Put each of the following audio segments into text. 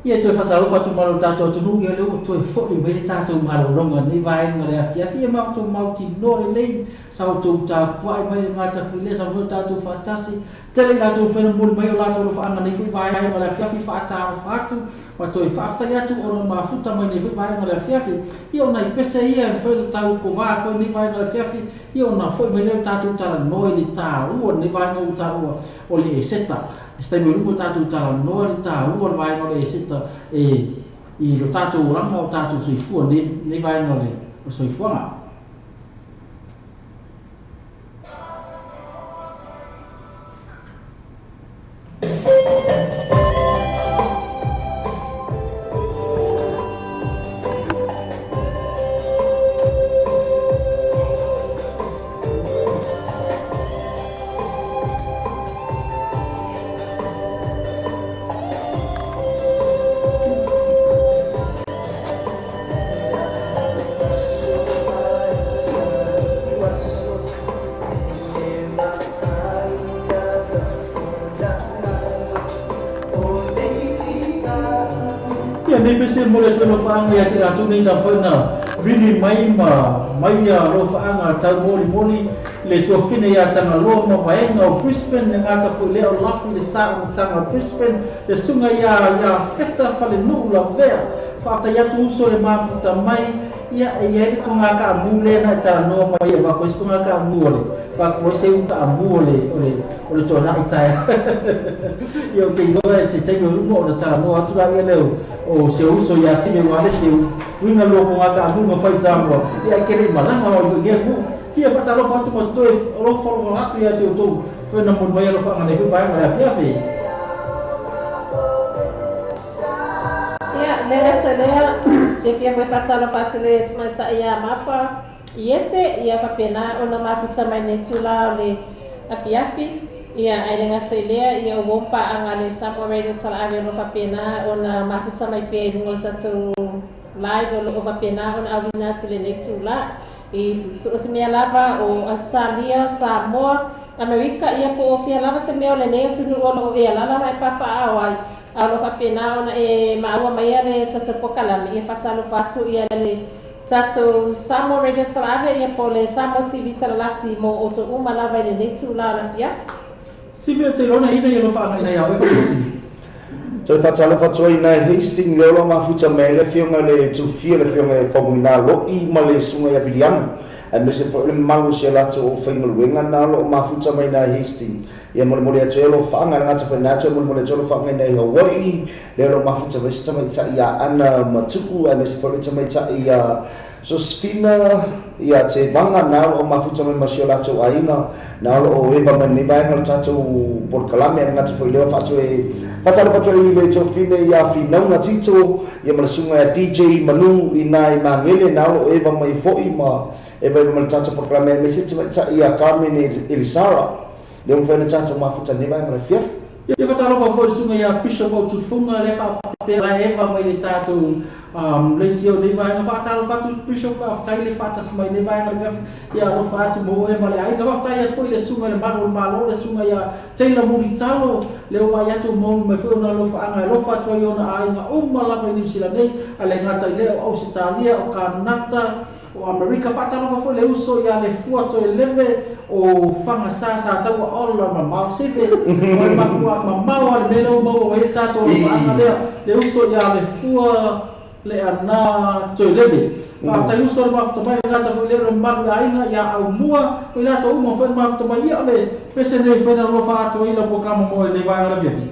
Ia toe faatalofa atu ma lo tatou atunuu, ia lea ua toe foi mai le tatou malologa i lenei vaega o le afiafi. Ia matou mautinoa lelei sa outou tapuai mai le gatafuilea sa mafai ona tatou faatasi. Tele i latou mafai ona momoli mai o latou alofaaga i lenei foi vaega o le afiafi. Faatalofa atu ma toe faafetai atu ona ua mafuta mai lenei foi vaega o le afiafi. Ia o nai pese ia e mafai ona tau kovā atu ai lenei vaega o le afiafi, ia ona foi mai lea o le tatou talanoa i le taua o lenei vaega ua taua o le Eseta. I se taimi o luma tatou talanoa i le taua o le vaega o le Eseta e i lo tatou olaga o tatou soifua i lenei vaega o le soifuaga. Ia nei pese mo le atu alofaaga ia te latou nei sa mafai ona vili mai ma mai alofaaga tau molimoli le tuafine ia Tagaloa ma vaega o Brisbane, le gata foi lea o Lafi le sa o Mataga o Brisbane, le susuga ia ia Feta Falenuu Lavea. Faafetai atu uso le mafuta mai, ia e i ai le toga taamu lea na e talanoa mai e avatu ai se toga taamu o le avatu ai se u taamu o le o le o le tuanai taeao. Ia ou te iloa e se taimi o luma ona talanoa atu laia lea o se uso ia Sime Ualesi uiga lua toga taamu ma fai Samoa, ia e te le i malaga o i lea nuu. Ia faatalofa atu ma toe alofa atu ia te outou foi na momoli mai alofaaga nei foi vaega o le afiafi. Ia, le gata lea, fiafia foi faatalofa atu le tamaitai ia Mapa Iese, ia faapena ona mafuta mai nei itula o le afiafi. Ia, ae le gata i lea, ia o uo paaga a le Samoa Radio Talaave o lo o faapena ona mafuta mai pea i luga o le tatou live o lo o faapena ona auina atu i lenei itula. I so o se mea lava o Ausetalia, Samoa, Amerika, ia po o fea lava se mea o lenei atunuu o lo o e alaala ma e papaaao ai, a o lo o faapena ona e maua maia le tatou polokalame, ia faatalofa atu ia le tatou Samoa Radio Talaave, ia po o le Samoa TV Talalasi mo outou uma lava i lenei itula o le afiafi. Sivia te lona ina ia alofa agai ia oe Fautusi. Toe faatalofa atu ai ina e Hastings le ola mafuta mai ai le afioga i le Tufia, le afioga ia Faumuina Lo'i ma le susuga ia Viliamu, aemaise foi o le mamalu o si a latou aufaigaluega na o lo o mafuta mai ina e Hastings. Ia molimoli atu ai alofaaga, le gata foi ina atu e molimoli atu alofaaga ina i Hawaii, lea o lo o mafuta mai se tamaitai ia Ana Matuku, aemaise foi o le tamaitai ia Sosefina ia Tevaga, na o lo o mafuta mai ma si o latou aiga, na o lo o eva mai lenei vaega o le tatou polokalame, ae gata foi i lea o faatoe faatalofa atu ai i le Jofine ia Finauga Tito, ia ma le susuga ia DJ Manu i na i Magele, na o lo o eva mai foi ma eva eva mai le tatou polokalame, aemaise le tamaitai ia Carmen Elisara, lea ua mafai ona tatou mafuta i lenei vaega o le afiafi. Ia faatalofa foi i le susuga ia Bishop Autufunga, lea faapea la eva mai le tatou leitio i lenei vaega. Faatalofa atu Bishop, faafetai le faatasi mai i lenei vaega le ia alofa atu mo oe ma le aiga. Faafetai atu foi i le susuga i le Malu o le Malo, le susuga ia Taylor Mulitalo, lea ua vaai atu mo mai foi ona alofaaga e alofa atu ai ona aiga uma lava i Niu Sila nei, a le gata i lea o Ausetalia, o Kanata, O Amerika, faatalofa foi le uso ia Lefua Toeleve o Fagasa sa taua ola mamao Sive o le makua mamao a le mea lea ua maua mai ai le tatou alofaaga lea le uso ia Lefua Leana Toeleve. Faafetai uso le mafuta mai le gata foi lea o le mamalu i aiga ia Aumua ma i latou uma foi le mafuta mai ia o le pese nei mafai ona alofa atu ai lau polokalama mo lenei vaega o le afiafi.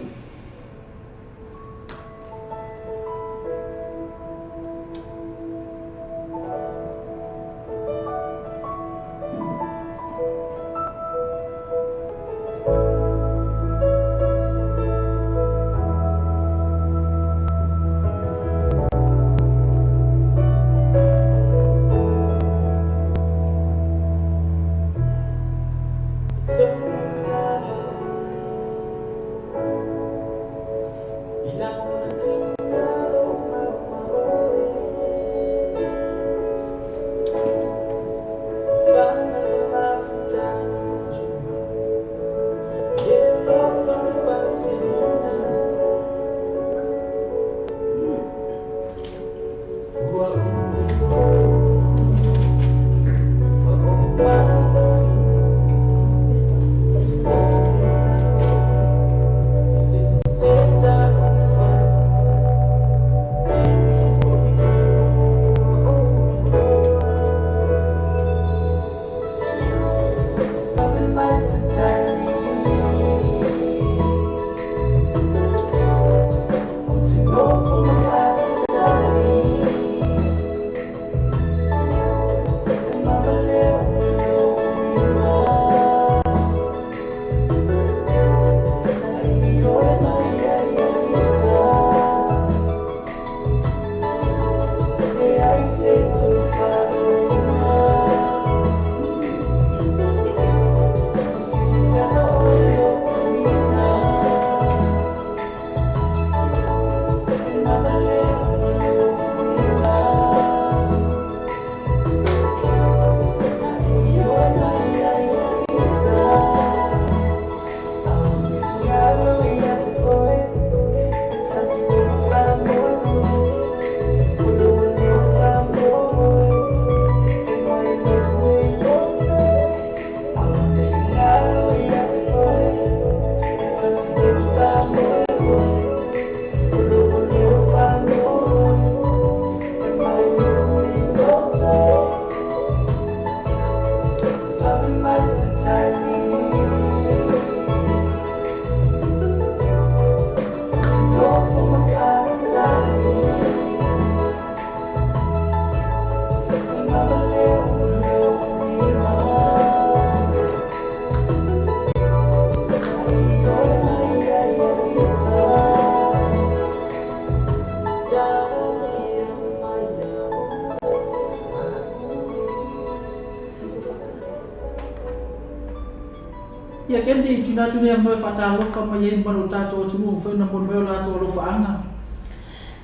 Kendi i tuuina atu lenei avanoa e faatalofa mai ai ma lo tatou atunuu ua mafai ona momoli mai o latou alofaaga.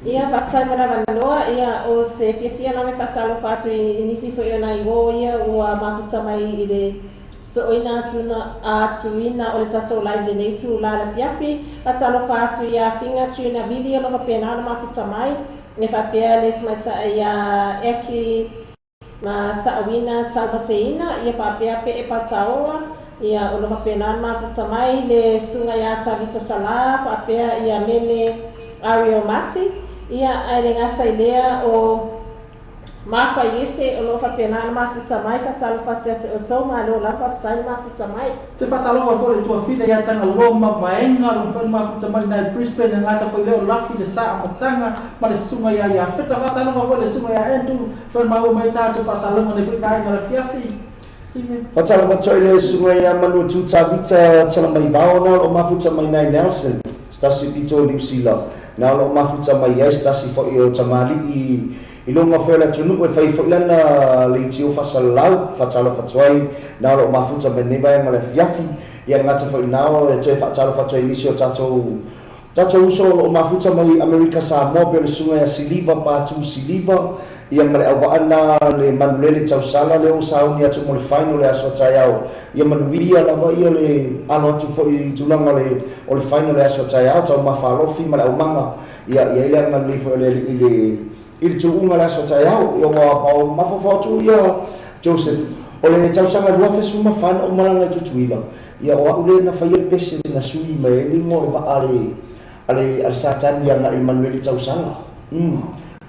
Ia, faafetai mo le avanoa. Ia, ou te fiafia lava e faatalofa atu i nisi foi o nai uo ia ua mafuta mai i le sooina atuina o le tatou live lenei itula i le afiafi. Faatalofa atu ia Figa Tuna Vili o lo o faapena ona mafuta mai, e faapea le tamaitai ia Eki ma Taauina Taumateina, ia faapea Pee Pataola, ia o lo o faapena ona mafuta mai le susuga ia Tavita Sala faapea ia Mele Ario Mati, ia ae le gata i lea o Mafaiese o lo o faapena ona mafuta mai. Faatalofa atu ia te outou, malo lava, faafetai le mafuta mai. Te faatalofa foi i le tuafine ia Tagaloa ma Vaega, o lo o mafai ona mafuta mai i ina i Brisbane, e gata foi lea o Lafi le Sa Amataga ma le susuga ia Iafeta. Faatalofa foi i le susuga ia Andrew, mafai ona maua mai tatou faasalalauga i lenei foi vaega o le afiafi. Sime. Faatalofa atu ai le susuga ia Manuatu Tavita Talamaivao, na o lo o mafuta mai ina i Nelson, se tasi pito o Niu Sila, na o lo o mafuta mai ai se tasi foi o tamalii i luga foi o le atunuu e fai foi lana leitio faasalalau. Faatalofa atu ai na o lo o mafuta mai lenei vaega o le afiafi. Ia le gata foi i na o e toe faatalofa atu ai i nisi o tatou uso o lo o mafuta mai Amerika Samoa pei o le susuga ia Siliva Patu Siliva, ia ma le auvaa na le Manulele Tausala lea ua sauni atu mo le final le aso a taeao. Ia manuia lava ia le alo atu foi i tulaga o le final le aso a taeao, taumafa alofi ma le aumaga. Ia i ai le agalelei foi o le Alii i le tuuga le aso a taeao. Ia ua mafaufau atu ia Joseph, o le tausaga 2014 na ou malaga i Tutuila, ia o au lea na faia le pese na sui mai ai le igoa o le vaa a le Satani agai i Manueli Tausala.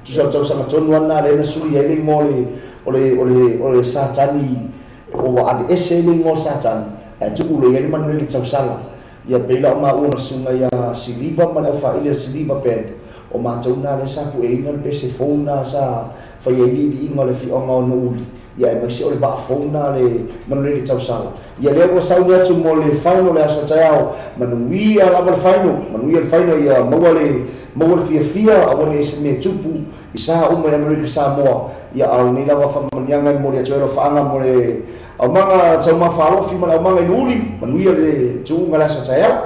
Tusa o le tausaga tonu lava lena lea na sui ai le igoa o le Satani, ua aveese ai le igoa o le Satani ae tuu loa i ai le Manueli Tausala. Ia pei la o maua ma le susuga ia Siliva ma le aufaaili a le Siliva Band, o matou na lea sa pueina le pese fou na sa fai ai liiliiga o le afioaga o Nuuuli, ia aemaise o le vaa fou na le Manulele Tausala. Ia lea ua sauni atu mo le final le aso taeao, manuia lava le final, manuia le final, ia maua le fiafia, aua ne i se mea tupu i sa uma i Amerika Samoa. Ia a o lenei lava faamanuiaga e momoli atu ai alofaaga mo le aumaga taumafa alofi ma le aumaga i Nuuuli, manuia le tuuga le aso taeao.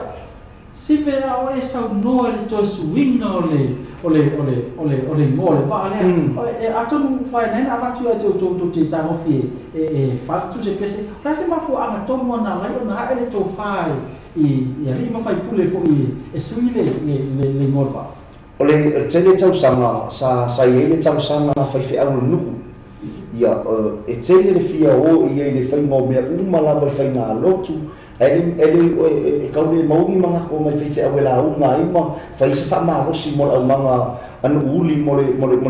Sive a o e saunoa i le toe suiga o le o le o le o le o le igoa o le vaa lea. E atonu ua faaaogaina na avatu ia te outou tou te tagofi e fatu se pese. O le a se mafuaaga tonu na ala ai ona ae le tofa i alii ma faipule foi e sui le igoa o le vaa? O le tele tausaga sa i ai le talosaga a faifeau o le nuu. Ia, e tele le fia o i ai i le faiga o mea uma lava i faiga lotu, ae e tau le maua ni manatu o nai faifeau e lauga ai ma fai ai se faamalosi mo le aumaga a Nuuuli mo le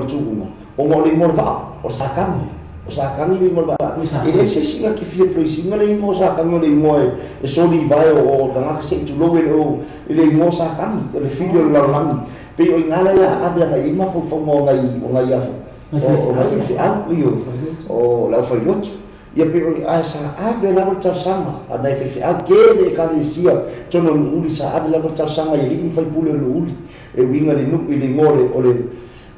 tuuga, ona o le igoa o le vaa, o le Satani. O Satani le igoa o le vaa. E leai se isi na te fia praise ina le igoa o Satani, o le igoa e soli vae o tagata se i tulou e le o i le igoa o Satani, o le fili o le lalolagi. Pei o i ina lea a ave agai i ai mafaufauga o nai o nai faifeau, ioe, o le aufailotu. Ia pei o ae sa ave lava le talosaga a nai faifeau tele ekalesia totonu o Nuuuli, sa ave lava le talosaga i alii ma faipule o Nuuuli e uiga i le nuu i le igoa o le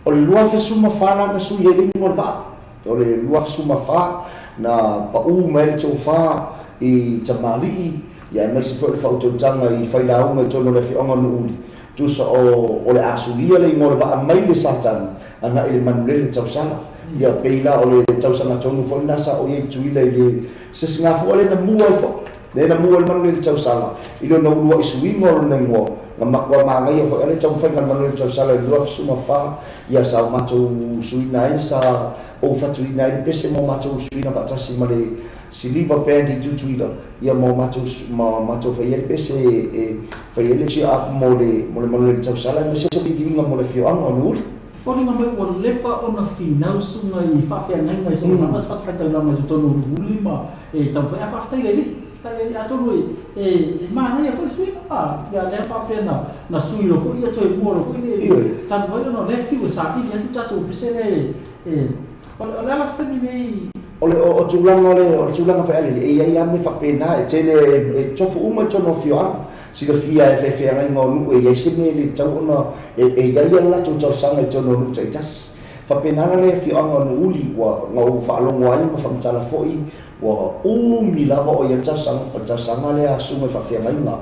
o le 2014 la na sui ai le igoa o le vaa. O le 2014 na paū mai ai le tofa i tamalii, ia aemaise foi o le faautautaga i failauga i totonu o le afioaga o Nuuuli, tusa o le a suia le igoa o le vaa mai le Satani agai i le Manulele Tausala. Ia pei la o le tausaga tonu foi lena sa ou i ai i Tutuila i le se sigafua lea na mua ai foi, lea na mua ai le Manulele Tausala i lona uluai suiga o lona igoa, na matua manaia foi lava le taumafaiga a le Manulele Tausala i le 2014, ia sa o matou suiina ai, sa ou fatuina ai le pese ma o matou suiina faatasi ma le Siliva Band i Tutuila, ia ma o matou ma matou fai ai le pese e fai ai le cheer up mo le Manulele Tausala aemaise o viiviiga mo le afioaga o Nuuuli. Foliga mai ua lepa ona finau susuga i faafeagaiga i sona lava se fatafaitaulaga i totonu o Nuuuli ma e taumafai ai. A faafetai i le Alii, faafetai i le Alii atonu e manaia foi le suiga a ia lea faapea na sui loa foi ia toe mua loa foi le talu ai ona o lea e fiu e saili atu tatou pese lea e o le a la se taimi nei. O le o tulaga o le tulaga faialele, e i ai lava mea faapena, e tele e tofu uma i totonu o afioaga. Silafia e faifeagaiga o nuu e i ai se mea e le tatau ona e i ai a latou talosaga i totonu o nuu taitasi. Faapena la le afioaga o Nuuuli, ua na ou faalogo ai ma faamatala foi Ua umi lava o ia tausaga, o le tausaga lea a susuga i faafeagaiga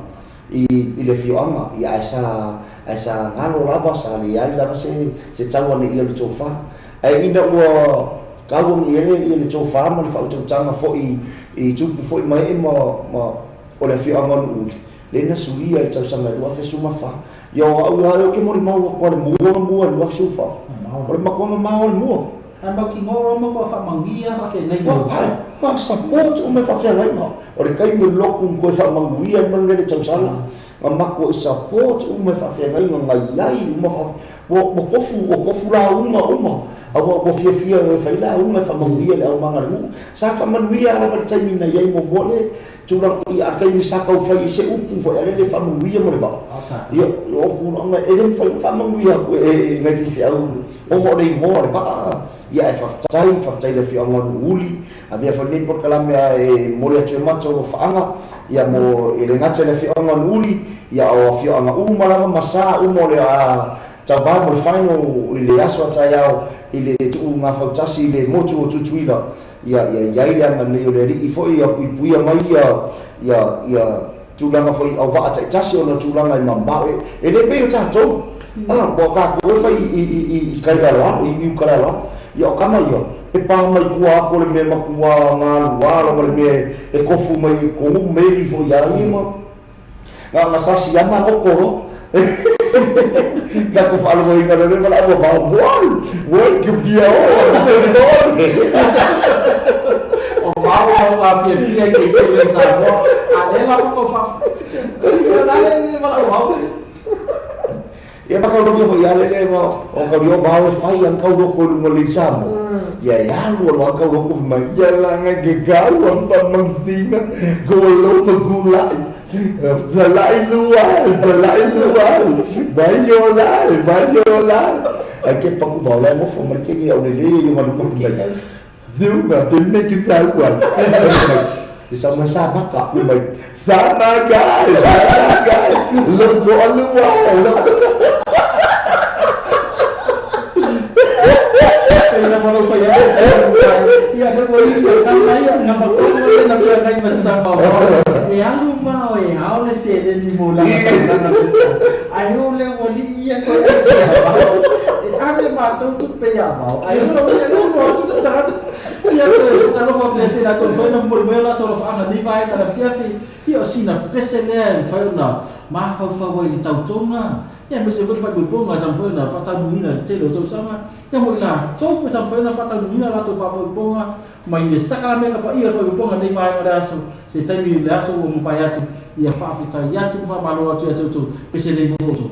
i i le afioaga, ia ae sa ae sa galo lava, sa leai lava se se tau ane ia o le tofa. Ae ina ua tau ane i ai le ia le tofa ma le faautautaga foi i tupu foi ma ee ma ma o le afioaga o Nuuuli, lea na suia i le tausaga e 2014. Ia o au ia ou te molimau atu lava i le mua na mua i le 2014. O le matua mamao o le mua. Ae mautinoa loa matua faamanuia faafeagaiga Ua o. ma support uma e faafeagaiga. O le taimi o le lotu na toe faamanuia ai ma le tausaga, na matuai support uma e faafeagaiga na i ai uma fa ua ua tofu ua tofu lauga uma a ua ua fiafia e fai lauga e faamanuia i le aumaga a le nuu. Sa faamanuia lava i le taimi na i ai muamua le tulaga i a le taimi sa tau fai ai se upu foi a le le faamanuia mo le vaa. Ia o tulaga e le mafai ona faamanuia atu e nai faifeau ona o le igoa o le vaa. Ia ae faafetai, faafetai i le afioaga o Nuuuli, avea foi lenei polokalame e momoli atu ai matou alofaaga, ia mo, e le gata i le afioaga o Nuuuli, ia o afioaga uma lava ma sa uma o le a tauva mo le final i le aso a taeao i le tuuga fautasi i le motu o Tutuila. Ia, ia i ai le agalelei o le Alii foi ia puipuia mai ia, ia, ia tulaga foi i auvaa taitasi ona o tulaga e mamao, e, e le pei o tatou, a, ua tatou e fai i, i, i, i kai laloalo, i uka laloalo. Ia o tama ia, e pa mai tua atu o le mea matua galua lava le mea e tofu mai i tonu meli foi ia ia ma, na ona sasi lava ma oko loa. Na ko faalogoina loa le valaau a Vao, Woi! Woi, ke pia o, O Vao mau afiafia i ke tele Samoa. A le la ko fa. La le valaau hau. Ia ma kau foi ia le ma o kau io vao e fai an kau loko i lunga o le Samoa. Ia e alu alu an kau loko mai ia la ngai ke kau an pa mangsinga ko lo fa gulai. Zalai lua, zalai lua. Mai yo la, mai yo la. Ai ke paku vao la mo fo mai ke ni au le le yo ma lu mai. Ziu ma te me ki sa kua. Te sa mai sa maka mai. Sa maka, sa maka. Loko alua, loko. Pei na malo pa ia. Ia he mo ia ka mai na ma ko le na pia ngai mas ta ma. E alu ma o e ao le se le ni mo la na na. Ai o le o li ia ko e se ma. E ave ma tu tu pe ia ma. Ai o le o lo tu tu sta. Ia ko ta lo fo te te la to fo na mo mo la to lo fa ni vai na fia fi. Ia o sina pese le fa na ma fa fa o i tautonga. Ia me se fa ko nga sa fo na fa ta ni na te lo to sama. Ia mo ila to fo sa fo na fa ta ni na la to fa ko nga mai le saka me ka pa ia fa ko nga nei vai ma aso. Se taimi le aso o mo pai atu. Ia fa fi ta ia tu fa malo atu ia tu pese le mo to.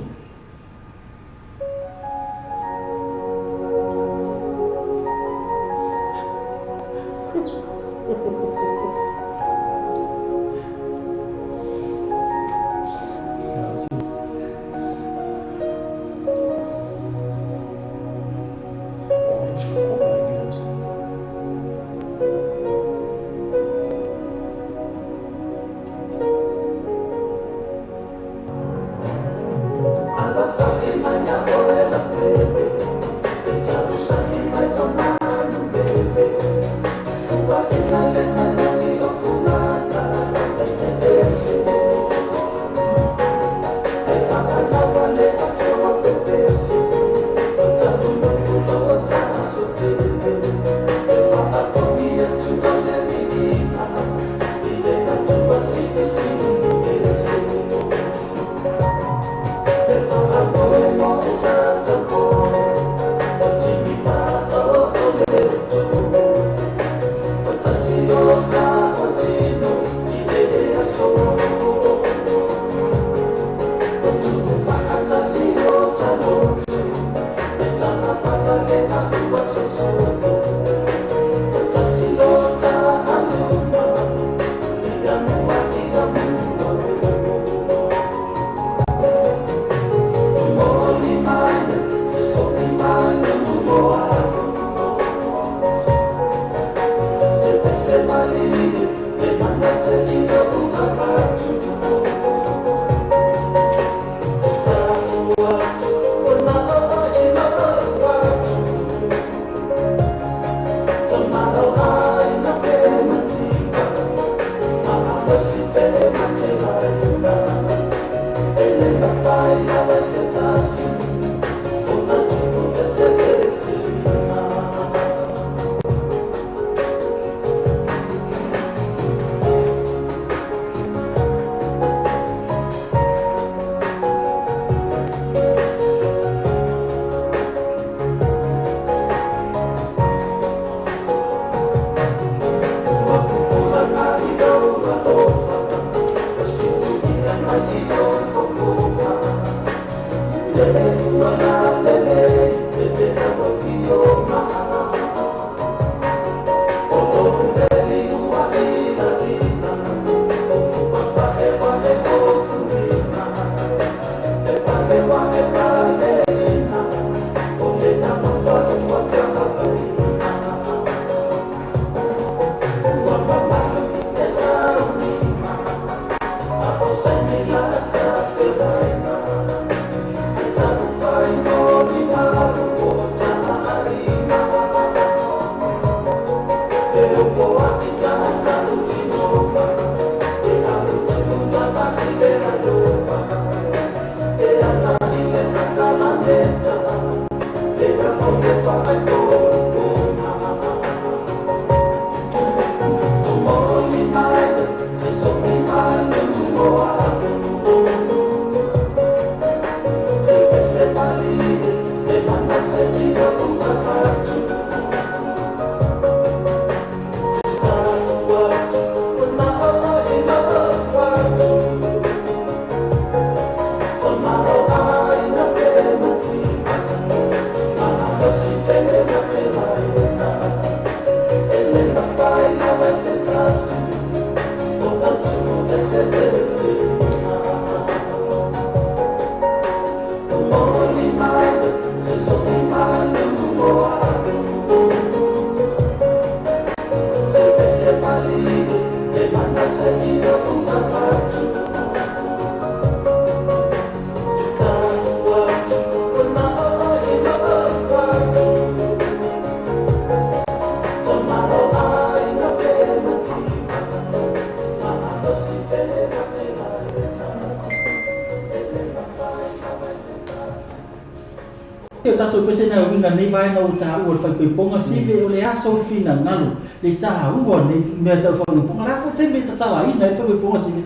O tatou pese na uiga nei vaega ua taua o le faaipoipoga sive o le a sou finagalo le taua o lenei mea tau faaipoipoga. O le a foi taimi e tatalaina ai le faaipoipoga sive?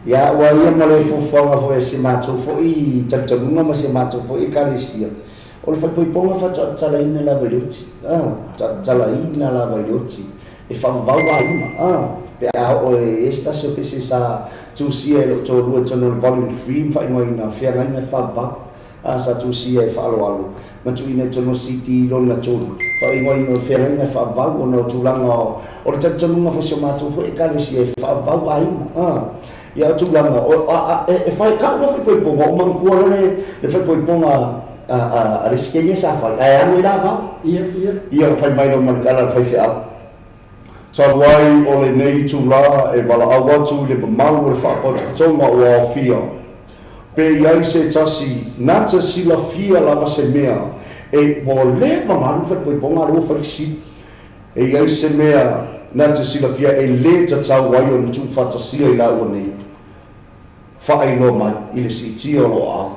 Ia, ua ia ma le fuafuaga foi a si matou foi talitonuga ma si matou foi Ekalesia, o le faaipoipoga faatoa tatalaina lava i le oti, faatoa tatalaina lava i le oti e faavavau aiga, pe a oo e i ai se tasi o pese sa tusia e lou toalua i totonu o le Volume 3 ma faaigoaina Feagaiga e Faavavau. A sa tusia e faaaloalo ma tuuina i totonu o CD lona tolu, faaigoaina o le feagaiga e faavavau ona o tulaga o le talitonuga foi o si o matou foi Ekalesia e faavavau aiga. A ia o tulaga o a e fai kau le faaipoipoga o manatua loa le faaipoipoga a le isi teine sa fai ae alu ai la vao. Ia, ia. Ia fai mai loa ma le tala a le faifeau. Talu ai o lenei itulā e valaau atu i le mamalu o le Faapatotoga ua aofia, pe i ai se tasi na te silafia lava se mea e ua leva ona alu le faaipoipoga a lea ua fai le fesili, e i ai se mea na te silafia e lē tatau ai ona tuufaatasia i laua nei, faailoa mai i le siitia o lou aao.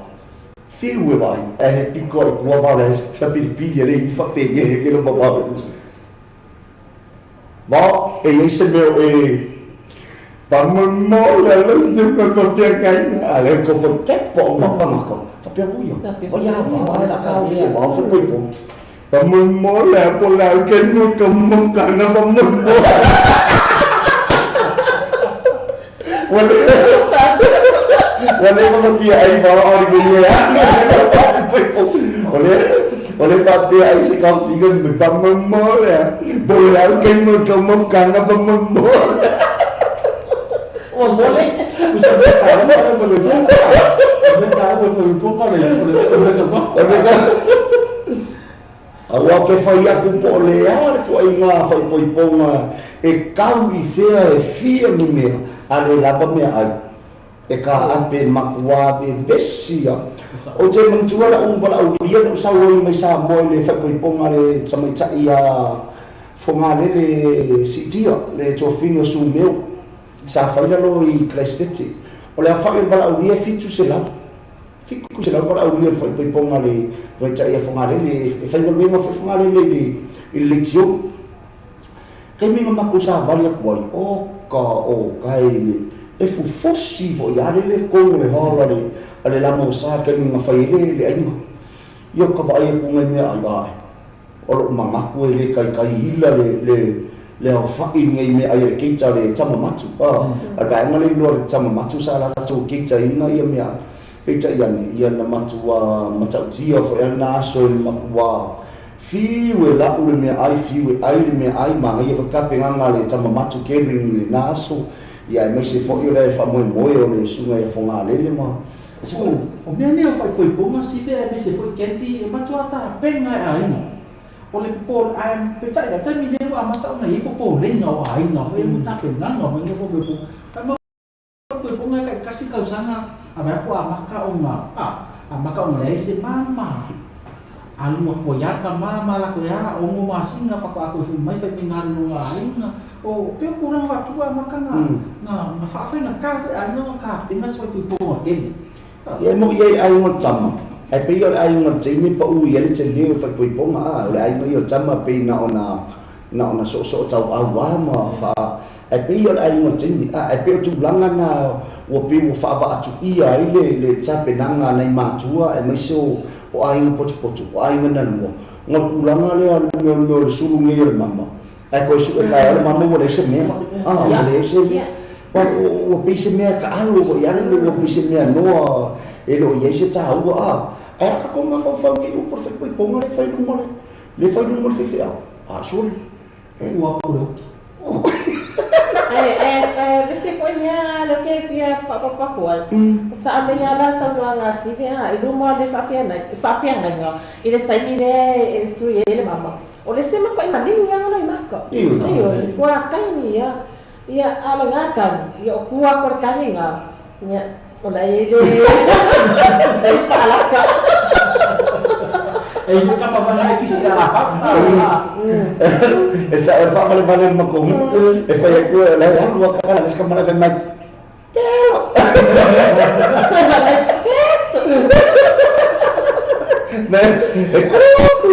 Fiu e vaai, ae he piko a i tua vala e sa pilipili a le ivi faapēia he kelo mamao e lua. Ma e iai se mea o e Faamolemole le se faafeagaiga a le ko fa tepo o mapanga ko faapea ui o ia va la ka o fia va fa poipo faamolemole a po la ke no ka mo ka na faamolemole ua le ua le ma fia ai va o le ia o le o le faapea ai se kaufiga me faamolemole a po le au ke no ka mo ka na faamolemole. Ua mole, ua sa mea taua le faaipoipoga. Mea taua le faaipoipoga o le o le ka O le ka Aua ke fai aku po o le a le tuaiga faaipoipoga e kau i fea e fia ni mea a le lava meaai e kaape matua vevesi a. Ou te manatua la'u valaaulia na ou sau ai mai Samoa i le faaipoipoga a le tamaitai a Fogalele Siitia, le toafine o Sumeo, sa fai lalo i Karaisitete. O le aofai o le valaaulia e 700. 700 valaaulia o le faaipoipoga a le tamaitai ia Fogalele, e faigaluega foi Fogalele i le i le leitio. Taimi na matou savali atu ai, oka oka e le e fufosi foi lava le le tonu o le hall a le a le lama o sa i le taimi na fai ai le le aiga. Ia ou ta vaai atu nai mea ai, ae o lou manatu e le taitai ila le le le aofai i lenei meaai a le keita a le Tamamatu. A, a le vaega lea iloa le Tamamatu sa latou keitaina ia meaai. Peitai ane, ia na matua matautia foi a lena aso e matua fiu e la'u le meaai, fiu e ai le meaai, manaia foi tapenaga a le tama matu Kevin i lena aso, ia aemaise foi o le faamoemoe o le susuga ia Fogalele ma O, o mea nei o faaipoipoga sive aemaise foi candy e matua tapena e aiga. O le popo, ae peitai o le taimi nei ua amata ona i ai popolega o aiga foi mo tapenaga mai nei o faaipoipoga. Ae Poipoipoga e taitasi tausaga a vae atu amata ona a amata ona leai se mama. Alu atu ai a tama ma latou e a ono masina faatoa toe foi mai fai mai na alu lona aiga. O pei o tulaga faapitoa amata na na na faafaigata foi aiga ona tapena se faaipoipoga tele. Ia e moʻi ai le aiga o le tama, ae pei o le aiga o le teine e paʻu i ai le tele o le faaipoipoga a o le aiga ia o le tama pei na ona na ona soosoo tauau lava ma faa ae pei o le aiga o le teine a ae pei o tulaga na ua pei ua faavaatuia ai le le tapenaga a nai matua aemaise o o aiga potopoto o aiga na lua ona o le tulaga lea o le mea o le mea o le sulu nei o le mama ae toe sue taeao le mama ua leai se mea a ua leai se mea ua ua pei se mea taalo foi lava le ua pei se mea noa e le o i ai se taua a ae a tatou mafaufau i upu o le faaipoipoga lea e fai luma le Le fai luma le faifeau. A sole. Ua pule oki. Ae, ae, ae vese foi mea lea ou te fia faaopoopo atu ai. Sa alei lava la saunoaga a Sive a i luma o le faafeagaiga i le taimi lea e tui ai le mama. O le isi matuai maligi lava nai maka. Ioe, ua kagi lava. Ia, a o lena kagi, ia o tua atu o le kagi lena, ia, o la e i ai le faalaka. E i ai kapa mai le kisi ala fau. E sa e faavalevale le matou nuu, e fai atu e la e alu a kakala le isi kamala fai mai, Pelo! Pesto! E koko!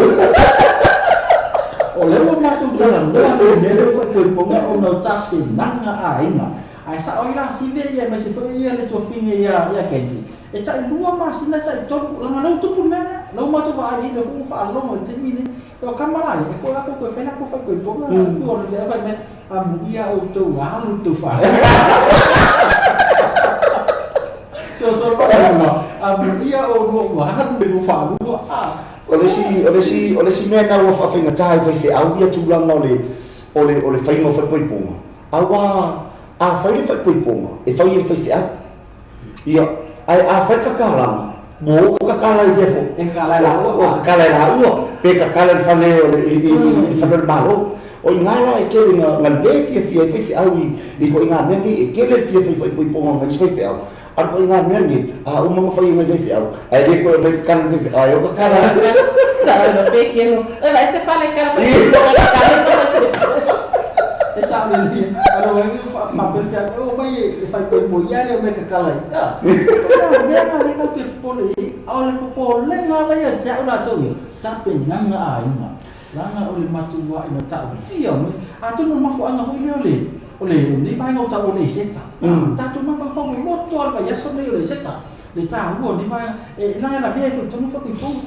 O lea ua matou talanoa i le mea lea ua faaipoipoga ona o tapenaga aiga. Ae sao ai la Sive ia aemaise foi ia le tuafafine ia ia Candy. E tai lua masina tai tolu leaga lea ua tupu le mea lea. Lea ua matou vaai ai lea foi ua faalogo i le taimi lenei. O tama la ia, e toe atu toe fai latou faaipoipoga tua o le mea fai mai, amuia outou alu le tou fanau. Soso mai luma, amuia oulua ua alu le lua faalua. O le isi, o le isi, o le isi mea lena ua faafaigata ai faifeau ia tulaga o le, o le, o le faiga o faaipoipoga, aua a fai le faaipoipoga, e fai e le faifeau. Ia, ae a fai le tatalaga, ua o tatala i fea foi? E tatala e laua. Ua tatala e laua, pe tatala i le fale o le, i, i, i le fale o le Malo. O i ina la e tele na, na le fiafia ai faifeau i, i ituaiga mea nei, e tele le fia fai faaipoipoga o nai isi faifeau, a o ituaiga mea nei, a uma ona fai e nai faifeau, ae le toe aumai tatala e le faifeau, ae o tatala. Sao ina pe kelo. E vai se fale kala faaipoipoga tatala e faaipoipoga. E sao lelei, a o ai faapea fea, e omai e faaipoipo ia le omai tatala ai. O le mea lena lea tatou te popole i ai, a o le popolega la ia te au latou ia, tapenaga aiga. Leaga o le matua ina ta'utia mai, atonu o le mafuaaga foi lea o le o le lenei vaega o tau o le Eseta. Tatou mafaufau loloto lava i le vaiaso lenei o le Eseta, le taua o lenei vaega, e leaga e lavea ai foi i totonu faaipoipoga.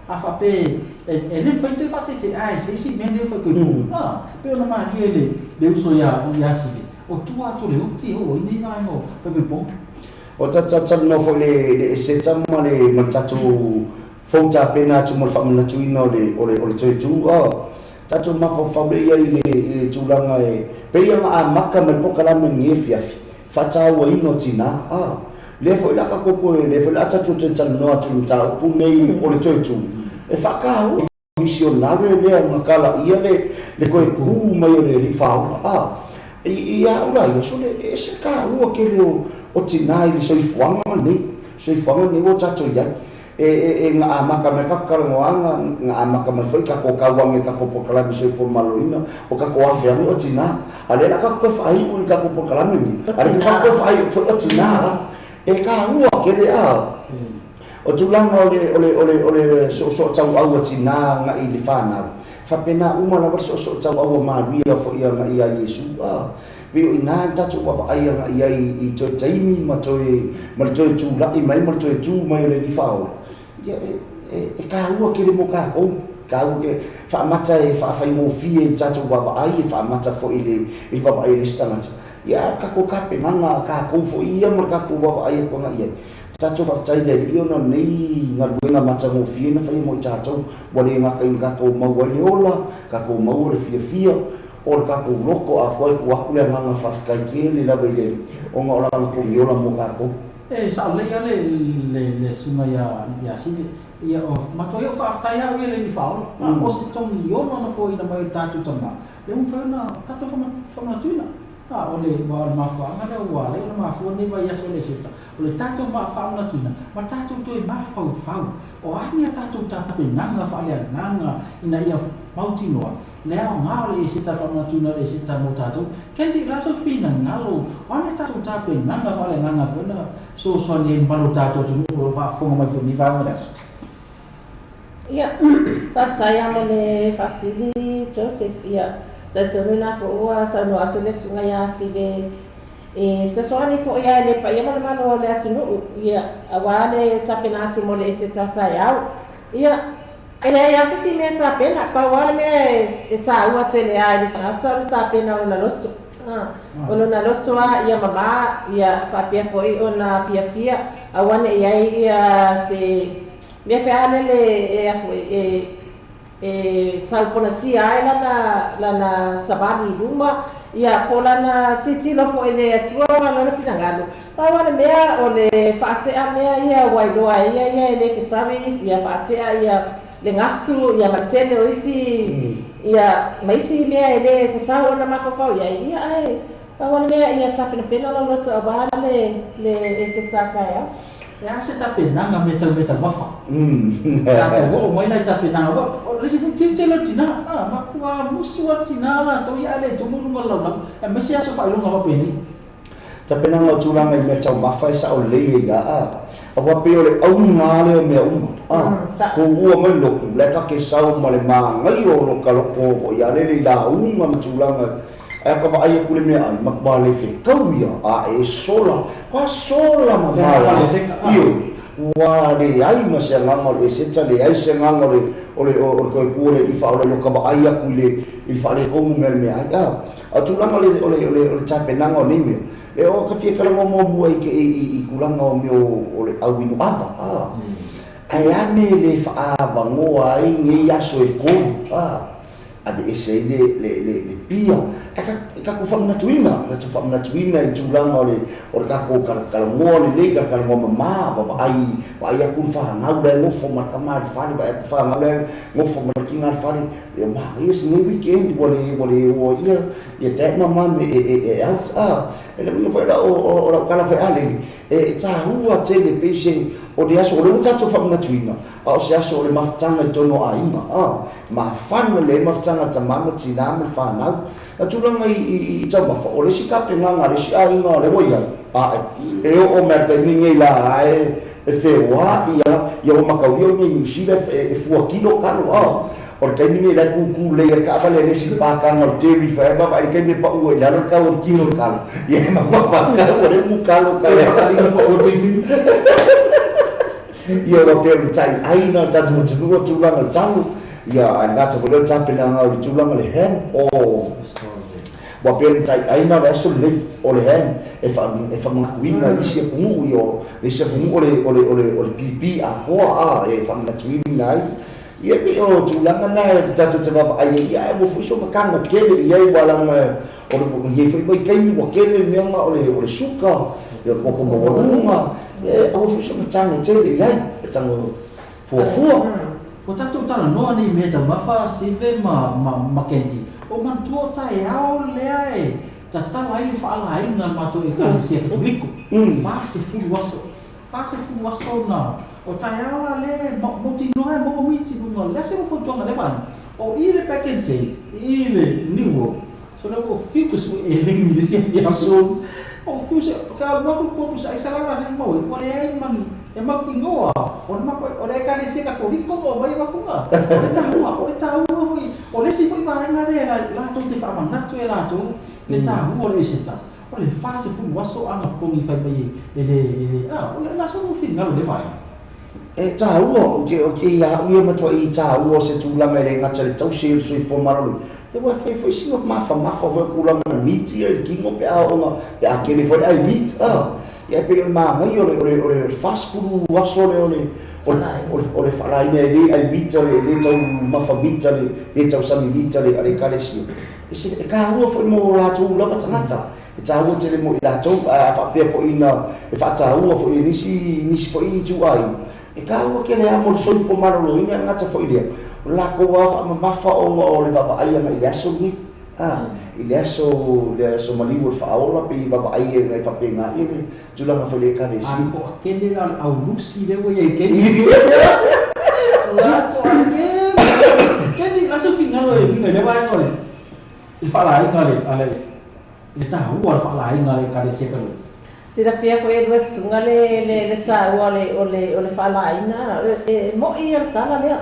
A faapea e e le mafai toe faatete'a e se isi mea nei o faaipoipoga, a, pei ona malie le le uso ia ia Sive, o tua atu o le oti e oo ai nei vaega o faaipoipoga. O tatou talanoa foi i le le Eseta ma le ma le tatou Fou tapena atu mo le faamanatuina o le, o le, o le toe tu, a. Tatou mafaufau lea i ai i le, i le tulaga e pei ona amata mai le polokalame i lenei afiafi, faatauaina o tina, a. Lea foi o le a tatou toe, lea foi o le a tatou toe talanoa atu i le mataupu lenei o le toe tu, e faataua misionare lea na kalaia le, le toe tu mai o le Alii Faaola, a. I, i a au la ia, sole, e ese le taua tele o, o tina i le soifuaga lenei, soifuaga lenei ua tatou i ai. E na amata mai tatou talanoaga, na amata mai foi tatou tauagi i le tatou polokalame soifua maloloina, o tatou afe ane o tina. A o lea o le a tatou toe faaiu i le tatou polokalame lenei, a o lea foi tatou toe faaiu foi o tina la. E taua tele a. O tulaga o le o le o le o le soosootauau a tinā agai i le fanau, e faapena uma lava le soosootauau a Maria foi agai ia Iesu. A pei o i ina le tatou vaavaai agai i ai i toe taimi ma toe ma le toe tula'i mai ma le toe tu mai o le Alii Faaola, ia e e e taua tele mo tatou. Taua tele. Faamata e faafaigofie i le tatou vaavaai, e faamata foi i le i le vaavaai a le isi tagata. Ia a o le tatou tapenaga a tatou foi ia ma le tatou vaavaai atu agai i ai, Tatou faafetai i le Alii ona o lenei galuega matagofie na faia mo i tatou, ua le gata ina tatou maua ai le ola, tatou maua le fiafia o le tatou loto atoa e tuu atu le agaga faafetai tele lava i le Alii ona o Lana togiola mo tatou. E sao lelei lava le susuga ia Sive, ia o matua ia o faafetai lava au ia i le Alii Faaola, a o se togiola na foaiina mai o le tatou Tama, lea ua mafai ona tatou faamanatuina. A o le aua o le mafuaaga lea ua ala ai ona mafua lenei vaiaso i le Eseta, o le tatou faamanatuina ma tatou toe mafaufau, o a ni a tatou tapenaga faaleagaga ina ia mautinoa le aoga o le Eseta, le faamanatuina o le Eseta mo tatou. Candy, o le a sou finagalo, o a ni a tatou tapenaga faaleagaga foi na fesoasoani ai i le mamalu o le tatou atunuu o lo o faafofoga mai foi i lenei vaega o le aso? Ia, faafetai lava mo le faasili Joseph. Ia, talitonu ina foi ua saunoa atu le susuga ia Sive e fesoasoani foi lava i le paia ma le mamalu o le atunuu, ia, aua le tapena atu mo le Eseta taeao. Ia, e leai lava se isi mea e tapena, pau lava le mea e taua tele lava i le tagata o le tapena o lona loto. O lona loto lava ia mama, ia faapea foi ona fiafia, aua ne i i ai ia se Mea fealele e a foi e e tau ponatia ai lana lana savali i luma, ia po o lana tilotilo foi i le Atua ma lona finagalo. Pau lava le mea o le faatea mea ia ua iloa e ia ia e le fetaui, ia faatea ia le gasu ia ma le tele o isi ia ma isi mea e le tatau ona mafaufau i ai, ia ae pau lava le mea ia tapenapena lou loto aua le le Eseta taeao. E a se tapenaga mea tau mea taumafa? Tatou oo mai la i tapenaga aua o le isi foi tiute lea o le tina, a matua musu lava le tina latou ia ae le tumu i luga o le laulau aemaise aso faailoga faapenei. Tapenaga o tulaga i mea taumafa e sao lelei ai a aua pei o le auga lava lea o mea uma a puua mai le lotu la e ta te sau ma le manaia o lo ta loko foi a lele i lauga ma tulaga Ae ka vaai atu le meaai, matua le fetau ia, a e sola, ua sola mamao lava. Ioe, ua leai ma se agaga o le eseta, leai se agaga o le, o le, o le toe tu o le alii faaola i lo ka vaai atu i le, i le faaletonu mea o le meaai. A, a o tulaga o le, o le, o le, o le tapenaga o nei mea, e o ka fia talanoa muamua i, i, i, i tulaga o mea o, o le au inu ava, a. Ae a mea e le faaavanoa ai nei aso e tolu, a. Aveese ai le, le, le, le pia. Ae ka, tatou faamanatuina, tatou faamanatuina i tulaga o le, o le tatou talanoa lelei, talanoa mama, vaavaai, vaai atu le fanau la e nofo ma le tama i le fale, vaai atu le fanau la e nofo ma le tina i le fale, ia manaia se nei weekend ua le, ua le o ai ia, ia dad ma mum e, e, e out, a. E le uiga foi la o, o, o lau tala foi a lele, e, e taua tele pei se, o le aso, o lea ua tatou faamanatuina, a o se aso o le mafutaga i totonu o aiga, a. Mafana le mafutaga a tama ma tina ma le fanau. A tulaga i i taumafa, o le isi tapenaga a le isi aiga o lea ua i ai, ae e oo mai le taimi nei la e e feoai a ia ua mataulia o nei Niu Sila e fua kilo talo a. O le taimi nei la e kukū lelei ai le taavale a le isi pākanga o le Dairy Forever vaai i le taimi e pau ai i lalo le tau o le kilo o le talo. Ia e mafaufau ua le mu talo ka ia. Ia ua pei o le mataiai na o le tatou atunuu o tulaga o le talo, ia ae gata foi lea o le tapenaga o le tulaga o le ham o ua pei o le mataiai na o le aso lenei o le ham e fa e faamanatuina i isi atunuu ia o le isi atunuu o le o le o le o le pipi atoa a e faamanatuina ai ia pei o tulaga na e tatou te vaavaai ai ia ae ua foi sona tago tele i ai ua laga O lenei foi vaitaimi ua tele le mea na o le o le suka, ia le toto maualuga, e aua foi sona tago tele i ai, e tago fuafua. Ua tatou talanoa nei i mea taumafa, Sive ma ma ma Candy, o manatua o taeao lea e tatala ai le faalaina a le matou Ekalesia Katoliko, 40 aso, 40 aso na, o taeao la lea e mautinoa e maua miti i luga o le a se fautuaga i lea vaega? O i le Pak'nSave, i le New World, So lea ua fiu ke sue eleni i le isi afiafi. O fiu se, ka alu atu i kolu sa aisa lala se mau e, ua leai ma ni E mautinoa, o le matou, o le Ekalesia Katoliko na aumai avatuga. O le taua, o le taua foi, o le isi foi vaega lea latou te faamanatu e latou le taua o le Eseta. O le 40 aso anapogi fai mai e le, e le, a, o le aso lou finagalo i lea vaega. E taua, o ke, o ke ia au ia matuai taua o se tulaga e le gata i le tausi o le soifua maloloina, ia ua fai foi sina mafamafa foi o tulaga meat ia i le tino pe a oo ina, pe a tele foi le ai meat, a. Ia e pei o le manaia o le, o le, o le 40 aso lea o le, o le, o le, o le faalaina e le ai meat, e le taumafa meat, e le tausami meat a le, a le Ekalesia. E se, e taua foi mo latou lava tagata. E taua tele mo i latou, ae a faapea foi ina e faataua foi e nisi, nisi foi ituaiga, e taua tele lava mo le soifua maloloina e le gata foi i lea, o le latou lava faamamafa ona o le vaavaai agai i le aso lenei, a, i le aso, le aso maliu o le faaola, pei e vaavaai agai faapena ia le tulaga foi i le Ekalesia. A toatele la o le au lusi lea ua i ai i Keni. La toatele. Keni, la se finagalo e uiga i lea vaega o le faalaina a le le taua o le faalaina a le Ekalesia Katoliko. Silafia foi e lua susuga le le le taua o le o le o le faalaina, e mo'i ia le tala lea.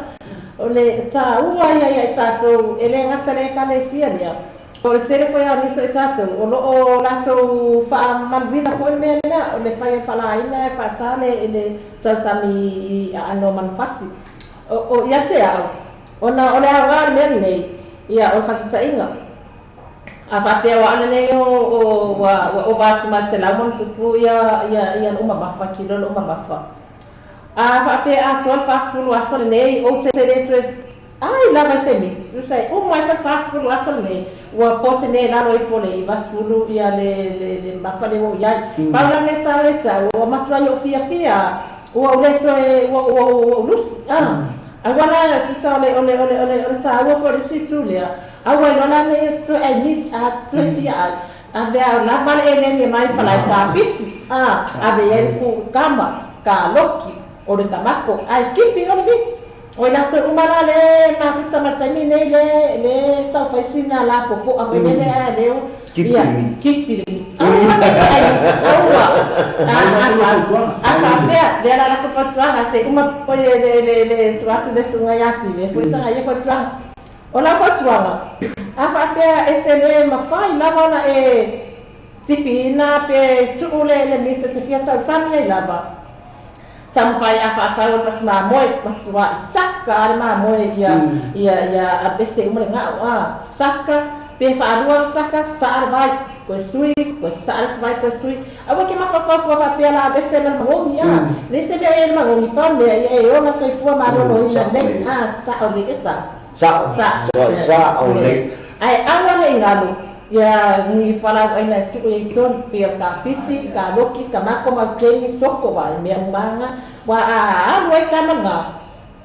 O le taua ia ia i tatou, e le gata i le Ekalesia lea, o le tele foi lava o nisi o i tatou o lo o latou faamamaluina foi le mea lea, o le fai o le faalaina e faasa le le tausami i aano o manufasi. O o ia te au, ona o le aoga o le mea lenei, ia o le faataitaiga, A faapea ua alu nei o ua ua ova atu ma le 100+ ia ia ia lou mamafa, kilo lou mamafa. A faapea atoa le 40 aso lenei, ou te le toe ai lava i se miti, tusa e uma ai foi le 40 aso lenei, ua pose nei lalo ifo le 90 ia le le le mamafa lea ua ou i ai. Pau la le mea taua ia te au, ua matuai ou fiafia, ua ou le toe ua ua ua ou lusi. Aua la, tusa o le o le o le o le o le taua foi o le isi itu lea, Aua iloa la nei e te toe ai meat a te toe fia ai. Ave a lava le eleni e mai falai kapisi a ave i ai le kukama, kaloki, o le tamako ae kipi o le meat. O i latou uma la le mafuta ma le taimi nei le le tau fai sina la popoa foi lele ae leu ia kipi le meat. Aua ne i ai aua a faapea lea la lakou fautuaga se uma foi le le le tuu atu le susuga ia Sive foi sana ia fautuaga. O lau fautuaga, a faapea e te le mafai lava ona e tipiina pe tuu le le meat e te fia tausami ai lava, taumafai a faatau o le fasi mamoe, matuai saka a le mamoe ia ia ia apese uma le gao a saka pe faalua saka saa le vai koe sui koe saa le isi vai koe sui aua ke mafaufau fua faapea la apese ma le magogi a leai se mea e i ai le magogi pau le mea ia e ola soifua maloloina nei a sao lelei e sao. Sao, tuai sao lelei. Ae aua ne i galo ia ni falauaina e tuu i ai tonu, pei o le kapisi, kaloki, tamako, maukeni, soko, vaai mea uma aga, ua a alu ai ka maga,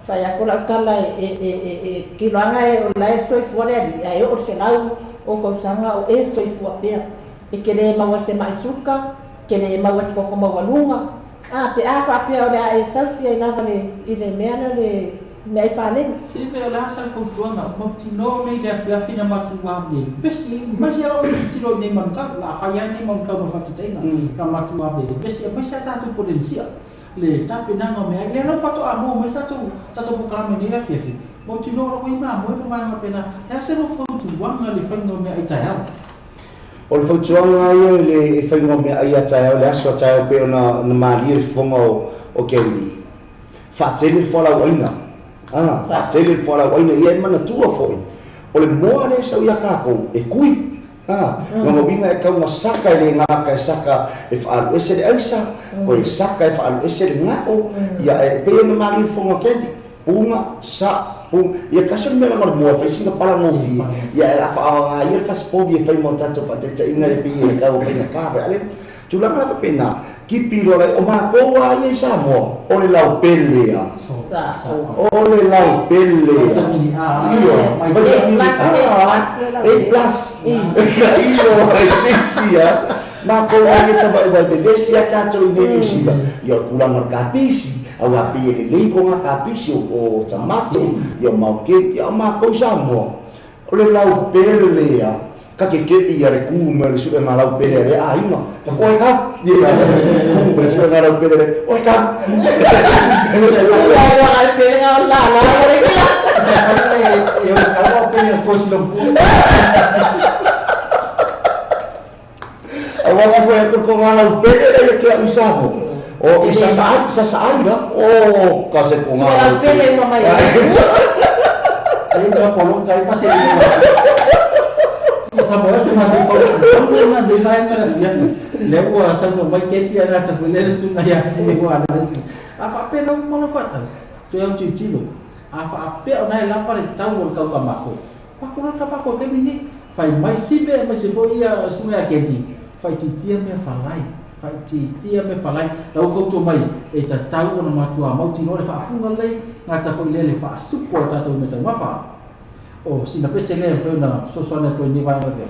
fai aku lau tala e, e, e, e kiloaga e o la e soifua le alii, ae oo i le 100 o tausaga o e soifua pea. E ke le maua se mai suka, ke le maua se koko maualuga, a pe a faapea o le a e tausi ai lava le, i le mea lea o le mea ai paleni. Se mea o le a sa le fautuaga, mautinoa nei le afiafi na matou ave vesi, aemaise lava o le tilotilo i nei manukau, o le a fai lava nei manukau ma le faataitaiga, na matou ave vesi, aemaise lava tatou Polenesia, le tapenaga o meaai, lea lava faatoa maua mai le tatou tatou polokalame i nei le afiafi, mautinoa o lo o i ai mamoe ma vaega faapena. Le a se lou fautuaga i le faiga o meaai taeao? O le fautuaga lava ia i le faiga o meaai a taeao i le aso a taeao pei ona malie le fofoga o Kelly, faatele le fualaauaina, a, faatele le fualaauaina, ia e manatua foi, o le moa lea e sau ia tatou, e kui, a, lona uiga e tau na saka e le gata e saka e faaaluese le aisa, o e saka e faaaluese le gao, ia e pei ona malie le fofoga o Kelly, Puga, sa, pu, ia kasi o le mea leaga o le moa e fai sina pala gofie, ia e a faaaoga ia le fasipovi e fai mo tatou faataitaiga e pei e tau faigata foi ale tulaga la faapena, kipi loa lai, o matou lava ia i Samoa, o le laupele a, o le laupele a, ioe, vaitamini A, A plus, ioe, teisi a, matou lava ia i Savaii ua e vevesi a tatou i nei Niu Sila, ia o le tulaga o le kapisi, Aua pei e lelei ko nga kapisi o tamato, ia o maukeni, ia o makou i Samoa. O le laupele lea, ka kekeʻi ia le ku me le suʻe nga laupele a lea aiga, fakoa e kau. Ku ma le suega laupele le oi ka. Aua ka foi atu ko ngā laupele e ke au i Samoa. O i sa sa sa ai la. O ka se ko ngā laupele ma mai. Ai ka polo kai pa se. Samoa se ma te polo. Na de vai na ia. Le ua sa no mai ke tia na ta le su na ia si ua na si. A fa pe no mo no fata. Tu au ti tilo. A fa pe o na la pa le tau o kau ka mako. Pa ko na pa ko ke mini. Fai mai si me mai se fo ia su mea ke ti. Fai titia mea falai. Fai titia mea falai. Lau fautua mai e tatau ona matua mautinoa le faapuga lelei gata foʻi lea le faasupu o tatou mea taumafa. O sina pese lea e mafai ona fesoasoani atu ai lenei vaega lea.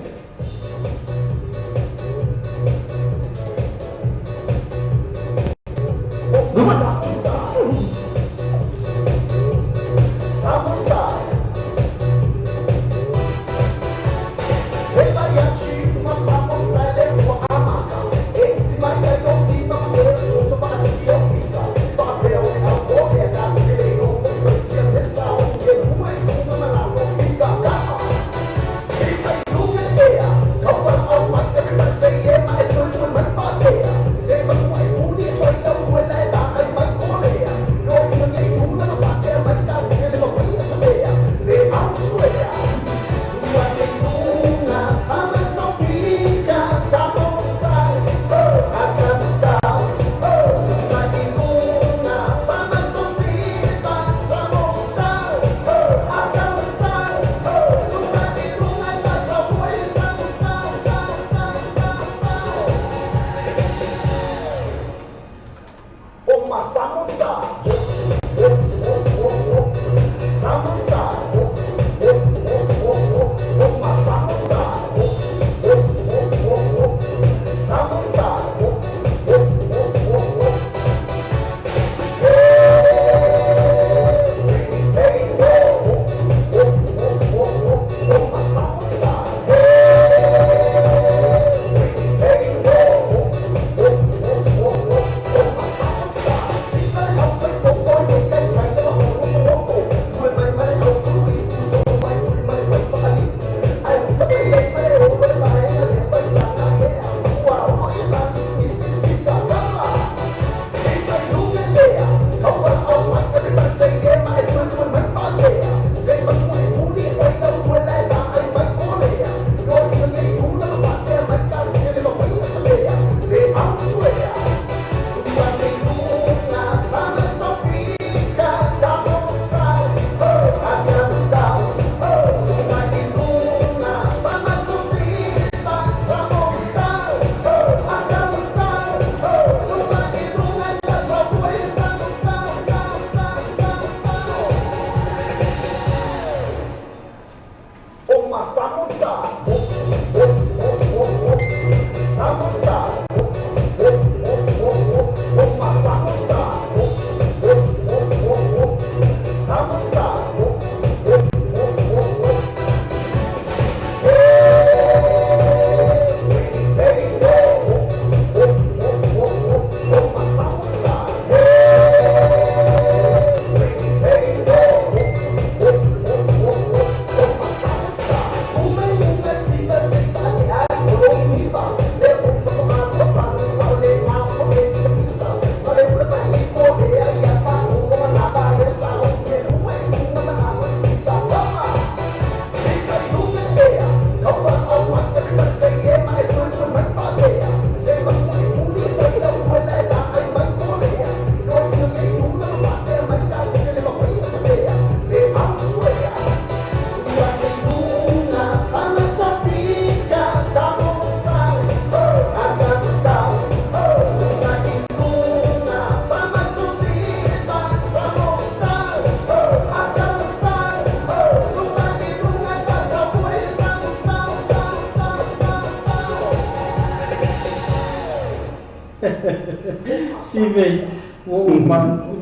Sive ua ou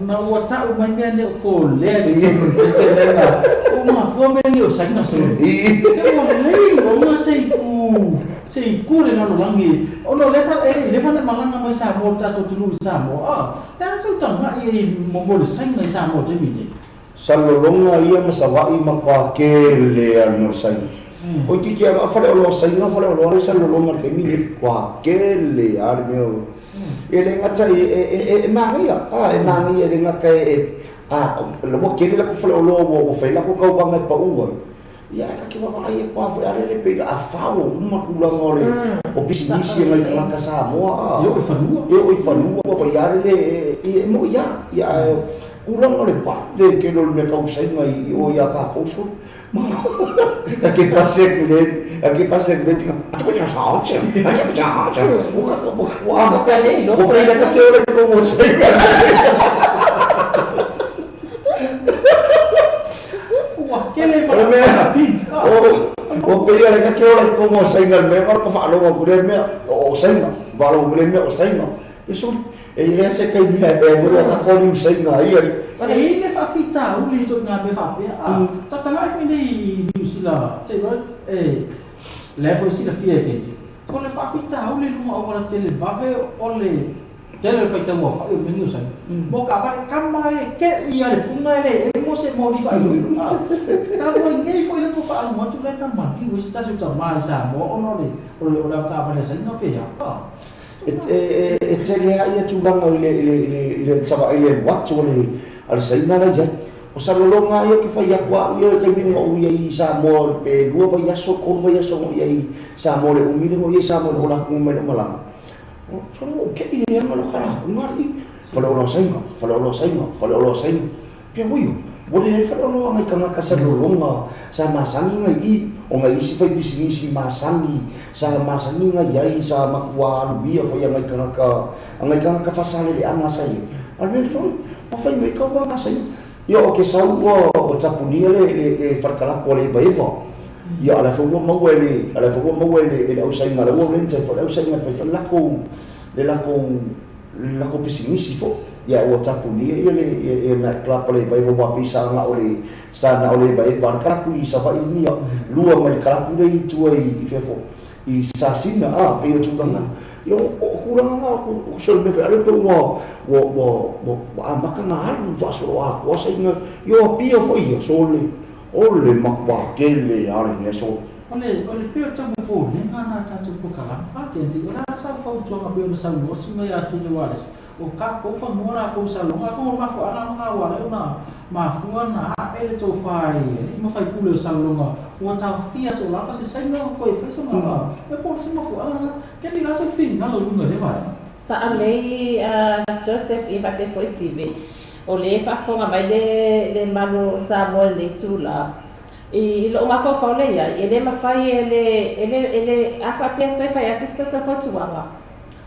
na ua ta'u mai mea nei o polea i totonu o le pese lea na o mafua mea nei o saina se se ua lelei ua uga se ipu Se i tua le lalolagi ona o lea e le i leva ona e malaga mai Samoa le tatou atunuu i Samoa a le a sau tagai ai mo le Saina i Samoa i le taimi nei. Salolonga ia ma Savaii matua kele a le mea o le Saina. Oi kiki a o faleoloa Saina o faleoloa le Salolonga i le taimi lenei matua kele a le mea o e le gata i e e manaia a e manaia e le gata e a ua kele latou faleoloa ua fai latou tauvaga e pau ai. Ia ae ta te vaavaai atu lava foi a lele pei a fao uma tulaga o le o pisinisi a nai tagata Samoa a. E oo i fanua. E oo i fanua foi a lele e moi a. Ia ae tulaga o le vave tele o le mea tau Saina i o ia tatou solo. Ta te pasi atu le ta te pasi atu le ua pei ta te ola i totonu o Saina. Ua kele ma le mea Ua pei o le kake ola i totonu o Saina le mea o ka faalogo atu lea mea o Saina faalogo atu lea mea o Saina e soli e i ai se taimi e alu a tatou liu Saina ai ali E i ai le faafitauli i ituaiga mea faapea a tatala'i foi nei i Niu Sila te iloa e lea foi silafia e Kenji o le faafitauli i luga o auala televave o le Tele le faitau aofai o mea nei o Saina. Mo taavale kama e kei a le puna e le emo se moli faailoilo. A talu ai nei foi le faaalu atu lea na maliu ai se tasi o tama i Samoa ona o le o le o le avetaavale a Saina pe a. E tele lava ia tulaga i le i le i le i le alu atu a le Saina la i ai. O salologa lava ia ou te fai atu au ia i le taimi na ou i ai i Samoa pe lua vaiaso, tolu vaiaso na ou i ai i Samoa i le umi lea na ou i ai i Samoa i le ola atu mai lou malaga. Fale o kei e anga lo kala ungari fale olo sainga fale olo sainga fale olo sainga pia ui ua le fale olo anga i kangaka sa lolonga sa masani ngai i o ngai isi fai pisinisi masani sa masani ngai ai sa matua alu ia fai anga i kangaka anga i kangaka fasalele anga sa ia a le foi o fai mai kau vanga sainga ia o ke sau ua o tapunia le le fale kalapu a le eva eva Ia, a la foi ua maua e le, a la foi ua maua e le, e le ausaiga a le ua rent ai foi le ausaiga e fai foi le lakou, le lakou, le lakou pisinisi foi. Ia, ua tapunia ia le, ia, ia night club a le Evaeva aua pei sa na o le, sa na o le Evaeva le kalapu i Savaii ia, lua mai le kalapu lea i tua i, i fea foi, i Sasina, a, pei o tulaga, ia, o, o tulaga na, o, o se mea foi ale pe ua, ua, ua, ua, ua amata na alu faasoloatoa saina, ia o Apia foi ia, sole. O le matua tele a le aso. O le, o le pei o le tau popolega na tatou polokalame Paketi, o le a sau fautuaga pei ona saunoa susuga ia Sini Wallace, o tatou fanua latou i Salelologa, atonu o le mafuaaga lena ua ala ai ona mafua ona ae le tofa i alii ma faipule o Salelologa ua taofia soo lava se saina o toe fai sona, e po o le isi mafuaaga lena. Keni, o le a sou finagalo i luga i lea vaega? Sa lelei a Joseph ia faapea foi Sive. O lea e faafofoga mai le le malu o Samoa i lenei itula, i lou mafaufau lea i ai, e le mafai e le, e le, e le, a faapea e toe fai atu se tatou fautuaga,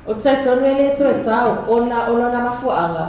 ou te talitonu e le toe sao ona o lona mafuaaga.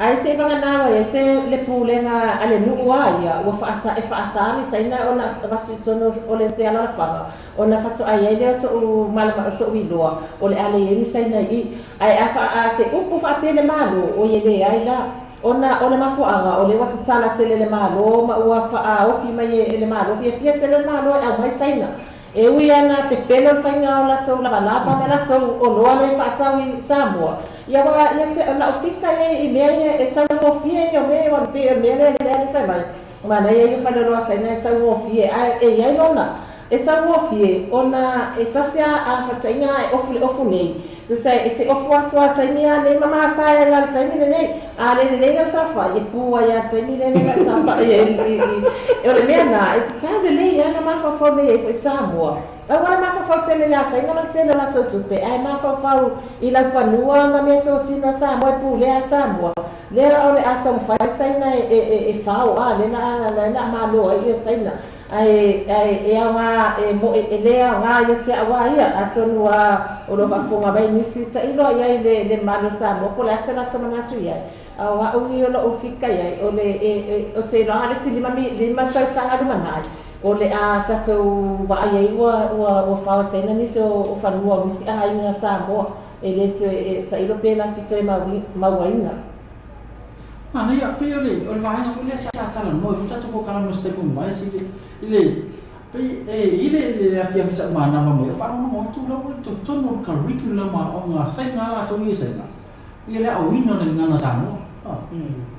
Ae se i vagana ua i ai se le pulega a le nuu a ia ua faasa, e faasa ni Saina ona avatu i totonu o le se alalafaga, Ona faatoa i ai lea o soʻu malama o soʻu iloa, o le a leai ai ni Saina i i. Ae a fa, a se upu faapea le Malo, oi e leai la. Ona o le mafuaaga, o lea ua tatala tele le Malo ma ua faaofi mai e le Malo, fiafia tele le Malo e aumai Saina. E ui lava ina pepelo le faiga o latou lavalava ma latou oloa lea e faatau i Samoa, ia ua, ia te, o lau fika ia i mea ia e taugofie ia o mea ia aua pei o le mea lea lea e fai mai, manaia ia o faleoloa Saina e taugofie, ae e i ai lona E taugofie, ona e tasi a a fataiga a e ofu le ofu nei, tusa e te ofu atu a taimi a nei ma masae ai a le taimi lenei, a le lelei lau saofai, e pu ai a le taimi lea le saofai ai i, i, o le mea na, e tatau lelei a na mafaufau nei ai foi Samoa. Aua le mafaufau tele ia Saina ma le tele o latou tupe, ae mafaufau i lau fanua ma mea totino a Samoa e pulea a Samoa, lea o le a taumafai Saina e, e, e, e fao a, lea na, lea na malo ai ia Saina. Ae, ae, e aoga, e moe, e le aoga ia te au a ia, atonu a o lo o faafofoga mai nisi, tailo i ai le, le malu o Samoa po o le a se latou manatu i ai. A o au ia o lou fika i ai, o le, e, e, ou te iloaga le isi lima, lima tausaga lumanai, o le a tatou vaai ai ua, ua, ua faoseina nisi o, o fanua o nisi aiga Samoa, e le toe, e tailo pe latou toe maui, mauaina. Manaia, pei o le, o le vaega foi lea sa talanoa ai foi tatou polokalame o se taimi ua mavae, i le, i le Pei e i le le afiafi sa manava mai o faalogologo atu la ua i totonu o le curriculum a aoga a Saina a latou ia i Saina ia le aoina o le gagana Samoa.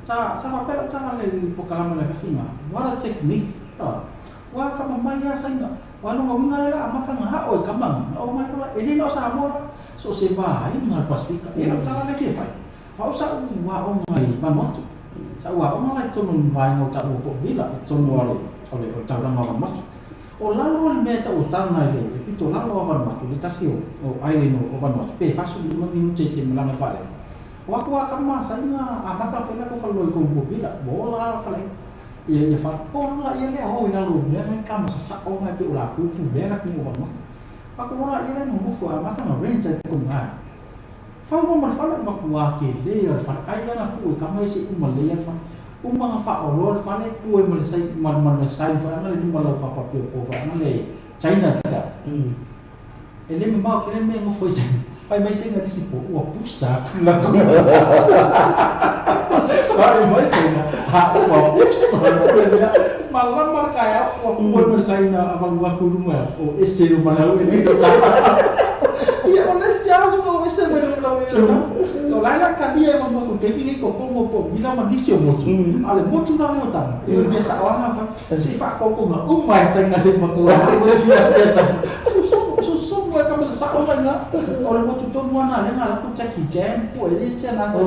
Sa sa faapea lau tala i le polokalame o le afiafiga, what a technique. Ua akamamai lava Saina. Aua o lona uiga lea o le a amata ona ao e tama nei, na oo mai loa, e le na o Samoa la, so o se vaega o le Pasefika. E lau tala lea e fia fai, o au sa ou aoga i Vanuatu. Sa ou aoga la i totonu o le vaega o taua po o Vila i totonu o le o le taulaga o Vanuatu. O lalo o le mea e tau o Tana i le pito lalo o Vanuatu, le tasi o island o Vanuatu, pe 45 minute e te malaga i le vaalele. O atu lava tama Saina amata ona fai latou faleoloa i totonu o Port Vila, ua ola lava faleaiga. Ia ia faaola ia lea o i lalo o mea nai kama sasao nai pe o latou pulea le atunuu o Vanuatu. Faatolola ia lea nonofo e amata ona rent ai totonu ai. Fau loa ma le fale matua tele o le fale ai ana tuu e tama ia se i uma lelei a le fale. Uma ona faaoloa le fale tuu ai ma le sai ma ma le sign foi ana le luma laupapa pei o foi ana le China town. E le mamao tele le mea e nofo ai Saina. Fai mai Saina i le isi po ua pusa atu la Fai mai Saina, ha ua pusa atu le mea. Malama le taeao ua pu ai ma le Saina avanu atu i luma o ese le malau e le Ia o le isi aso o ese mai le malau e le O la e la talia e Vanuatu i le taimi lenei totonu o Port Vila ma nisi o motu. A o le motu la lea o Tana, ia o le mea sao lava na fai. Se i faatautoga uma e Saina se i matua le fia Saina. Susumu e kama sasao mai ina. O le motu tonu lava na lea na alu atu Jackie Chan pue le isi ana ata i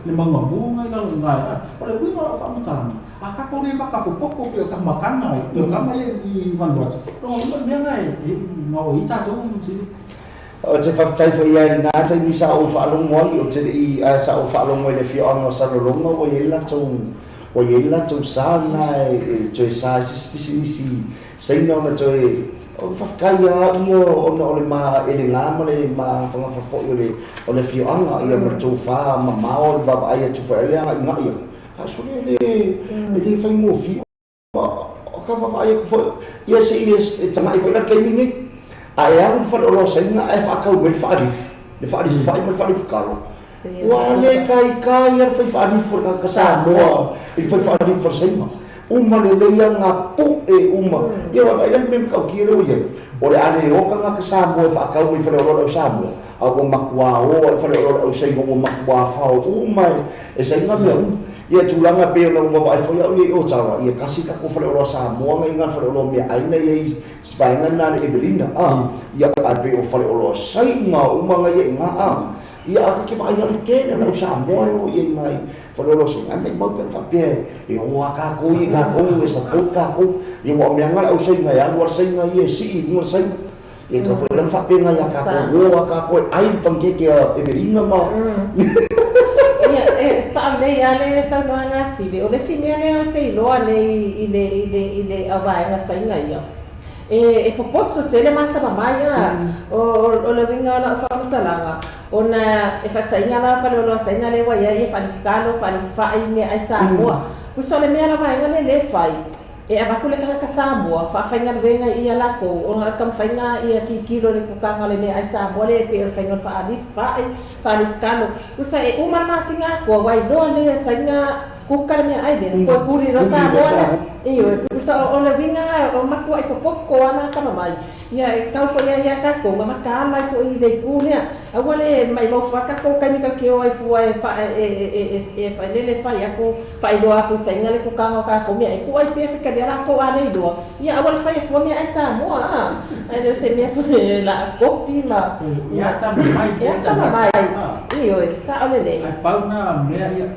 le mauga mu ngai lalo i ina. O le uiga o lau faamatalaga, a tatou le makapopoto pei o Tamakana i o tama ia i Vanuatu, lona uiga o le mea lena e gaoioi ai tatou sili. Ou te faafetai foi ia i lena taimi sa ou faalogo ai, ou te le i, ae sa ou faalogo i le afioaga o Salelologa ua i ai le latou, ua i ai le latou sa lena e toe sa ai se isi pisinisi Saina ona toe, o faafetai ia au ia ona o le ma elega ma le magafagafa foi o le, o le afioaga ia ma le tofa mamao le vaavaai atu foi ai le agaigai atu, a sole e le, e le faigofie. O ka vaavaai atu foi, ia se i e tagai foi la i le taimi lenei. A e alu i le faleoloa Saina ae faatau mai le faalifu, le faalifu fai ma le faalifu kalo, ua le taitai lava le fai faalifu a le tagata Samoa i le fai faalifu a le Saina. Uma lelei lava ngā puʻe uma. Ia vaavaai la i le mea matautia lea ua i ai, o le a le o tagata Samoa e faatau mai i faleoloa le au Samoa, a ua matuā o lava i faleoloa le au Saina ua matuā fao uma e Saina mea uma. Ia tulaga e pei ona ou vaavaai foi au ia i Ottawa, ia tasi tatou faleoloa Samoa na i ina le faleoloa meaai na i ai i si vaega lena a le Evelina, a, ia ae pei o faleoloa Saina uma na ia i ina, a, ia a ta te vaai lava i le tele o le au Samoa e o i ai i ina i faleoloa Saina, ae maimau pe ana faapea e o lava tatou ia i tatou e support tatou, ia aua o mea na le au Saina e alu lava le Saina ia e sii i luga le Saina. Ia tau foi la na faapena ia tatou o a tatou e ai le panikeke a Evelina ma. Ia, e sao lelei lava le saunoaga a Sive. O le isi mea lea ou te iloa nei i le, i le, i le auvaega Saina ia, e, e popoto tele ma atamamai a. O, o, o le uiga o lau faamatalaga, ona e faataiga la faleoloa Saina lea ua i ai, ia faalifukalo, faalifai, meaai Samoa. Pusa o le mea la vaega lea lea e fai, E avatu le tagata Samoa faafaigaluega ia lakou ona o le taumafaiga ia tilotilo i le tutaga o le meaai Samoa lea e pei o le faiga o le faalifai, faalifukalo. Usa e uma le masina atoa ua iloa lea e saina kuka le meaai lea, toe kuli loa Samoa lea. Ioe, usa o le uiga o matuai popoto lava na tama mai. Ia e tau foi ai ia tatou ma mataala ai foi i le itu lea. Aua le maimau fua tatou taimi tatou te o ai fua e fa e e e failele fai atu faailoa atu i saina le tutaga o tatou mea e tuu ai pea fetalia latou a le iloa. Ia aua le faia fua meaai Samoa a. Ae le o se mea foi e la kopi ma E atamamai e atamamai. Ioe, sao lelei. Ae pau na mea ia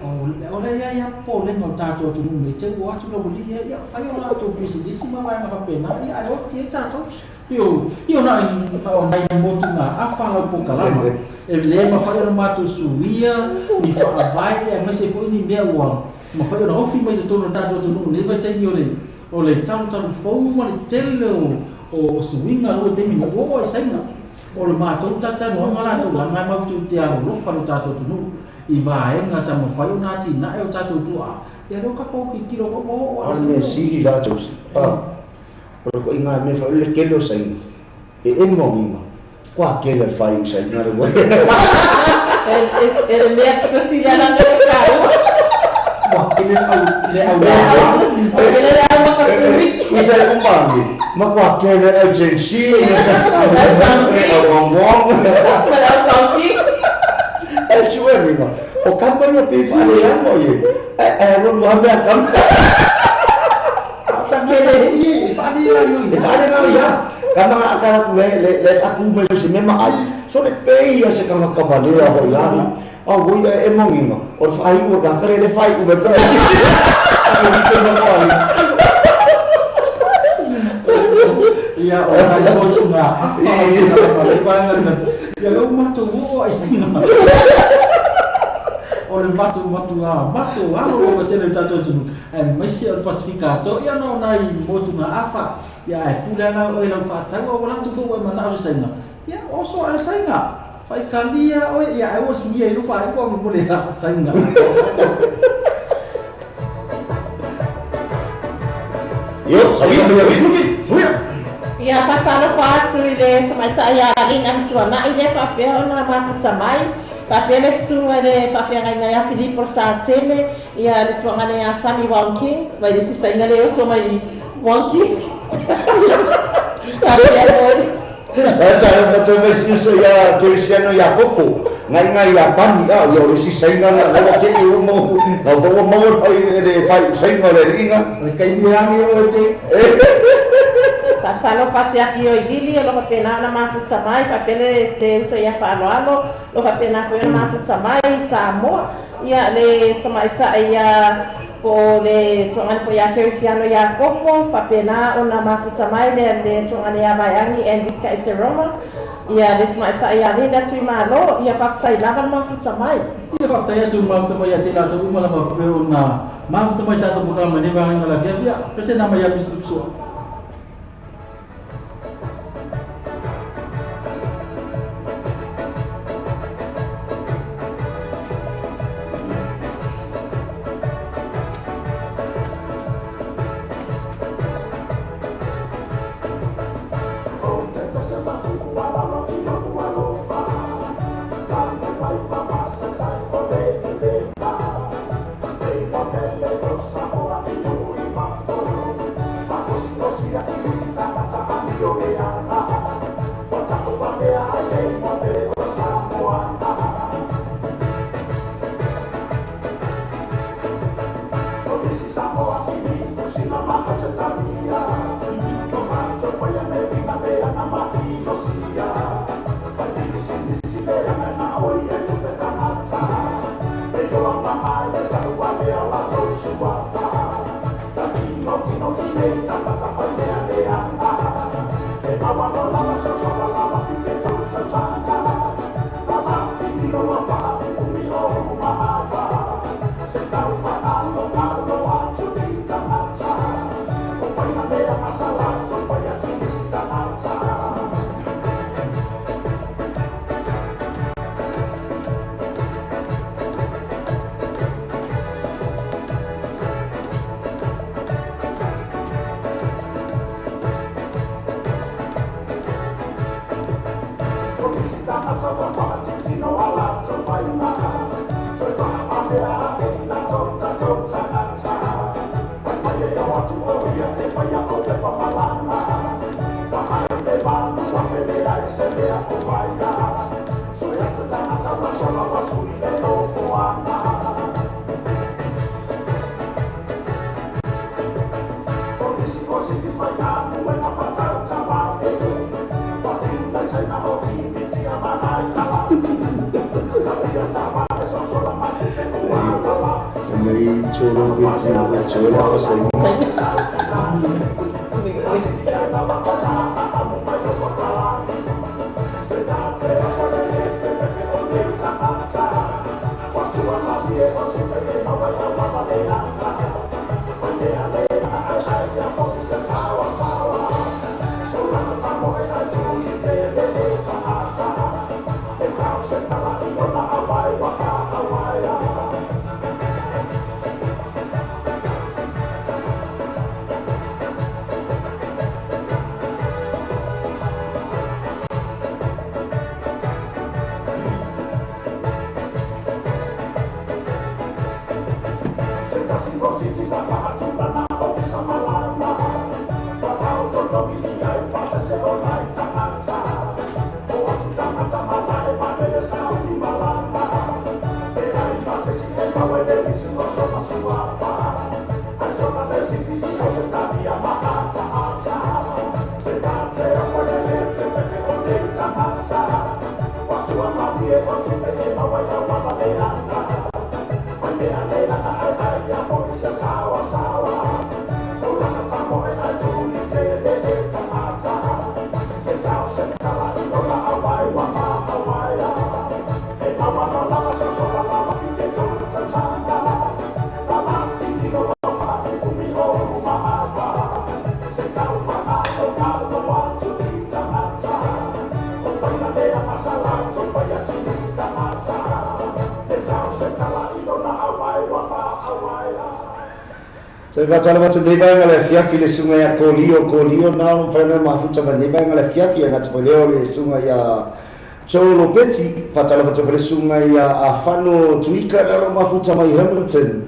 o lea e i ai lava popolega o le tatou atunuu nei, te ua o atu le aualii ia, ia fai o latou pisinisi ma vaega faapena, ia ae oti ai tatou. Pei o, ia na o nai motugaafa lau polokalama, e le mafai ona matou suia ni faavae aemaise foi ni mea ua mafai ona ofi mai totonu o le tatou atunuu i lenei vaitaimi o le o le talutalu fou ma le tele o suiga o le taimi nei, ua oo ai Saina. O le matou talatalanoaga latou leaga e matou te alolofa i lo tatou atunuu i vaega sa mafai ona atinae o tatou tuaa, ia lea ua tatou tilotilo foi ua oo lava. O le mea sili la Joseph, o le koiga mea foi le tele o Saina, e emo agiga, kua tele le fai o Saina le ua. E le mea pito sili ala mea e taua. Ua tele le au le au. Ua tele le au makapui. Sa e umani, ma qua che le agenzie, e suemiga. O kama ia pe whare amo ie. E ron mo mea kama. Kele i whare ia E whare ngā ia. Kama ngā akara ku le le apu me se mema ai. So le pe ia se kanga kavalea ho iari. A wo ia e monginga. O whai ua ka kare le whai ume pe. Ia o nai motu ngā afa o le vaega ia lau matou oo ai saina o le matou matuā matou alo o tele tatou atunuu aemaise o le Pasifika atoa ia na o nai motu ngā afa ia ae pule ana oe lau faataua ua latou foi ua e manao se saina ia oso ae saina faikalia oe ia ae ua suia i lou faaiuga mo le saina. Io, sawia, sawia, sawia. Ia faatalofa atu i le tamaitai ia Lina Matuana'i lea faapea ona mafuta mai faapea le susuga i le faafeagaiga ia Filipo Satele ia le tuagane ia Sami Wong King mai le sisaiga le oso mai Wong King faapea foi. Talo mai siusa ia Kerisiano ia Koko, ngai ngai ia pani a ia o le sisaiga la la ke i o mo na vo mo fai le fai sainga le inga. Le kaimi o te. Faatalofa atu ia i Lili o lo faapena ona mafuta mai faapea le te uso ia faaaloalo lo faapena foi ona mafuta mai Samoa ia le tamaitai ia po le tuagane foi ia Kerisiano ia Koko faapena ona mafuta mai le tuagane ia Vaiagi Enrica Eseroma ia le tamaitai ia Lina Tuimalo ia faafetai lava le mafuta mai. Ia faafetai atu mafuta mai ia te latou uma lava pe ona mafuta mai tatou polokalame nei vaega la fiafia pese na mai ia pisupusua. Toe faatalofa atu lenei vaega le afiafi i le susuga ia Kolio Kolio na o lo o mafai ona mafuta mai lenei vaega le afiafi e gata foi lea o le susuga ia Joe Lopeti. Faatalofa atu foi le susuga ia Afano Tuika na o lo o mafuta mai Hamilton.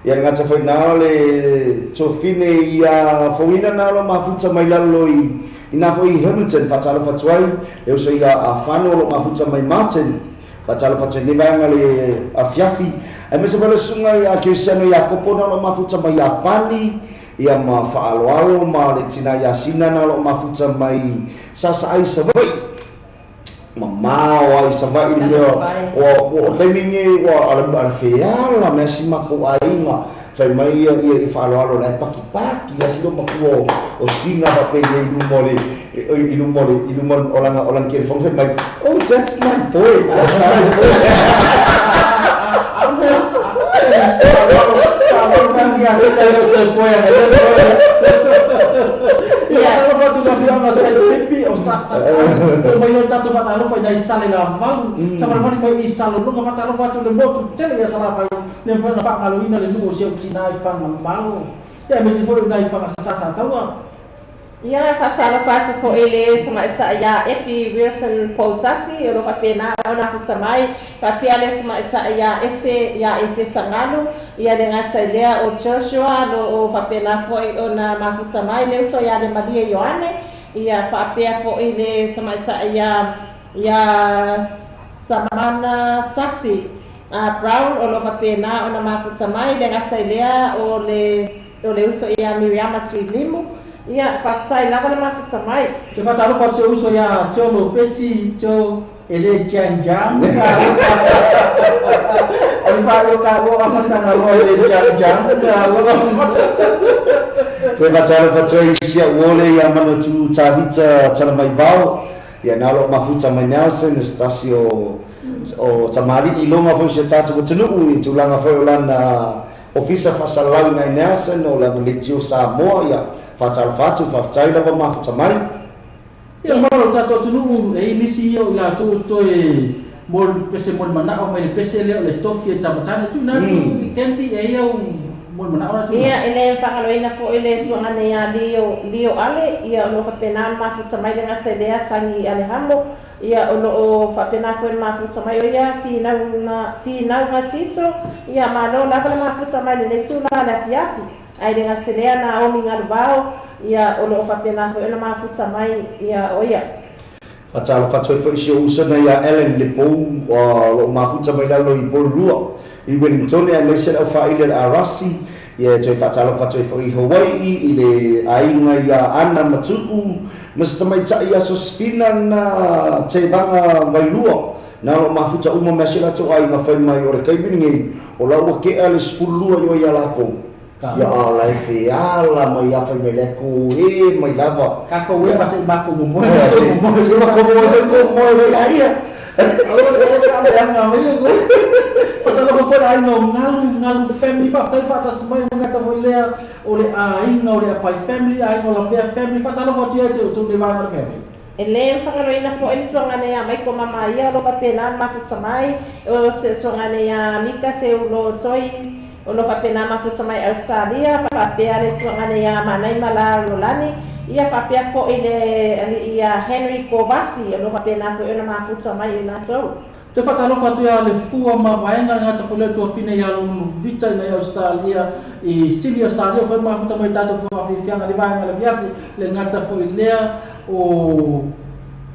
Ia le gata foi na o le Tofine ia Fouina na o lo o mafuta mai lalo i ina foi i Hamilton. Faatalofa atu ai le uso ia Afano o lo o mafuta mai Martin. Faatalofa atu i lenei vaega le afiafi, aemaise foi le susuga ia Kerisiano Iakopo na o lo o mafuta mai Iapani, ia ma faaaloalo ma le tina ia Sina na o lo o mafuta mai Sasaai i Savaii. Mamao lava i Savaii le mea o taimi nei ua ala feala mai si matou aiga fai mai ia ia i faaaloalo la e pakipaki lava si loomatua o Sina faapea i luma o le i luma o le i luma o lana o lana telefoni fai mai oh that's my boy that's my boy. Le mafai ona faagaloina le nuu o si ou tina i Fagamalo, ia aemaise foi o nai Fagasasataua. Ia, faatalofa atu foi i le tamaitai ia Epi Wilson Poutasi, o lo o faapena ona afuta mai, faapea le tamaitai ia Ese, ia Ese Tagalu, ia le gata i lea o Joshua, o lo o faapena foi ona mafuta mai le uso ia Lemalie Ioane, ia faapea foi le tamaitai ia, ia Samana Tasi. A Brown, o lo o faapena ona mafuta mai, le gata i lea o le o le uso ia Miriama Tuilimu. Ia, faafetai lava le mafuta mai. Te faatalofa atu si ou uso ia Joe Lopeti, Joe e le Jang Jang. O le faaiu ka ua amataga loa e le Jang Jang. Toe faatalofa atu ai i si au ole ia Manatu Tavita Talamaivao, ia na o lo o mafuta mai Nelson, o se tasi o o tamalii i luga foi o si o tatou atunuu i tulaga foi o lana ofisa faasalalauina i Nelson, o lana leitio Samoa, ia faatalofa atu, faafetai lava mafuta mai. Ia ma lo tatou atunuu e i ai nisi ia o i latou o toe mo le pese mo le manao mai le pese lea o le tofi e tamatane tuuina atu i Candy e i au mo le manao la tuuina. Ia, e le faagaloina foi le tuaga nei a Lio, Lio Ale, ia o lo o faapena ona mafuta mai le gata i lea tagi a le hamo, Ia, o lo o faapena foi le mafuta mai o ia finauga, finauga tito, ia, malo lava le mafuta mai lenei tula le afiafi. Ae le gatelea Naomi Galuvao, ia, o lo o faapena foi ona mafuta mai, ia, o ia. Faatalofa atu ai foi i si ou uso nei ia Ellen Lepou, o lo o mafuta mai lalo i Porirua, i Wellingtone, aemaise le aufaaili a le Arasi, ia e toe faatalofa atu ai foi i Hawai'i, i le aiga ia Ana Matu'u, Ma se tamaitai ia Sosefina na Tevaga Vailua, na o lo o mafuta uma mai si o latou aiga fai mai o le taimi lenei, o la ua tea le 12 i o ia lakou. Ia a la e feala mai a fai mai la e koe mai lava. Ka koe ma se i makou momoe. Se makou momoe foi kou moe foi la ia. Faatalofa foi le aiga o Galu, Galu family, faafetai faatasi mai le gata foi lea o le aiga o le Apai family, aiga o Lavea family, faatalofa atu ia te outou le vaega o le family. E le mafagaloina foi le tuaga nei a Maiko Mama ia o lo o faapena ona mafuta mai, o se tuaga nei a Mika Seulo Toi o lo o faapena mafuta mai Ausetalia, faapea le tuaga nei a Manaima Lalolani, ia faapea foi le alii ia Henry Kovati o lo o faapena foi ona mafuta mai i latou. Te faatalofa atu ia Lefua ma Vaega le gata foi lea o tuafine ia Lulu Vita ina ia Ausetalia i Sini Ausetalia foi mafuta mai tatou faafiafiaga le vaega le afiafi le gata foi lea o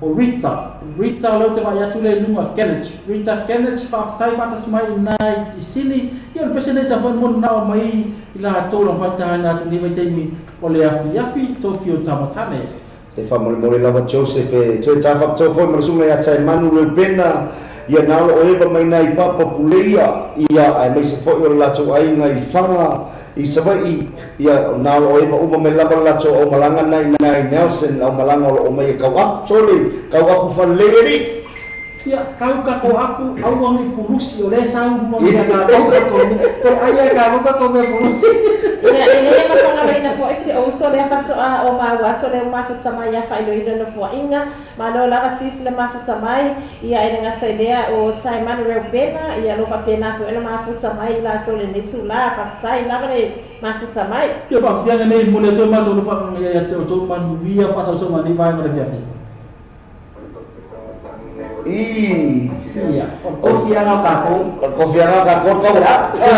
o Rita Rita o lea ou te vaai atu lea i luga Kenneth Rita Kenneth faafetai faatasi mai ina i Sini ia o le pese nei sa foi molinao mai i latou la faitaina atu nei vaitaimi o le afiafi tofi o Tamatane. E faamolemole lava Joseph e toe ta faapitoa foi ma le susuga ia Taemanu Reubena, ia na o lo o eva mai nai papa Puleia, ia aemaise foi o le latou aiga i Faga i Savaii, ia na o lo o eva uma mai lava le latou aumalaga na i nai Nelson, aumalaga o lo o mai e kau apu tole, kau apu falelei alii. Ia, kau kako aku, aua ni pulusi, o lea e sau ma mea tatou kako, toe ai ai tatou kako mea pulusi. Ia, e le mafagaloina foi Si ou uso lea faatoa o maua atu o lea ua mafuta mai ia faailoilo i nofoaiga. Malo lava sis le mafuta mai, ia e le gata i lea o Taimane Reubena, ia o lo o faapena foi ona mafuta mai i latou i lenei itula. Faafetai lava le mafuta mai. Ia faapiaga nei momoli atu ai matou alofa ia te outou manuia faasausauga nei vaega o le afiafi. Ii. Ia, o le kofiaga o tatou. O le kofiaga o tatou o le fau a.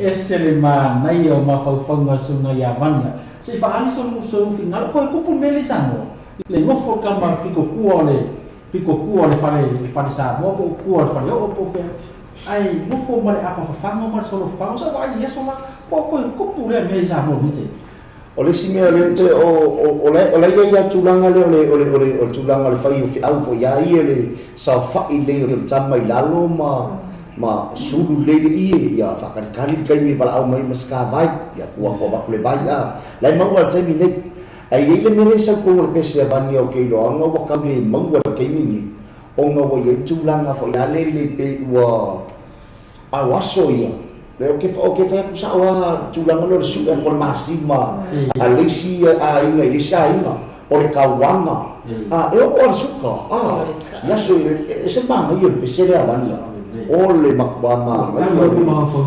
Ese le manaia o mafaufauga o le susuga ia Vania. Se i faaali sou finagalo po e kupu le mea lea i Samoa. Le nofo kama le piko kua o le piko kua o le fale le fale Samoa po o kua o le fale oo po o fea. Ae nofo ma le apa fafaga ma le solo fafaga. Sa vaai i aso la po o koe kupu lea mea i Samoa nei taimi. O le isi mea o lea ou te o o la e i ai lava le tulaga lea o le o le o le o le tulaga o le fai o feau foi a ia le saofai lelei o le tama i lalo ma ma sulu lelei le ie ia faakalikali le taimi e valaau mai ai ma se vai ia ua ua avatu le vai a la e maua i le taimi nei. Ae i ai le mea lea e sau totonu o le pese a Vania o Keiloaga ua tau le maua i le taimi nei ona ua i ai le tulaga foi a lele pei ua a o aso ia le o ke o ke fai atu sa'o lava tulaga lea o le su'e atu o le masima a le isi aiga i le isi aiga o le tauaga a e oo lava i le suka a i aso e ese le manaia o le pese lea a Vania o le matua manaia o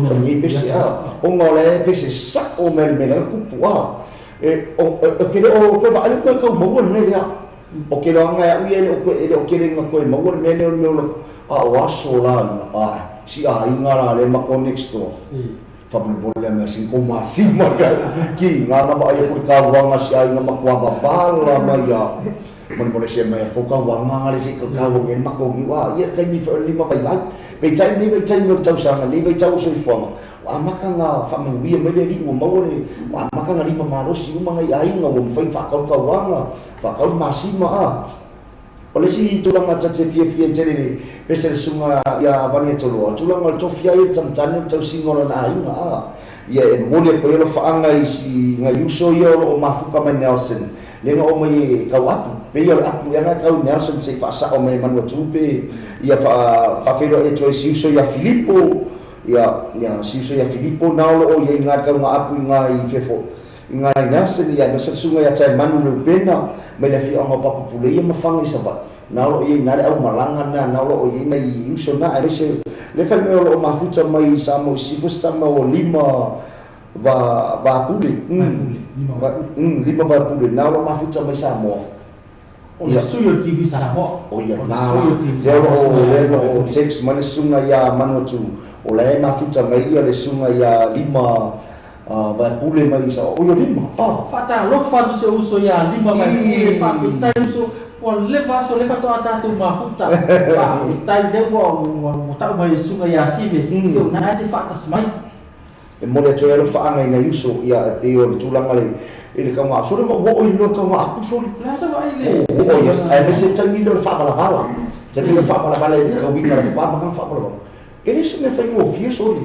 lenei pese a ona o le pese sa'o mai le mea lea na tupu a e o ke le o toe vaai atu e tau maua le mea lea o ke loaga e a'u ia e le o tele ina toe maua le mea lea o le mea o a o aso la a si aiga la lea ma next door faamolemole mea sini kou masima ki ngā na vaai aku i le kauaga si aiga matua papaala mai a molemole se mai kou kauaga le se kauaga e makou niu a ia taimi foi o le lima vaivai peitai lenei vaitaimi o le tausaga lenei vaitau o soifuaga ua amata ona faamanuia mai le Alii ua maua le ua amata ona lima malosi uma nai aiga ua mafai ona faatau kauaga faatau le masima a O le isi tulaga ta te fiafia tele i le pese le susuga ia Vania Toloa, tulaga o le tofi ai o le tamatane o le tausiga o lana aiga, a. Ia e momoli atu ai alofaaga i si nai uso ia o lo o mafuta mai Nelson, lea na oo mai e tau apu, pei o le apu ea na e tau i Nelson se i faasao mai e Manuatu pe ia faafeiloai atu ai i si uso ia Filipo, ia, ia si uso ia Filipo na o lo o i ai i na tauga apu i na i fefo. I ngā i Nelson, ia aemaise le susuga ia Taemanu Reupena, mai le afioaga o Papapuleia ma Faga i Savaii. Na o lo o i ai ina le aumalaga na, na o lo o i ai nai uso na, aemaise le fai mai o lo o mafuta mai i Samoa i sisifo se tama ua lima va, va pule, lima va pule, na o lo o mafuta mai Samoa. O le sui o le TV Samoa. O ia na la. Lea o lo o, lea o lo o text mai le susuga ia Manuatu, o la e mafuta mai ia le susuga ia lima Vaepule mai sa o ia lima a. Faatalofa atu se uso ia lima Vaepule, faafetai uso, ua leva aso lea faatoa tatou mafuta, faafetai lea ua ua tau mai e le susuga ia Sive, ia o lena e te faatasi mai. E momoli atu ai alofaaga i nai uso, ia e pei o le tulaga le i le tauga sole ma ua oo i le tauga apu sole. O le a se vaai le. Ua oo i ai, aemaise le taimi lea o le faavalavala, taimi lea o le faavalavala i le tauiga o le faatoa amata ona faavalavala. E le se mea faigofie sole.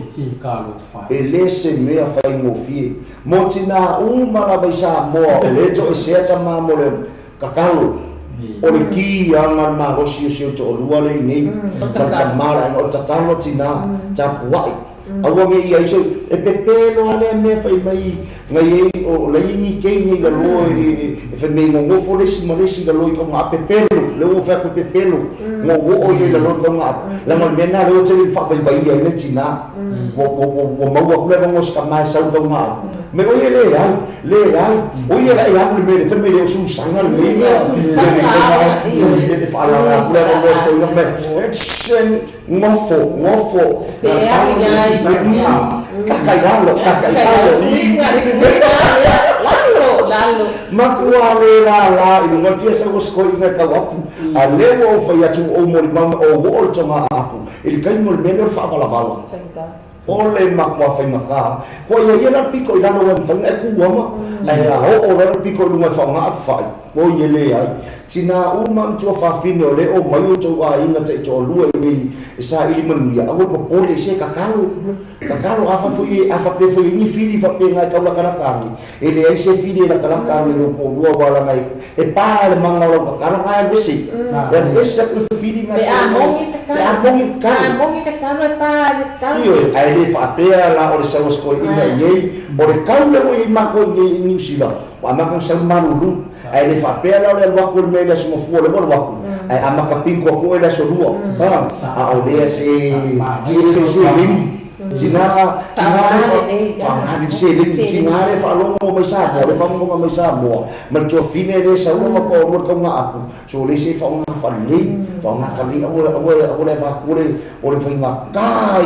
E le se mea faigofie. Mo tinā uma lava i Samoa, o lea e toesea tama mo le tatalo, o le ki aga le malosi o si ou toalua lea i nei, ma le tama o le aiga, o le tatalo a tinā, tapuai. Aua ne i ai se, e pepe loa lea mea fai mai nai ai o lai ni kei nei lalo e fai mai nonofo le isi ma le isi i lalo i tauga a pepelo, lea ua fai atu e pepelo, no ua oo ia i lalo i tauga a, leaga o le mea lena lea ua tele ina faavaivaia ai le tina, ua ua ua maua atu le avanoa o se tama e sau i tauga a, mai oi e leai, leai, oi e laʻi alu le mea lea, fai mai le o susaga lenei mea, e faalala atu le avanoa o se toeaina fai mai, shh, Nofo, nofo, kaka i lalo, kaka i lalo. Lalo, lalo. Matua le lala i luga o le fia sau o se toeaina e tau apu. A lea ua ou fai atu ua ou molimau ma ou oo i le toga apu i le taimi o le mea lea o le faavalavala. O le matua faigata. Kua ia ia la le pito i lalo aua e mafai ona e tu ama, ae a oo loa le pito i luga e faaaoga apu fai, oi e leai. Tina uma matua fafine o lea e omai outou aiga taitoalua i e saili manuia, aua le popole, se tatalo, tatalo. A faapea foi e i ai ni fili faapena e tau latalata ane, E leai se fili e latalata ane i lou toalua aua leaga e pa le maga o lau tatalo na e alu ese. E alu ese atu le fili na Pe a mogi le tatalo. Pe a mogi le tatalo. A mogi le tatalo e pa le tatalo. Ioe, ae le faapea la o le sau a si toeaina i inei, o le tau lea ua i ai matou i inei i Niu Sila, ua amata ona sau le malulu. Ae le faapea la o le alu atu o le mea i le Aso Gafua lea ua alu atu, ae amata pinto atu oe i le Aso Lua. A o lea se se seleni. Tina, tina le faaaoga le seleni, tina le faalogo mai Samoa, le faafofoga mai Samoa, ma le tuafine le sau ma toalua le tauga aku, so le se faaaoga faalelei, faaaoga faalelei aua aua aua le avatu o le o le faigata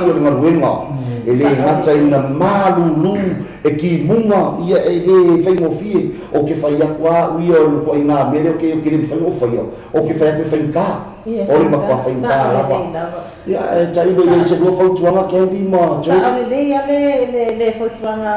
ia o le galuega, e le gata ina malulu e timuga ia e le faigofie, ou te fai atu lava au ia o le ituaiga mea lea ou te le mafai ona ou faia, ou te fai atu e faigata, o le matua faigata lava. Ia, ae tailo i ai se lua fautuaga Candy ma Joe. Sao lelei a le le le fautuaga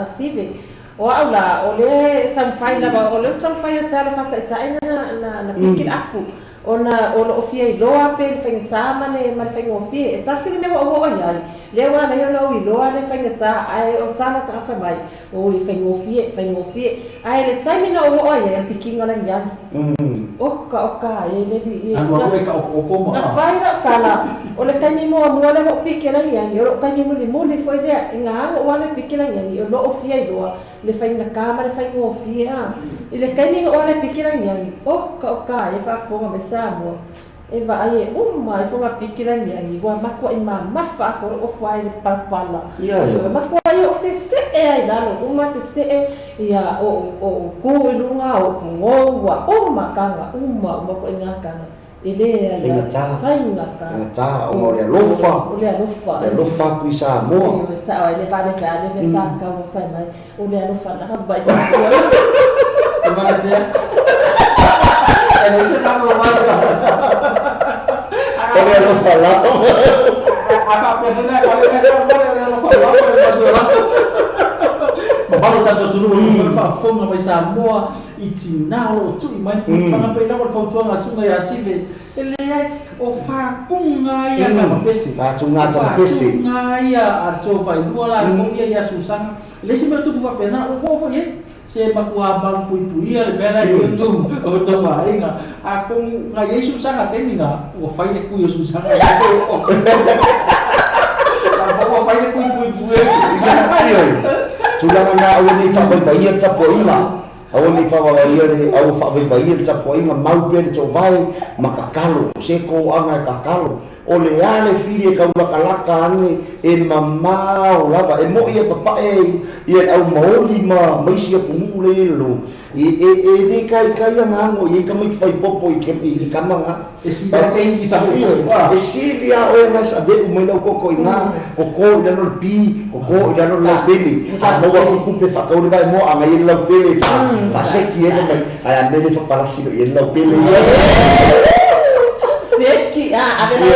a Sive. O au la, o lea e taumafai lava, o lea ou te taumafai ou te alo faataitai na na na piki le apu ona o lo o fia iloa pe le faigata ma le ma le faigofie. E tasi le mea ua ou oo i ai, lea ua ala ai ona ou iloa le faigata ae o tala tagata mai, Oi, faigofie, faigofie. Ae le taimi na ou oo ai ai, o le pikiga o le agiagi. Oka, oka e le alii e. Na fai lau tala, o le taimi muamua lea ua ou piki ai le agiagi, o lou taimi mulimuli foi lea. I ga ua ou alu e piki le agiagi, o lou fia iloa le faigata ma le faigofie a. I le taimi na ou alu e piki le agiagi, oka, oka e faafofoga mai Samoa. E vaai e uma ai foga piki lagiagi ua matuai mamafa atu o loo ofa ai le palapala. Ua matuai oo sese'e ai lalo uma sese'e ia oo oo ku i luga oo pugou ua uma taga uma uma ituaiga taga e leai lava faigata. Faigata ona o le alofa. O le alofa. Le alofa atu i Samoa. Ioe sao ai le vale fai ale le sa taua fai mai O le alofa lava i matua. E vale pea. E leai se faamavae. O le alofa lava. A faapea foi la, o le mea sa vale o le alofa lava i matua lava. Mamalu o tatou atunuu o lo o faafofoga mai Samoa i tina o lo o tui mai faga pei lava le fautuaga a Susuga ia Sive E leai, o faatuga ia a Tamapese. Faatuga a Tamapese. O faatuga ia a le Tovailua latou ia ia Susaga. E leai se mea o tupu faapena, ua oo foi i ai. Se matua malupuipuia le mea la e i o outou aiga. Atonu na i ai Susaga i le taimi na, ua fai le kui o Susaga i lalo o. Ua fai le kui puipui a Susaga. Ioe, tulaga na aua ne i faavaivaia le tapuaiga. Aua ne i faavavaia le aua faavaivaia le tapuaiga, mau pea le toovae ma tatalo, o se toaga e tatalo. O le a le fili e tau latalata ane e mamao lava, e moʻi e papaʻe ia le au maoli ma ma isi atunuu lea i lalo, e e e le taitai ana ago i ai tamaiti fai popo i i tama na. E sili a keiki sa E sili a oe na save'u mai lau toto i na, toto i lalo le pi, toto i lalo le laupele, a maua atu tupe faatau le vaemoa a nai ai le laupele e faaseki ai mai, ae a mele faapalasi loa i ai le laupele ia. Seki, a ave la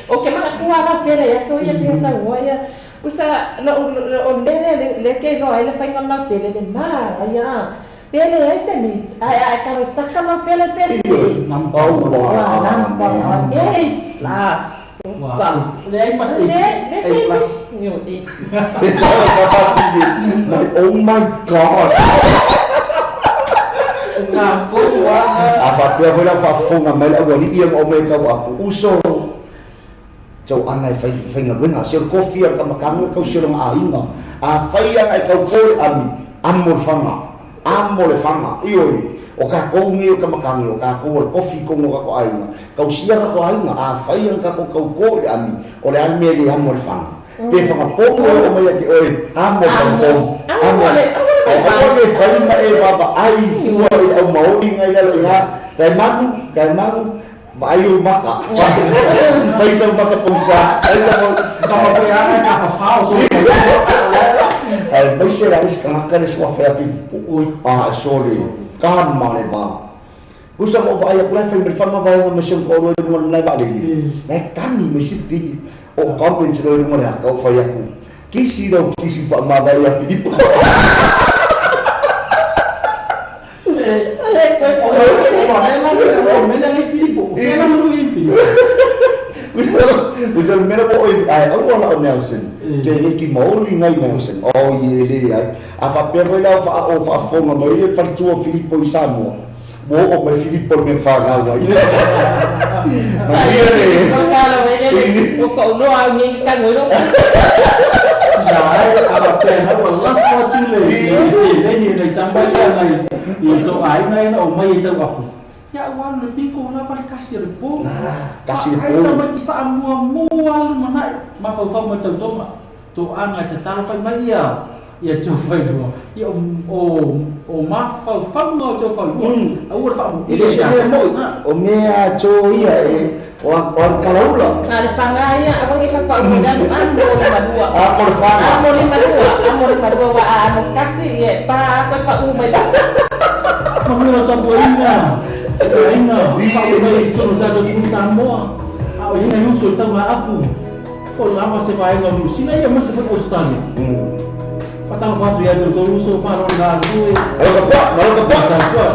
o ke manatua a laupele i aso ia pea sauoa ia usa lo'u o le lea ke iloa ai le faiga o le laupele le manaia a. Pe leai se meat, ae a e talo i saka mau pele pele. Ua number one, A plus. Uka. Leai ma se A plus. Oh my God. A faapea foi la faafofoga mai le aualii ia ma omai e tau aku, uso, tauaga e fai faigaluega. Se o le kofi a le kamakaga o le tausi o lona aiga. Afai ana e taupo le ami, amo le faga. Amo le faga. Ioe, o tatou nei o kamakaga, o tatou o le kofi i totonu o tatou aiga. Tausia tatou aiga. Afai ana tatou taupo i le ami, o le a le mea e le amo ai le faga? Pe faga pomu e oo mai ia te oe, amo le faga pomu. Amo. Ae aua ne fai ma e vaavaai fua i le aumaoli na i lalo i ina. Taemanu, taemanu. Vaai ou maka. Fai sau maka pogisa. Fai sau Kapa pe ana e kapa so. Ae maise la isi tagata le suafa ia Filipo. A e sole, kama le va. Usa mo vaai aku lai fai me whama vai ma se ko ro mo lai ba le. Lai kami me si fi o comments ro mo le ka o fai aku. Kisi ro kisi fa ma vai a Filipo. Ale koe O o mele ngai Filipo. O fela mo i Filipo. Usa mera mo ai au ala o Nelson. Ke ke ki maoli ngai Nelson. O i le ai. A fa pe la fa o fa fonga mo i fa tua Filipo i Samoa. Mo o mai Filipo me fa ga wa. Ma ia le. O kala wai le o ko no au ngi ka ngoi no. Ya ai a pe na wa la fo tu le. Se le ni le tamba ya ngai. I to ai ngai na o mai i tau apu. Ya wa le piko la pa kasi le po. Kasi le Ai po. tamba ki fa mua mua le mana ma fa fa ma tau toma. To anga te talo fai mai ia. Ia tau fai lua. Ia o ma fa fa ngo tau fai lua. Au fa mu. Ele se mea moi, o mea tō ia e o a kalaula. A le whanga ia, a wangi whakwa o nanu a mo le malua. A mo le whanga. A mo le malua, a mo le malua wa a mo kasi ia, pa koe pa u mai. Mamira tapu inga. Inga, pa u mai tonu tātou ku Samoa. A o ina yuso tau ngā apu. O lama se vaenga o New Zealand, ia ma se foi Australia. Patang watu ia tau tau uso pa ro ngā tue. Malo ka pua, malo ka pua. Ka pua.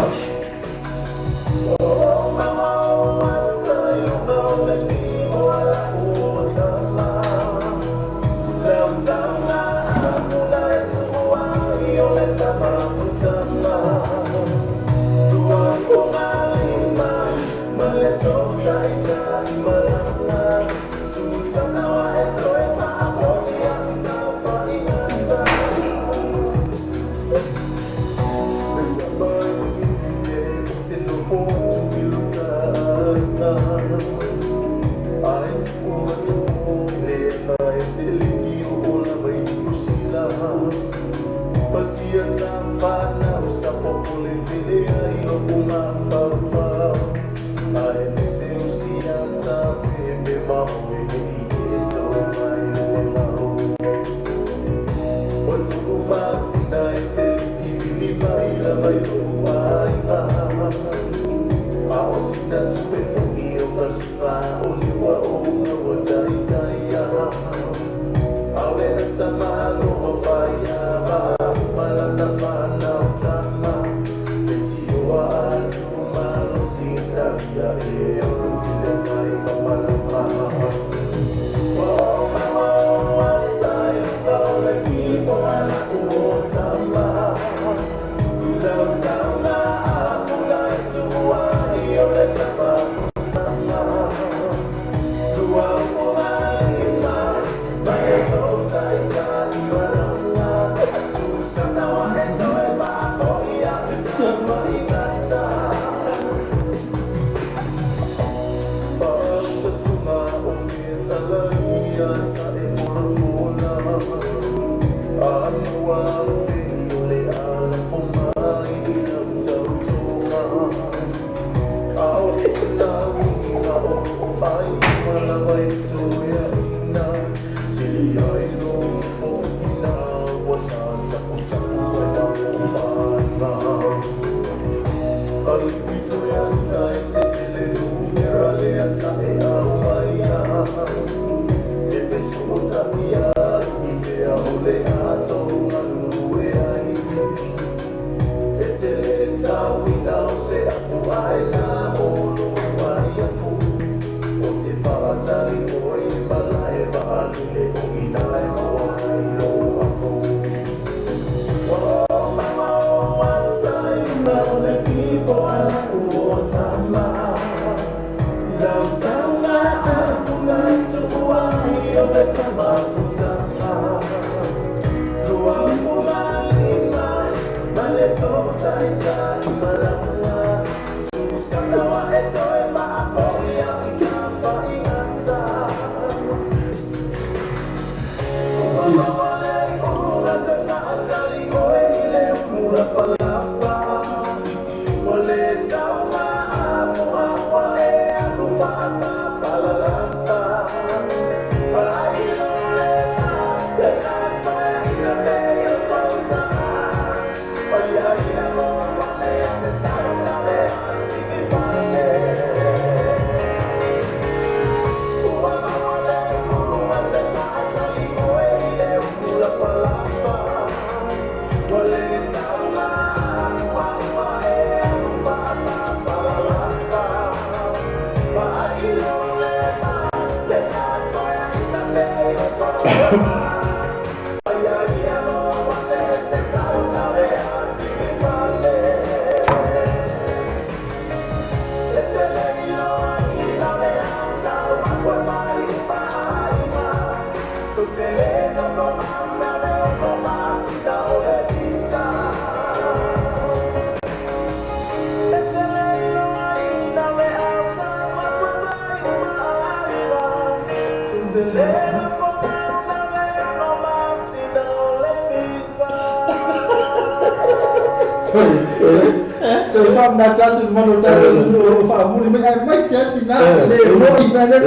Toe faamanatu atu i le mamalu o le tatou atunuu o lo o faamuli mai aemaise lava tinã e le moi mea lea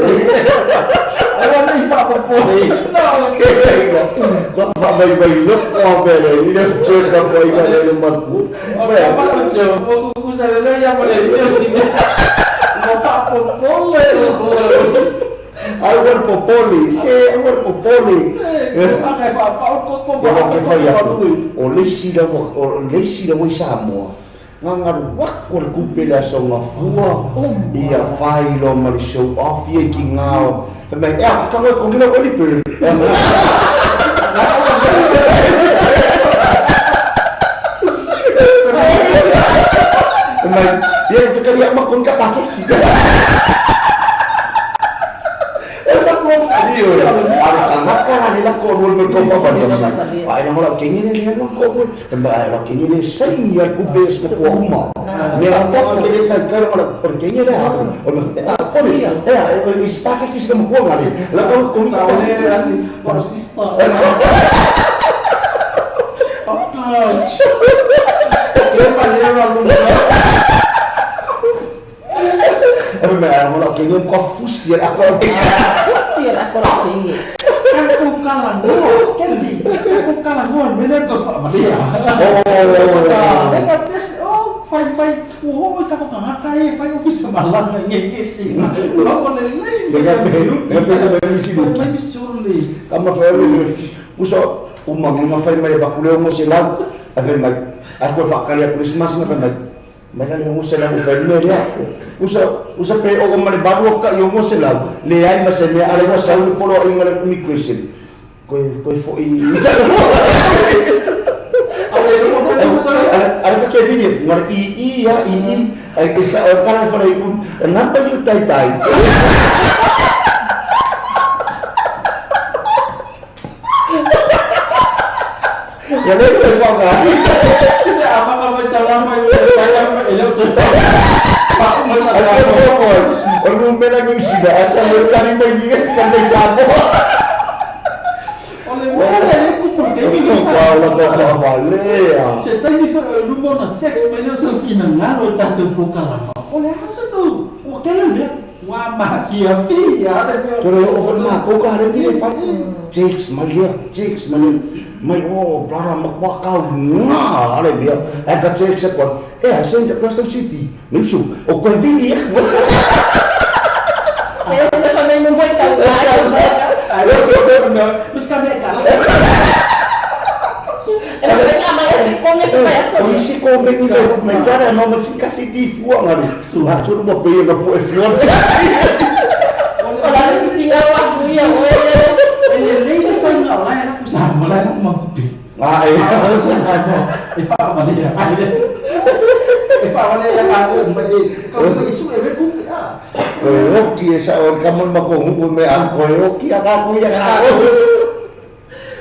aua ne i faapopoleina. Faavaivai loko a mea le i le tena po i le matu. O le faamanatu o kukusa lelei ia ma le alii o sina ua faapopole o Aua le popole, se aua le popole. Aga e faapao koko ma ke fai atu. O le isi lava, o le isi lava i Samoa. Ngagalu waku le kupe le aso ngafua. Ia fai lo ma le show off ia ki ngao. Fai mai, ea, ka ngoi kongila ko lipe. Fai mai, ia whakari a makon ka pakeki. E ma ko io. Are ka ngaka ni la ko mo ko fa ba ni mai. Ai na mola kengi le le ko ko. E ma ai la kengi le sai ia kupe sko fo uma. Me a po ke le kai kai mola por kengi le ha. O me ko le. E e spake ki se mo ko ngale. La ko ko Sa ole ati o sister. Oh gosh. Ke pa le ra lu. E me ai mola kengi ko fusi a ko. Fusi la ko kengi. Ko kala no, kendi. Ko kala no me le ko fa malia. Oh. E ka tes oh fai fai o ho ka ko ka e fai o fisa malanga nge nge si. Lo ko le le. Le ga pe le pe sa me si Mai mi le. Kama fai le uso uma nga fai mai ba kule mo se lau a fai mai a ko fa kali a Christmas nga fai mai mai la mo se lau fai me ria uso uso pe o ma le baru ka yo mo se lau le ai ma se me ale wa sa u polo i ngale mi question ko ko fo i Ale no ko ko sa. Ale ko ke vini ngare i i ya i i ai ke sa o kala fa i napa yu tai tai. Ya le te fa ga. Se a ma ka mai tala mai le tai mai le te fa. Pa mai la Ai ko ko. O lu me la ngi si da asa le kali mai ni ka mai sa mo. O le mo le ku ku te mi Ko la ko ko ba le ya. Se taimi fa lu mo na text mai le sa fina ngalo tatou ko kala. O le aso tu. O ke le wa ma fia fia le mea. Tore o fa ma ko ka le ni fa. Text mai ia, text mai mai o brother ma kwa ka nga le mea. Ai ka text ko. E a send the first city. Me su o ko vi E se fa mai mo tau. Ai le ko se no. Mas ka me ka. E fa mai se come mai so. O isi ko me ni le mai cara no ma si kasi ti fua ngari. Su ha tu mo pe nga po e fua si. O la si nga wa fu ia o e. E le le le sa nga la na ku sa mo la ku ma ku pe. Ah e. Ku sa mo. E fa ma le ai le. E fa ma le ya ka ko ma e ka ko isu e ku a. Ko oki e sa o ka mo ma ko hu me a ko oki a ka ko ya ka.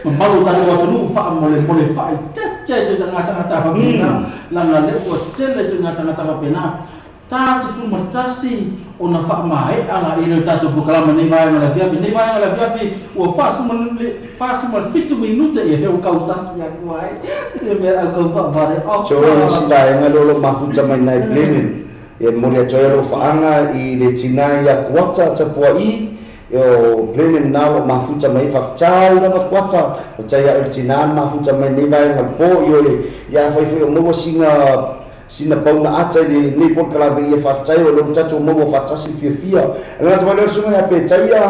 Mamalu tatou atunuu faamolemole faaitete te tagatagata faapena laga le ua tele tagatagata faapena 41 ona faamae'a laʻi le tatou pokalama nei vaega le afiafi nei vaega le afiafi ua 47 minute ia lea ua kausafi aku ai e mea au kau faavale. So e si vaega le o lo mafuta mai nai Blenheim. E moli atu ai lou faaga i le tinā ia Kuata tapuaʻi e o Blenheim na o lo mafuta mai faafetai lava Kuata o tai a'e le tinā na mafuta mai nei vaega le po i oe ia faifai o maua sina sina pauna ata i lenei polokalame ia faafetai o lou tatou maua faatasi fiafia e lagata mai lea le susuga ia Petaia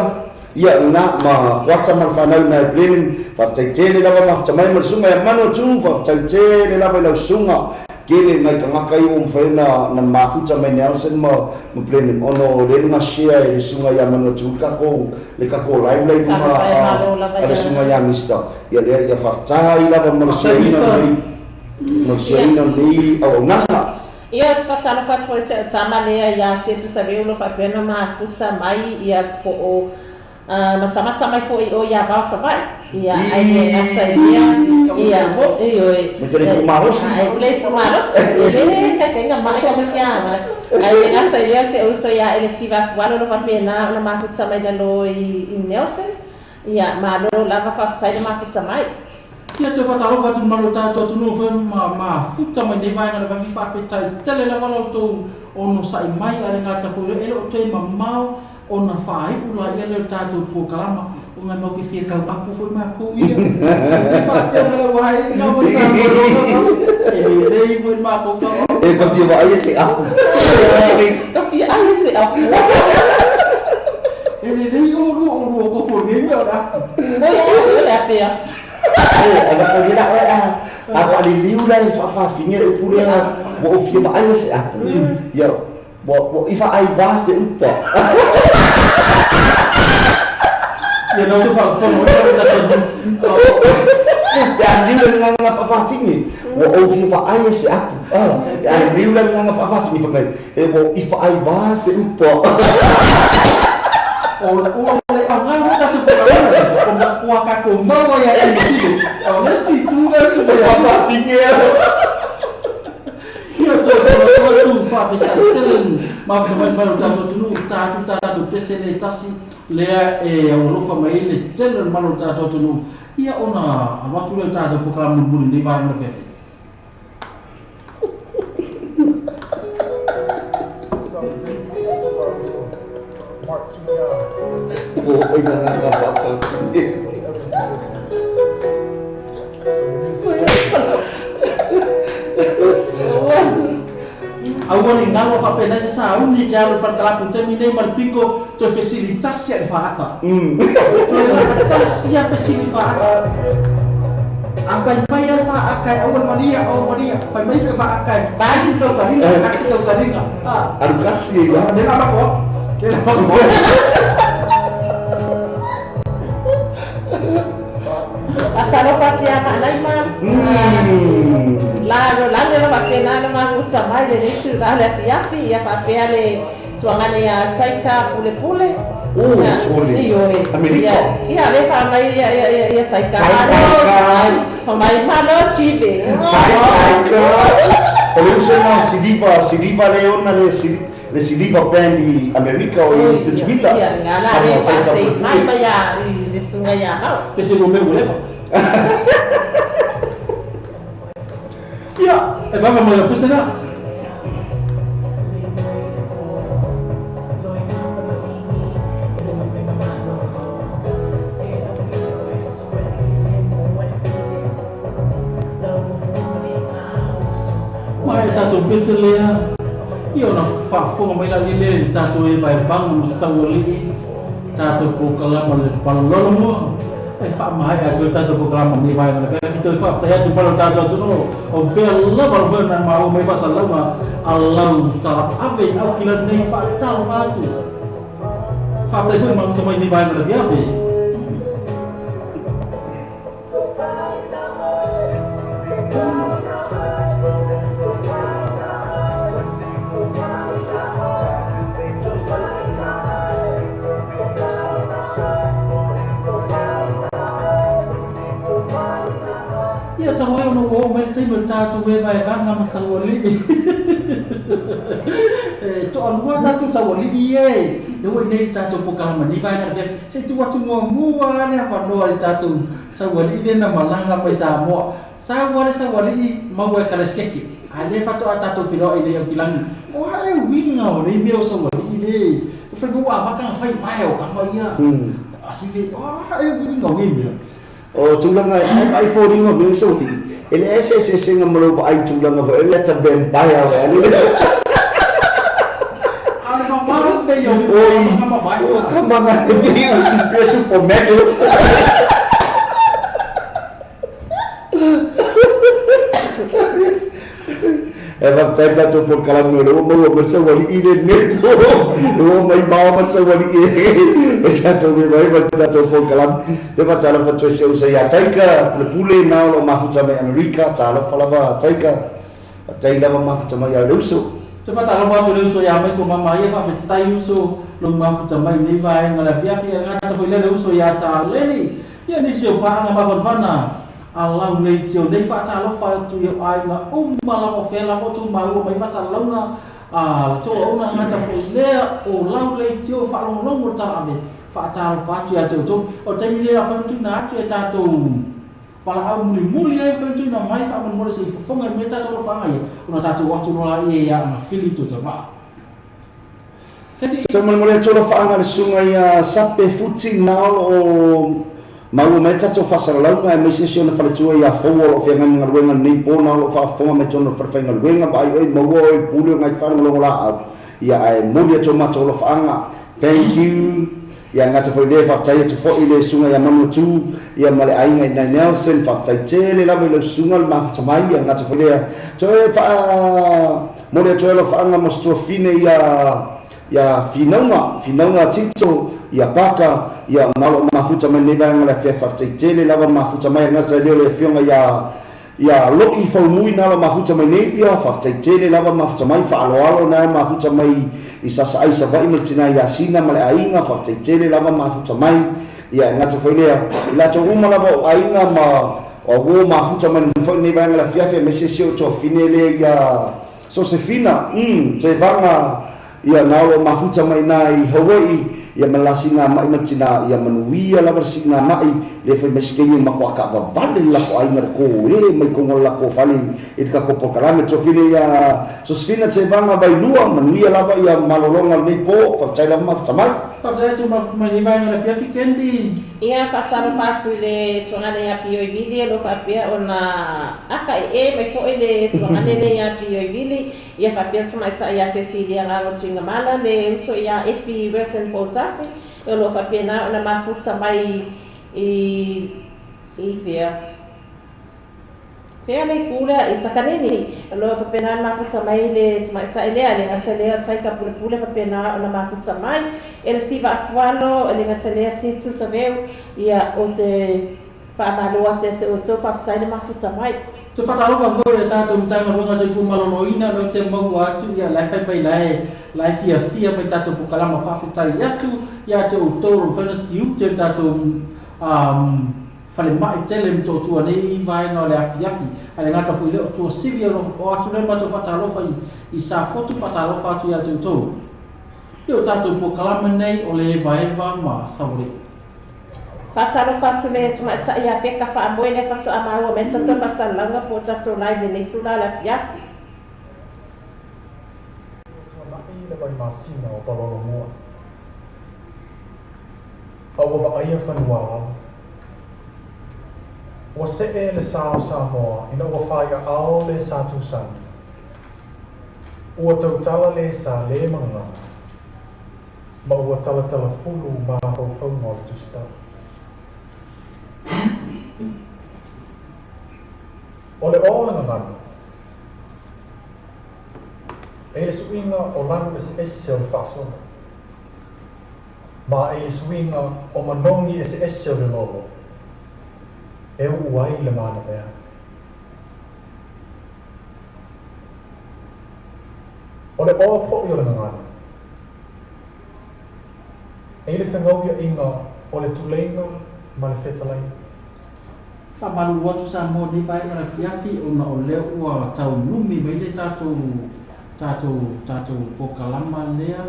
ia na ma Kuata ma le fanau i nai Blenheim faafetai tele lava mafuta mai ma le susuga ia Manu Atu faafetai tele lava i lau susuga. Tele nai tagata ia ua mafai ona na mafuta mai Nelson ma ma Brendan ona o lea na share e le susuga ia Manuatu le tatou le tatou live la i luga a a le susuga ia Mister ia lea ia faafetai lava mo le share ina o lenei mo le share ina o lenei auaunaga. Ia tsy fahatalofa atu foi se tama lea ia Seta Saveu lo faapea ona mafuta mai ia po o Matamata mai foi o ia vao Savaii, ia ai le gata i lea, ia, ioe, ai le itumalosi, e le taitaiga mai ka mea ai le gata i lea se uso ia Elesiva Afualo lo faapena ona mafuta mai lalo i Nelson, ia, malo lava faafetai le mafuta mai. Ia toe faatalofa atu i le malu o tatou atunuu foi ma mafuta mai nei vaega le vafi faafetai tele lava la outou onosai mai a le gata foi lea e le o toe mamao Ona faaiu laia lea o le tatou polokalama, ona e matou te fia tau apu foi matou ia. E faapea mai lau aiga ma sa e lelei foi le matou tau apu. E ka fia vaai e se apu. Ka fia ai e se apu. E lelei o lua o lua kofo nei mea o le apu. Oi o le ape ia. E, ana ko lea oe a a faaliliu la i faafafine le upu lea ua ou fia vaai e se apu. Ia Ua ua ifa ai va se upa. Ia nau te whakapono e o tatou Pe a liu le nganga whaawhawhingi, ua ou fia vaai e se apu. Pe a liu le nganga whaawhawhingi wha mai, e ua ifa ai va se upa. O ua le au ngā mo tatou pekauna, o na ua kako maua ia e sile. O le si tū le su mai whaawhawhingi e. Ia toe whakatoa atu whaafetai tele mafuta mai mai o tatou atunuu i ta atu ta tatou pese lea e tasi lea e aualofa mai ai le tele o le mamalu o le tatou atunuu ia ona alu atu lea o tatou polokalame mulimuli i lenei vaega o le afiafi. Ua oi nganga whaawhawhingi. Aua ne i galo faapena se sauni e te alu i fale kalapu i taimi nei ma le piko toe fesili tasi a i le faata. Toe tasi a fesili faata. A fai mai a le faata e aua le malia o malia. Fai mai le faata e kasi tau kaliga, kasi tau kaliga. Alu kasi e la. Le la mako. Le la mako. Faatalofa atu ia Maanai ma la lo lale lo faapena ona mafuta mai lenei itula le afiafi ia faapea le tuagane ia Taika Pulepule. Oh, sole. Ioe. Amerika. Ia le fa mai ia ia ia ia Taika. Hi Taika. Fa mai malo Chive. Hi Taika. O le uso na Siliva, Siliva le ona le le Siliva band i Amerika o i Tutuila. Ia ngana le fa se mai mai ia i le sunga ia mau. Pese mo meu leva. Ia, e vava mai a pese na. Ma e tatou pese lea, ia ona faafofoga mai la lea i le tatou e vaevaga ma saualii tatou polokalama le palolomua e faamaea atu ai tatou polokalama lenei vaega o le afiafi. Toe faafetai atu i pale o tatou atunuu o fea lava le mea na maua mai faasalalauga a lau talaave i Aukilani nei faatalofa atu. Faafetai foi mafuta mai lenei vaega o le afiafi. Ia talu ai ona ua oo mai le taimi o le tatou vaevaevaga ma saualii. E toalua tatou saualii e, lea ua i inei le tatou polokalame nei vaega lea. Se i tuu atu muamua lava le avanoa i le tatou saualii lea na malaga mai Samoa. Sau lava le saualii maua e Kalesikeke, a lea faatoa tatou feiloai nei Aukilagi. O a e uiga o nei mea o saualii le, o fai mai ua amata ona fai mae o tama ia. Asile, o a e uiga o nei mea. O tulaga e ai vaai foliga o mea i saualii, e leai se eseesega ma lou vaai i tulaga foi lea ta vampire o le A o le mamao nei o Oi, o kama nga e pei o Superman. E faafetai i le tatou polokalame o lea ua maua mai le saualii lenei po ua mai mao ma le saualii e tatou vaevae ma le tatou polokalame. Toe faatalofa atu ai si ou uso ia Taika Pulepule na o lo o mafuta mai Amerika. Talofa lava Taika. Faafetai lava mafuta mai a le uso. Toe faatalofa atu i le uso ia Maiko Mama ia faafetai uso lou mafuta mai i lenei vaega o le afiafi. E le gata foi lea le uso ia Taleni ia nisi o paaga mafanafana a lau leitio nei faatalofa atu i ou aiga uma lava o fea lava o tou maua mai faasalalauga a le tou auauna e gata foi lea o lau leitio faalogologo le tala ave faatalofa atu ia te outou. O le taimi lea afai tuuina atu e tatou valaau mulimuli ai mafai ona tuuina mai faamolemole se i fofoga i mea tatou alofaaga ia ona tatou o atu loa laia ia Agafili Tuatavaa. Kedi. Toe molemole atu alofaaga le susuga ia Sape Futi na o lo o maua mai tatou faasalalauga aemaise si ona faletua ia Foua o lo o feagai ma galuega lenei po na o lo o faafofoga mai totonu o le falefaigaluega vaai oe maua oe i le pule o ngai faalogologo laau ia ae moli atu o matou alofaaga Thank you. Ia gata foi lea, faafetai atu foi i le Susuga ia Manuatu ia ma le aiga i Nai Nelson, faafetai tele lava i lau susuga le mafuta mai, ia gata foi lea, toe faamoli atu ai alofaaga mo se tuafafine ia ia Finauga, Finauga Tito, ia Paka, ia ma o lo o mafuta mai lenei vaega o le afiafi, faafetai tele lava mafuta mai, gata i lea o le afioga ia Ia lo'i faumui na la mafuta mai nei pia faafetai tele lava mafuta mai faaloalo na mafuta mai i Sasaai Savaii ma le tina ia Sina ma le aiga faafetai tele lava mafuta mai ia e gata foi lea i latou uma lava o aiga ma o auo mafuta mai foi nei vaega le afiafi aemaise si ou tuafafine lea ia Sosefina Tevaga Ia, na o lo o mafuta mai ina i Hawaii, ia ma le la siiga ma'i ma le tina, ia manuia lava le siiga ma'i, le fai mai se taimi o matou akaavavale le lako aiga le koe mai totonu o le lako fale i le tatou polokalame. Tofile ia Sosefina Tevaga Vailua, manuia lava ia malologa o lenei po, faafetai lava mafuta mai. Faafetai atu mafuta mai lenei vaega o le afiafi Candy. Ia, faatalofa atu i le tuagane ia Pioi Vili o lo o faapea ona aka ee mai foi le tuagane lea ia Pioi Vili. Ia faapea le tamaitai ia Cecilia Galo Tuigamala, le uso ia Epi Wilson Poutasi, o lo o faapena ona mafuta mai i i fea? Fea le itu lea? I Takanini. O lo o faapena ona mafuta mai le tamaitai lea, le gata lea o Taika Pulepule faapena ona mafuta mai e le Siva Afualo, le gata lea Setu Saveu, ia o te Faamalo atu ia te outou, faafetai le mafuta mai. Toe faatalofa foi i le tatou Matagaluega Soifua Maloloina lea ou te maua atu ia la e fai mai la e la e fiafia mai tatou pokalama faafetai atu ia te outou o lo o mafai ona tiute le tatou um falemai tele i Motootua nei vaega o le afiafi ae le gata foi lea o Tuasivi o lo o atu lea le matou faatalofa i i Safotu faatalofa atu ia te outou i o tatou pokalama nei o le evaeva ma Saole. Faatalofa atu le tamaitai ia Peka Faamoe lea faatoa maua mai tatou faasalalauga po o tatou live lenei itula o le afiafi. Ua tuanai le vai masina o Palolomua, a ua vaaia fanua ala. Ua see le sa o Samoa ina ua faiaao le sa Tusani. Ua tautala le sa le ma gagana. Ma ua talatalafulu mafaufauga o le Tusitala. O le ō o le gagana, e i le suiga o lanu eseese o le faasolo, ma e i le suiga o manogi eseese o le lolo, e uu ai le manamea. O le ō foi o le gagana, E i le fegauiaʻiga o le tuleiga ma le fetalaiga. Faamalulu atu Samoa i lenei vaega o le afiafi ona o lea ua tau numi mai le tatou tatou tatou pokalama lea.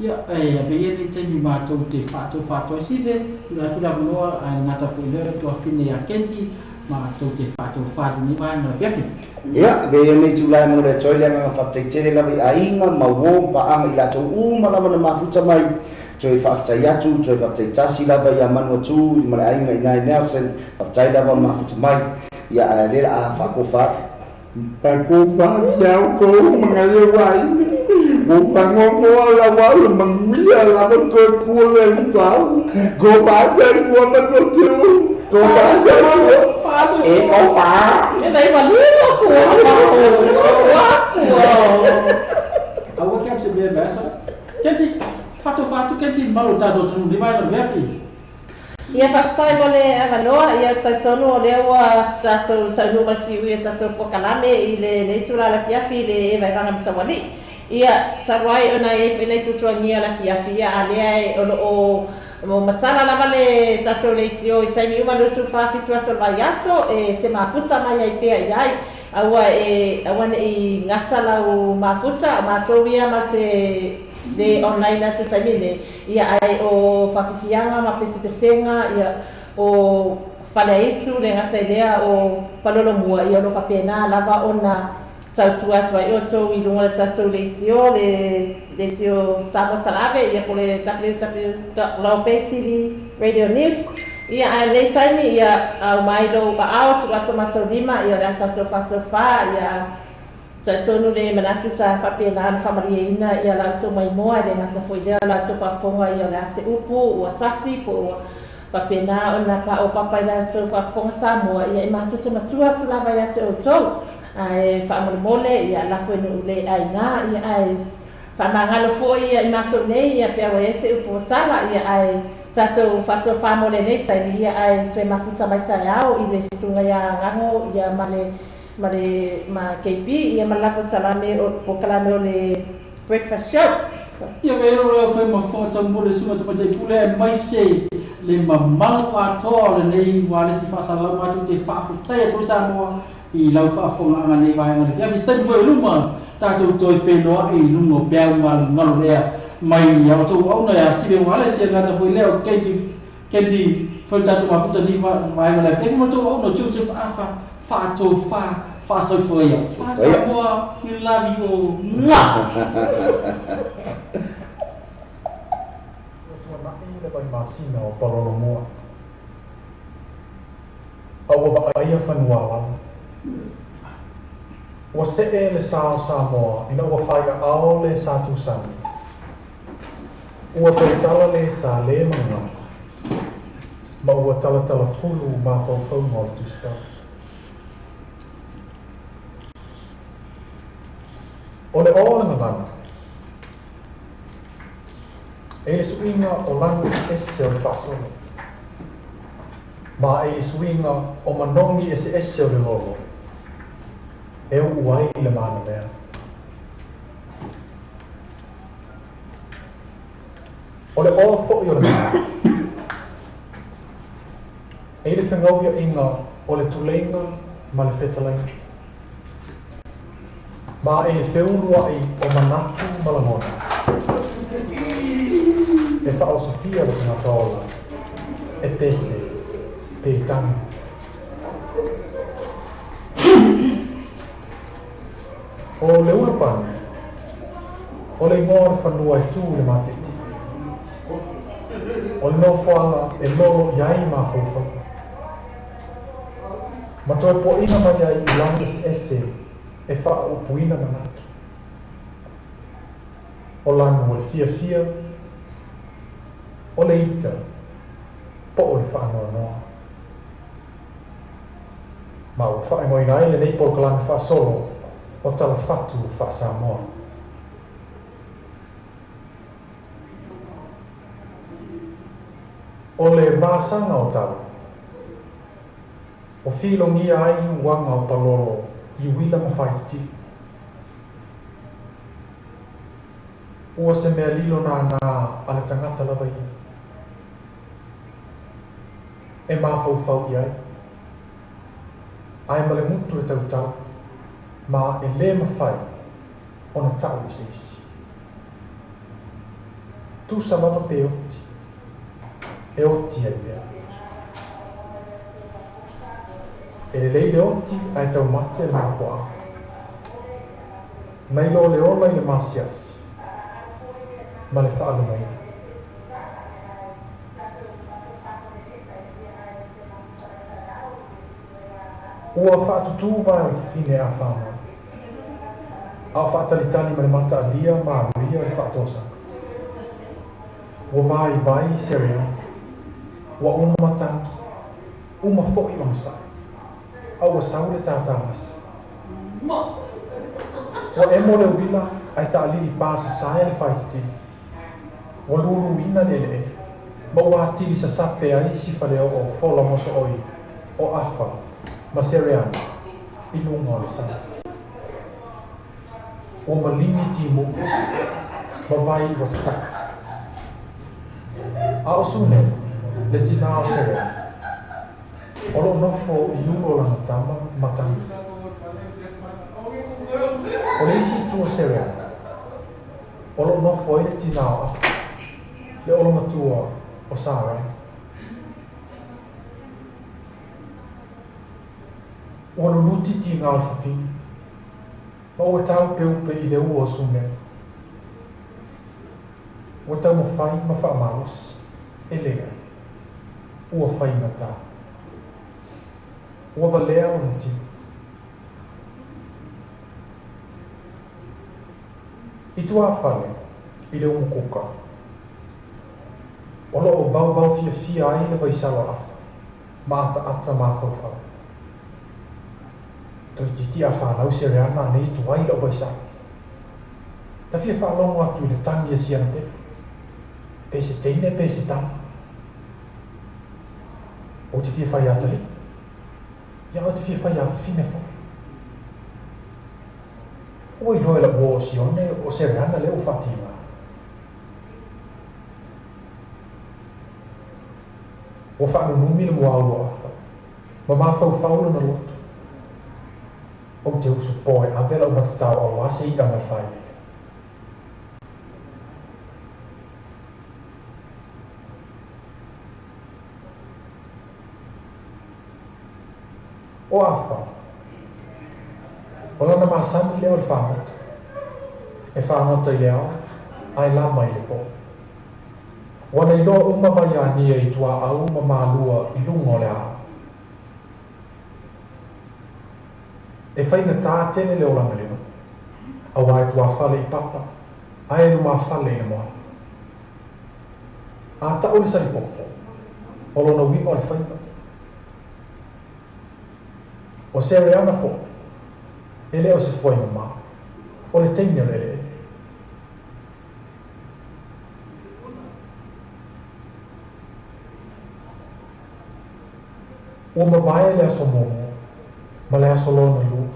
Ia, e ave ia lenei taimi matou te faatofa atu ai Sive, tuuina atu le avanoa ae le gata foi i lea o le tuafafine ia Candy matou te faatofa atu i lenei vaega o le afiafi. Ia, avea ia lenei itula e momoli atu ai le agaga faafetai tele lava i aiga ma uo ma paaga i latou uma lava na mafuta mai, toe faafetai atu, toe faafetai tasi lava ia Manuatu i ma le aiga i ina i Nelson, faafetai lava mafuta mai, ia ae o lea la a faakofa atu. Fakofa atu ia outou ma nai ou aiga, ua faanoanoa lava au le manuia lava toe tua le lupau, kofa atu ai tua Manuatu, kofa atu ai tua. E tofa. E nai malino ku Aua ke apse mea mea sa. Kenti, faatofa atu Kenti malo tatou atunuu nei vaega o le veafi. Ia faafetai mo le avanoa, ia talitonu o lea ua tatou taunuu mai siui e tatou polokalame i lenei itula o le afiafi i le Evaevaga ma Saualii. Ia, talu ai ona e i ai foi nai tuatuagia o le afiafi, ia a lea e o lo o matala lava le tatou leitio i taimi uma 24 7 aso o le vaiaso e te mafuta mai ai pea i ai. Aua e aua ne i gata lau mafuta, o matou ia matou te le online atu i le taimi lenei, ia ae o faafiafiaga ma pesepesega, ia o Faleaitu, le gata i lea o Palolomua, ia o lo o faapena lava ona tautua atu ai outou i luga o le tatou leitio, le leitio Samoa Talaave, ia po o le www.loyalbaytvradionews. Ia, ae o lenei taimi, ia, auma ai lou aao, tuu atu o matou lima, ia o le a tatou faatofā, ia, talitonu le manatu sa faapena ona faamalieina ia la outou maimoa, e le gata foi i lea o la outou faafofoga, ia o le a se upu ua sasi po ua faapena ona paopapa i la outou faafofoga Samoa, ia e matou te matua atu lava ia te outou. Ae faamolemole, ia lafo i nuu le aiga, ia ae faamagalo foi ia i matou nei, ia pe a ua i ai se upu ua sala, ia ae tatou faatofa mo lenei taimi, ia ae toe mafuta mai taeao i le susuga ia Gago ia ma le ma le ma KB ia ma le latou talame o polokalame o le Breakfast Show. Ia velo lea fai ma fofoga taumua le susuga Tamaitai Pule aemaise le mamalu atoa o lenei ualesi faasalalau matou te faafetai atu ai Samoa i lau faafofogaaga nei vaega o le afiafi. Se taimi foi i luma tatou toe feiloai i luga o peau galugalu lea mai a outou auauna ia Sile Ualesi e le gata foi lea o Candy Candy foi le tatou mafuta nei vaega o le afiafi ma outou auauna Joseph Afa faatofa faasoifua ia. Fa Samoa we love you all. Mwah! Ua tuanai le vaimasina o Palolomua. A ua vaaia fanua-a-lalo. Ua see le sa o Samoa ina ua faiaao le sa Tusani. Ua tautala le sa le magama, ma ua talatalafulu mafaufauga o le Tusitala. O le ō o le gagana, e i le suiga o lanu eseese o le faasolo, ma e i le suiga o manogi eseese o le lolo, e uʻu ai le mānalea. O le ō foi o le gagana, e i le fegauiaʻiga o le tuleiga ma le fetalaiga. Ma e feuluaʻi o manatu ma lagona, e faaosofia le tagata ola, e pese, pe tagi. O le Ulupani, o le igoa o le fanua e tu i le Matiti. O le nofoaga e lolo i ai mafaufauga. Ma toe poaina mai ai i lagi eseese e faaupuina manatu. O lanu o le fiafia, o le ita, po o le faanoanoa. Ma ua faaigoaina ai lenei polokalame faasolo o Talafatu Faa-Samoa. O le vasaga o tala, o filogia ai uaga o Palolo i uila ma faititili. Ua se mea lilo nānā a le tagata lava ia. E mafaufau i ai. Ae ma le gutu e tautala, ma e lē mafai ona ta'u i se isi. Tusa lava pe oti, e oti ai pea. E lelei le oti ae taumate le mafuaaga. Nai lo le ola i le maasiasi ma le faalumaina. Ua faatutū vae o le fafine a Farmer, a o faatalitali ma le mataalia maluia o le faatosaga. Ua vaivai se leai, ua uma matagi, uma foi onosai. A ua sau le tātāgasa. Ua emo le uila ae taalili pasasae le faititili. Ua luluina le eleele ma ua atili sasape ai isi faleoo fola mosooi o Afa ma Sereana i luga o le sami. Ua maligi timu'u ma vai ua tatafa. A o Sunelu, le tinā o Sereana, o lo o nofo i ulo o lana tama ma Tagili. O le isi itu o Sereana, o lo o nofo ai le tinā o Afa, le olomatua o Sarai. Ua luluti tiga o le fafine, ma ua taupeupe i le ua o Sunelu. Ua taumafai ma faamalosi, e leai, ua faigata. Ua valea lona tino. I tuafale, i le umukuka, o lo o baubau fiafia ai le vaisalo a Afa ma ataata mafaufau. Toeitiiti a fanau Sereana anei tuai la'u vaisalo. Ta fia faalogo atu i le tagi a si ana pepe, pe se teine pe se tama. Ou te fia fai atalii, ia ou te fia fai afafine foi. Ua iloa e la'u uo o Sione o Sereana lea ua faatiga. Ua faanunumi le muaulu o Afa, ma mafaufau lona loto. Ou te usu po e ave la'u matatao auā se i'a ma le failele. O Afa, o lana masani lea o le fagota. E fagota i le ao, ae lama i le po. Ua na iloa uma vai ania i tuaau ma malua i luga o le aao. E faigata tele le olaga i le nuu, auā e tuafale i papa ae lumafale i le moana. A ta'u le salipopo, o lona uiga o le faiva. O Sereana foi, e le o se fuai mamao, o le teine o le eleele. Ua mavae le aso muamua, ma le aso lona lua,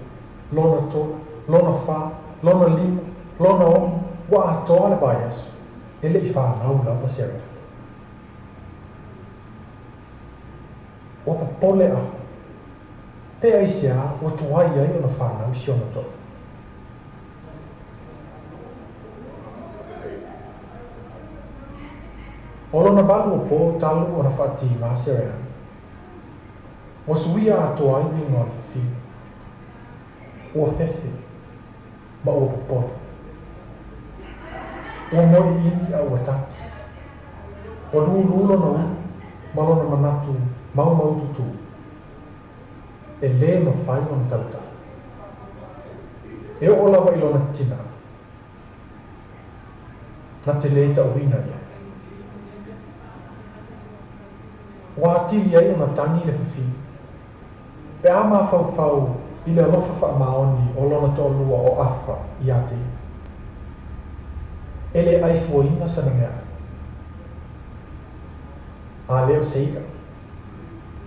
lona tolu, lona fa, lona lima, lona ono, ua atoa le vaiaso, e le i fanau lava Sereana. Ua popole Afa, pe aisea ua tuai ai ona fanau si ona to'a. O lona valu o po talu ona faatiga Sereana. Ua suia atoa ai uiga o le fafine. Ua fefe ma ua popole. Ua moe ʻiʻini a ua tagi. Ua lūlū lona ulu ma lona manatu maumaututū. E lē mafai ona tautala. E oo lava i lona tinā. Na te lē ta'uina i ai. Ua atili ai ona tagi le fafine. Pe a mafaufau i le alofa faamaoni o lona toalua o Afa iā te ia. E le ʻai fuaina sana meaʻai. A lea o se i'a,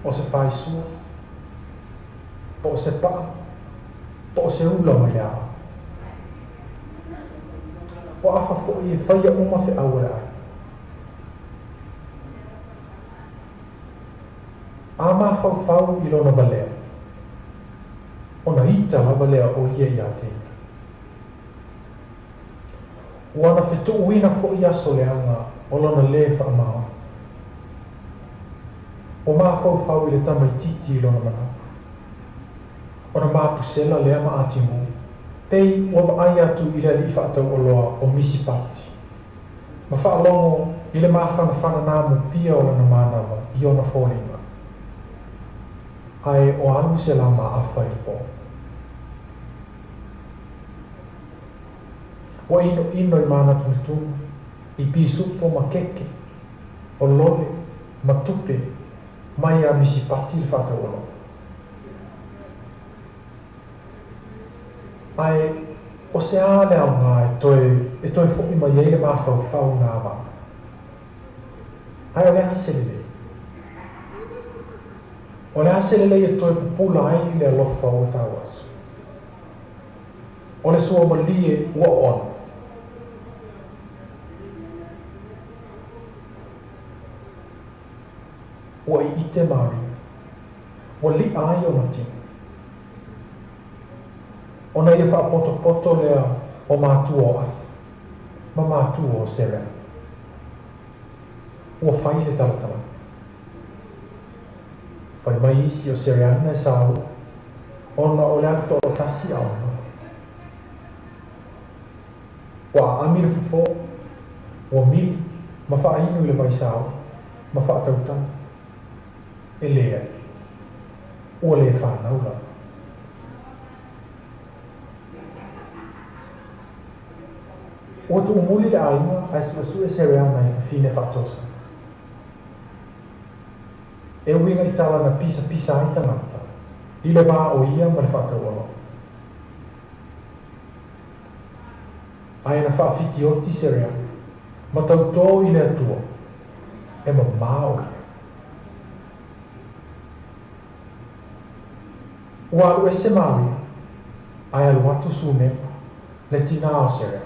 o se faisua, po o se pa'a, po o se ula mai le aao. O Afa foi e faia uma feʻau o le aiga. A mafaufau i lona valea, ona ita lava lea o ia iā te ia. Ua na fetuʻuina foi aso leaga o lona lē faamaoni. Ua mafaufau i le tamaitiiti i lona manawa. Ona mapusela lea ma atigū, pei ua vaai atu i le alii faatauoloa o Misipati, ma faalogo i le mafanafana namupia o lana manava i ona foliga. Ae o alu se lā ma Afa i le pō. Ua inoino i mānatunatuga, i pisupo ma keke, o lole, ma tupe, mai iā Misipati le faatauoloa. Ae o se a le aoga e toe e toe foʻi mai ai le mafaufau na avana? Ae o le a se lelei? O le a se lelei e toe pupula ai le alofa ua tauaso? O le suamalie ua oona. Ua iite Maria. Ua liʻa ai ona tino. Ona ia faapotopoto lea o matua o Afa ma matua o Sereana. Ua fai le talatalaga. Fai mai isi o Sereana e saua ona o le alu toatasi a o nofo. Ua aami le fofo, ua mili ma faainu i le vaisaua ma faatautaga. E leai, ua le fanau lava. Ua tuumuli le aiga ae suesue Sereana i fafine faatosaga. E uiga i tala na pisapisa ai tagata i le va o ia ma le faataualoa. Ae na faafitioti Sereana ma tautō i le Atua e mamā o ia. Ua alu ese Maria, ae alu atu Sunema, le tinā o Sereana.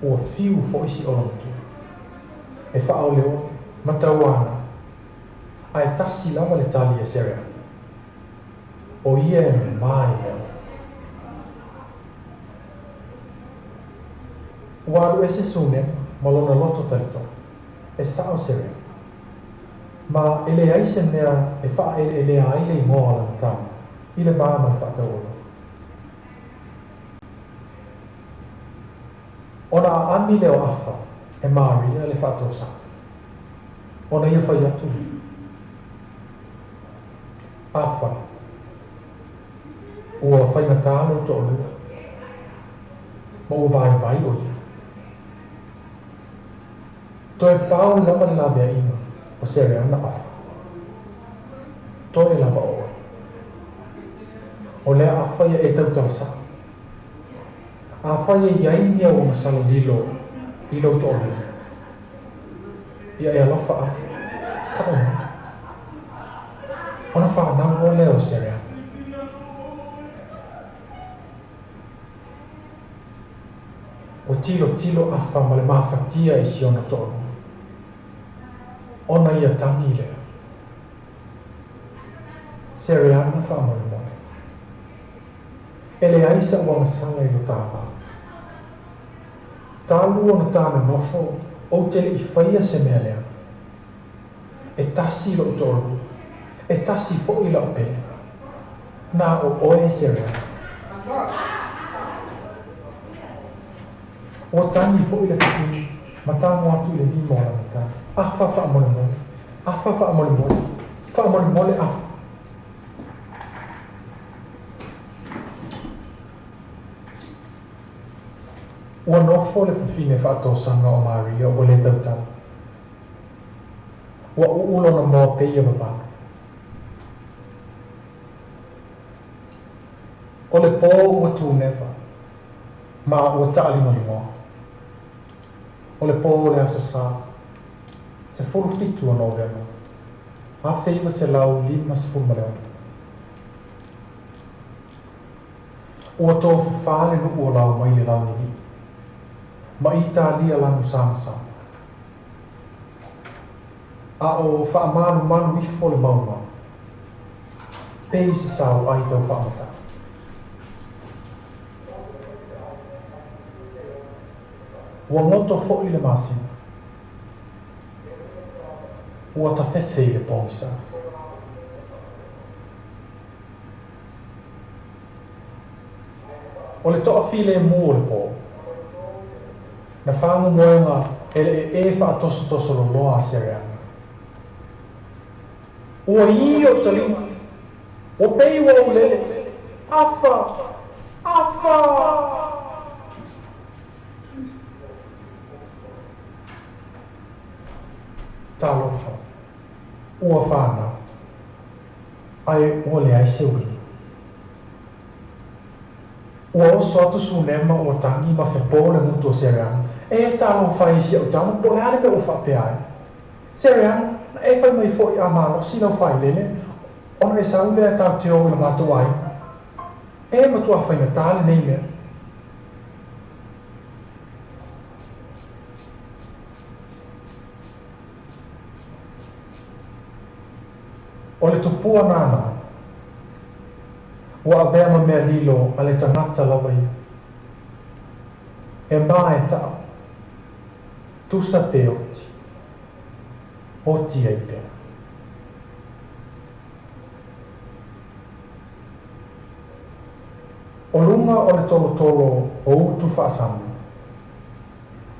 Ua fiu foi si olomatua e faaoleole ma tauanau, ae tasi lava le tali a Sereana, O ia e mamā i mea uma. Ua alu ese Sunema ma lona loto talitonu, e sao Sereana. Ma e leai se mea e faaeleelea ai le igoa o lana tama i le va ma le faataualoa. Ona aami lea o Afa e Maria le faatosaga, ona ia fai atu lea, Afa, ua faigatā lou toalua, ma ua vaivai o ia. Toe pau lava le laveaiga o Sereana Afa. Toe lava o oe. O lea Afa ia e tautala sao. Afai e i ai ni au agasala lilo i lou toalua, ia e alofa Afa, tau mai. Ona fanau loa lea o Sereana. Ua tilotilo Afa ma le mafatia i si ona toalua, ona ia tagi lea. Sereana faamolemole. E leai sa'u agasala i lo ta va. Talu ona ta nonofo, ou te le i faia se mea leaga. E tasi lo'u toalua, e tasi fo'i la'u pele. Na o oe, Sereana. Ua tagi fo'i le fafine ma tago atu i le lima o lana tama. Afa faamolemole, Afa faamolemole, faamolemole Afa. Ua nofo le fafine faatosaga o Maria ua le tautala. Ua uu lona moa peia vavalo. O le pō ua tuneva, ma ua taaligoligoa. O le pō o le Aso Sa, 17 o Novema, 1956. Ua tofafā le nuu o lau mai le launiniʻi, ma Italia lanu samasama. A o faamalumalu ifo le mauga, pei se sauai tau faamatala. Ua goto foi le masina. Ua tafefe i le pogisa. O le toafilemu o le pō, na faamomoega e le ee faatosotoso loloa a Sereana. Ua ī ou taliga, ua pei ua ou lele, Afa! Afa! Talofa, ua fanau, ae ua leai se uiga. Ua oso atu Sunema ua tagi ma fepō le gutu o Sereaga, E talofa e si au tama, po o le a le mea ua faapea ai? Sereaga, Na e fai mai foi a malosi lau failele, ona e sau lea tatou te o i lo matou aiga. E matuā faigata lenei mea. O le tupua nānā, ua avea ma mea lilo a le tagata lava ia. E ma e taʻu, tusa pe oti, oti ai pea. O luga o le tolotolo o utu faasami,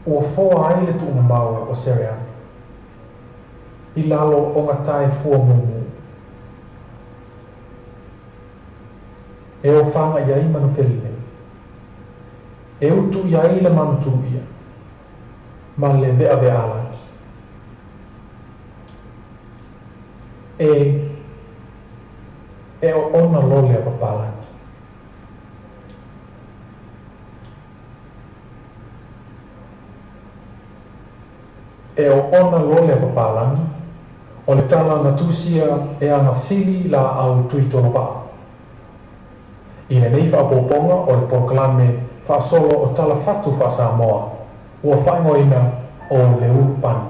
ua foa ai le tuumamao o Sereaga, i lalo o gatae fuamumu e ofaga i ai manufelelei, e utu i ai le manu tuluia ma le veavealagi. E e oona lole a papalagi. E oona lole a papalagi, o le tala na tusia e Agafili Laau Tuitolopaa. I lenei faaopoopoga o le polokalame faasolo o Tala Fatu faa-Samoa, ua faaigoaina o Le Ulu Pani.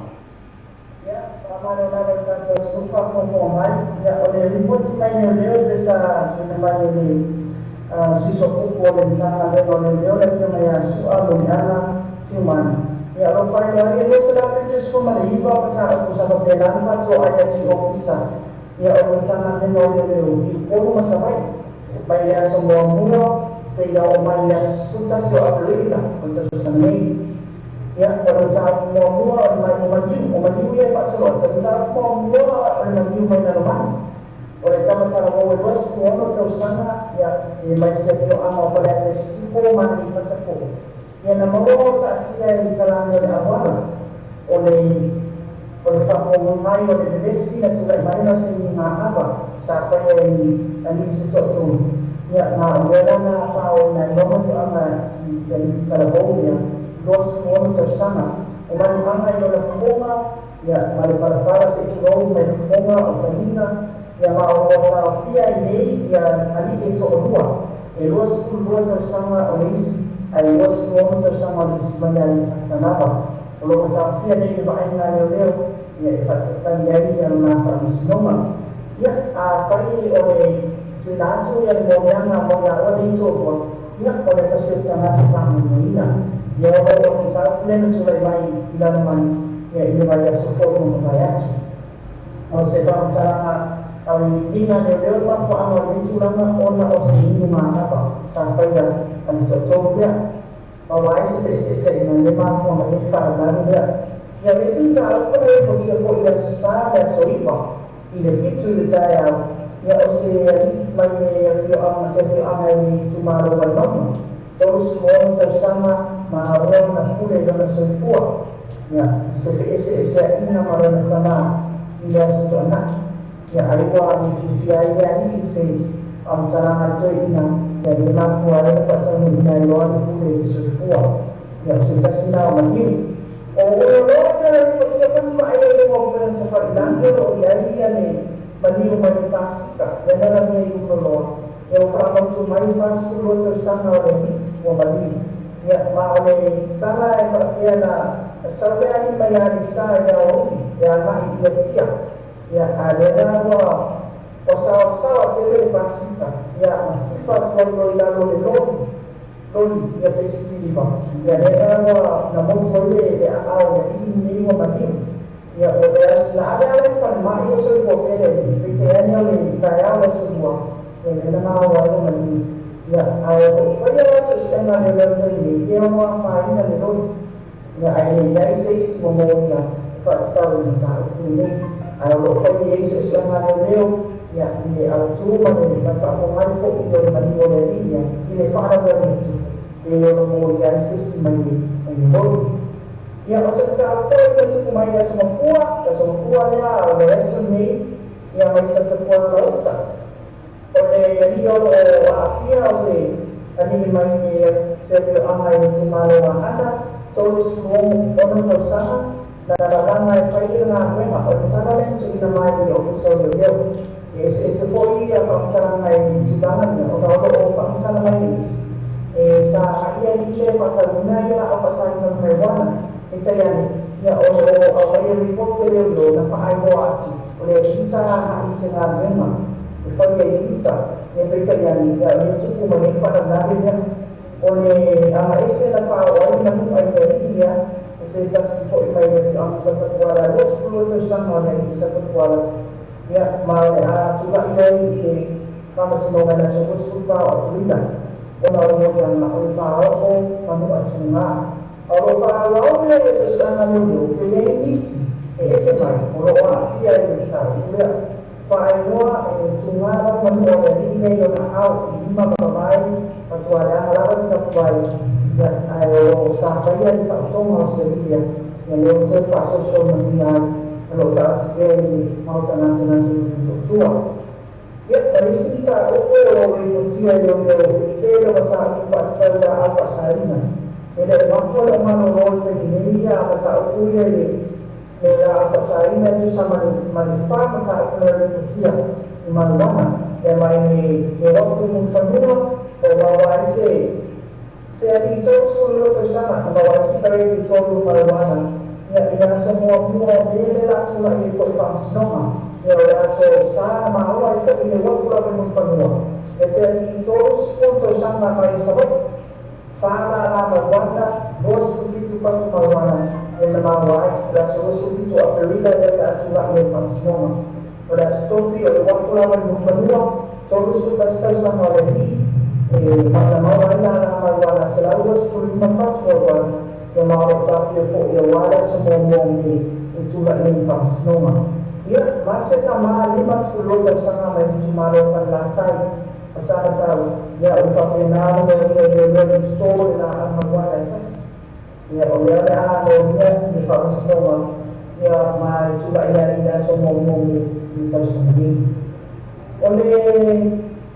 Ia, faamalo lava i le tatou atunuu faafogafoga mai. Ia, o le lipoti mai leoleo pe sa tuuina mai e le Sui Sooupu o le Matagaluega o Leoleo le Afioga ia Su'a Muliaga Tiumani. Ia, o lo o faailoa ai e 279 mataupu sa faapena ona faatoai atu i Ofisa ia o le Matagaluega o Leoleo i Upolu ma Savaii mai le aso muamua seia oo mai i le aso 11 o Aperila o le tausaga nei. Ia, o le mataupu muamua o le o maliu, o maliu ia e faasolo atu. O le mataupu muamua o le maliu mai Lalomanu, o le tama talavou e 26 tausaga, ia, e mai se afioaga o Faleata i Sisifo ma Aleipata foi. Ia, na maua o taatia i talaane o le auala, o le o le faamoemoe o le vevesi na tulai mai ona o se niuga-ava sa faia i alii se toatolu. Ia, ma o mea la na faaoina ai loa manuaga i si alii talavou ia, 26 tausaga. O manuaga i lona fofoga, ia, ma le palapala se i tulou mai le fofoga o taliga, ia, ma o lo o taofia ai nei ia alii e toalua, e 22 tausaga o le isi, ae 26 tausaga o le isi mai Aleipata lava. O lo o taofia nei le vaaiga a leoleo ia e faatalitali ai ia lona faamasinoga. Ia, afai o le tuuina atu ia le moliaga mo i laua nei toalua, ia, o le tasi o tagata faamoemoeina. Ia, o lo o le mataupu lea na tulai mai i Lalomanu ia i le vaiaso foi ua mavae atu. O se faamatalaga auiliiliga a leoleo le mafuaaga o lenei tulaga ona o se inuga-ava sa faia ma le toatolu lea. Maua ai se feeseeseaiga lea mafua mai ai le faalavelave lea. Ia le isi mataupu na lipotia foi i le Aso Sa le Aso 9 i le 7 i le taeao, ia o se alii mai le afioaga se afioaga i le itumalo o Vaimauga, 36 tausaga ma ua ona pule i lona soifua, ia i se feeseeseaiga ma lona tama i le Aso Toonai. Ia ai ua le fiafia ai le alii i se faamatalaga a le toeaina, ia le mafua ai ona faataunuuina ai loa le pule i le soifua. Ia o se tasi na o maliu. O Ueloa pea le lipotia foi ma vaaia i luga o upega tafailangi o lo o i ai ia le maliu mai le Pasika, lea na lamia i Uloloa. Ia ua faamautu mai e 42 tausaga o le alii ua maliu. Ia ma o le tala e faapea na sau le alii mai Aleisa i Aoauli e agai i Apia. Ia, a lea la ua ua saoasaoa tele le pasika, ia, ma tifa atu ai loa i lalo o le loli, loli, ia pe se tiliva. Ia, lea la ua na motu ai le, le aao o le alii lenei ua maliu. Ia, o le aso, na ave ala i le falemai o soifua pea le alii, peitai ane o le taeao o le aso lua, ia, lea na maua ai ua maliu. Ia, ae o lo o faia la suesuega a leoleo i le taimi nei, pe ono afaina le loli. Ia, ae le i ai se isi ua molia e faatatau i le mataupu lenei. Ae o lo o fai i ai suesuega a leoleo, ia, i le autu ma le ma le faafogai foi o le maliu o le Alii, ia, i le faalavelave atu, pe ono molia ai se isi mai le mai le loli. Ia, o se mataupu foi ua tupu mai i le Aso Gafua, le Aso Gafua lea o le aso lenei, ia, mai Satapuala Lauta. O le alii o lo o aafia o se Alii mai le se afioaga i le itumalo o Aana, 36 tausaga, na lalaga e fai le galuega. O le tala lea na tuuina mai i le Ofisa o Leoleo. E eseese foi ia faamatalaga i le tulaga lea ona o lo o faamatala mai e isi e sa agai le alii lea e faatauina ia laau faasaina o le marijuana. Peitai ane, ia o lo o aumaia i lipoti a leoleo na faailoa atu o le alii sa agai i se galuega e faia i uta. Ia peitai ane, ia o lea e tupu mai ai le faalavelave lea. O le agaese na faaoo ai le manua i le alii lea, e se tasi foi mai le afioaga Satapuala, 22 tausaga o le alii Satapuala, ia, ma o le a tulai ai i le Faamasinoga i le aso 24 o Aperila, ona o le moliaga o le faaoo manua tugā. A o lo o faaauau pea ia suesuega a leoleo pe i ai nisi e ese mai o lo o aafia i le mataupu lea. Faailoa e tugā lava manua o le alii lea i ona ao i lima ma mavae matua leaga lava le tapuai, ia, ae o lo o sapaia le taotoga o si alii lea, ia lea ua toe faasoasoa manuia ai o lo o taoto pea i le maota gasegase o Motootua. Ia, ma le isi mataupu o lo o lipotia i leoleo e tele o mataupu faatatau laau faasaina. E le o makua le o malolo i le taimi nei ia mataupu ia i le le laau faasaina e tusa ma le ma le fa mataupu na lipotia i Maluana e mai le le uafu i Mulifanua o maua ai se Se alii 32 tausaga na maua ai sikareti 3 marijuana ia i le aso muamua o Me lea la tulai ai foi faamasinoga ia o le aso sa na maua ai foi le uafu lava i Mulifanua ia se alii 30 tausaga mai Savaii fa lala marijuana 27 fatu marijuana ia na maua ai o le aso 27 o Aperila lea o le a tulai ai faamasinoga o le aso Tofi o le uafu lava i Mulifanua 31 tausaga o le alii e matamau ai lala marijuana 125 fatu marijuana ia ma o lo o taofia foi aua le aso muamua o Me e tulai ai i faamasinoga. Ia, ma se tama 52 tausaga mai le itumalo o Falelatai ma Samatau, ia o le faapena ona molia i leoleo le toto o le laau marijuana e tasi. Ia, o lea o le a molia i le faamasinoga, ia ma e tulai ai i le aso muamua o Me i le tausaga nei. O le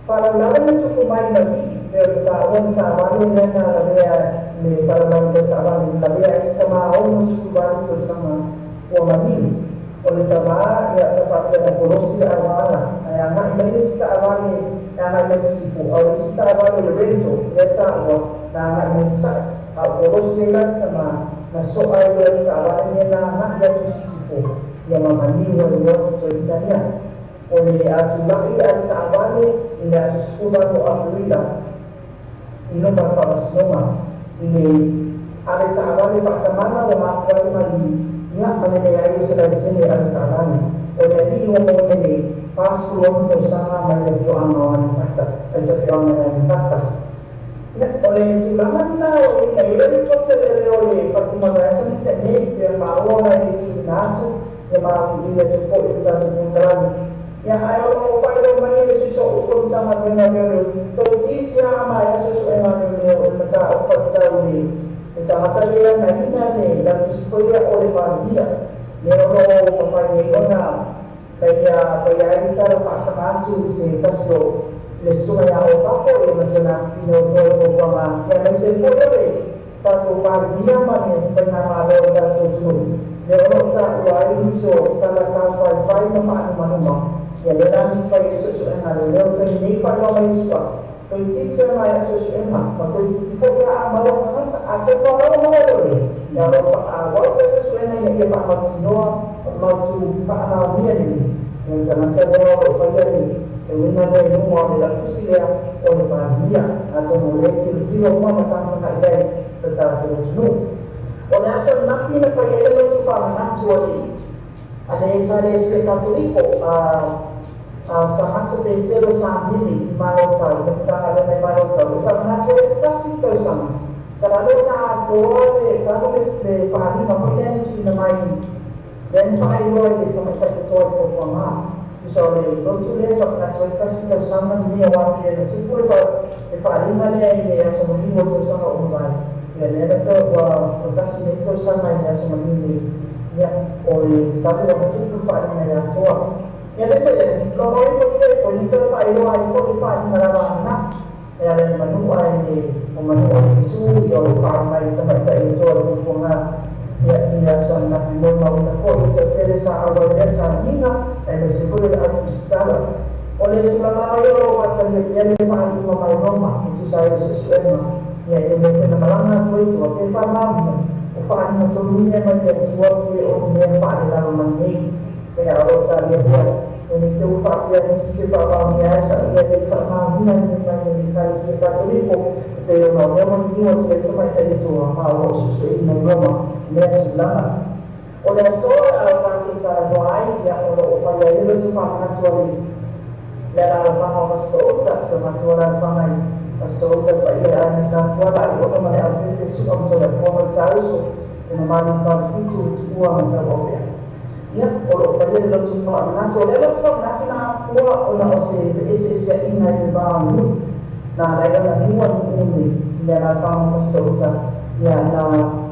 faalavelave na tupu mai i Mali'i, pei ona taua le taavale lea na lavea le faalavelave tau taavale na lavea ai se tama 68 tausaga ua maliu. O le tama, ia, sa faapea na kolosi le auala, ae agai mai le isi taavale e agai mai sisifo, a o le isi taavale o le rental lea e taua na agai mai sasae, a o kolosi ai la le tama na soa ai loa le taavale lea na agai atu i sisifo, ia ma maliu ai loa si toeaina lea. O le a tulai a le taavale i le aso 18 o Aperila i luma o le faamasinoga i le a le taavale faatamala ua mafua ai le maliu, ia, ma le leai o se laisene a le taavale. O le alii ua molia nei, 46 tausaga mai le afioaga o Aleipata, ai se afioaga i Aleipata. Ia, o le tulaga lena o i ai le lipoti a leoleo o le faatuma vaiaso nei tea nei, pei ona maua ona e le tuuina atu, ia ma auiliili atu foi i le tatou polokalame. Ia, ae o lo o faailoa mai e le Sui Sooupu o le Matagaluega o Leoleo, toeitiiti lava a maea suesuega a leoleo i le mataupu faatatau i le tagata lea na ina le lautusi foi lea o le Palemia, lea o lo o mafai nei ona na ia faia ai le tala faasaga atu i se tasi o le susuga ia Opapo ia ma si ona afifine o Toe Puapuaga ia aemaise ai foi o le tatou Palemia ma le faigamalo o le tatou atunuu lea o lo o taua ai nisi o tala taufaifai ma faanumanuma ia lea la nisi fai ai suesuega a leoleo i le taimi nei faailoa mai e Suafa toeitiiti a maea suesuega ma toeitiiti foi a maua tagata atonu o lava maua leoleo ia o lo o faaauau pea suesuega ina ia faamautinoa o le mautu faamaonia lenei ia le tagata lea o lo o faia le le uiga lea i luma o le lautusi lea o le Palemia. Atonu o lea e tilotilo uma ma tagatagai ai lo tatou atunuu. O le aso ananafi na fai ai le lotu faamanatu a le a le Ekalesia Katoliko a a Sagato Petero Samili i Malotau, le Matagaluega i Malotau, e faamanatu ai le tasi tausaga talu ona atoa le talu le le faaaliga foi lea na tuuina mai lea na faailoa i le tamaitai totoa i Puapuaga. Tusa o le lotu lea e faamanatu ai le tasi tausaga lenei aua pei ona tupu le le faaaliga lea i le aso maliu o le tausaga ua mavae. Ia lea na tau ua ua tasi nei tausaga i le aso maliu nei. Ia o le talu ona tupu le faaaliga i Atoa. Ia peitai ane, lo o ripotia ai foi, na toe faailoa ai foi le faaaliga lava ananafi. E ala i Manua i le o Manua i le Su ia o lo o faaali mai i tamaitai o toa le puapuaga ia i le aso ananafi molimauina foi le toatele sa auai i lea sauniga aemaise foi o le au tusitala. O le tulaga lava ia o lo o faatalia pea le faaiuga mai Roma e tusa ai o suesuega ia i le mea foi na malaga atu ai tua pe faamaonia o faaaliga tonu mea mai le Atua pe o ni mea faalelalolagi nei. Ea o lo o talia pea e ni te ua faapea nisi se faamaonia ai sa ia le i faamaonia ni mai e le Ekalesia Katoliko e pei ona o mea maniniu atu ai le tamaitai Atua ma o lo o suesueina i Roma lea tulaga. O le aso a o tatou talanoa ai, ia o lo o fai ai le loto faamanatu a le le alaalafaga o Fasitoouta, si o matou alaalafaga i Fasitoouta le paia i aiga sa Tuala, Aiono ma le Aupepe, Su'a ma Toleafoa ma le Tauso, le mamalu i le Falefitu, Tupua ma Tauaupea. Ia, o lo o faia le loto faamanatu. O lea loto faamanatu na afua ona o se feeseeseaiga i le va o nuu. Na ala ai ona niu a nuu nei i le alaalafaga o Fasitoouta. Ia, na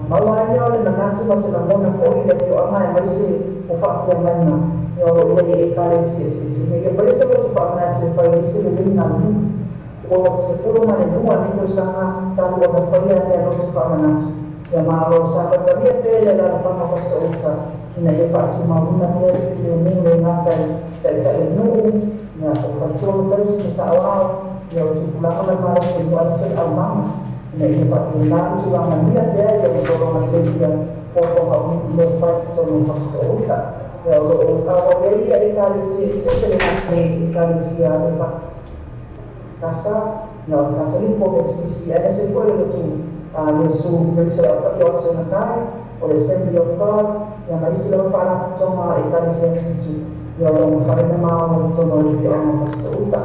maua ai lea o le manatu ma se lagona foi i le afioaga aemaise o faafeagaiga ia o lo o i ai i Ekalesia eseese ina ia faia se loto faamanatu e fai ai se leleiga a nuu. Ua 12 nei tausaga talu ona faia lea loto faamanatu. Ia malo, sa tautalia pea le alaalafaga o Fasitoouta ina ia faatumauina pea le filemu le gata i taitai o nuu, ia o faletua ma tausi ma saoao, ia o tupulaga ma le malosi o nuu aemaise le aumaga, ina ia faapena le tulaga manuia pea ia o sologa lelei ia foafoaga o nuu i mea fai i totonu o Fasitoouta. Ia o lo o auai ai ia Ekalesia eseese le gata i Ekalesia Kasa, ia o le Kataliko, Metotisi, aemaise foi o le lotu a Iesu Keriso le Aupaia o Aso Matai, o le Assembly of God, ia ma isi lava faalapotopotoga a Ekalesia Fitu, ia o lo o mafai ona maua i totonu o le afioaga o Pastor Uta.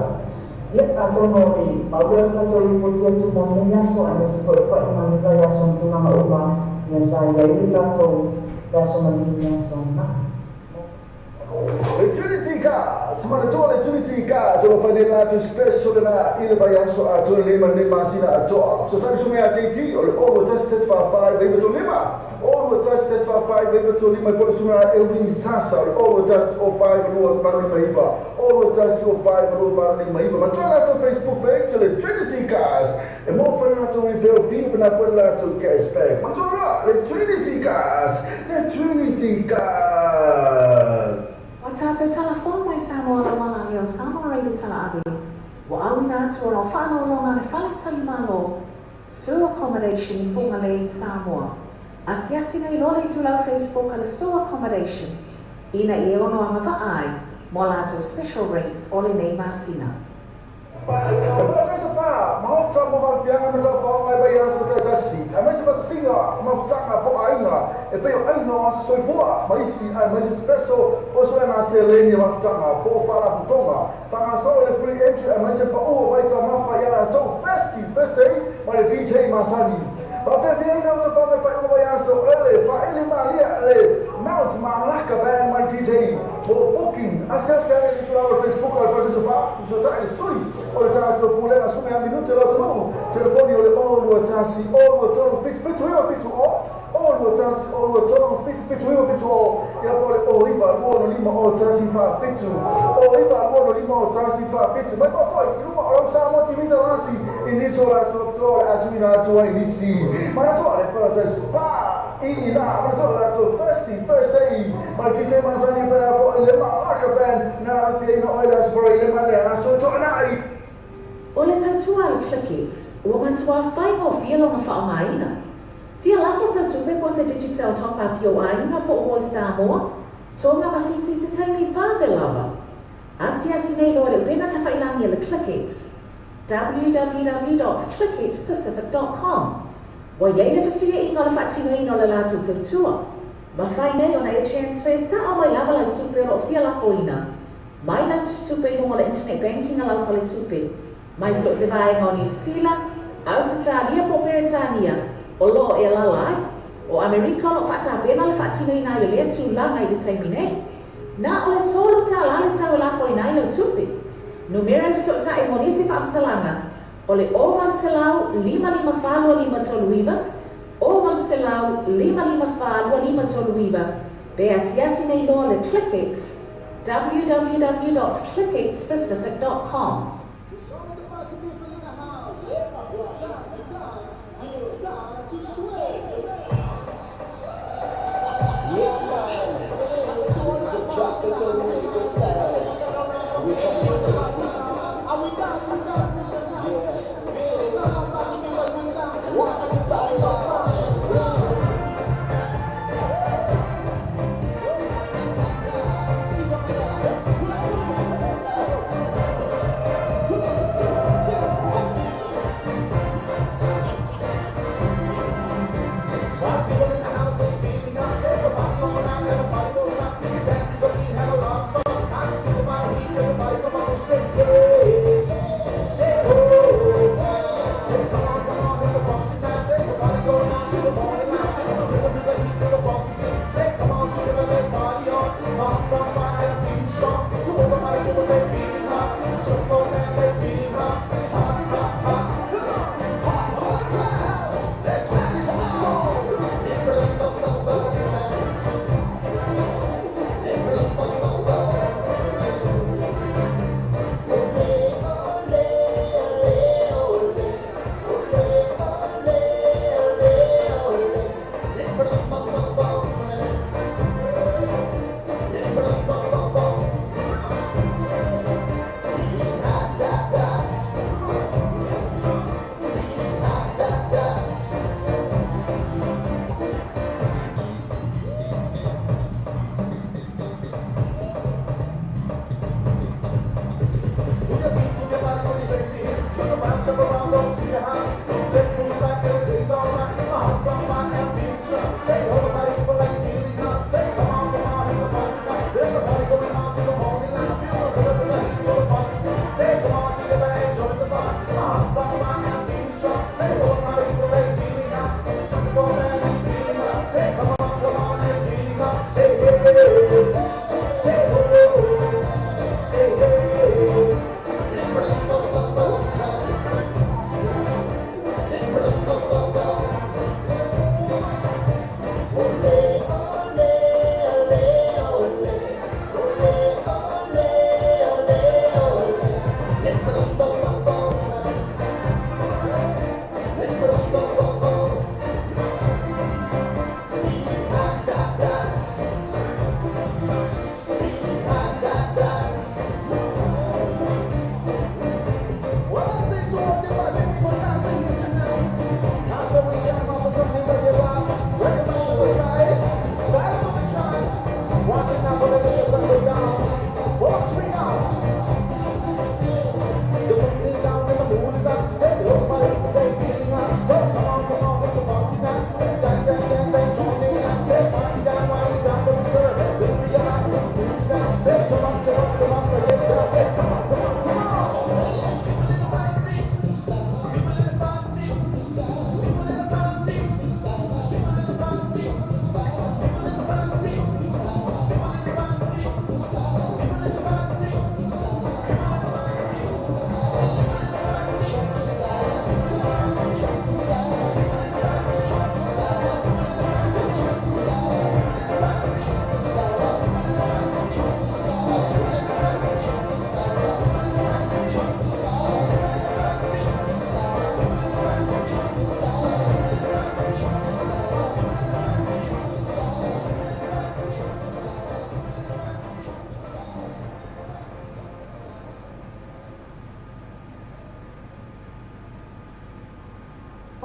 Ia, atonu o le maua le tatou lipoti atu mo lenei aso, aemaise foi o faaiuga o lenei vaiaso ma tulaga uma, ia sa i ai le tatou le aso maligi le aso ananafi. Le Trinity Cars, manatua le Trinity Cars o lo fai nei latou special lena i le vaiaso atoa lenei ma lenei masina atoa. Fesoasoani susuga ia JT o le 021 145 935, 021 145 935 po o le susuga ia Eugene Sasa o le 021 05 2859, 021 05 2859. Manatua latou Facebook page o le Trinity Cars e maua foi le latou referral fee pe na foi le latou cash back. Manatua loa le Trinity Cars, le Trinity Cars. Ua tatou talafoa mai Samoa lauala lea o Samoa Radio Talaave, ua auina atu o lau faaaloaloga le fale talimalo, Sur Accommodation i Fugalei, Samoa. Asiasi nei loa le itulau Facebook a le Sur Accommodation ina ia ono agavaa ai mo a latou special rates o lenei masina. E palatai sa pa, maota mo faafiaga ma taufaoga e vaiaso taitasi, aemaise fatasiga mafutaga po o aiga e pei o aiga o aso soifua ma isi aemaise special o suega seleni o mafutaga po o faalapotopotoga faagasolo le free entry aemaise pau o vaitamafa ia latou Thirsty Thursday ma le DJ masani. Faafeafeaina o tafaga e faaiuga vaiaso ele faaili malia le Mount Malaka Band ma le DJ mo booking asiasi ane i le itulau o le Facebook o le Parataiso Pa fesootai le sui o le tatou Pulega Sume a Minute o le atunuu telefoni o le 0 2 1 0 2 3 7 7 9 7 0 0 2 1 0 2 3 7 7 9 7 0 ia po o le 0 9 2 6 5 0 1 4 7 0 9 2 6 5 0 1 4 7 mai pea foi i luma o lau Samoa TV Talasi i nisi o latou apitoa o le a tuuina atu ai nisi manatua le Paradise Pa i ina manatua le latou Thirsty Thursday ma le DJ masani pea foi le Malaka Band na afiaina o le Aso Faraile ma le Aso Toonai. O le tautua a le Clickex, ua matuā faigofie lona faaaogaina. Fia lafo sau tupe po o se Digicel Top Up i ou aiga po o moe Samoa, Tonga ma Fiti i se taimi vave lava. Asiasi nei loa le upega tafailagi a le Clickex, www dot clickxpacific dot com. Ua i ai le fesiliaiga o le faatinoina o le latou tautua. Mafai nei ona e transfer sao mai lava lau tupe o lo o fia lafoina mai lau tusitupe i luga o le internet banking a lau faletupe, mai so o se vaega o Niu Sila, Ausetalia po o Peretania o lo o e alaala ai. O Amerika o lo o faatapena le faatinoina ai o lea tulaga i le taimi nei. Na o le $3 le tau e lafoina ai lau tupe. Numera e fesootai mo nisi faamatalaga o le 0800 554 2539, 0800 554 2539, pe asiasi nei loa le Clickex, www dot clickxpacific dot com. Welcome back to People in the house. Yeah, man. This is a tropical reggae style. We coming crazy. Yeah. One fire.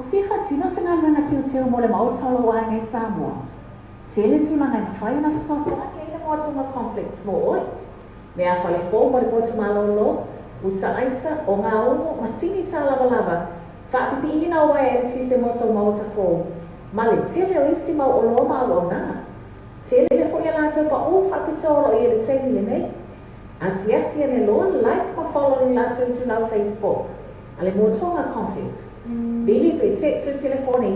O fia faatino se galuega teuteu mo le Maota o lo o aiga i Samoa? Tele tulaga e mafai ona fesoasoani ai le Moatoga Complex mo oe. Mea fale fou mo le potu malōlō, pusa aisa, ogaumu, masini tālavalava, faapipiina o uaea eletise mo sou maota fou, ma le tele o isi mau oloa ma auaunaga. Tele foi a latou paʻū faapitoa o lo o i ai i le taimi lenei. Asiasi ane loa, like ma follow i le latou itulau Facebook a le Motoga Complex. Vili pe text le telefoni,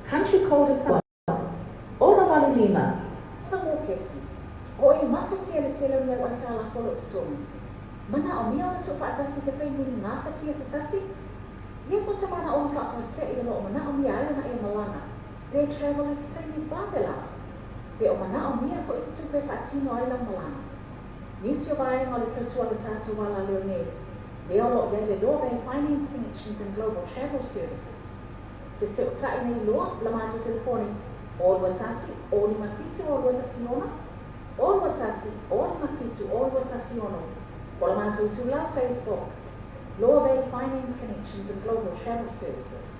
country code 1, 6 8 5. Sa mokesi, o e mafatia le tele o ni au atalafo o lo o totogi. Manaomia ona tuufaatasi se penguin gafatia se tasi? Ia po se manaoga faafuasei o lo o manaomia ai ona ia malaga pe travel i se taimi vave lava, pe o manaomia foi se tupe e faatino ai lau malaga. Nisi o vaega o le tautua a le tatou alaleo nei, lea o lo o i ai le Loa Bay Finance Connections and Global Travel Services. Fesootai nei loa la matou telefoni 0 21 0 57 0 2 16 0 21 0 57 0 2 16 po o le matou itulau Facebook, Loa Bay Finance Connections and Global Travel Services.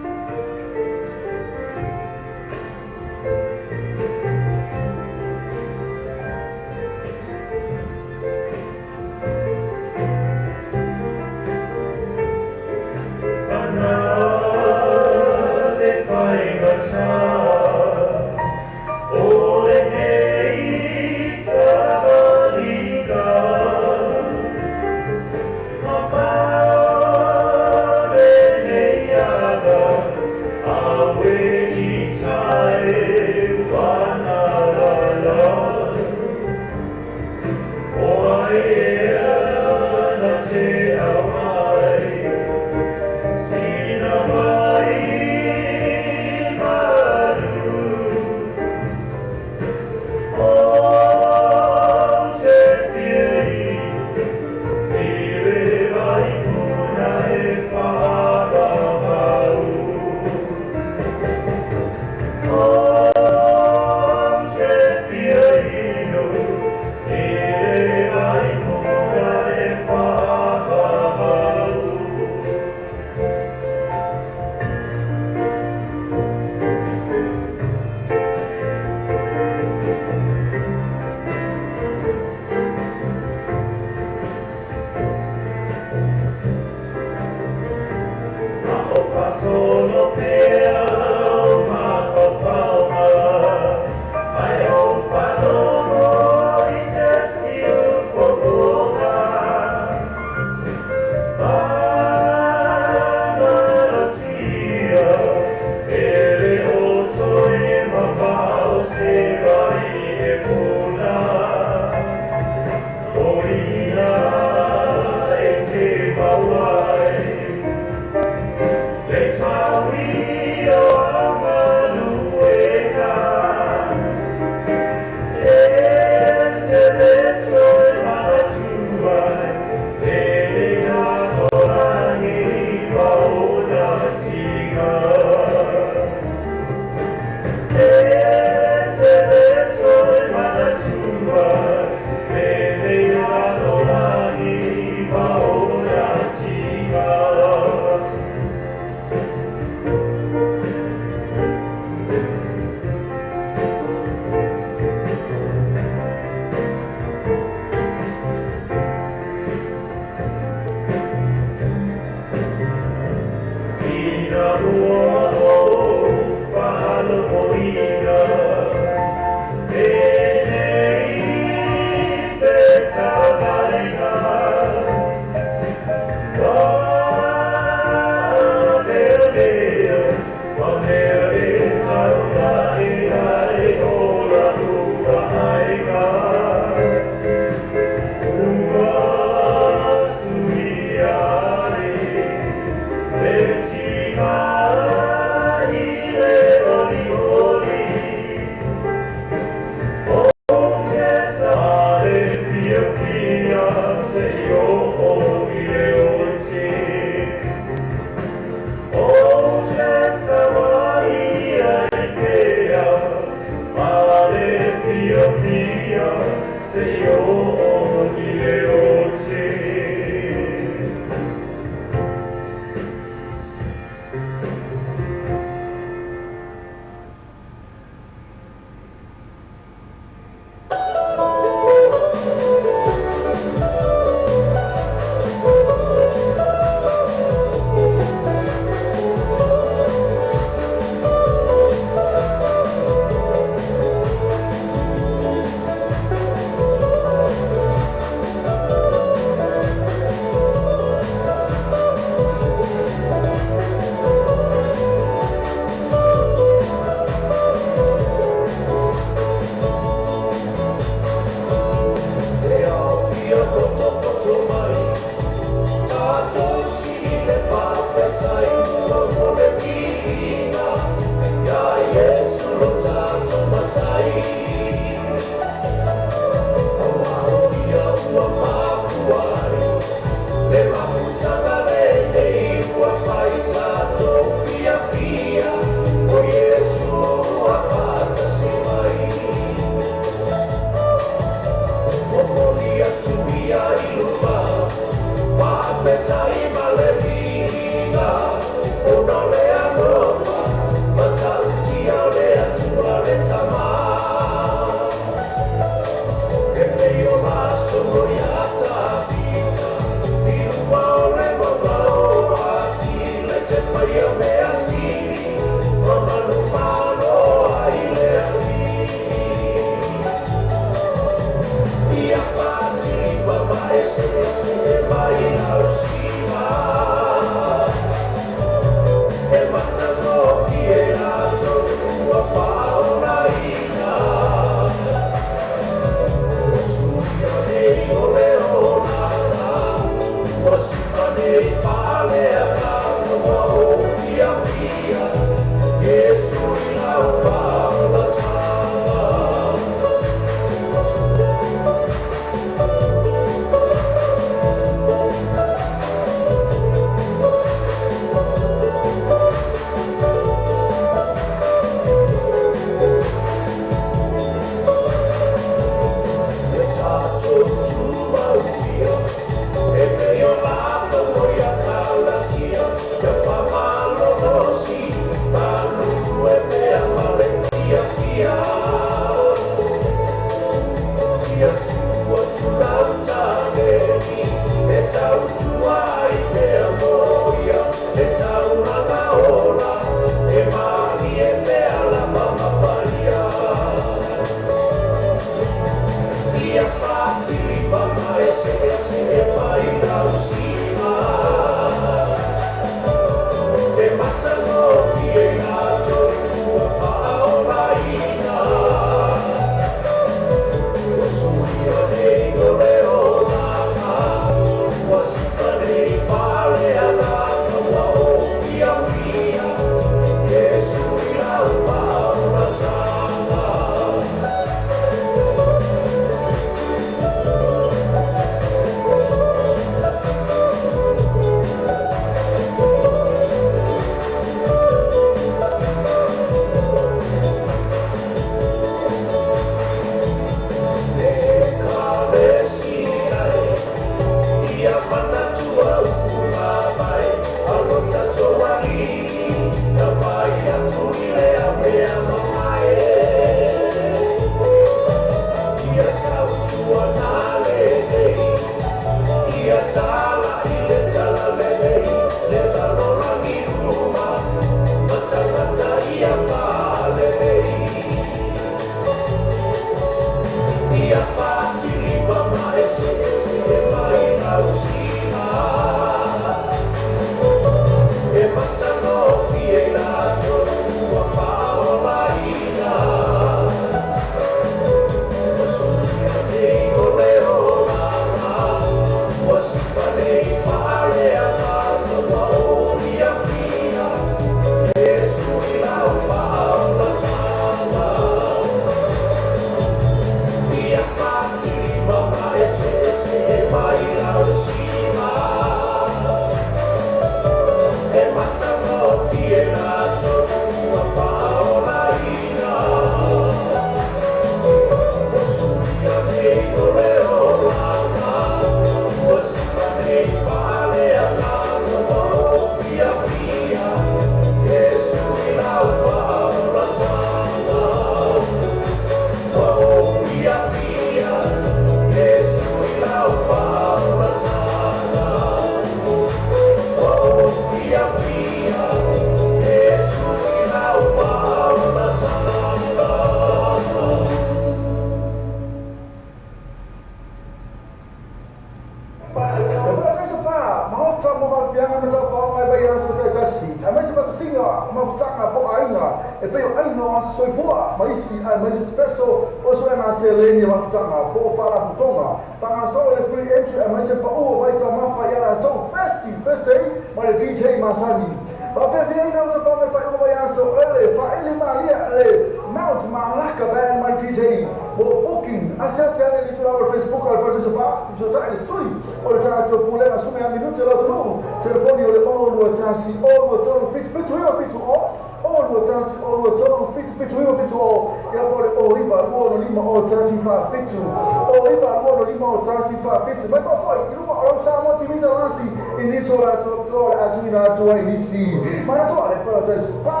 I nisi o latou toa o le a tuuina atu ai nisi. Manatua le Paradise Spa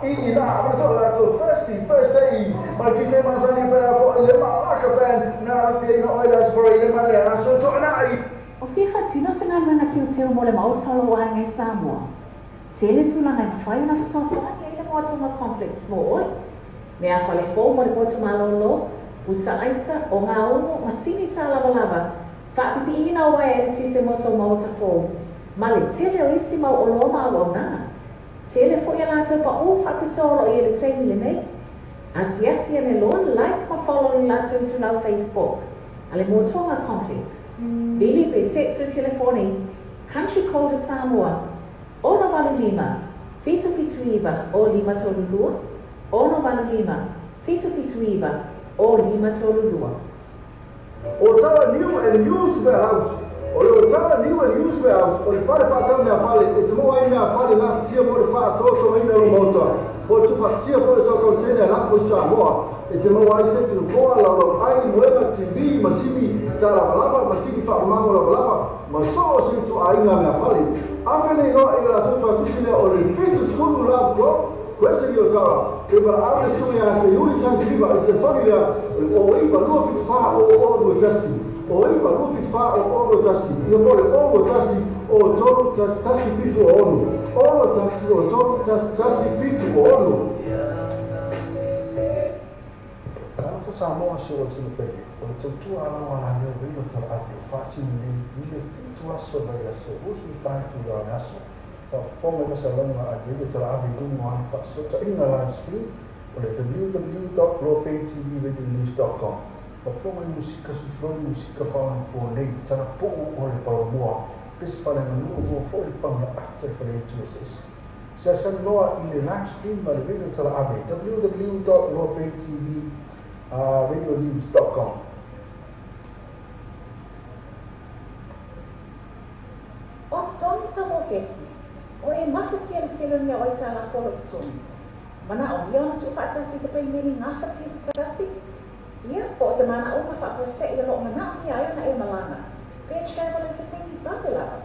i ina, manatua le latou Thirsty Thursday ma le DJ masani pe a foi le Malaka Band na afiaina oe le Aso Faraile ma le Aso Toonai. O fia faatino se galuega teuteu mo le Maota o lou aiga i Samoa? Tele tulaga e mafai ona fesoasoani ai le Moatoga Complex mo oe. Mea fale fou mo le potu malolo, pusa aisa, ogaumu, masini tālavalava, faapipiina o uaea eletise mo sou maota fou, ma le tele o isi mau oloa ma auaunaga. Tele foi a latou paʻū faapitoa o lo o i ai i le taimi lenei. Asiasi ane loa, like ma follow i le latou itulau Facebook a le Moatoga Complex. Vili pe text le telefoni, Country Code Samoa, 685 779 0532, 685 779 0532. O Tala New and Used Warehouse O le Otala New and Used Warehouse o le fale faatau meafale e te maua ai meafale gafatia mo le faatoatogaina o lou maota po o le tuufaatasia foi o sau container e lafo i Samoa. E te maua ai seti nofoa, laulauai, moega, TV, masini talavalava, masini faamamago lavalava ma so o se ituaiga meafale. Afe nei loa i le latou tuatusi lea o le 70 Love Club Question i Otara, e valaau le susuga ia Seiuli Sansiliva i le telefoni lea o le 09 274 0021, 09 274 0021, ia po o le 01 03 11 76, 01 03 11 76. Talofa Samoa si ou atunuu pele, o le tautua a lau alaleo Reilo Talaave o faatino nei i le 7 aso o le vaiaso 24 itula o le aso. Faafofoga i masalauga a Reilo Talaave i luga o ana faasootaiga live stream o le www.loapaytvradionews.com. Faafofoga i musika sufloi musika faaonaponei talapuu o le palamoa pese faaleaganuu moa foi le pauna ata i faleaitu eseese. Seasani loa i le live stream a le Radio Talaave www.loapaytvradionews.com. O totogi Samoa Kesi, o e mafatia le tele o ni ao aitalafu o lo o totogi. Manaomia ona tuufaatasi se peimeni gafatia se tasi, ia, po o se manaoga faafuasei o lo o manaomia ai ona e malaga, pe travel i se taimi vave lava.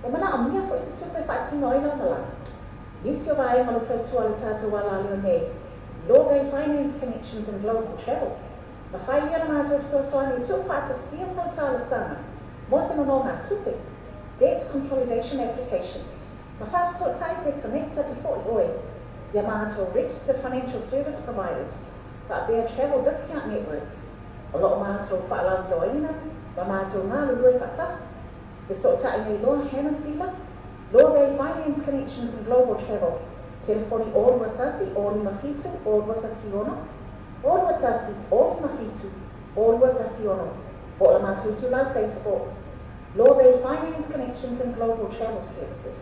Ua manaomia foi se tupe e faatino ai lau malaga. Nisi o vaega o le tautua a le tatou alaleo nei, Lorgay Finance Connections and Global Travel, mafai ia ona matou fesoasoani e tuufaatasia sau talosaga mo se nonogatupe, Debt Consolidation Application, ma faafesootai pe connect atu foi oe ia matou Registered Financial Service Providers faapea Travel Discount Networks o lo o matou faalauiloaina ma matou galulue faatasi. Fesootai nei loa Hannah Sila, Lorgay Finance Connections and Global Travel, telefoni 0 21 057 0216, 0 21 057 0216, po o le matou itulau Facebook, Lorgay Finance Connections and Global Travel Services.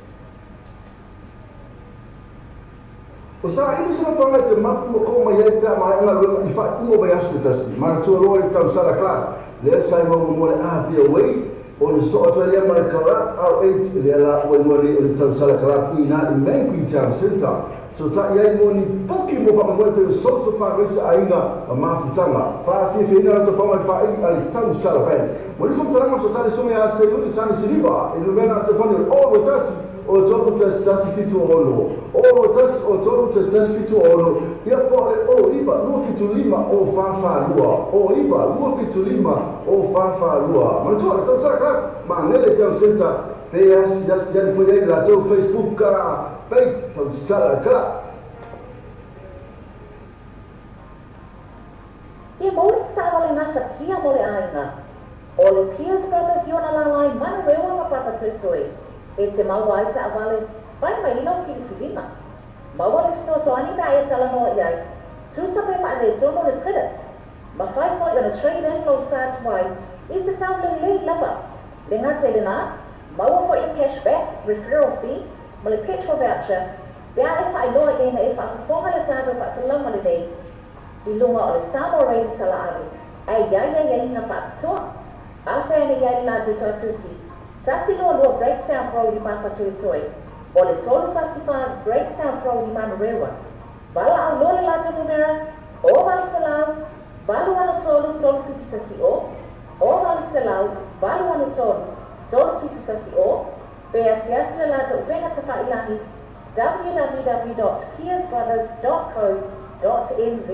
Ua saili se mataga i te mapu ma kō mai ai pe a maea galuega i faaiuga o vaiaso se tasi. Manatua loa le tausala club lea sa i maua mo le Avia Way ona sosoo atu ai lea ma le Club R8 lea la ua igoa nei o le Tausala Club i ina i Mangui Town Centre. Fesootai ai mo ni puki mo faamoemoe pei o social fundraiser aiga ma mafutaga. Faafiafiaina la tafaga i faaili a le Tausala Band. Mo nisi faamatalaga fesootai le susuga ia Seiuli Sani Siliva i le numera telefoni o le 021 o 3 1 1 7 6, 0 1 o 3 1 1 7 6, ia po o le 0 9 2 7 5 0 4 4 2, 0 9 2 7 5 0 4 4 2. Manatua le Tausala Club, Magele Town Centre, pe asiasi ane foi ai i le latou Facebook page Tausala Club. Ia maua se taavale gafatia mo le aiga. O le Pierce Brothers i ona lala i Manurewa ma Papatoetoe e te maua ai taavale fai mai i lau filifiliga. Maua le fesoasoani pe a e talanoa i ai, tusa pe faaletonu le credit. Mafai foi ona trade in lou sa tuai i se tau lelei lava. Le gata i lena, maua foi le cash back, referral fee, ma le petrol voucher pe a e faailoa i ai na e faafofoga le tatou faasalalauga lenei i luga o le Samoa Radio Talaave ae i ai aiaiga faapitoa. Afea ane i ai le latou tuatusi, 122 Great South Road i Papatoetoe, o le 314 Great South Road i Manurewa. Valaau loa le latou numera, 0800 863 3710, 0800 863 3710, Pe asiasi le latou upega tafailagi www.kiasbrothers.co.nz.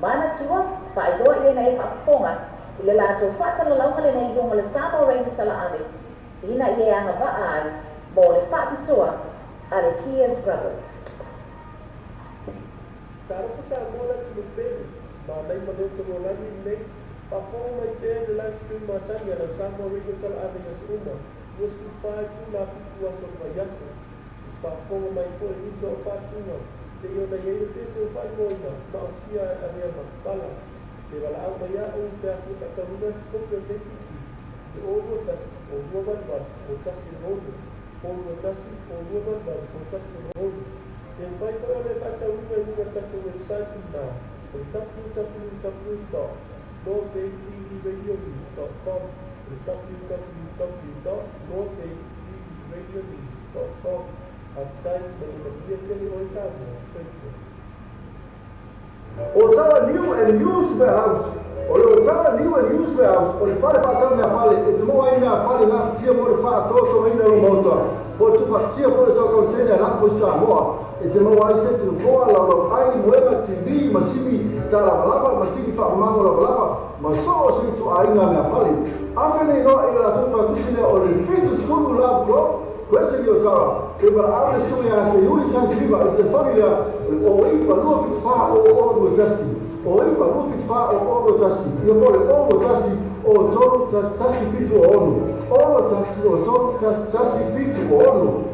Manatua, faailoa i lena e faafofoga i le latou faasalalauga lenei i luga o le Samoa Radio Talaave ina ia e agavaa ai mo le faapitoa a le Kias Brothers. Talofa Samoa le atunuu pele, manaia ma leo Tanualagi lenei, faafofoga mai pea i le live stream masani a lau Samoa Radio Talaave i aso uma, 24 itula 7 aso o le vaiaso. E te faafofoga mai foi i nisi o au faatuga, pei ona i ai le pese ua faaigoaina Maosia e Avea ma Pala. Pe valaau mai au pe a fia faatauina se kopi o lenei CD i le 0 2 1 0 2 8 8 0 1 6 0 2 1 0 2 8 8 0 1 6. E mafai foi ona e faatauina i luga o le tatou website lena o le www.northbaytvradionews.com o le www.northbaytvradionews.com. Faafetai ma ia manuia tele oe Samoa. Soifua. O Tala New and Used Warehouse O le Otala New and Used Warehouse o le fale faatau meafale e te maua ai meafale gafatia mo le faatoatogaina o lou maota po o le tuufaatasia foi o sau container e lafo i Samoa. E te maua ai seti nofoa, laulau ai, moega, TV, masini ta lavalava, masini faamamago lavalava ma so o se ituaiga meafale. Afe nei loa i le latou faatusi lea o le 70 Love Grove, Crescent i Otara. E valaau le susuga ia Seiuli Sandsriva i le telefoni lea o le 09 274 00 21. O 9 2 7 4 o 6 1, ia po o le 6 1 o 3 1 1 7 o 6, 6 1 o 3 1 1 7 o 6.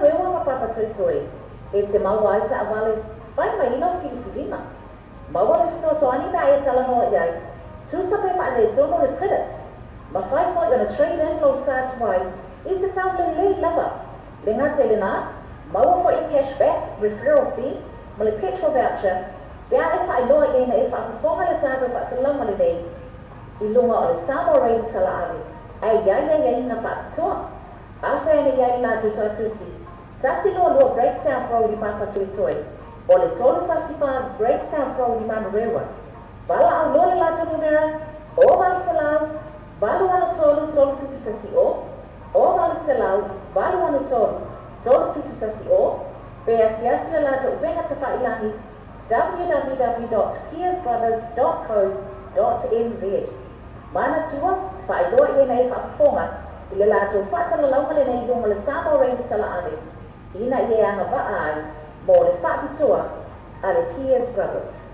Manurewa ma Papatoetoe e te maua ai taavale fai mai i lau filifiliga. Maua le fesoasoani pe a e talanoa i ai, tusa pe faaletonu le credit. Mafai foi ona trade in lou sa tuai i se tau lelei lava. Le gata i lena, maua foi le cash back, referral fee, ma le petrol voucher pe a e faailoa i ai na e faafofoga le tatou faasalauga lenei i luga o le Samoa Radio Talaave ae i ai aiaiga faapitoa. Afai ane i ai le latou tautusi, 122 Great South Road i Papatoetoe, o le 314 Great South Road i Manurewa. Valaau loa le latou numera, 0 863 3710, 0 863 3710, pe asiasi le latou upega tafailagi www.peersbrothers.co.nz. Manatua, faailoa i ai na e faafofoga i le latou faasalalauga lenei i luga o le Samoa Radio Talaave ina ia e agavaa ai mo le faapitoa a le Peers Brothers.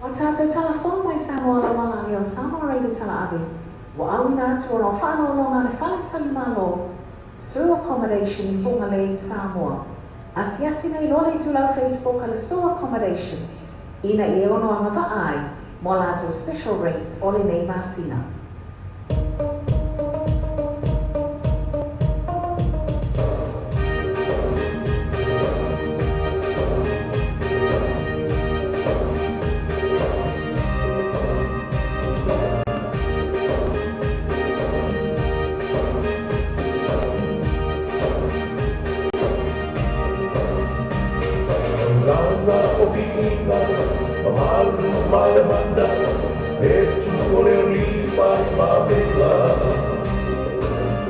Ua tatou talafou mai Samoa lauala lea o Samoa Radio Talaave, ua auina atu ona o faaaloaloga a le Fale Tali Malo. Sue Accommodation i Fugalei, Samoa. Asiasi nei loa le itulau Facebook a le Sue Accommodation ina ia e ono agavaa ai mo a latou special rates o lenei masina. Taulaga o viiga, mamalu ma le mana, le tu o le oliva i Babela.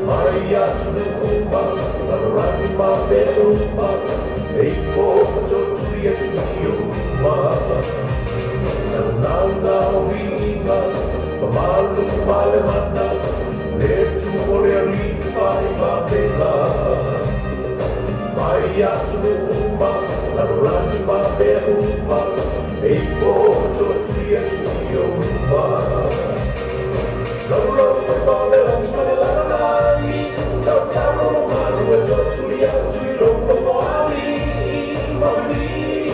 Mai atunuu uma, lalolagi ma mea uma, e ifo ma totuli atu i ou luma. Taulaga o viiga, mamalu ma le mana, le tu o le oliva i Babela. Mai atunuu uma, lalolagi ma mea uma, e ifo ma totuli atu i ou luma. Laulau faiva o le lagi ma le lalolagi, tautalo mamalu e totuli atu i lou nofoalii ma vili,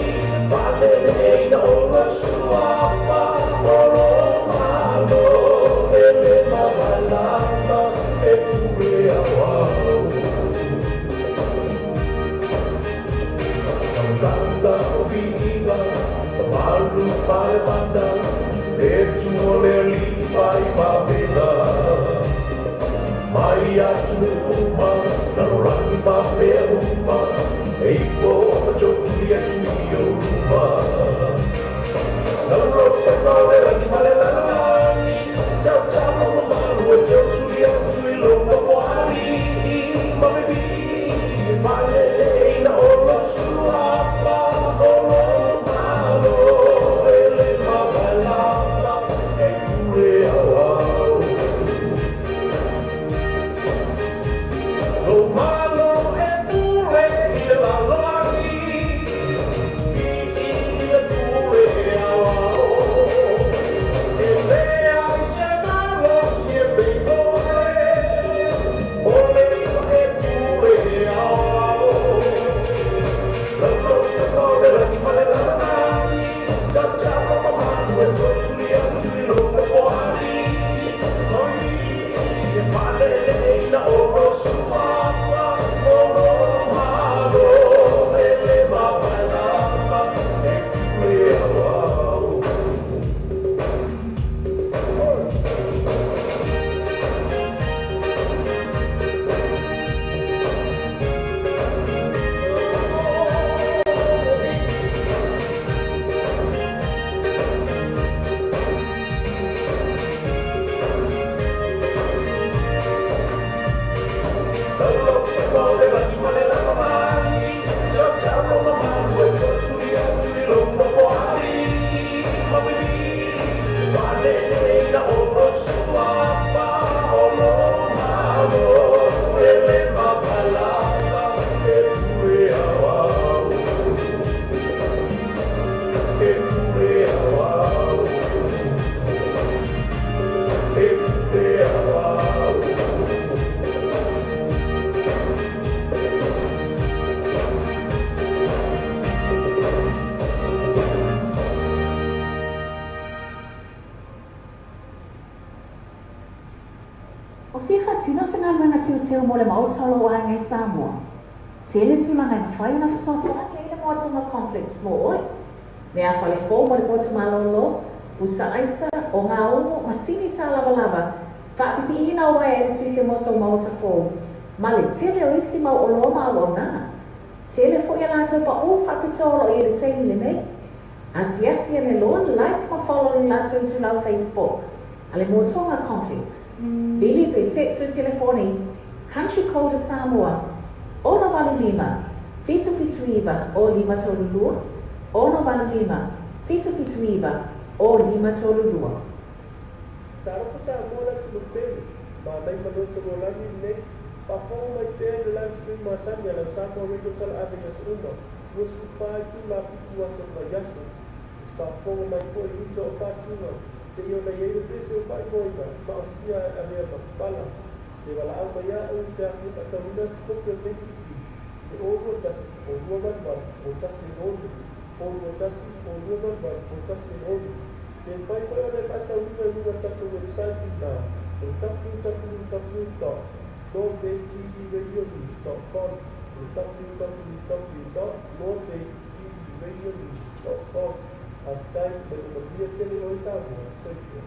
paleleina o lou suafa o lo Malo, e le mavae lava e pule aoao. Taulaga o viiga, mamalu ma le mana, le tu o le oliva i Babela. Mai atunuu uma, lalolagi ma mea uma, e ifo ma totuli atu i ou luma. Laulau faiva o le lagi ma le lalolagi, tautalo mamalu e totuli atu i lou nofoalii ma vili, paleleina o lou suafa o lo Malo, e le mavae lava e pule aoao. Lou Malo e pule i le lalolagi, vi'i le pule aoao. E leai se malosi e pei oe, o le i'a e pule aoao. Laulau faiva o le lagi ma le lalolagi, tautalo mamalu e totuli atu i lou nofoalii ma vili, paleleina o lou suafa o lo Malo, e le mavae lava e pule aoao. Laulau faiva o le lagi ma le lalolagi, tautalo mamalu e totuli atu i lou nofoalii ma vili, paleleina o lou suafa o lo Malo, e le mavae lava e pule aoao. E pule aoao. E pule aoao. O fia faatino se galuega teuteu mo le Maota o lo o aiga i Samoa? Tele tulaga e mafai ona fesoasoani ai le Moatonga Complex mo oe. Mea fale fou mo le potu malolo, pusa aisa, ogaumu, masini tā lavalava, faapipiina o uaea eletise mo sou maota fou, ma le tele o isi mau oloa ma auaunaga. Tele foi a latou paʻū faapitoa o lo o i ai i le taimi lenei. Asiasi ane loa, like ma follow i le latou itulau Facebook a le Moatonga Complex. Vili pe text le telefoni, Country Code a Samoa, 685 779 o 532, 685 779 o 532. Talofa Samoa le atunuu pele, manaia ma loto lalolagi lenei, faafofoga mai pea i le live stream masani a lau Samoa Radio Talaave i aso uma, 24 itula 7 aso o le vaiaso. E te faafofoga mai foi i uso o faatuga, pei ona i ai le pese o faaigoaina ma osia e avea ma pala. E valaau mai a'u pe a fia fa'atauina se kopi o lenei CD i le 0 2 1 0 2 8 8 0 1 6 0 2 1 0 2 8 8 1 6. E mafai foi ona e fa'atauina i luga o le tatou website inā o le www.northbaytvradionews.com, o le www.northbaytvradionews.com. Faafetai ma ia manuia tele oe Samoa. Soifua.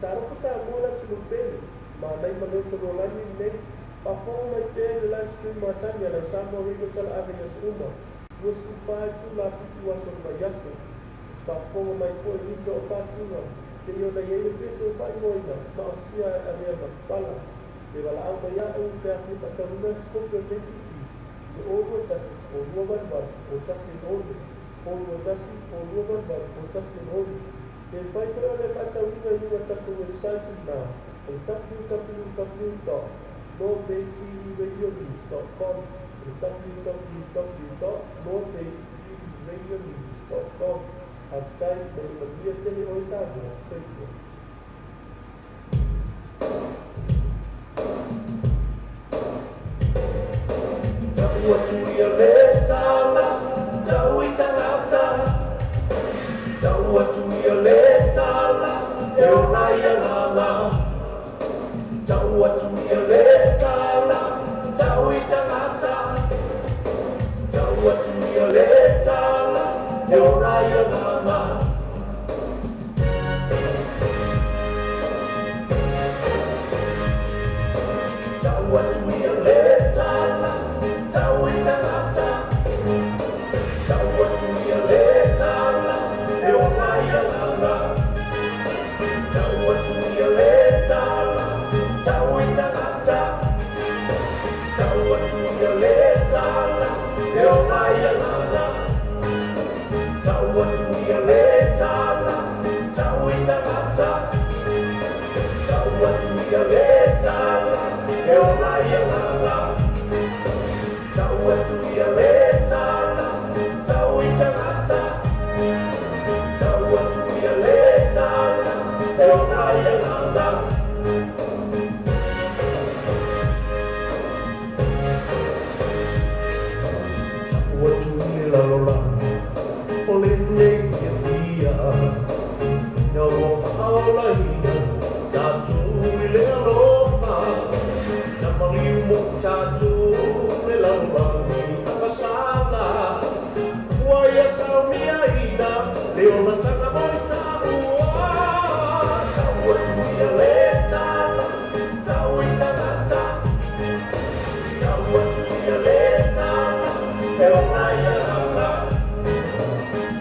Talofa Samoa le atunuu pele, manaia ma leo tolualagi lenei. Faafofoga mai pea i le live stream masani a lau Samoa Radio Talaave i aso uma, 24 itula 7 aso o le vaiaso. E te faafofoga mai foi i nisi o au faatuga, pei ona i ai le pese ua faaigoaina Maosia e Avea ma Pala. E valaau mai a'u pe a fia fa'atauina se kopi o lenei CD i le 0 2 1 0 2 8 8 0 1 6 0 2 1 0 2 8 8 0 1 6. E mafai foi ona e fa'atauina i luga o le tatou website inā o le www.northbaytvradionews.com, o le www.northbaytvradionews.com. Faafetai ma ia manuia tele oe Samoa. Soifua. Tau atu ia le tala, tau i tagata. Tau atu ia le tala, e ola i agaga. Tau atu ia le tala, tau i tagata. Tau atu ia le tala, e ola i agaga. Tau atu ia le tala, tau i tagata. Tau atu ia le tala, e ola i agaga. Tau atu ia le tala, tau i tagata. Tau atu ia le tala, e ola i agaga. Tau atu ia le tala, tau i tagata. Tau atu ia le tala, e ola i agaga. Tau atu ia le tala, tau i tagata. Tau atu ia le tala, e ola i agaga. Tau atu i le lalolagi, o lenei fiafia, ina ua faaolaina tatou i le alofa. Na maliu mo tatou le lalolagi agasala. Ua ia saumiaina le olataga mo le taua. Tau atu ia le tala, tau i tagata. Tau atu ia le tala, e ola i agaga.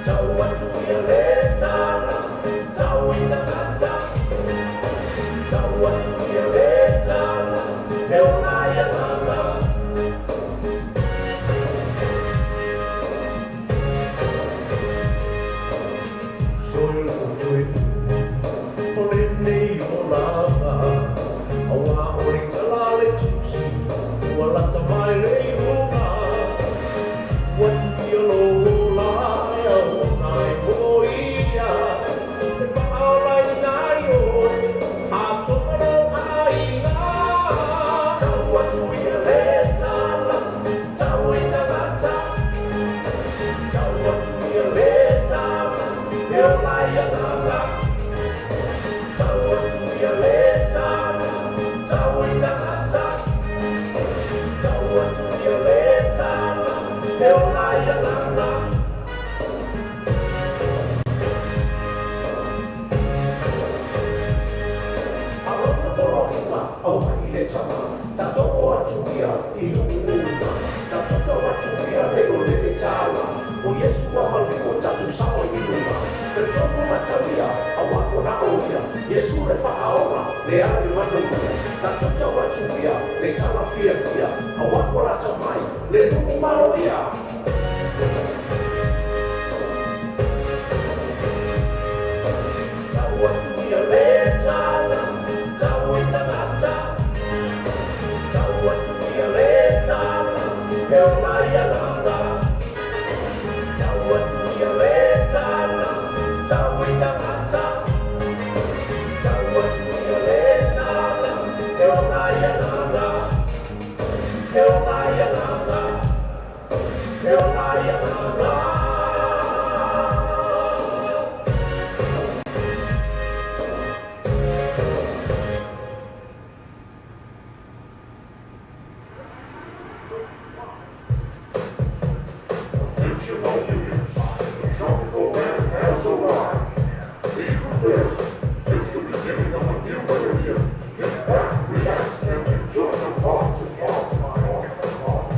Tau atu ia le tala, tau i tagata. Tau atu ia le tala, e ola i agaga. Soil o toe o lenei olaga, auā o le tala a le Tusi, ua lata mai le iuga. Ua tuia lou ola e auauna ai mo ia, e faaolaina ai oe, atoa lou aiga. Tau atu ia le tala, tau i tagata. Tau atu ia le tala, e ola i agaga. Tau atu ia le tala, tau i tagata. Tau atu ia le tala, e ola i agaga. Alofa poloaiga aumai le tama, tatou atu ia i lu'u uma, tatou atu ia le o le tala, o Iesu a maliu o tatou sao ai i luga. Talitonu matauia, auā kona o ia, Iesu le faaola, le ala le manuia. Tatou atu ia le tala fiafia, auā ko lata mai, le nuu maloia. Tau atu ia le tala, tau i tagata. Tau atu ia le tala, e ola i agaga. Tau atu ia le tala, tau i tagata. Tau atu ia le tala, e ola i agaga. E ola i agaga. E ola i agaga. Attention all units. The tropical man has arrived. Be prepared. It's the beginning of a new millennium. Get back, relax, and enjoy the party, party, party, party.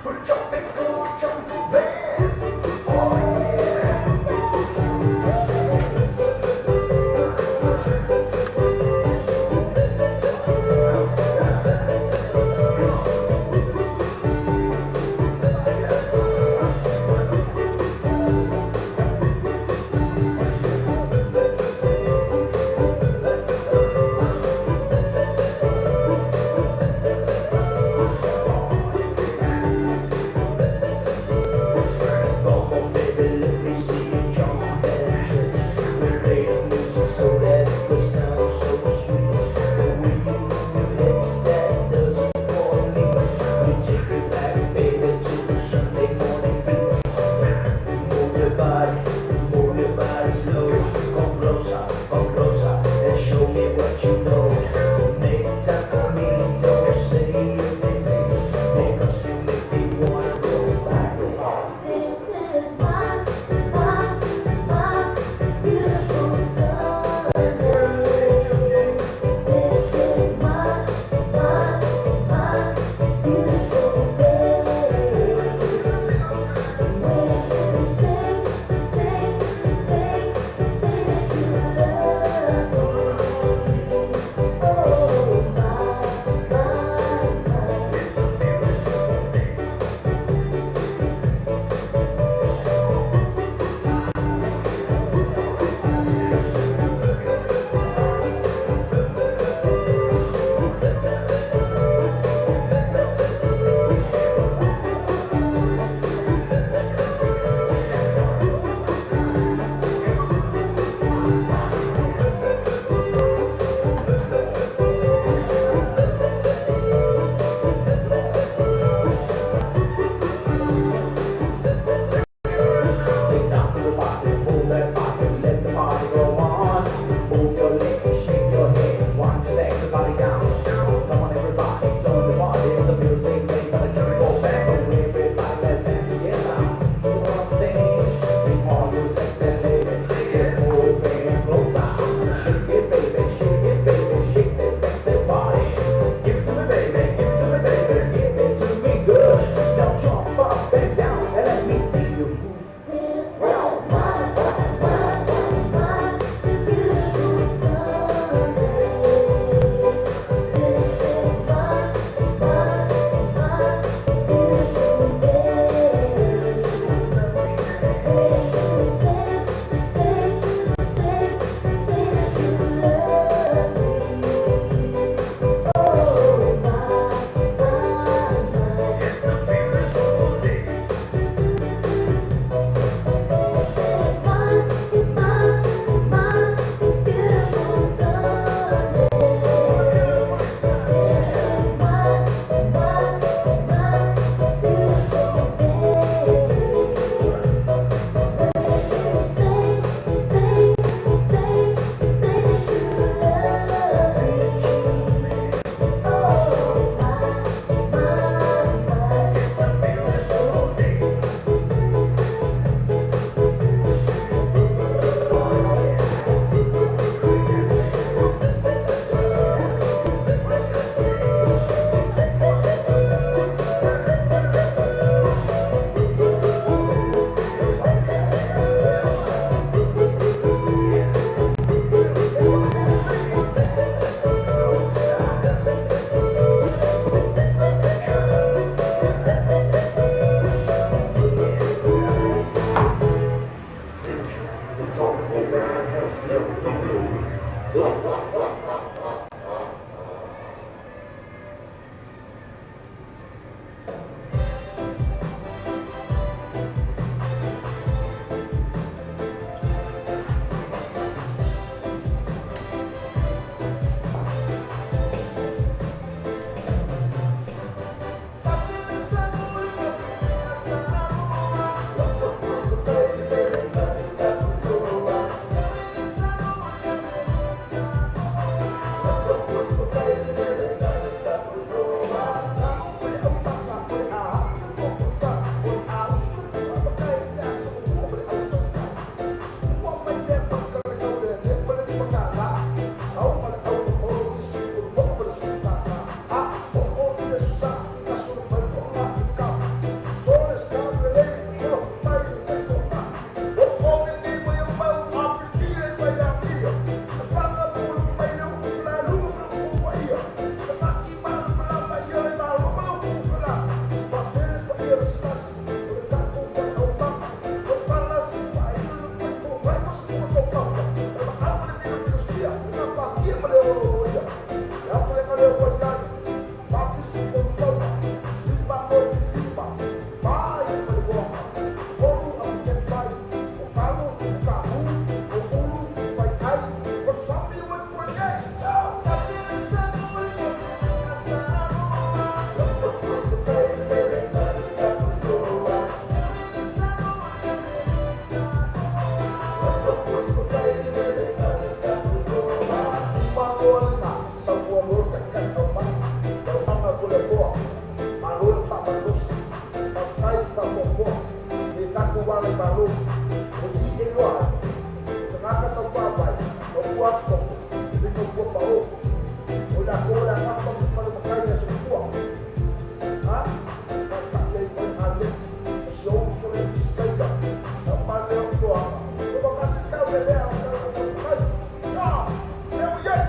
Put your big tauala i malo. O i e loa ai, o tagata taupapae, tautua atu toto, le tautua pao. O i latou o le a gafa ma fale matai i le aso fua. A, faata'i ai oe Alepu, o si ou uso le Isaia, na uma lea o iloaga, ua makasi tau le lea o tau o tau mai. Ya, lea ua iai.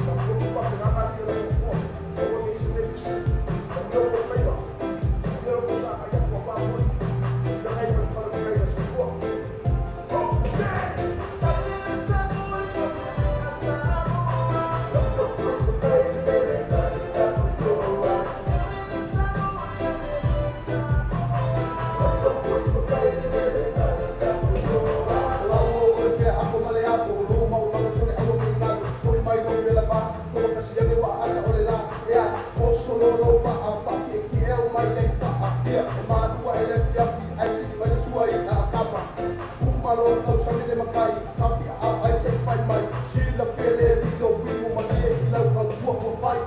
Sa fotu papegaga ali o le aso fua, aua nei se mea pisi. Manuia o kou faiva, manuia lo kou sagai atu a faafoe, feagai ma le fale matai i le aso fua. Okay! O au o oe pea apo ma le apo, o lou mau lalo sole aua nei galu, foi mai lou vela ba, toa kasi ane wa asa o le la, ea, o solo lou ma a whaakie au mai nei pa a pia, e mātua e le fiafi, ai sili mai le sua i a akama. Umalo tau sami le makai, kapi a au ai se fai mai, sila fia le lilo wimu malie i lau kau tua ua fai.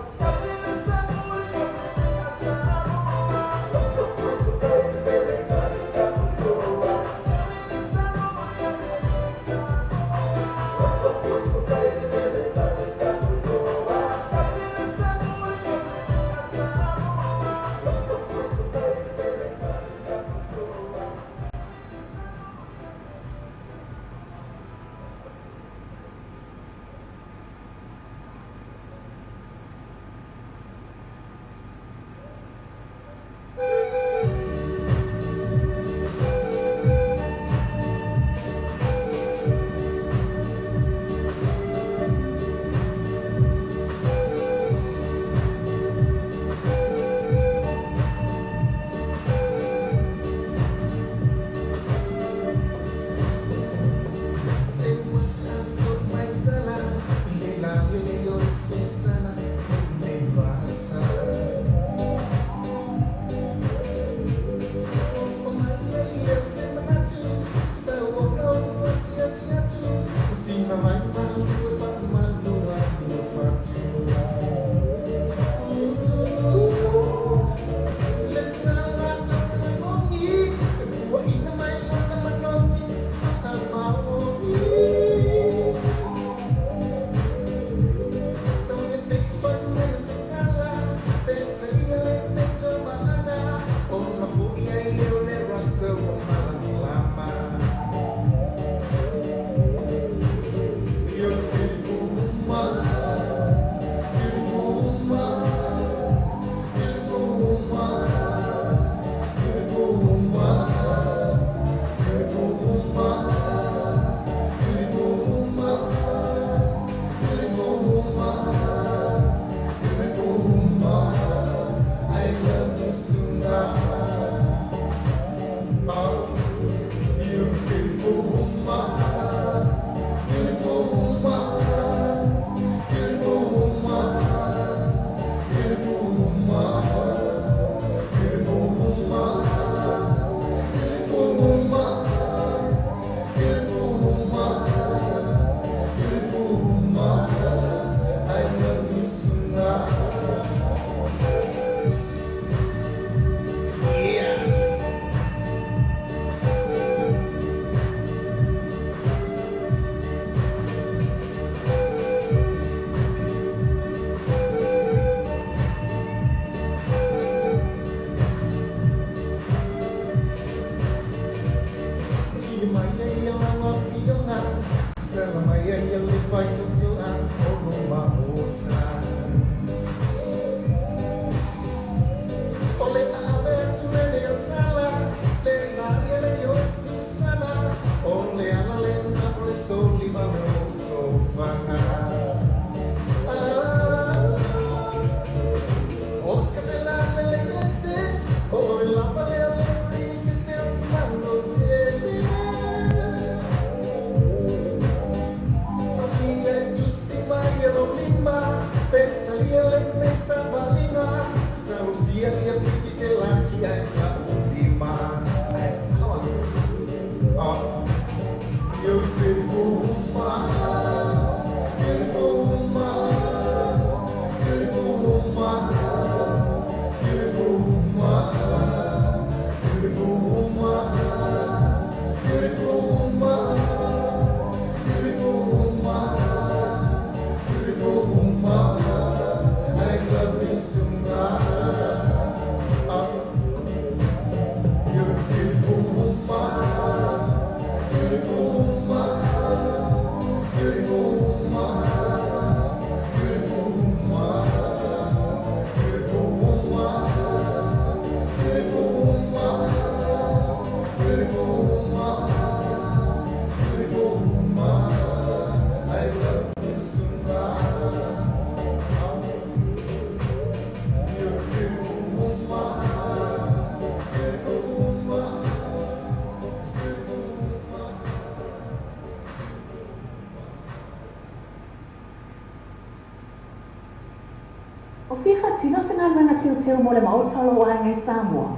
faatino se galuega teuteu mo le maota o lou aiga i Samoa?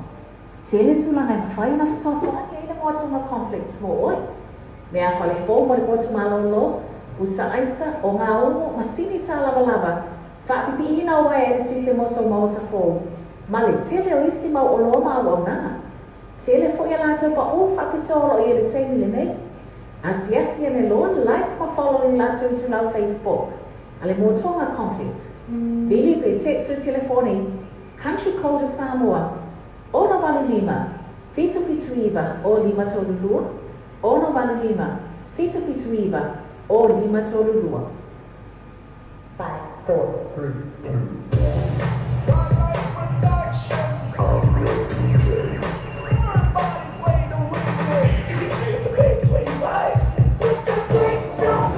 Tele tulaga e mafai ona fesoasoani ai le Moatoga Complex mo oe. Meafale fou mo le potu malolo, pusa aisa, ogaumu, masini tālavalava, faapipiina o uaea eletise mo sou maota fou, ma le tele o isi mau oloa ma auaunaga. Tele foi a latou paʻū faapitoa o lo o i ai i le taimi lenei. Asiasi ane loa, like ma follow i le latou itulau Facebook a le Moatoga Complex. Vili pe text le telefoni, Country Code o Samoa, 685 779 0532, 685 779 0532. 5, 4, 3, 2, I'm your DJ. Everybody play the remix. DJ 25. Put the brakes on.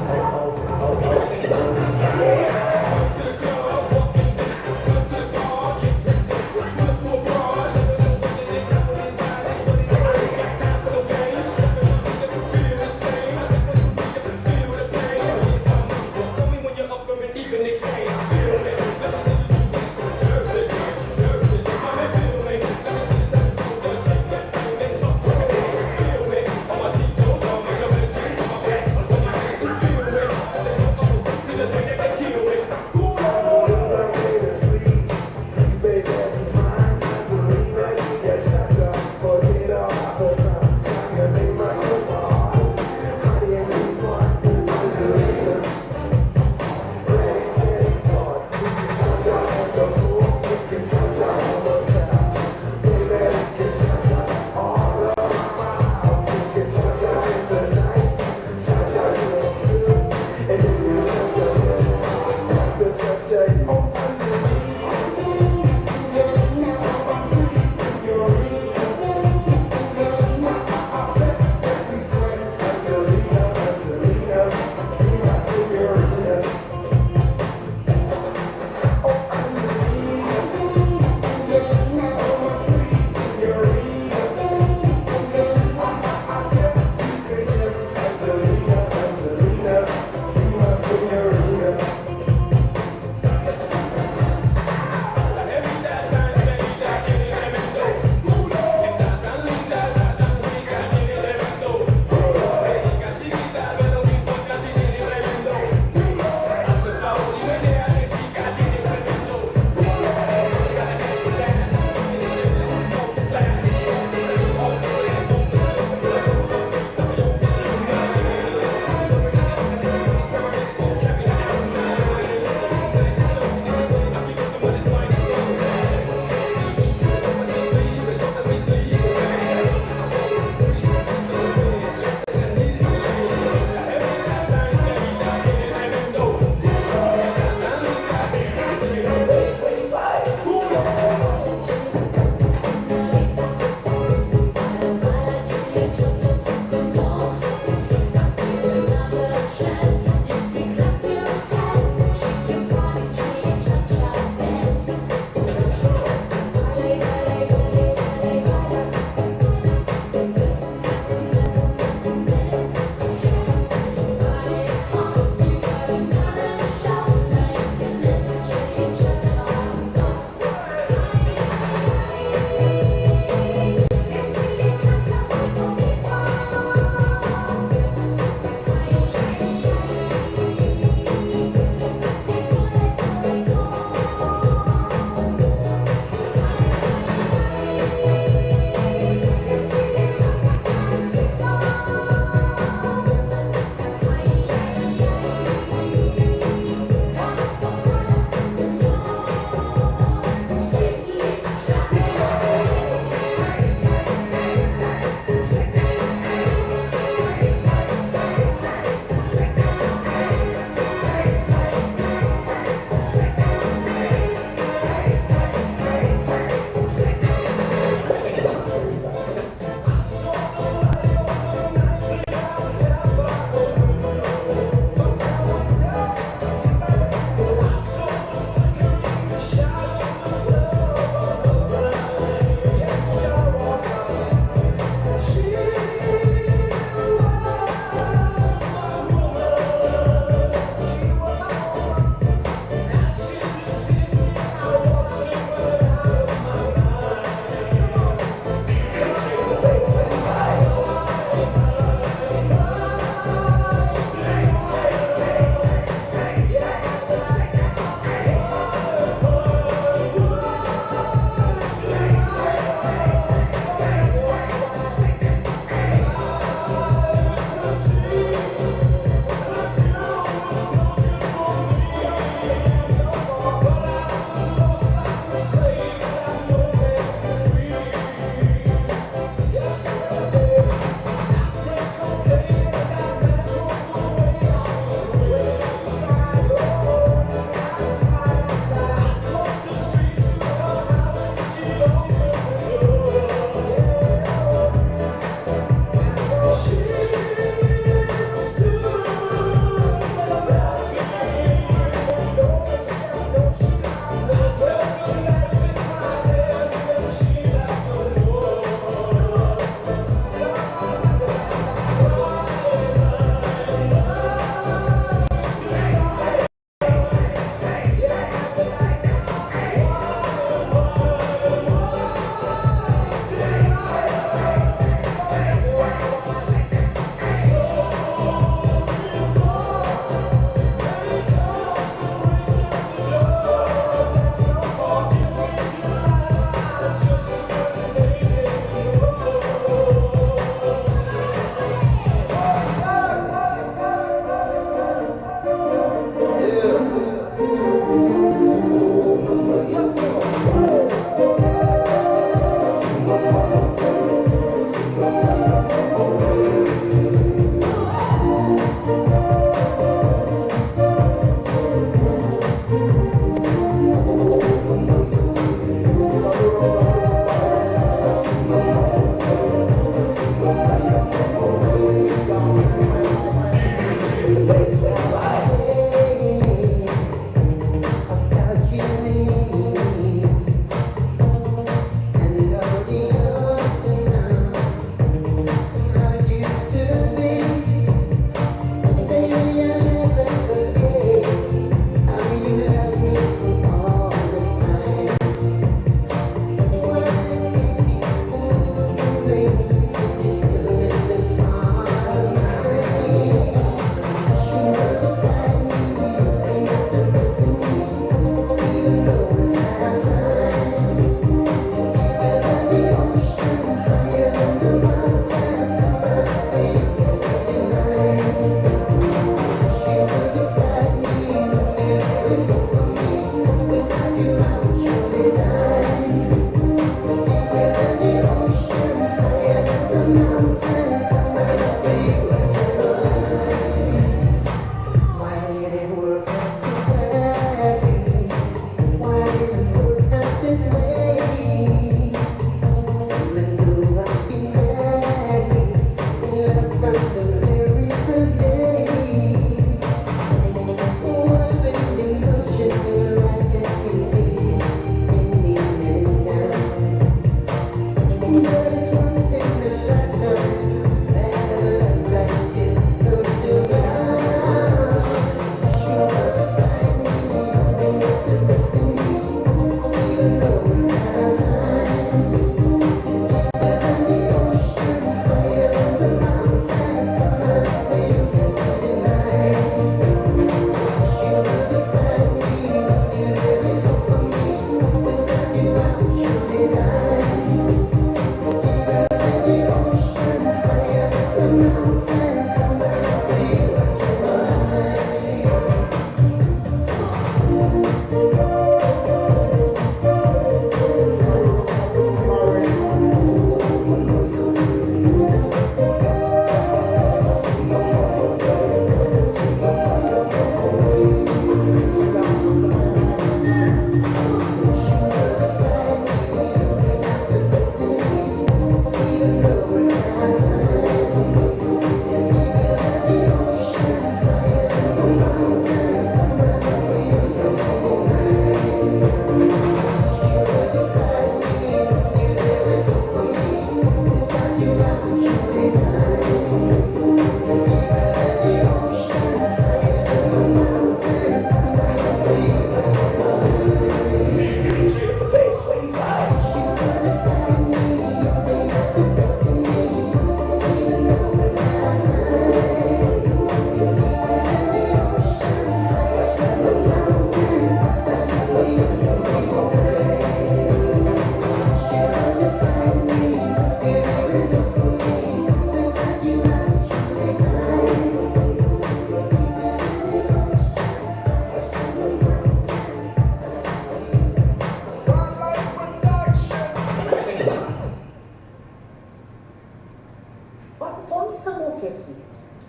O totogi Samoa Kesi,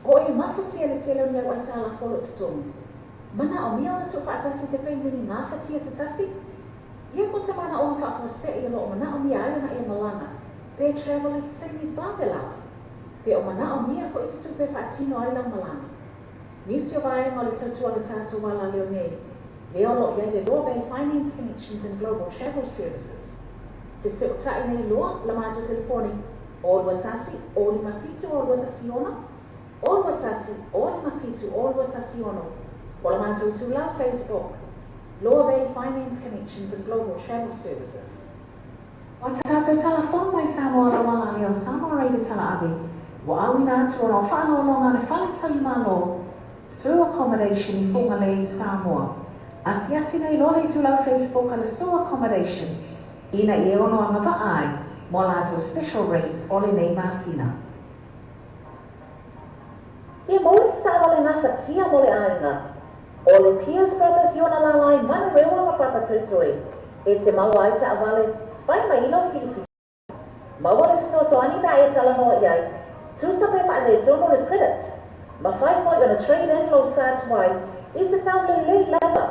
o e mafatia le tele o ni au aitalafu o lo o totogi. Manaomia ona tuufaatasi se penguin mafatia se tasi? Ia ko se manaʻoga faafuasei o lo o manaʻomia ai ona e malaga pe travel i se taimi vave lava, pe o manaʻomia foi se tupe e faatino ai lau malaga. Nisi o vaega o le tautua a le tatou alaleo nei, lea o lo o i ai le Loa Bay Finance Connections and Global Travel Services. Feseotai nei loa la matou telefoni 0 21 0 57 0 2 16, 0 21 0 57 0 2 16, po o le matou itula Facebook, Loa Bay Finance Connections and Global Travel Services. Ua tatou tala fou mai Samoa lau alaleo Samoa Radio Tala Ave ua auina atu ona o faaaloaloga a le Fale Tali Malo Sue Accommodation i Fugalei i Samoa. Asiasi nei loa le itulau Facebook a le Sue Accommodation ina ia e ono agavaa ai mo a latou special rates o lenei masina. Fia maua se taavale gafatia mo le aiga. O le Pierce Brothers i ona lālā i Manurewa ma Papatoetoe e te maua ai taavale fai mai i lau filifiliga. Maua le fesoasoani pe a e talanoa i ai, tusa pe faaletonu le credit. Mafai foi ona trade in lou sa tuai i se tau lelei lava.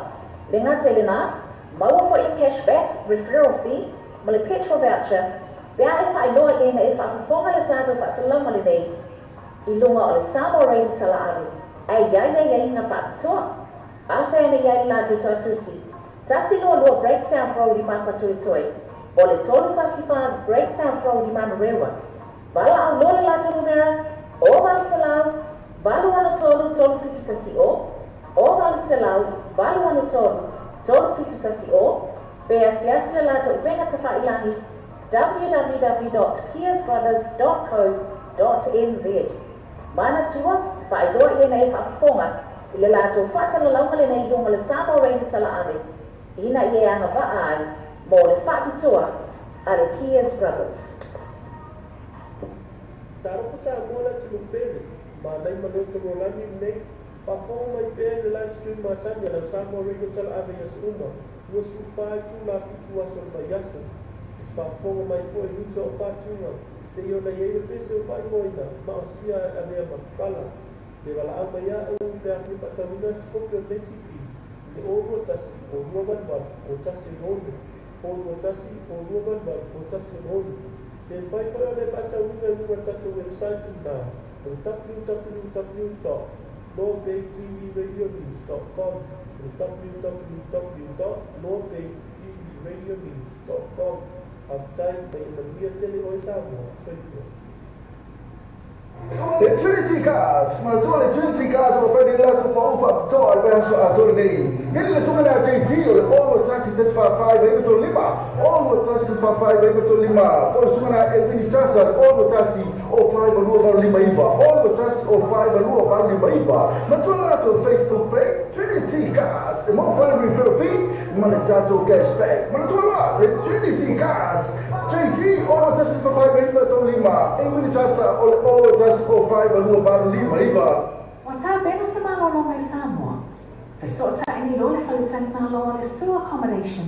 Le gata i lenā, maua foi le cash back, referral fee, ma le petrol voucher pe a e faailoa i ai na e faafofoga le tatou faasalalauga lenei i luga o le Samoa Radio Talaave ae i ai aiaiga faapitoa. Afea ane i ai le latou toatusi, 122 Great South Road i Papatoetoe, o le 314 Great South Road i Manurewa. Valaau loa le latou numera, 0 800 863 3710, 0 800 863 3710, pe asiasi le latou upega tafailagi www.piersbrothers.co.nz. Manatua, faailoa i ai e faafofoga i le latou faasalalauga lenei i luga o le Samoa Radio Talaave ina ia e agavaa ai mo le faapitoa a le Pierce Brothers. Talofa Samoa le atunuu pele, manaia ma leo Tolualagi lenei, faafofoga mai pea i le live stream masani a lau Samoa Radio Talaave i aso uma, 24 itula 7 aso o le vaiaso. E te faafofoga mai foi i nisi o au faatuga, pei ona i ai le pese o faaigoaina Maosia e Avea ma Pala. Pe valaau mai a'u pe a fia faatauina se kopi o lenei CD i le 0 2 1 0 2 8 8 0 1 6 0 2 1 0 2 8 8 0 1 6. Pe mafai foi ona e faatauina i luga o le tatou website inā o le www dot loabaytvradionews dot com o le www dot loabaytvradionews dot com. Faafetai, ma ia manuia tele oe Samoa. Soifua. Le Trinity Cars, manatua le Trinity Cars o lo fai nei le latou pau faapitoa i le vaiaso atoa lenei. Vili le susuga lea JT o le 6 1 4 5 9 3 5, 6 1 4 5 9 3 5, po o le susuga lea Elvini Sasa le 6 1 0 5 2 8 5 9, 6 1 0 5 2 8 5 9. Manatua le latou Facebook page Trinity Cars e maua foi le referral fee ma le tatou cashback. Manatua loa le Trinity Cars JT 6 1 4 5 9 3 5, Elvini Sasa o le 6 1 0 5 2 8 5 9. Ua tapena se malologa i Samoa. Fesootai nei loa le faletalimalo a le Sue Accommodation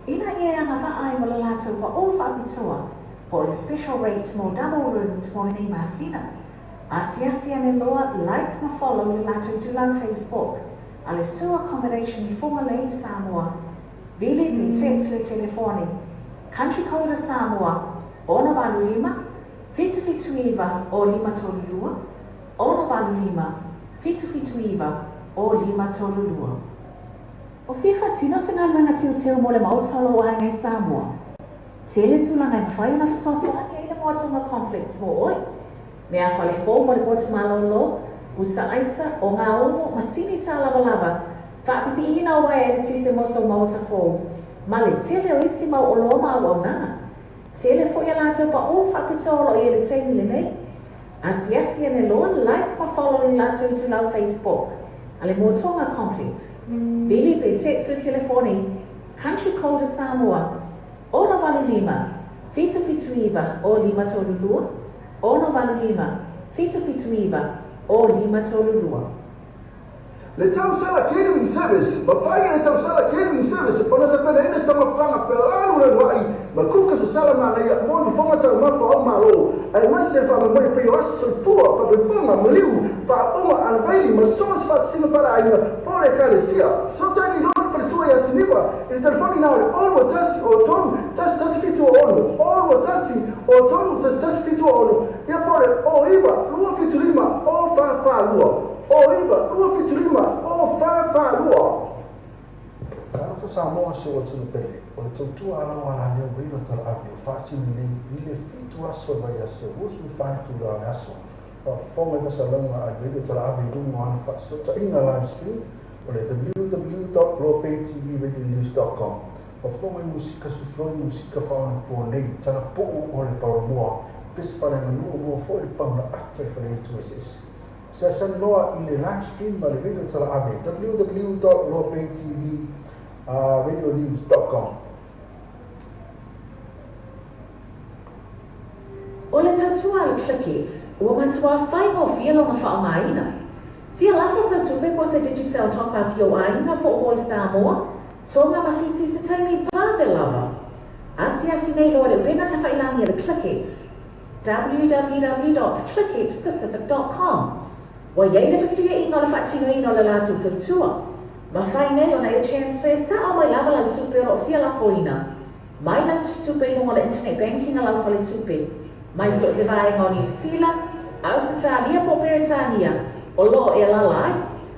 ina ia e agavaa ai mo le latou paʻō faapitoa po o le special rate mo double rooms mo lenei masina. Asiasi ane loa, like ma follow le latou itulau Facebook a le Sue Accommodation i Fugalei i Samoa. Vili pe text le telefoni, country code a Samoa, 685 779 0 532, 685 779 0 532. O fia faatino se galuega teuteu mo le maota o lou aiga i Samoa? Tele tulaga e mafai ona fesoasoani ai le Moatoga Complex mo oe. Meafale fou mo le potu malōlō, pusa aisa, ogaumu, masini tālavalava, faapipiiina o uaea eletise mo sou maota fou, ma le tele o isi mau oloa ma auaunaga. Tele foi a latou paʻō faapitoa o lo o i ai i le taimi lenei. Asiasi ane loa, like ma follow le latou itulau Facebook a le Moatoga Complex. Vili pe text le telefoni, country code a Samoa, 685 779 0 532, 685 779 0 532. Le tausala catering service, mafai e le tausala catering service ona tapenaina se taumafataga felalulalua'i ma kuka sasala manaia mo le fofoga taumafa o aumālō, aemaise le faamoemoe e pei o aso soifua, faapaipaga, maliu, faauuga, anafaili ma so o se faatasiga faaleaiga po o le ekalesia. Fesootai nei loa le faletua ia Siniva i le telefoni na o le 0 21 o 3 1 1 7 6, 0 21 o 3 1 1 7 6, ia po o le 09 2 7 5 o 4 4 2, 09 2 7 5 o 4 4 2. Talofa Samoa si ou atunuu pele, o le tautua a lau alaleo Waiva Talaave o faatino nei i le 7 aso o le vaiaso 24 itula o le aso. Faafofoga i masalauga a le Radio Talaave i luga o ana faafesootaiga live stream o le www.loapaytvradionews.com. Faafofoga i musika sufloi musika faaonapo nei, talapuu o le paomoa, pese faaleaganuu mo foi le pauna ata i faleaitu eseese. Seasani loa i le live stream ma le Radio Talaave www.loapaytvradionews.com. O le tautua a le ClickX, ua matuā faigofie lona faaaogaina. Fia lafo sau tupe po o se Digicel top up i ou aiga po o Voice Samoa, Tonga ma Fiti i se taimi vave lava. Asiasi nei loa i le upega tafailagi a le ClickX, www.clickxpacific.com. Ua i ai le fesuiaiga o le faatinoina o le latou tautua. Mafai nei ona e transfer sao mai lava lau tupe o lo o fia lafoina mai lau tusitupe i luga o le internet banking a lau faletupe, mai so o se vaega o Niu Sila, Ausetalia po o Peretania o lo o e alaala ai.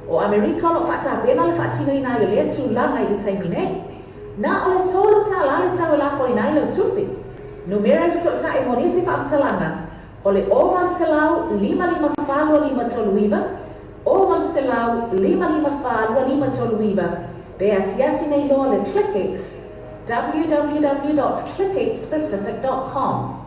O Amerika o lo o faatapena le faatinoina ai o lea tulaga i le taimi nei. Na o le $3 le tau e lafoina ai lau tupe. Numera e fesootai mo nisi faamatalaga o le 0800 554 2539, 0800 554 2539, pe asiasi nei loa le ClickX, www.clickxpacific.com.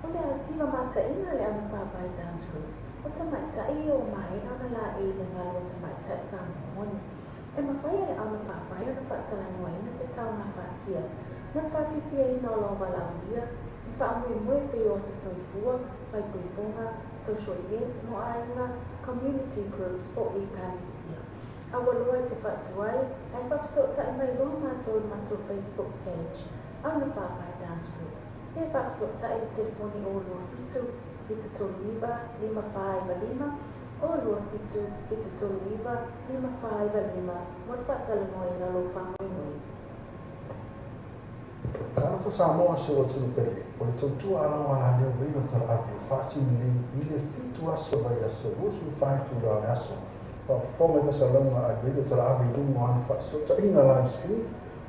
O le ausiva mataʻiga a le Augafaapae Dance Group, o tamaitai ia ua maea ona laei i le galu o tamaitai Samoa moni. E mafai e le augafaapae ona faatalanoaina se taogafatia mo le faafiafiaina o lou valaaulia, ni faamoemoe pei o aso soifua, faaipoipoga, social events mo aiga, community groups po o ekalesia. Aua loa e te faatuai, ae faafesootai mai loa matou i le matou Facebook page, Augafaapae Dance Group, pe faafesootai i le telefoni 027 739 5495, 027 739 5495 mo le faatalanoaina o lou faamoemoe. Talofa Samoa si ou atunuu pele, o le tautua a lau alaleo Reino Talaave ua faatino nei i le 7 aso vaiaso 24 itula o le aso. Faafofoga i fasalauga a Reino Talaave i luga o ana faafesootaiga live stream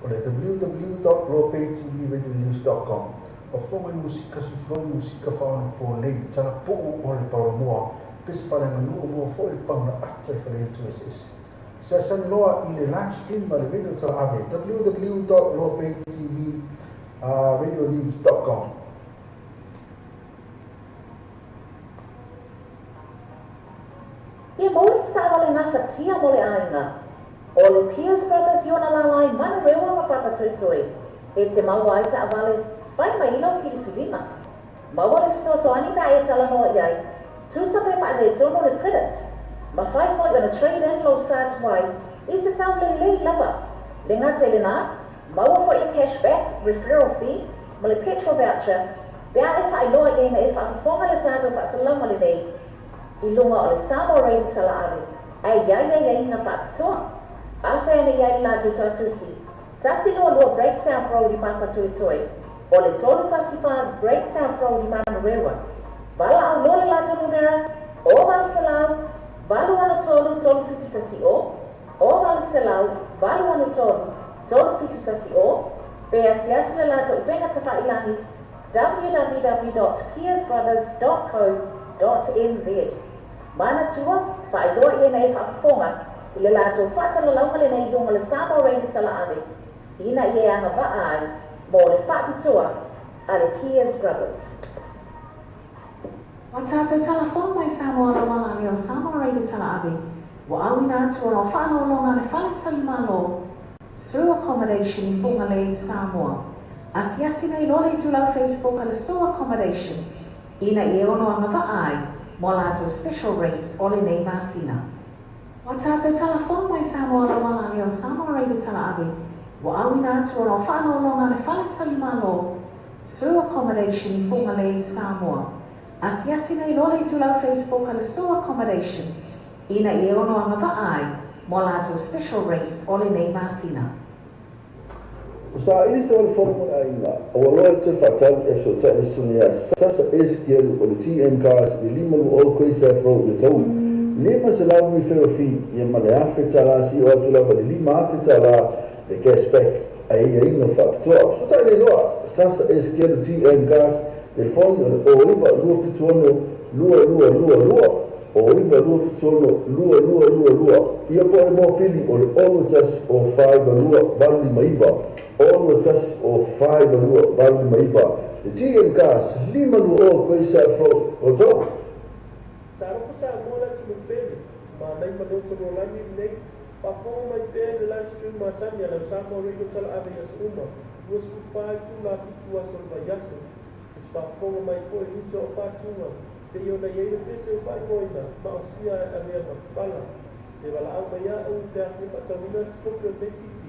o le www.lobaytvradionews.com. Faafofoga i musika sufloi musika faaonapo nei, talapuu o le paulamoa, pese faaleaganuu moa foi le pauna ata i faleaitu eseese. Fesoasoani loa i le live stream a le Radio Talaave www.lobaytvradionews.com. Fia maua se taavale gafatia mo le aiga. O le Pierce Brothers i ona lala i Manurewa ma Papatoetoe e te maua ai taavale fai mai i lau filifiliga. Maua le fesoasoani pe a e talanoa i ai, tusa pe faaletonu le credit. Mafai foi ona trade in lou sa tuai i se tau lelei lava. Le gata i lena, maua foi le cash back, referral fee, ma le petrol voucher pe a e faailoa i ai na e faafofoga le tatou faasalalauga lenei i luga o le Samoa Radio Talaave ae i ai aiaiga faapitoa. Afea ane i ai le latou tautusi 122 Great South Road i Papatoetoe, o le 314 Great South Road i Manurewa. Valaau loa le latou numera, 0800 863 3710, 0800 863 3710, pe asiasi le latou upega tafailagi www.peersbrothers.co.nz. Manatua, faailoa i ai na e faafofoga i le latou faasalalauga lenei i luga o le Samoa Radio Talaave ina ia e agavaa ai mo le faapitoa a le Peers Brothers. Ua tatou talafou mai Samoa lau alali o Samoa Radio Talaave ua auina atu ona o faaaloaloga a le Fale Talimalo Sue Accommodation i Fugalei, Samoa. Asiasi nei loa le itulau Facebook a le Sue Accommodation ina ia ono agavaa ai mo a latou special rates o lenei masina. Ua tatou talafou mai Samoa lau alali o Samoa Radio Talaave ua auina atu ona o faaaloaloga a le Fale Talimalo Sue Accommodation i Fugalei, Samoa. Asiasi nei loa le itulau Facebook a le Sue Accommodation ina ia ono agavaa ai mo a latou special rates o lenei masina. Ua saili se falefono mo le aiga, a ua loa e toe faatali e fesootai le susuga ia Sasa Esekielu o le TM Cars i le 520 Quayside Road i Otahuhu. $500 referral fee ia ma le $1,000 seia oo atu lava i le $5,000 le cash back a aiaiga faapitoa. Fesootai nei loa Sasa Esekielu TM Cars, telefoni o le 09 276 2222, 09 276 2222, ia po o le mopili o le 6 1 0 4 9 2 8 5 9, 6 1 0 4 9 2 8 5 9. Le TM Cars, 520 Quayside Road, Otahuhu. Talofa Samoa le atunuu pele, manaia ma leo tolualagi lenei. Faafofoga mai pea i le live stream masani a lau Samoa Radio Talaave i aso uma, 24 itula 7 aso o le vaiaso. E te faafofoga mai foi i nisi o au faatuga, pei ona i ai le pese ua faaigoaina, Maosia e Avea ma Pala. E valaau mai ia au pe a fia faatauina se kopi o lenei CD i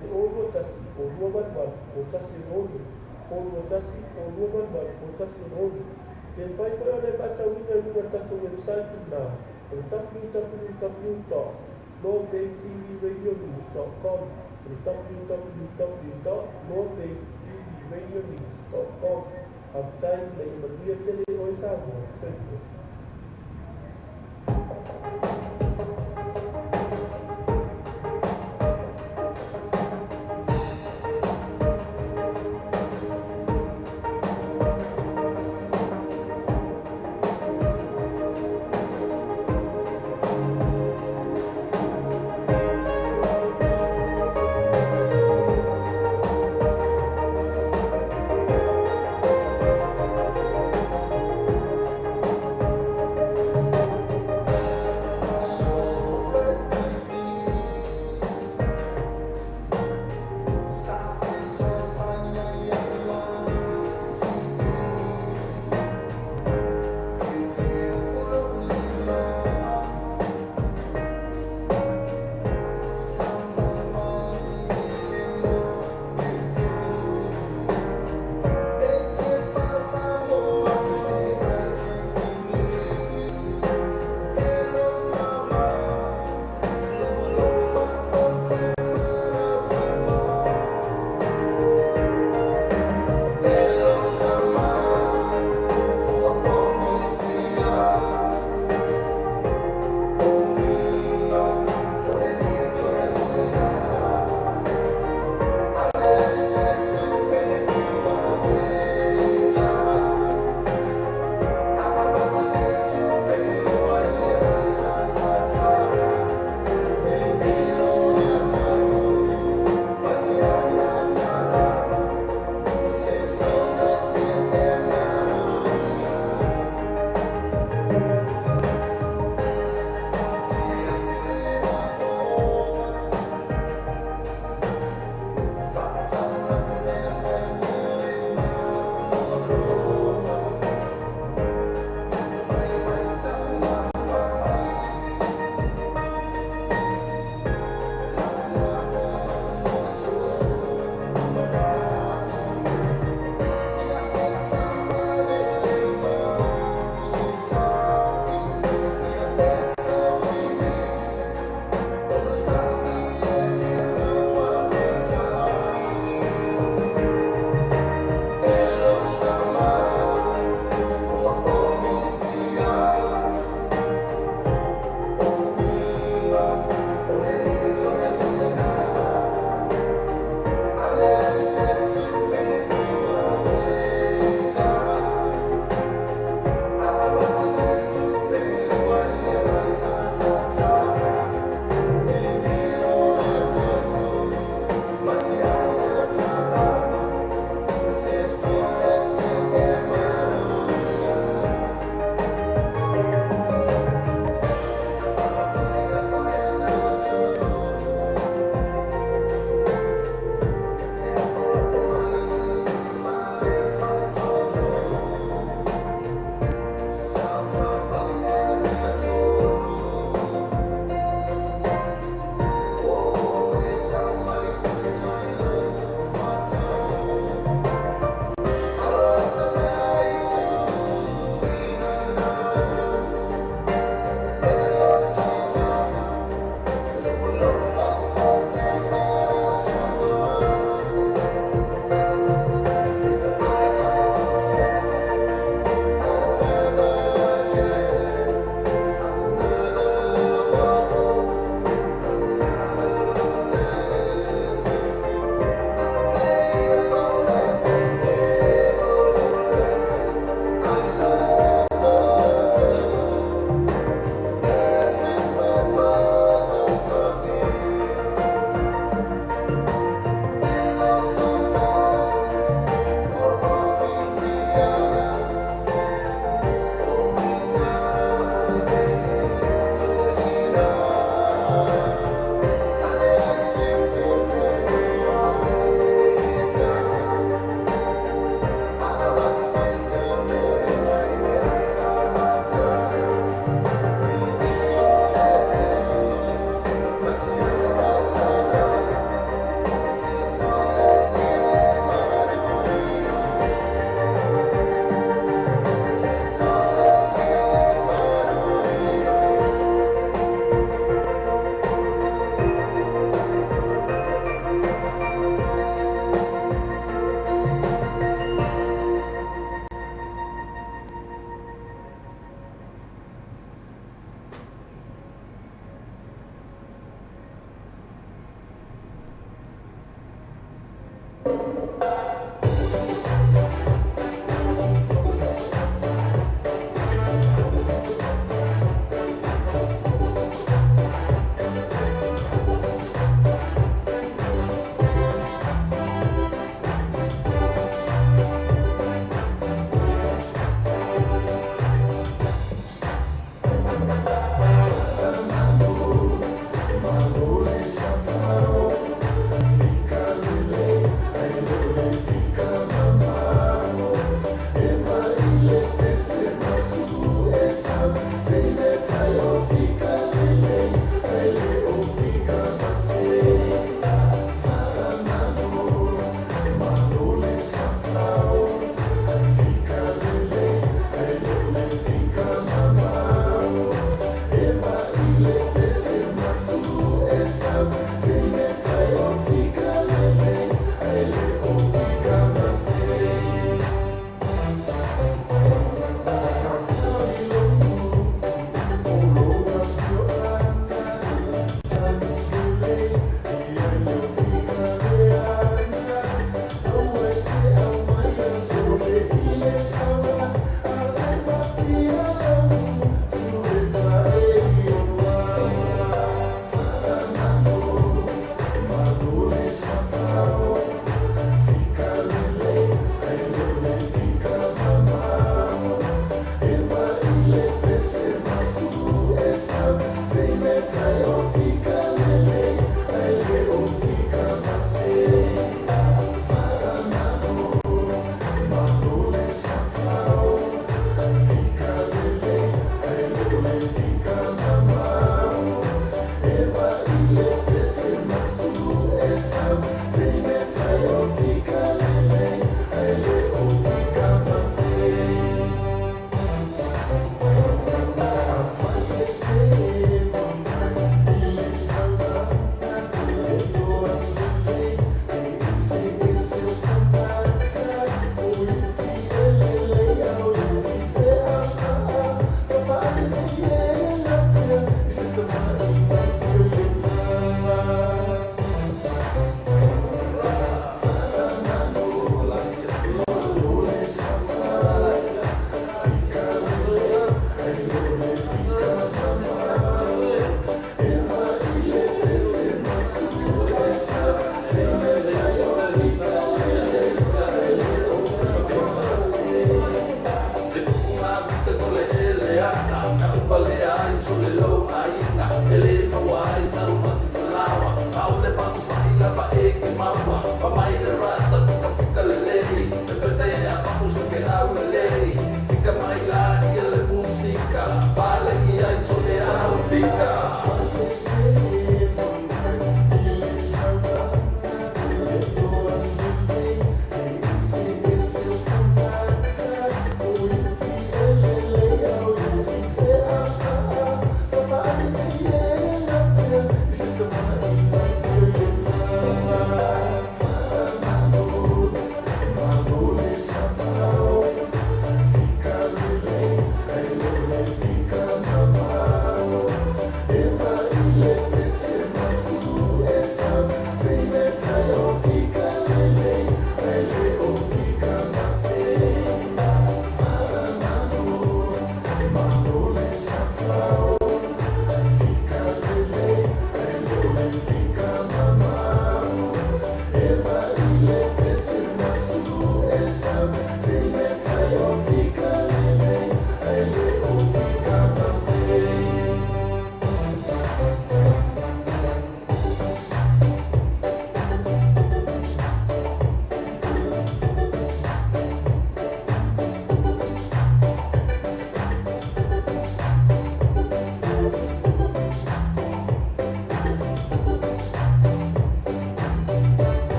le 0 2 1 0 2 8 8 0 1 6 6, 0 2 1 0 2 8 8 0 1 6 6. Pe mafai foi ona e faatauina i luga o le tatou website lena o le www.lawbaytvradionews.com, o le www.lawbaytvradionews.com. Faafetai ina ia manuia tele oe Samoa. Soifua.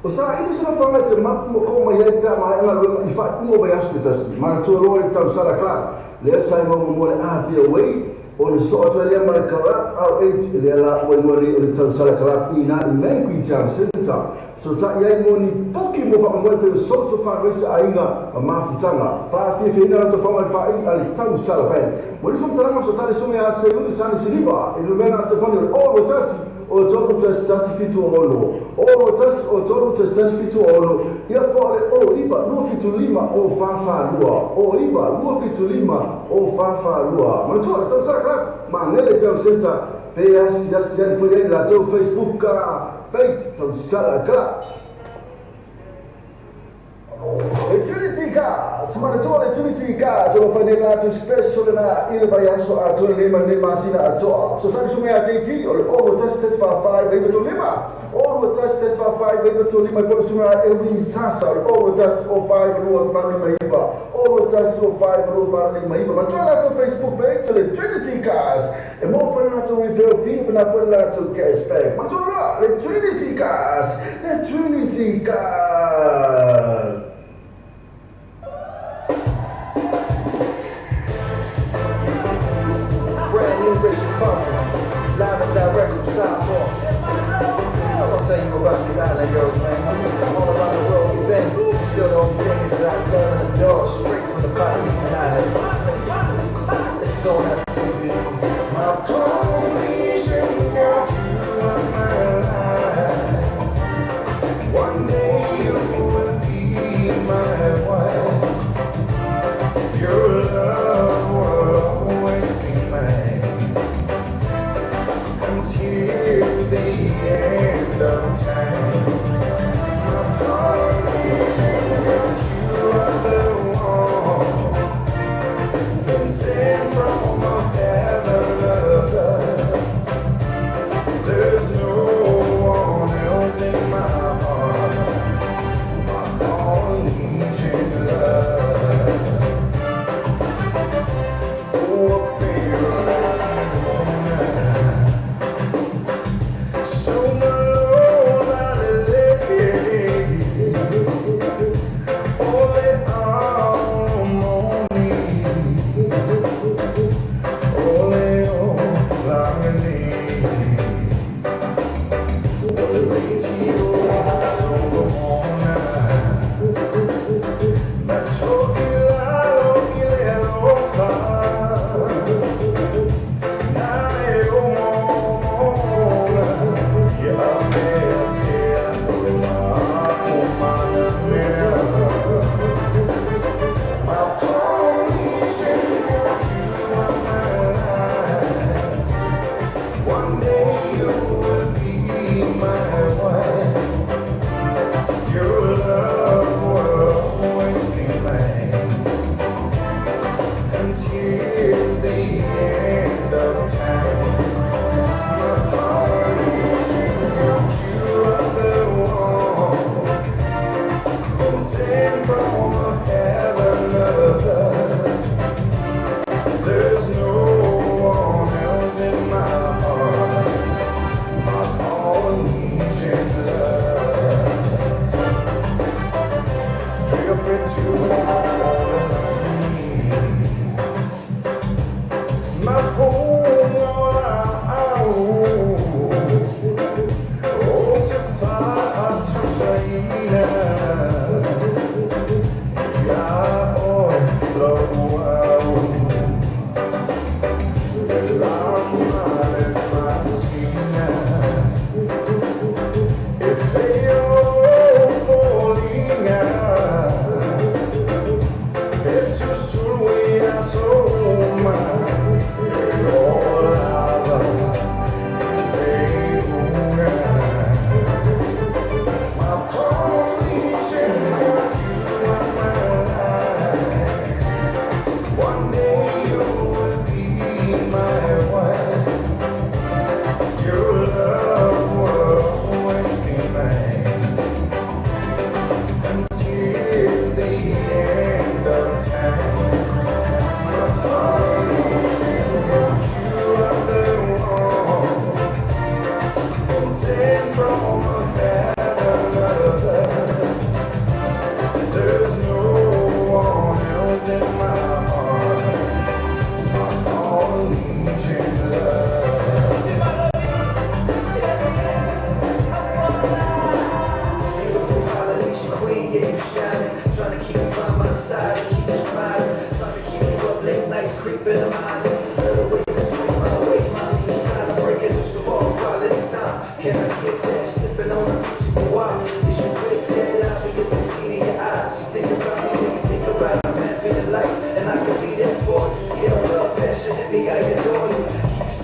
O sa ili sona fanga te mapu mo ko mai ai pe ma ai galuega i faaiuga o vaiaso se tasi. Manatua loa le tausala Clark, lea sa i maua mo le afia uei, o le soo atu ai lea ma le Club R8, lea la ua igoa nei o le tausala Clark i ina i Mangui Town Centre. Sotaʻi ai mo ni poke mo faamoemoe pei o social fundraiser aiga ma mafutaga. Faafiafiaina latou fama i le faaili a le tausala Bank. Mo nisi o matalaga sotaʻi le susuga ia Seiuli Sani Siliva i lumega na telefoni o le 021 o 3 1 1 7 6 o 1 o 3 1 1 7 6 ia po o le o 9 2 7 5 o 4 4 2 o 9 2 7 5 o 4 4 2. Manatua le tausala Clark Magele Town Centre pe asiasi ane foi ai le latou Facebook page Tausala Clark. Le Trinity Cars, manatua le Trinity Cars o lo fai nei latou special lena i le vaiaso atoa lenei ma lenei masina atoa. Fesoasoani susuga ia JT o le 0 1 1 4 4 9 3 5 0 1 1 4 4 9 3 5 po o le susuga ia Elwin Sasa o le 0 1 0 5 2 8 5 9 0 1 0 5 2 8 5 9. Manatua latou Facebook page o le Trinity Cars e maua foi le latou referral fee ma na foi le latou cashback. Manatua loa le Trinity Cars, le Trinity Cars. Brand new racial pumping, live and direct from Samoa. I'm gonna tell you about these island girls, man. All around the world we've been. Still the only thing is that I love and adore straight from the Polynesian islands. This is going out to you, beautiful. My Polynesian girl, you are my life. One day you will be my wife. Your love will always be mine until the end of time. My Polynesian girl, you are the one been sent from heaven above.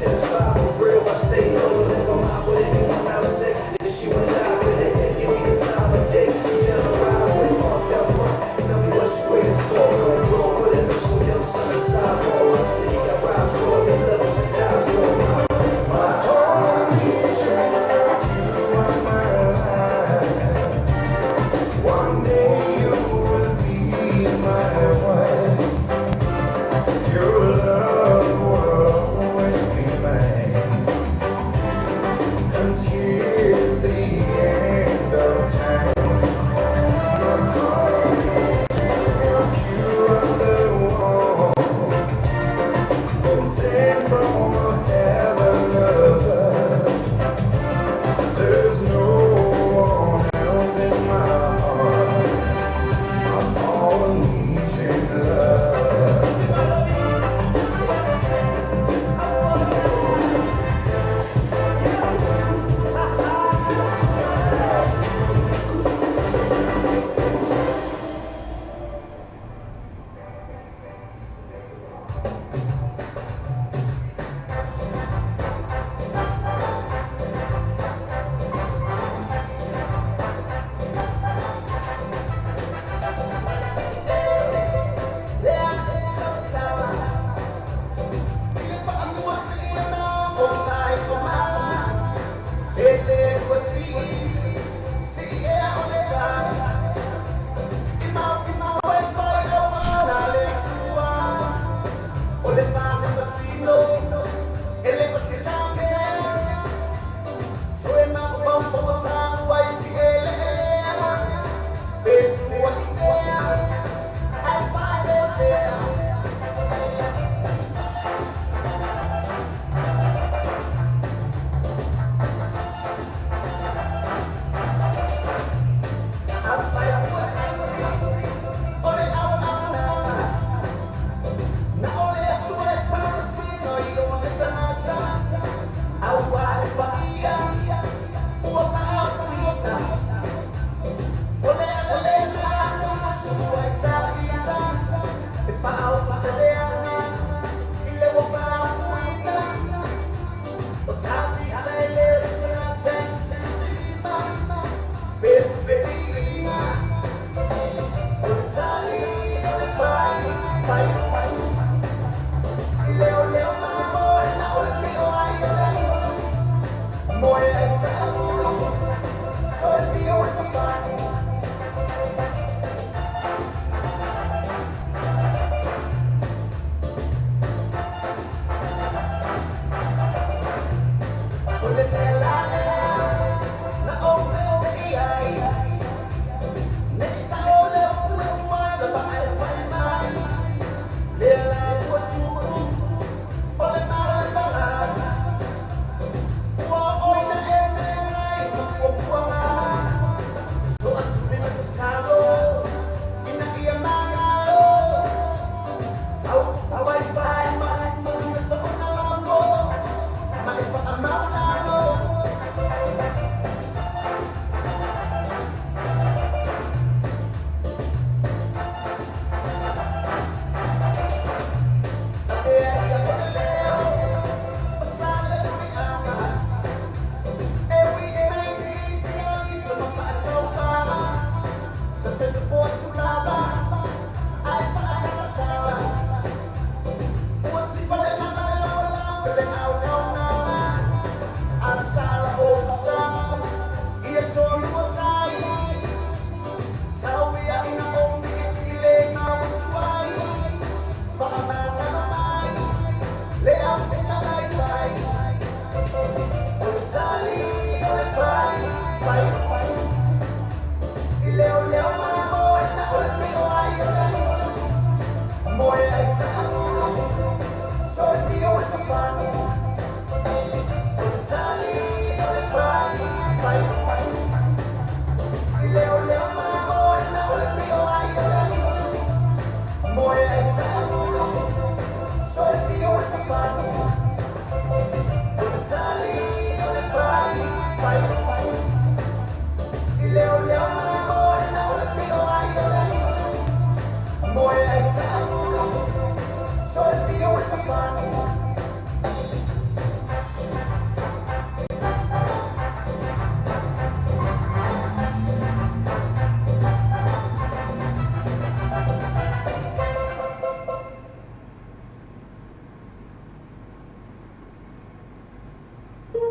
satisfied for real. I stay loyal, never mind what anyone else say. It's you and I, with it, give me the time of day. You down to ride with, off that front. Tell me what you waiting for. Don't roll with it, so young son sidewalk. My city, I ride for. Your love is to die for. My Polynesian, you are my life. One day you will be my wife. Your love will always be mine.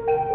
Thank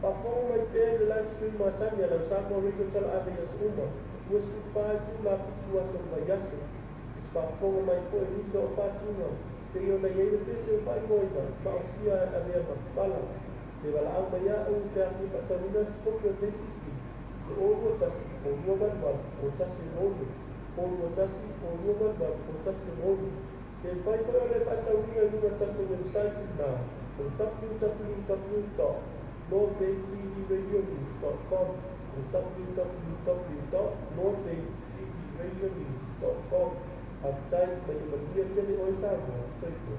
Faafofoga mai pea i le live stream masani a lau Samoa Radio Talaave i aso uma, 24 itula 7 aso o le vaiaso. E te faafofoga mai foi i nisi o au faatuga, pei ona i ai le pese ua faaigoaina, Maosia e Avea ma Pala. E valaau mai ia au pe a fia faatauina se kopi o lenei CD, le 0 2 1 0 2 8 8 0 1 6 0 2 1 0 2 8 8 0 1 6. E mafai foi ona e faatauina i luga o le tatou website lena o le www.northbaytvradionews.com o le www.northbaytvradionews.com. Faafetai, ma ia manuia tele oe Samoa. Soifua.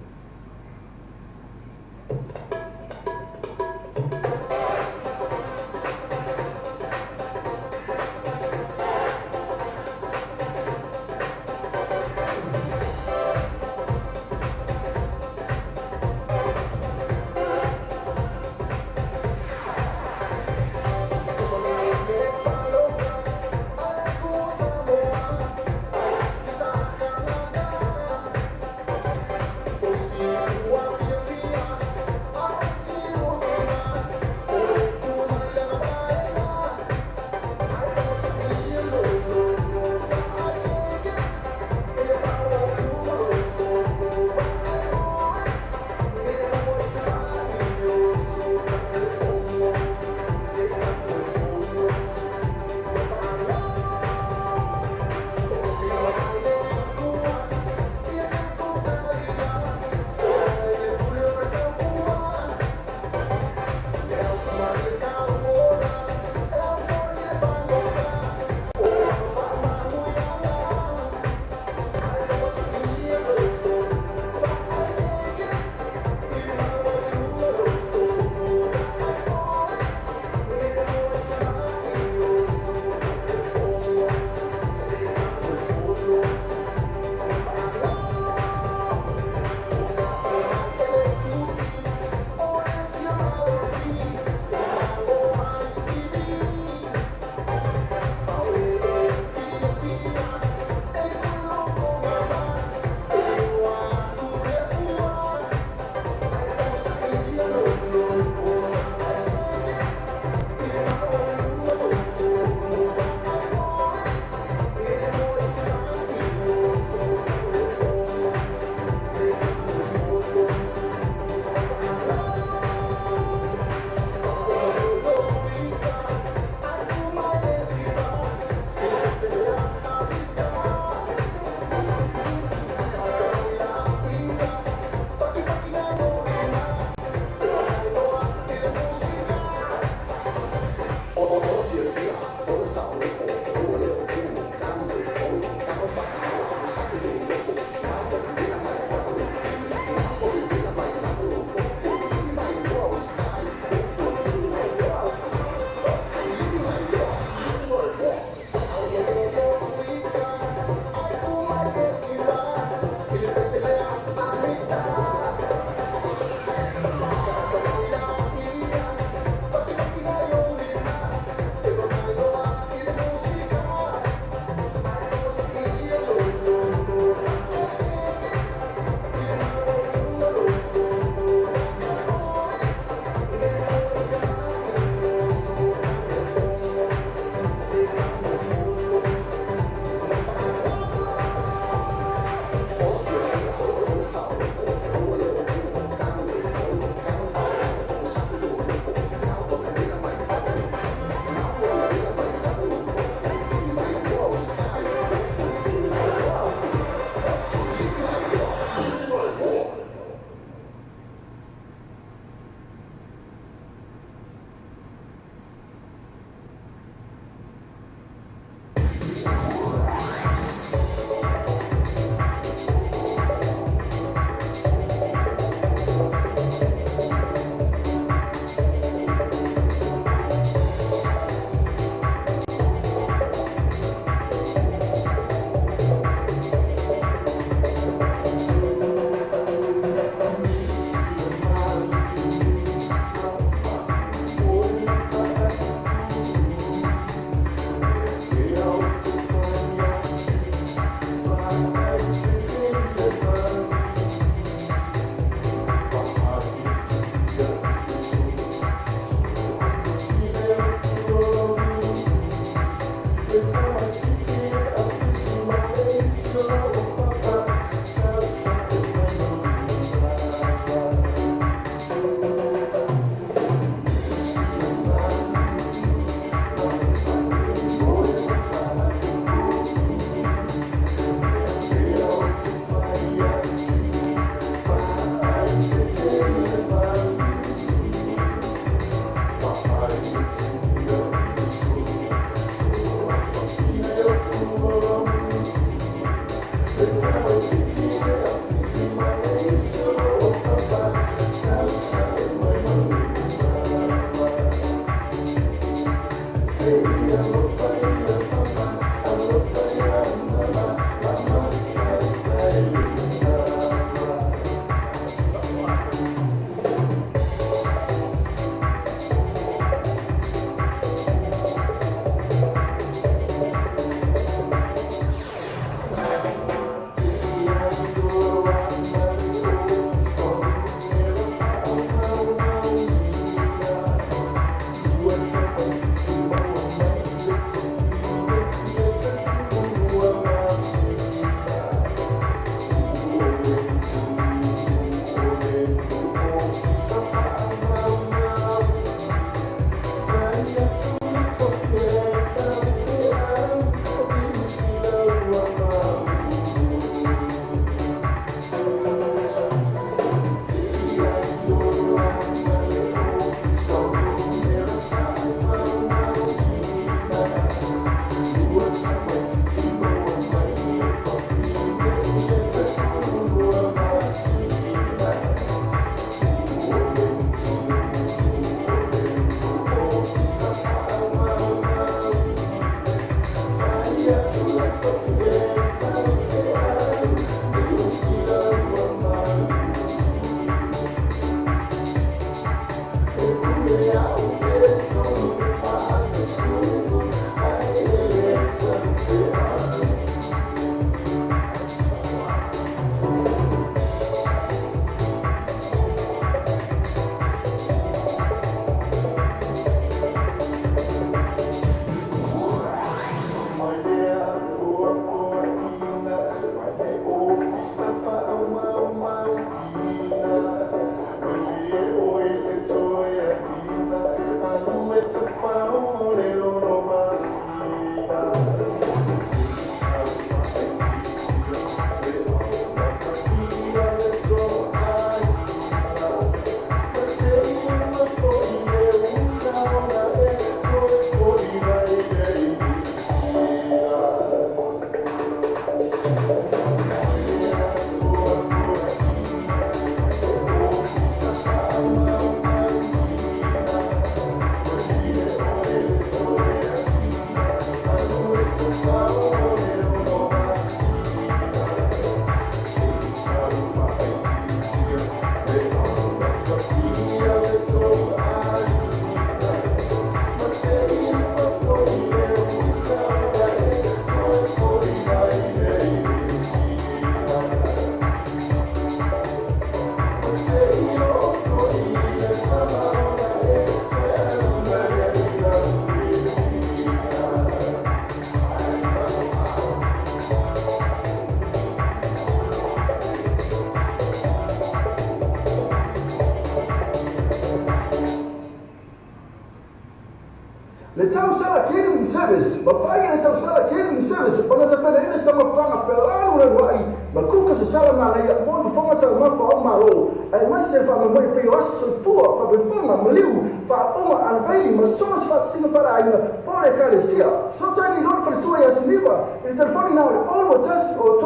Le tausala catering service, mafai le tausala catering service, ona tapenaina sa mafutaga felaloulaloaʻi ma kuka sasala malaia mo le fofoga taumafa o malo aemaise le faamoemoe pei o aso soifua faapepaga maliu faaaoga anapaili ma so se faatasiga faleaiga po o le ekalesia. Fesotaini loa le faletua ia Siniva i le telefoni na o le 0 21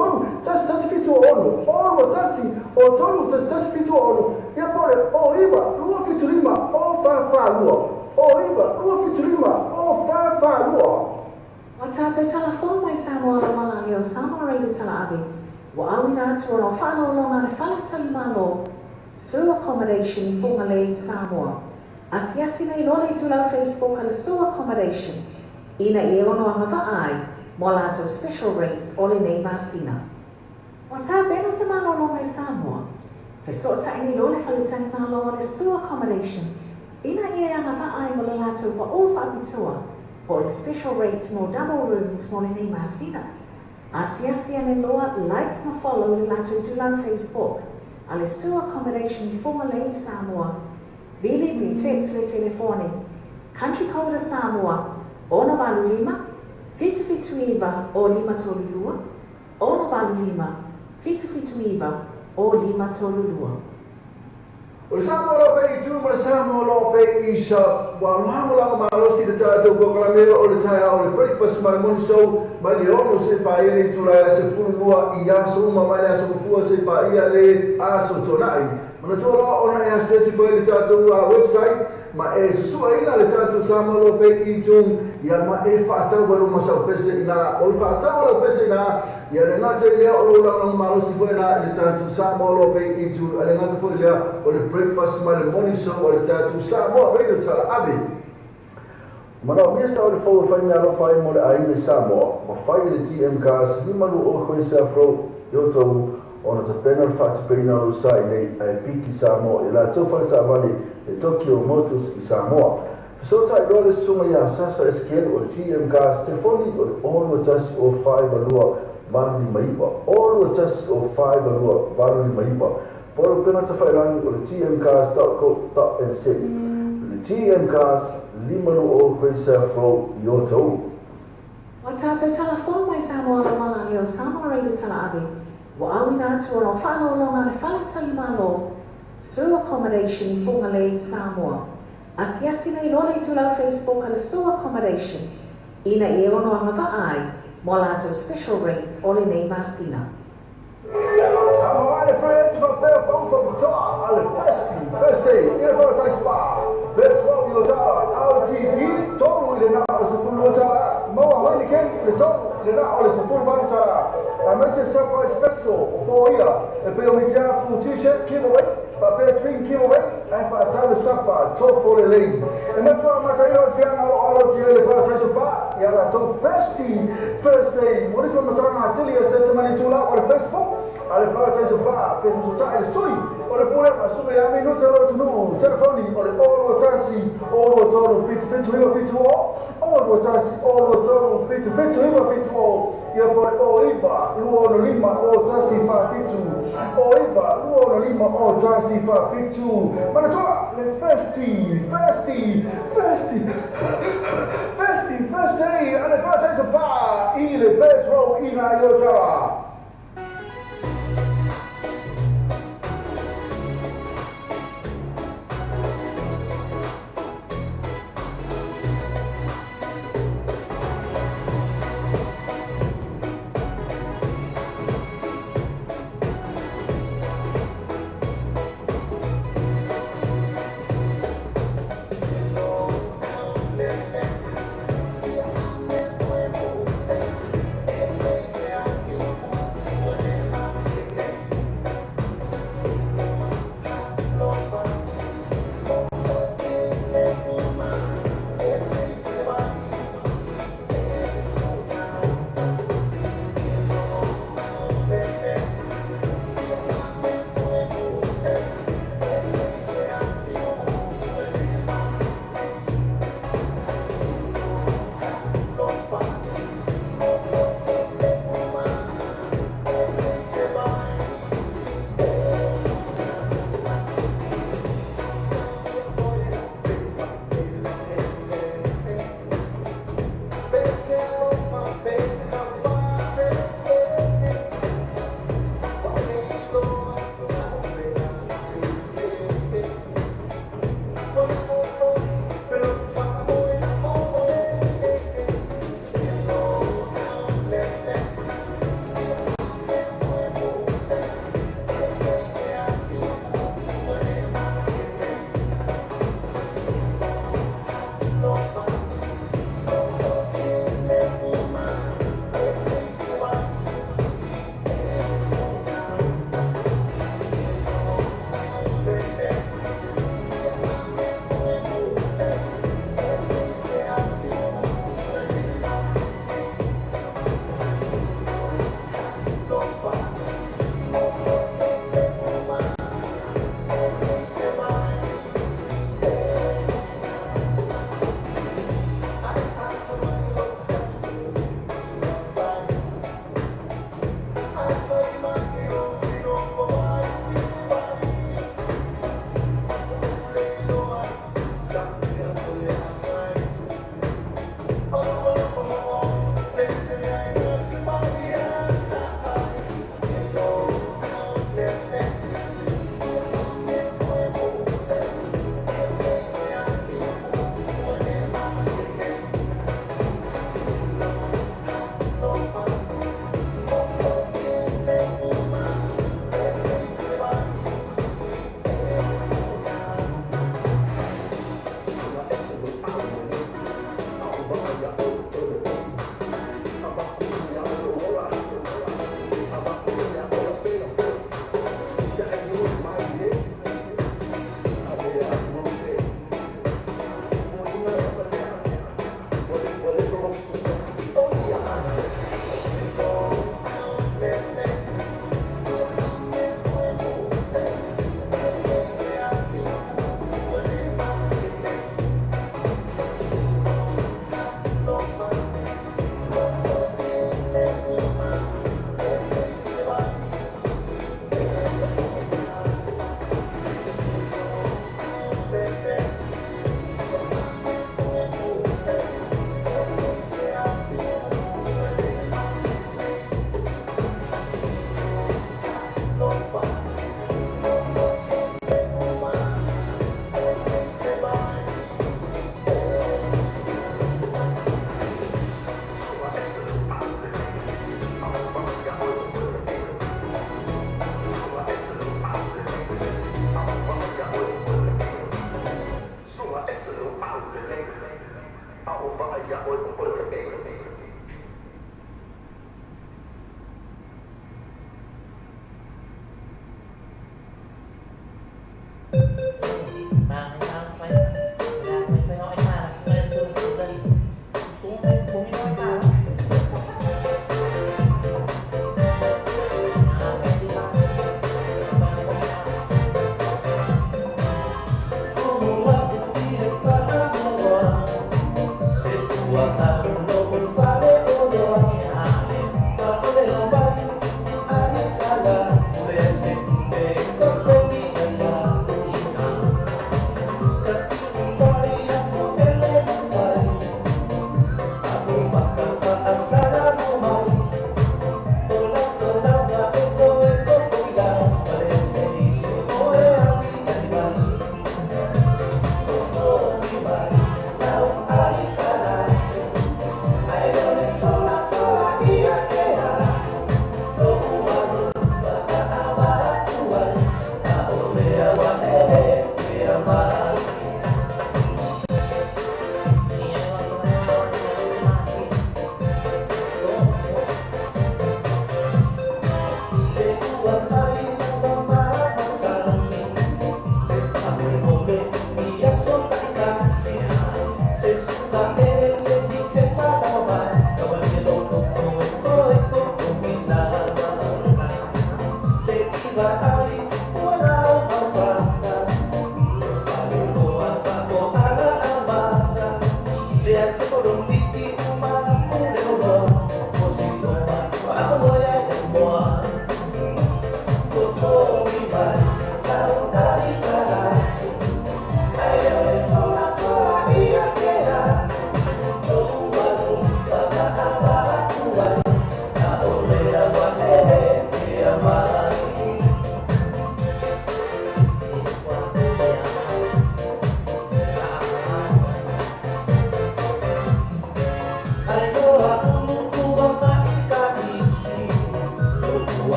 3 1 1 76 0 21 3 1 1 76 ia po o le 09 275 0442. 09 275 0442. Ua tātou talafou mai Samoa le uala o Samoa Radio Talaave, ua auina atu ona o faaaloaloga le fale talimalo Sue Accommodation i Fugalei, Samoa. Asiasi nei loa le itulau Facebook a le Sue Accommodation ina ia e ono agavaa ai mo a latou special rates o lenei masina. Ua tapena se malologa i Samoa. Fesootai nei loa le faletalimalo a le Sue Accommodation ina ia e agavaa ai mo le latou paʻō faapitoa. po o le special rates mo double rooms mo lenei masina. Asiasi ane loa, like ma follow le latou itulau Facebook a le Sue Accommodation i Fugalei, Samoa. Vili pe text le telefoni Country code a Samoa, 685 779 o 532, 685 779 o 532. O le Samoa Law Pay i tu ma le Samoa Law Pay i Shop. Ua lagolago malosi le tatou polokalame o le taeao o le Breakfast ma le Morning Show mai le 6 seia paia le itula e 12 i aso uma mai le aso Gafua seia paia le aso Toonai. Manatua loa ona e asiasi foi i le tatou website ma e susuaina le tatou Samoa Law Pay i Tung ia ma e faatau ai lou masau pese ina. O le faatau a lau pese ina ia le gata i lea o lou lagolago malosi foi ina i le tatou Samoa Law Pay i Tung a le gata foi i lea o le breakfast ma le morning show a le tatou Samoa Radio Tala Ave. Manaomia sa o le fou e fai meaalofa ai mo le aiga i Samoa, ma fai e le TM Cars 520 Quayside Road i Otahuhu ona tapena le faatupeina o lou sa i nei ae piki Samoa i latou fale taavale le Tokyo Motors i Samoa. Fesootai loa le susuga ia Sasa Esekielu o le TM Cars telefoni o le 0 2 0 4 2 8 5 9 0 2 1 0 4 2 8 5 9 Po o le upega tafailangi o le tmcars.co.nz Le TM Cars 520 Queensaf Road i Otahuhu. Ua tatou talafou mai Samoa lava la o Samoa Radio Talaave ua auina atu ona o faaaloaloga a le Fale Talimalo Sue Accommodation i Fugalei, Samoa. Asiasi nei loa le itulau Facebook a le Sue Accommodation ina ia ono agavaa ai mo a latou special rates o lenei masina. Samoa le Friends faapea pau faapitoa a le Best Thursday i le Paradise Bar, Best Row i Otara, RTD 3 i le na o le $12, maua Heineken i le 3 i le na o le $18, aemaise surprise special o foia e pei o mitiafu t-shirt giveaway faapea drink giveaway ae faatau le sapa tofo lelei. E matua amataina o le fiaga o lo o alautia i le Paradise Bar i a latou Thirsty Thursday. Mo nisi o matauga atili e search mai le itula o le Facebook a le Paradise Bar pe fesootai le sui o le Pulega Suka ia Minuta lo atunuu. Telefoni o le 021 023 77 9 7 0 021 023 77 9 7 0 ia po o le 09 265 01 47 09 265 01 47. Manatua le Thirsty Thirsty Thirsty Thirsty Thursday a le Paradise Bar i le Best Row i Ngā Iotara.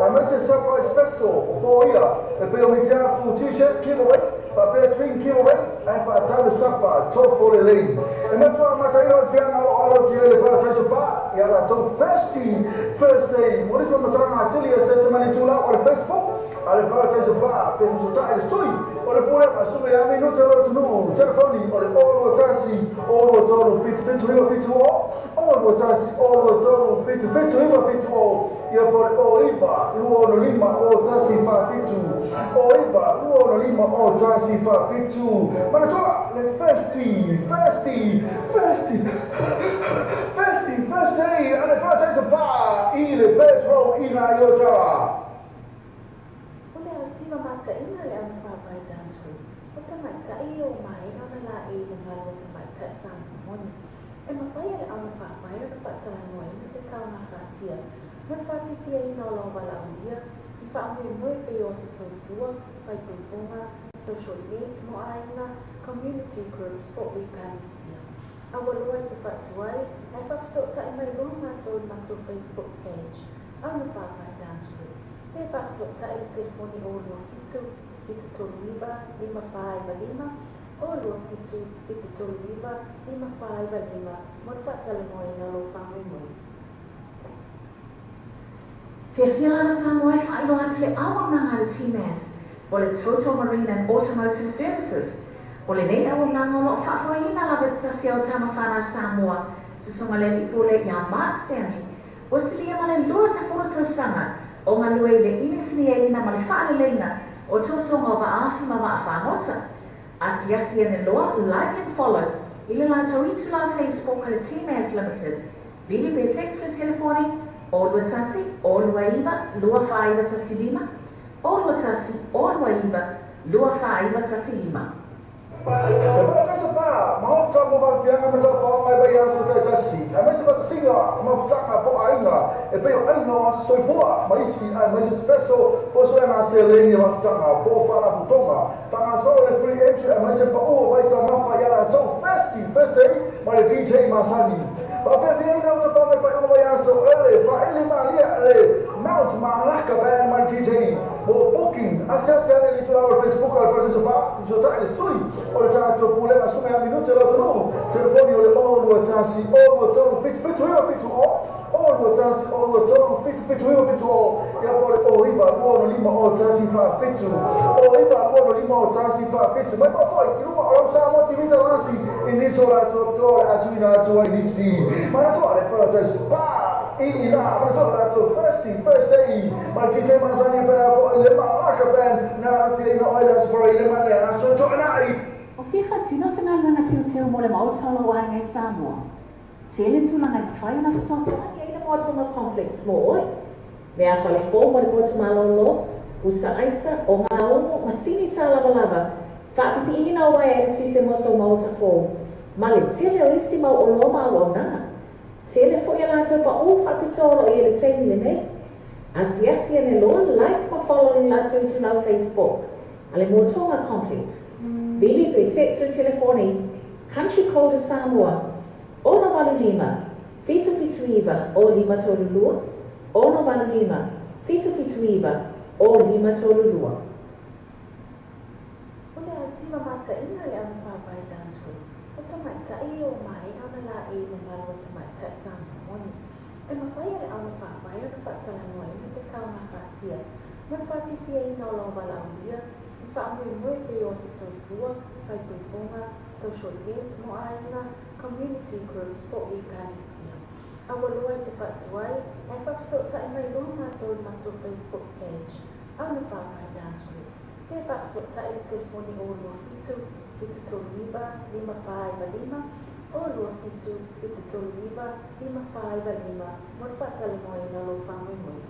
Aemaise surprise special o foia e pei o mitiafu t-shirt giveaway, faapea drink giveaway, ae fa'atau le safa tofo lelei. E matuā mataina o le fiaga o lo'o alotia i le Paradise Bar ia latou Thirsty Thursday. Mo nisi faamatalaga atili e sese mai le itulā o le Facebook a le Paradise Bar pe fesota'i le sui o le pulega suga ia minute o le atunuu. Telefoni o le 021 023 77 970 021 023 77 970 ia po le 09 265 01 47 09 265 01 47. Manatua le Thirsty Thirsty Thirsty Thirsty Thursday a le Paradise Bar i le Best Row i nā Iotara. O le ausima mataʻiga le augafāvae dance group o tamaitai ia ua maea ona laei i mamalu o tamaitai Samoa moni. E mafai e le augafāvae ona faatalanoaina se taogafatia ma le faafiafiaina o lou valaaulia i faamoemoe pei o aso soifua, faaipoipoga, social events mo aiga, community groups po o ekalesia. A ua loa e te faatuai ae faafesootai mai loa matou i le matou Facebook page, Augafāvae Dance Group, pe faafesootai i le telefoni 027 739 5495, 027 739 5495 mo le faatalanoaina o lou faamoemoe. Fiafia lava Samoa e faailoa atu le auaunaga a le TMAS o le Total Marine and Automotive Services. O lenei auaunaga o lo o faafoeina lava e se tasi o tama fanau Samoa, susuga le alii pule ia Mark Stanley, ua silia ma le 20 tausaga o galue i le inisiniaina ma le faaleleiga o totoga o vaafi ma vaafagota. Asiasi ane loa, like and follow, i le latou itulā Facebook a le TMAS Limited. Vili pe text le telefoni 021 029 2415, 021 029 2415. E parataiso pa, maota mo faafiaga ma taufaoga e vaiaso taitasi, aemaise faatasiga ma mafutaga po o aiga e pei o aiga o aso soifua ma isi aemaise special po o suega seleni o mafutaga po o faalapotopotoga. Faagasolo le free entry aemaise pa'u o vaitamafa ia latou Thirsty Thursday ma le DJ masani. Faafiafiaina o tafaga i faaiuga vaiaso ele faaili malia le Mount Malaka Band ma le DJ. Mo booking, asiasi ane i le itulā o le Facebook a le Parataiso Bar, fesootai le sui o le tatou pulega suga ia minute o le atunuu. Telefoni o le 021 023 77 970, 021 023 77 970 ia po o le 09 265 01 47, 09 265 01 47. Mai pea foi i luma o lau Samoa TV Talasi i nisi o latou toa o le a tuuina atu ai nisi. Manatua le Paradise Bar i ina, manatua le latou Thirsty Thursday ma le DJ masani pea foi le Malaka Band na afiaina o ai le Aso Faraile ma le Aso Toonai. O fia faatino se galuega teuteu mo le Maota o lou aiga i Samoa? Tele tulaga e mafai ona fesoasoani ai le Moatonga Complex mo oe. Mea fale fou mo le potu malōlō, pusa aisa, o ngā umu, masini tālavalava, faapipiina o uaea eletise mo sou maota fou, ma le tele o isi mau oloa ma auaunaga. Tele foi a latou paʻū faapitoa o lo o i ai le taimi lenei. Asiasi ane loa, like ma follow i le latou itulau Facebook a le Moatonga Complex. Vili pe text le telefoni, Country Code a Samoa, 685 779 0532, 685 779 0532. O le ausima mataʻiga le augafāvae dance group o tamaitai ia ua maea ona laei i mamalu o tamaitai Samoa moni. E mafai e le augafāvae ona faatalanoaina se taogafatia ma le faafiafiaina o lou valaaulia i faamoemoe pei o aso soifua, faaipoipoga, social events mo aiga, community groups po o ekalesia. A ua loa e te faatuai ae faafesootai mai loa matou i le matou Facebook page, Augafāvae Dance Group, pe faafesootai i le telefoni 027 739 5495, 027 739 5495 mo le faatalanoaina o lou faamoemoe.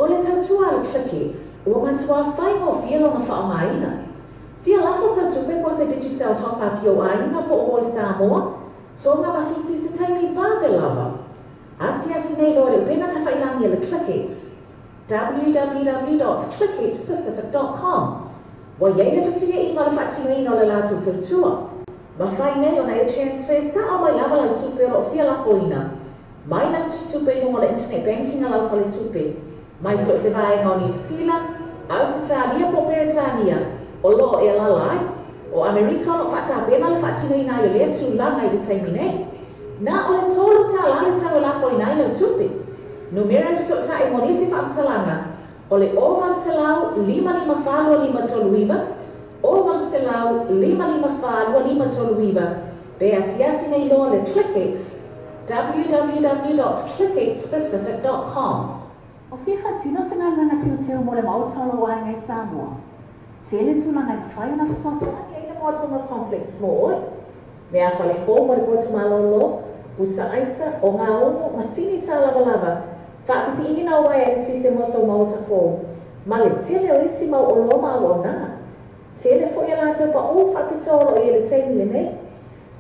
O le tautua a le Click-X ua matuā faigofie lona faaaogaina. Fia lafo sau tupe po o se Digicel Top Up i ou aiga po o oe Samoa, Tonga ma Fiti i se taimi vave lava. Asiasi nei loa i le upega tafailagi a le Click-X, www.clickxpacific.com. Ua i ai le fesuiaiga o le faatinoina o le latou tautua. Mafai nei ona e transfer sao mai lava lau tupe o lo o fia lafoina mai lau tusitupe i luga o le internet banking a lau faletupe, mai so o se vaega o Niu Sila, Ausetalia po o Peretania o lo o e alaala ai. O Amerika o lo o faatapena le faatinoina ai o lea tulaga i le taimi nei. Na o le $3 le tau e lafoina ai lau tupe. Numera e fesootai mo nisi faamatalaga o le 0800 554 2539, 0800 554 2539, pe asiasi nei loa le ClickX, www.clickxpacific.com. O fia faatino se galuega teuteu mo le Maota o lou aiga i Samoa? Tele tulaga e mafai ona fesoasoani ai le Moatonga Complex mo oe. Meafale fou mo le potu malolo, pusa aisa, ogaumu, masini tālavalava, faapipiina o uaea eletise mo sou maota fou, ma le tele o isi mau oloa ma auaunaga. Tele foi a latou paʻū faapitoa o lo o i ai i le taimi lenei.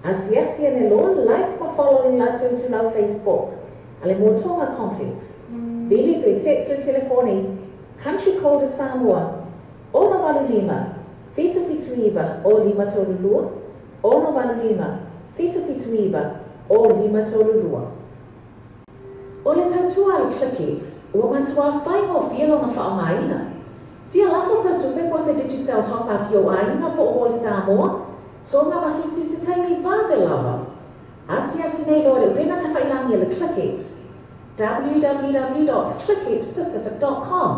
Asiasi ane loa, like ma follow i le latou itulau Facebook a le Moatonga Complex. Vili pe text le telefoni, Country Code Samoa, 685 779 0532, 685 779 0532. O le tautua a le Click-X, ua matuā faigofie lona faaaogaina. Fia lafo sau tupe po o se Digicel Top Up i ou aiga po o oe Samoa, Tonga ma Fiti i se taimi vave lava. Asiasi nei loa i le upega tafailagi a le Click-X, www.clickxpacific.com.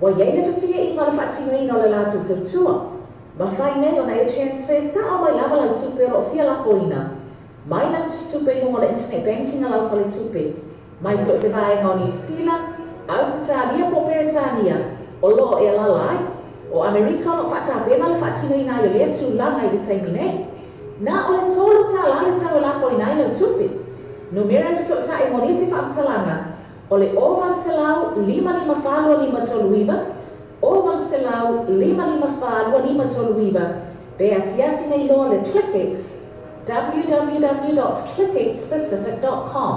Ua i ai le fesuiaiga o le faatinoina o le latou tautua. Mafai nei ona e transfer sao mai lava lau tupe o lo o fia lafoina mai lau tusitupe i luga o le internet banking a lau faletupe, mai so o se vaega o Niu Sila, Ausetalia po o Peretania o lo o e alaala ai. O Amerika o lo o faatapena le faatinoina ai o lea tulaga i le taimi nei. Na o le $3 le tau e lafoina ai lau tupe. Numera e fesootai mo nisi faamatalaga o le 0800 554 2539, 0800 554 2539, pe asiasi nei loa le ClickX, www.clickxpacific.com.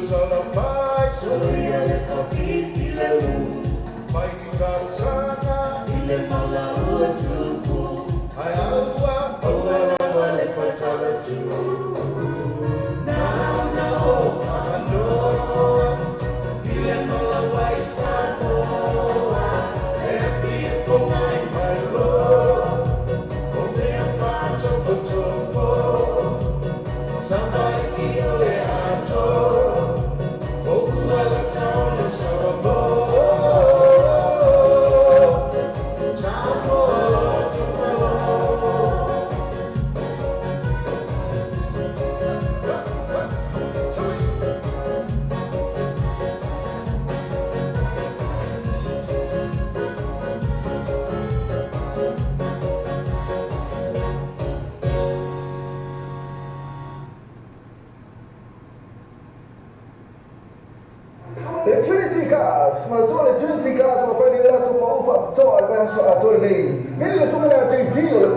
Salafai soia le tapipi le u mai ki talosaga i le mala ua tupu ae aua aua lava le fatalatu na ona o faanoa i le mala wai Samoa e afi e fogai mai loa o mea fa'atofotofo Savaii o le atoa o ua le taono Samoa Samoa lotu malo. Le Trinity Cars, manatua le Trinity Cars o mafai nei latou pau faapitoa i le vaiaso atoa lenei. Vili le susuga ia JT o le 6 1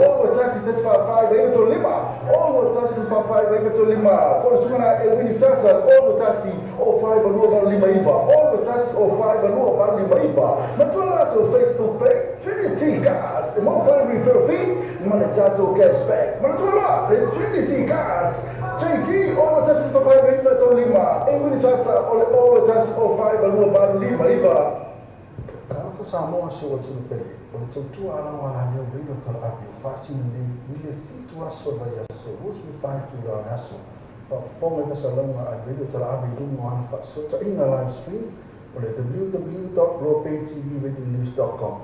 4 4 9 3 5, 6 1 4 4 9 3 5, po o le susuga na Ewini Sasa, 6 1 0 5 2 8 5 9, 6 1 0 5 2 8 5 9. Manatua le latou Facebook page, Trinity Cars, e maua foi le referral fee ma le tatou cashback. Manatua loa le Trinity Cars, JT 6 1 4 9 3 5, Ewini Sasa o le 6 1 0 5 2 8 5 9. Talofa Samoa si ou atunuu pele, o le tautua alau alaleo radio talaave o faatino nei i le 7 aso o le vaiaso 24 itula o le aso. Faafofoga i fasalauga a le radio talaave i luga o ana faafesootaiga live stream o le www.loapaytvradionews.com.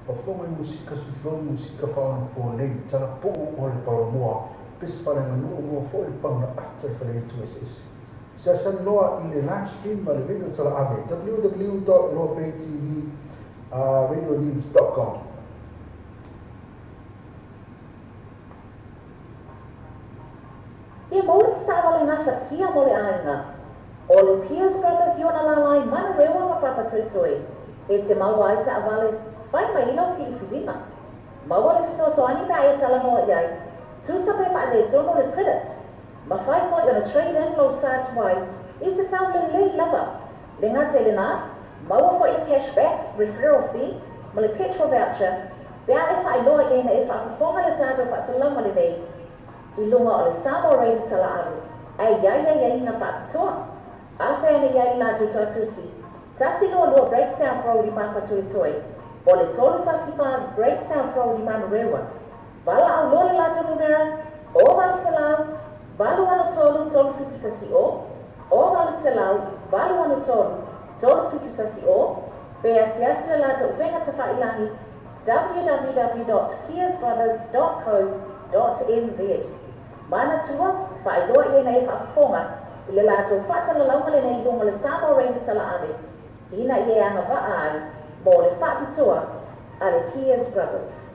Faafofoga i musika suiflou, musika faaonaponei, talapuu o le palamoa, pese faaleaganuu moa foi le pauna ata i faleitu eseese. Siasani loa i le live stream a le radio talaave www.loapaytvradionews.com. Fia maua se taavale gafatia mo le aiga. O le Pierce Brothers i ona lala i Manurewa ma Papatoetoe e te maua ai taavale fai mai i lau filifiliga. Maua le fesoasoani pe a e talanoa i ai, tusa pe faaletonu le credit. Mafai foi ona trade in lou sa tuai i se tau lelei lava. Le gata i lenā, maua foi le cash back, referral fee, ma le petrol voucher pe a e faailoa i ai na e faafofoga le tatou faasalauga lenei i luga o le Samoa Radio Talaave, ae i ai aiaiga faapitoa. Afe ane i ai le latou tuatusi, 122 Great South Road i Papatoetoe, po o le 314 Great South Road i Manurewa. Valaau loa le latou numera, 0800 863 3710, 0800 863 3710, pe asiasi le latou upega tafailagi www.peersbrothers.co.nz. Manatua, faailoa i ai na e faafofoga i le latou faasalalauga lenei i luga o le Samoa Radio Talaave ina ia e agavaa ai mo le faapitoa a le Pierce Brothers.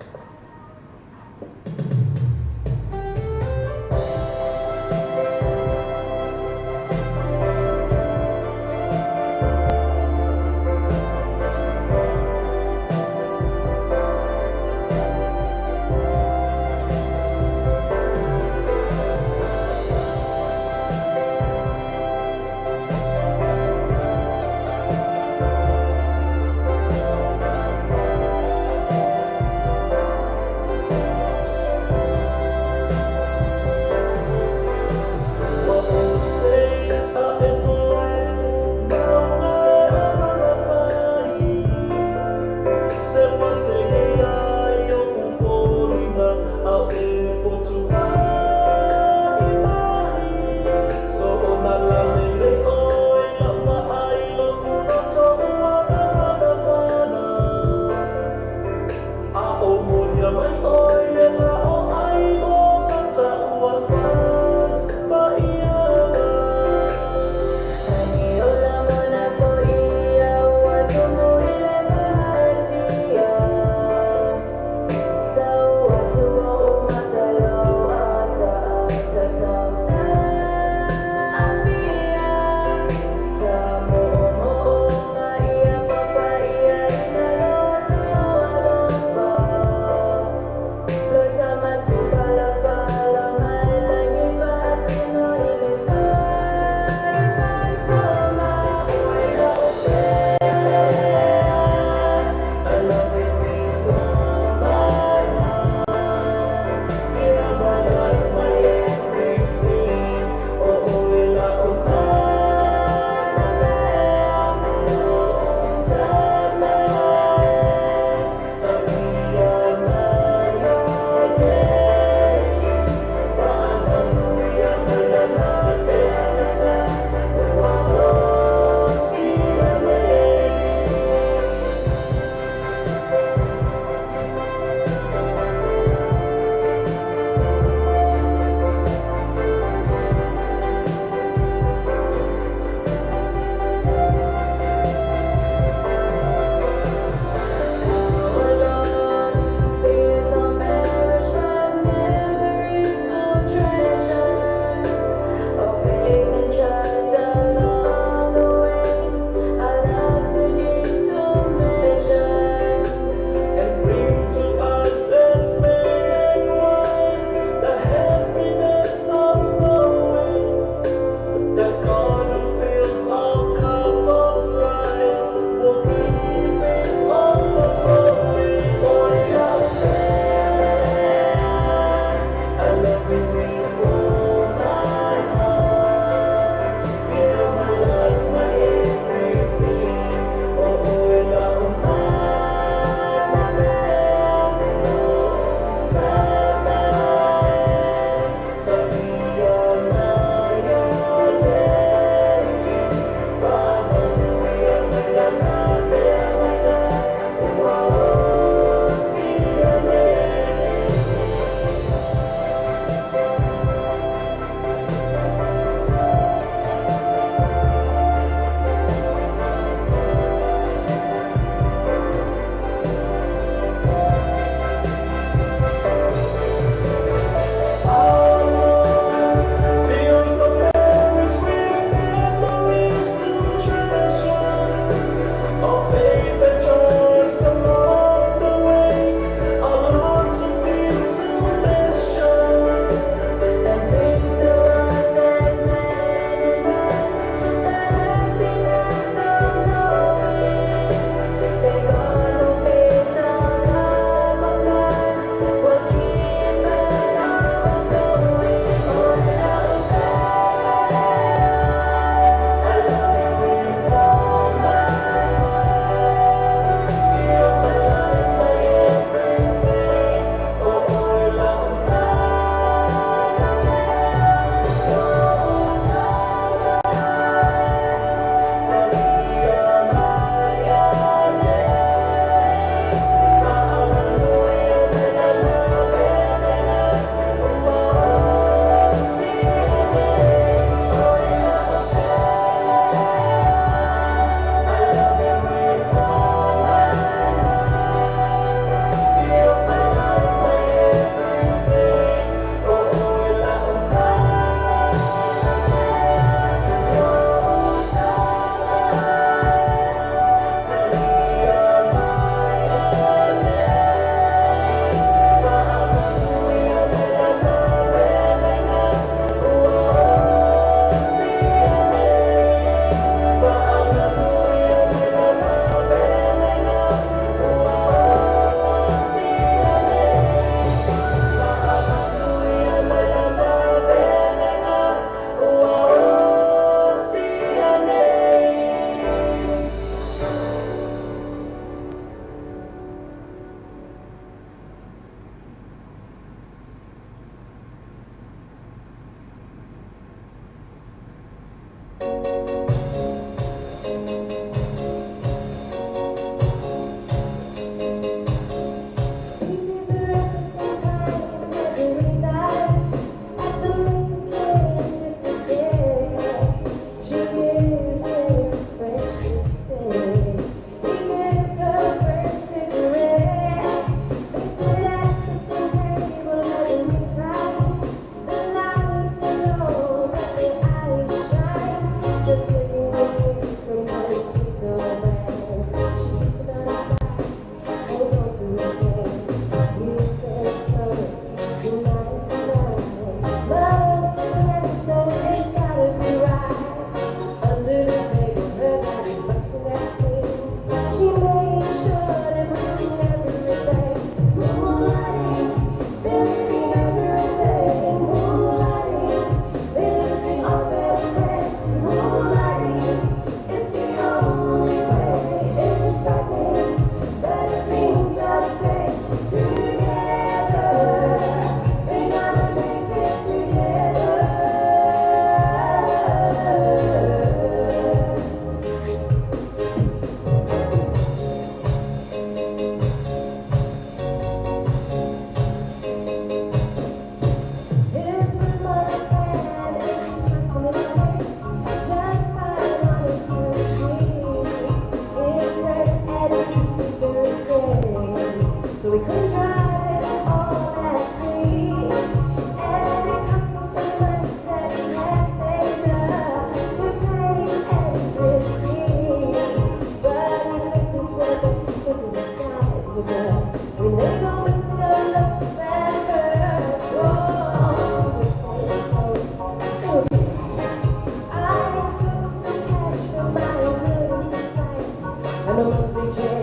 Check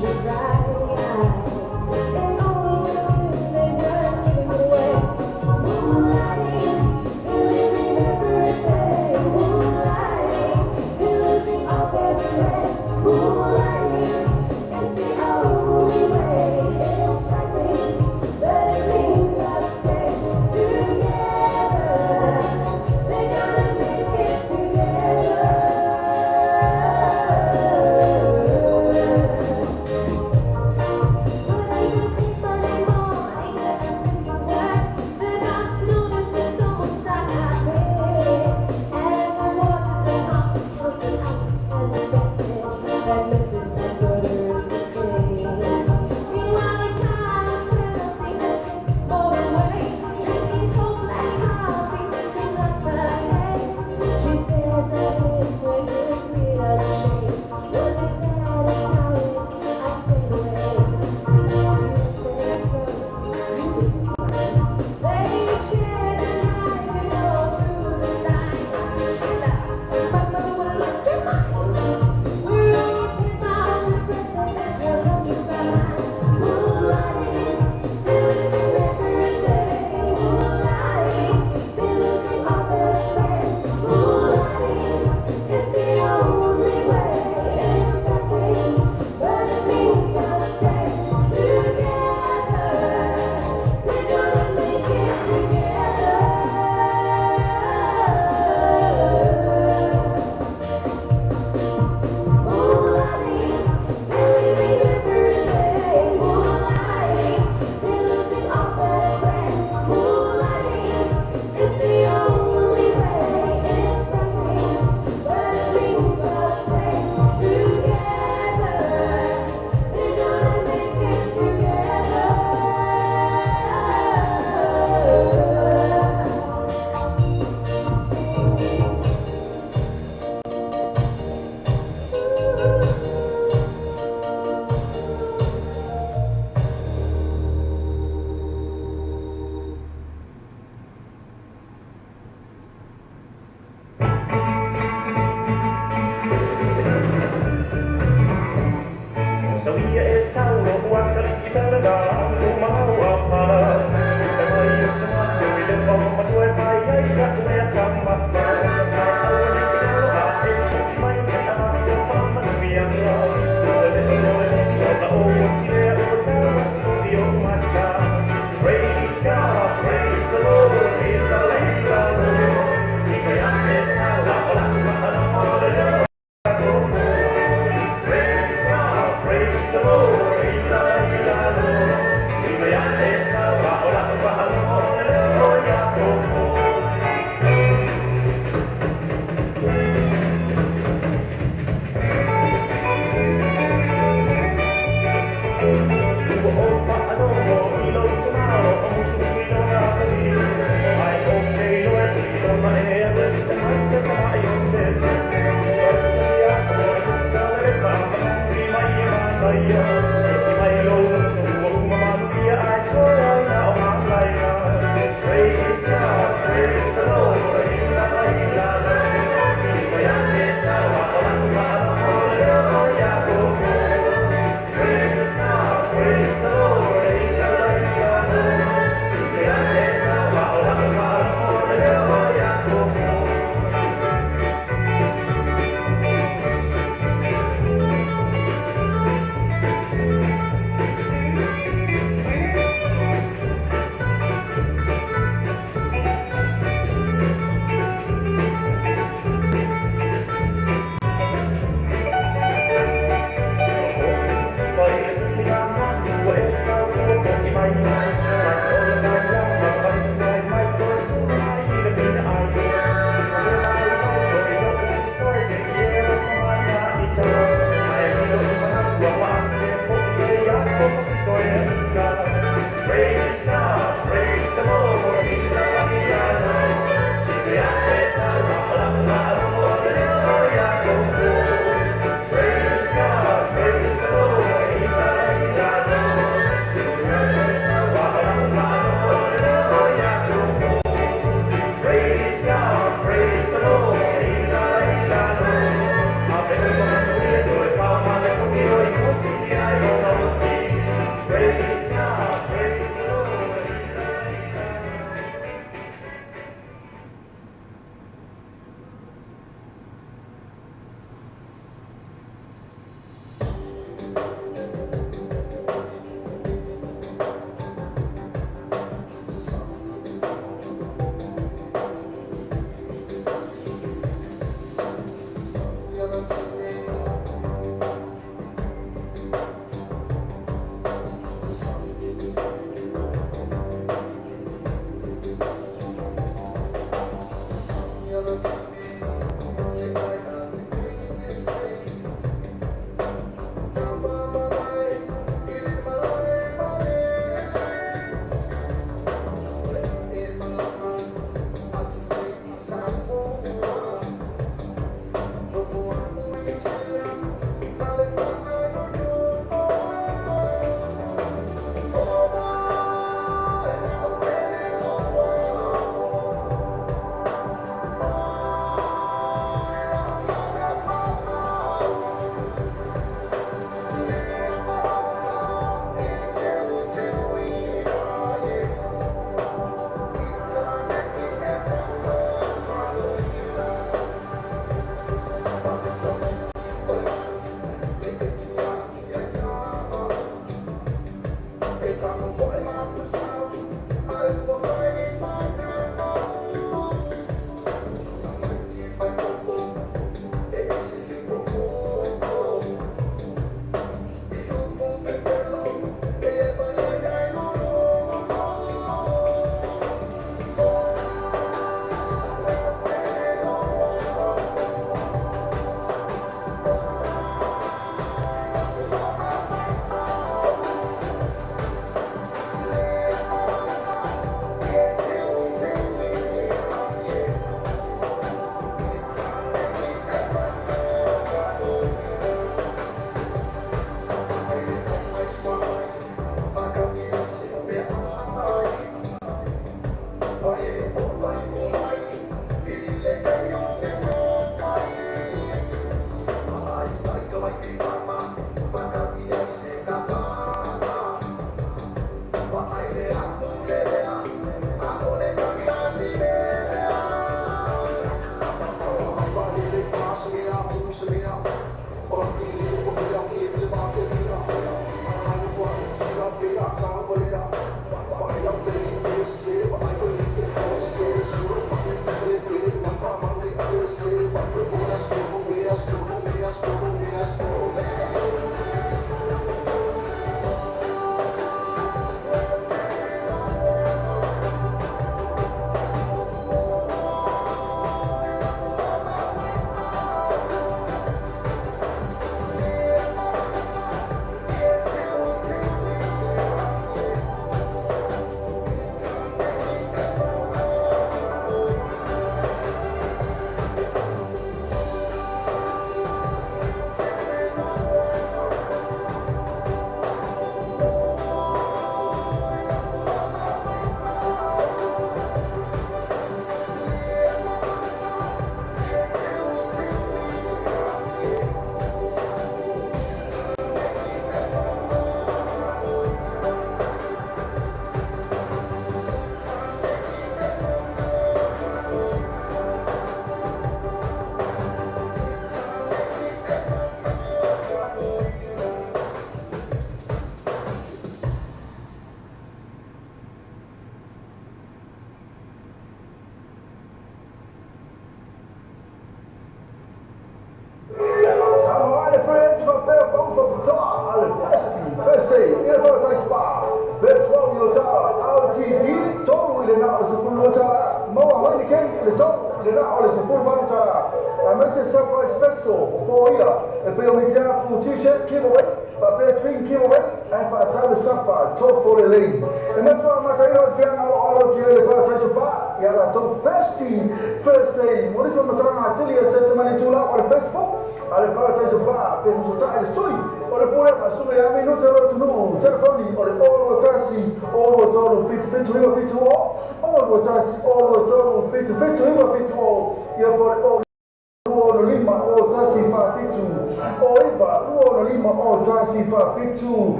just right. And all the good they were giving away. Moonlighting, they're living every day. Moonlighting, they're losing all their friends. Moonlighting, it's the only way. It's frightening, but it means I'll stay together. They're gonna make it together. But I don't think anymore. I get into words. The last notice is almost like I did. And the water to not house and ice as a message. That Mrs. Fitzwater is the same. You are the kind of turn up the six motorway. Drinking cold black coffee, stitching up her hands. She stares at him when it's without shame. What is that is now is I stay away. They shared the driving all through the night. She laughs, my mother would have lost her mind. We're only 10 miles to Brooklyn and 100 miles. Moonlighting, they're living every day. Moonlighting, they're losing all their friends. Moonlighting, it's the only way. It's frightening, but it means I'll stay together. We're gonna make it together. Moonlighting, they're living every day. Moonlighting, they're losing all their friends. Moonlighting, it's the only way. It's frightening, but it means I'll stay together. We're gonna make it together. Sauia e saulo ua tali i felena o mau a whana. E mai o sa matu i le pau matua e whai ai sa ue a tamata. Ai aua ne i alo a e puki mai te a matu o whamanui anga. Ua le o le ni o na o tire o tau aso i o mata. Praise God, praise the Lord, in the leila lo. Tika ia e saula o la whaana o le leo. Praise God, praise the Lord, ila ila lo. Tika ia e saula o la whaana o le leo ia koko. Ua o whaanomo i lo tamaro o musu musu i lona atali. Ai o keilo e si lona e alu e si e mai se mai o te te. Ia o e kuka le pa i mai e mataia. I mai lo uso ua uma manu ia ai toi ai na o malaia. Praise God, praise the Lord, ila ila lo. Tika ia e sawa o la whaana o le leo ia koko. Praise God, praise the Lord, ila ila lo. Tika ia e sawa o la whaana o le leo ia koko. Mai le tupi a manu e sau ua poki mai. Mai o le mai a ma pai tuai mai toi suna mai i le pina ai. Mai mai toi no uso e se i e roto mai a i tau. Ai lilo i manatu a paase po i e ia koko si toi e uka. Praise God, praise the Lord, ila ila lo. Tika ia e saua o la whaano o le leo ia koko. Praise God, praise the Lord, ila ila lo. Tika ia e saua o la whaano o le leo ia koko. Praise God, praise the Lord, ila ila lo. A pe uma manu ia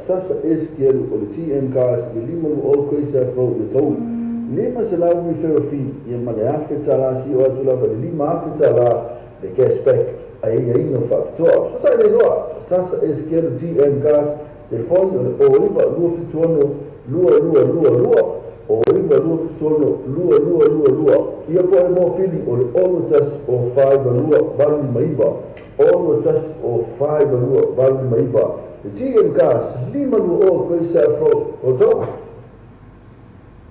Sasa SKL o le TM Cars le 520 Grace F Road le tau. Lima se lau referral fee ia ma le $1,000 si o atu lava le $5,000 le cashback a ia ina whaapitoa. Sotai le loa Sasa SKL TM Cars telefoni o le 09 276 2222 o 9 276 2222 ia po le mōpili o le 6 o 5 2 8 5 6 o 5 2 8 5. The GM Cars, Lima Luo, Grace Afro, Hotel.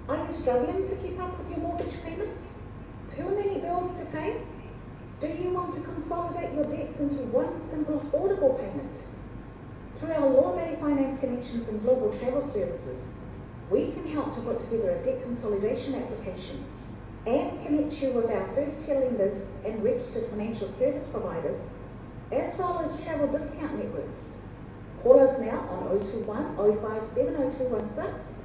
Are you struggling to keep up with your mortgage payments? Too many bills to pay? Do you want to consolidate your debts into one simple affordable payment? Through our Law Bay Finance Connections and Global Travel Services, we can help to put together a debt consolidation application and connect you with our first-tier lenders and registered financial service providers, as well as travel discount networks. Call us now on 021 057 0216,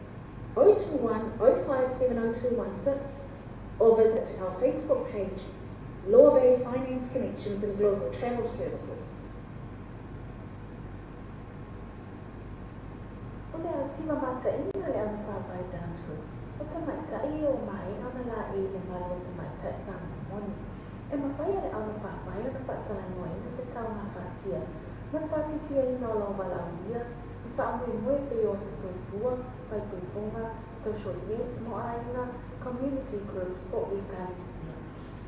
021 057 0216, or visit our Facebook page, Law Bay Finance Connections and Global Travel Services. O le asiva mataina le aunofāvae Dance Group, o tamaitai o maea ona laʻi le malu o tamaitai Samoa moni. E mafai e le aunofāvae ona faatalanoaina se taugāfātia ma le faafiafiaina o lau valaaulia i faamoemoe pei o aso soifua, faaipoipoga, social events mo aiga, community groups po o ekalesia.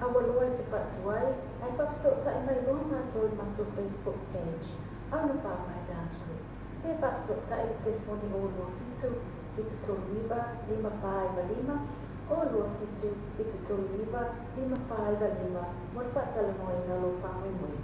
A ua loa e te faatuai ae faafesootai mai loa matou i le matou Facebook page, Aunofāvae Dance Group, pe faafesootai i le telefoni 027 739 545, 027 739 545 mo le faatalanoaina o lou faamoemoe.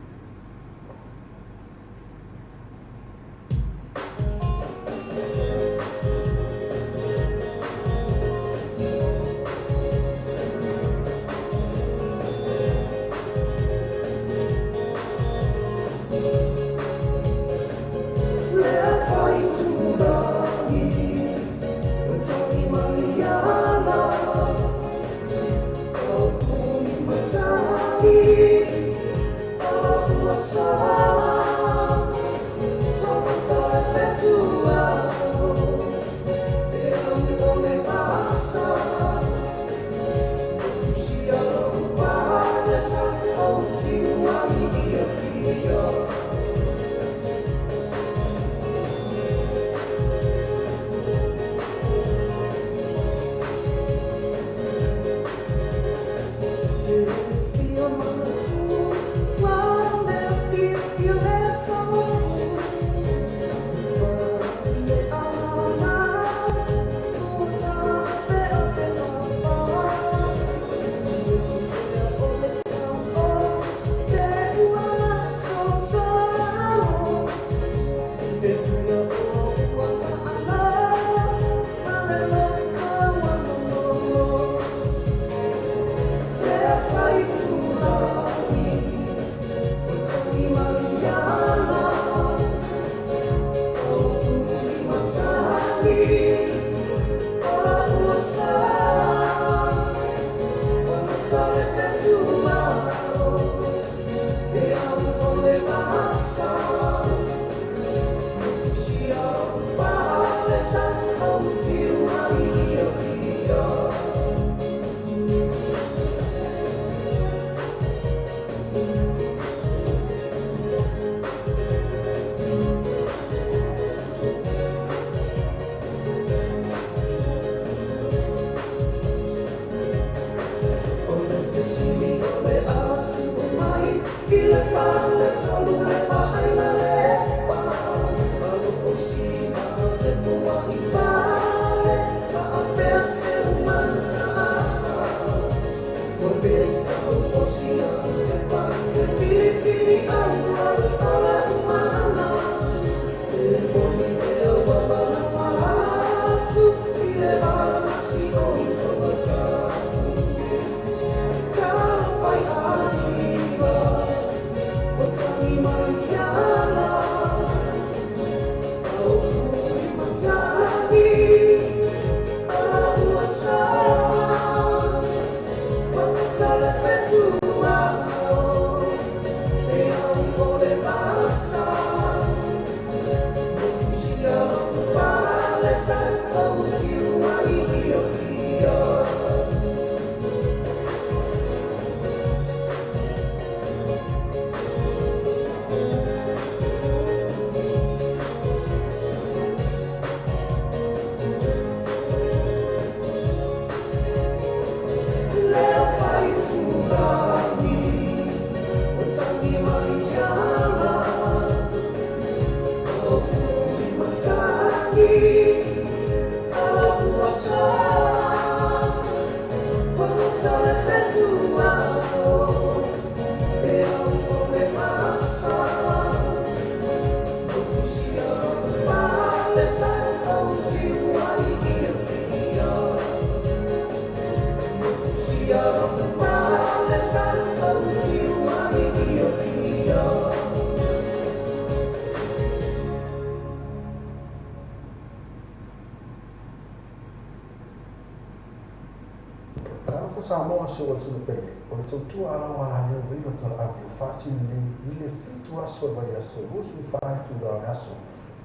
for Samoa si ou atunuu pele, o le tautua a lau alaleo Reilo Talaave ua faatino nei i le 7 aso o le vaiaso 24 itula o le aso.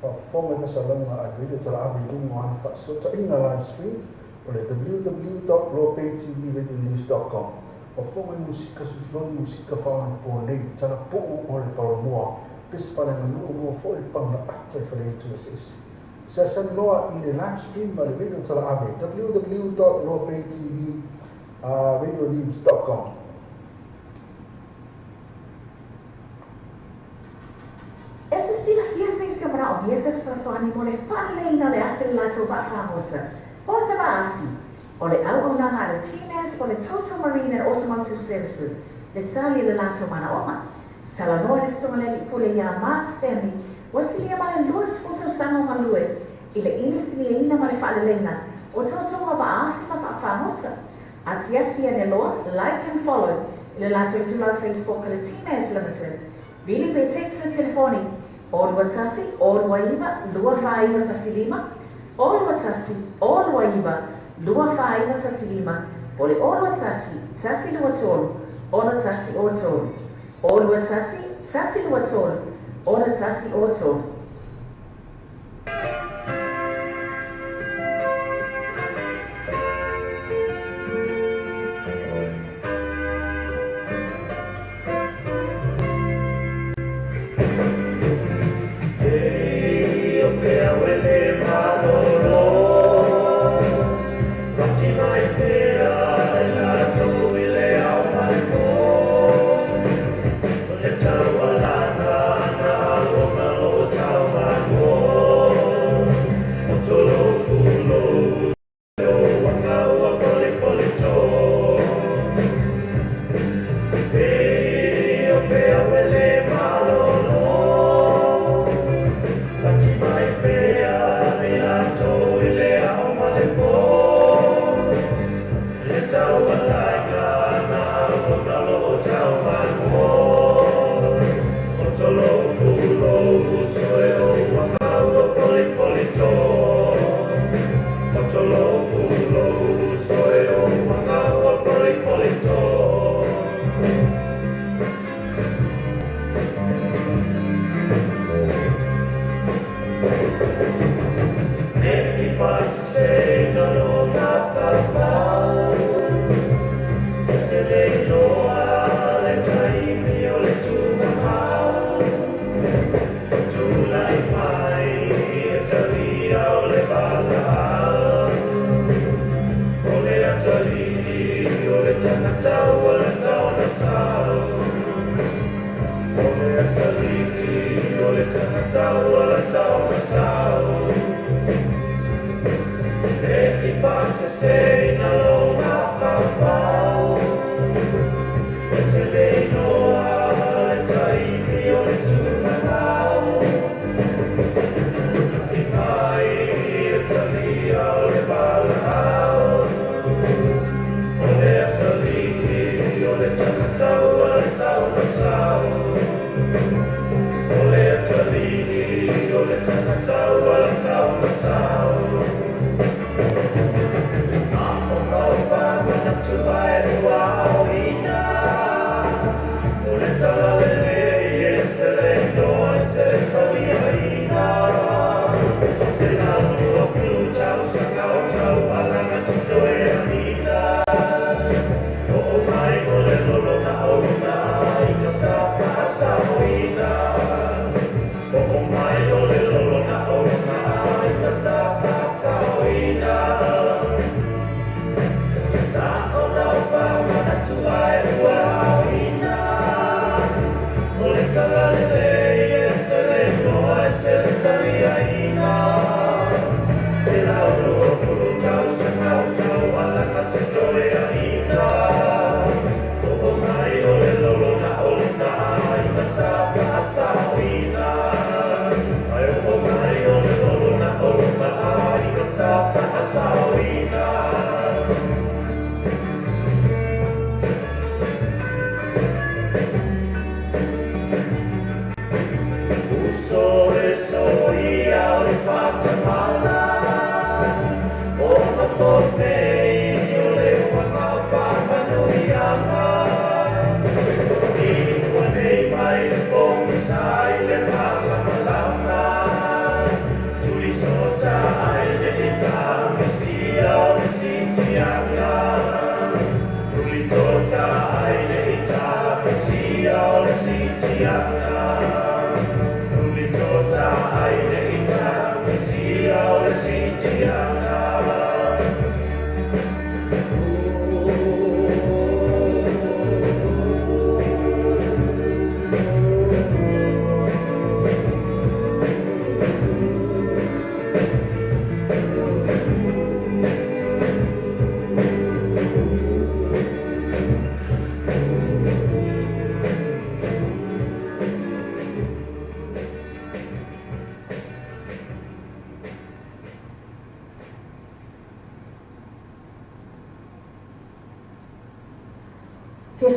Faafofoga i fasalauga a le Reilo Talaave i luga o ana faafesootaiga live stream o le www.lobaytvradionews.com. Faafofoga i musika suisoloni musika faaonaponei, talapuu o le palamoa, pese faaleaganuu maua foi le pauna ata i faleaitu eseese. Seasani loa i le live stream a le Radio Talaave, www.lobaytvradionews.com. E te silafia se isi o manaomia se fesoasoani mo le faaleleiina o le afi o le latou vaafagota po o se vaafi. O le auaunaga a le TMAS po o le Total Marine and Automotive Services le tali i le latou manaoga. Talanoa le Susuga i le Alii Pule iā Mark Stanley ua silia ma le 20 tausaga o galue i le inisiniaina ma le faaleleiga o totoga o vaafi ma vaafagota. Asiasi ane loa, like and follow, i le latou itulau Facebook a le TMAS Limited. Vili pe text le telefoni, 0 21 029 24915, 0 21 029 24915, po o le 0 21 123 6103, 0 21 123 6103. E o ke awele malolo, Lati mai pea e latou i le ao ma le pō. Le taualaga na auona lo tau manuō. O tolou pulou o aga ua folifoli tō. E o ke awele malolo, Lati mai pea e latou i le ao ma le pō. Le taualaga na auona lo tau manuō. O tolou pulou soe o aga ua folifoli tō. O tolou pulou soe o aga ua folifoli tō. Ne i faasese lo mafaufau, E te le iloa le taimi o le tugamau. Tulai mai e talia o le valaau. O le atalii o le tagata ua lata ona sau. O le atalii o le tagata ua lata ona sau. Ne i faaseseina lou mafaufau, E te le iloa le taimi o le tugamau. I mai e talia o le valaau. O le atalii o le tagata ua lata ona sau. O le atalii o le tagata ua lata ona sau. Na ona o faamanatu ae ua aoina. O le talalelei e se le iloa i se taliaina. Te 20 tausaga o taualaga si toeaina. Oo mai o le lolona o luna i ka sa faasaoina. Oo mai o le lolona o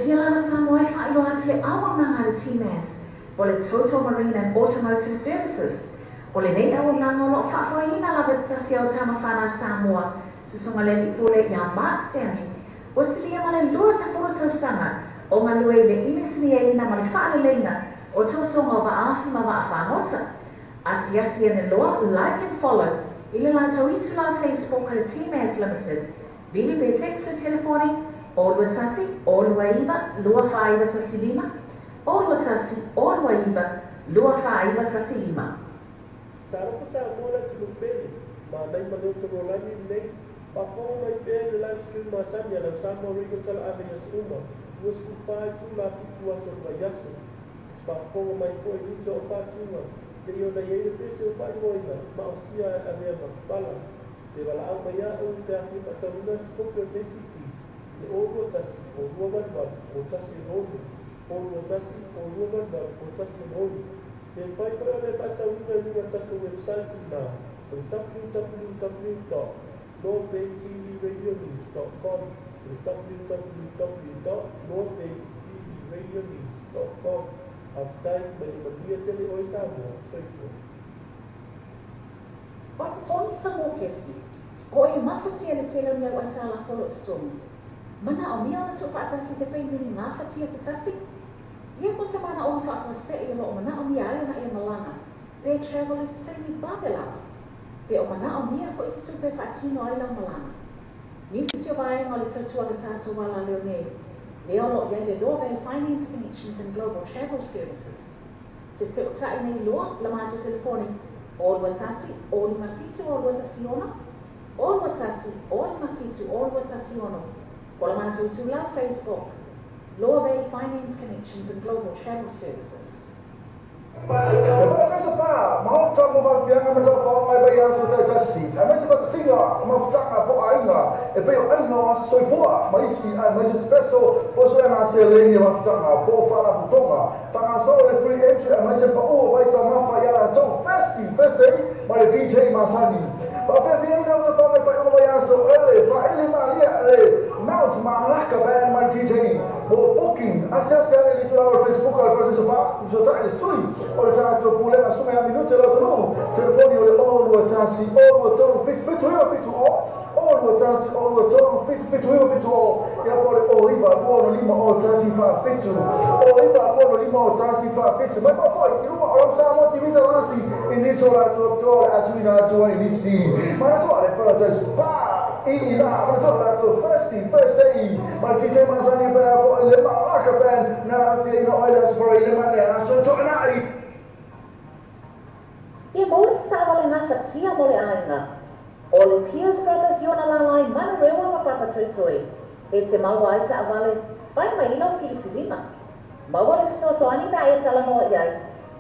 fia lava Samoa e faailoa atu le auaunaga a le TMAS po o le Total Marine and Automotive Services. O lenei auaunaga o lo o faafoeina lava e se tasi o tama fanau Samoa, Susuga le Alii Pule ia Mark Stanley, ua silia ma le 20 tausaga o galue i le inisiniaina ma le faaleleiga o totoga o vaafi ma vaafagota. Asiasi ane loa, like and follow, i le latou itula Facebook a le TMAS Limited. Vili pe text le telefoni, 0 21 029 24 95, 0 21 029 24 95. Talofa Samoa le atunuu pele, manaia ma le otolualagi lenei, faafofoga mai pea i le live stream masani a lau Samoa Radio Talaave i aso uma, 24 itula 7 aso o le vaiaso. E te faafofoga mai foi i nisi o au faatuga, pei ona i ai le pese ua faaigoaina, Maosia e Avea ma Papala. Pe valaau mai au pe a fia faatauina se kopi o lenei CD i le 0 21 0 288 0166, 0 21 0 288 0166. Pe mafai foi ona e faatauina i luga o le tatou website ina o le www.northbaytvradionews.com, o le www.northbaytvradionews.com. Faafetai ma ia manuia tele oe Samoa. Soifua. O totogi faamoukesi, o e mafatia le tele o ni au aitalafu o lo o totogi. Manaomia ona tuufaatasi se paimini gafatia se tasi? Ia mo se manaoga faafuasei o lo o manaomia ai ona e malaga pe travel i se taimi vave lava. Pe o manaomia foi se tupe e faatino ai lau malaga. Nisi o vaega o le tautua a le tatou alaleo nei, lea o lo o i ai le Loa Bay Finance Connections and Global Travel Services. Fesootai nei loa i la matou telefoni 0 21 057 0216, 0 21 057 0216, po o le matou itulau Facebook, Loa Bay Finance Connections and Global Travel Services. E Paradise Pa, maota mo faalafiaga ma taufaoga i vaiaso taitasi, aemaise faatasiga o mafutaga po o aiga e pei o aiga o aso soifua ma isi, aemaise special po o suega seleni o mafutaga po o faalapotopotoga. Faagasolo le free entry aemaise paʻu o vaitaumafa ia latou Thirsty Thursday ma le DJ masani. Faafeafiaina o tafaga i faaiuga vaiaso ele faaili malia le Mount Malaka Band ma le DJ. Mo booking, asiasi ane i le itula o le Facebook a le Paradise Pa, fesootai le sui o le tatou pulega Susuga ia Minute Lauatunuu. Telefoni o le 0 21 0 23 77 9 7 0, 0 21 0 23 77 9 7 0, ia po o le 0 9 2 6 5 0 1 4 7, 0 9 2 6 5 0 1 4 7. Mai pa foi i luga o lau Samoa TV Talasi i nisi o latou apitoa o le a tuuina atu ai nisi manatua le Paradise Pa i ina manatua le latou Thirsty Thursday ma le DJ masani pe a foi le Malaka Band na afiaina o ai le Aso Faraile ma le Aso Toonai. Ia maua se taavale gafatia mo le aiga. O le Pierce Brothers i ona lālā i Manurewa ma Papatoetoe e te maua ai taavale fai mai i lau filifiliga. Maua le fesoasoani pe a e talanoa i ai,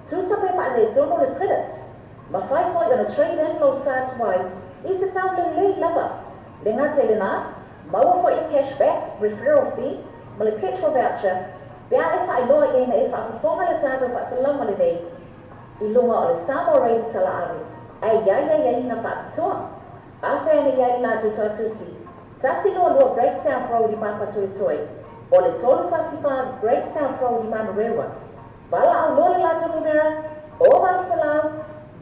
tusa pe faaletonu le credit. Mafai foi ona trade in lou sa tuai i se tau lelei lava. Le gata i lenā, maua foi le cash back, referral fee, ma le petrol voucher pe a e faailoa i ai na e faafofoga i le tatou faasalalauga lenei i luga o le Samoa Radio Talaave, ae i ai aiaiga faapitoa. Afe ane i ai i latou tautusi, 122 Great South Road i Papatoetoe, o le 314 Great South Road i Manurewa. Valaau loa le latou numera, 0800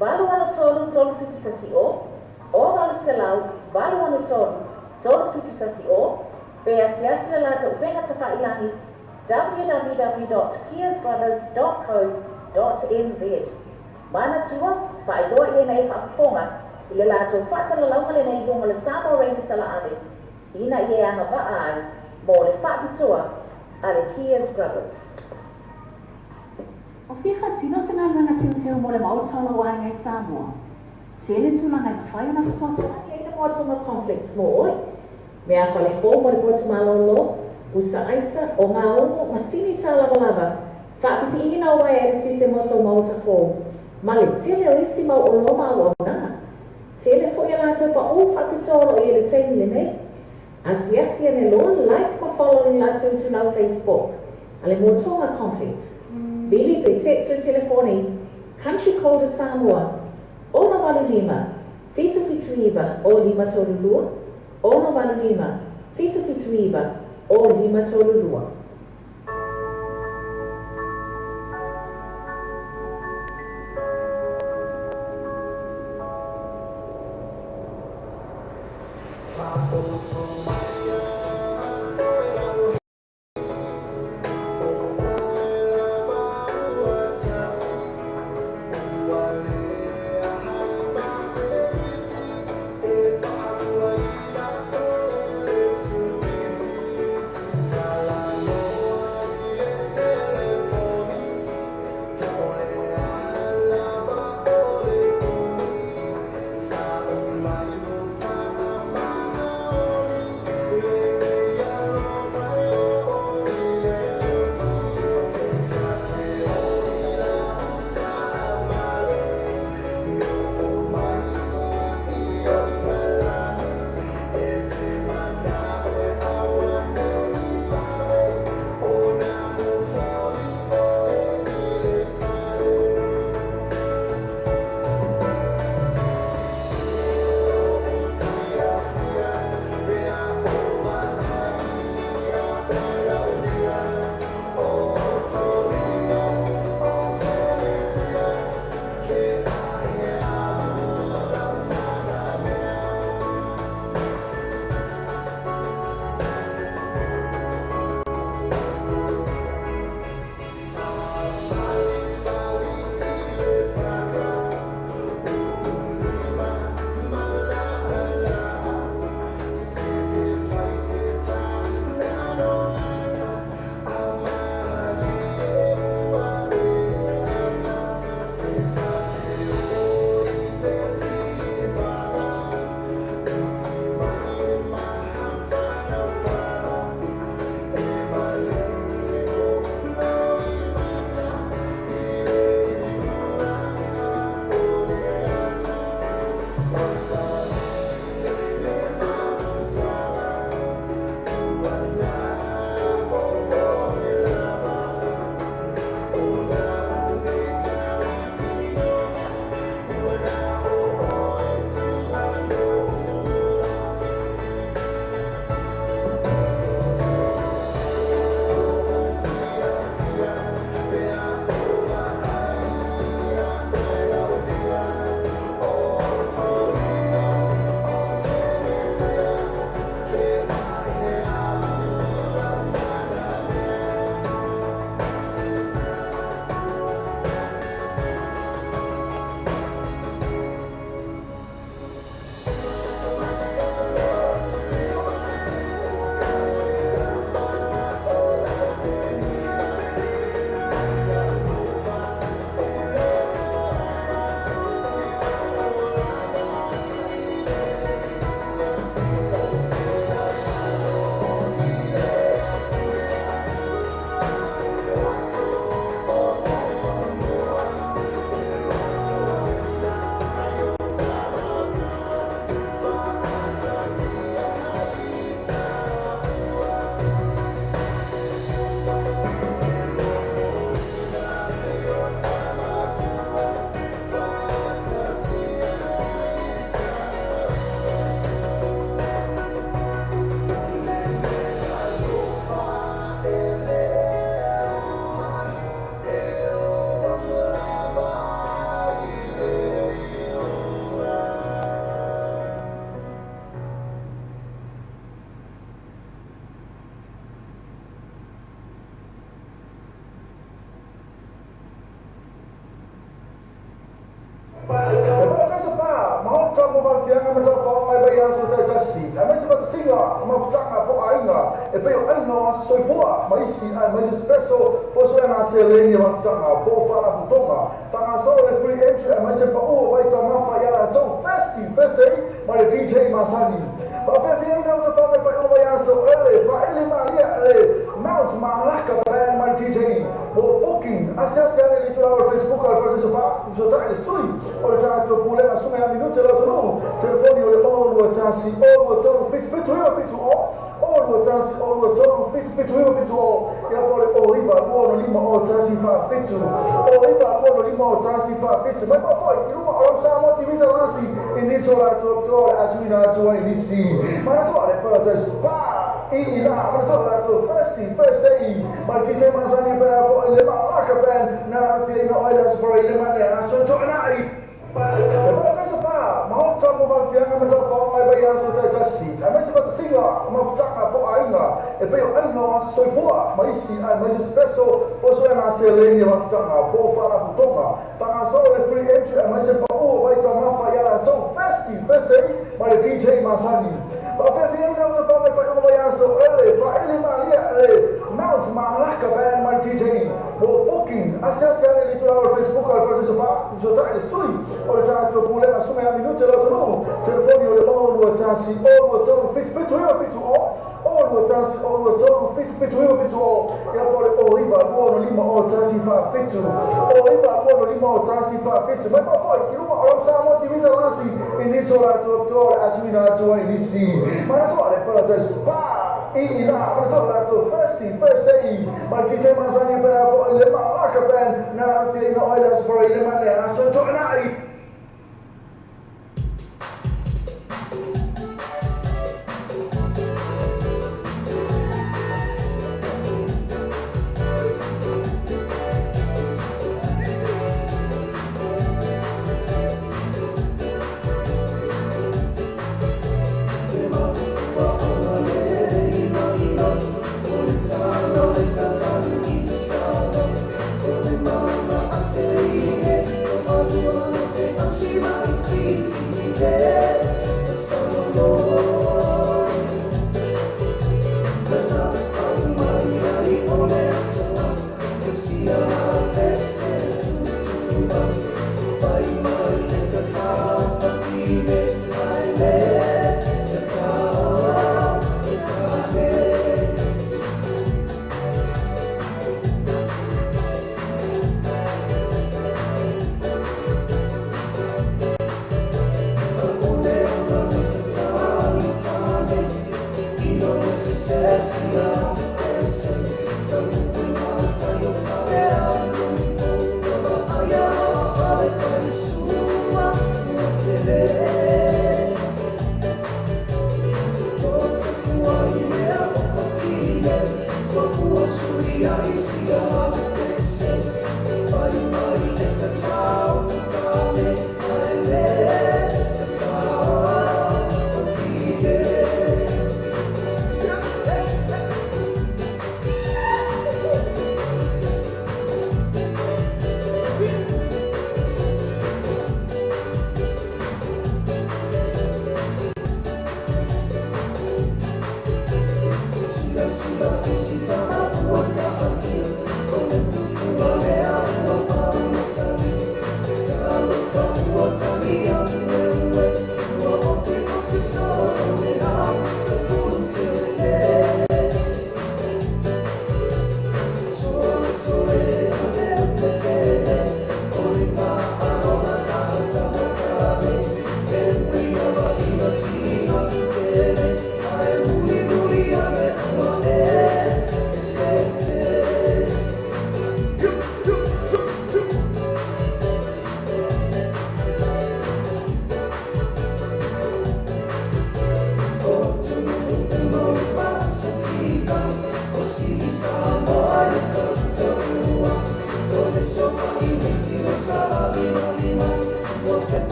863 3710, 0800 863 3710, pe asiasi le latou upega tafailagi www.piersbrothers.co.nz. Manatua, faailoa i ai na e faafofoga i le latou faasalalauga lenei i luga o le Samoa Radio Talaave ina ia e agavaa ai mo le faapitoa a le Pierce Brothers. O fia faatino se galuega teuteu mo le maota o lou aiga i Samoa? Tele tulaga e mafai ona fesoasoani ai le Moatoga Complex mo oe. Meafale fou mo le potu malōlō, pusa aisa, ogaumu, masini tālavalava, faapipiiina o uaea eletise mo sou maota fou, ma le tele o isi mau oloa ma auaunaga. Tele foi a latou paʻū faapitoa o lo o i ai i le taimi lenei. Asiasi ane loa, like ma follow i le latou itulau Facebook a le Moatoga Complex. Vili pe text le telefoni, country code a Samoa, 685 779 0532, 685 779 0532. mafutaga po o aiga e pei o aiga o aso soifua ma isi aemaise special o suega seleni e mafutaga po o faalapotoga pagasolo le free entry aemaise paʻu o vaitamafa ia latou Festy First Day ma le DJ masani. Faafeafia na utafaga faaiuga vaiaso ele faaele malia le Mount Malaka Band ma le DJ. Mo booking asiasi ane i tulaga o le Facebook a le Paradise Pa fesota'i le sui o le tatou pulega suga ia minute le atunuu. Telefoni o le 0 2 1 0 2 3 7 7 9 7 0 0 2 1 0 2 3 7 7 9 7 0 ia po o le 0 9 2 6 5 0 1 4 7 0 9 2 6 5 0 1 4 7. Mai mafoi i luma o lau Samoa TV talasi i nisi o latou atoa o le atuina atu ai nisi manatua le Paradise Pa i la manatua latou Thirsty Thursday ma le DJ masani pe a fo'i le Malaka Band na afiaina o le Aso Faraile ma le Aso To'ana'i.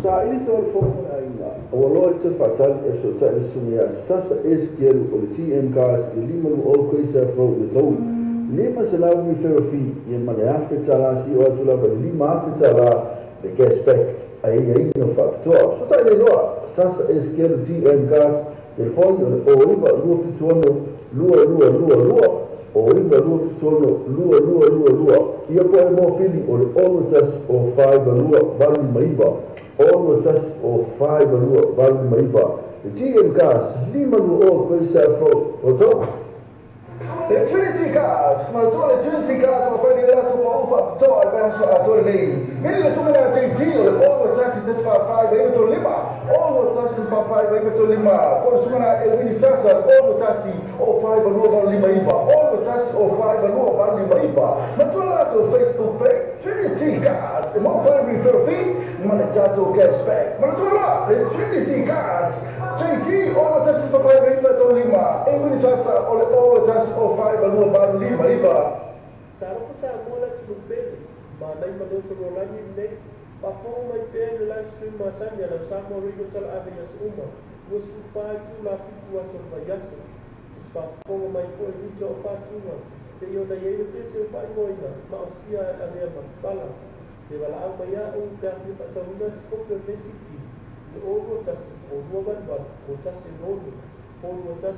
Saili se fou ma le aiga, ua loa i toe faatali e fesootai le susuga ia Sasa S. Kelu o le TM Cars i le 520 Grace Ave Road i le Taulu. 500 referral fee ia ma le $1,000 seia oo atu lava i le $5,000 le cash back a aiaiga faapitoa. Fesootai nei loa Sasa S. Kelu TM Cars, telefoni o le 09 276 2222, 09 276 2222, ia po o le mopili o le 61 o 4 2 8 5 9, 61 o 4 2 8 5 9. Le TM Cars, 520 Grace Ave Road, Otago. Le Trinity Cars, manatua le Trinity Cars o mafai nei latou pau faapitoa i le vaiaso atoa lenei. Vili le susuga ia JT o le 61 44 95, 61 44 95, po o le susuga na Elwini Sasa o le 61 o 5 2 8 5 9, 61 o 5 2 8 5 9. Manatua le latou Facebook page, Trinity Cars, e maua foi le referral fee ma le tatou cash back. Manatua la le Trinity Cars, JT 61 44 95, Elwini Sasa o le 61 o 5 2 8 5 9. Talofa Samoa le atunuu pele, manai ma leo tolualagi lenei, faafofoga mai pea i le live stream masani a lau Samoa Radio Talaave i aso uma, 24 itula 7 aso o le vaiaso. E te faafofoga mai foi i nisi o au faatuga, pei ona i ai le pese o faaigoaina maosia e avea ma pala. E valaau mai a'u pe a fia faatauina se kopi o lenei CD i le 0 2 1 0 2 8 8 0 1 6 0 2 1 0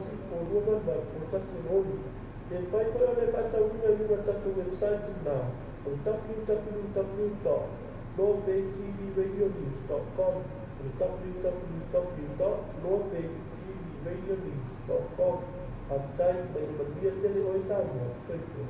2 8 8 0 1 6. E mafai foi ona e faatauina i luga o le tatou website lena o le www.northbaytvradionews.com, o le www.northbaytvradionews.com. Faafetai ma ia manuia tele oe Samoa. Soifua.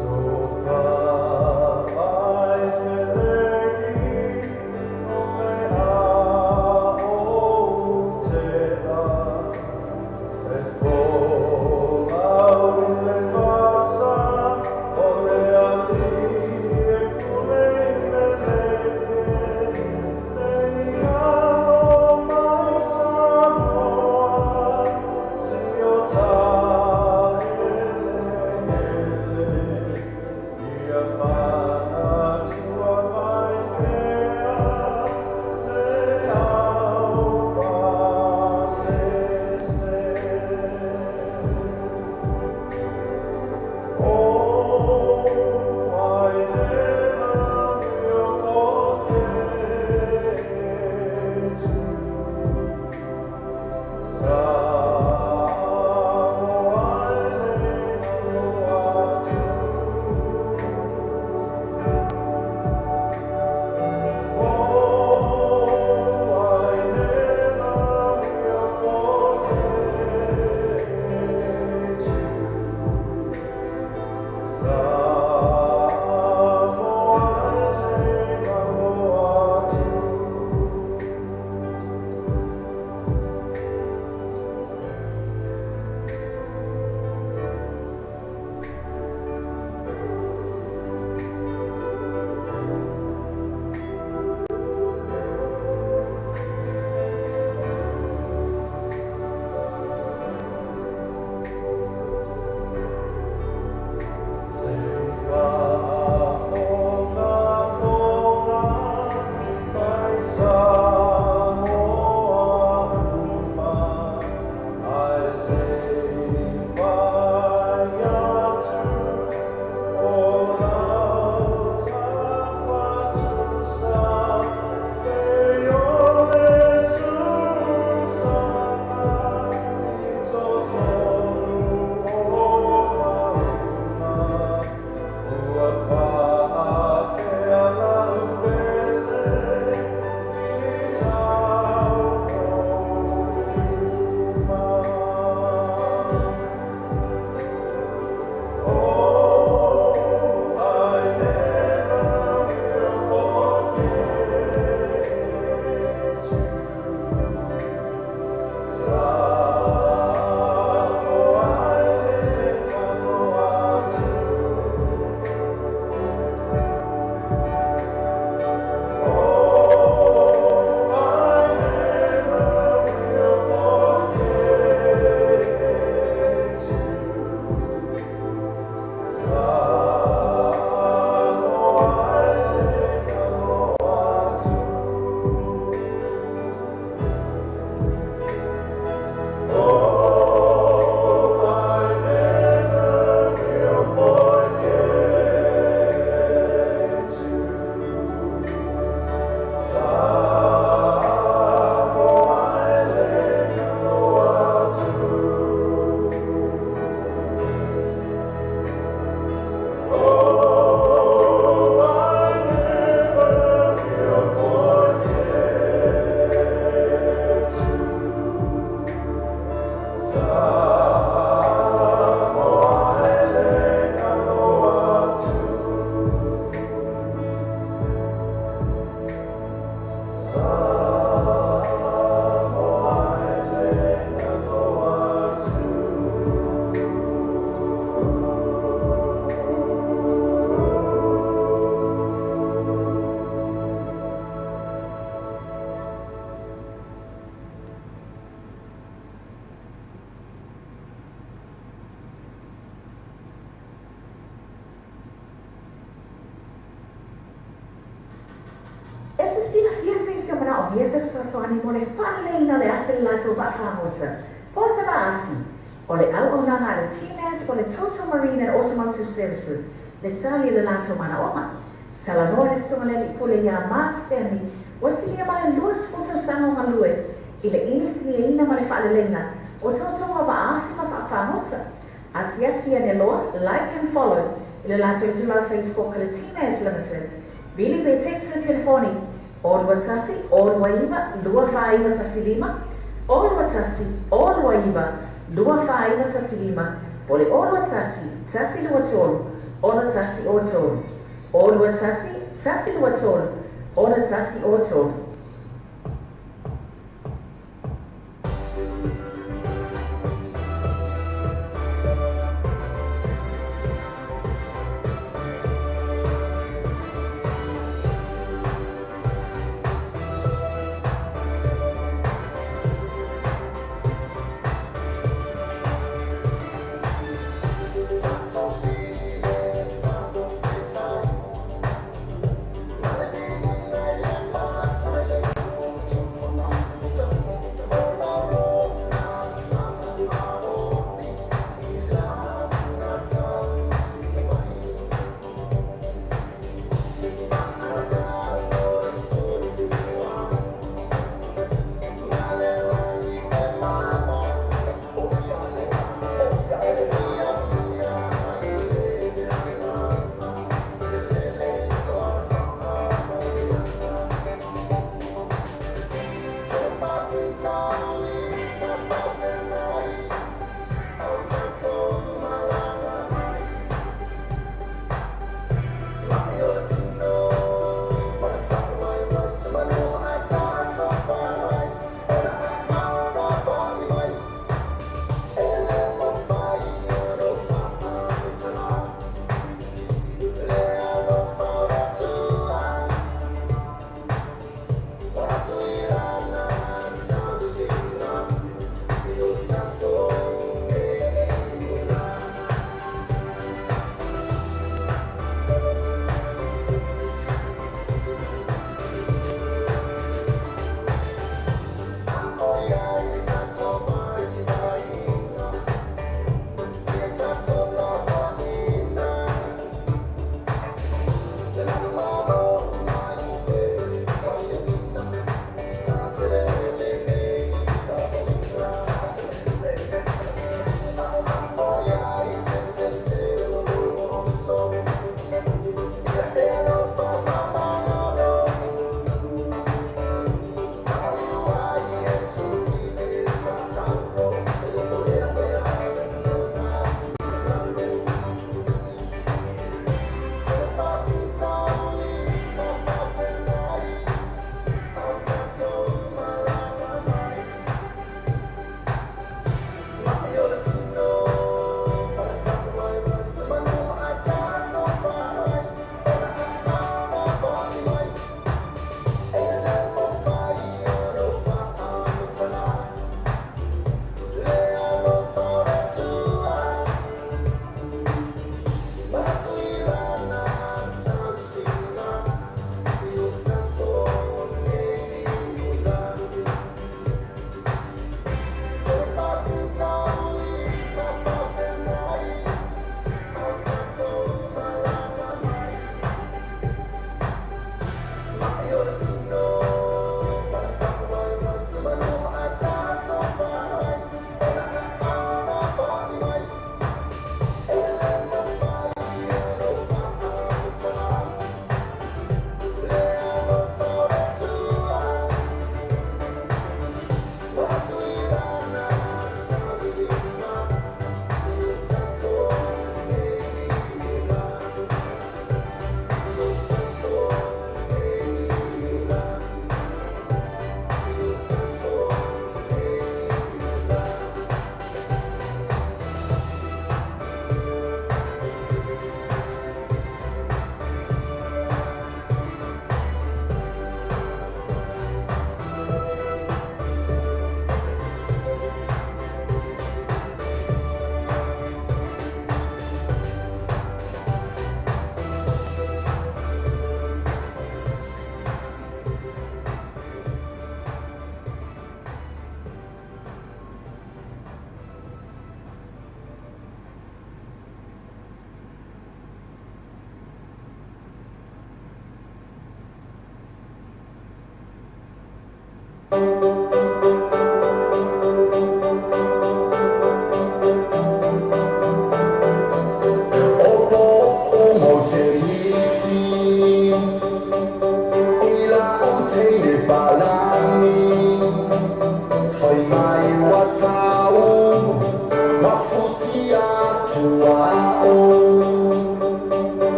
Tofa. manaomia se fesoasoani mo le faaleleiina o le afi o le latou vaafagota po o se vaafi. O le auaunaga a le TMAS po o le Total Marine and Automotive Services le tali i le latou manaoga. Talanoa le Susuga i le Alii Pule iā Mark Stanley ua silia ma le 20 tausaga o galue i le inisiniaina ma le faaleleiga o tautoga vaafi ma vaafagota. Asiasi ane loa, like and follow, i le latou itulau Facebook le TMAS Limited. Vili pe text le telefoni 0 21 0 29 2 4 9 1 5, 0 21 0 29 2 4 9 1 5, po o le 0 21 1 2 3 6 1 0 3. 0 21 1 2 3 6 1 0 3.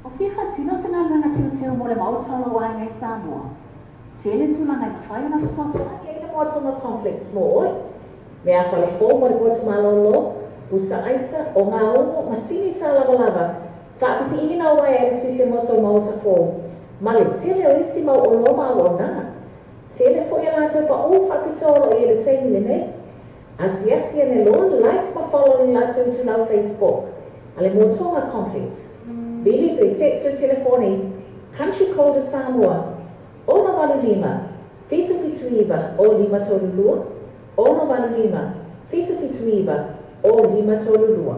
O fia faatino se galuega teuteu mo le Maota o lou aiga i Samoa? Tele tulaga e mafai ona fesoasoani ai le Moatoga Complex mo oe. Meafale fou mo le potu malōlō, pusa aisa, ogaumu, masini tālavalava, faapipiiina o uaea eletise mo sou maota fou, ma le tele o isi mau oloa ma auaunaga. Tele foi a latou paū faapitoa o lo o i ai i le taimi lenei. Asiasi ane loa, like ma follow i le latou itulau Facebook a le Moatoga Complex. Vili pe text le telefoni Country Code a Samoa, 685 779 0532, 685 779 0532.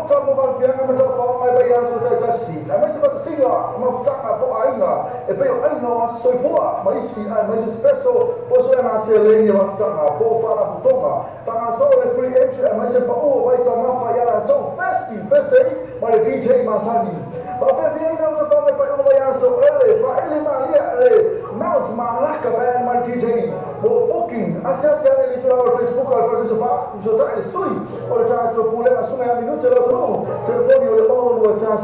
Maota mo faalafiaga ma taufaoga i vaiaso taitasi, aemaise faatasiga mafutaga po o aiga e pei o aiga o Aso Soifua ma isi aemaise special po o suega seleni a mafutaga po o faalapotopotoga. Faagasolo le free entry aemaise pau o vaitaumafa ia latou Thirsty Thursday ma le DJ masani. Faafeafiaina o tafaga i faaiuga vaiaso ele faaele malia le Mount Malaka Band ma le DJ. Mo booking, asiasi ane i le itulagi o le Facebook a le Fale Tusa Fesootai le sui o le tatou Pulega Susuga ia Minute Lotonuu. Telefoni o le 0 2 1 0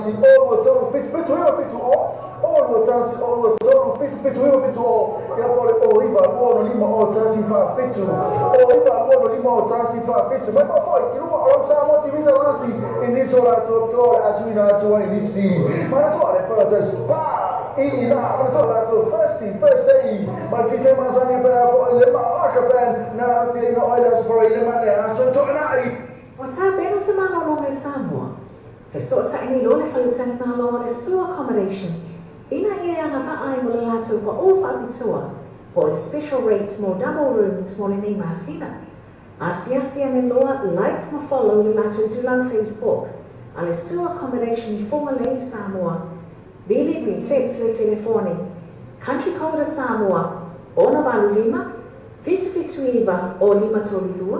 2 3 7 7 9 7 0 0 2 1 0 2 3 7 7 9 7 0 ia po o le 0 9 2 6 5 0 1 4 7 0 9 2 6 5 0 1 4 7. Mai foi i luga o lau Samoa TV Talasi i nisi o latou toa o le a tuuina atu ai nisi. Manatua le Paradise Spa i ina manatua latou Thirsty Thursday ma le DJ masani pe a foi le Malaka Band na afiaina o le Aso Faraile ma le Aso Toonai. Ua tapena se malologa i Samoa. Fesootai nei loa le faletalimalo o le Sue Accommodation ina ia e agavaa ai mo le latou paʻō faapitoa po o le special rate mo double rooms mo lenei masina. Asiasi ane loa, like ma follow le latou itulau Facebook a le Sue Accommodation i Fugalei, Samoa. Vili pe text le telefoni country code a Samoa 685 779 o 532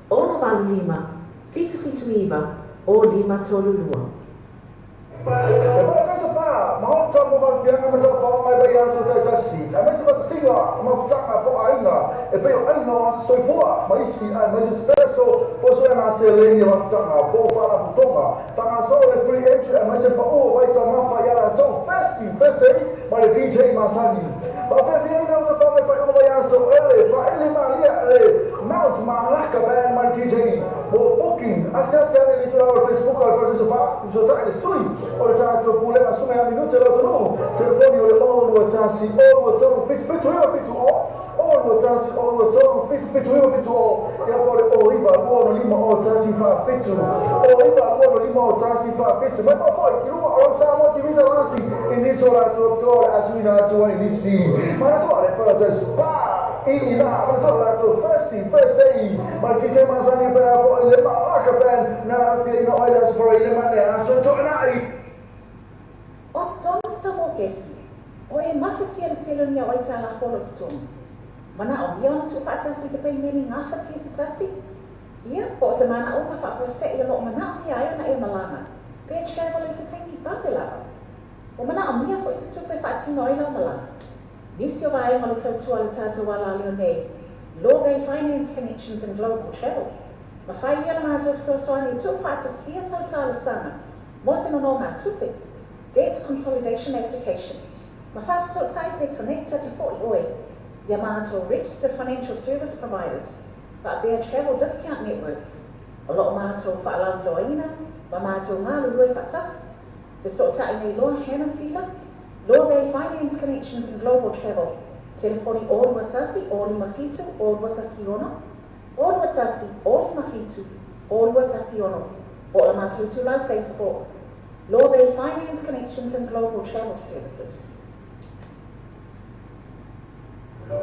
685 779 o 532. E parataiso pa maota mo faalafiaga ma taufaoga i vaiaso taitasi, aemaise faatasiga mafutaga po o aiga e pei o aiga o Aso Soifua ma isi aemaise special po o suega seleni a mafutaga po o faalapotopotoga. Faagasolo le free entry aemaise pau o vaitaumafa ia latou Thirsty Thursday ma le DJ masani. Faafeafiaina o tafaga i faaiuga vaiaso ele faaele malia le Mount Malaka Band ma le DJ. Mo booking, asiasi ane i le itulagi o le Facebook a le Fale Tusa Pa Fesootai le sui o le tatou Pulega Susuga ia Minute Lotonuu. Telefoni o le 0 2 1 0 2 3 7 7 9 7 0 0 2 1 0 2 3 7 7 9 7 0 ia po o le 0 9 2 5 0 1 4 7 0 9 2 5 0 1 4 7. Mai foi i luga o lau Samoa TV Talasi i nisi o latou toa o le a tuuina atu ai nisi. Manatua le Paradise Spa i ina manatua latou Thirsty Thursday ma le DJ masani pe a foi le Malaka Band na afiaina o le Aso Faraile ma le Aso Toonai. O totonu Samoa kesi, o e mafatia le tele o ni au aitalafu o lo o totonu. Manaomia ona tuufaatasi i se paimeli gafatia se tasi, ia, po o se manaʻoga faafuasei o lo o manaomia ai ona e malaga, pe travel i se taimi vave lava. Ua manaomia foi se tupe e faatino ai lau malaga. Nisi o vaega o le tautua a le tatou alaleo nei, Lorbay Finance Connections and Global Travel, mafai ia le matou fesoasoani e tuufaatasia sau talosaga mo se nonogatupe, debt consolidation application, ma faafesootai pe connect atu foi oe ia matou registered financial service providers faapea travel discount networks o lo o matou faalauiloaina ma matou galulue faatasi. Fesootai nei loa Hannah Sila, Lorbay Finance Connections and Global Travel, telefoni 0 2 1 0 5 7 0 2 1 6 0 2 1 0 5 7 0 2 1 6 po o le matou itulau Facebook, Lorbay Finance Connections and Global Travel Services.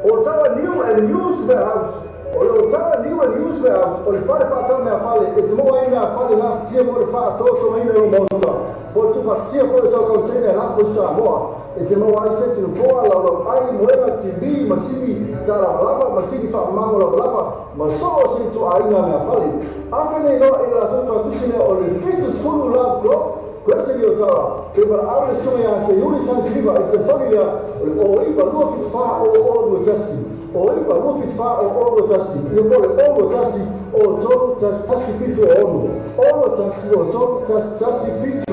O Tala New and Used Warehouse. O le Otala New and Used Warehouse o le fale faatau meafale e te maua ai meafale gafatia mo le faatoatogaina i lou maota, po o le tuufaatasia foi o sau container e lafo i Samoa. E te maua ai seti nofoa, laulauai, moega, TV, masini talavalava, masini faamamago lavalava, ma so o se ituaiga meafale. Afe nei loa i le latou tuatusi lea o le 70 Love Grove, Kwese i Otara, ke valaau le susuga ia Seiuli Sansiliva i le telefoni lea o le 0 9 2 7 4 0 0 2 1, 0 9 2 7 4 0 0 2 1, ia po o le 0 2 1 0 3 1 1 7 6, 0 2 1 0 3 1 1 7 6.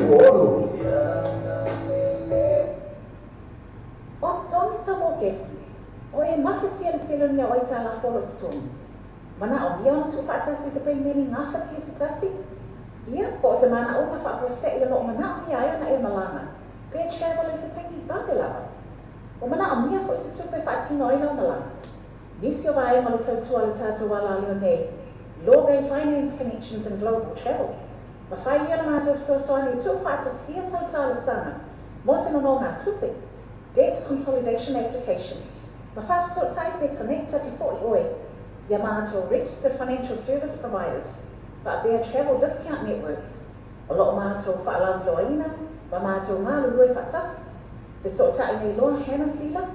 O totonu Samoa kesi, o e mafatia le tele o ni au aitalafu o lo o totonu. Manaomia ona tuufaatasi i se paimeli gafatia se tasi, ia, po o se manaʻoga faafuasei o lo o manaomia ai ona e malaga, pe travel i se taimi vave lava. Ua manaomia foi se tupe e faatino ai lau malaga. Nisi o vaega o le tautua a le tatou alaleo nei, Lorbay Finance Connections and Global Travel, mafai ia le matou fesoasoani e tuufaatasia sau talosaga mo se nonogatupe, debt consolidation application, ma faafesootai pe connect atu foi oe ia matou registered financial service providers faapea travel discount networks. O lo o matou faalauiloaina ma matou galulue faatasi. Fesootai nei loa Hannah Sila,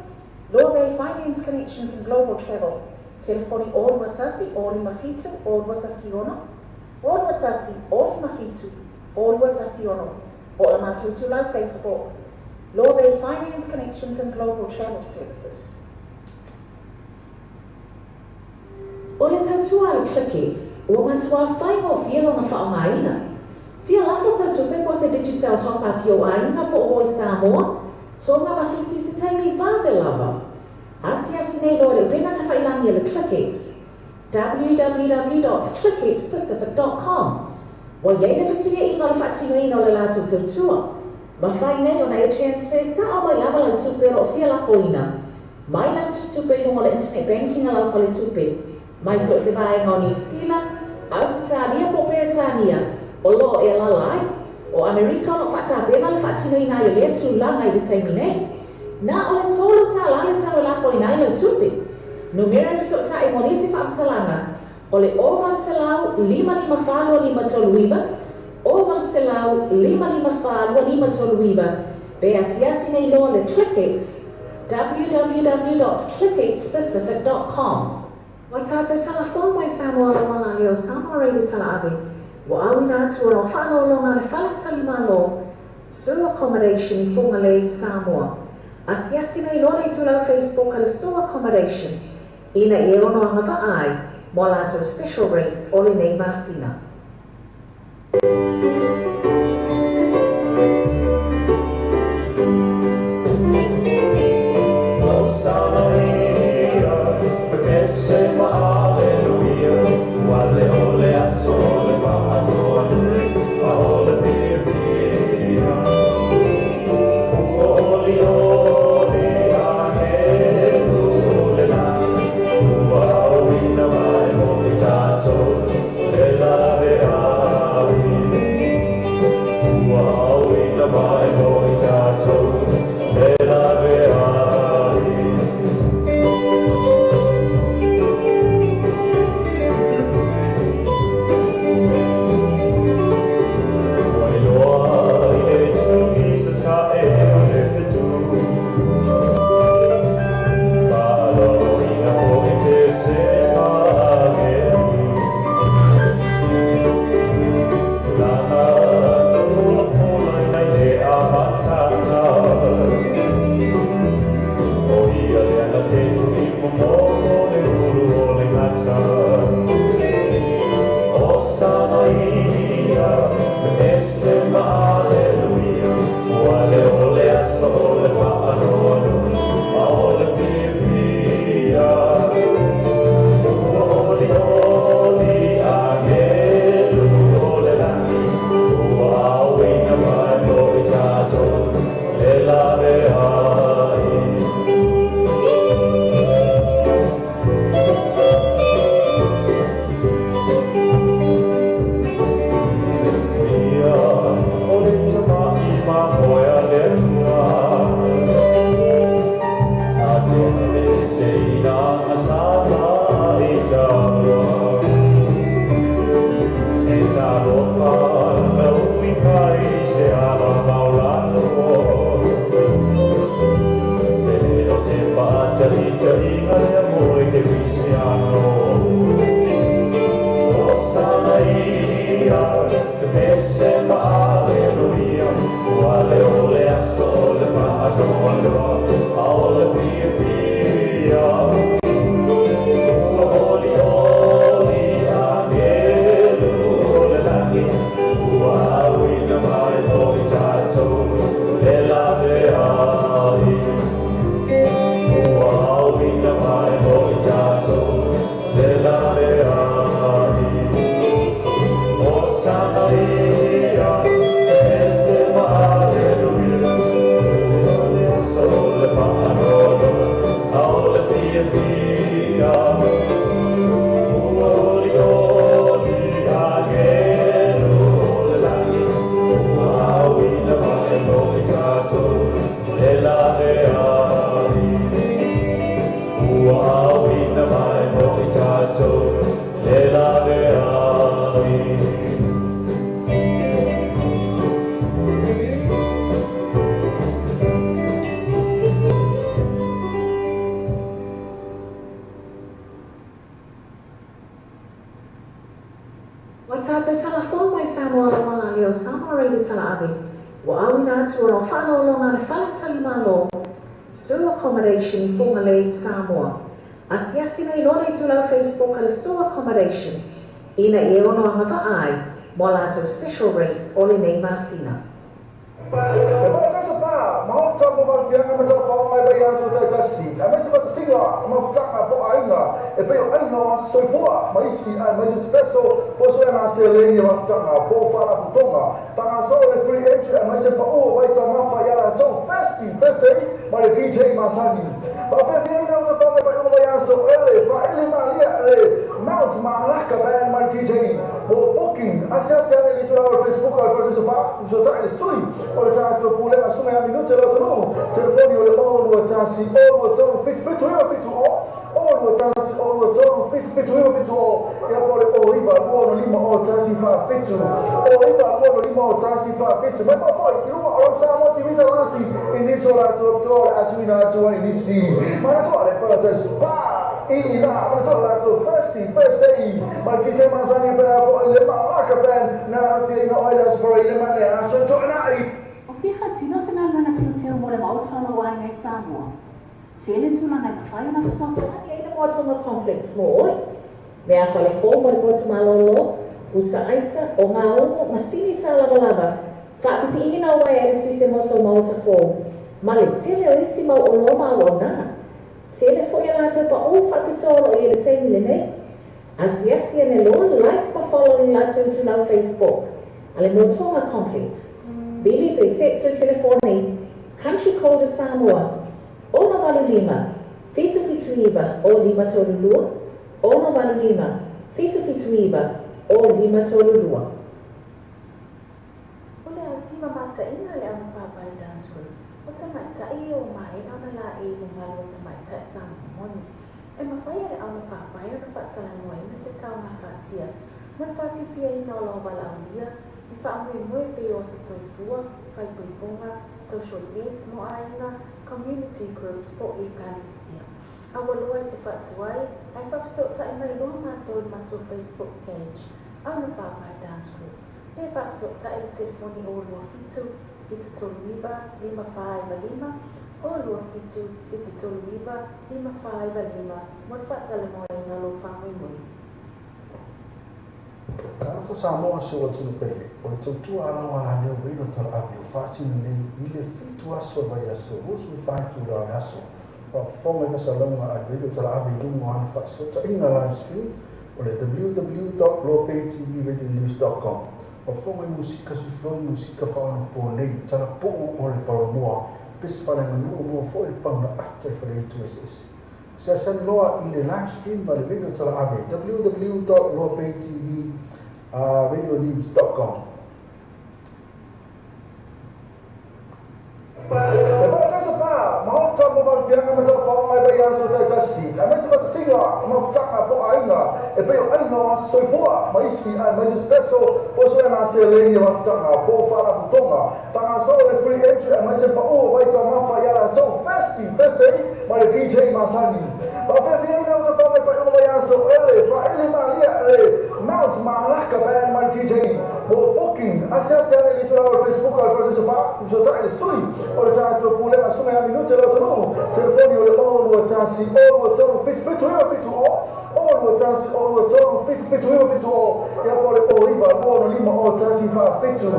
Loa Bay Finance Connections and Global Travel, telefoni 0 21 0 57 0216, 0 21 0 57 0216, po o le matou itulau Facebook, Loa Bay Finance Connections and Global Travel Services. O le tautua a le Clickex, ua matuā faigofie lona faaaogaina. Fia lafo sau tupe po o se Digicel Top Up i ou aiga po o oe Samoa, Tonga ma Fiti i se taimi vave lava. Asiasi nei loa i le upega tafailangi a le Clickex, www.clickxpacific.com. Ua i ai le fesiliaiga o le faatinoina o le latou tautua. Mafai nei ona e transfer sao mai lava lau tupe o lo o fia lafoina mai lau tusitupe i luga o le internet banking a lau faletupe, mai so o se vaega o Niu Sila, Ausetalia po o Peretania o lo o e alaala ai. O Amerika o lo o faatapena le faatinoina ai o lea tulaga i le taimi nei. Na o le $3 le tau e lafoina ai lau tupe. Numera e fesootai mo nisi faamatalaga o le 0800 554 2539, 0800 554 2539, pe asiasi nei loa le Clickex, www.clickxpacific.com. Ua tatou tala fou mai Samoa lau ala leo Samoa Radio Talaave ua auina atu ona o faaaloaloga a le Fale Tali Malo Sue Accommodation i Fugalei, Samoa. Asiasi nei loa le itulau Facebook a le Sue Accommodation ina ia e ono agavaa ai mo a latou special rates o lenei masina. tatou talafou mai Samoa Auala Leo Samoa Radio Talaave, ua auina atu ona o faaaloaloga a le Fale Tali Malo, Sue Accommodation i Fugalei, Samoa. Asiasi nei loa le itulau Facebook a le Sue Accommodation ina ia e ono agavaa ai mo a latou special rates o lenei masina. E parataiso pa, maota mo valefiaga ma taufaoga mai vaiaso taitasi, aemaise fatasiga ma mafutaga po o aiga e pei o aiga o aso soifua ma isi aemaise sipeso po o suega seleni o mafutaga po o faalapotopotoga. Pagasolo le free entry aemaise pau o vaitaumafa ia latou Thirsty Thursday ma le DJ masani. Faafeafia lena ua taufaoga i faaiuga vaiaso ele faaele malia le Mount Malaka Band ma le DJ mo booking. Asiasi ane i le itulalo o le Facebook a le Parataiso Pa, fesootai le sui o le tatou Pulega Susuga ia Minute le atunuu. Telefoni o le 0 2 1 0 2 3 7 7 9 7 0 0 2 1 0 2 3 7 7 9 7 0 ia po o le 0 9 2 6 5 0 1 4 7 0 9 2 6 5 0 1 4 7. Mai pea foi i luga o lau Samoa TV Talasi i nisi o latou atoa o le a tuuina atu ai nisi manatua le Paradise Pa i ina manatua latou Thirsty Thursday ma le DJ masani pe a foi le Malaka Band na afiaina o ai le Aso Faraile ma le Aso Toonai. O fia faatino se galuega teuteu mo le Maota o lou aiga i Samoa? Tele tulaga e mafai ona fesoasoani ai le Moatonga Complex mo oe. Mea fale fou mo le potu malōlō, usa aisa, o ngā umu, masini tālavalava, faapipiina o waea eletise mo sou maota fou, ma le tele o isi mau oloa ma auaunaga. Tele foi a latou paʻū faapitoa o lo o i ai le taimi lenei. Asiasi ane loa, like ma follow le latou itulau Facebook a le Moatonga Complex. Vili pe text le telefoni Country Code a Samoa, 685 779 0532, 685 779 0532. O le asi ma mataʻiga le Augafaapae Dance Group o tamaitai o maea ona laei i le malu o tamaitai Samoa moni. E mafai e le augafaapae ona faatalanoaina se taugafaatia ma le faafiafiaina o lou valaaulia i faamoemoe pei o aso soifua, faaipoipoga, social events mo aiga, community groups po o ekalesia. Aua loa e te faatuai ae faafesootai mai loa matou i le matou Facebook page, Augafaapae Dance Group, pe faafesootai i le telefoni 027 739 5495, 027 739 5495 mo le faatalanoaina o lou faamoemoe. Talofa Samoa si ou atunuu pele, o le tautua a lau alaleo Wayne Talaave o faatino nei i le 7 aso o le vaiaso 24 itula o le aso. Faafofoga i masalauga a Radio Talaave i luga o ana faasootaiga live stream o le www.lopaytvradionews.com. Faafofoga i musika suifloi musika faaonapo nei talapuu o le palomoa pese faaleaganuu moa foi le pauna ata i faleaitu eseese. Asiasi loa i le live stream a le Radio Talaave www.loapaytvradionews.com. E parataiso pa, maota mo valefiaga ma taufaoga mai vaiaso taitasi, aemaise fatasiga ma mafutaga po o aiga e pei o aiga o aso soifua ma isi aemaise sipeso po o suega seleni o mafutaga po o faalapotopotoga. Pagasolo le free entry aemaise pau o vaitaumafa ia latou Thirsty Thursday ma le DJ masani. Faafeafia lena ua taufaoga mai faaiuga vaiaso ele faaele malia le Mount Malaka Band ma le DJ mo booking. Asiasi ane i le itulalo o le Facebook a le Parataiso Pa, fesootai le sui o le tatou Pulega Susuga ia Minute le atunuu. Telefoni o le 0 2 1 0 2 3 7 7 9 7 0 0 2 1 0 2 3 7 7 9 7 0 ia po o le 0 9 2 6 5 0 1 4 7 0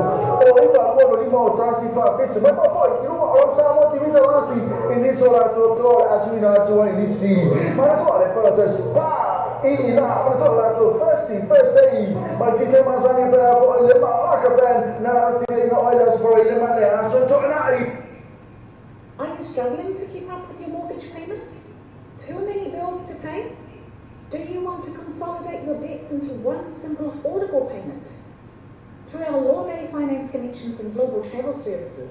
9 2 6 5 0 1 4 7. Mai pea foi i luga o lau Samoa TV Talasi i nisi o latou atoa o le a tuuina atu ai nisi manatua le Parataiso Pa i ina manatua latou Thirsty Thursday ma le DJ masani pe a foi le Malaka Band na afiaina o ai le Aso Faraile ma le Aso Toonai. Are you struggling to keep up with your mortgage payments? Too many bills to pay? Do you want to consolidate your debts into one simple affordable payment? Through our Law Bay Finance Connections and Global Travel Services,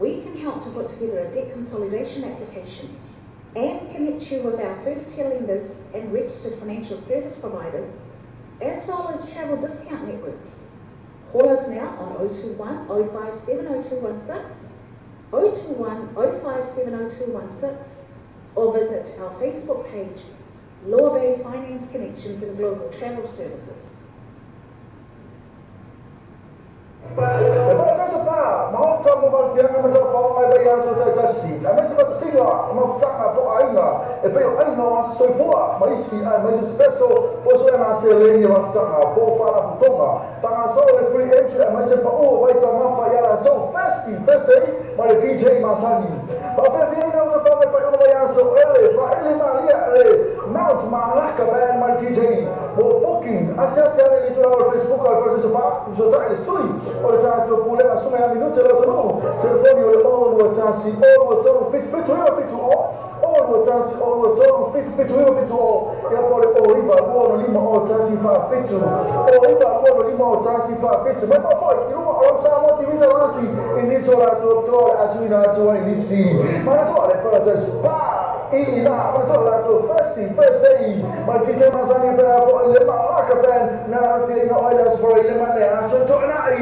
we can help to put together a debt consolidation application and connect you with our first-tier lenders and registered financial service providers, as well as travel discount networks. Call us now on 021 057 0216, 021 057 0216, or visit our Facebook page, Law Bay Finance Connections and Global Travel Services. E Paradise Spa, maota mo faalafiaga ma taufaoga e vaiaso taitasi, aemaise faatasiga mafutaga po o aiga e pei o aiga o aso soifua ma isi aemaise special po o suega seleni o mafutaga po o faalapotopotoga. Faagasolo le free entry aemaise paʻu o vaitaumafa ia latou Thirsty Thursday ma le DJ masani. Faafeafia ina o tafaga i faaiuga vaiaso ele faaele malia le Mount Malaka Band ma le DJ. Mo booking, asiasi ane i le itulā o le Facebook a le Paradise Spa, fesootai i le sui o le tatou pulega Susuga ia Minute Leotanuu. Telefoni o le 0 2 1 0 2 3 7 7 9 7 0 0 2 1 0 2 3 7 7 9 7 0 ia po o le 0 9 2 6 5 0 1 4 7 0 9 2 6 5 0 1 4 7. Mai mafo'i i luga o lau Samoa TV Talasi i nisi o latou apitoa o le a tuuina atu ai nisi. Manatua le Paradise Spa i ina, manatua le latou Thirsty Thursday ma le DJ masani pena fo'i le Malaka Band na afiaina o ai le Aso Faraile ma le Aso To'ana'i.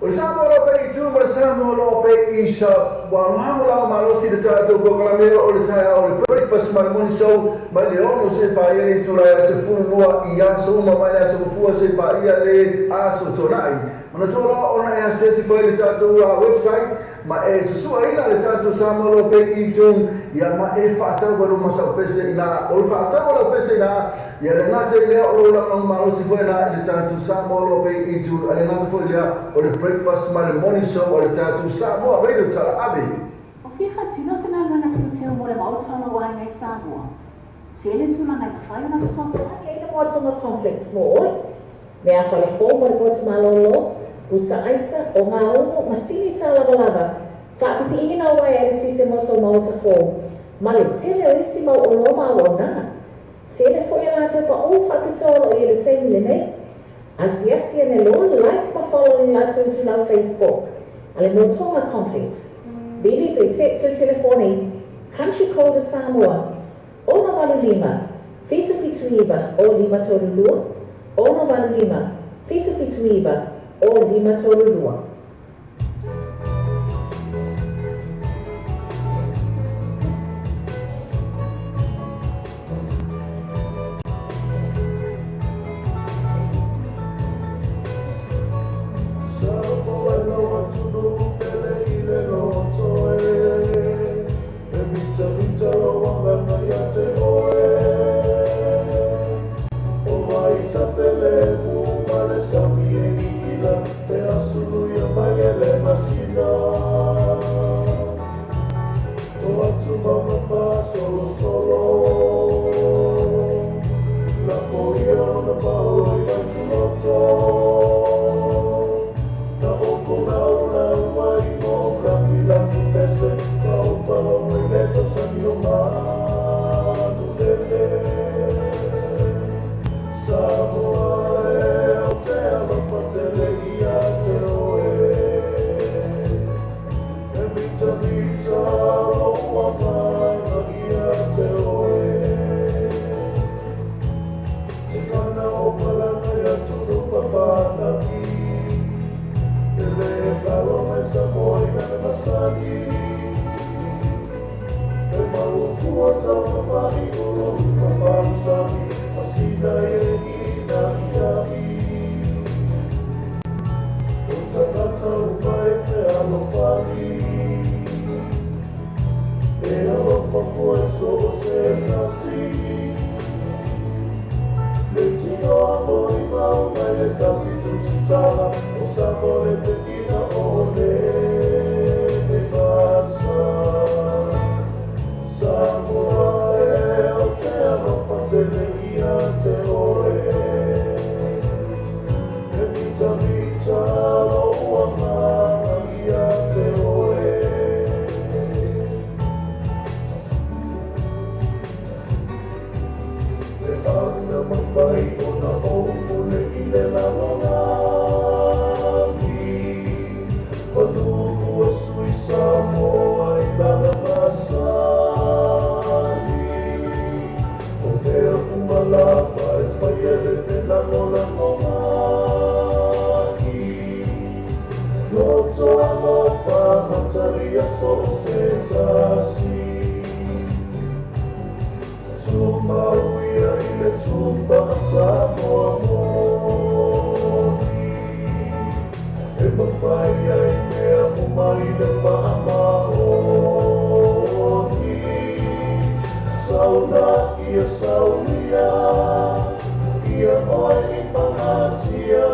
O le Samoa Loa Pei i tu ma le Samoa Loa Pei i sa ua lago malosi le tatou polokalame o le taeao o le breakfast ma le morning show mai le 6 seia paia le itula e 12 i aso uma mai le aso Gafua seia paia le aso Tona'i. Manatua loa ona e asiasi foi i le tatou website ma e susu'aina le tatou Samoa Loa Pei i tu ia ma e faatau ai lou masaupese ina o le faatau a lau pese ina ia le gata i lea o lou lagolago malosi foi na i le tatou Samoa Loa Pei i tu a le gata foi lea o le breakfast ma le morning show a le tatou Samoa Radio Talaave. O fia faatino se galuega teuteu mo le maota o lou aiga i Samoa? Tele tulaga e mafai ona fesoasoani ai le Moa Tonga Complex mo oe. Mea fale fou mo le poto malōlō, pusa aisa, o gaumu, masini tālavalava, faapipiina o uaea eletise mo sou maota fou, ma le tele o isi mau oloa ma auaunaga. Tele foi a latou paʻū faapitoa o lo o i ai i le taimi lenei. Asiasi ane loa, like ma follow i le latou itulau Facebook a le Moa Tonga Complex. Vili pe text le telefoni country code Samoa 685 779 0532 685 779 0532. Samoa e lou atunuu pele i le loto e E mitamita lou agaga ia te oe O vaitafelemu ma le sami e iila Pe a suluia mai e le masina O atumauga faasolosolo Lafoia ona paoa i vaituloto Na ou laulau ai mo lagilagi pese Ma ou falogo i le tausani o manulele Samoa e o te alofa tele ia te oe E mitamita lou agaga ia te oe Tigana o malaga ia tunu papalagi E le lalo mai Samoa i mea masani E maupua taumafai o lou papausani Masina e ina ia i O tagata uma e fealofani E alofa fua i so o se tasi Le tino a moi mau mai le tasi tusitala O Samoa le pekina o le vasa Samoa e o te alofa tele ia te oe E mitamita lou agaga ia te oe. Le ana mafai ona ou pule i le lalolagi Manu ua sui Samoa i lana masani O mea uma lava e fai e le felagolagomai Loto alofa mataria so o se tasi Tumauia i le tupa a Samoa moni E Saula ia sauia, ia oe i pangatia,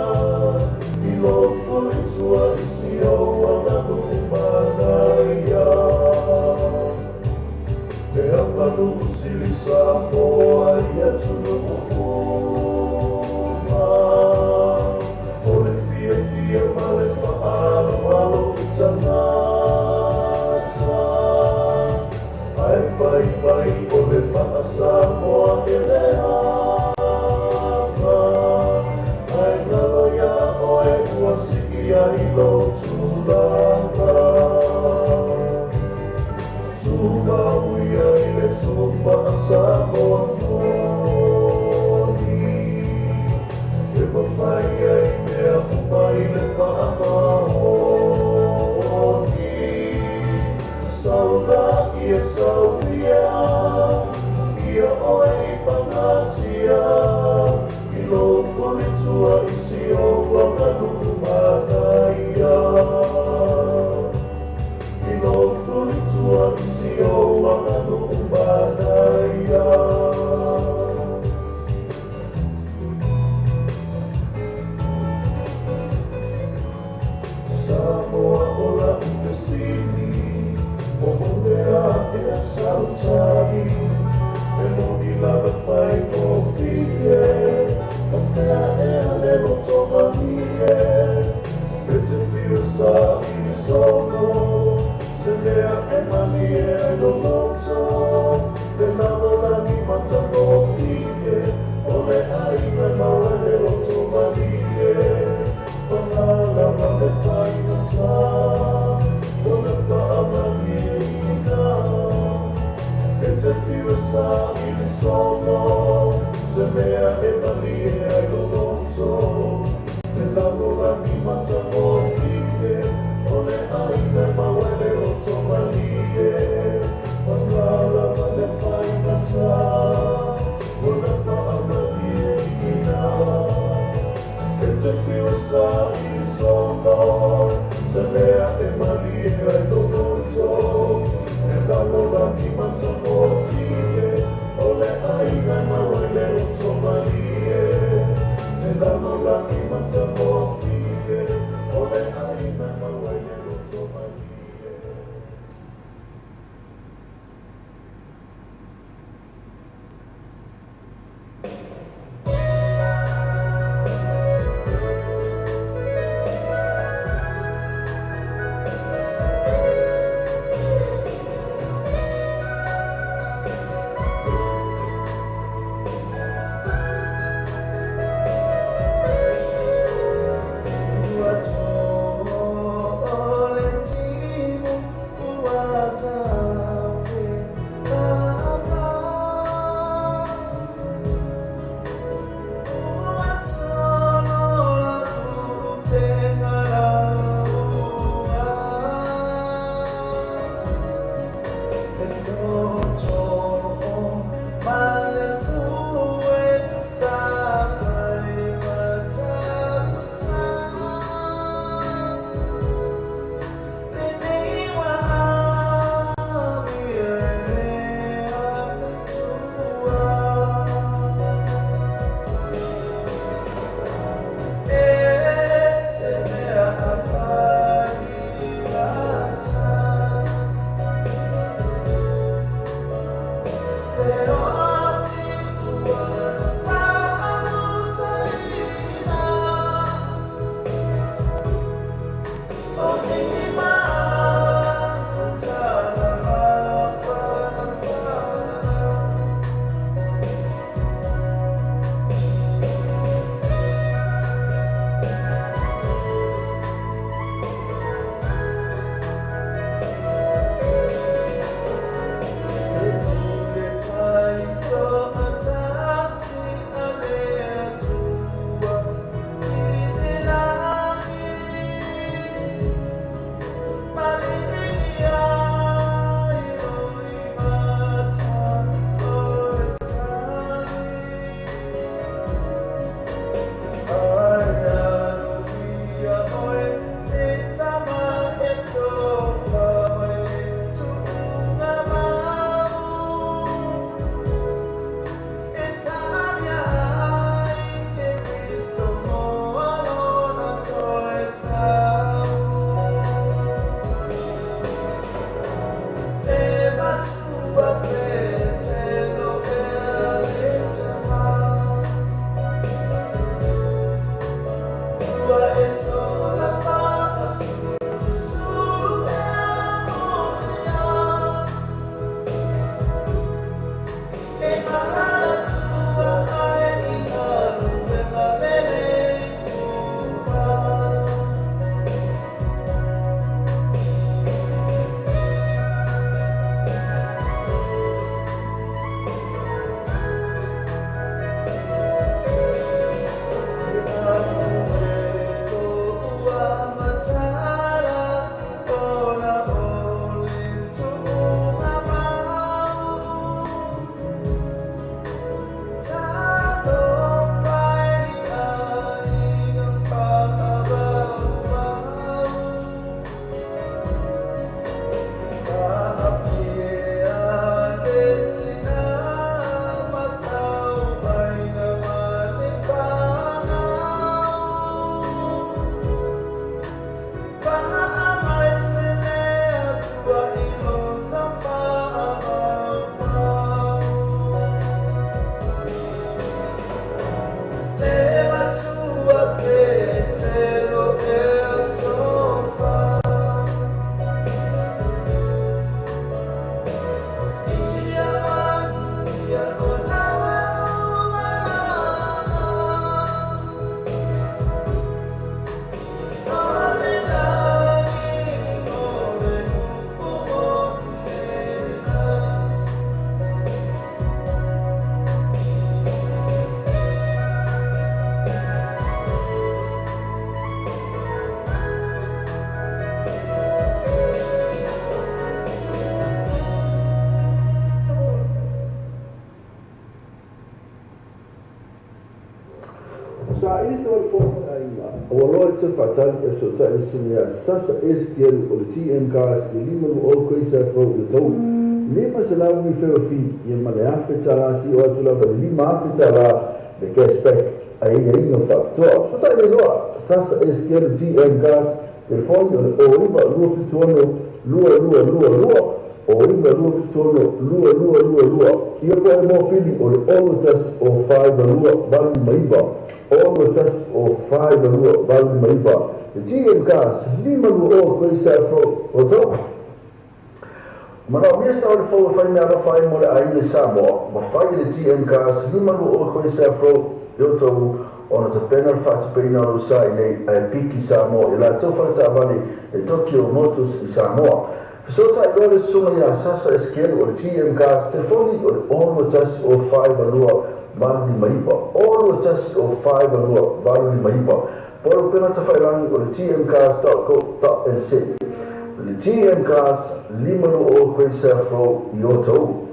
i lotu i tua i si o aganu manaia. E aganu usili sa moa ia tunu uma, o le fia fia ma le faalo alo i tagata. Ai pai pai o le faasamoa e le ava, ai ngalo ia oe ua sii ai lou tulaga. Tumauia i le tufaasamoa moni, e mafai ai mea uma i le faamaoni. Saula ia sauia, ia oe i pagatia, i lou tulitua i si ou aganuu manaia. I lou tulitua i si ou aganuu manaia. Samoa o lau fesili, o mea ea sautali, e moni lava fai o fie, o fea ea le loto malie, e te whiu sa i sono, se mea e malie ai lo loto, le lalolagi matagofie, o le aiga maua le loto malie, pagala ma le faigata, o le faamalieina. E te whiu sa i le sono, se mea e malie ai lo loto, le lalolagi matagofie, o le aiga maua le loto malie, pagala ma le faigata, o le faamalieina. E te whiu sa i le sono, se mea e malie ai lo loto, le lalolagi matagofie, o le aiga maua le loto malie, le lalolagi matagofie, o le aiga maua le loto malie. Ua saili se valifono ma le aiga, a ua loa e toe faatali e fesootai le susuga ia Sasa S. Tielu o le GM Cars i le 520 Quayside Road i Otahuhu. $500 referral fee ia ma le $1,000 seia oo atu lava i le $5,000 le cash back a aiaiga faapitoa. Fesootai nei loa Sasa S. Tielu GM Cars, telefoni o le 09 276 2222, 09 276 2222, ia po o le mopili o le 610 42 89, 610 42 89. Le GM Cars, 520 Quayside Road, Otahuhu. Manaomia sa o le fou e fai meaalofa ai mo le aiga i Samoa, mafai e le GM Cars, 520 Quayside Road i Otahuhu ona tapena le faatupeina o lou sa iinei ae piki Samoa i latou faletaavale le Tokyo Motors i Samoa. Fesootai loa le susuga ia Sasa Esekielu o le GM Cars, telefoni o le 610 42 89, 610 42 89, po o le upega tafailagi o le gmcars.co.nz. Le GM Cars, 520 Quayside Road i Otahuhu.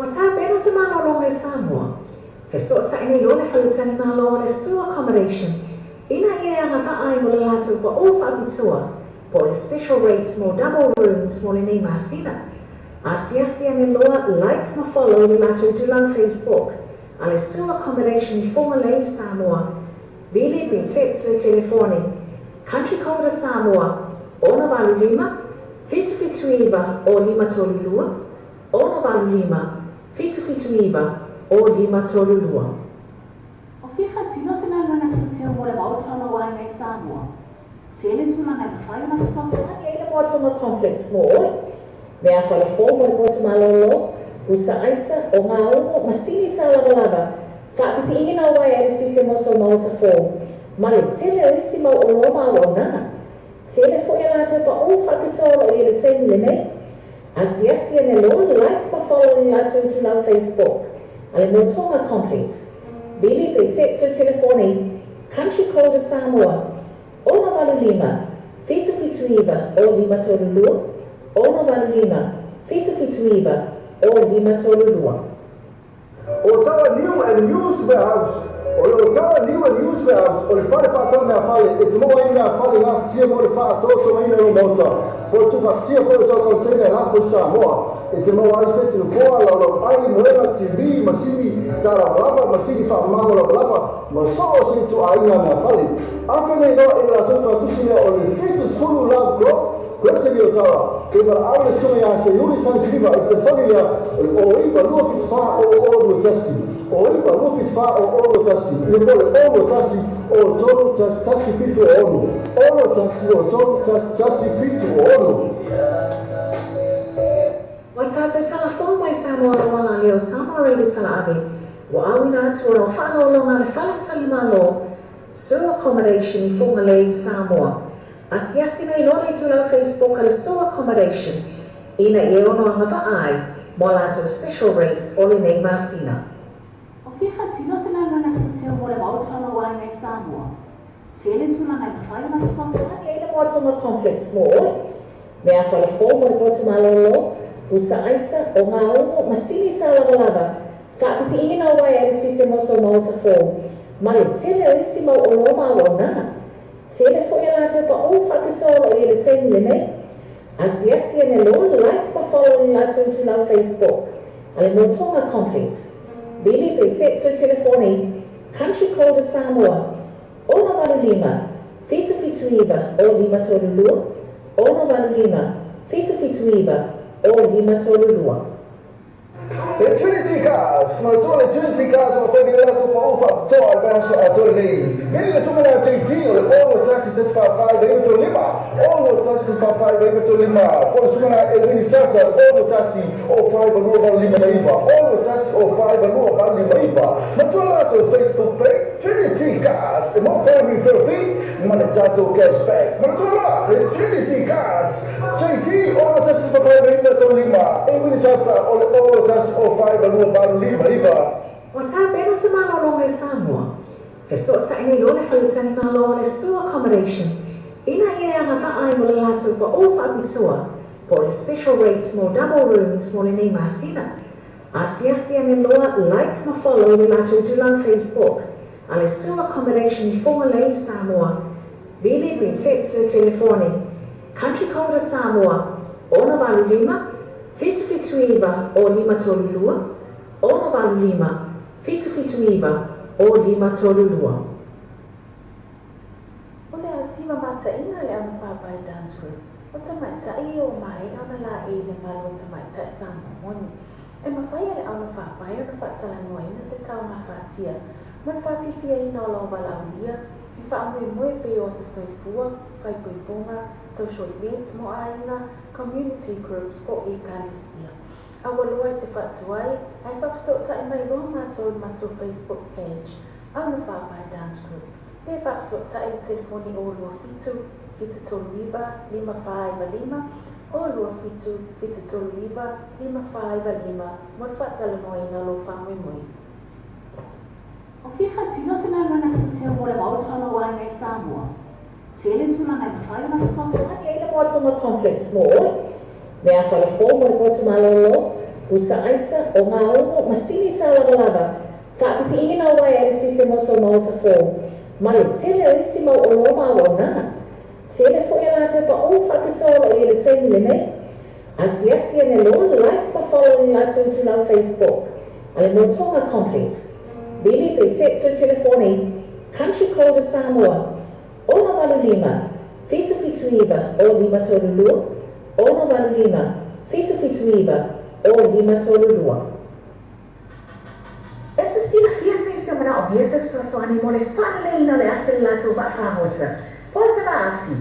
Ua tapena se malologa i Samoa. Fesootai nei loa le faletalimalo o le Sua Accommodation. Ina ia e agavaa ai mo le latou paʻō faapitoa po o le special rate mo double rooms mo lenei masina. Asiasi ane loa like ma follow le latou itulau Facebook a le Sue Accommodation i Fugalei, Samoa. Vili pe text le telefoni Country Code a Samoa, 685 779 o 532, 685 779 o 532. O fia faatino se galuega teuteu mo le Maota o lou aiga i Samoa? Tele tulaga e mafai ona fesoasoani ai le Moatonga Complex mo oe. Mea falefo mo le poto malōlō, pusa aisa, ogaumu, masini tālavalava, faapipiiina o uaea eletise mo sou maota fou, ma le tele o isi mau oloa ma auaunaga. Tele foi a latou paʻō faapitoa o lo o i ai i le taimi lenei. Asiasi ane loa, like ma follow le latou itulau Facebook a le Moatonga Complex. Vili pe text le telefoni Country Code a Samoa, 685 779 o 532, 685 779 o 532. Otawa New and Used Warehouse O le Otawa New and Used Warehouse o le fale faatau meafale e te maua ai ni meafale gafatia mo le faatotogaina i lou maota. Po o le tuufaatasia foi o sau container e lafo i Samoa. E te maua ai seti nofoa, laulau ai, moega, TV, masini talavalava, masini faamamago lavalava, ma so o se ituaiga meafale. Afe nei loa i le latou faatusi lea o le 70 Love Grove, Kwese ni Otawa, e valaau le susuga ia Seiuli Sanisiliva i le telefoni lea o le 09 274 00 21, 09 274 00 21, ia po o le 0 21 03 11 76, 0 1 03 11 76. Ua tatou talafou mai Samoa Auala Leo Samoa Radio Talaave, ua auina atu ona o faalaologa a le Fale Tali Malo, Sue Accommodation i Fugalei, Samoa. Asiasi nei loa le itulau Facebook a le Sue Accommodation ina ia ono agavaa ai mo a latou special rates o lenei masina. O fia faatino se galuega teuteu mo le Maota o lou aiga i Samoa? Tele tulaga e mafai ona fesoasoani ai le Moatonga Complex mo oe. Mea falefo mo le poto malōlō, pusa aisa, ogaumu, masini tālavalava, faapipiiina o uaea eletise mo sou maota fou, ma le tele o isi mau oloa ma auaunaga. Tele foi a latou paʻō faapitoa o lo o i ai i le taimi lenei. Asiasi ane loa, like ma follow le latou itulau Facebook a le Moatonga Complex. Vili pe text le telefoni Country Code a Samoa, 685 779 o 532, 685 779 o 532. Le Trinity Cars, manatua le Trinity Cars o fai nei latou paʻō faapitoa i le vaiaso atoa lenei. Vili le susuga ia JT o le 6 1 4 4 9 3 5, 6 1 4 4 9 3 5, po o le susuga ia Elwini Sasa o le 6 1 o 5 2 8 5 9, 6 1 o 5 2 8 5 9. Manatua latou Facebook page Trinity Cars e maua foi referral fee ma le tatou cash back. Manatua la le Trinity Cars JT 6 1 4 9 3 5, Elwini Sasa o le 6 1 o 5 2 8 5 9. Ua tapena se malologa i Samoa. Fesootai nei loa le faletalimalo o le Sue Accommodation ina ia e agavaa ai mo le latou paʻō faapitoa po o le special rate mo double rooms mo lenei masina. Asiasi ane loa like ma follow le latou itulau Facebook a le Sue Accommodation i Fugalei, Samoa. Vili pe text le telefoni Country Code a Samoa, 685 779 o 532, 685 779 o 532. O le ausimamataʻiga a le Aunafaapae Dance Group, o tamaitai ia ua maea ona laei i le malu o tamaitai Samoa moni. E mafai e le aunafaapae ona faatalanoaina se taogafatia ma le faafiafiaina o lau valaaulia i faamoemoe pei o aso soifua, faaipoipoga, social events mo aiga, community groups po o ekalesia. Aua loa e te faatuai ae faafesootai mai loa matou i le matou Facebook page, Aunafaapae Dance Group, pe faafesootai i le telefoni 027 739 5495, 027 739 5495 mo le faatalanoaina o lou faamoemoe. O fia faatino se galuega teuteu mo le Maota o lou aiga i Samoa? Tele tulaga e mafai ona fesoasoani ai le Moatonga Complex mo oe. Mea falefo mo le poto malōlō, pusa aisa, ogaumu, masini tālavalava, faapipiiina o uaea eletise mo sou maota fou, Ma le tele o isi mau oloa ma auaunaga. Tele foi a latou paʻu faapitoa o lo o i ai i le taimi lenei. Asiasi ane loa, like ma follow i le latou itulau Facebook a le Notoga Complex. Vili pe text le telefoni Country Code a Samoa, 685 779 0532, 685 779 0532. E te silafia se isi o manaomia se fesoasoani mo le faaleleiina o le afi o le latou vaa fagota, po o se vaa afi.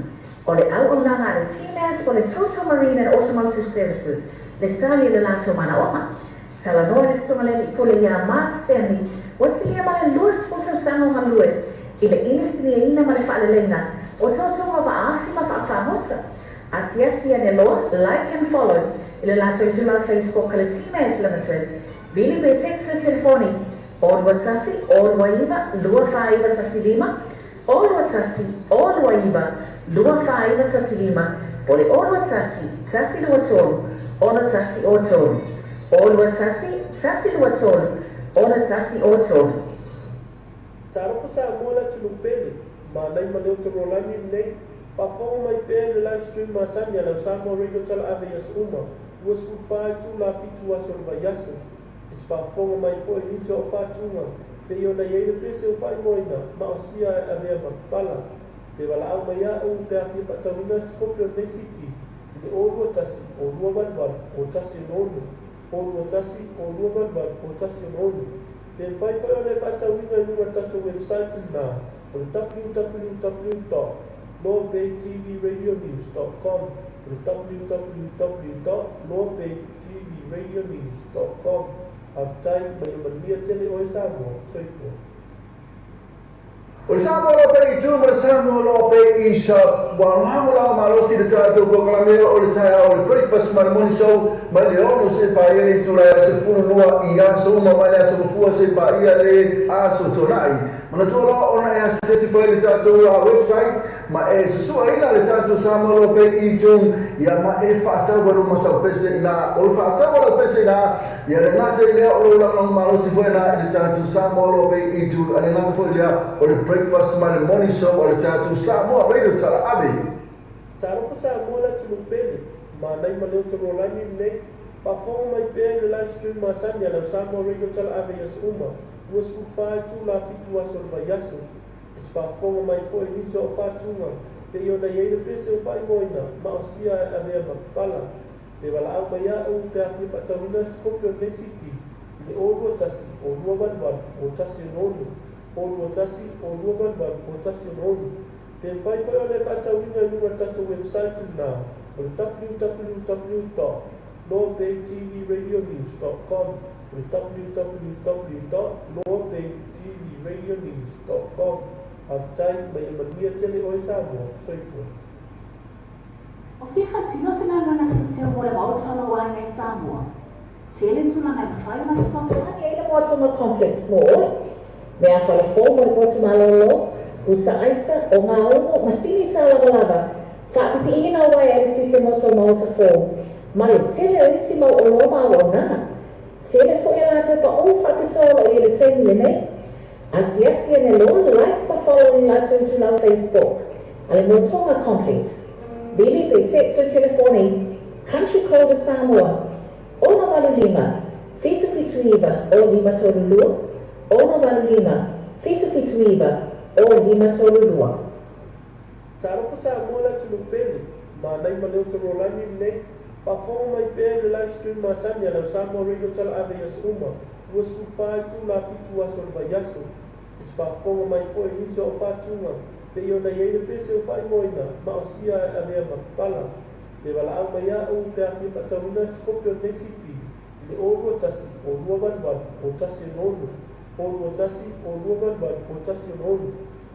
O le auaunaga a le TMAS po o le Total Marine and Automotive Services le tali o le latou manaoga. Talanoa le Susuga i le Alii Pule iā Mark Stanley ua silia ma le 20 tausaga o galue i le inisiniaina ma le faaleleiga o totoga vaa afi ma vaa fagota. Asiasi ane loa, like and follow, i le latou itulau Facebook a le TMAS Limited. Vili pe text le telefoni, 0 21 029 24 915, 0 21 029 24 915, po o le 0 21 123 61 03, 0 21 123 61 03. Talofa Samoa le atunuu pele, manaia ma le Rolani lenei. Faafofoga mai pea i le live stream masani a lau Samoa Radio Talaave i aso uma, 24 itula 7 aso o le vaiaso. E te faafofoga mai foi i nisi o au faatuga, pei ona i ai le pese o faaigoaina Maosia e Avea ma Pala. Pe valaau mai au pe a fia faatauina se kopi o lenei CD i le 0 21 0 288 01 6, 0 21 0 288 01 6. Pe mafai foi ona e faatauina i luga o le tatou website lena o le www.lawbaytvradionews.com, o le www.lawbaytvradionews.com. Faafetai ma ia manuia tele oe Samoa. Soifua. O le Samoa lo pe i tu ma le Samoa lo pe i sa ua lagolago malosi le tatou polokalame o le taeao o le breakfast ma le morning show mai le 6 seia paia le itula e 12 i aso uma mai le aso Gafua seia paia le aso Tona'i. Manatua loa ona e asiasi foi i le tatou website ma e susu'aina le tatou Samoa lo pe i iTunes ia ma e fa'atau ai lou masau pese ina o le fa'atau a lau pese ina ia le gata i lea o lou lagolago malosi foi lena i le tatou Samoa lo pe i iTunes a le gata foi lea o le breakfast ma le morning show a le tatou Samoa Radio Talaave. Talofa Samoa le atunuu pele, manaia ma le Rolani lenei. Faafofoga mai pea i le live stream masani a lau Samoa Radio Talaave i aso uma, 24 itula 7 aso o le vaiaso. E te faafofoga mai foi i nisi o au faatuga, pei ona i ai le pese o faaigoaina Maosia e Avea ma Pala. Pe valaau mai au pe a fia faatauina se kopi o lenei CD i le 0 21 0 288 01 6, 0 21 0 288 01 6. Pe mafai foi ona e faatauina i luga o le tatou website lena o le www.lawbaytvradionews.com, o le www.lawbaytvradionews.com. Faafetai ma ia manuia tele oe Samoa. Soifua. O fia faatino se galuega teuteu mo le maota o lou aiga i Samoa? Tele tulaga e mafai ona fesoasoani ai le Moatoga Complex mo oe. Mea falafou mo le potu malōlō, pusa aisa, ogaumu, masini tālavalava, faapipiiina o uaea eletise mo sou maota fou, ma le tele o isi mau oloa ma auaunaga. Tele foi a latou paʻu faapitoa o lo o i ai i le taimi lenei. Asiasi ane loa, like ma follow i le latou itulau Facebook a le Motoga Complex. Vili pe text le telefoni Country Code a Samoa, 685 779 0532, 685 779 0532. Talofa Samoa le atunuu pele, manaia ma le Rolani lenei. Faafofoga mai pea i le live stream masani a lau Samoa Radio Talaave i aso uma, 24 itula 7 aso o le vaiaso. E te faafofoga mai foi i nisi o au faatuga, pei ona i ai le pese o faaigoaina Maosia e Avea ma Pala. Pe valaau mai au pe a fia faatauina se kopi o lenei CD i le 0 21 0 288 01 6, 0 21 0 288 01 6.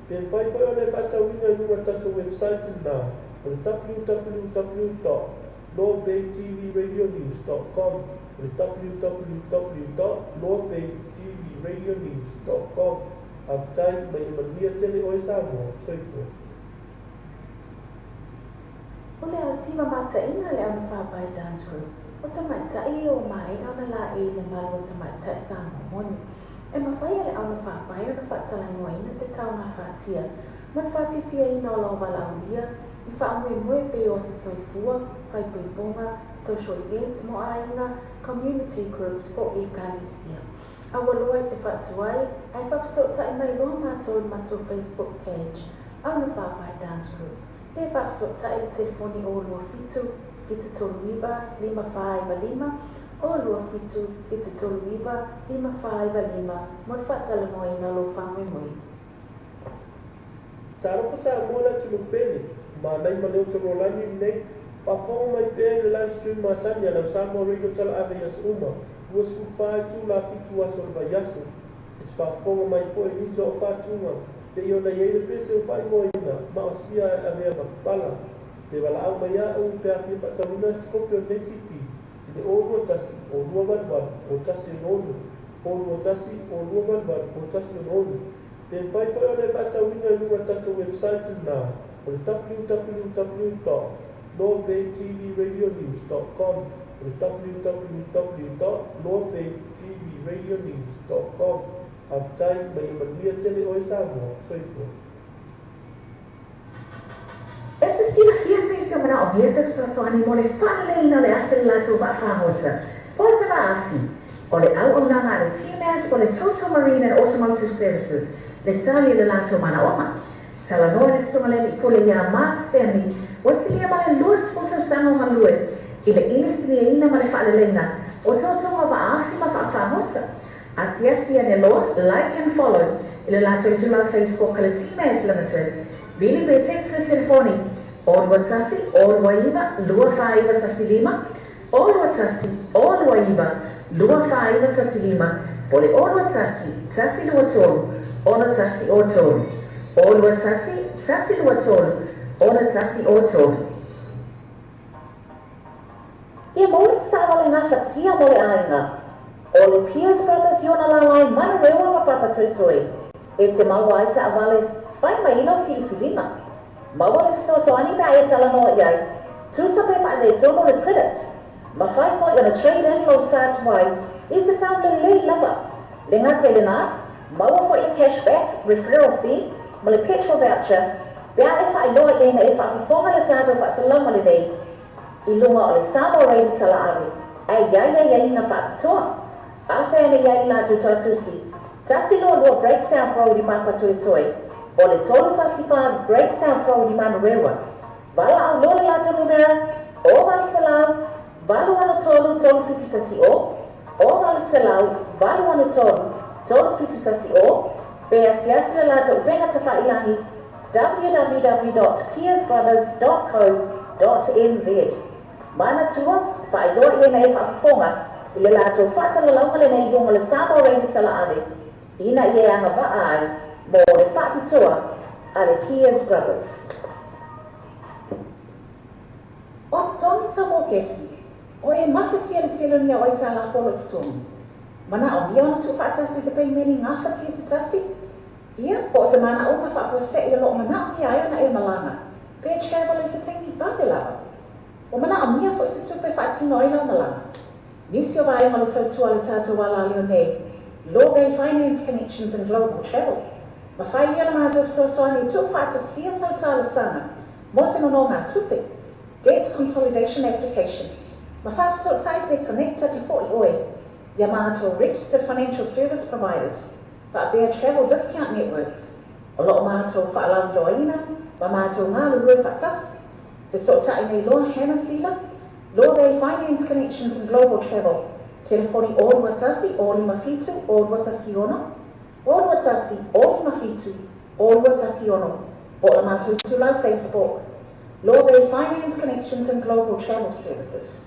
Pe mafai foi ona e faatauina i luga o le tatou website lena o le www.lawbaytvradionews.com, o le www.lawbaytvradionews.com. Faafetai ma ia manuia tele oe Samoa. Soifua. O le aosi ma mataʻiga le augafaapae Dance Group, o tamaitai o maea ona laei i le malu o tamaitai Samoa moni. E mafai e le aunafaapae ona faatalanoaina se taugafaatia ma le faafiafiaina o lou valaaulia i faamoemoe pei o aso soifua, faaipoipoga, social events mo aiga, community groups po o ekalesia. Aua loa e te faatuai ae faafesootai mai loa matou i le matou Facebook page, Aunafaapae Dance Group, pe faafesootai i le telefoni 027 739 5495, 027 739 5495 mo le faatalanoaina o lou faamoemoe. Talofa Samoa le atunuu pele, manaia ma leo Tolualagi lenei, faafofoga mai pea i le live stream masani a lau Samoa Radio Talaave i aso uma, 24 itula 7 aso o le vaiaso. E te faafofoga mai foi i nisi o au faatuga, pei ona i ai le pese o faaigoaina ma o sia e avea ma papala. Pe valaau mai a'u pe a fia faatauina se kopi o lenei CD i le 0 2 1 0 2 8 8 0 1 6 0 2 1 0 2 8 8 0 1 6 0. Pe mafai foi ona e faatauina i luga o le tatou website lena o le www dot northbaytvradionews dot com o le www dot northbaytvradionews dot com. Faafetai ma ia manuia tele oe Samoa. Soifua. E te silafia se isi o manaomia se fesoasoani mo le faaleleiina o le afi o le latou vaafagota po o se vaafi. O le auaunaga a le TMAS po o le Total Marine and Automotive Services le tali o le latou manaoga. Talanoa le Susuga le Alii Pule iā Mark Stanley ua silia ma le 20 tausaga o galue i le inisiniaina ma le faaleleiga o totoga vaafi ma vaafagota. Asiasi ane loa, like and follow, i le latou itula Facebook a le TMAS Limited. Vili pe text le telefoni, 0 21 0 29 24 15, 0 21 0 29 24 15, po o le 0 21 123 61 03. 0 21 123 61 03. Ia maua se taavale gafatia mo le aiga. O le Pierce Brothers i ona lala i Manurewa ma Papatoetoe e te maua ai taavale fai mai i lau filifiliga. Maua le fesoasoani pe a e talanoa i ai, tusa pe faaletonu le credit. Mafai foi ona trade in lou sa tuai i se tau lelei lava. Le gata i lena, maua foi le cash back, referral fee, ma le petrol voucher pe a e faailoa i ai na e faafofoga le tatou faasalauga lenei i luga o le Samoa Radio Talaave, ae i ai aiaiga faapitoa. Afea ane i ai i latou tautusi, 122 Great South Road i Papatoetoe, o le 314 Great South Road i Manurewa. Valaau loa le latou numera, o 800 863 3710, o 800 863 3710, pe asiasi le latou upega tafailagi www.piersbrothers.co.nz Manatua, faailoa i ai na e faafofoga i le latou faasalalauga lenei i luga o le Samoa Radio Talaave ina ia e agavaa ai mo le faapitoa a le Pierce Brothers. O totogi sau mokesi, o e mafatia le tele o ni ao aitalafu o lo o totogi. Manaomia ona tuufaatasi se peimeni gafatia se tasi? Ia, po o se manaoga faafuasei o lo o manaomia ai ona e malaga, pe travel i se taimi vave lava. Ua manaomia foi se tupe e faatino ai lau malaga. Nisi o vaega o le tautua a le tatou alaleo nei, Law Bay Finance Connections and Global Travel, mafai ia ona matou fesoasoani e tuufaatasia sau talosaga mo se nonogatupe, Debt Consolidation Application, ma faafesootai pe connect atu foi oe ia matou Registered Financial Service Providers, faapea Travel Discount Networks, o lo o matou faalauiloaina ma matou galulue faatasi. Fesootai nei loa Hannah Sila, Law Bay Finance Connections and Global Travel, telefoni 0 21 0 57 02 16, 0 21 0 57 02 16, po o le matou itulau Facebook, Law Bay Finance Connections and Global Travel Services.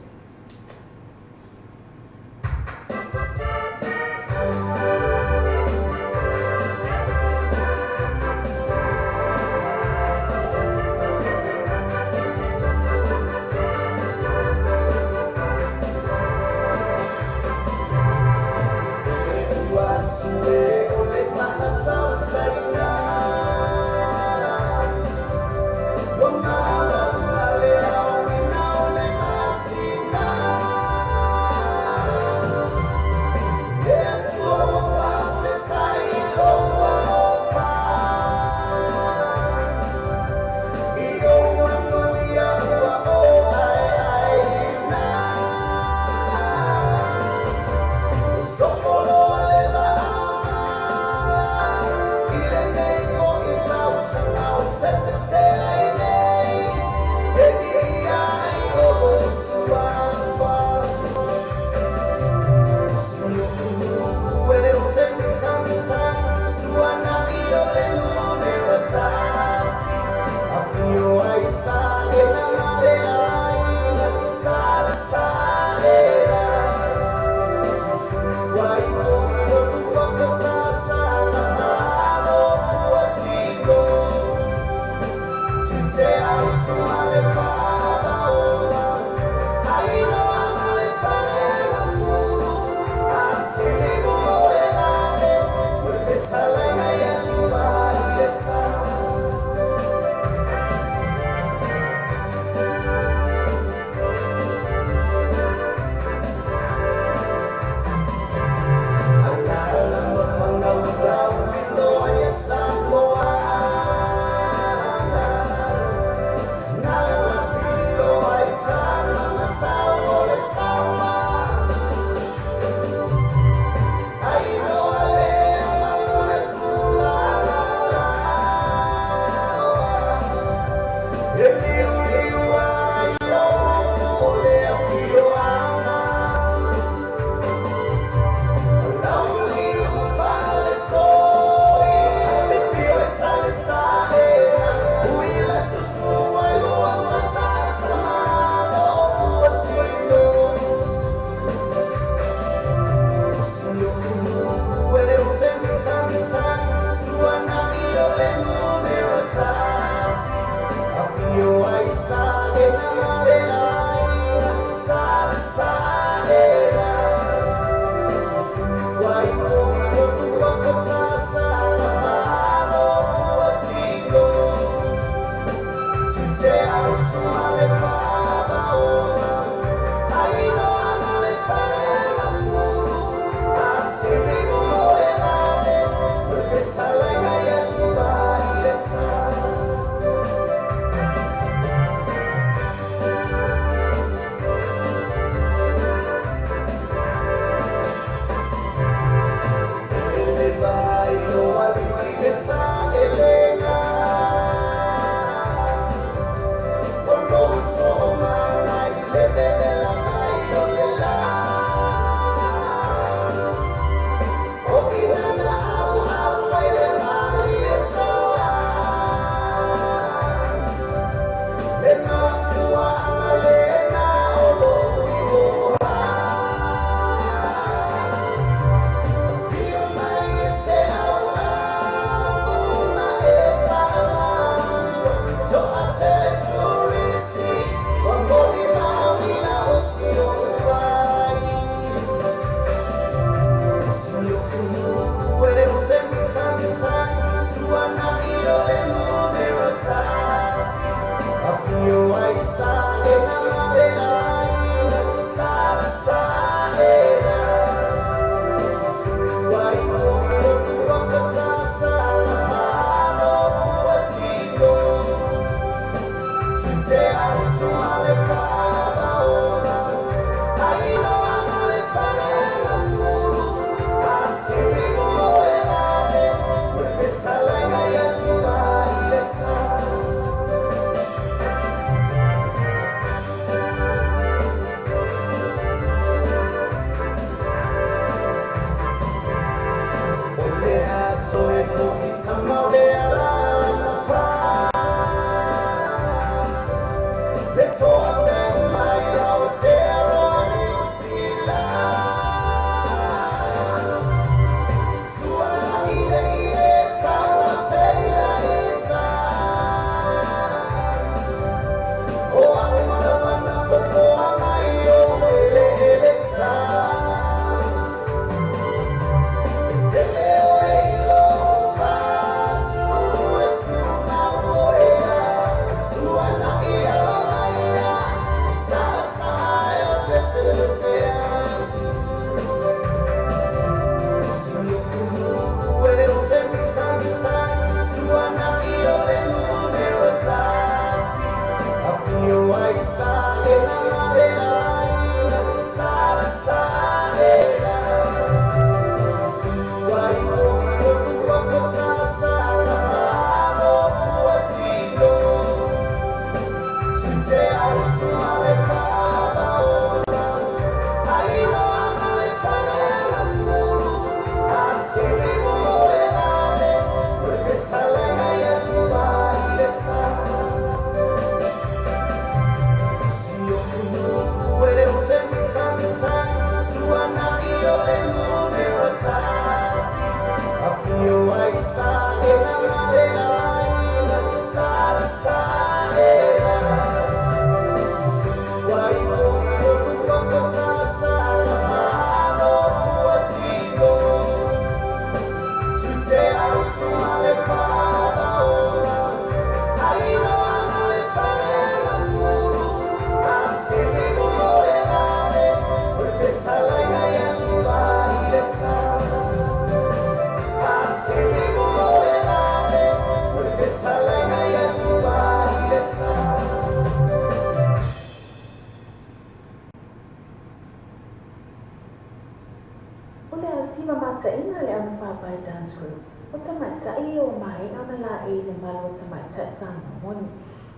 Dance Group, o tamaitai ia ua maea ona laei i le malu o tamaitai Samoa moni.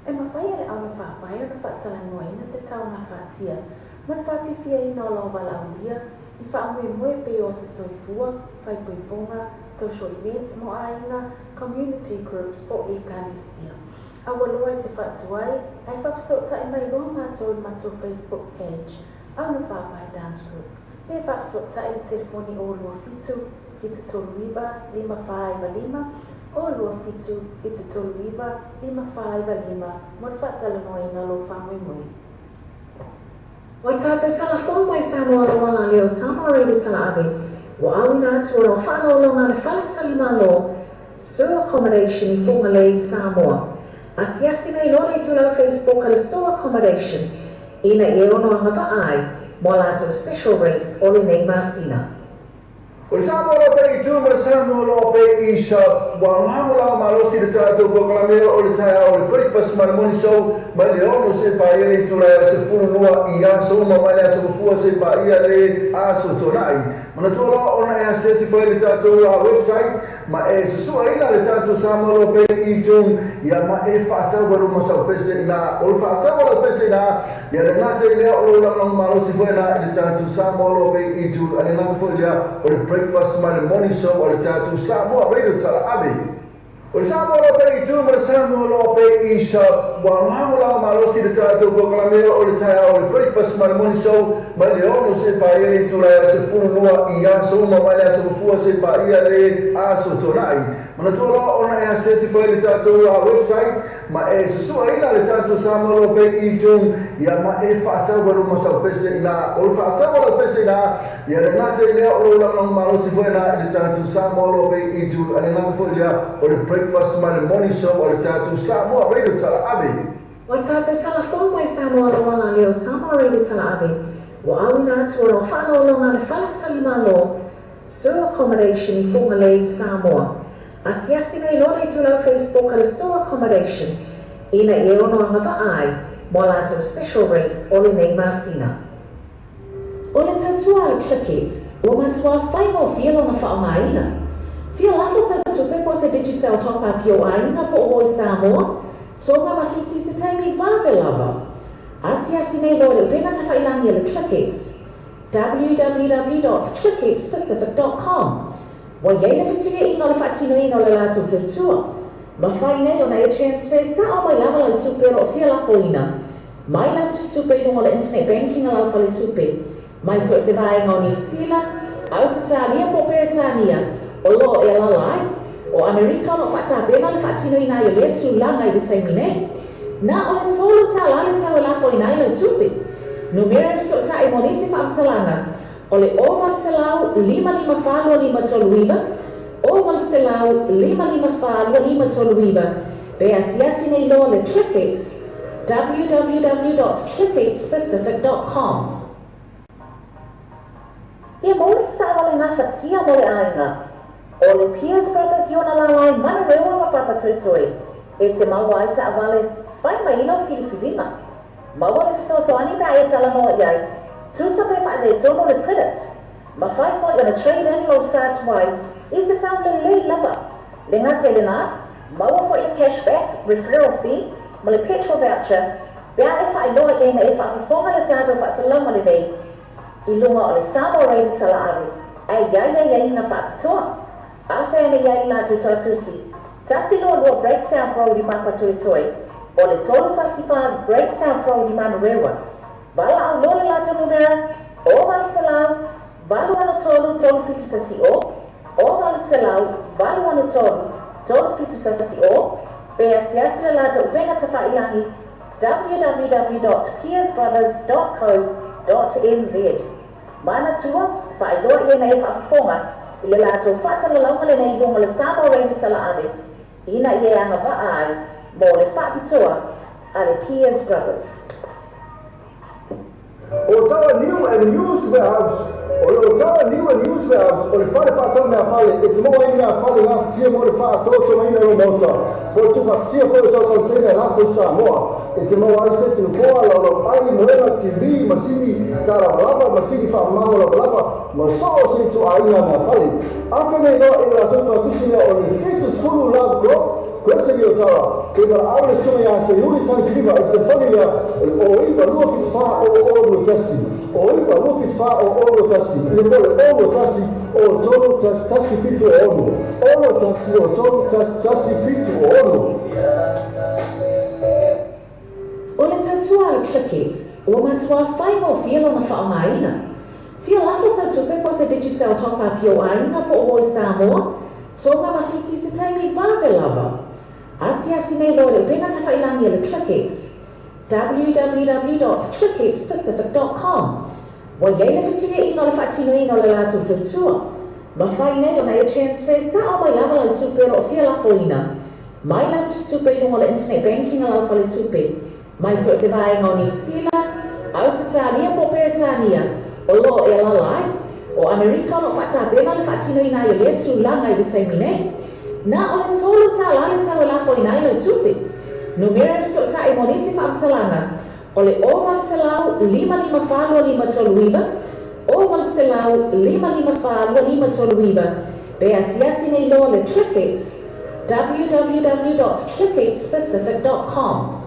E mafai e le aunafaapae ona faatalanoaina se taogafatia ma le faafiafiaina o lau valaaulia i faamoemoe pei o aso soifua, faaipoipoga, social events mo aiga, community groups po o ekalesia. Aua loa e te faatuai, ae faafesootai mai loa matou i le matou Facebook page, Aunafaapae Dance Group, pe faafesootai i le telefoni 027 739 5495, 027 739 5495 mo le faatalanoaina o lou faamoemoe. Ua tatou tala fou mai Samoa Loala leo Samoa Radio Talaave ua auina atu ona o faalaolona le Fale Tali Malo Sur Accommodation i Fugalei, Samoa. Asiasi nei loa le itulau Facebook a le Sur Accommodation ina ia ono agavaa ai mo a latou special rates o lenei masina. O le Samoa Law Pay i ma le Samoa Law Pay i Shop. Ua lagolago malosi i le tatou polokalame o le taeao o le Breakfast ma le Morning Show mai le 6 seia paia le itula e 12 i aso uma mai le aso Gafua seia paia le aso Toonai. Manatua loa ona e asiasi foi i le tatou website ma e susuaina le tatou Samoa Law Pay i iTunes ia ma e faatau ai lou masau pese ina o le faatau a lau pese ina ia le gata i lea o lou lagolago malosi foi ina i le tatou Samoa Law Pay i iTunes a le gata foi lea o le breakfast ma le morning show a le tatou Samoa Radio Talaave. O le Samoa Law Pay i ma le Samoa Law Pay i Shop ua lagolago malosi i le tatou polokalame o le taeao o le breakfast ma le morning show mai le 6 seia paia le itula e 12 i aso uma mai le aso Gafua seia paia le aso Toonai. Manatua loa ona e asiasi foi i le tatou website ma e susuaina le tatou Samoa Law Pay i iTunes ia ma e faatau ai lou masau pese ina o le faatau a lau pese ina ia le gata i lea o lou lagolago malosi foi ina i le tatou Samoa Law Pay i iTunes a le gata foi lea o le breakfast ma le morning show a le tatou Samoa Radio Talaave. Ua tatou tala fou mai Samoa Loala leo Samoa Radio Talaave ua auina atu ona o faalaolona le Fale Tali Malo Sur Accommodation i Fugalei, Samoa. Asiasi nei loa le itulau Facebook a le Sur Accommodation ina ia ono agavaa ai mo a latou special rates o lenei masina. O le tautua a le Clickex, ua matuā faigofie lona faaaogaina. Fia lafo sau tupe po o se Digicel Top Up i ou aiga po o oe Samoa, Tonga ma Fiti se taimi vave lava. Asiasi nei loa le upega tafailagi a le Clickex, www dot clickxpacific dot com. Ua i ai le fesuiaiga o le faatinoina o le latou tautua. Mafai nei ona e transfer sao mai lava lau tupe o lo o fia lafoina mai lau tusitupe i luga o le internet banking a lau faletupe mai so o se vaega o Niu Sila, Ausetalia po o Peretania o lo o e alaala ai. O Amerika o lo o faatapena le faatinoina ai o lea tulaga i le taimi nei. Na o le $3 le tau e lafoina ai lau tupe. Numera e fesootai mo nisi faamatalaga o le 0800 554 2539, 0800 554 2539, pe asiasi nei loa le Clickex, www dot clickxpacific dot com. Fia maua se taavale gafatia mo le aiga. O le Pierce Brothers i ona lālā i Manurewa ma Papatoetoe e te maua ai taavale fai mai i lau filifiliga. Maua le fesoasoani pe a e talanoa i ai, tusa pe faaletonu le credit. Mafai foi ona trade in lou sa tuai i se tau lelei lava. Le gata i lenā, maua foi le cash back, referral fee, ma le petrol voucher pe a e faailoa i ai na e faafofoga le tatou faasalauga lenei i luga o le Samoa Radio Talaave ae i ai aiaiga faapitoa. Afea ane i ai le latou tautusi, 122 Great South Road i Papatoetoe, o le 314 Great South Road i Manurewa. Valaau loa le latou numera, 0800 863 3710, 0800 863 3710, pe asiasi le latou upega tafailagi www dot piersbrothers dot co dot nz. Manatua, faailoa i ai na e faafofoga i le latou faasalalauga lenei i luga o le Samoa Radio Talaave ina ia e agavaa ai mo le faapitoa a le Pierce Brothers. O Tala New and Used Warehouse. O le Otara New and Used Warehouse o le fale faatau meafale e te maua ai ni meafale gafatia mo le faatoatogaina o lou maota, po o le tuufaatasia foi o sau container e lafo i Samoa. E te maua ai seti nofoa, laulauai, moega, TV, masini ta lavalava, masini faamamago lavalava, ma so o se ituaiga meafale. Afe nei loa i le latou tuatusi lea o le 70 Love Grove, Crescent i Otara, ke valaau le susuga ia Seiuli Sani Siliva i le telefoni lea o le 09 274 0021, 09 274 0021, ia po o le 021 03 11 76, 021 03 11 76. O le tautua a le Clickex, ua matuā faigofie lona faaaogaina. Fia lafo sau tupe po o se Digicel Top Up i ou aiga po o Oi Samoa, Tonga ma Fiti i se taimi vave lava. Asiasi nei loa i le upega tafailagi a le Clickex, www.clickxpacific.com. Ua i ai le fesuiaiga o le faatinoina o le latou tautua. Mafai nei ona e transfer sao mai lava lau tupe o lo o fia lafoina mai lau tusitupe i luga o le internet banking a lau faletupe, mai so o se vaega o Niu Sila, Ausetalia po o Peretania o lo o e alaala ai. O Amerika o lo o faatapena le faatinoina ai o lea tulaga i le taimi nei. Na o le $3 le tau e lafoina ai lau tupe. Numera e fesootai mo nisi faamatalaga o le 0800 554 2539, 0800 554 2539, pe asiasi nei loa le Clickex, www.clickxpacific.com.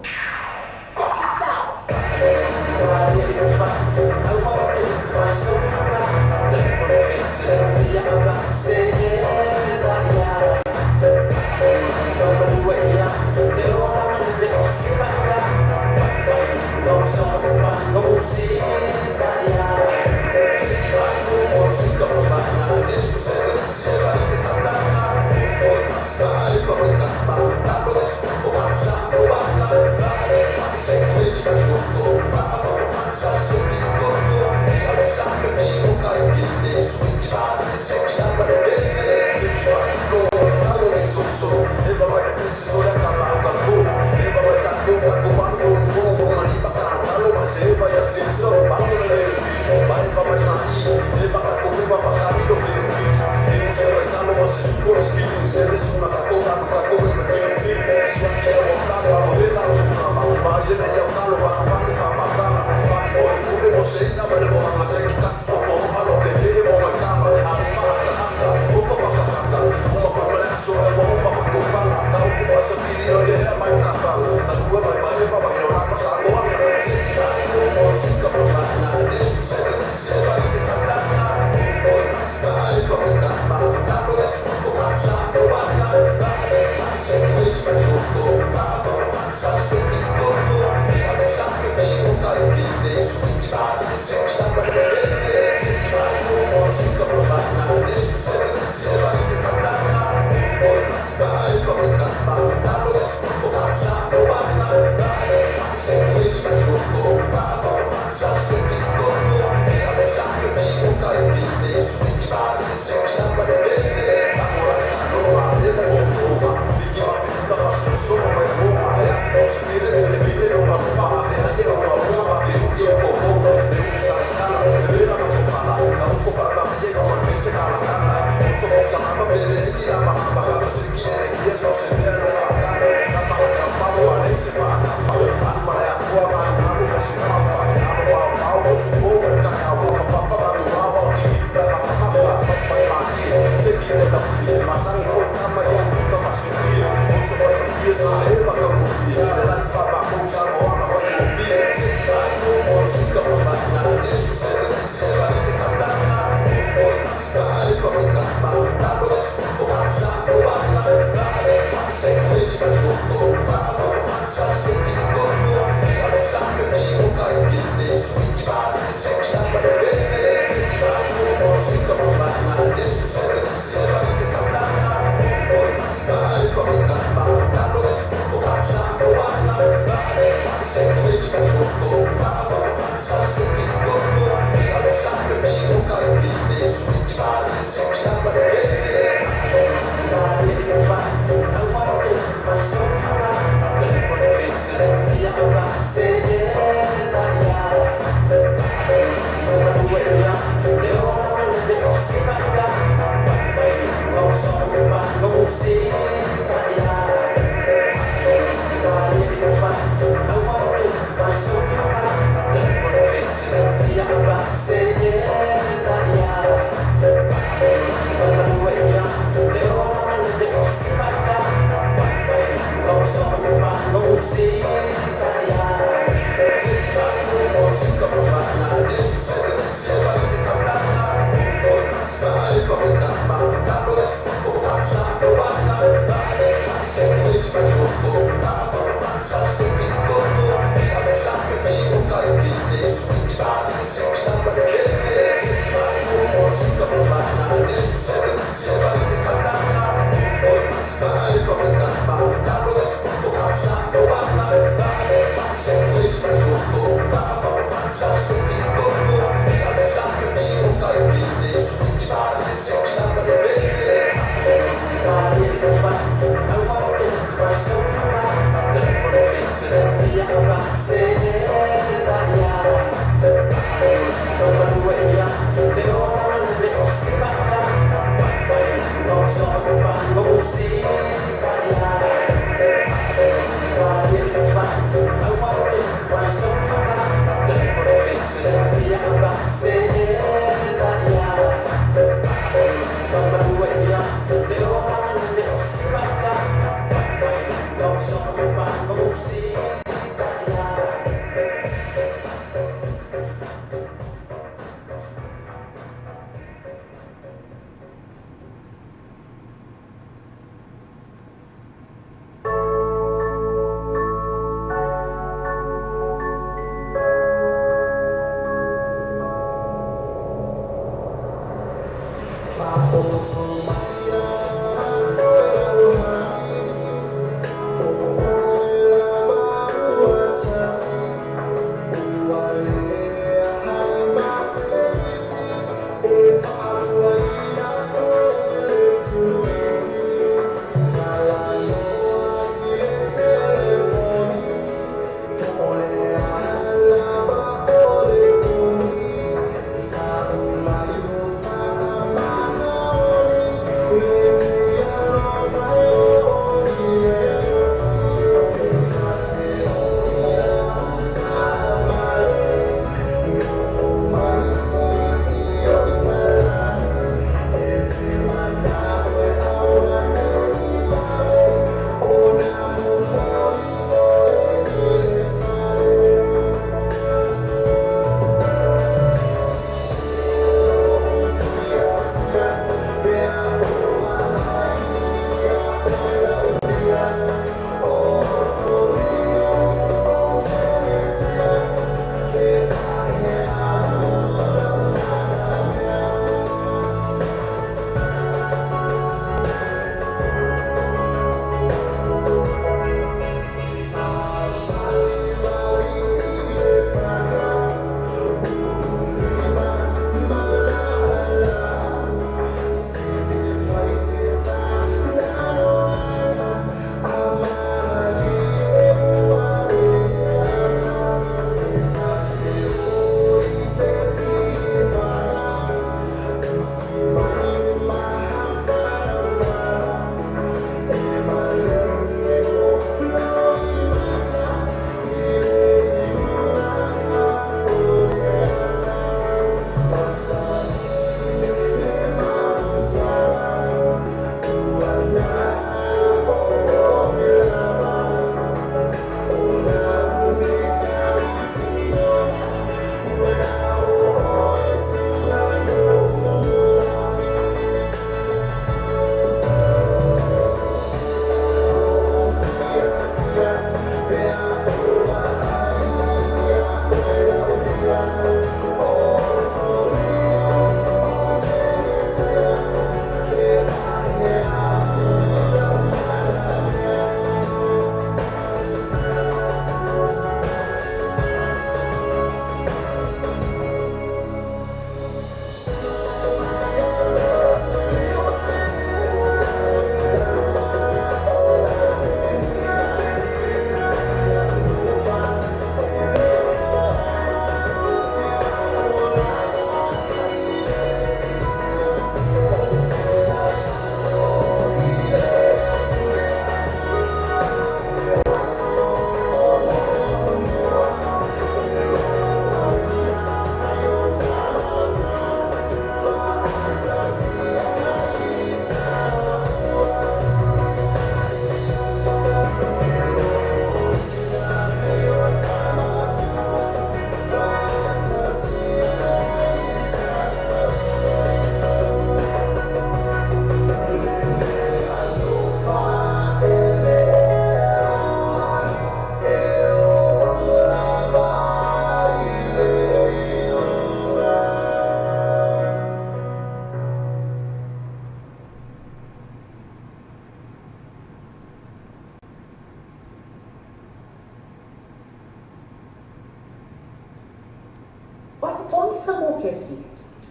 O totogi sa mokesi,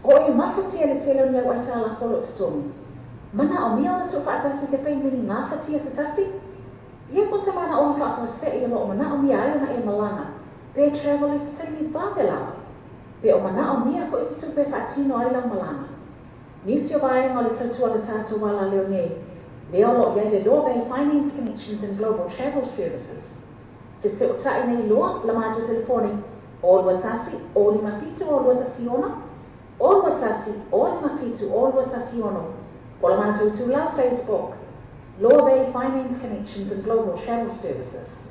o e mafatia le tele o ni au aitalafu o lo o totogi. Manaomia ona tuufaatasi se peimeni gafatia se tasi? Ia po o se manaoga faafuasei o lo o manaomia ai ona e malaga pe travel i se taimi vave lava, pe o manaomia foi se tupe e faatino ai lau malaga. Nisi o vaega o le tautua a le tatou alaleo nei, lea o lo o i ai le Loa Bay Finance Connections and Global Travel Services. Fesootai nei loa la matou telefoni 0 21 0 57 0 2 16 0 21 0 57 0 2 16 po o le matou itulā Facebook, Loa Bay Finance Connections and Global Travel Services.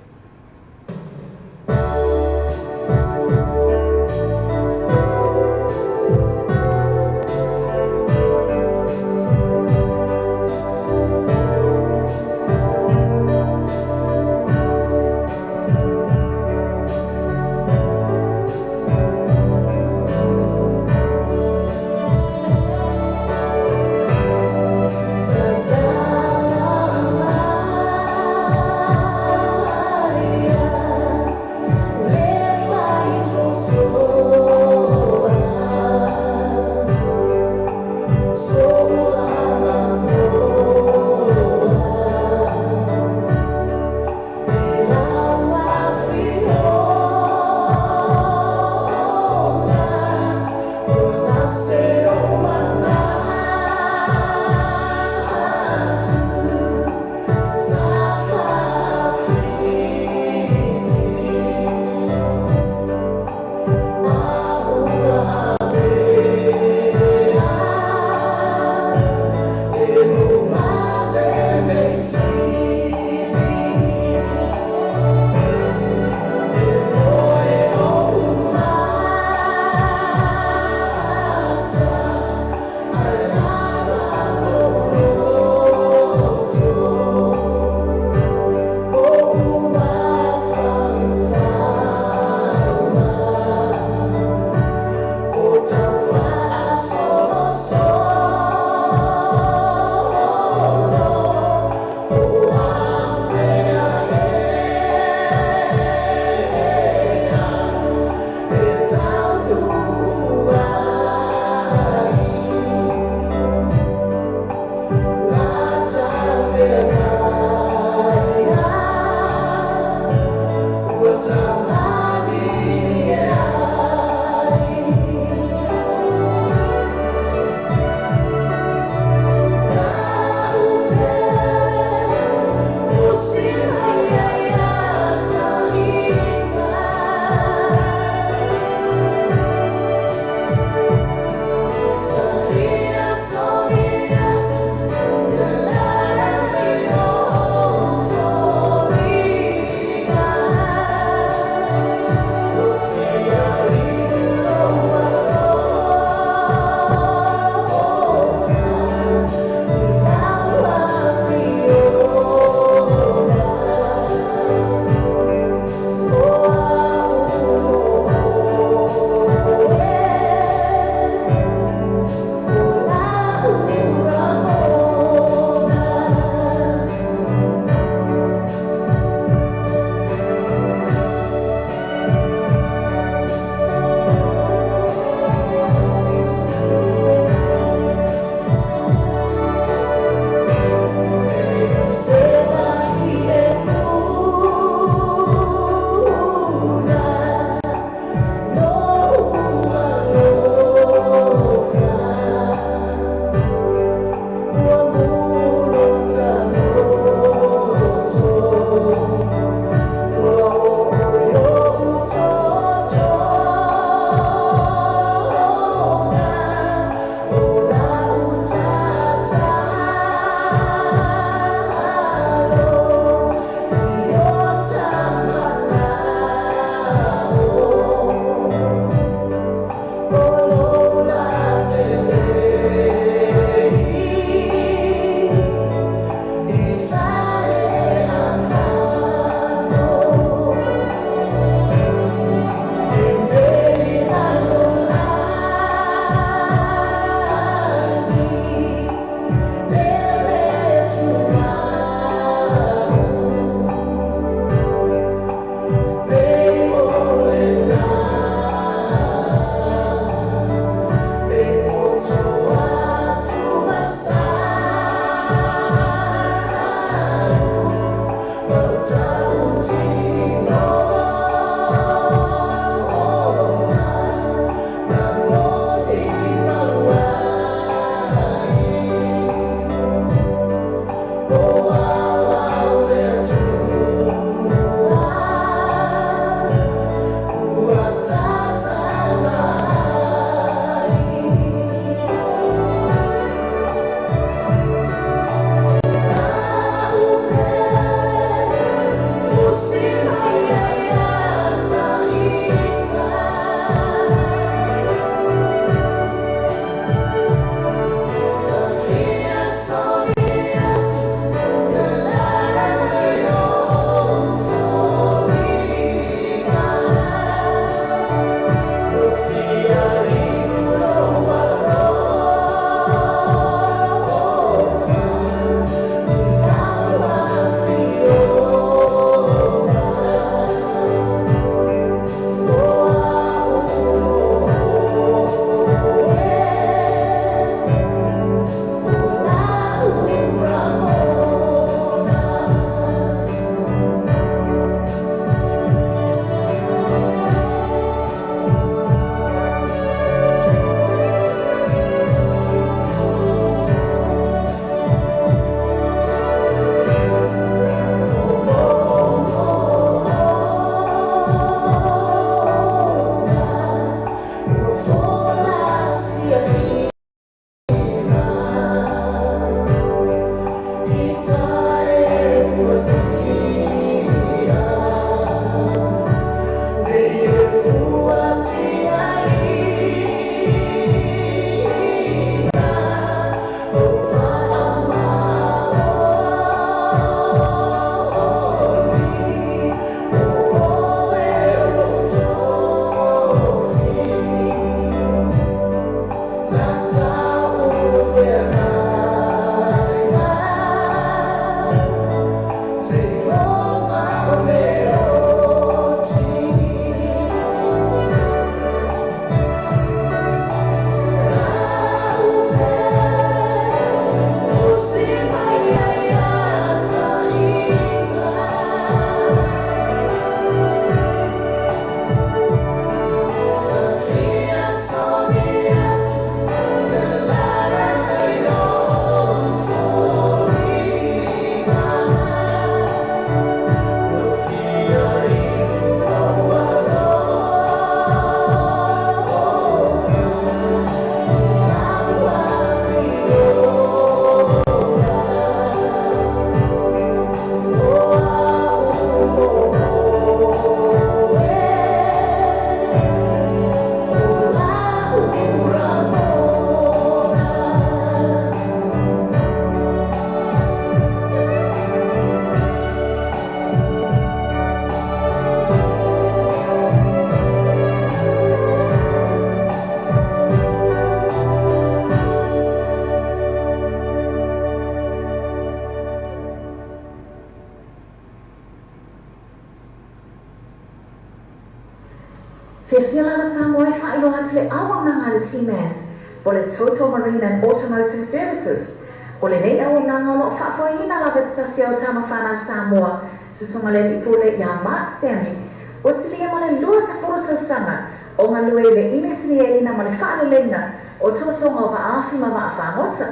Fiafia lava Samoa e faailoa atu le auaunaga a le TMAS po o le Total Marine and Automotive Services. O lenei auaunaga o lo o faafoeina lava e se tasi o tama fanau Samoa, Susuga le Alii Pule ia Mark Stanley, ua silia ma le 20 tausaga o galue i le inisiniaina ma le faaleleiga o totoga o vaafi ma vaafagota.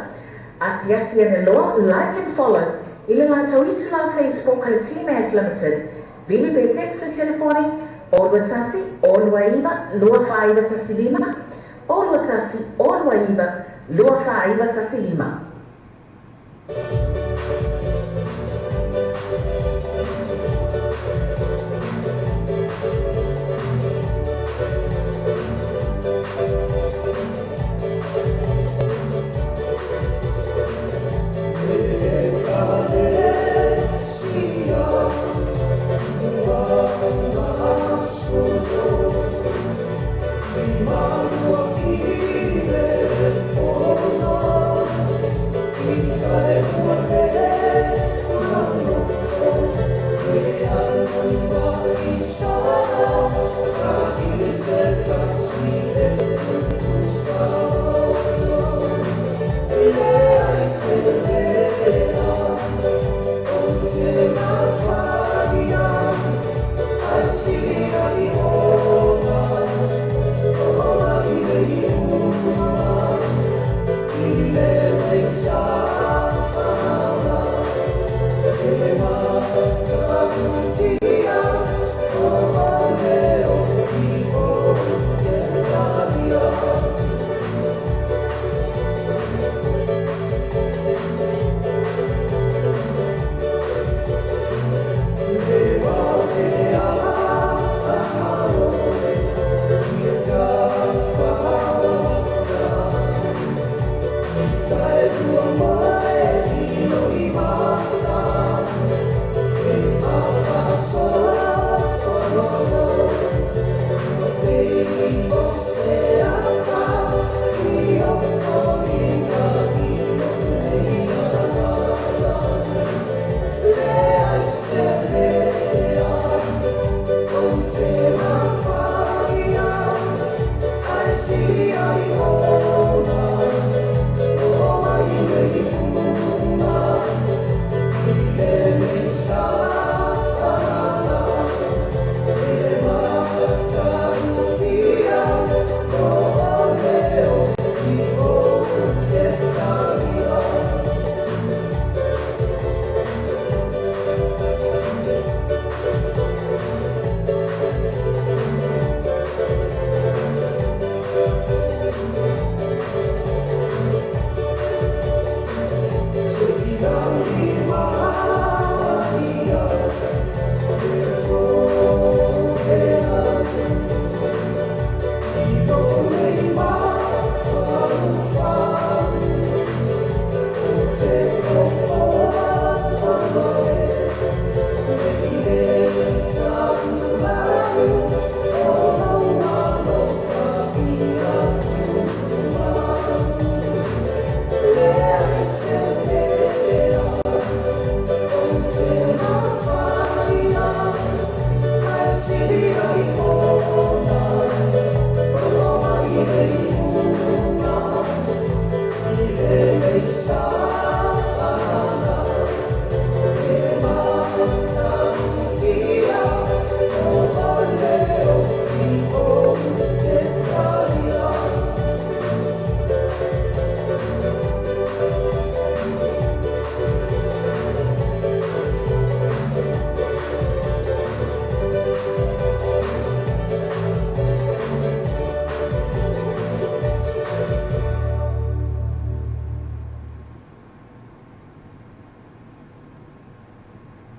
Asiasi ane loa, like and follow, i le latou itulau Facebook a le TMAS Limited, vili pe text le telefoni, 0 21 029 2915, 0 21 029 2915.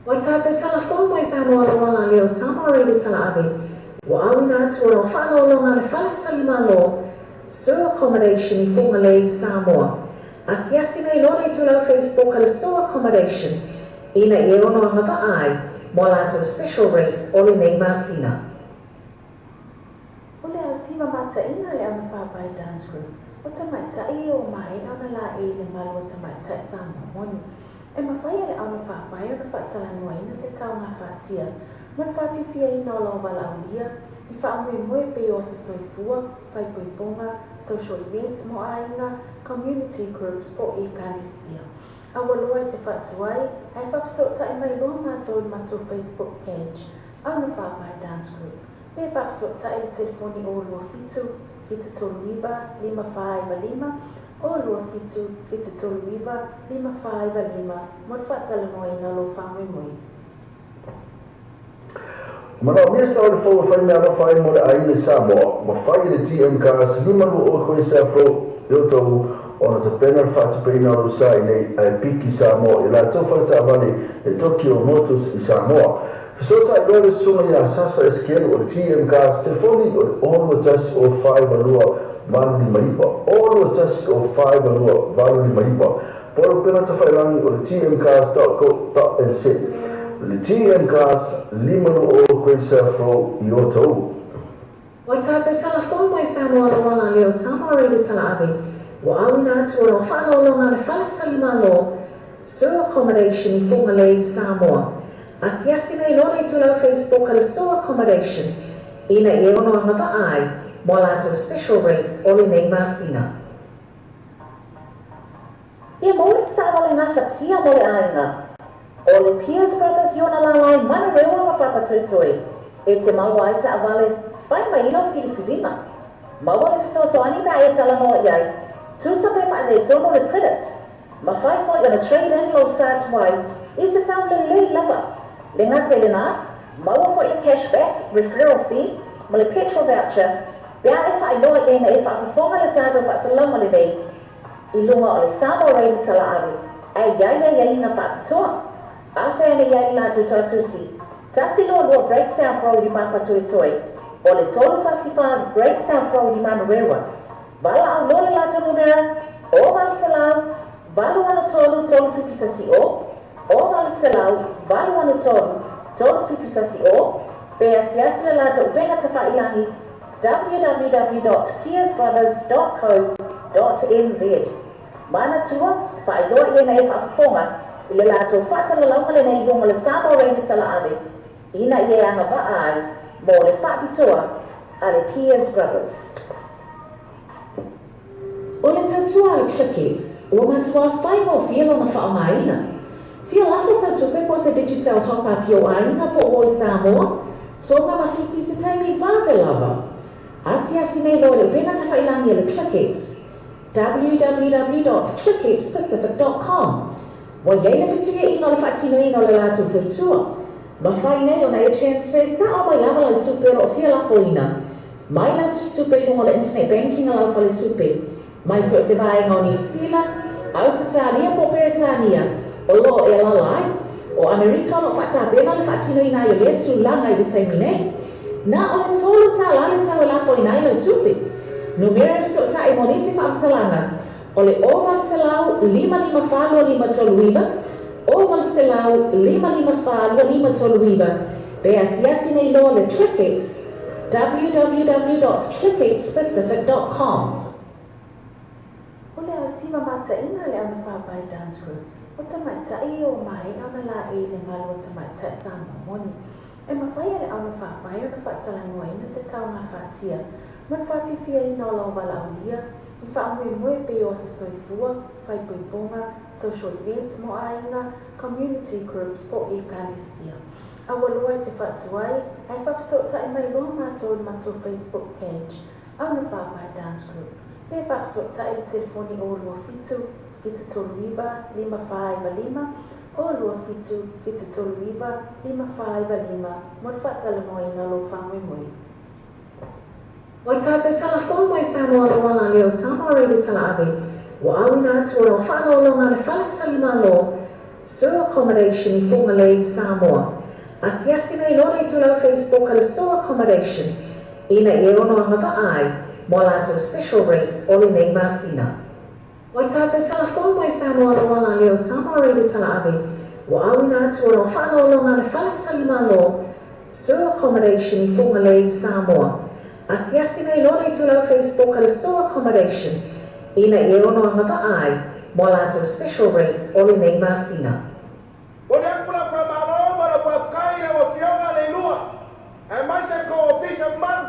O tātou tala fou mai Samoa lauala leo Samoa Radio Talaave, ua auina atu ona o faaaloaloga a le Fale Talimalo, Sur Accommodation i Fugalei, Samoa. Asiasi nei loa le itulau Facebook a le Sur Accommodation ina ia ono agavaa ai mo a latou special rates o lenei masina. O le aosi mamataʻiga a le Augafaapae Dance Group, o tamaitai ia ua maea ona laei i le malu o tamaitai Samoa moni. E mafai e le augafaapae ona faatalanoaina se taogafatia mo le faafiafiaina o lou valaaulia. I faamoemoe pei o Aso Soifua, Faaipoipoga, Social Events mo aiga, Community Groups po o Ekalesia. Aua loa e te faatuai, ae faafesootai mai loa matou i le matou Facebook page, Aunafaapae Dance Group, pe faafesootai i le telefoni 027 739 5495, 027 739 5495 mo le faatalanoaina o lou faamoemoe. Manaomia sa o le fou e fai meaalofa ai mo le aiga i Samoa, ma fai e le GM Cars 52 Quayside Road i Otahuhu ona tapena le faatupeina o lou sa i nei ae piki Samoa i latou fale taavale le Tokyo Motors i Samoa. Fesootai loa le susuga ia Sasa Esekielu o le GM Cars, telefoni o le 021 052 859, 021 052 859. Po o le upega tafailangi o le gmcars.co.nz. Le GM Cars, 520 Quayside Road i Otahuhu. Ua tatou tala fou mai Samoa Loala leo Samoa Radio Talaave ua auina atu o lau faaaloaloga le Fale Tali Malo Sur Accommodation i Fugalei, Samoa. Asiasi nei loa le itulau Facebook a le Sur Accommodation ina ia ono agavaa ai mo a latou special rates o lenei masina. Fia maua se taavale gafatia mo le aiga. O le Pierce Brothers i ona lālā i Manurewa ma Papatoetoe e te maua ai taavale fai mai i lau filifiliga. Maua le fesoasoani pe a e talanoa i ai, tusa pe faaletonu le credit. Mafai foi ona trade in lou sa tuai i se tau lelei lava. Le gata i lenā, maua foi le cash back, referral fee, ma le petrol voucher pe a e faailoa i ai na e faafofoga le tatou faasalalauga lenei i luga o le Samoa Radio Talaave, ae i ai aiaiga faapitoa. Afea ane i ai le latou tautusi, 122 Great South Road i Papatoetoe, o le 314 Great South Road i Manurewa. Valaau loa le latou numera, 0800 863 3710, 0800 863 3710, pe asiasi le latou upega tafailangi www.peersbrothers.co.nz. Manatua, faailoa i ai na e faafofoga i le latou faasalalauga lenei i luga o le Samoa Radio Talaave ina ia e agavaa ai mo le faapitoa a le Peers Brothers. O le tautua a le Clickex, ua matuā faigofie lona faaaogaina. Fia lafo sau tupe po o se Digicel Top Up i ou aiga po o Oi Samoa, Tonga ma Fiti i se taimi vave lava. Asiasi nei loa i le upega tafailangi a le Clickex, www dot clickxpacific dot com. Ua i ai le fesuiaiga o le faatinoina o le latou tautua. Mafai nei ona e transfer sao mai lava lau tupe o lo o fia lafoina mai lau tusitupe i luga o le internet banking a lau faletupe mai so o se vaega o Niu Sila, Ausetalia po o Peretania o lo o e alaala ai. O Amerika o lo o faatapena le faatinoina ai o lea tulaga i le taimi nei. Na o le $3 le tau e lafoina ai lau tupe. Numera e fesootai mo nisi faamatalaga o le 0800 554 2539, 0800 554 2539, pe asiasi nei loa le Clickex, www.clickxpacific.com. O le ausiva mataina a le Aunafaapae Dance Group, o tamaitai o maea ona laei i le malu o tamaitai Samoa moni. E mafai e le Aunafaapae ona faatalanoaina se taogafatia ma le faafiafiaina o lau valaaulia i faamoemoe pei o aso soifua, faaipoipoga, social events mo aiga, community groups po o ekalesia. Aua loa e te faatuai, ae faafesootai mai loa matou i le matou Facebook page, Aunafaapae Dance Group, pe faafesootai i le telefoni 027 739 5495, 027 739 5495 mo le faatalanoaina o lou faamoemoe. Ua tatou tala fou mai Samoa Loala leo Samoa Radio Talaave ua auina atu o lau faaaloaloga le Fale Tali Malo Sur Accommodation i Fugalei, Samoa. Asiasi nei loa le itulau Facebook a le Sur Accommodation ina ia ono agavaa ai mo a latou special rates o lenei masina. Ua tatou tala fou mai Samoa Loala leo Samoa Radio Talaave ua auina atu o lau faaaloaloga le Fale Tali Malo Sur Accommodation i Fugalei, Samoa. Asiasi nei loa le itulau Facebook a le Sur Accommodation ina ia ono agavaa ai mo a latou special rates o lenei masina. Momoli atu lau faamalo ma lau faafetai i lau Afioga Leilua aemaise le tou Ofisa mamalu.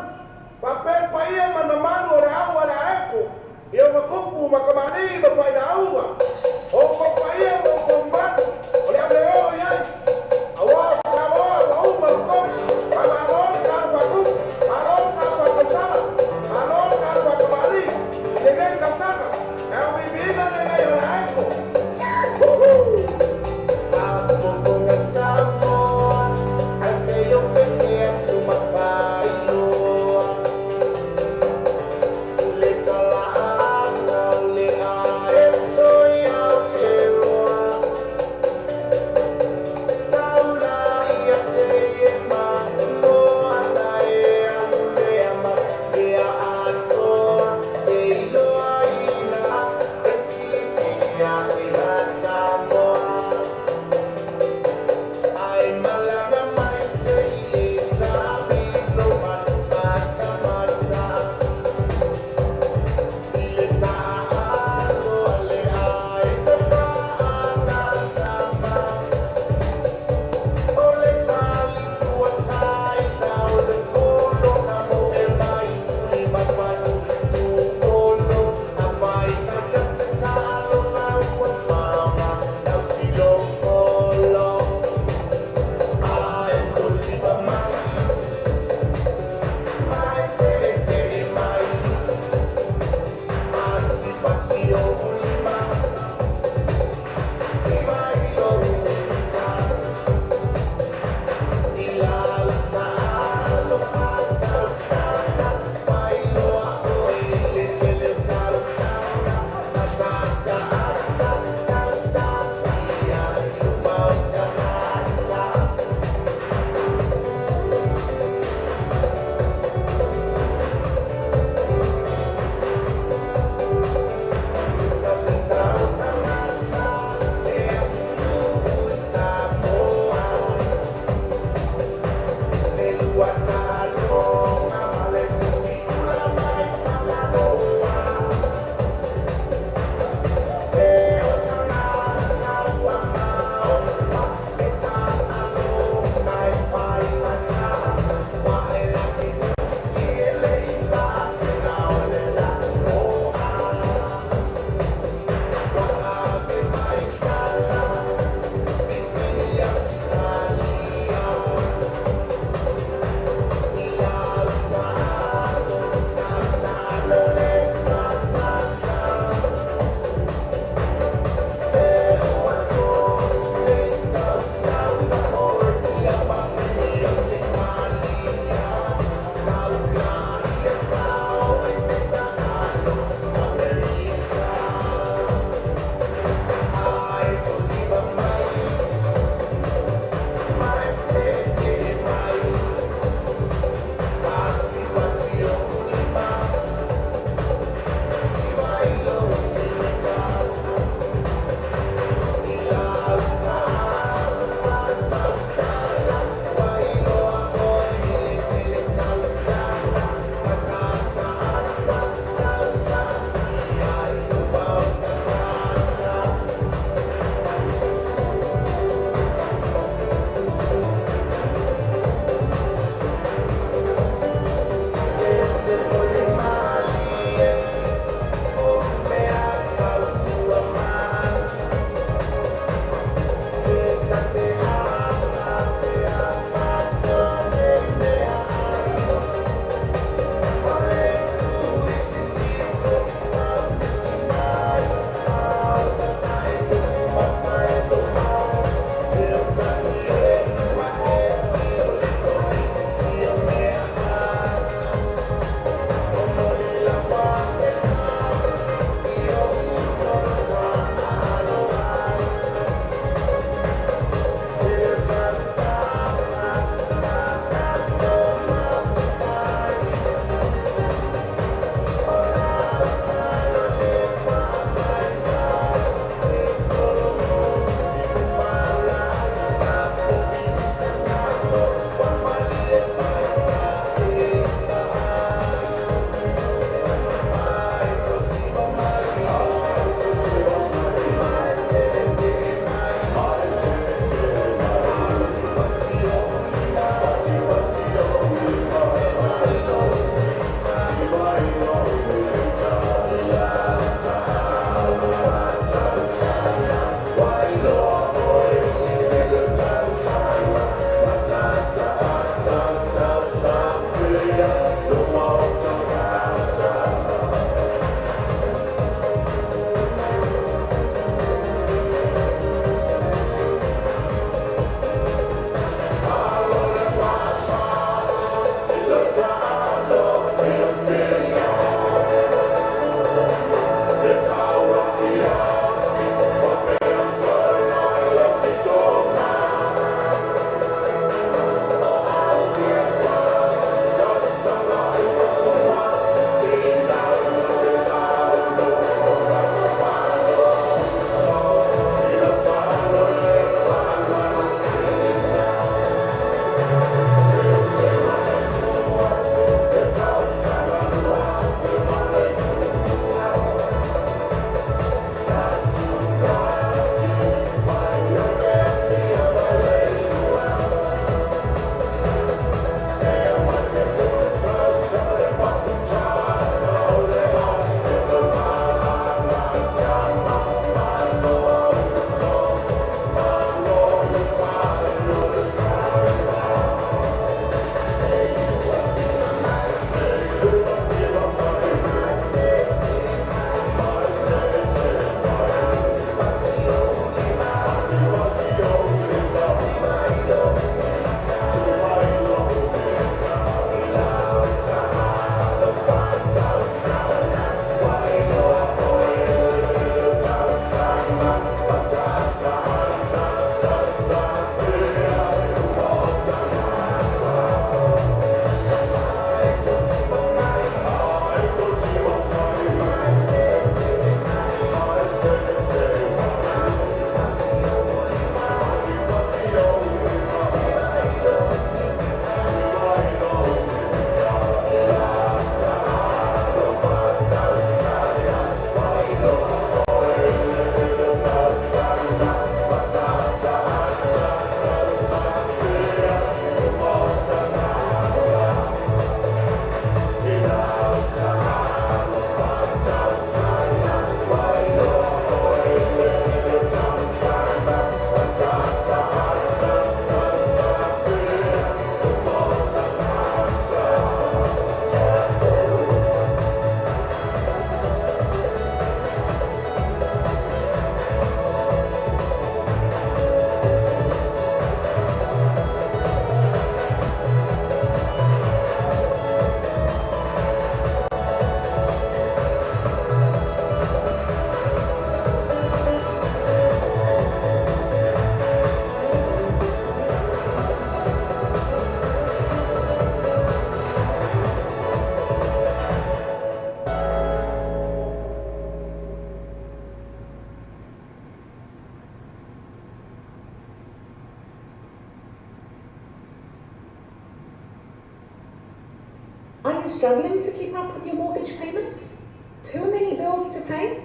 Are you struggling to keep up with your mortgage payments? Too many bills to pay?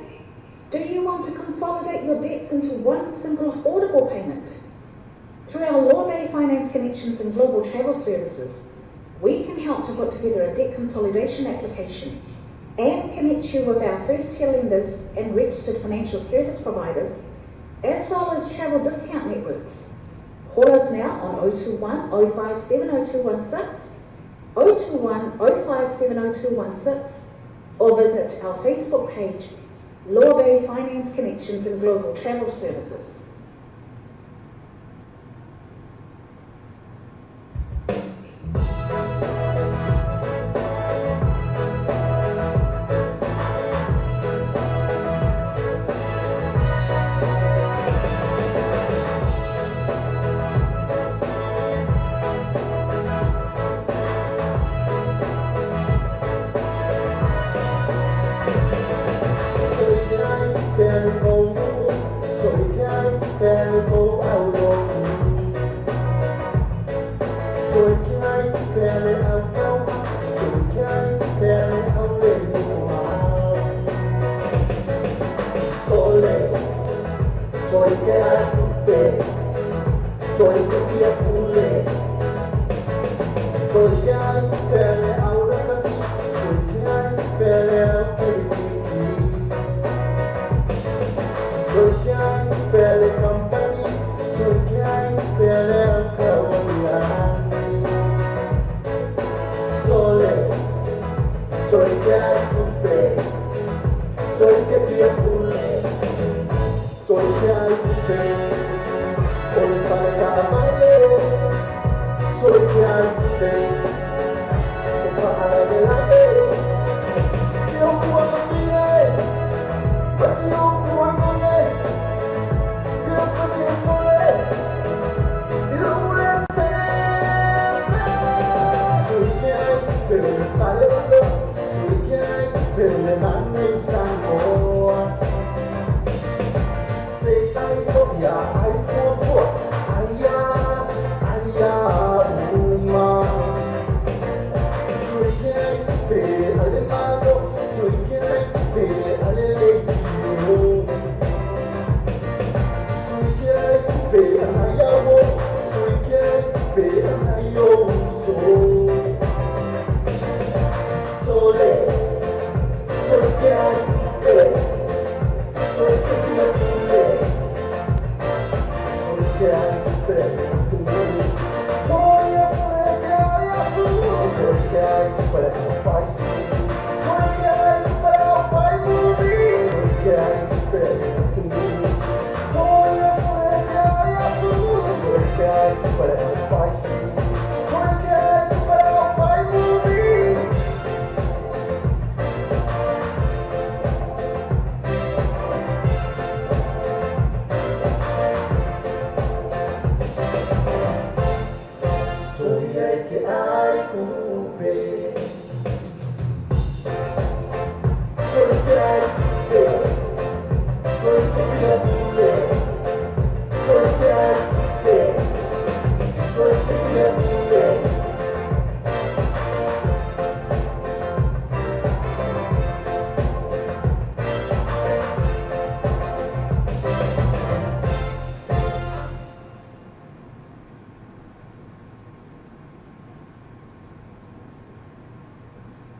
Do you want to consolidate your debts into one simple affordable payment? Through our Lawbay Finance Connections and Global Travel Services, we can help to put together a debt consolidation application and connect you with our first-tier lenders and registered financial service providers, as well as travel discount networks. Call us now on 021 057 0216, 021 057 0216, or visit our Facebook page, Law Bay Finance Connections and Global Travel Services.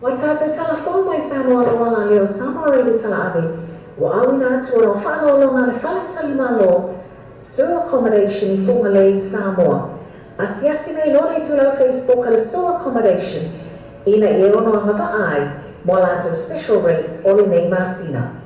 Ua tatou talafou mai Samoa auala leo Samoa Radio Talaave ua auina atu o lau faaaloaloga le fale tali malo Sur Accommodation i Fugalei, Samoa. Asiasi nei loa le itulau Facebook a le Sur Accommodation ina ia ono agavaa ai mo a latou special rates o lenei masina.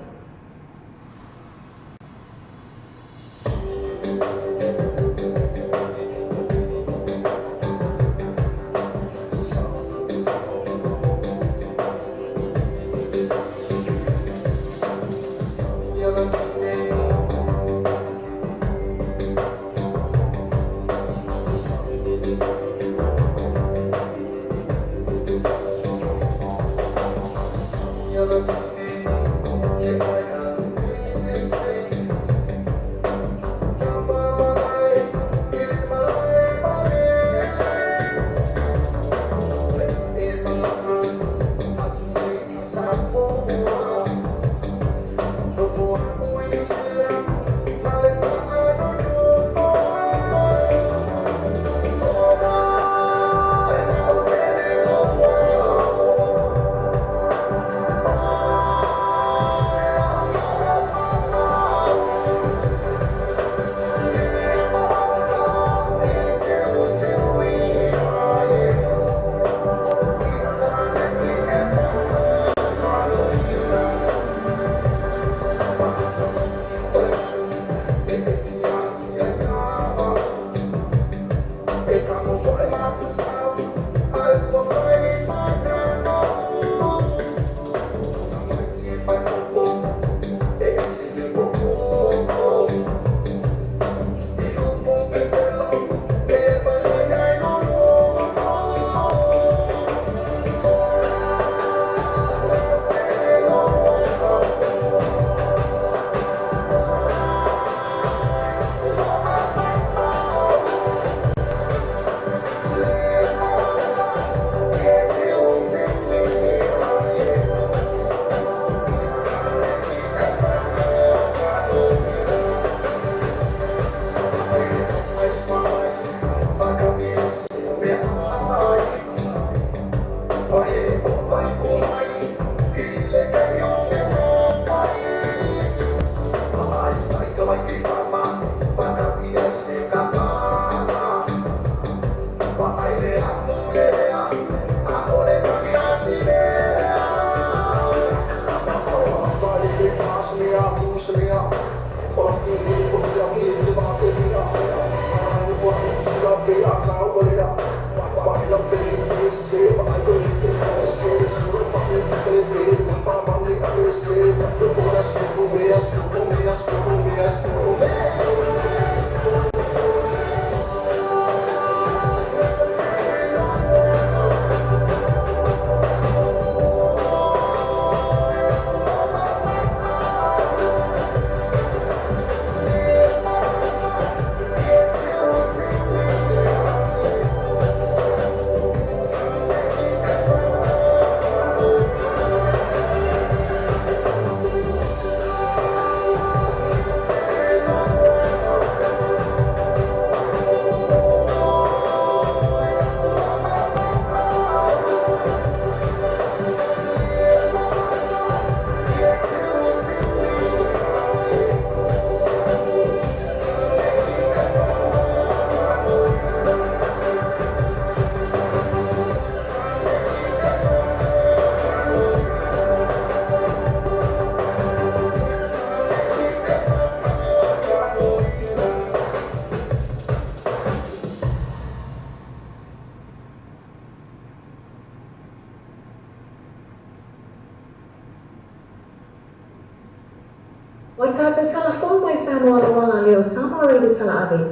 Ua tatou talafou mai Samoa auala lea o Samoa Radio Talaave,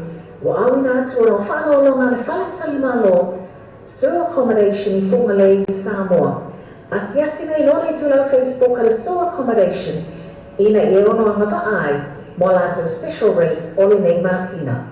ua auina atu o lau faaaloaloga a le Faletalimalo, Sur Accommodation i Fugalei, Samoa. Asiasi nei loa le itulau Facebook a le Sur Accommodation ina ia ono agavaa ai mo a latou special rates o lenei masina.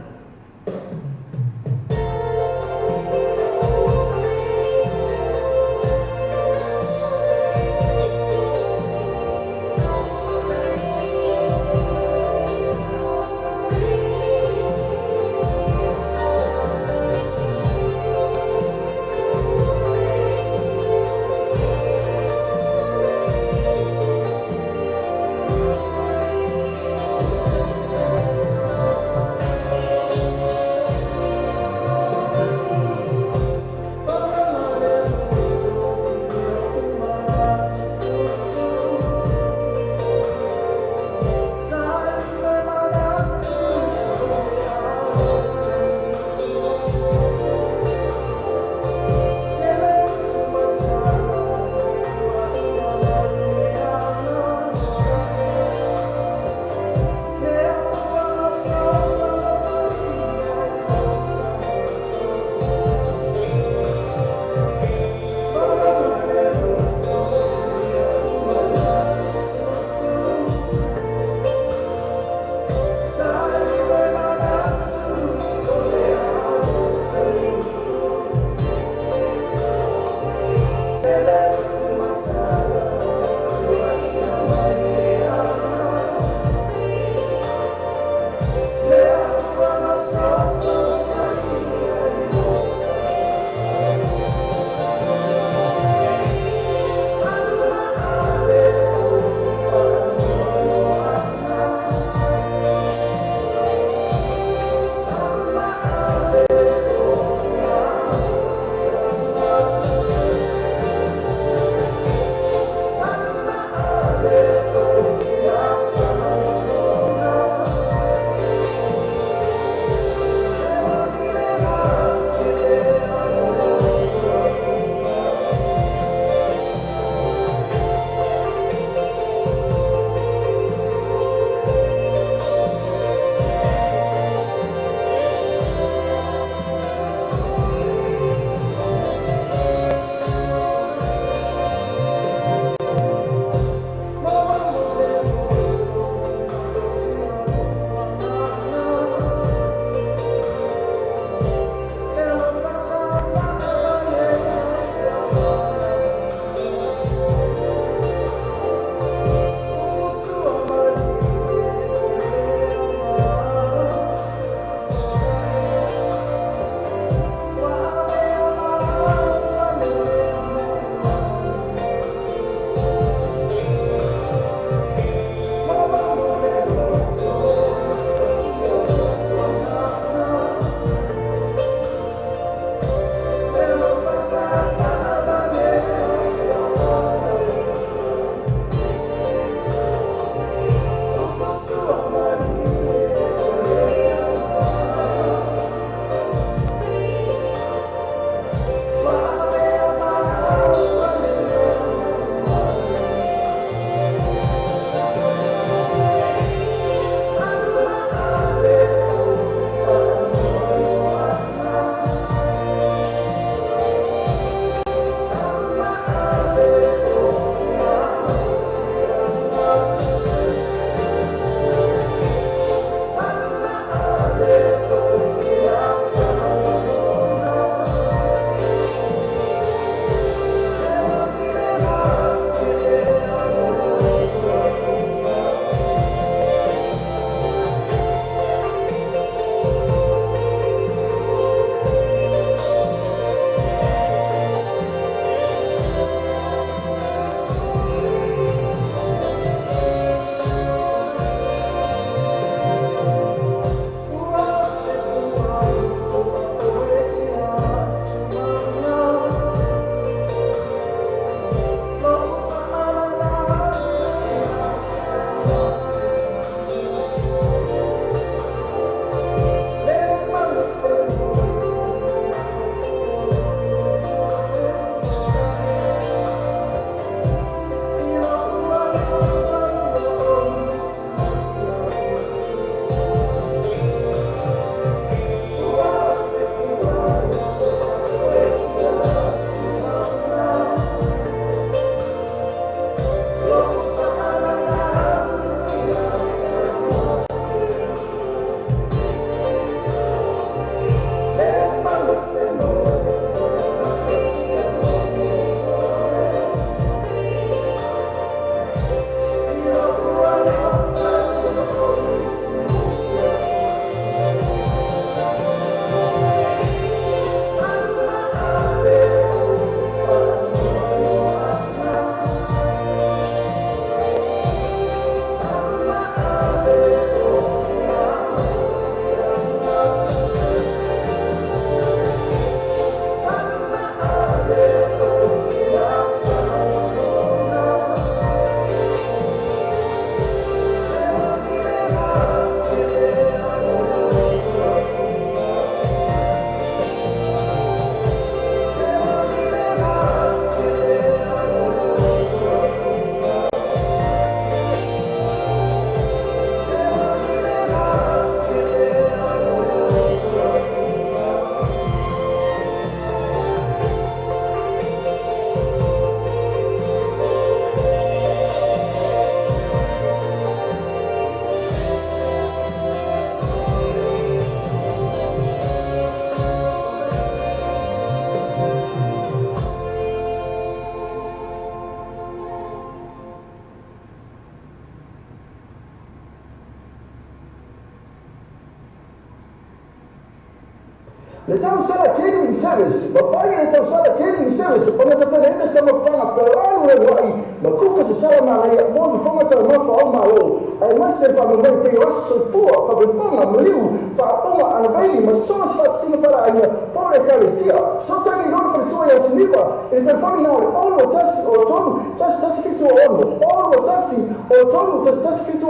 Le tausala catering service, mafai e le tausala catering service ona tapenaina se mafutaga felalualua'i ma kuka se sala manaia mo le fofoga taumafa o malo, aemaise le faamoemoe pei o aso soifua, faapepaga, maliu, faaopoga, anavaili ma so o se faatasiga faleaiga po o le ekalesia. Fesootaiga i lona faletua ia Siniva i le telefoni na o le 021 o 3 1 1 7 6, 021 o 3 1 1 7 6,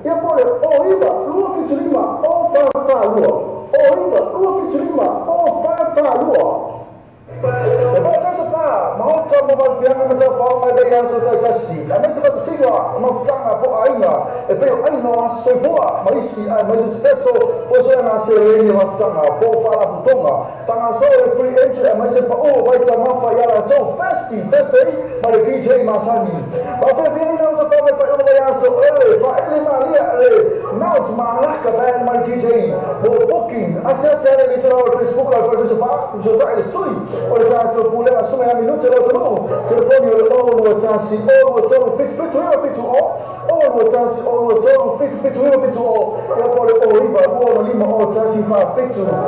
ia po o le 09 2 7 5 o 4 4 2. O 9 2 7 5 o 4 4 2. E parataiso pa maota mo falefiaga ma taufaoga e vaiaso taitasi, aemaise faatasiga ma mafutaga po o aiga e pei o aiga o aso soifua ma isi, aemaise se peso po o soeaga seleni o mafutaga po o faalapotopotoga. Faagasolo le free entry aemaise pa'u o vaitaumafa i a latou Thirsty Thursday ma le DJ masani. Faafiafiaina o tafao mai faaiuga vaiaso ele faaele malia le Mount Malaka Band ma le DJ mo booking. Asiasi ane i le itulau o le Facebook a le Parataiso Pa, fesootai le sui o le tatou pulega Susuga ia Minute lo atunuu. Telefoni o le 0 2 1 0 2 3 7 7 9 7 0, 0 2 1 0 2 3 7 7 9 7 0, ia po o le 0 9 2 6 5 0 1 4 7, 0 9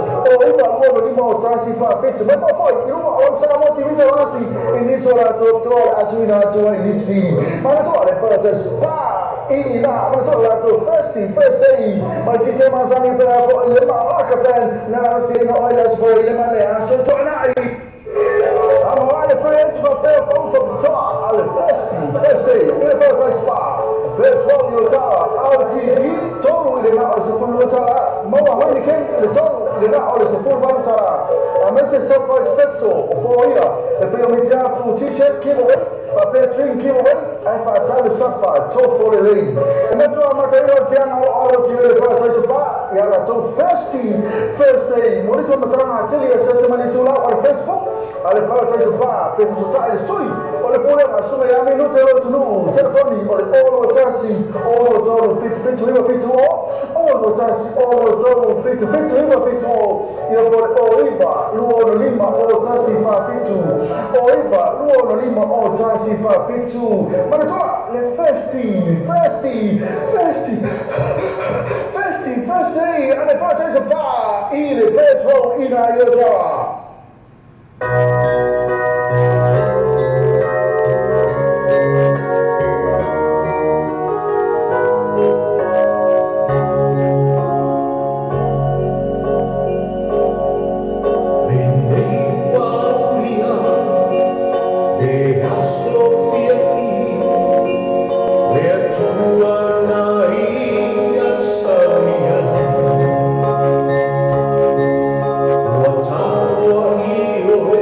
2 6 5 0 1 4 7. Mai mau foi i luga o le Samoa TV Taurasi i nisi o latou toa o le a tuuina atu ai nisi manatua le Parataiso Pa i ina manatua le latou Thirsty Thursday ma le DJ masani pela foi le Malaka Band na fiaina o ai le aso foi i le ma le aso toanai. Amoa le French faapea pau faapitoa a le Thirsty Thursday i le Paradise Spa. First Roll i Otara, RTD, 3 i le na o le $12, maua Heineken i le 3 i le na o le $18. Aemaise surprise special o foia e pei o mitiafu t-shirt giveaway faapea drink giveaway ae faatau le safa tofo lelei. E matua amataina o le fiaga o lo o alo atu i le Paradise Spa i a latou Thirsty Thursday. Mo nisi o matalaga atili e search mai le itulau o le Facebook a le Paradise Spa pe fesota'i le sui o le pulega Susuga ia Minute o lo atunuu. Telefoni o le 0 2 1 0 3 7 7 9 7 0, 0 2 1 0 3 7 7 9 7 0, ia po o le 09 2 6 5 0 1 4 7, 09 2 6 5 0 1 4 7. Manatua le Thirsty Thirsty Thirsty Thirsty Thursday a le Paradise Spa i le Best Row i nā i Otawa. Lenei ua aulia le aso fiafia, le Atua na ia saunia. Ua taua i oe.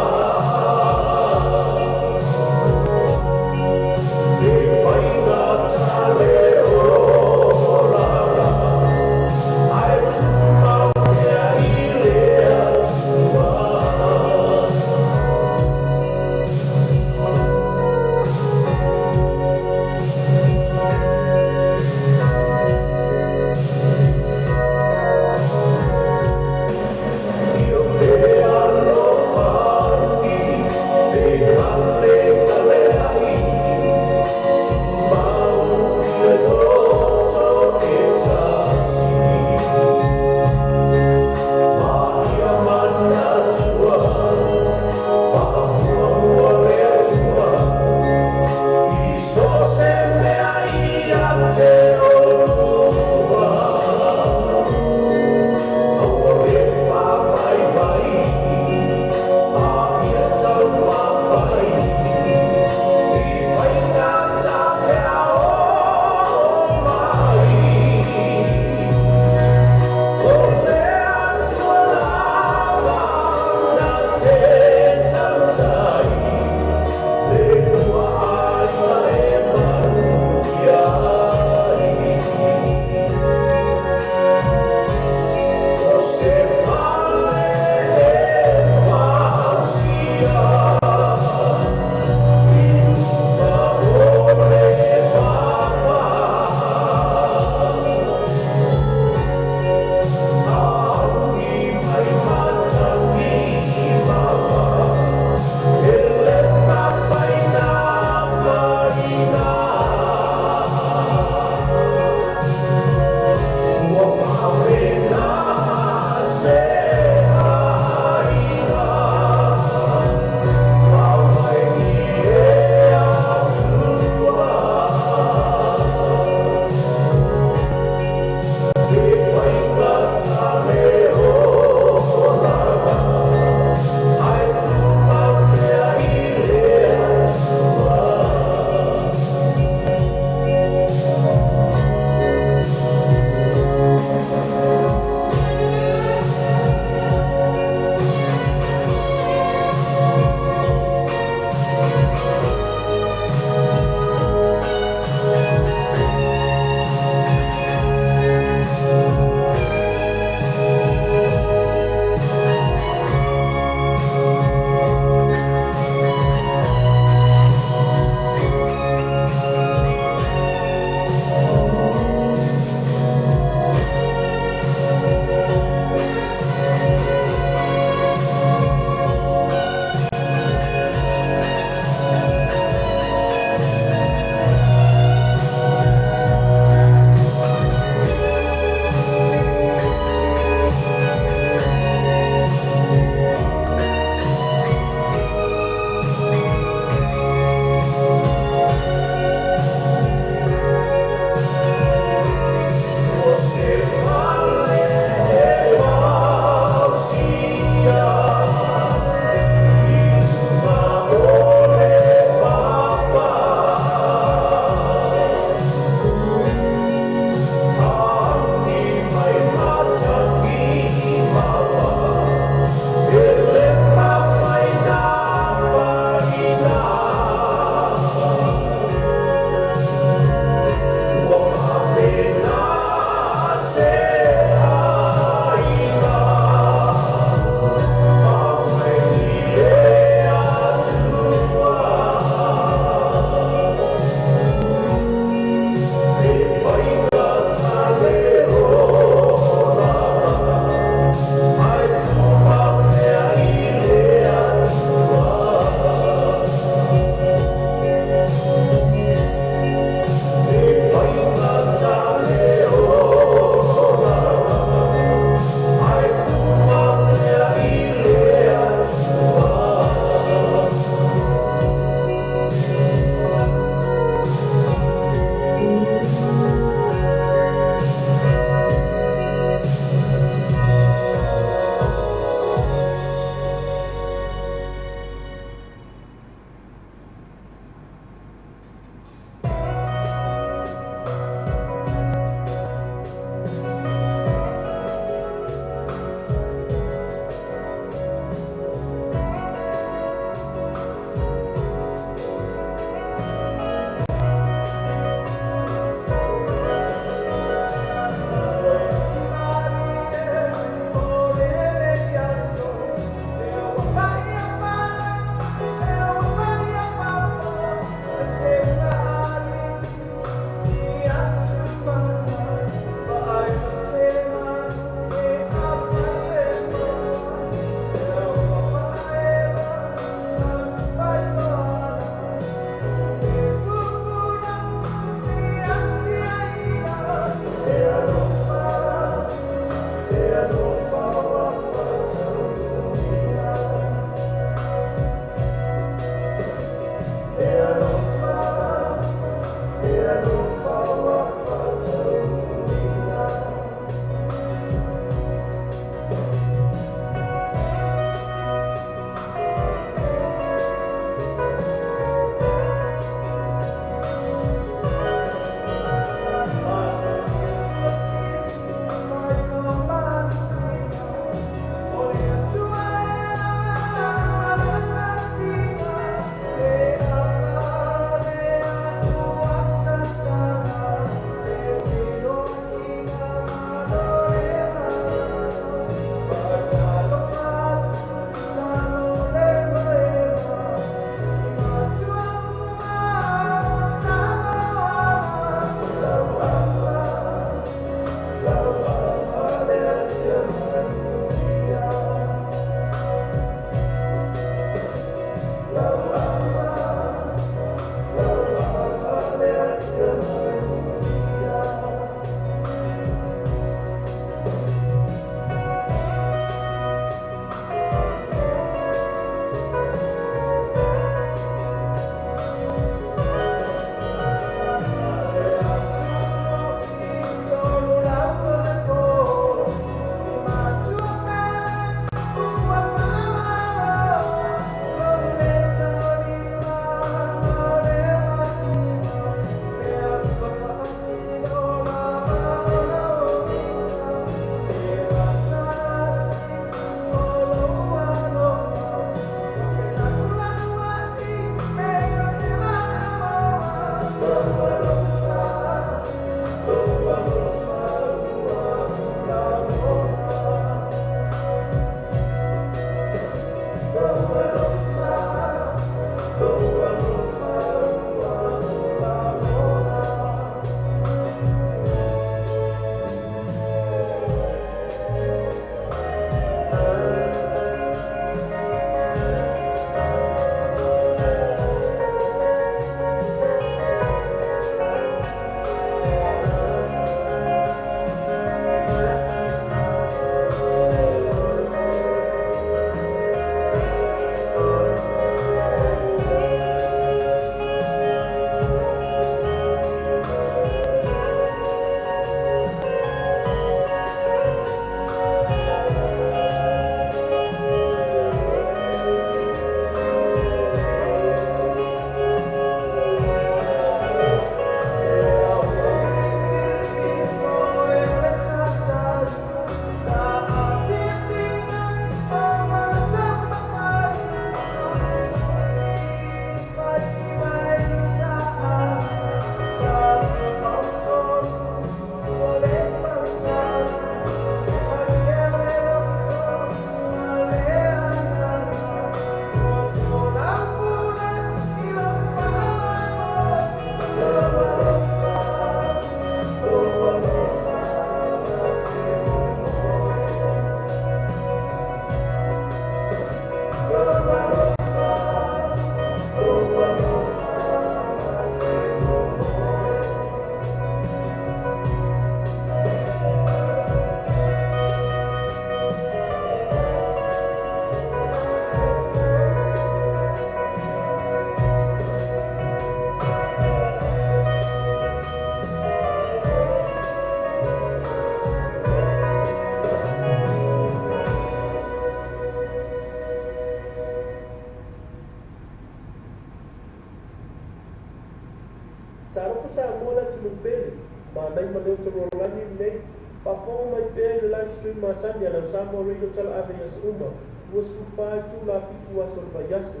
Talofa Samoa le atunuu pele, manaia ma leo talualagi lenei. Faafofoga mai pea i le live stream masani a lau Samoa Radio Talaave i aso uma, 24 itula 7 aso o le vaiaso.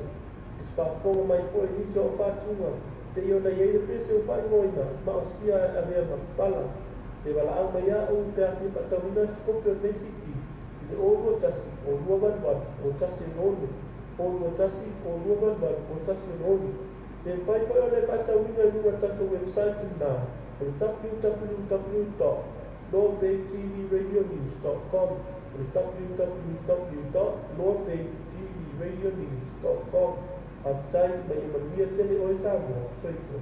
E te faafofoga mai foi i nisi o au faatuga, pei ona i ai le pese ua faaigoaina ma o sia e avea ma pala. E valaau mai a au pe a fia faatauina se kopi o lenei CD i le 0 21 0 2 8 8 1 6 0 2 1 0 2 8 8 1 6. E mafai foi ona e faatauina i luga o le tatou website lena o le www.lawbaytvradionews.com o le www.lawbaytvradionews.com. Faafetai ma ia manuia tele oe Samoa. Soifua.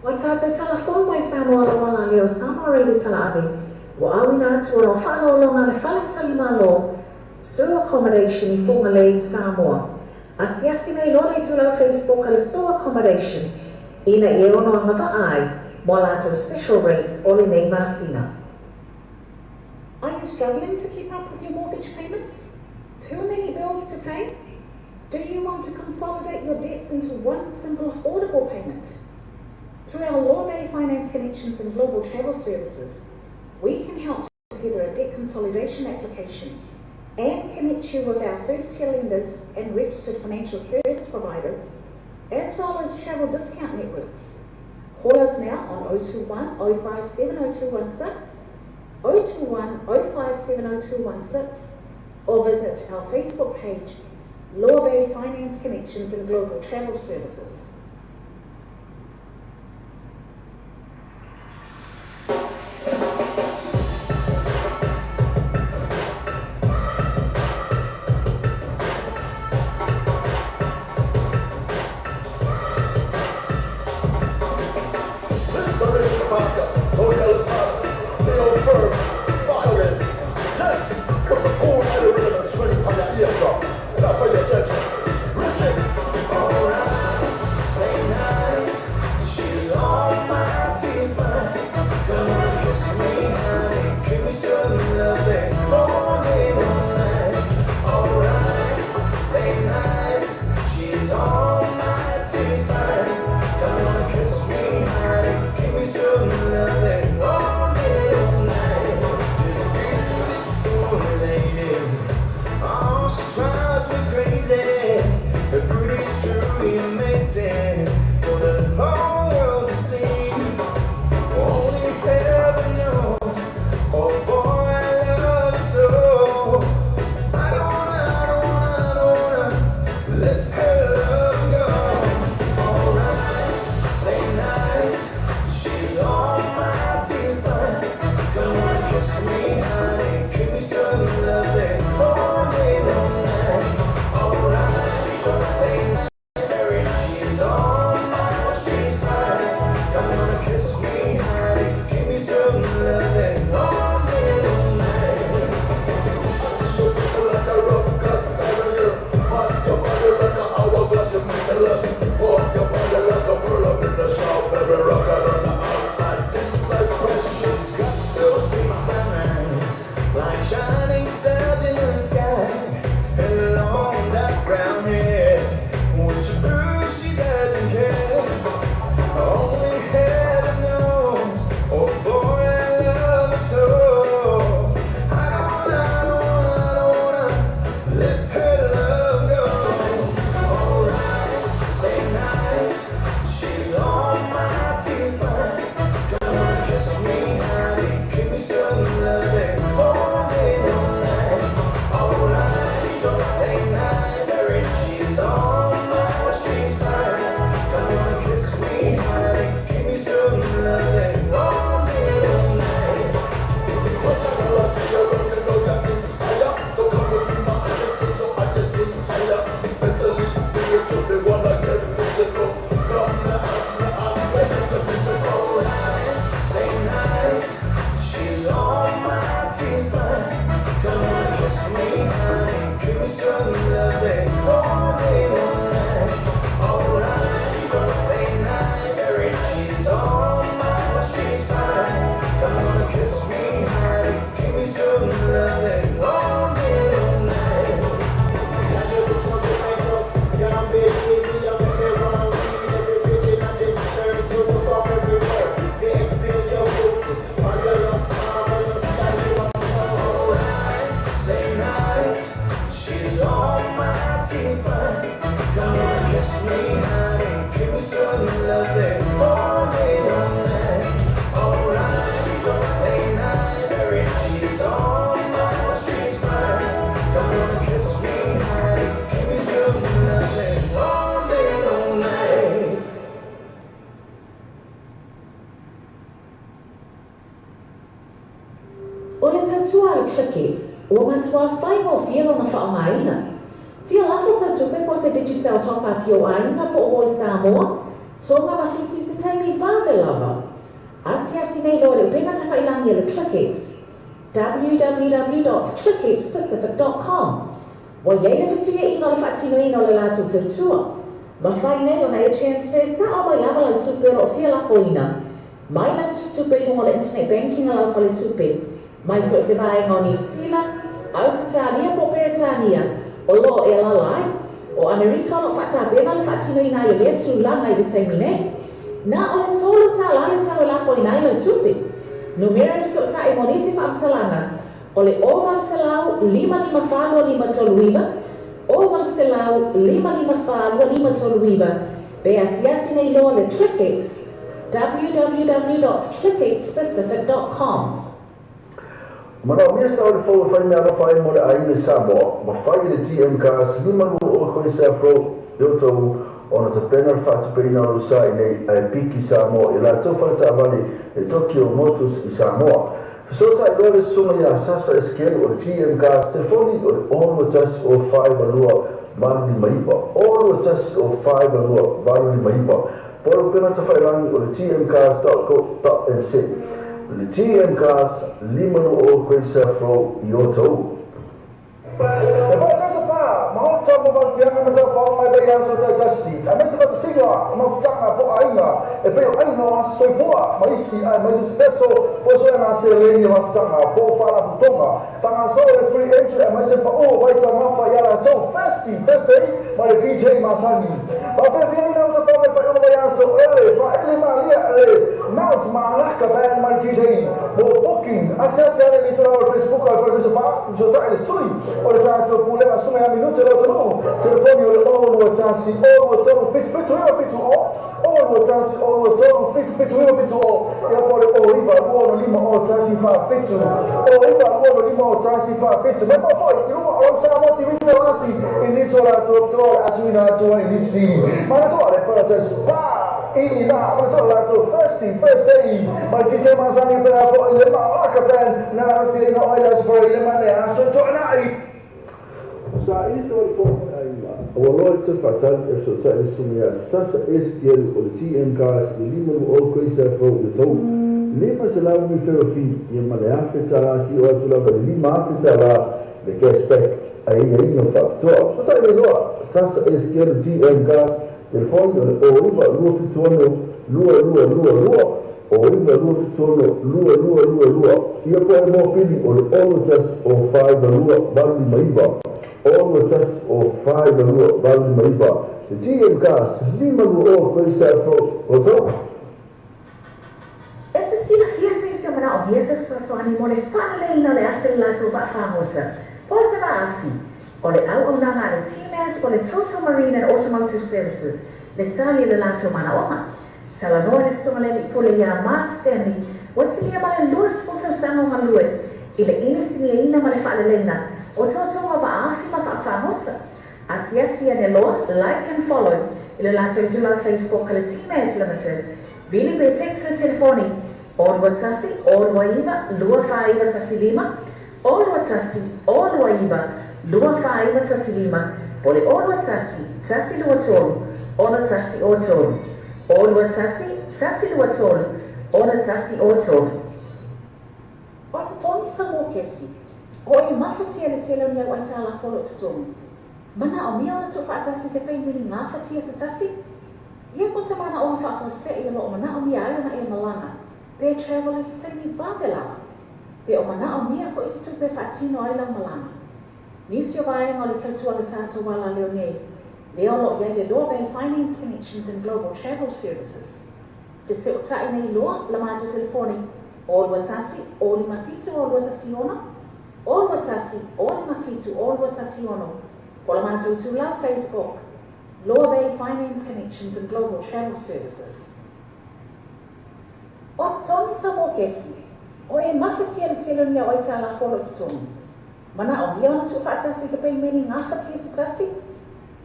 Ua tatou talafou mai Samoa Lauala Leo Samoa Radio Talaave ua auina atu o lau faaaloaloga le Fale Tali Malo Sur Accommodation i Fugalei, Samoa. Asiasi nei loa le itulau Facebook a le Sur Accommodation ina ia e ono agavaa ai mo a latou special rates o lenei masina. Are you struggling to keep up with your mortgage payments? Too many bills to pay? Do you want to consolidate your debts into one simple affordable payment? Through our Law Bay Finance Connections and Global Travel Services, we can help together a debt consolidation application and connect you with our first-tier lenders and registered financial service providers, as well as travel discount networks. Call us now on 021 057 0216, 021 057 0216, or visit our Facebook page, Law Bay Finance Connections and Global Travel Services. Mr. Richard Parker, Tony Alessandro, Leon Ferg, Buckle Yes, what's a cool and a rhythm and swing from your eardrum. Now pay attention. Richard. Alright. ClickX, ua matuā faigofie lona faaaogaina. Fia lafo sau tupe po o se Digicel Top Up i ou aiga po o Voice Samoa, Tonga ma Fiti i se taimi vave lava. Asiasi nei loa i le upega tafailagi a le ClickX, www.clickxpacific.com. Ua i ai le fesuiaiga o le faatinoina o le latou tautua. Mafai nei ona e transfer sao mai lava lau tupe o lo o fia lafoina mai lau tusitupe i luga o le internet banking a lau faletupe, mai so o se vaega o Niu Sila, Ausetalia po o Peretania o lo o e alaala ai. O Amerika o lo o faatapena le faatinoina ai o lea tulaga i le taimi nei. Na o le $3 le tau e lafoina ai lau tupe. Numera e fesootai mo nisi faamatalaga o le 0800 554 2539, 0800 554 2539, pe asiasi nei loa le ClickX, www.clickxpacific.com. Manaomia sao le fou e fai meaalofa ai mo le aiga i Samoa, ma fai i le GM Cars 520 Quayside Road i Otahuhu ona tapena le faatupeina o lou sa i nei ae piki Samoa i latou faletaavale le Tokyo Motors i Samoa. Fesootai loa le susuga ia Sasa Esekielu o le GM Cars, telefoni o le 6 1 0 4 2 8 5 9, 6 1 0 4 2 8 5 9, po o le upega tafailagi o le gmcars.co.nz. Le GM Cars 520 Quayside Road i Otahuhu. E faataisa pa maota mo Valifiaga ma Taufao mai vaiaso taitasi, aemaise faatasiga o mafutaga po o aiga e pei o aiga o aso soifua ma isi aemaise sipeso po o suega seleni o mafutaga po o faalapotopotoga faagasolo le free entry aemaise pau o vaitaumafa ia latou Thirsty Thursday ma le DJ masani. Faafeafeaina o tafaga i faaiuga vaiaso ele faaele malia le Mount Malaka Band ma le DJ mo booking. Asiasi ane i le itulau o le Facebook a le Fale Sapa, fesootai le sui o le tatou Pulega Susuga ia Minute Loatunuu, telefoni o le 0 2 1 0 2 3 7 7 9 7 0, 0 2 1 0 2 3 7 7 9 7 0, ia po o le 0 9 2 6 5 0 1 4 7, 0 9 2 6 5 0 1 4 7. Mai mau foi i luga o lau Samoa TV Talasi i nisi o latou toa o le a tuuina atu ai nisi manatua le Paradise Pa i na manatua latou Thirsty Thursday mai DJ masani pena foi le Malaka Band na afiaina o Elias Foy le male aso toanai. Saili se wale fou mai aiga, ua loa i toe faatali e fesootai le susuga ia Sasa Esekielu o le GM Cars i le 520 Quayside Road i Otahuhu. 500 referral fee ia ma le $1,000 sio atu lava i le $5,000 le cash back aiaiga faapitoa. Fesootai le loa Sasa Esekielu GM Cars, telefoni o le 09 276 2222, 09 276 2222, ia po o le mopili o le 61 0 4 2 8 5 9, 61 0 4 2 8 5 9. Le GM Cars, 520 Quayside Road, Otahuhu. E te silafia se isi o manaomia se fesoasoani mo le faaleleiina o le afi o le latou vaafagota, po o se vaafi. O le auaunaga a le TMAS po o le Total Marine and Automotive Services le tali o le latou manaoga. Talanoa le Susuga i le Alii Pule iā Mark Stanley ua silia ma le 20 tausaga o galue i le inisiniaina ma le faaleleiga o totoga o vaafi ma vaafagota. Asiasi ane loa, like and follow, i le latou itulau Facebook a le TMAS Limited. Vili pe text le telefoni, 0 2 1 0 2 9 2 4 9 1 5, 0 2 1 0 2 9 2 4 9 1 5, po o le 0 2 1 1 2 3 6 1 0 3, 0 2 1 1 2 3 6 1 0 3. O totogi sa mokesi, o e mafatia le tele o ni au aitalafu o lo o totogi. Manaomia ona tuufaatasi se peimini gafatia se tasi? Ia po o se manaoga faafuasei o lo o manaomia ai ona e malaga pe travel i se taimi vave lava, pe o manaomia foi se tupe e faatino ai lau malaga. Nisi o vaega o le tautua a le tatou alaleo nei, lea o lo o i ai le Loa Bay Finance Connections and Global Travel Services. Feseotai nei loa la matou telefoni 0 2 1 0 5 7 0 2 1 6, 0 2 1 0 5 7 0 2 1 6, po o le matou itulau Facebook, Loa Bay Finance Connections and Global Travel Services. O totogi sa mokesi, o e mafatia le tele o ni au aitalafu o lo o totogi. Manaomia ona tuufaatasi se peimeni gafatia se tasi?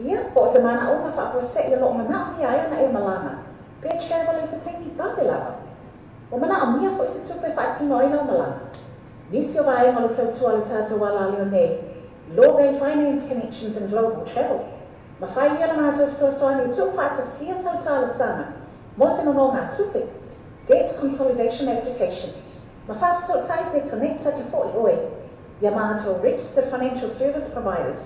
Ia, po o se manaoga faafuasei o lo o manaomia ai ona e malaga, pe travel i se taimi vave lava. Ua manaomia foi se tupe e faatino ai lau malaga. Nisi o vaega o le tautua a le tatou alaleo nei, Law Bay Finance Connections and Global Travel. Mafai ia la matou fesoasoani e tuufaatasia sau talosaga mo se nonogatupe, Debt Consolidation Application. Ma faafesootai pe connect atu foi oe ia matou Registered Financial Service Providers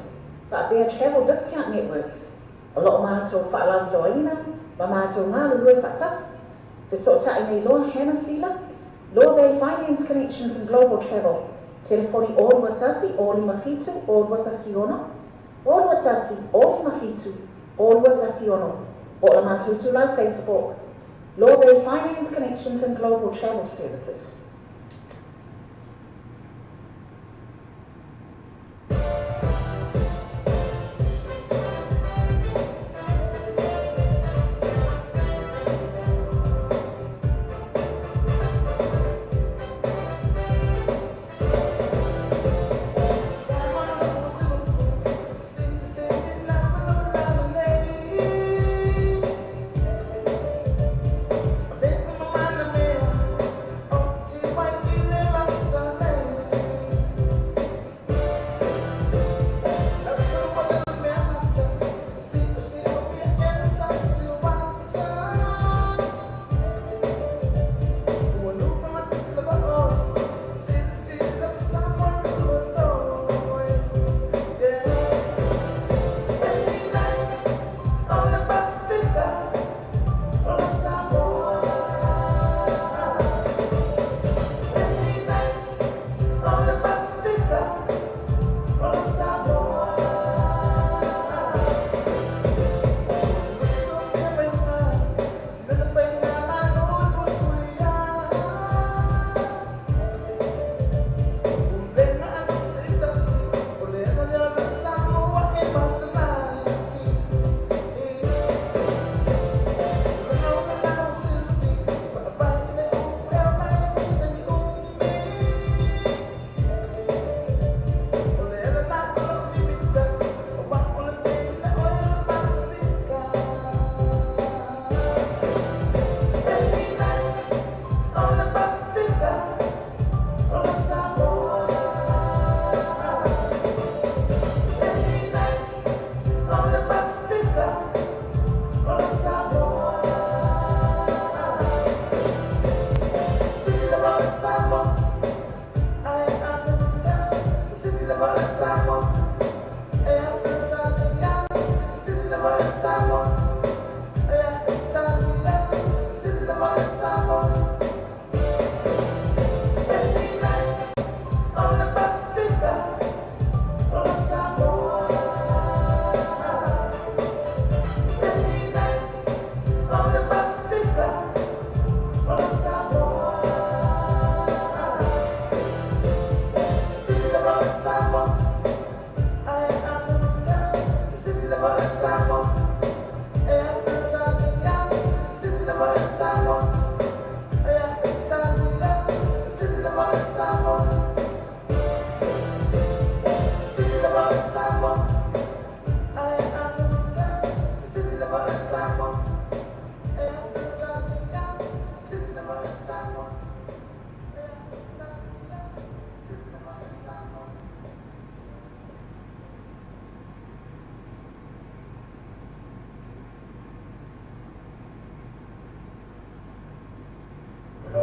faapea Travel Discount Networks o lo o matou faalauiloaina ma matou galulue faatasi. Fesootai nei loa Hannah Sila, Law Bay Finance Connections and Global Travel, telefoni 0 21 057 0216, 0 21 057 0216, po o le matou itulau Facebook, Law Bay Finance Connections and Global Travel Services.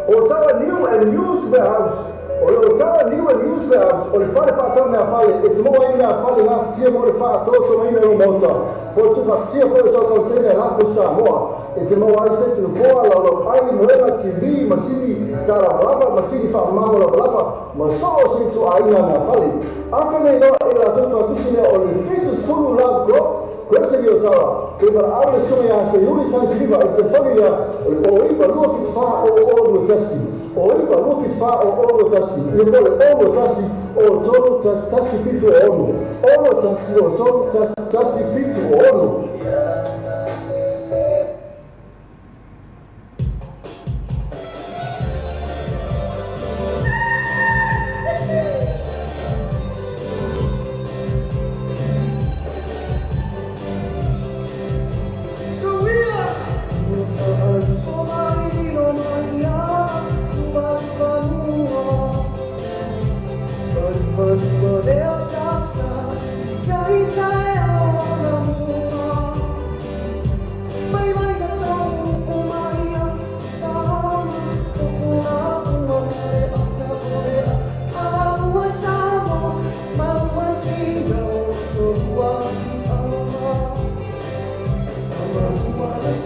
O Tala New and Used Warehouse. O le o Tala New and Used Warehouse o le fale faatau meafale e te maua ai meafale gafatia mo le faatotogaina i lou maota. Po o le tuufaatasia foi o sau container e lafo i Samoa. E te maua ai seti nofoa, laulauai, moega, TV, masini talavalava, masini faamamago lavalava, ma so o se ituaiga meafale. Afe nei loa i le latou tuatusi lea o le 70 Love Grove, Kwese o Tala, ke valaau le susuga ia Seiuli Sanisiliva i le telefoni lea o le 09 274 0021, 09 274 0021, ia po o le 0 1 o 3 1 1 7 6, 0 1 o 3 1 1 7 6.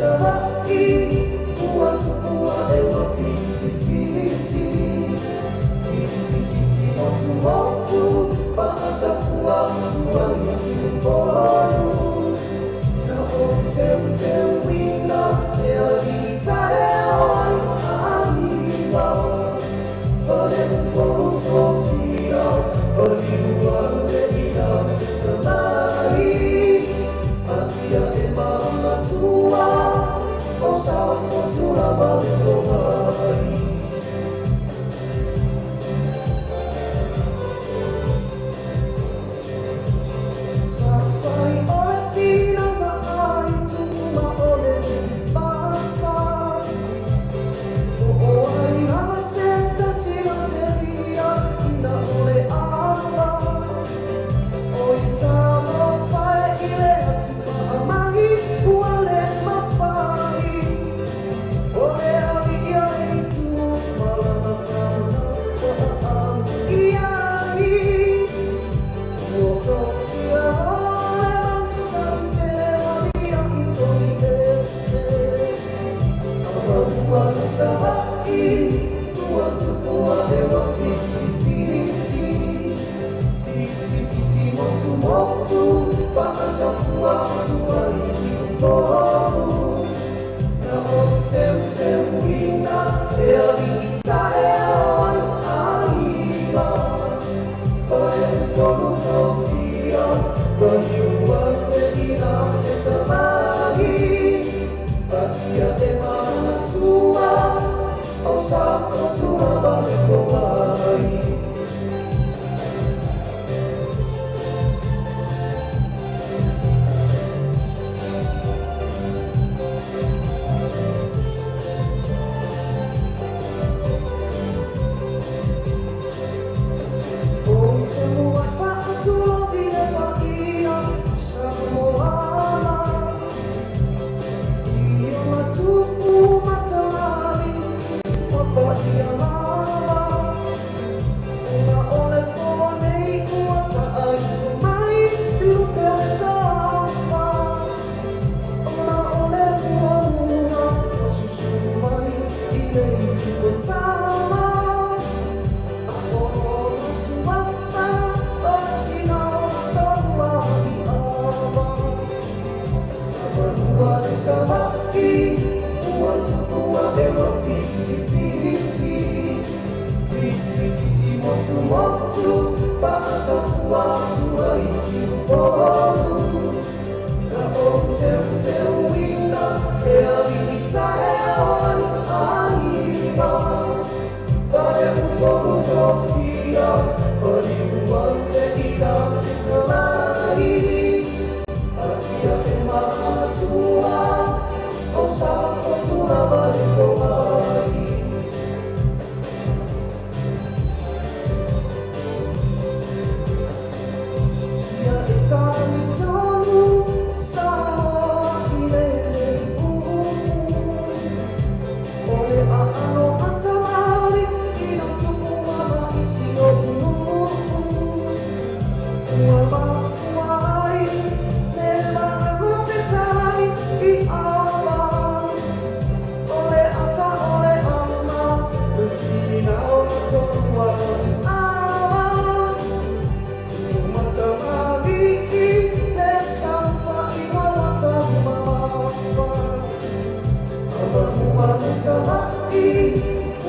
Savaii ua tupua e ua fitifiti. Fitifiti motumotu faasafua atu ai i Upolu. Na ou teuteuina e alii taeao ai aiga. Pale Upolu tofia, paliu ale ina fetalai. Atia e matua, o sa fotu lava le pomai. Tafai o le whina ai tuma o le pasa. O o ai lava se tasi o te ria ina o le ava. O i tama whae i le atu mahi ua le mawhai. O le ali ia i tu malana whana wa a i ai. Ua tofia o le mausa i te wali a i toni ese. Amarua i Savaii, ua tupua e ua fitifiti. Fitifiti motumotu, faasafua atu ai i Upolu. Na ou teuteuina e alii taeao ai aiga. Pale Upolu tofia, paliu ale ina fetalai. Atia e matua, o sa fotu lava le pomai. O te mua whaatulovi le paia Samoana. I o matupu matalali o paia lava. Ona o le poa nei ua whaaitu mai lupe o le tafa. Ona o le muamua ua susu mai i le itu o tama. A o suafa o le sina o taua i ava. Amarua le Savaii, ua tupua e ua fitifiti. Fitifiti motumotu, faasafua atu ai i Upolu. Na ou teuteuina e alii taeao ai aiga. Pale Upolu tofia, paliu ale ina fetalai. Atia e matua, o sa fotu lava le pomai. Ia e tanu tanu, Samoa i le nei upu. O le aano atamari i na tupua ma isi o nuu. Ua mafua ai le maga i ava. O le ata o le ama, le whina o na tonu ava. Matamali'i le saofaiga o taumafa. Amarua le Savaii,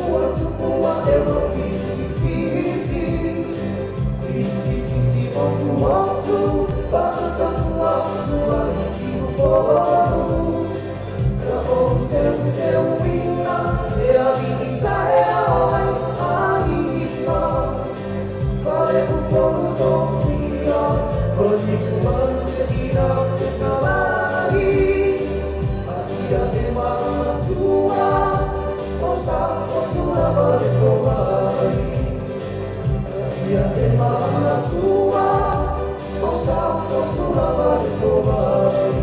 ua tupua e ua fitifiti. Fitifiti motumotu, faasafua atu ai i Upolu. Na ou teuteuina e alii taeao ai aiga. Pale Upolu tofia, paliu ale ina fetalai. Atia e matua, o sa fotu lava le pomai. Atia e matua, o sa fotu lava le pomai.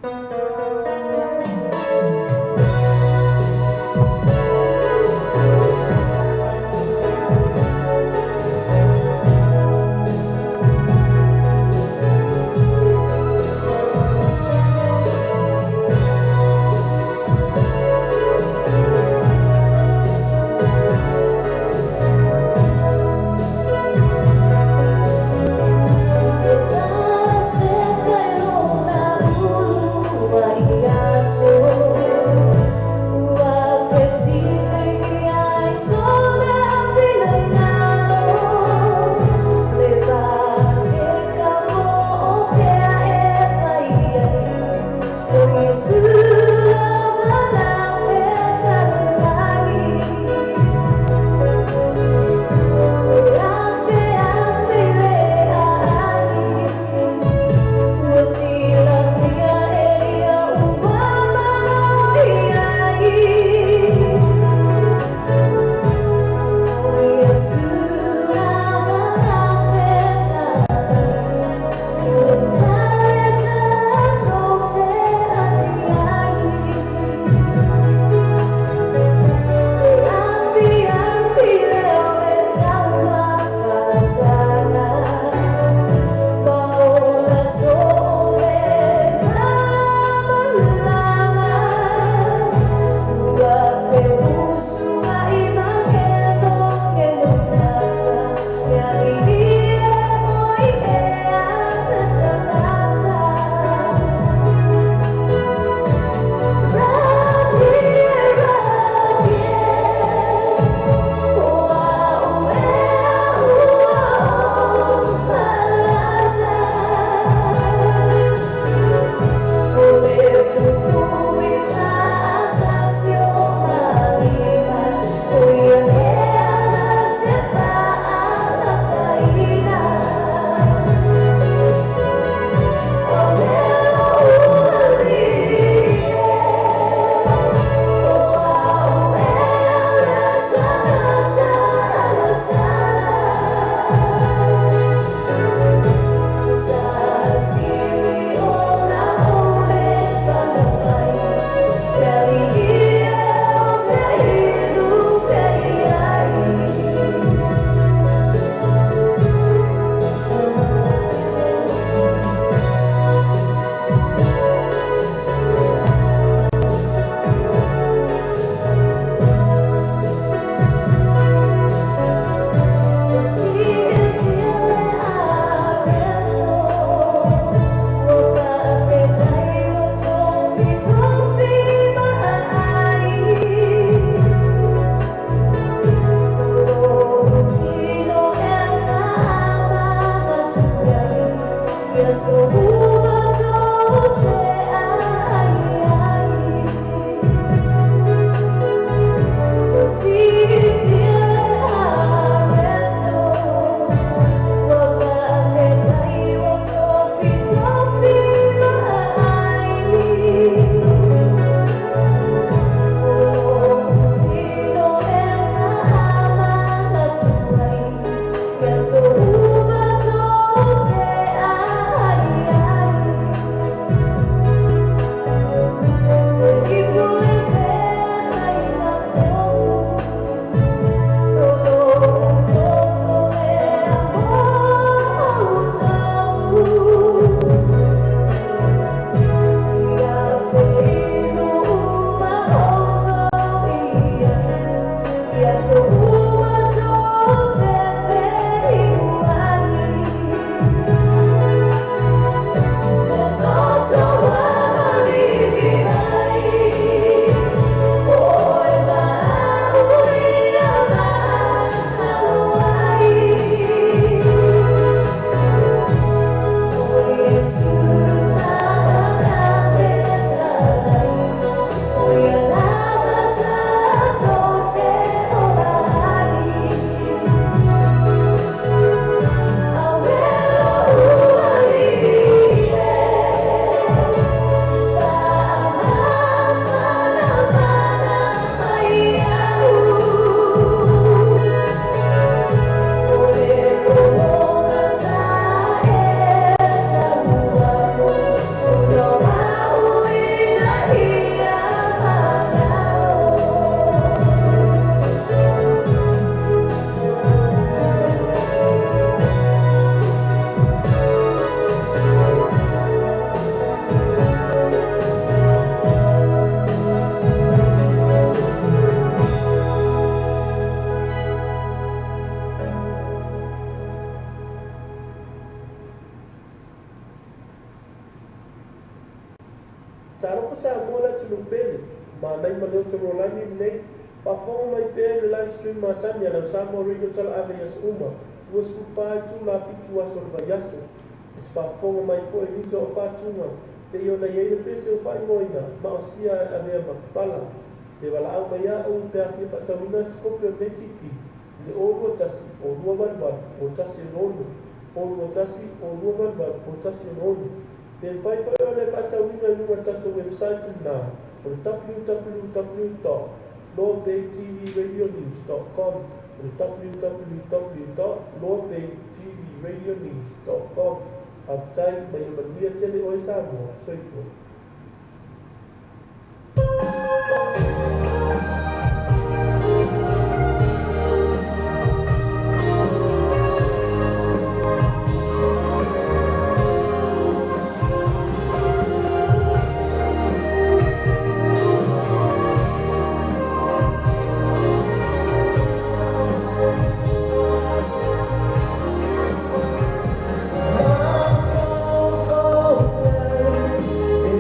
E Talofa Samoa le atunuu pele, manaia ma le Otaroalagi lenei. Faafofoga mai pea i le live stream masani a lau Samoa Radio Talaave i aso uma, 24 itula 7 aso o le vaiaso. E te faafofoga mai foi i nisi o au faatuga, pei ona i ai le pese o faaigoaina ma osia e avea ma papala. E valaau mai au pe a fia faatauina se kopi o lenei CD i le 021 0 288 01 021 0 288 166. Pe mafai foi ona e faatauina i luga o le tatou website lena o le www.northbaytvradionews.com, o le www.northbaytvradionews.com. Faafetai ma ia manuia tele oe Samoa. Soifua. It's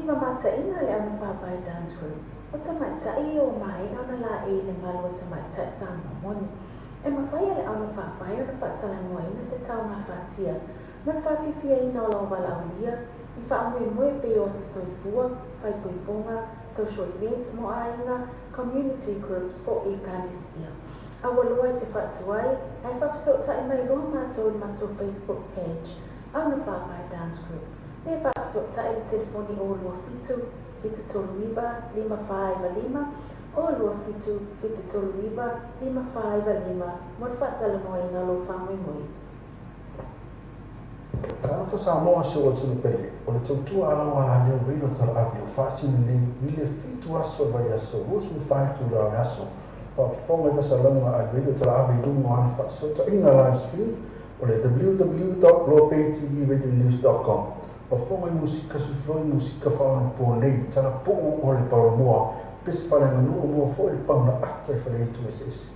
Timamataʻiga a le Augafaapae Dance Group, o tamaitai ia ua maea ona laei i le malu o tamaitai Samoa moni. E mafai e le augafaapae ona faatalanoaina se taogafatia ma le faafiafiaina o lau valaaulia i faamoemoe pei o aso soifua, faaipoipoga, social events mo aiga, community groups po o ekalesia. Aua loa e te faatuai ae faafesootai mai loa matou i le matou Facebook page, Augafaapae Dance Group, pe faafesootai i le telefoni 027 739 5495, 027 739 5495 mo le faatalanoaina o lou faamoemoe. Talofa Samoa si ou atunuu pele, o le tautua a lau alaleo Reilo Talaave o faatino nei i le 7 aso o le vaiaso 24 itula o le aso. Faafofoga i fasalauga a le Radio Talaave i luga o ana faasootaiga live stream o le www.loapaytvradionews.com. Faafofoga i musika sufloi musika faaonaponei talapuu o le palamoa pese faaleaganuu moa foi le pauna ata i faleaitu eseese.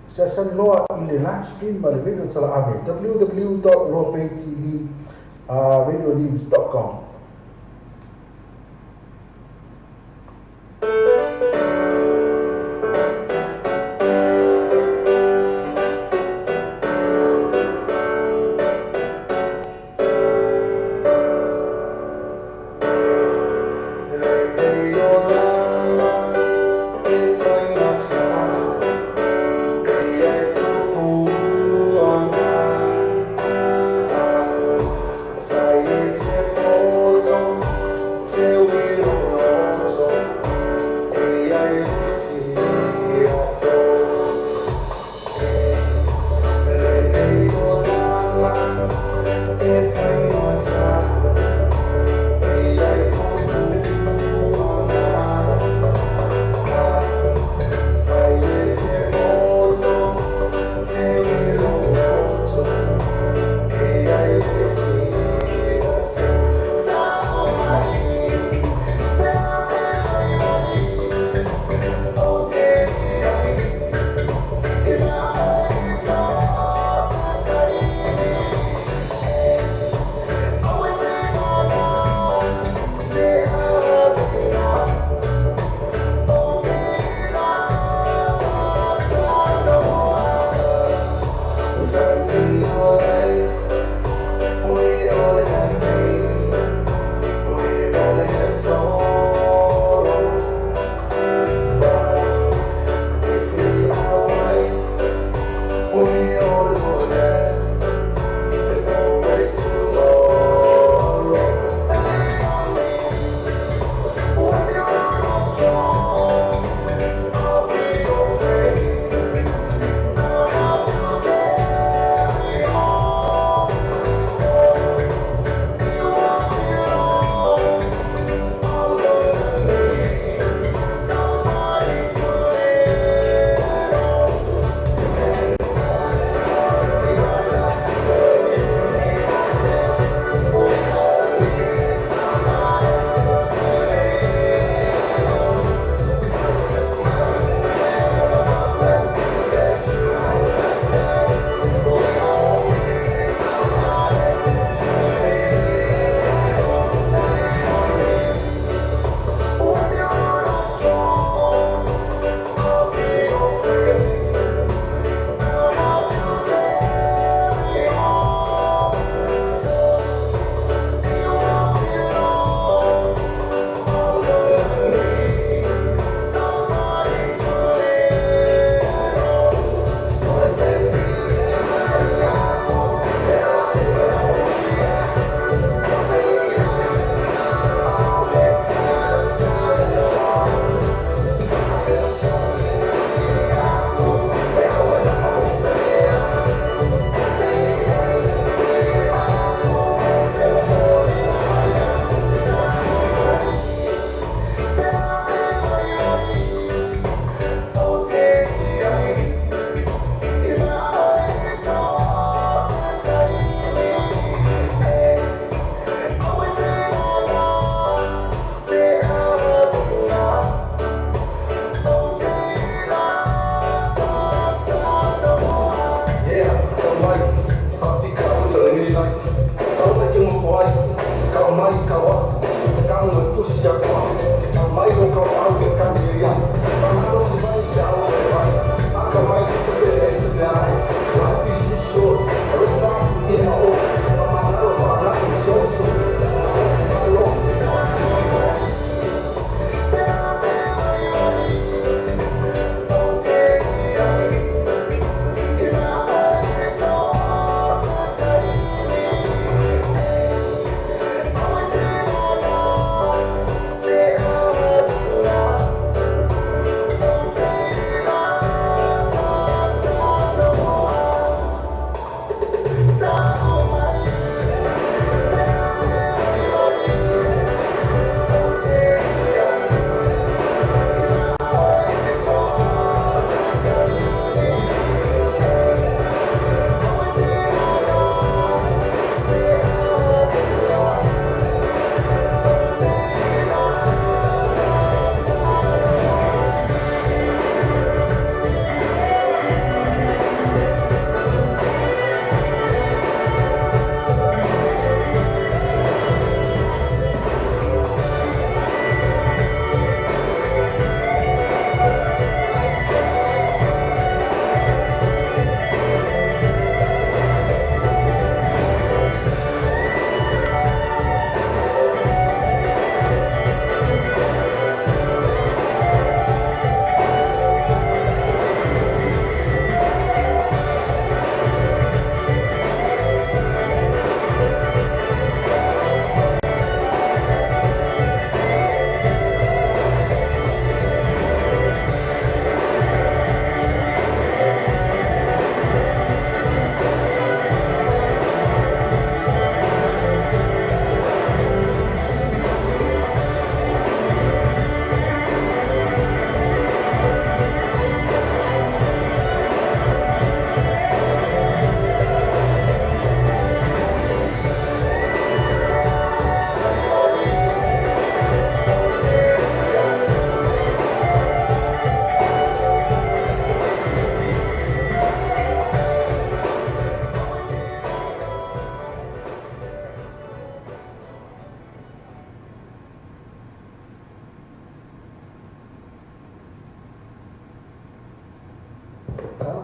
Seasani loa i le live stream a le Radio Talaave www.loapaytvradionews.com.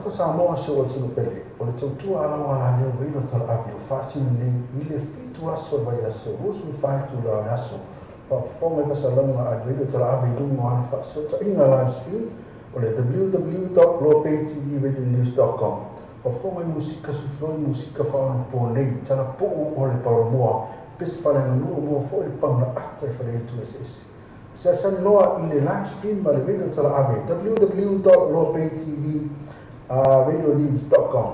Talofa Samoa si ou atunuu pele, o le tautua a lau alaleo Reilo Talaave o faatino nei i le 7 aso o le vaiaso 24 itula o le aso. Faafofoga i fasalauga a Reilo Talaave i luga o ana faasootaiga live stream o le www.loapetvradionews.com. Faafofoga i musika sufloi musika faaonapo nei, talapuu o le palamoa, pese faaleaganuu moa foi le paga ata i faleaitu eseese. Asiasi loa i le live stream ma le Radio Talaave www.loapaytv radionews.com.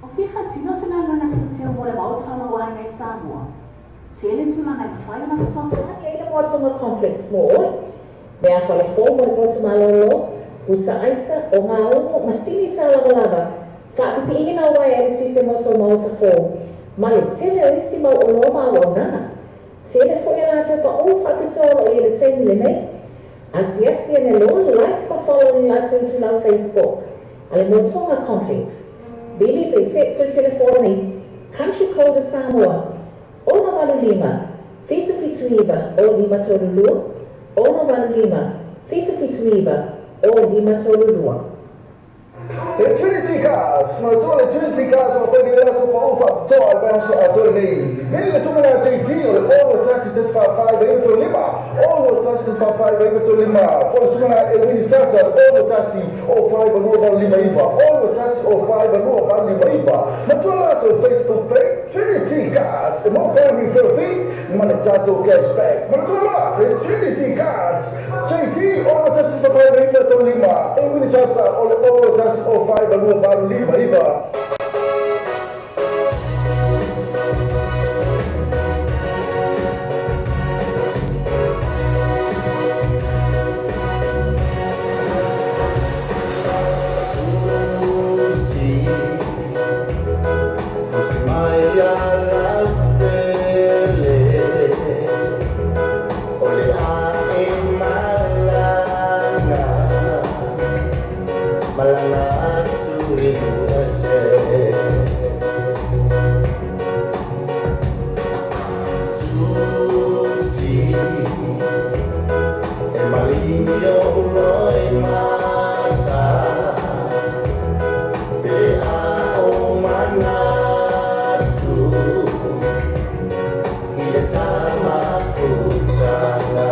O fia faatino se galuega teuteu mo le maota o lou aiga i Samoa? Tele tulaga e mafai ona fesoasoani ai le Moa Tonga Complex mo oe. Meafale fou mo le poto malōlō, pusa aisa, ogaumu, masini taulavalava, faapipiiina o uaea eletise mo sou maota fou, ma le tele o isi mau oloa ma auaunaga. Tele foi a latou paʻū faapitoa o lo o i ai i le taimi lenei. Asiasi ane loa, like ma follow i le latou itulau Facebook a le Moa Tonga Complex. Vili pe text le telefoni Country Code Samoa 685 779 0532 685 779 0532. Le Trinity Cars, manatua le Trinity Cars o lo o fai nei latou paʻū faapitoa i le vaiaso atoa lenei. Vili le susuga JT o le 6 1 4 4 9 3 5, 6 1 4 4 9 3 5, po o le susuga Ewini Sasa, 6 1 0 5 2 8 5 9, 6 1 0 5 2 8 5 9. Manatua latou Facebook page Trinity Cars e maua foi referral fee ma le tatou cashback. Manatua loa le Trinity Cars, JT 6 1 4 4 9 3 5, Ewini Sasa o le 6 1 0 5 2 8 5 9. Tusi mai ala fele o le a e malaga malaga atu i USA. Tusi e maligi o uloi mata pe a o manatu i le tamafutaga.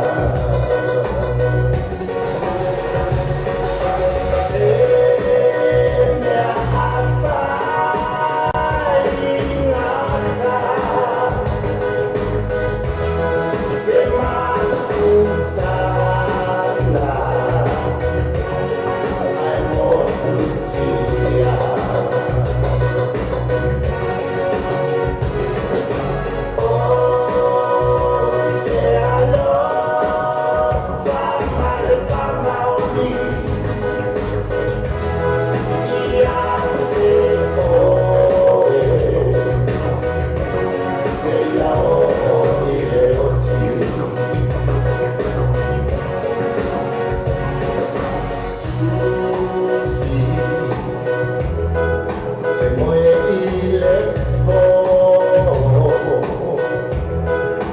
Se mea afaigata se mafutaga ae motu sia. O te alofa ma le faamaoni ia te oe seia oo i le oti. Susi se moe i le pō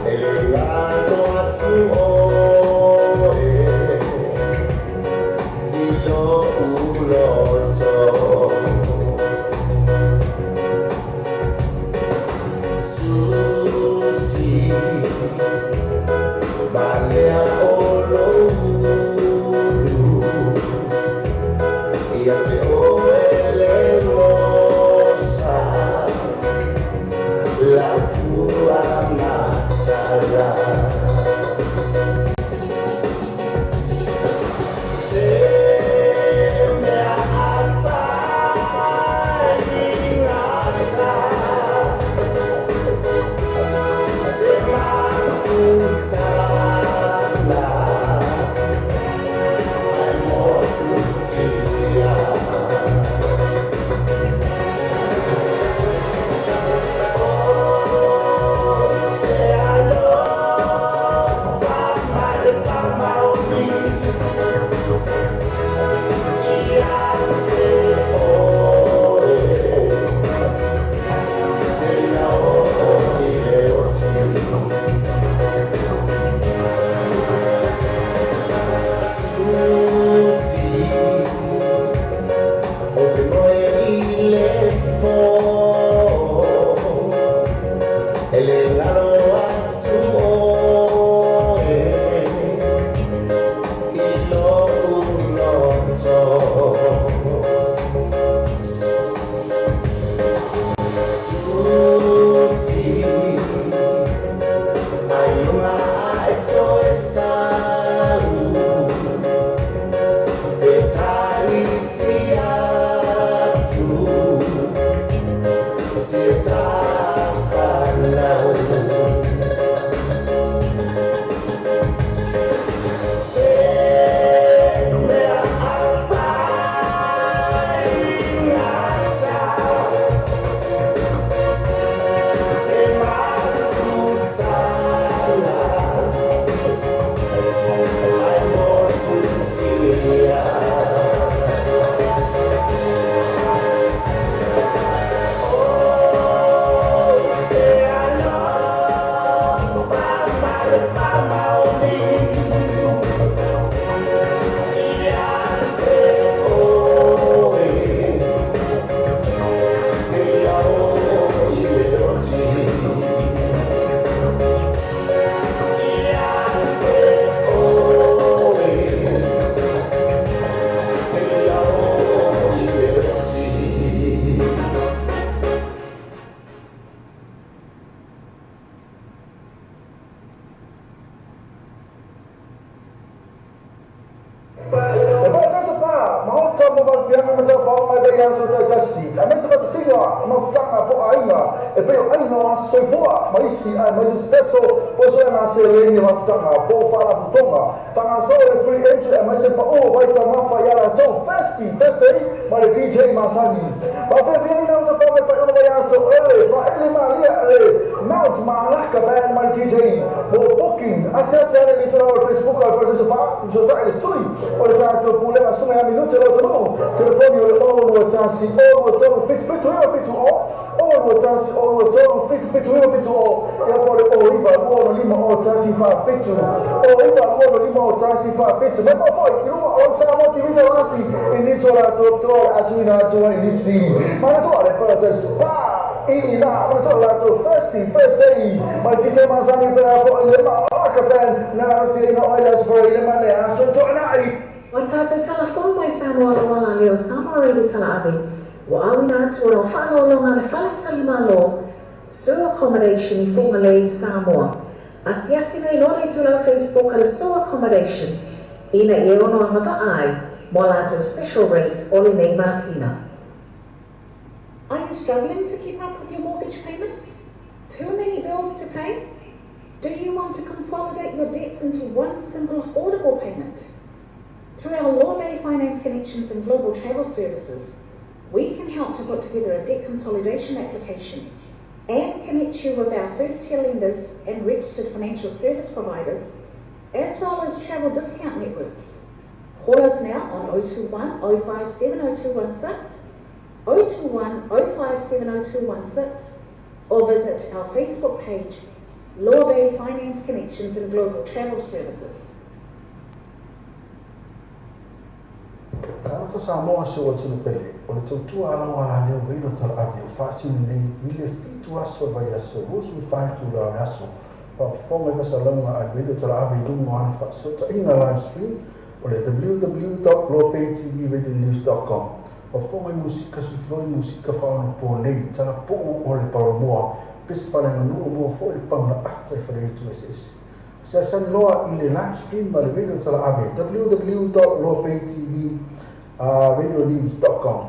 e le galo atu oe i lo'u loto. Susi balea o loulu ia te oe le rosa laufua matala. Se mea mo faalufiaga ma taufaoga e vaiaso taitasi aemaise faatasiga mafutaga po o aiga e pei o aiga o aso soifua ma isi aemaise sepeso po o suega seleni o mafutaga po o faalapotopotoga faagasolo le free entry aemaise paʻu o vaitaumafa iā latou Thirsty Thursday ma le DJ masani. Faafiafiaina o tafaga i faaiuga vaiaso ele faaele malia le Mount Malaka Band ma le DJ. Mo booking asiasi ane i le itula o le Facebook a le Fale Spa fesootai le sui o le tatou pulega Susuga ia Minute Loatunuu. Telefoni o le 0 2 1 0 2 3 7 7 9 7 0 0 2 1 0 2 3 7 7 9 7 0 ia po o le 0 9 2 6 5 0 1 4 7 0 9 2 6 5 0 1 4 7. Mai mau foi i luga o lau Samoa TV Taulasi i nisi o latou toa o le a tuuina atu ai i nisi manatua le Paradise Spa i ina manatua le latou Thirsty Thursday ma le DJ masani pea foi le Malaka Band na afiaina o le Aso Faraile ma le Aso Toonai. O tatou tala fou mai Samoa Auala leo Samoa Radio Talaave ua auina atu o lau faaaloaloga le Fale Tali Malo Sur Accommodation i Fugalei, Samoa. Asiasi nei loa le itulau Facebook a le Sur Accommodation ina ia ono agavaa ai mo a latou special rates o lenei masina. Are you struggling to keep up with your mortgage payments? Too many bills to pay? Do you want to consolidate your debts into one simple affordable payment? Through our Law Bay Finance Connections and Global Travel Services, we can help to put together a debt consolidation application and connect you with our first-tier lenders and registered financial service providers, as well as travel discount networks. Call us now on 021 057 0216, 021 057 0216, or visit our Facebook page, Law Bay Finance Connections and Global Travel Services. Talofa Samoa si ou atunuu pele, o le tautua a lau alaleo Reilo Talaave o faatino nei i le 7 aso o le vaiaso 24 itula o le aso. Faafofoga i fasalauga a Reilo Talaave i luga o ana faasootaiga live stream o le www.lawbaytvradionews.com. Faafofoga i musika sufloi musika faaonapo nei talapuu o le palamoa pese faaleaganuu moa foi le pauna ata i faleaitu eseese. Asiasi ane loa i le live stream a le Radio Talaave www.lawbaytvradionews.com.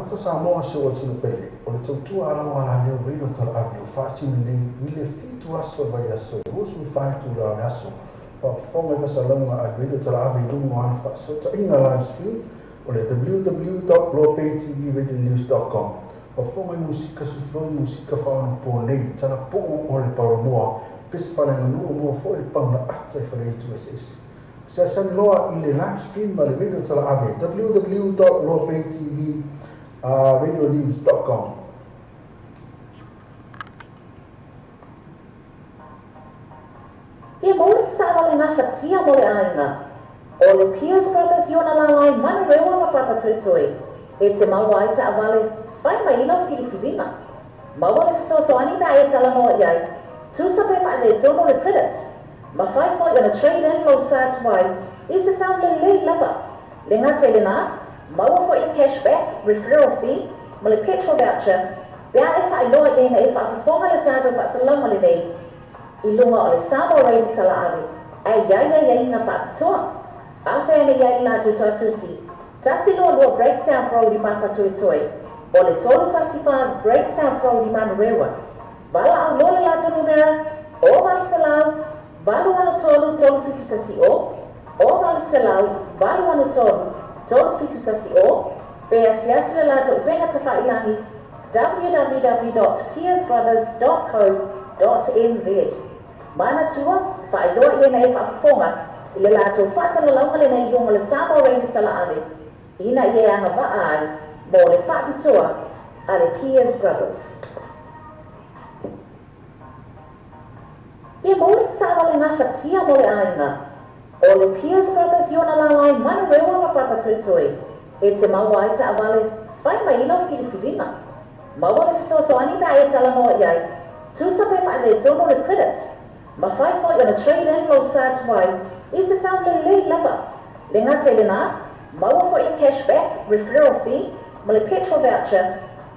Talofa Samoa si o atunuu pele, o le tautua a lau alaleo Radio Talaave o faatino nei i le 7 aso o le vaiaso 24 itula o le aso. Faafofoga i fasalauga a le Radio Talaave i luga o ana faasootaiga live stream o le www.loapaytvradionews.com. Faafofoga i musika sufloi, musika faaonaponei, talapuu o le paulamoa, pese faaleaganuu moa foi le pauna ata i faleaitu eseese. Seasani loa i le live stream a le Radio Talaave www.loapaytvradionews.com. Fia maua se taavale gafatia mo le aiga. O le Pierce Brothers i ona lālai Manurewa ma Papatoetoe e te maua ai taavale fai mai i lau filifiliga. Maua le fesoasoani pe a e talanoa i ai, tusa pe faaletonu le credit. Mafai foi ona trade in lou sa tuai i se tau lelei lava. Le gata i lenā, maua foi le cash back, referral fee, ma le petrol voucher pe a e faailoa i ai na e faafofoga le tatou faasalauga lenei i luga o le Samoa Radio Talaave ae i ai aiaiga faapitoa. Afea ane i ai le latou toatusi, 122 Great South Road i Papatoetoe, o le 314 Great South Road i Manurewa. Valaau loa le latou numera, o 800 863 3710, o 800 863 3710, pe asiasi le latou upega tafailagi www.peersbrothers.co.nz. Manatua, faailoa i ai na e faafofoga i le latou faasalalauga lenei i luga o le Samoa Radio Talaave ina ia e agavaa ai mo le faapitoa a le Peers Brothers. Fia maua se taavale gafatia mo le aiga. O le Pierce Brothers i ona lālai Manurewa ma Papatoetoe e te maua ai taavale fai mai i lau filifiliga. Maua le fesoasoani pe a e talanoa i ai, tusa pe faaletonu le credit. Mafai foi ona trade in lou sa tuai i se tau lelei lava. Le gata i lenā, maua foi le cash back, referral fee, ma le petrol voucher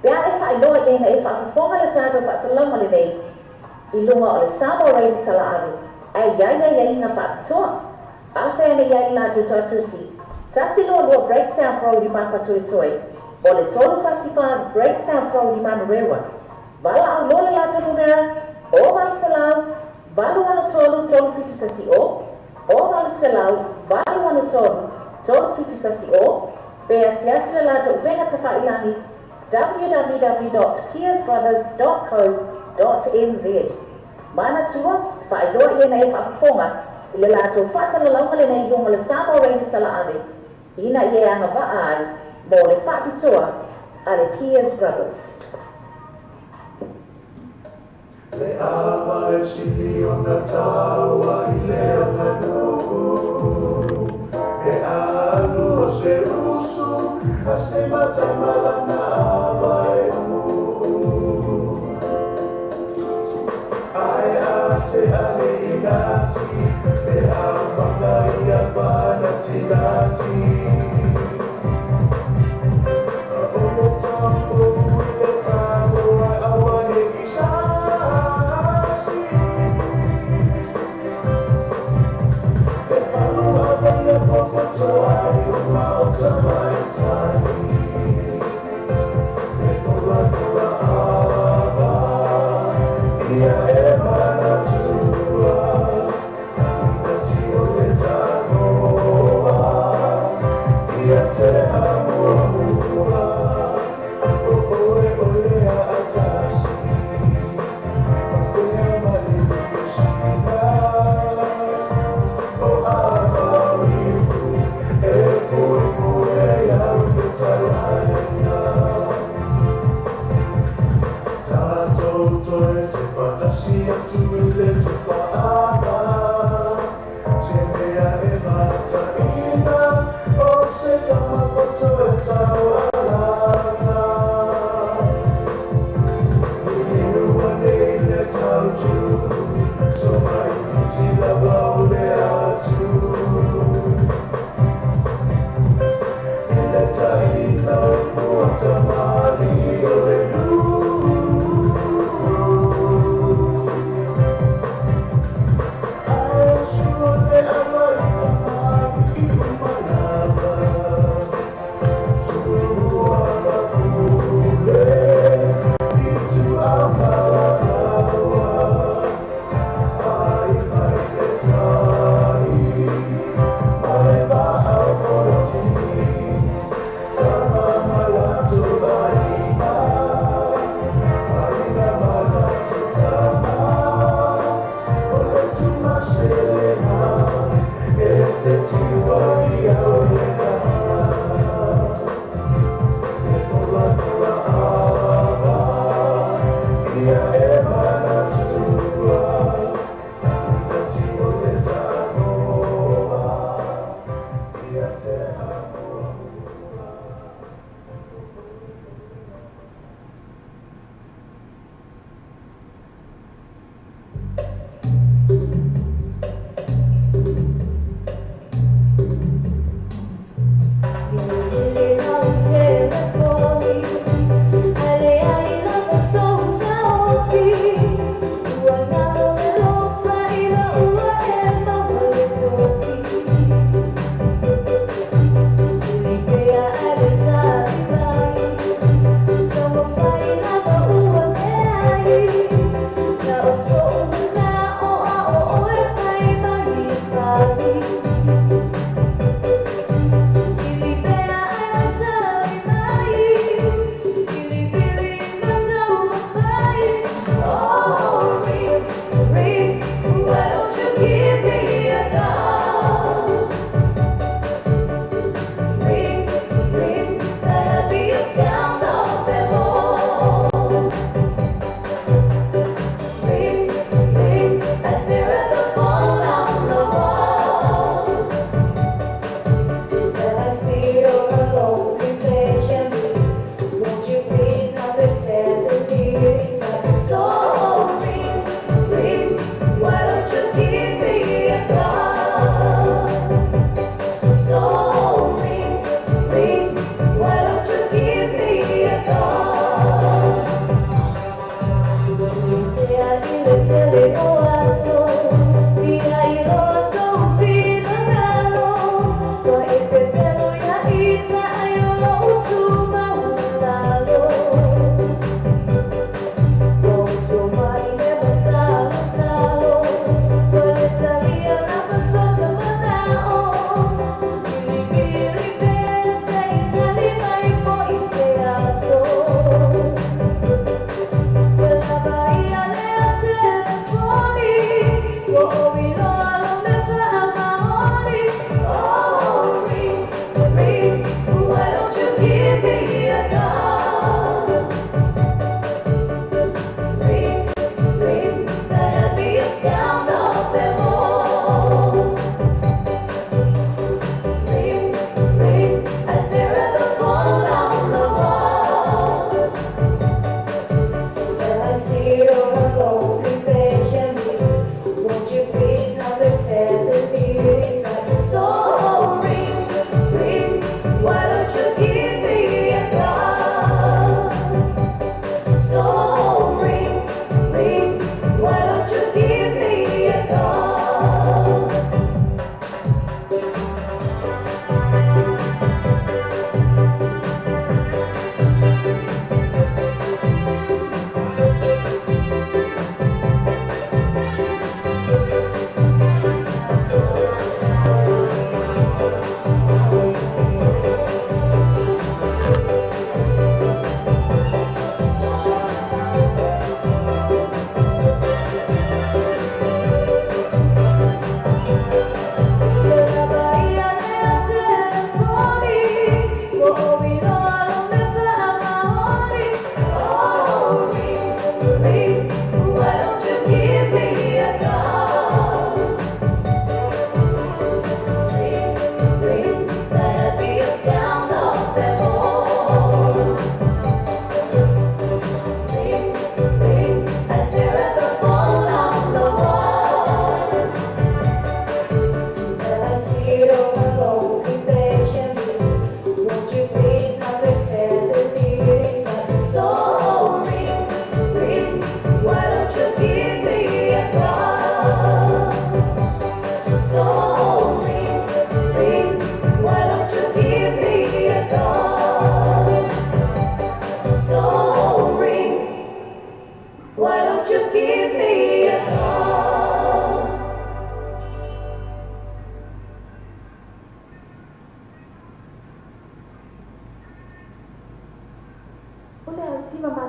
pe a e faailoa i ai na e faafofoga le tatou faasalauga lenei i luga o le Samoa Radio Talaave ae i ai aiaiga faapitoa. Afea ane i ai le latou toatusi, 122 Great South Road i Papatoetoe, o le 314 Great South Road i Manurewa. Valaau loa le latou numera, o 800 863 3710, o 800 863 3710, pe asiasi le latou upega tafailagi www.peersbrothers.co.nz. Manatua, faailoa i ai na e faafofoga i le latou faasalalauga lenei i luga o le Samoa Radio Talaave ina ia e agavaa ai mo le faapitoa a le Pierce Brothers. Le ava e sili ona taua i le aganuu, E alu o se usu a se matai ma lana ava e uu. Ae a te ane i nati, e amanga ia whanatinati. O le tapu i le tapu ai aua ne i sasi. E palu ava ia popoto ai o maota mai tani. E fula fula ava ia e manatua. Ina tio le tagoa ia te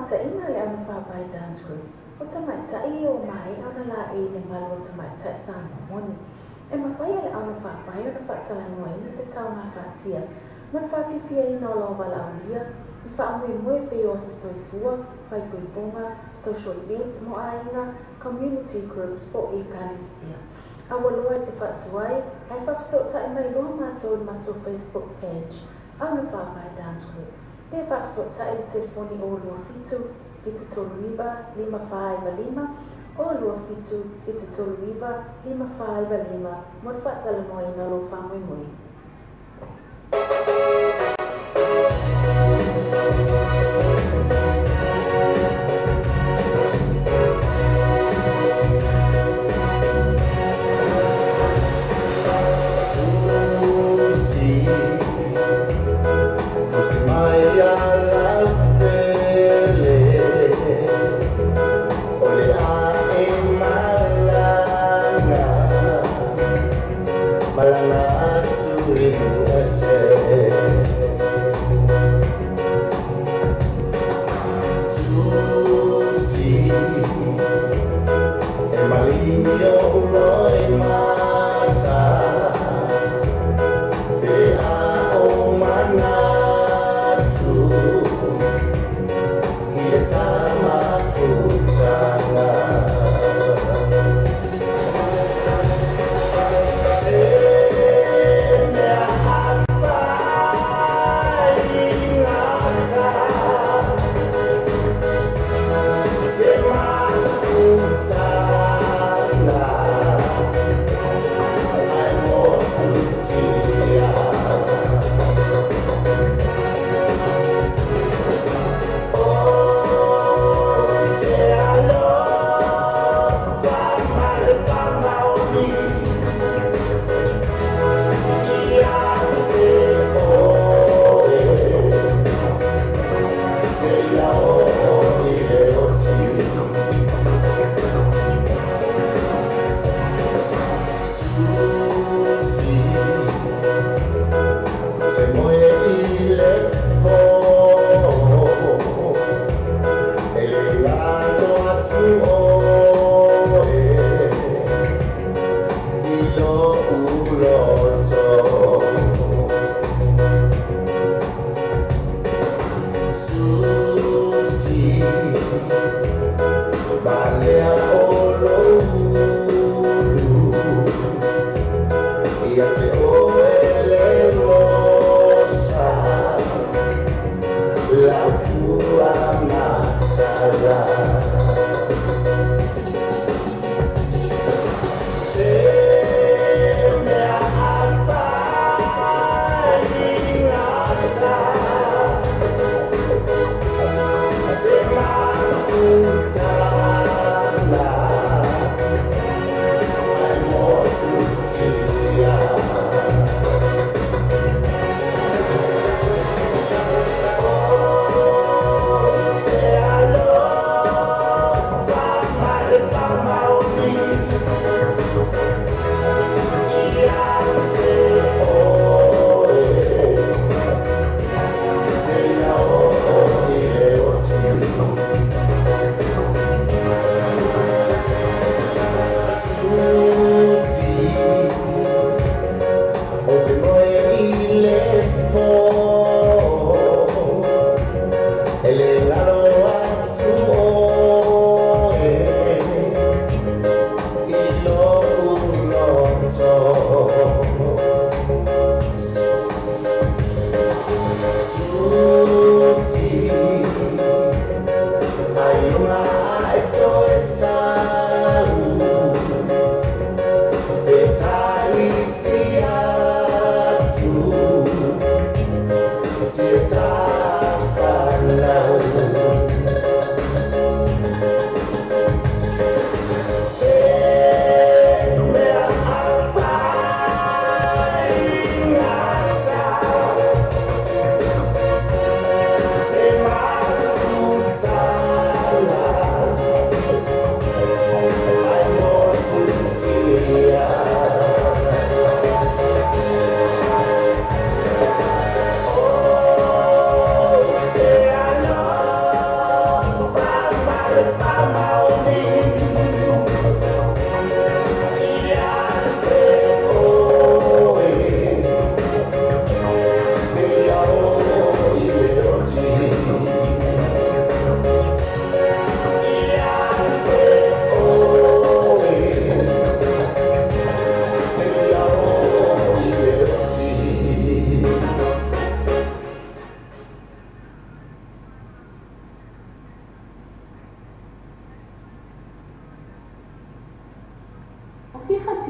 mamataʻina le augafaapae Dance Group, o tamaitai ia ua maea ona laei i le malu o tamaitai Samoa moni. E mafai e le augafaapae ona faatalanoaina se taogafatia ma le faafiafiaina o lou valaaulia i faamoemoe pei o aso soifua, faaipoipoga, social events mo aiga, community groups po o ekalesia. Aua loa e te faatuai, ae faafesootai mai loa matou i le matou Facebook page, Augafaapae Dance Group, pe faafesootai i le telefoni 027 739 5495, 027 739 5495 mo le faatalanoaina o lou faamoemoe. Malanga atu.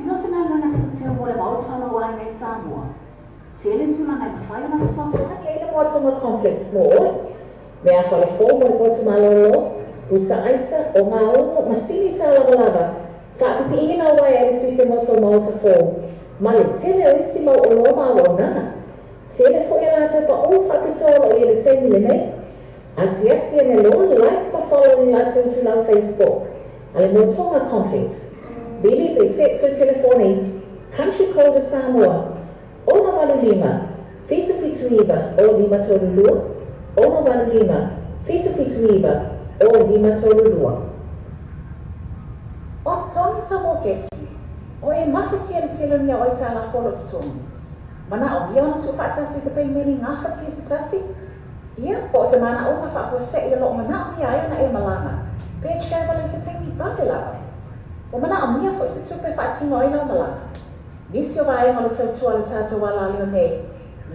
faatino se galuega teuteu mo le maota o lou aiga i Samoa? Tele tulaga e mafai ona fesoasoani ai le Moa Tonga Complex mo oe. Mea falefou mo le potu malōlō, pusa aisa, ogaumu, masini tālavalava, faapipiiina o uaea eletise mo sou maota fou, ma le tele o isi mau oloa ma auaunaga. Tele foi a latou paʻū faapitoa o lo o i ai i le taimi lenei. Asiasi ane loa, like ma follow i le latou itulau Facebook a le Moa Tonga Complex. Vili pe text le telefoni Country Code Samoa, 685 779 0532, 685 779 0532. O totogi sa mokesi, o e mafatia le tele o ni ao aitalafu o lo o totogi. Manaomia ona tuufaatasi se peimeni gafatia se tasi, ia, po o se manaoga faafuasei o lo o manaomia ai ona e malaga, pe travel i se taimi vave lava. Ua manaomia foi se tupe e faatino ai lau malaga. Nisi o vaega o le tautua a le tatou alaleo nei,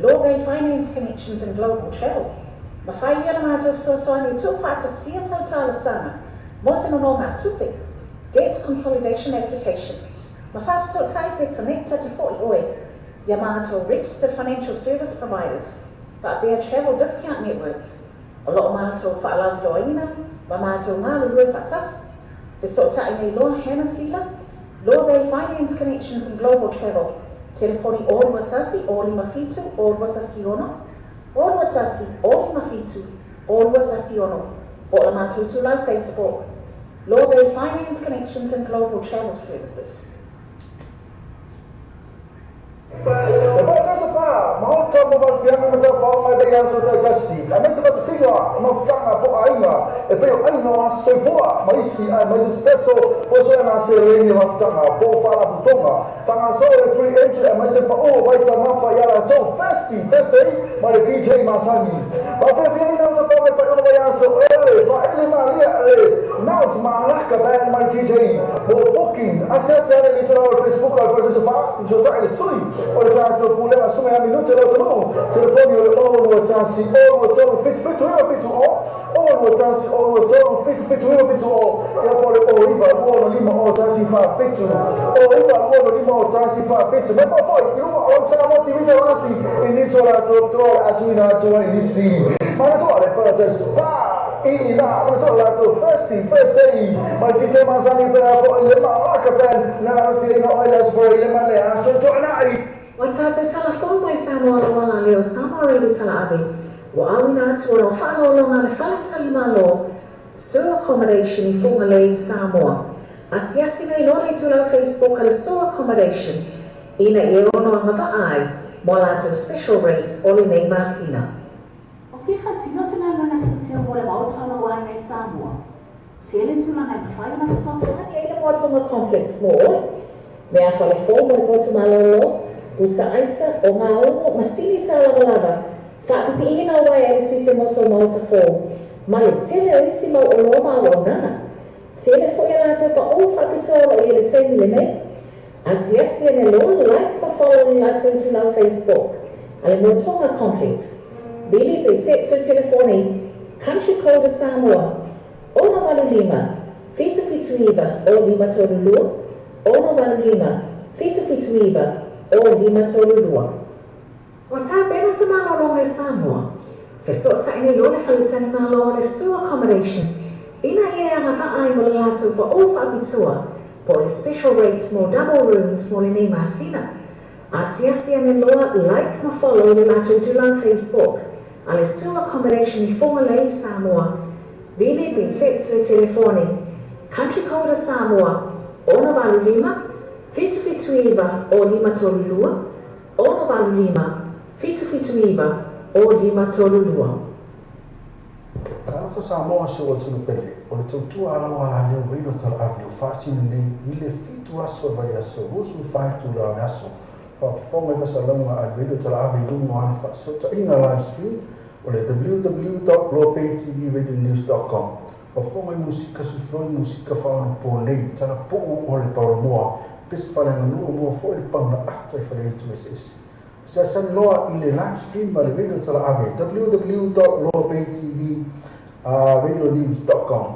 Lorbay Finance Connections and Global Travel, mafai ia ona matou fesoasoani e tuufaatasia sau talosaga mo se nonogatupe, Debt Consolidation Application, ma faafesootai pe connect atu foi oe ia matou Registered Financial Service Providers faapea Travel Discount Networks o lo o matou faalauiloaina ma matou galulue faatasi. Fesootai nei loa Hannah Sila, Lorbay Finance Connections and Global Travel, telefoni 021 057 0216, 021 057 0216, po o le matou itulau Facebook, Lorbay Finance Connections and Global Travel Services. E patatasa pa maota mo falefiaga ma taufao mai vaiaso taitasi, aemaise fatasiga ma mafutaga po aiga e pei o aiga o aso soifua ma isi aemaise special fuesuega seleni o mafutaga po o faalapotopotoga fagasolo le free entry aemaise pa'u o vaitamafa ia latou Thirsty Thursday ma le DJ masani. Faafiafiaina o tafao mai faaiuga vaiaso ele faaele malia le Mount Malaka Band ma le DJ mo booking asiasi ane i le itulau o le Facebook a le Faletusi Fa fesootai le sui o le tatou pulega Suga ia Minute lo atunuu. Telefoni o le 021 023 77 9 70 021 023 77 9 70 ia po o le 09 2 5 0 1 4 7 09 2 5 0 1 4 7 mai pea foi i luga o Samoa TV Taurasi i nisi o latou toa o le a tuuina atu ai nisi manatua le Paradise Pa i ina manatua latou Thirsty Thursday ma le DJ masani pea foi le Malaka Band na afiaina o le Aso Faraile ma le Aso Toonai. Ua tatou talafou mai Samoa Lauala Leo Samoa Radio Talaave ua auina atu o lau faaaloaloga le Fale Tali Malo Sur Accommodation i Fugalei, Samoa. Asiasi nei loa le itulau Facebook a le Sur Accommodation ina ia ono agavaa ai mo a latou special rates o lenei masina. O fia faatino se galuega teuteu mo le maota o lou aiga i Samoa? Tele tulaga e mafai ona fesoasoani ai le Moa Tonga Complex mo oe. Mea falefou mo le potu malōlō, pusa aisa, ogaumu, masini tālavalava, faapipiiina o uaea eletise mo sou maota fou, ma le tele o isi mau oloa ma auaunaga. Tele foi a latou paʻū faapitoa o lo o i ai i le taimi lenei. Asiasi ane loa, like ma follow i le latou itulau Facebook a le Moa Tonga Complex. Vili pe text le telefoni Country Code Samoa, 685 779 0532, 685 779 0532. Ua tapena se malologa i Samoa. Fesootai nei loa le faletalimalo o le Sioux Accommodation ina ia e agavaa ai mo le latou paʻū faapitoa po o le special rate mo double rooms mo lenei masina. Asiasi ane loa, like ma follow le latou itulau Facebook a le Sioux Accommodation i Fugalei i Samoa. Vili pe text le telefoni Country Code a Samoa, 685 779 0532, 685 779 0532. Talofa Samoa si ou atunuu pele, o le tautua a lau alaleo Reilo Talaave o faatino nei i le 7 aso o le vaiaso 24 itula o le aso. Faafofoga i fasalauga a Reilo Talaave i luga o ana faasootaiga live stream o le www.lopaytvradionews.com. Faafofoga i musika sufloi musika faaonaponei talapuu o le paolomoa pesi faaleaganuu moa foi le pauna ata i faleaitu eseese. Asiasi loa i le live stream a le Radio Talaave www.lopaytvradionews.com.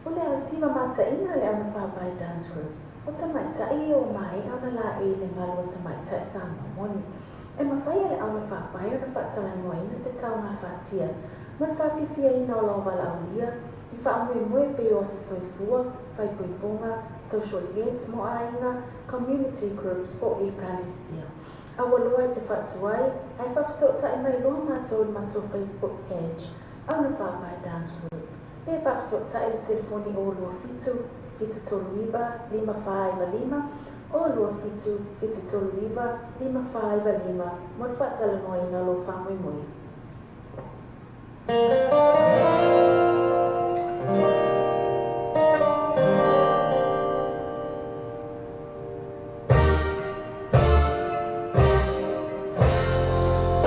O le ausiva mataʻiga le augafaapae Dance Group, o tamaitai ia ua maea ona laei i le malu o tamaitai Samoa moni. E mafai e le augafaapae ona faatalanoaina se taugāfatia ma le faafiafiaina o lou valaaulia i faamoemoe e pei o aso soifua, faaipoipoga, social events mo aiga, community groups po o ekalesia. Aua loa e te faatuai, ae faafesootai mai loa matou i le matou Facebook page, Augafaapae Dance Group. Pe faafesootai i le telefoni 027 739 5495, 027 739 5495 mo le faatalanoaina o lou faamoemoe.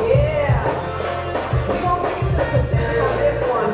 Yeah. We gonna take it to the Pacific on this one.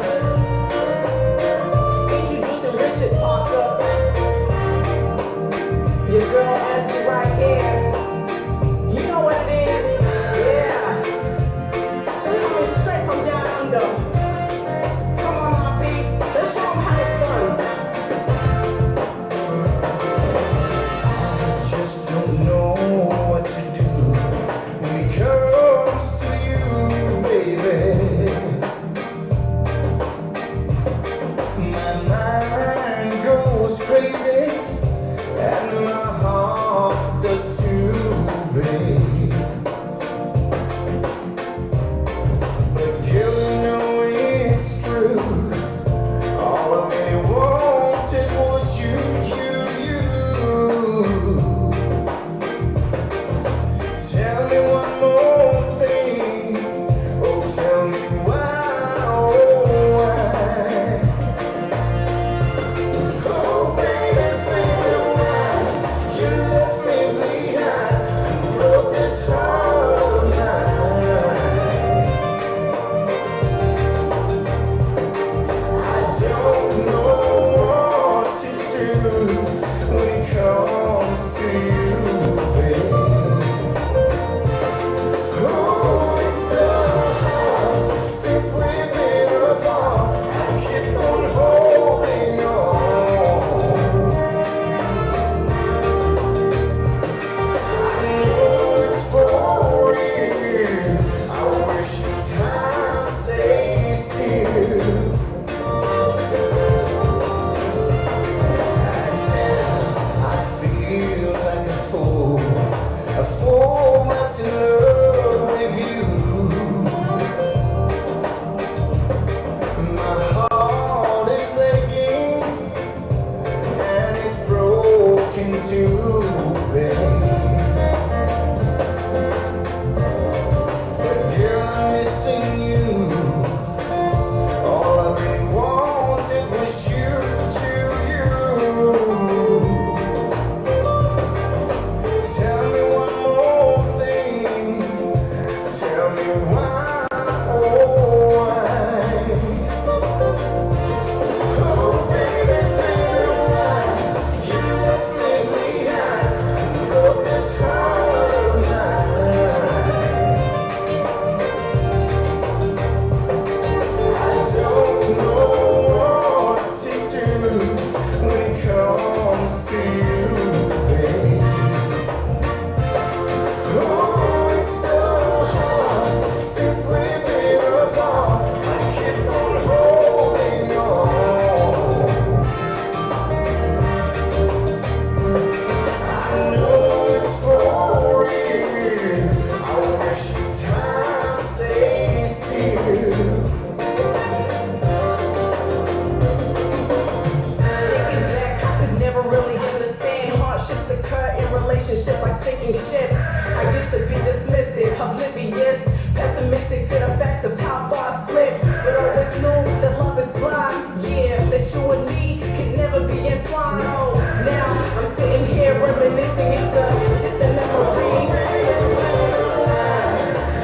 sinking ships. I used to be dismissive, oblivious, pessimistic to the fact of how far I slipped. But always knew that love is blind. Yeah, that you and me could never be entwined. No, now I'm sitting here reminiscing. It's just a memory.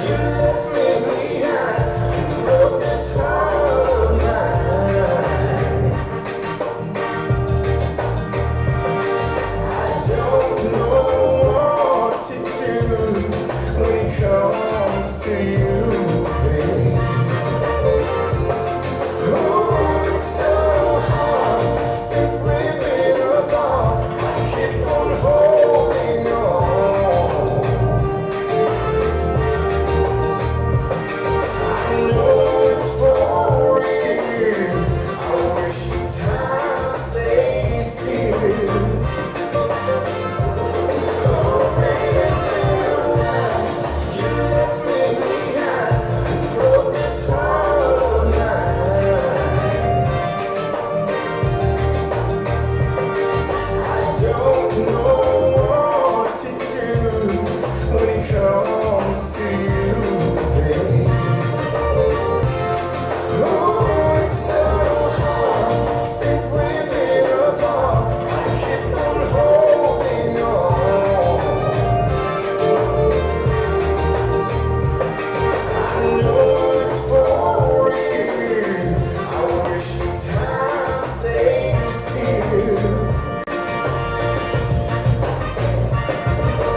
You left me behind and broke this heart of mine. I don't know what to do when it comes to you, babe. Oh, it's so hard since we've been apart. I keep on holding on. I know it's for real. I wish time stays still. Oh, baby, you left me behind and broke this heart of mine. I don't know what to do when it comes to you, babe. Oh, it's so hard since we've been apart. I keep on holding on. I know it's for real. I wish time stays still.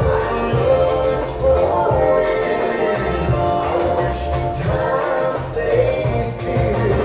I know it's for real. I wish time stays still.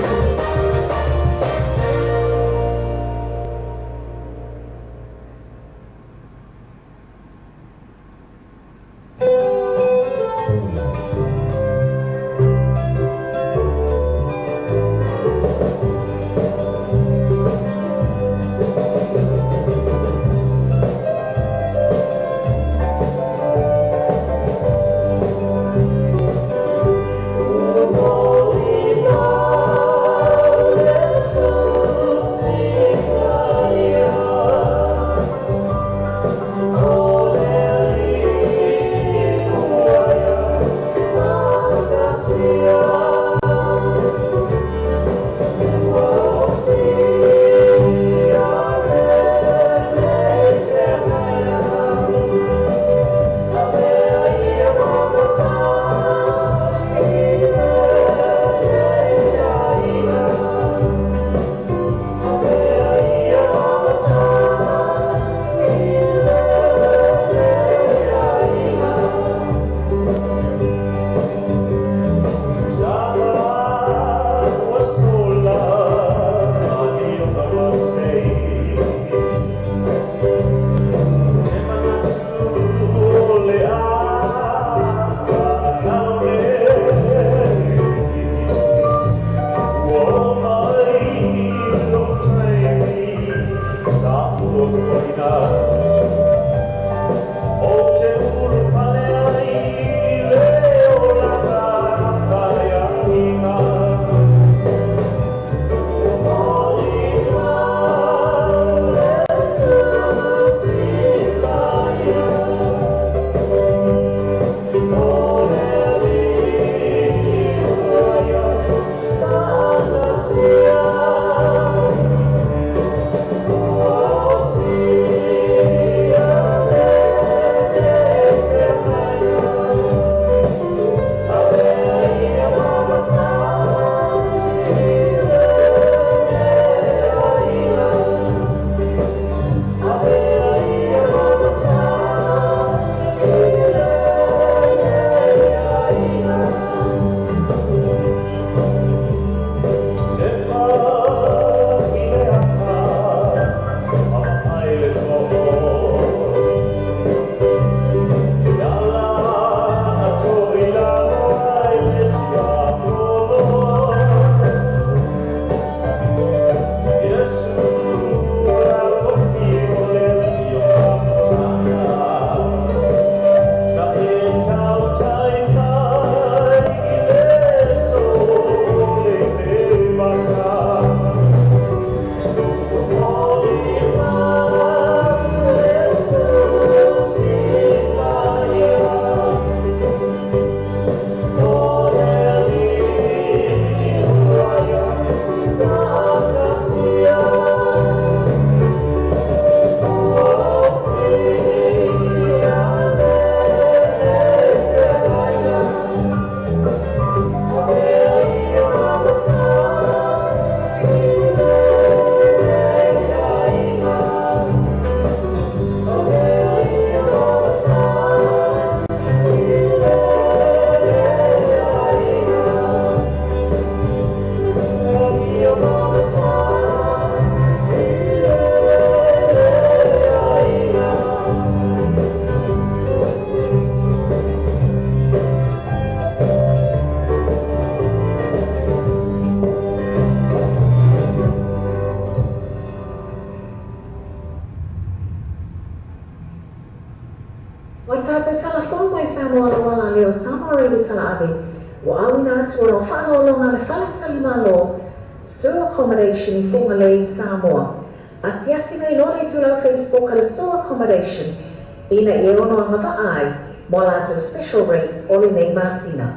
Yeah. tatou tala fou mai Samoa auala lea o Samoa Radio Talaave, ua auina atu o lau faaaloaloga le Fale Tali Malo, Sur Accommodation i Fugalei, Samoa. Asiasi nei loa le itulau Facebook a le Sur Accommodation ina ia ono agavaa ai mo a latou special rates o lenei masina.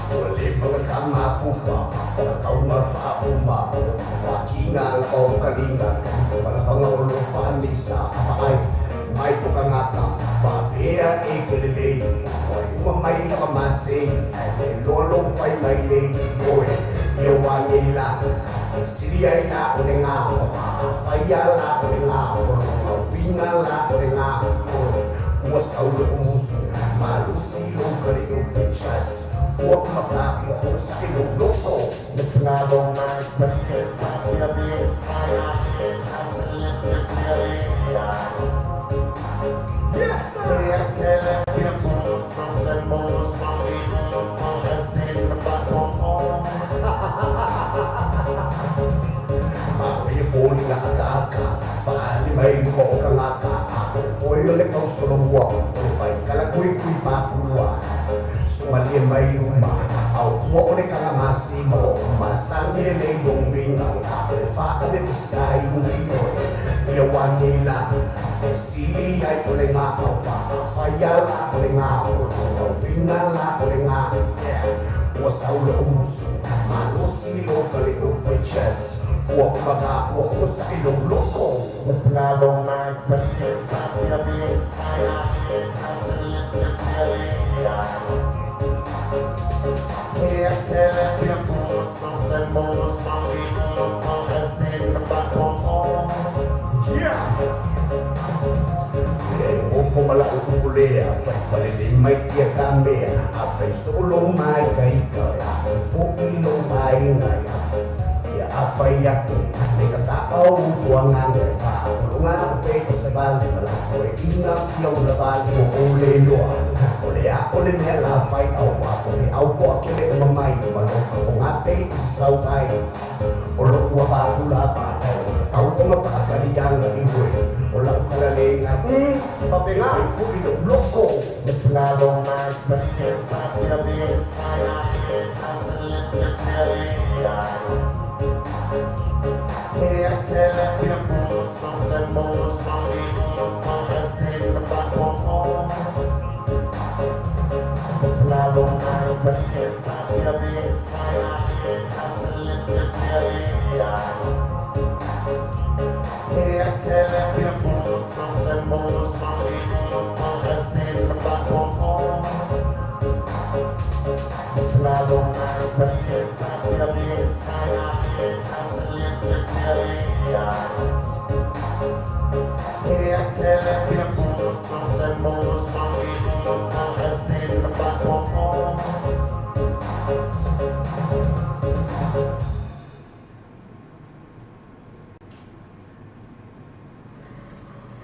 Ua leva ona tamapupa, ona tauga faauma, fakiga o kaliga, malapanga o lo faamisa, vaai mai ko kangata, faapea e kelelei, ua uma mai lava masei, ae le loa lou fai mai nei, ioe, ia ua nei la, e sili ai la o le gā, faia la o le gā, o lo mauiga la o le gā, ua sau lou musu, malosi lou kaleo pictures, ua kumata, ua onosai lou loto. Manaia foliga akaaka, faaali mai luma o kagaka, a o oe o le kausolomua, o le vaikala kuikui papua. Sumalie mai luma, a o ua o le kagamasi, ma o masani e lei lou uiga, a o le faaave pisikainu i oe. Ia ua nei la, e sili ai o le gā, au faafaia la o le gā, o lona uiga la o le gā, yeah. Ua sau lou musu, malosi lou kaleo pictures, ua kumaka, ua onosai lou loto. E nofo ma lau upu lea, fai falelei mai tia ka mea, a fai soo lou māikaika, a oi foʻi lou aiga ia a fai atu le kataʻa o upu agaga e faaologa o pe o se vale ma lau toeʻina fia ula vale ua ou le iloa o le a o le mea la fai au a po he au koa kele o mamai ma lou kaoga pei o se sau ai o lou ua paula pa ai o ka tau o ma paakaliaga i oe o lau kalalega papenga i foʻi lou loko.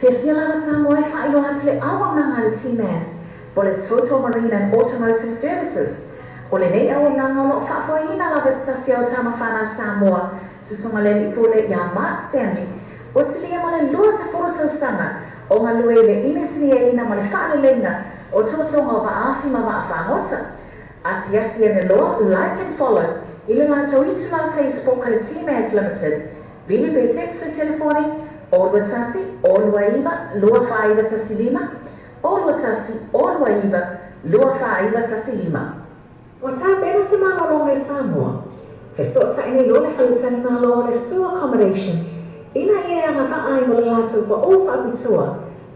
Fiafia lava Samoa e faailoa atu le auaunaga a le TMAS po o le Total Marine and Automotive Services. O lenei auaunaga o lo o faafoeina lava e se tasi o tama fanau Samoa, Susuga le Alii Pule ia Mark Stanley, ua silia ma le 20 tausaga o galue i le inisiniaina ma le faaleleiga o totoga o vaafi ma vaafagota. Asiasi ane loa, like and follow, i le latou itulau Facebook a le TMAS Limited. Vili pe text le telefoni, 0 21 029 2491, 0 21 029 2415. Ua tapena se malologa i Samoa. Fesootai nei loa le faletalimalo o le Sur Accommodation ina ia e agavaa ai mo le latou paʻō faapitoa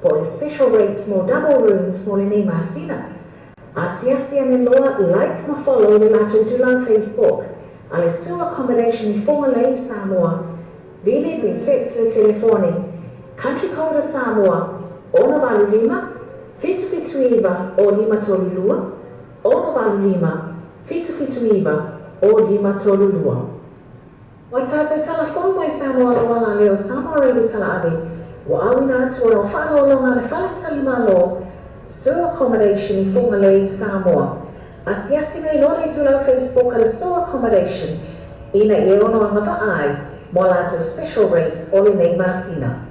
po o le special rates mo double rooms mo lenei masina. Asiasi ane loa, like ma follow le latou itulau Facebook a le Sur Accommodation i Fugalei, Samoa. Vili pe text le telefoni Country code a Samoa, 685 779 o 532, 685 779 o 532. Ua tatou tala fou mai Samoa le auala lea o Samoa Radio Talaave ua auina atu ona o faaaloaloga a le Faletalimalo Sur Accommodation i Fugalei, Samoa. Asiasi nei loa le itulau Facebook a le Sur Accommodation ina ia ono agavaa ai mo a latou special rates o lenei masina.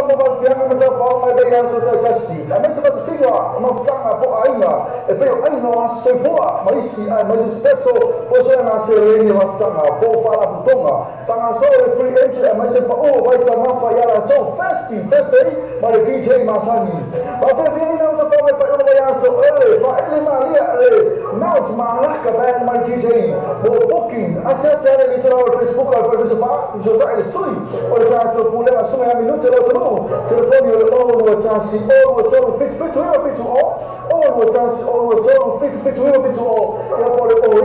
mo faalafiaga ma taufaoga e vaiaso taitasi aemaise faatasiga mafutaga po o aiga e pei o aiga o aso soifua ma isi aemaise speso po o soeaga seleni mafutaga po o faalapotopotoga faagasolo le free entry aemaise paʻu o vaitaumafa iā latou Thirsty Thursday ma le DJ masani. Faafeafiaina o tafaga i faaiuga vaiaso ele faaele malia le Mount Malaka Band ma le DJ. Mo booking asiasi ane i le itulau o le Facebook a le Fale Spa i fesoatai le sui o le tatou pulega Susuga ia Minute Loatunuu. Telefoni o le 0 2 1 0 2 3 7 7 9 7 0 0 2 1 0 2 3 7 7 9 7 0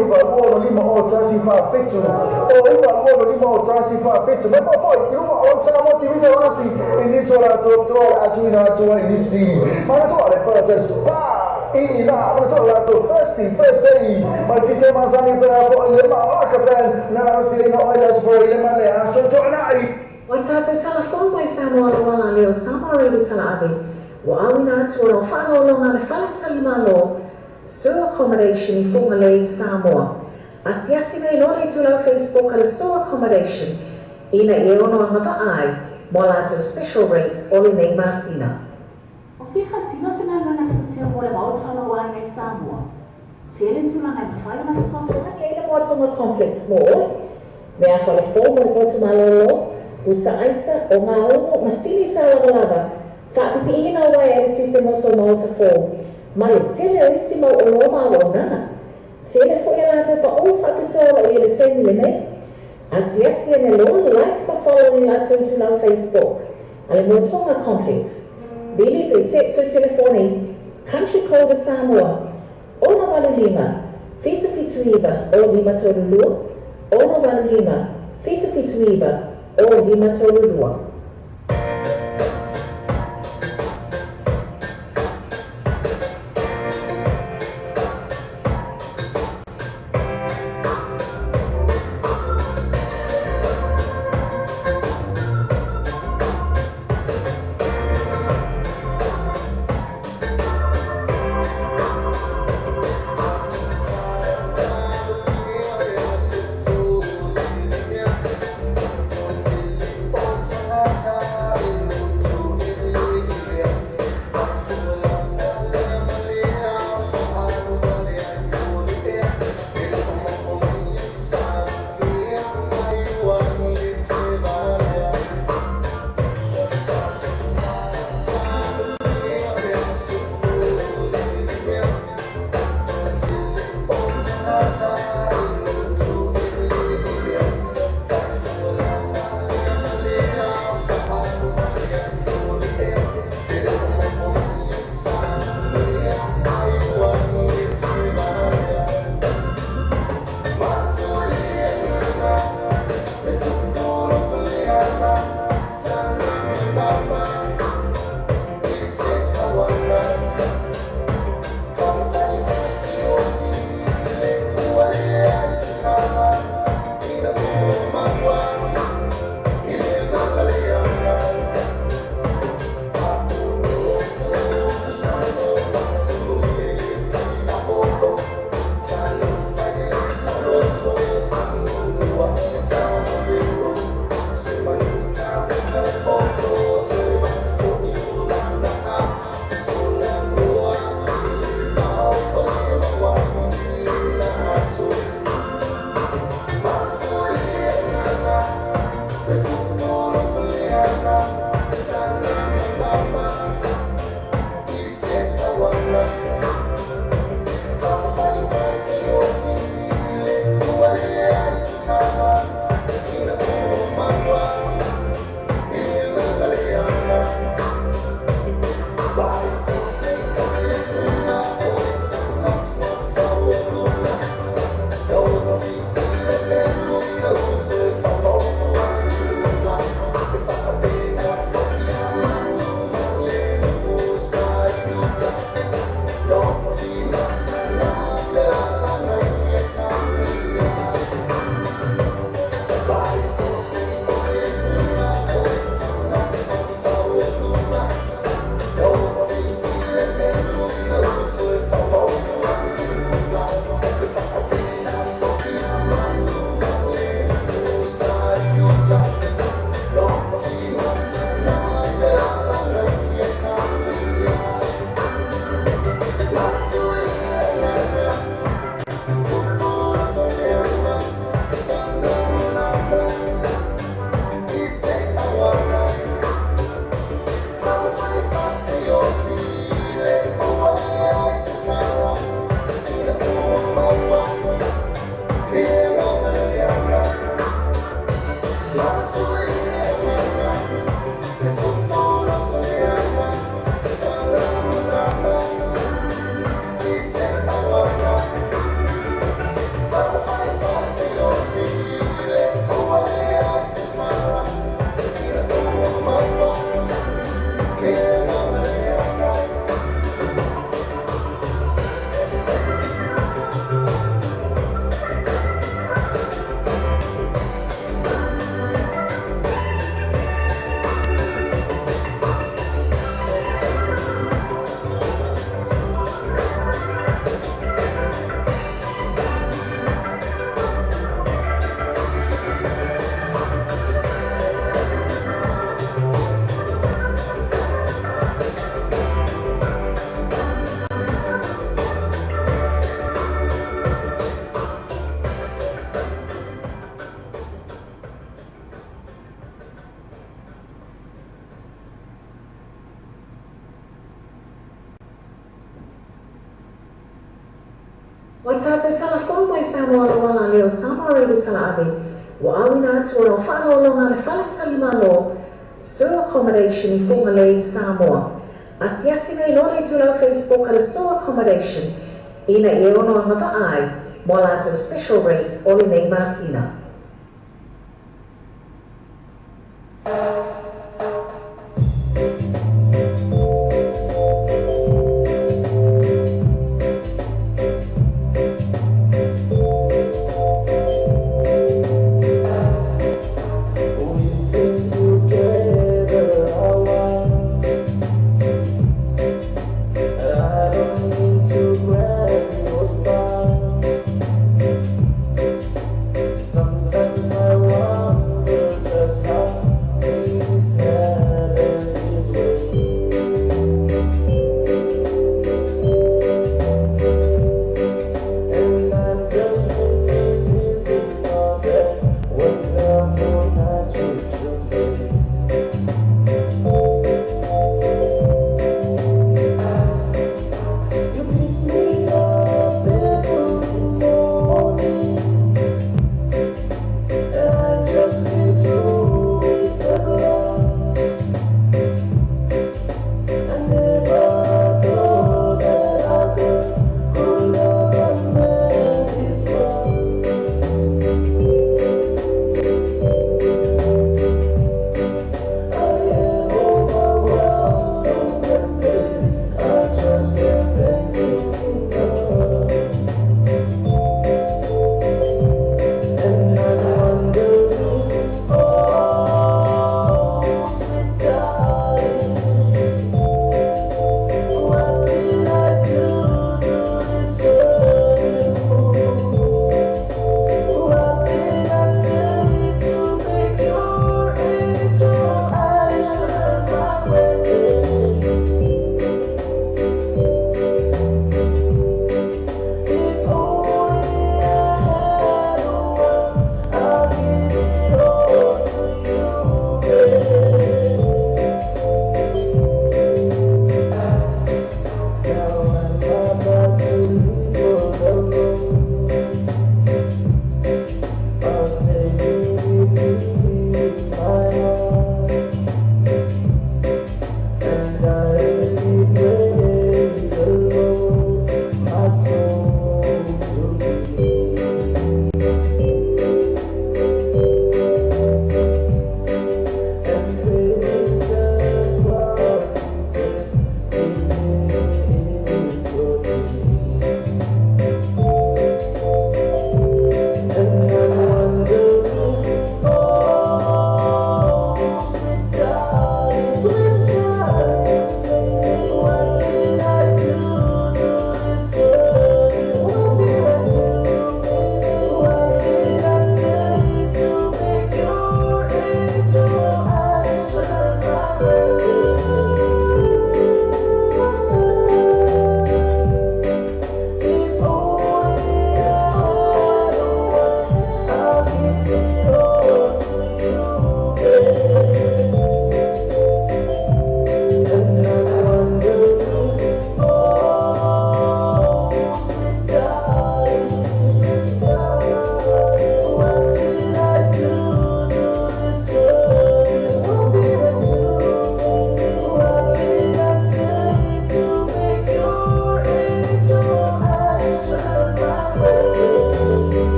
ia po o le 0 9 2 5 0 1 4 7 0 9 2 5 0 1 4 7 mai po foi i luga o le Samoa TV Taurasi i nisi o latou toa o le a tuuina atu ai nisi manatua le Paradise Spa i ina manatua latou Thirsty Thursday ma le DJ masani pena foi le Malaka Band na afiaina o le aso foi le ma le aso toanai. Ua tatou talafou mai Samoa auala lea o Samoa Radio Talaave ua auina atu o lau faaaloaloga le faletalimalo Sur Accommodation i Fugalei, Samoa. Asiasi nei loa le itulau Facebook a le Sur Accommodation ina ia ono agavaa ai mo a latou special rates o lenei masina. O fia faatino se galuega tilotilo mo le maota o lou aiga i Samoa? Tele tulaga e mafai ona fesoasoani ai le Moa Tonga Complex mo oe, meafale fou mo le potu malōlō, pusa aisa, ogaumu, ma sili tālavalava, faapipiiina o uaea eletise mo sou maota fou, ma le tele o isi mau oloa ma auaunaga. Tele foi a latou paʻu faapitoa o lo o i ai i le taimi lenei. Asiasi ane loa, like ma follow i le latou itulau Facebook a le Moa Tonga Complex. Vili pe text le telefoni Country Code a Samoa, 685 779 0532, 685 779 0532. Ua tatou talafou mai Samoa Auala lea o Samoa Radio Talaave ua auina atu ona o faaaloaloga a le Fale Talimalo Sur Accommodation i Fugalei, Samoa. Asiasi nei loa le itulau Facebook a le Sur Accommodation ina ia ono agavaa ai mo a latou special rates o lenei masina.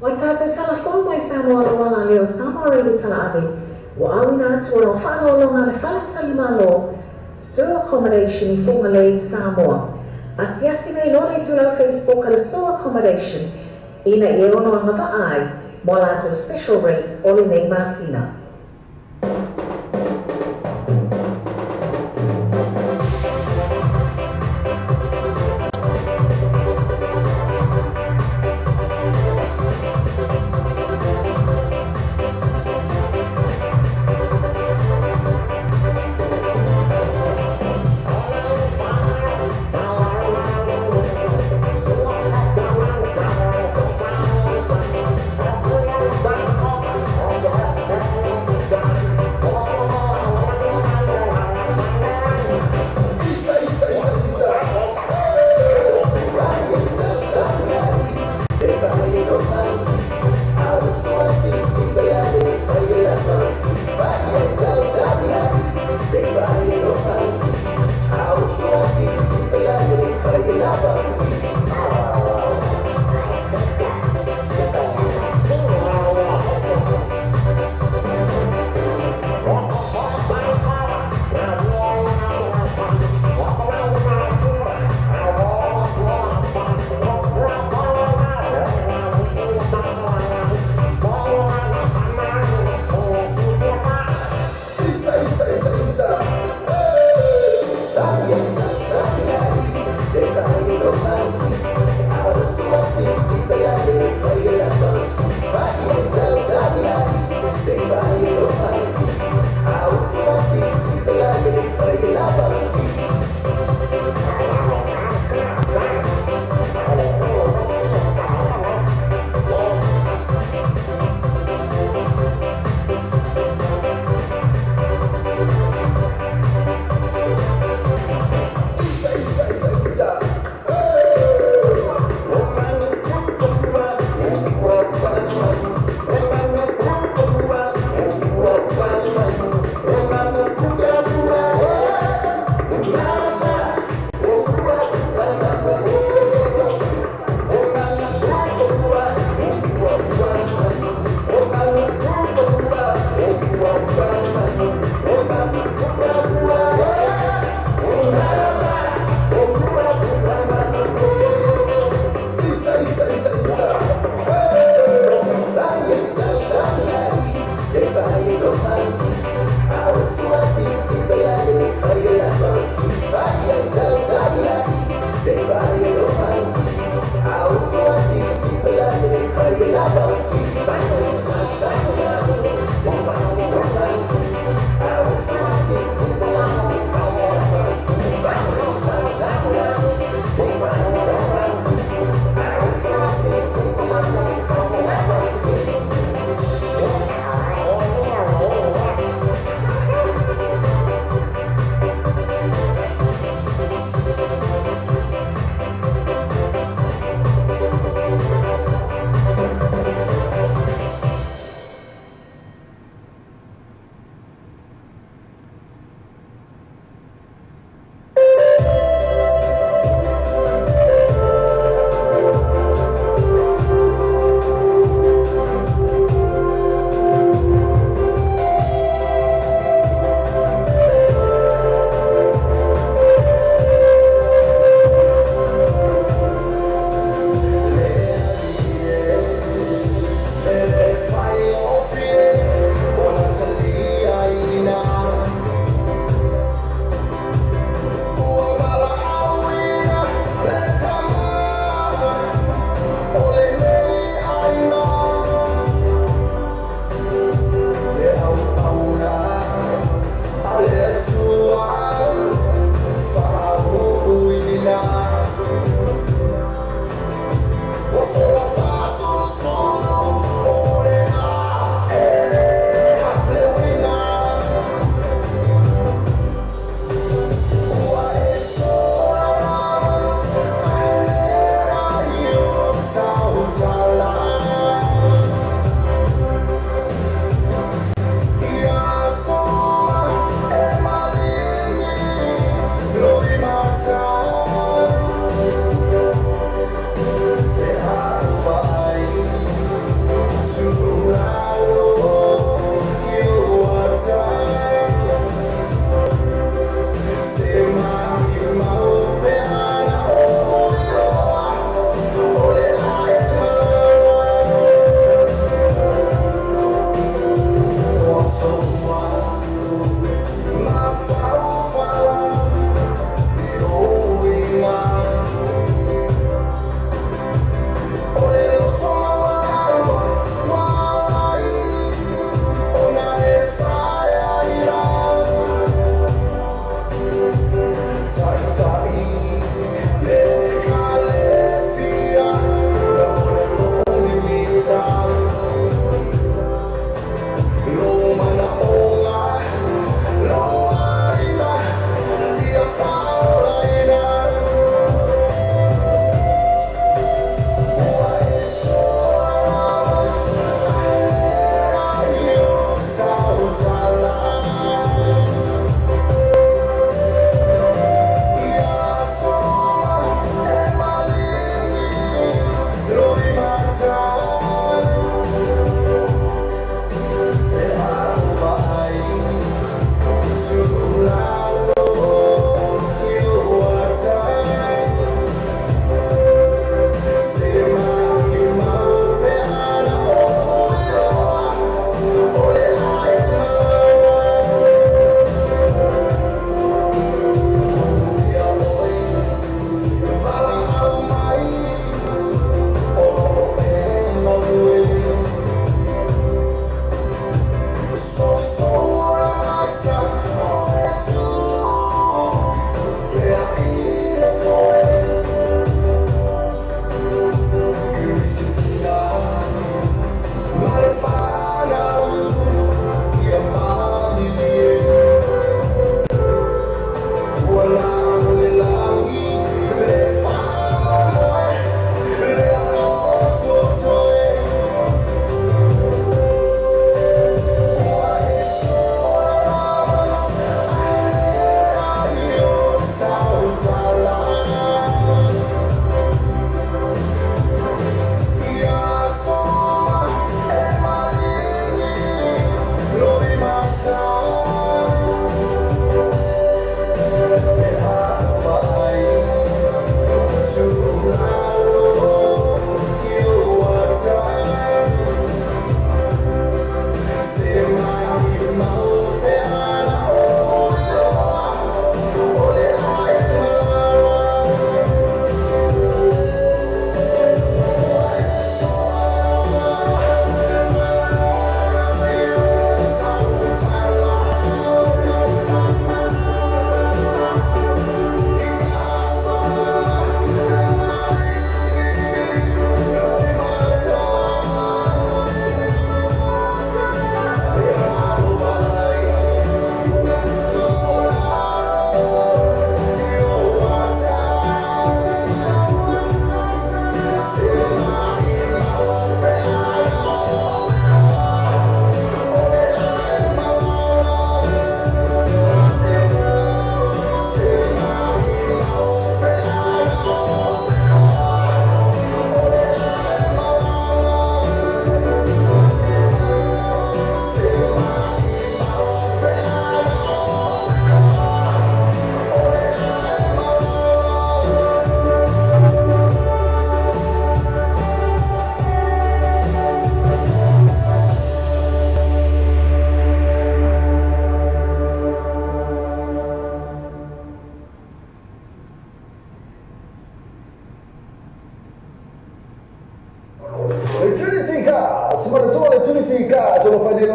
Ua tatou talafou mai Samoa Auala lea o Samoa Radio Talaave ua auina atu ona o faaaloaloga a le Fale Talimalo Sur Accommodation i Fugalei, Samoa. Asiasi nei loa le itulau Facebook a le Sur Accommodation ina ia ono agavaa ai mo a latou special rates o lenei masina.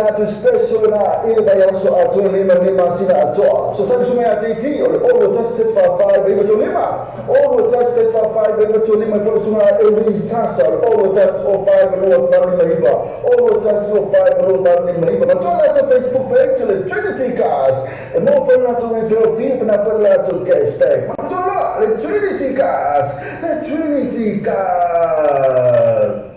latou special lena i le vaiaso atoa nei ma lenei masina atoa. Fesoasoani susuga ia JT o le 021 145 935, 021 145 935, po o le susuga ia Amy Sasa o le 021 05 2859, 021 05 2859. Manatua le latou Facebook page o le Trinity Cars e maua foi le latou referral fee pe na foi le latou cashback. Manatua loa le Trinity Cars, le Trinity Cars.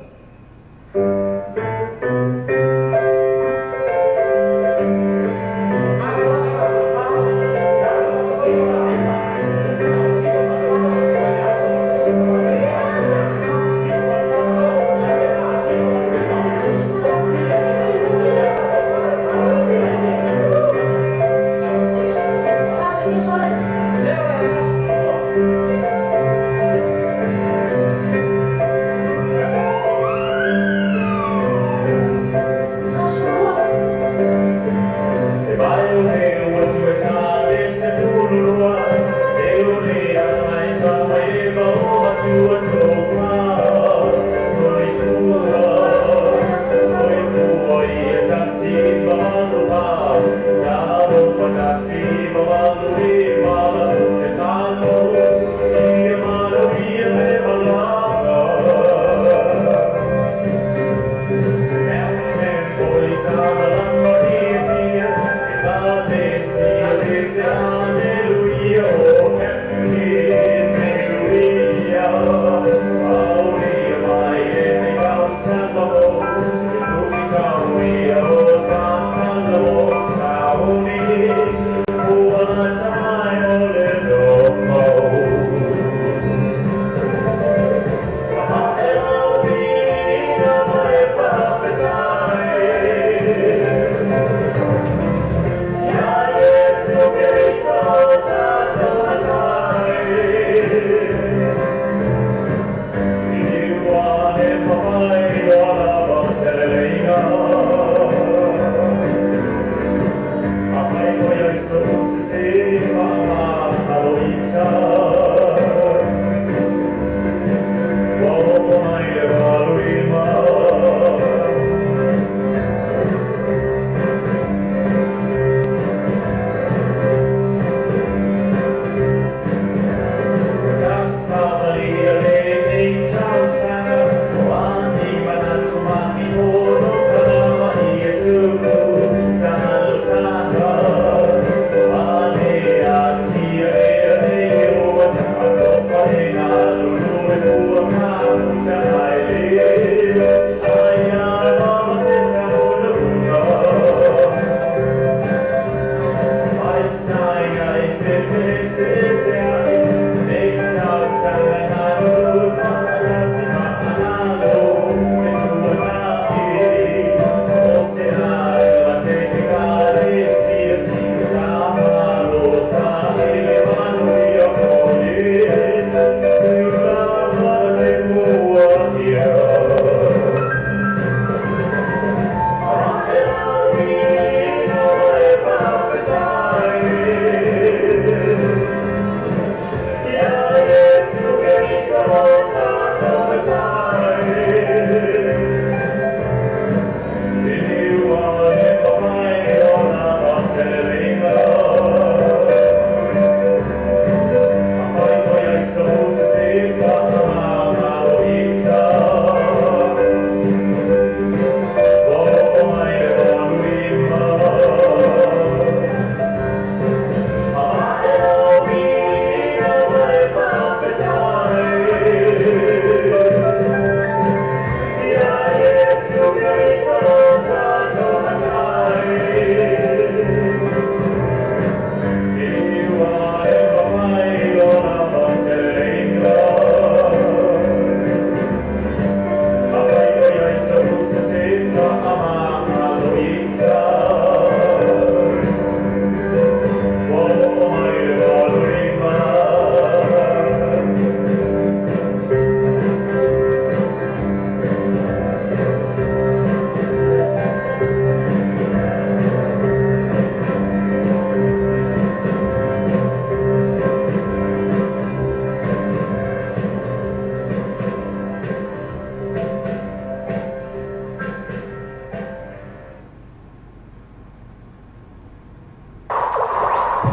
Hey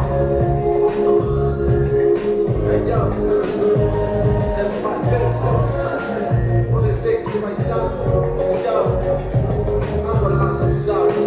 yo, that's my pencil. What is it to myself? Yo, I'm a lot of sorry.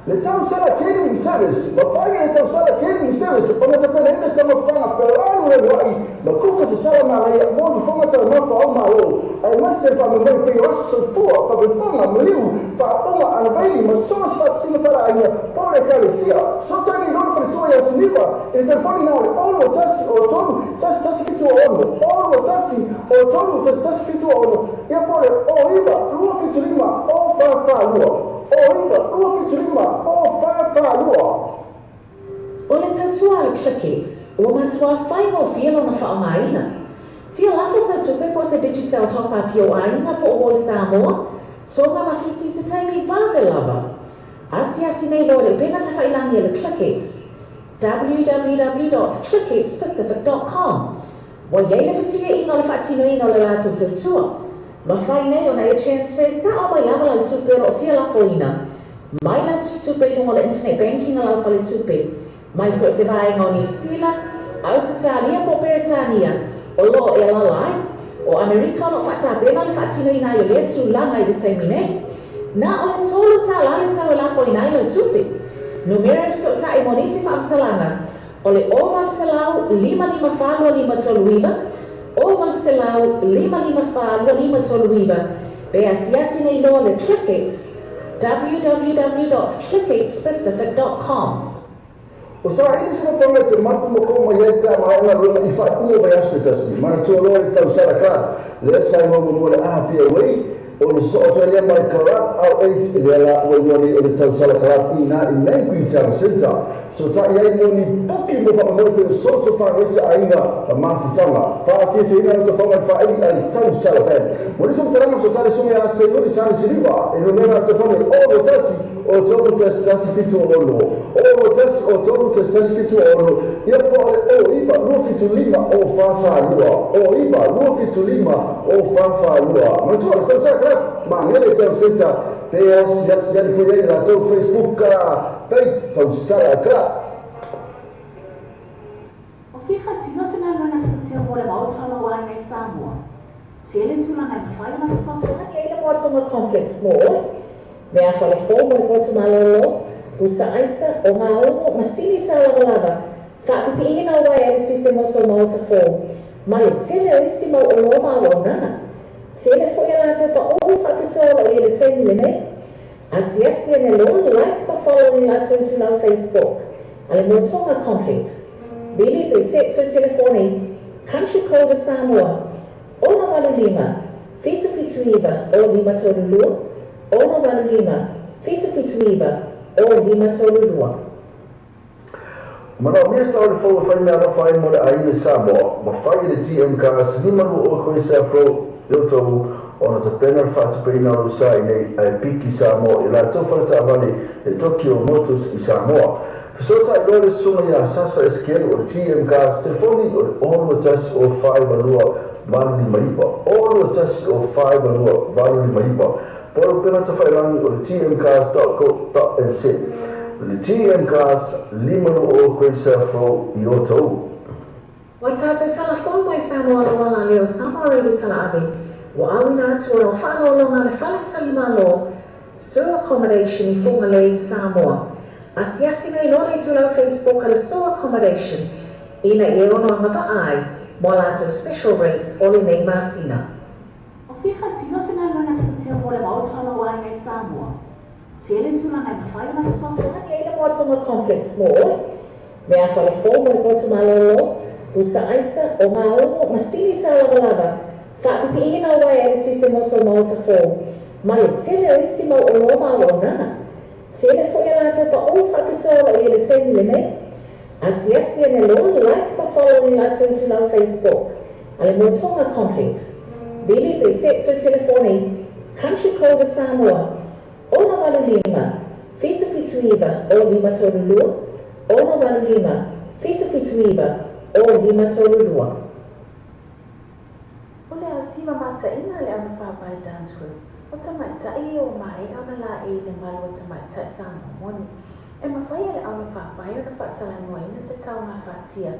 Le tausala catering service, mafai e le tausala catering service ona tapenaina sa mafutaga fealualua'i ma kuka se sala malaia mo fofoga taumafa o malo aemaise faamemai pei o aso soifua faapepaga maliu faaoga anavaili ma so o se faatasiga falaaiga po o le ekalesia. Fesootaiga i lona faletua ia Siniva i le telefoni na o le 021 o 3 1 1 7 6 021 o 3 1 1 7 6 ia po o le 09 2 7 5 o 4 4 2 09 2 7 5 o 4 4 2. O le tautua a le Clickex, ua matuā faigofie lona faaaogaina. Fia lafo sau tupe po o se Digicel Top Up i ou aiga po o Voi Samoa, Tonga ma Fiti i se taimi vave lava. Asiasi nei loa i le upega tafailagi a le Clickx, www.clickxpacific.com. Ua i ai le fesuiaiga o le faatinoina o le latou tautua. Mafai nei ona e transfer sao mai lava lau tupe o lo o fia lafoina mai lau tusitupe i luga o le internet banking a lau faletupe mai so o se vaega o Niu Sila, Ausetalia po o Peretania o lo o e alaala ai. O Amerika o lo o faatapena le faatinoina ai o lea tulaga i le taimi nei. Na o le $3 le tau e lafoina ai lau tupe. Numera e fesootai mo nisi faamatalaga o le 0800 554 2539, 0800 554 2539, pe asiasi nei loa le Clickx, www.clickxpacific.com. O saili se nofoaga i te mapu ma koo mai ai pe a maea galuega i faaiuga o vaiaso se tasi. Manatua loa le tausala club lea sa igoa muamua le APOA, o le soo atu ai lea mai Club R8 lea la ua igoa nei o le tausala club i ina i Nangui Town Centre. Fesootai ai mo ni poki mo faamomoe pei o social fundraiser aiga ma mafutaga. Faafiafiaina le tafaga i le faaili a le tausala band. Mo nisi o matalaga fesootai le susuga ia Seiuli Sani Siliva e numera telefoni 021 o 3 1 1 7 6 o 1 o 3 1 1 7 6 ia po o le o 9 2 7 5 o 4 4 2 o 9 2 7 5 o 4 4 2. Manatua le tausaga club Magele Town Centre pe asiasi ane foi ai i le latou Facebook page Tausala Club. O fia faatino se galuega tilotilo mo le Maota o lou aiga i Samoa? Tele tulaga e mafai ona fesoasoani ai le Moatonga Complex mo oe. Mea falefo mo le poto malolo, pusa aisa, o gaogo, masini tālavalava, faapipiina o uaea eletise mo sou maota fou, ma le tele o isi mau oloa ma auaunaga. Tele foi a latou paʻō faapitoa o lo o i ai i le taimi lenei. Asiasi ane loa, like ma follow i latou itulau Facebook a le Moatonga Complex. Vili pe text le telefoni Country Code Samoa 685 779 0532 685 779 0532. Manaomia sao le fou e fai mea alofa ai mo le aiga i Samoa, ma fai e le GM Cars 52 Koe Afro i outou ona tapena le faatupeina o lou sa i nei ae piki Samoa i latou fale taavale le Tokyo Motors i Samoa. Fesootai loa le susuga ia Sasa Esekielu o le GM Cars, telefoni o le 021 o 492 859, 021 o 492 859, po o le upega tafailagi o le gmcars.co.nz. Le GM Cars 52 Koe Afro i outou. Ua tatou tala fou mai Samoa Lawala leo Samoa Radio Talaave ua auina atu ona o faaaloaloga a le Fale Tali Malo Sur Accommodation i Fugalei, Samoa. Asiasi nei loa le itulau Facebook a le Sur Accommodation ina ia ono agavaa ai mo a latou special rates o lenei masina. O fia faatino se galuega tilotilo mo le Maota o lou aiga i Samoa? Tele tulaga e mafai ona fesoasoani ai le Moatonga Complex mo oe. Mea falefo mo le poto malolo, pusa aisa, o gaogo, masini tālavalava, faapipiina o uaea eletise mo sou maota fou, ma le tele o isi mau oloa ma auaunaga. Tele foi a latou paʻō faapitoa o lo o i ai i le taimi lenei. Asiasi ane loa, like ma follow i le latou itulau Facebook a le Moatonga Complex. Vili pe text le telefoni Country Code Samoa 685 779 0532 685 779 0532. O le aosi mamataʻiga a le Aunafaapae Dance Group, o tamaitai ia ua maea ona laei i le malu o tamaitai Samoa moni. E mafai e le aunafaapae ona faatalanoaina se taogafatia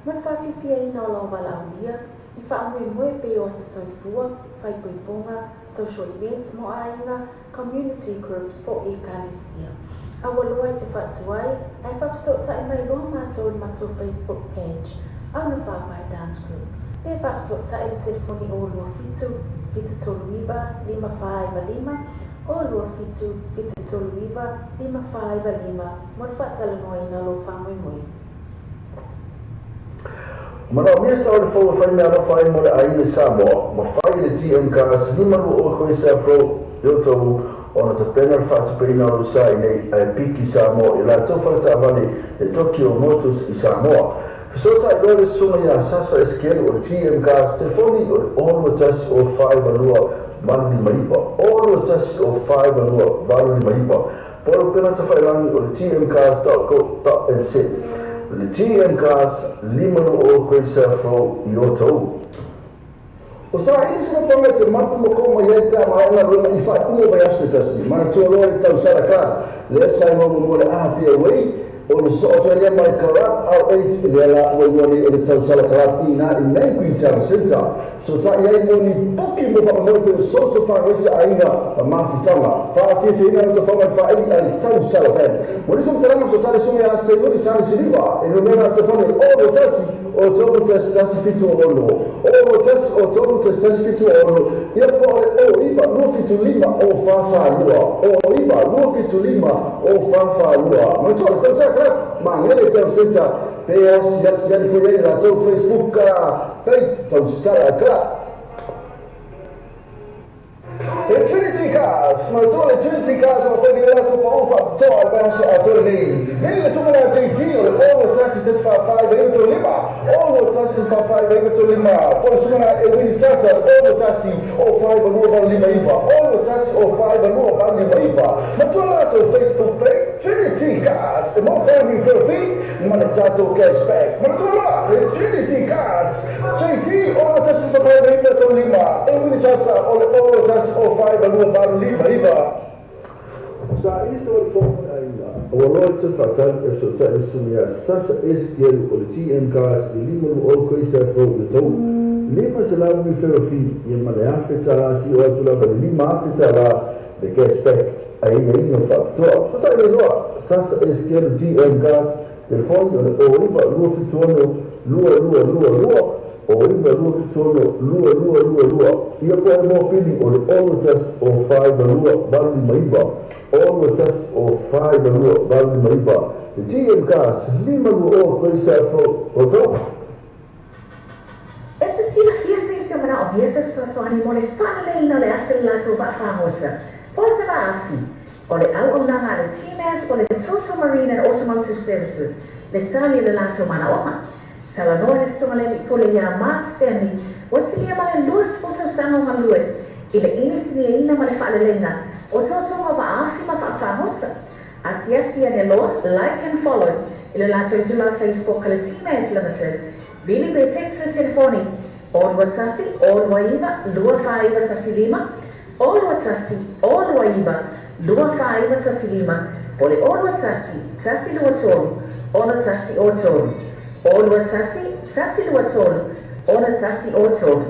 ma le faafiafiaina o lau valaaulia i faamoemoe pei o aso soifua, faaipoipoga, social events mo aiga, community groups po o ekalesia. Aua loa e te faatuai ae faafesootai mai loa matou i le matou Facebook page, Aunafaapae Dance Group, pe faafesootai i le telefoni 027 739 5495, 027 739 5495 mo le faatalanoaina o lou faamoemoe. Manaomia sao le fou e fai mea alofa ai mo le aiga i Samoa, ma fai e le GM Cars 52 Koe Afro i outou ona tapena le faatupeina o lou sa i nei ae piki Samoa i latou fale taavale le Tokyo Motors i Samoa. Fesootai loa le susuga ia Sasa Esekielu o le GM Cars, telefoni o le 021 0 4 2 8 5 9, 0 21 0 4 2 8 5 9. Po o le upega tafailagi o le gmcars.co.nz. O le GM Cars, 520 Great South Road i Otahuhu. O saili se mafaga e te mapu ma kou mai ai pe a maea galuega i faaiuga o vaiaso se tasi. Manatua loa le tausala club lea sa igoa muamua o le RPOA, ona sosoo atu ai lea ma le Club R8 lea la ua igoa nei o le Tausala Club i ina i Main Queen Town Centre. Fesootai ai mo ni poki mo faamomoe pei o social fundraiser aiga ma mafutaga. Faafiafiaina le tafaga i le faaili a le Tausala Band. Mo nisi o matalaga fesootai le susuga ia Seimoni Sani Siliva e numera telefoni o 01 o 3 1 1 7 6 o 1 o 3 1 1 7 6 ia po o le o 9 2 7 5 o 4 4 2 o 9 2 7 5 o 4 4 2. Manatua le Tausaga Club Magele Town Centre pe asiasi ane foi ai le latou Facebook page Tausaga Club. Le Trinity Cars, manatua le Trinity Cars o fai nei latou pau faapitoa i le vaiaso atoa lenei. Nei le suka lea JT o le 6 1 7 4 4 9 3 5, 6 1 7 4 4 9 3 5, po o le suka lea Ewini Sasa o le 6 1 o 5 2 8 5 9, 6 1 o 5 2 8 5 9. Manatua le latou Facebook page Trinity Cars e maua foi referral fee ma le tatou cash back. Manatua loa le Trinity Cars JT 6 1 7 4 9 3 5, Ewini Sasa o le 6 1 o 5 2 8 5 9. Sa isa o le fono le aiga, ua loa i toe faatali e fesootai le susuga ia Sasa S. Gelu o le GM Cars i 520 Quayside Road i Otahuhu. 500 referral fee ia ma le $1,000 sio atu lava i le $5,000 le cash back a aiaiga faapitoa. Fesootai le loa Sasa S. Gelu GM Cars, telefoni o le 09 276 2222 o 9 2 7 6 2 2 2 2 ia po o le mopili o le 6 1 o 4 2 8 5 9 6 1 o 4 2 8 5 9. Le GM Cars 5 2 0 Quayside Road, Otahuhu. E te silafia se isi o manaomia se fesoasoani mo le faaleleina o le afi o le latou vaa fagota, po o se vaa afi. O le auaunaga a le TMAS po o le Total Marine and Automotive Services le tali o le latou manaoga. Talanoa le Susuga i le Alii Pule iā Mark Stanley ua silia ma le 20 tausaga o galue i le inisiniaina ma le faaleleiga o totoga vaa-afi ma vaafagota. Asiasi ane loa, like and follow, i le latou itula Facebook a le TMAS Limited. Vili pe text le telefoni o 21 o 29 24 15, o 21 o 29 24 15, po o le o 21 123 61 o 3, o 21 123 61 o 3.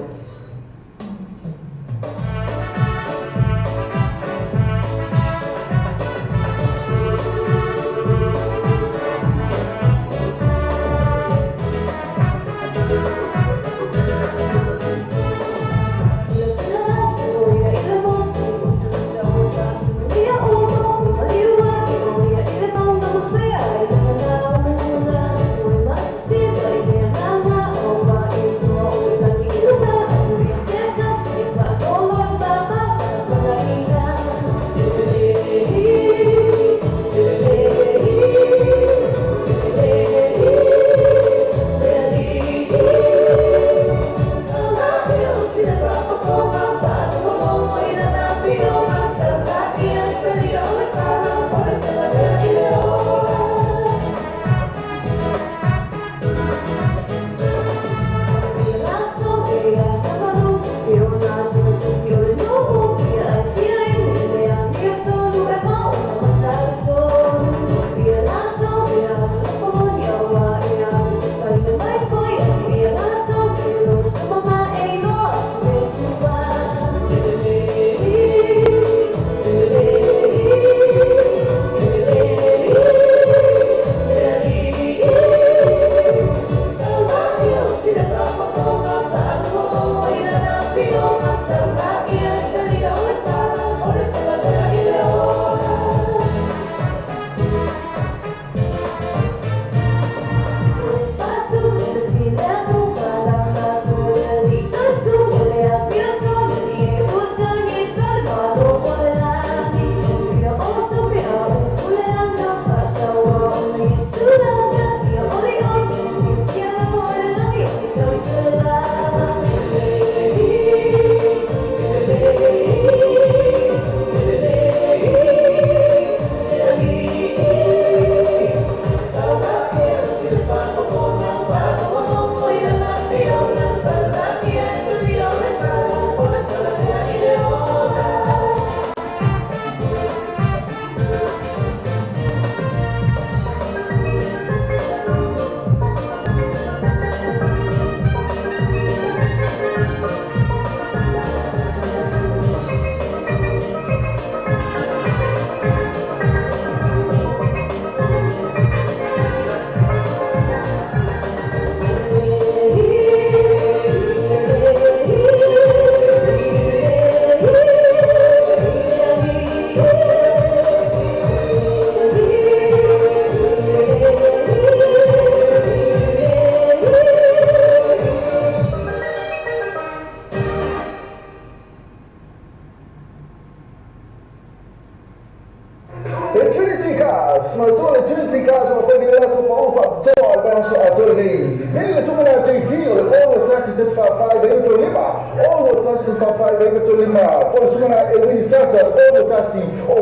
Le Trinity Cars, manatua le Trinity Cars o lo fai le latou pau faapitoa i le vaiaso atoa lenei. Nei le suka na JT o le 6 1 4 5 9 3 5 6 1 4 5 9 3 5 po o le suka na Ewini Sasa 6 1 0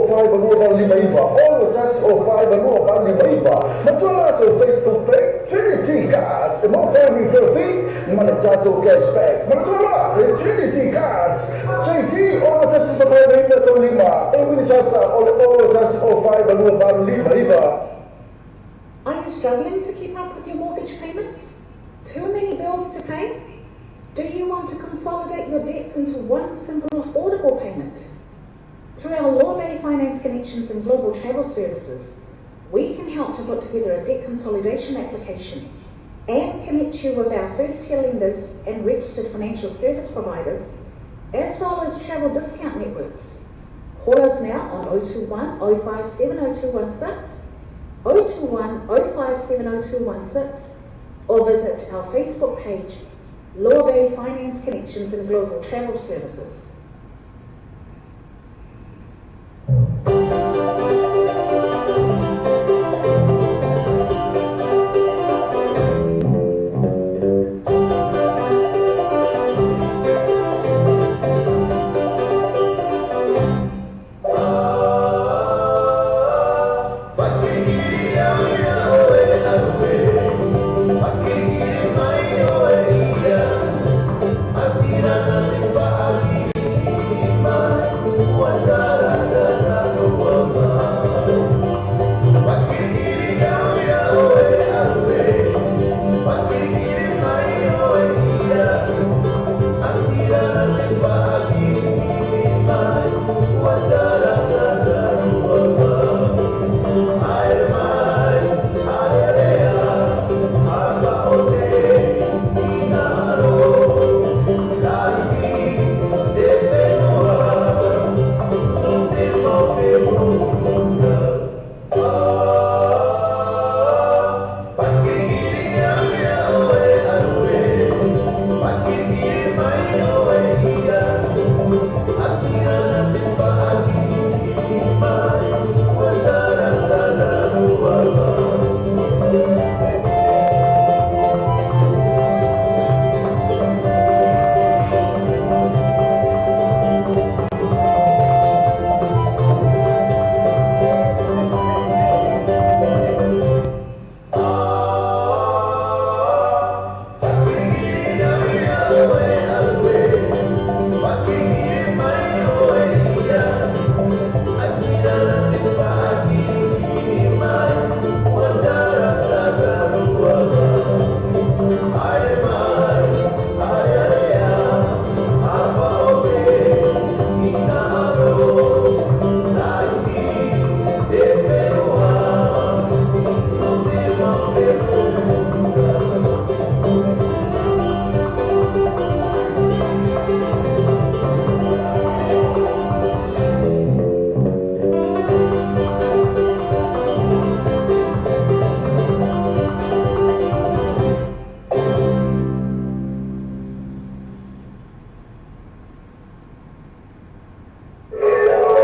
5 2 8 5 9 6 1 0 5 2 8 5 9. Manatua latou Facebook page Trinity Cars e maua foi refill fee ma le tatou cashback. Manatua loa le Trinity Cars JT 6 1 4 5 9 3 5 Ewini Sasa o le 6 1 0 5 2 8 5 9. Are you struggling to keep up with your mortgage payments? Too many bills to pay? Do you want to consolidate your debts into one simple affordable payment? Through our Lawbay Finance Connections and Global Travel Services, we can help to put together a debt consolidation application and connect you with our first tier lenders and registered financial service providers, as well as travel discount networks. Call us now on 021 057 0216, 021 057 0216, or visit our Facebook page, Law Bay Finance Connections and Global Travel Services.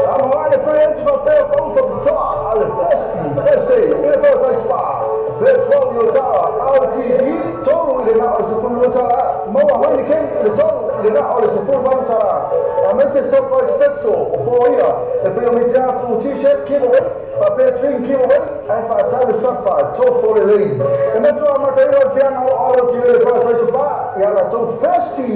Samoa le fai atu faapea pau faapitoa a le Thirsty Thursday i le Paradise Spa. First Roll i Otawa RTD 3 i le na o le $12. Maua Heineken i le 3 i le na o le $18. Aemaise surprise special o foia e pei o mitiafu t-shirt giveaway faapea drink giveaway ae faatau le safa tofo lelei. E matua amataina o le fiaga o alo tele le Paradise Spa ia latou Thirsty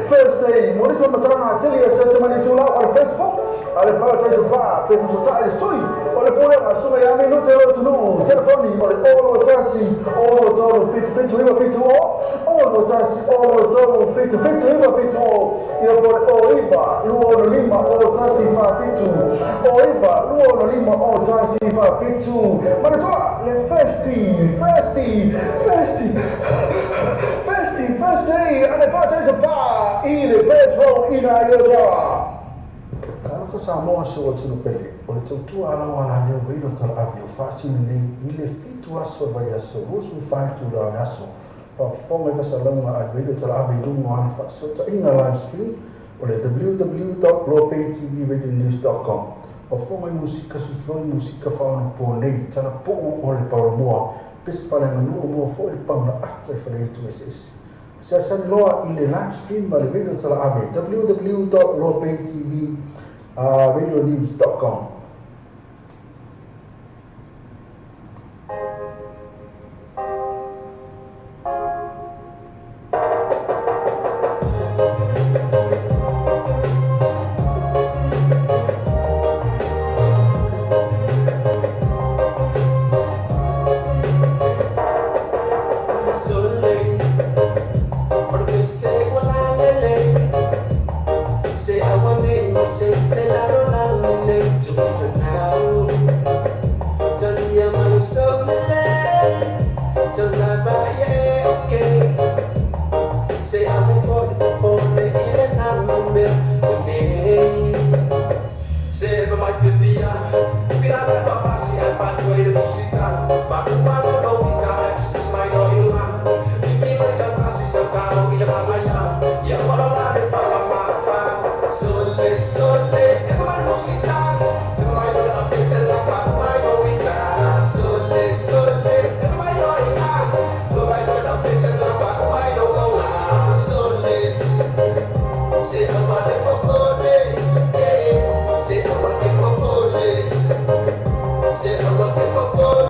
Thursday. Mo nisi o matalaga atili e se mani tulau o le Facebook a le Paradise Bar pe fesota'i le sui o le pulega suga ia minute o atunuu. Telefoni o le 0 1 6 3 7 7 9 7 0 6 1 6 3 7 7 9 7 0 ia po le 0 9 2 6 5 0 1 4 7 0 9 2 6 0 1 4 7. Manatua le Thirsty Thirsty Thirsty Thirsty Thursday a le Paradise Bar i le Best Roll ina i Otawa. Talofa Samoa si ou atunuu pele, o le tautua a lau alaleo radio talaave o faatino nei i le 7 aso o le vaiaso 24 itula o le aso. Faafofoga i fasalauga a le radio talaave i luga o ana faafesootaiga live stream o le www.lobaytvradionews.com. Faafofoga i musika sufloi musika faaonapo nei, talapuu o le paulamoa, pese faaleaganuu moa foi le pauna ata i faleaitu eseese. Fesoasoani loa i le live stream a le radio talaave www.lobaytvradionews.com. Se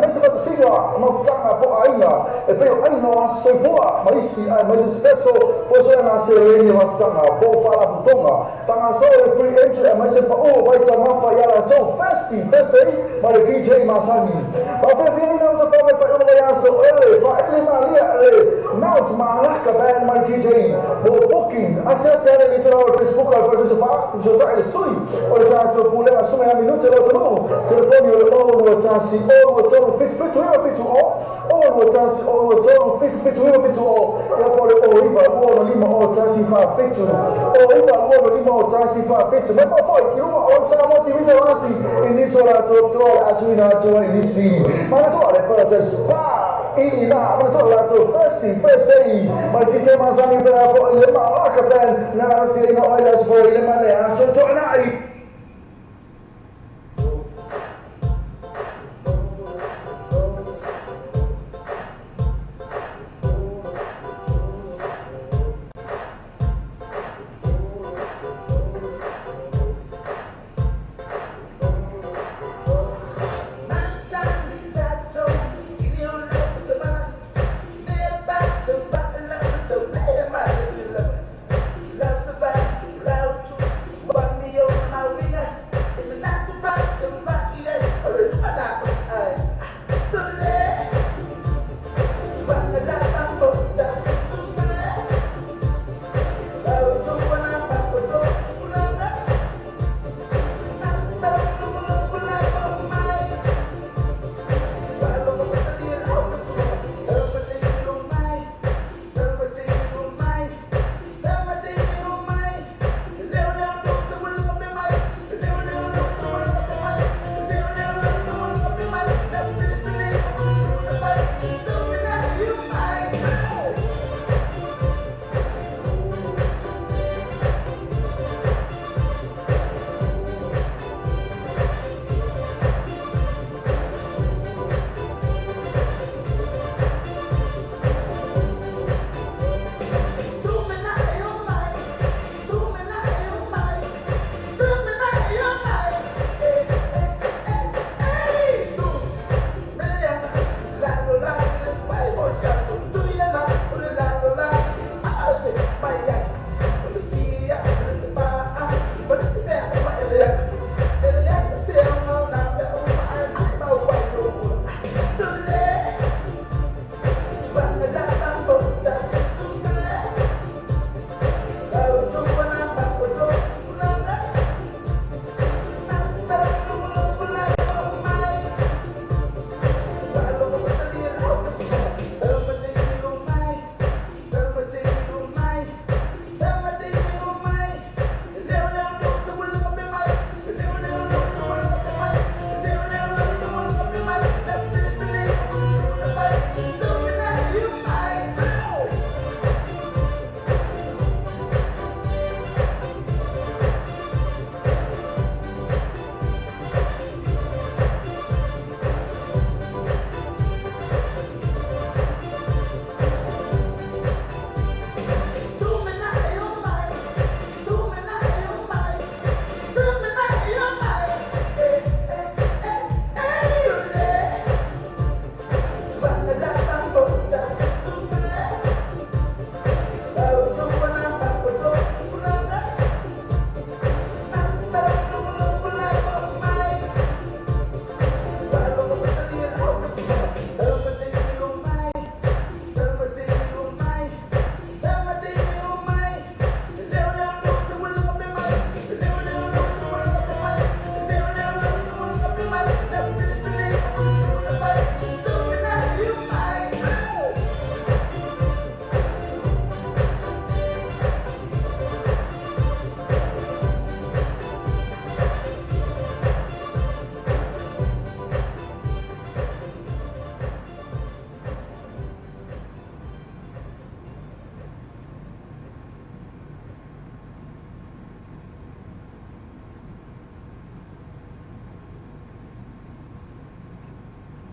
Aemaise faatasiga mafutaga po o aiga e pei o aiga o Aso Soifua ma isi aemaise Speso fuesuega seleni mafutaga po o faalapotopotoga faagasolo le free entry aemaise paʻu o vaitaumafa iā latou Thirsty Thursday ma le DJ masani. Faafiafiaina o tafa mai faaiuga vaiaso ele faaele malia le Mount Malaka Band ma le DJ mo booking. Asiasi ane i le itulau o le Facebook a le Fale Tusi Pa fesootai le sui o le tatou pulega Susuga ia Minute Loatunuu. Telefoni o le 0 2 1 0 2 3 7 7 9 7 0 0 2 1 0 2 3 7 7 9 7 0 ia po o le 0 9 2 5 0 1 4 7 0 9 2 5 0 1 4 7. Mai pea foi i luga o Samoa TV Taurasi i nisi o latou toa o le a tuuina atu ai nisi manatua le Paradise Spa i ina manatua le latou Thirsty Thursday ma le DJ masani pea foi le Malaka Band na afiaina o ai le aso foi le ma le aso Toanai.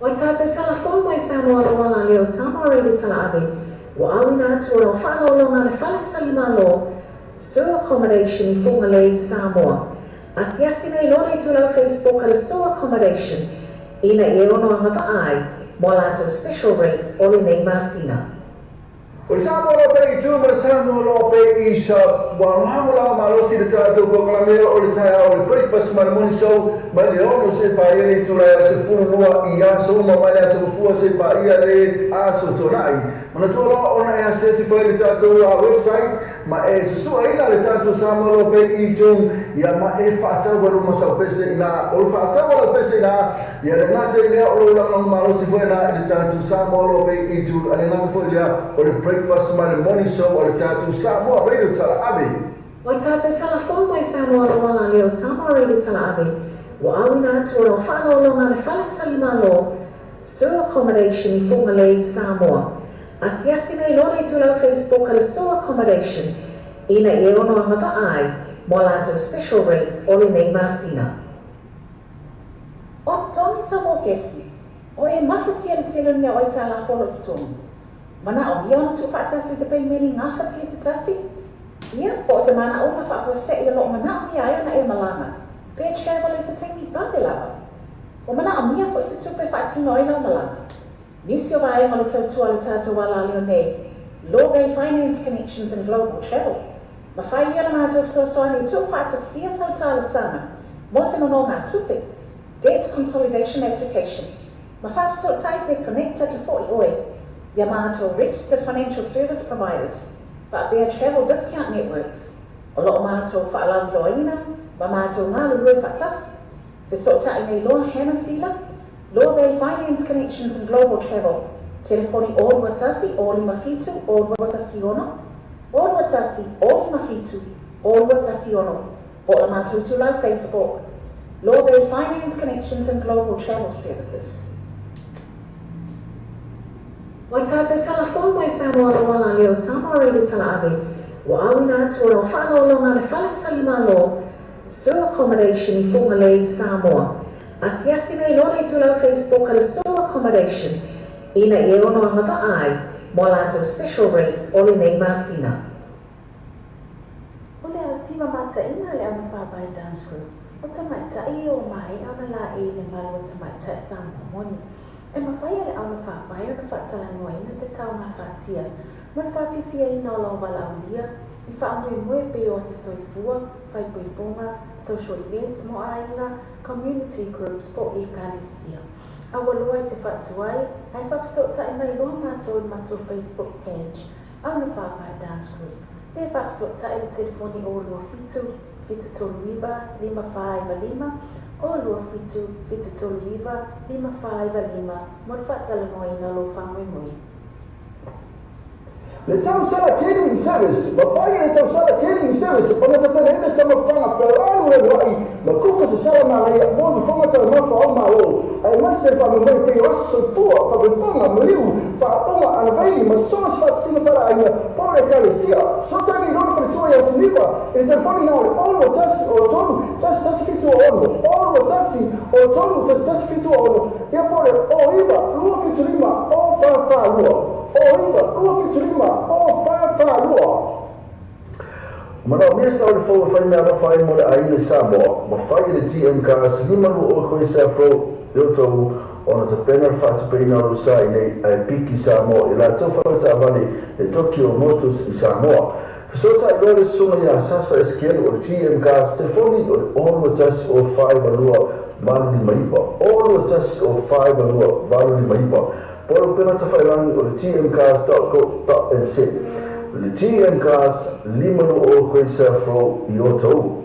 O tatou talafou mai Samoa lau ala leo Samoa Radio Talaave, ua auina atu o lau faaaloaloga le Faletalimalo, Sue Accommodation i Fugalei, Samoa. Asiasi nei loa le itulau Facebook a le Sue Accommodation. Ina ia e ono agava'a ai mo a latou special rates o lenei masina. O le Samoa Law Pay i ma le Samoa Law Pay i Shop. Ua lagolago malosi le tatou polokalame o le taeao o le Breakfast ma le Morning Show mai le 6 seia paia le itula e 12 i aso uma mai le aso Gafua seia paia le aso Toonai. Manatua loa ona e asiasi foi i le tatou website ma e susuaina le tatou Samoa Law Pay i iTunes ia ma e faatau ai lou masaupese ina o le faatau a lau pese ina ia le gata i lea o lou lagolago malosi foi ina i le tatou Samoa Law Pay i iTunes a le gata foi i lea o le Breakfast ma le Morning Show a le tatou Samoa Radio Talaave. Ua tatou talafou mai Samoa Lauala Leo Samoa Radio Talaave ua auina atu o lau faaaloaloga le Fale Talimalo Sur Accommodation i Fugalei, Samoa. Asiasi nei loa le itulau Facebook a le Sur Accommodation ina ia e ono agava'a ai mo a latou special rates o lenei masina. O totogi sa mokesi, o e mafatia le tele o ni ao aitalafu o lo totogi. Manaʻomia ona tuufaatasi se peimeli gafatia se tasi? Ia, po o se manaʻoga faafuaseʻi o lo o manaʻomia ai ona e malaga, pe travel i se taimi vave lava. Ua manaʻomia foi se tupe e faatino ai lau malaga. Nisi o vaega o le tautua a le tatou alaleo nei, Law Bay Finance Connections and Global Travel, mafai ia la matou fesoasoani e tuufaatasia sau talosaga mo se nonogatupe, Debt Consolidation Application, ma faafesootai pe connect atu foʻi oe ia matou Registered Financial Service Providers faapea Travel Discount Networks o lo o matou faalauiloaina ma matou galulue faatasi. Fesootai nei loa Hannah Sila, Law Bay Finance Connections and Global Travel, telefoni 0 2 1 0 5 7 0 2 1 6 0 2 1 0 5 7 0 2 1 6 po o le matou itulau Facebook, Law Bay Finance Connections and Global Travel Services. Ua tatou talafou mai Samoa Lauala Leo Samoa Radio Talaave ua auina atu o lau faaaloaloga le Fale Talimalo Sur Accommodation i Fugalei, Samoa. Asiasi nei loa le itulau Facebook a le Sur Accommodation ina ia e ono agava'a ai mo a latou special rates o lenei masina. O le aosimamataʻiga a le Aunafaapae Dance Group, o tamaitai e o maea ona laei i le malu o tamaitai Samoa moni. E mafai e le aunafaapae ona faatalanoaina se taogafatia ma le faafiafiaina o lau valaaulia i faamoemoe pei o aso soifua, faaipoipoga, social events mo aiga, community groups po o ekalesia. Aua loa e te faatuai, ae faafesootai mai loa matou i le matou Facebook page, Aunafaapae Dance Group, pe faafesootai i le telefoni 027 739 5495, 027 739 5495 mo le faatalanoaina o lou faamoemoe. Le tausala Catering Service, Mafai e le tausala Catering Service ona tapenaina sa mafutaga fealualuai ma kuka se sala manaia mo ni foga taumafa o Malo aemaise le faamoemoe pei o aso soifua, faapoipoga, maliu, faaoga, anavaili ma so o se faatasiga faleaiga po o le ekalesia. Fesoatai nei loa le faletua ia Siniva i le telefoni na o le 0 2 1 0 3 1 1 7 6 0 2 1 0 3 1 1 7 6 ia po o le 0 9 2 7 5 0 4 4 2. 0 9 2 7 5 0 4 4 2. Manaomia sa o le fou e fai meaalofa ai mo le aiga i Samoa, ma fai e le GM Cars 5 20 koe Safro i outou ona tapena le faatupeina o lou sa i nei ae piki Samoa i latou faletaavale le Tokyo Motors i Samoa. Fesootai loa le susuga ia Sasa Esekielu o le GM Cars, telefoni o le 0 2 1 0 4 9 2 8 5 9, 0 2 1 0 4 9 2 8 5 9. Po o le upega tafailagi o le gmcars.co.nz. Le GM Cars 5 20 Queen Surf Road i Otahuhu.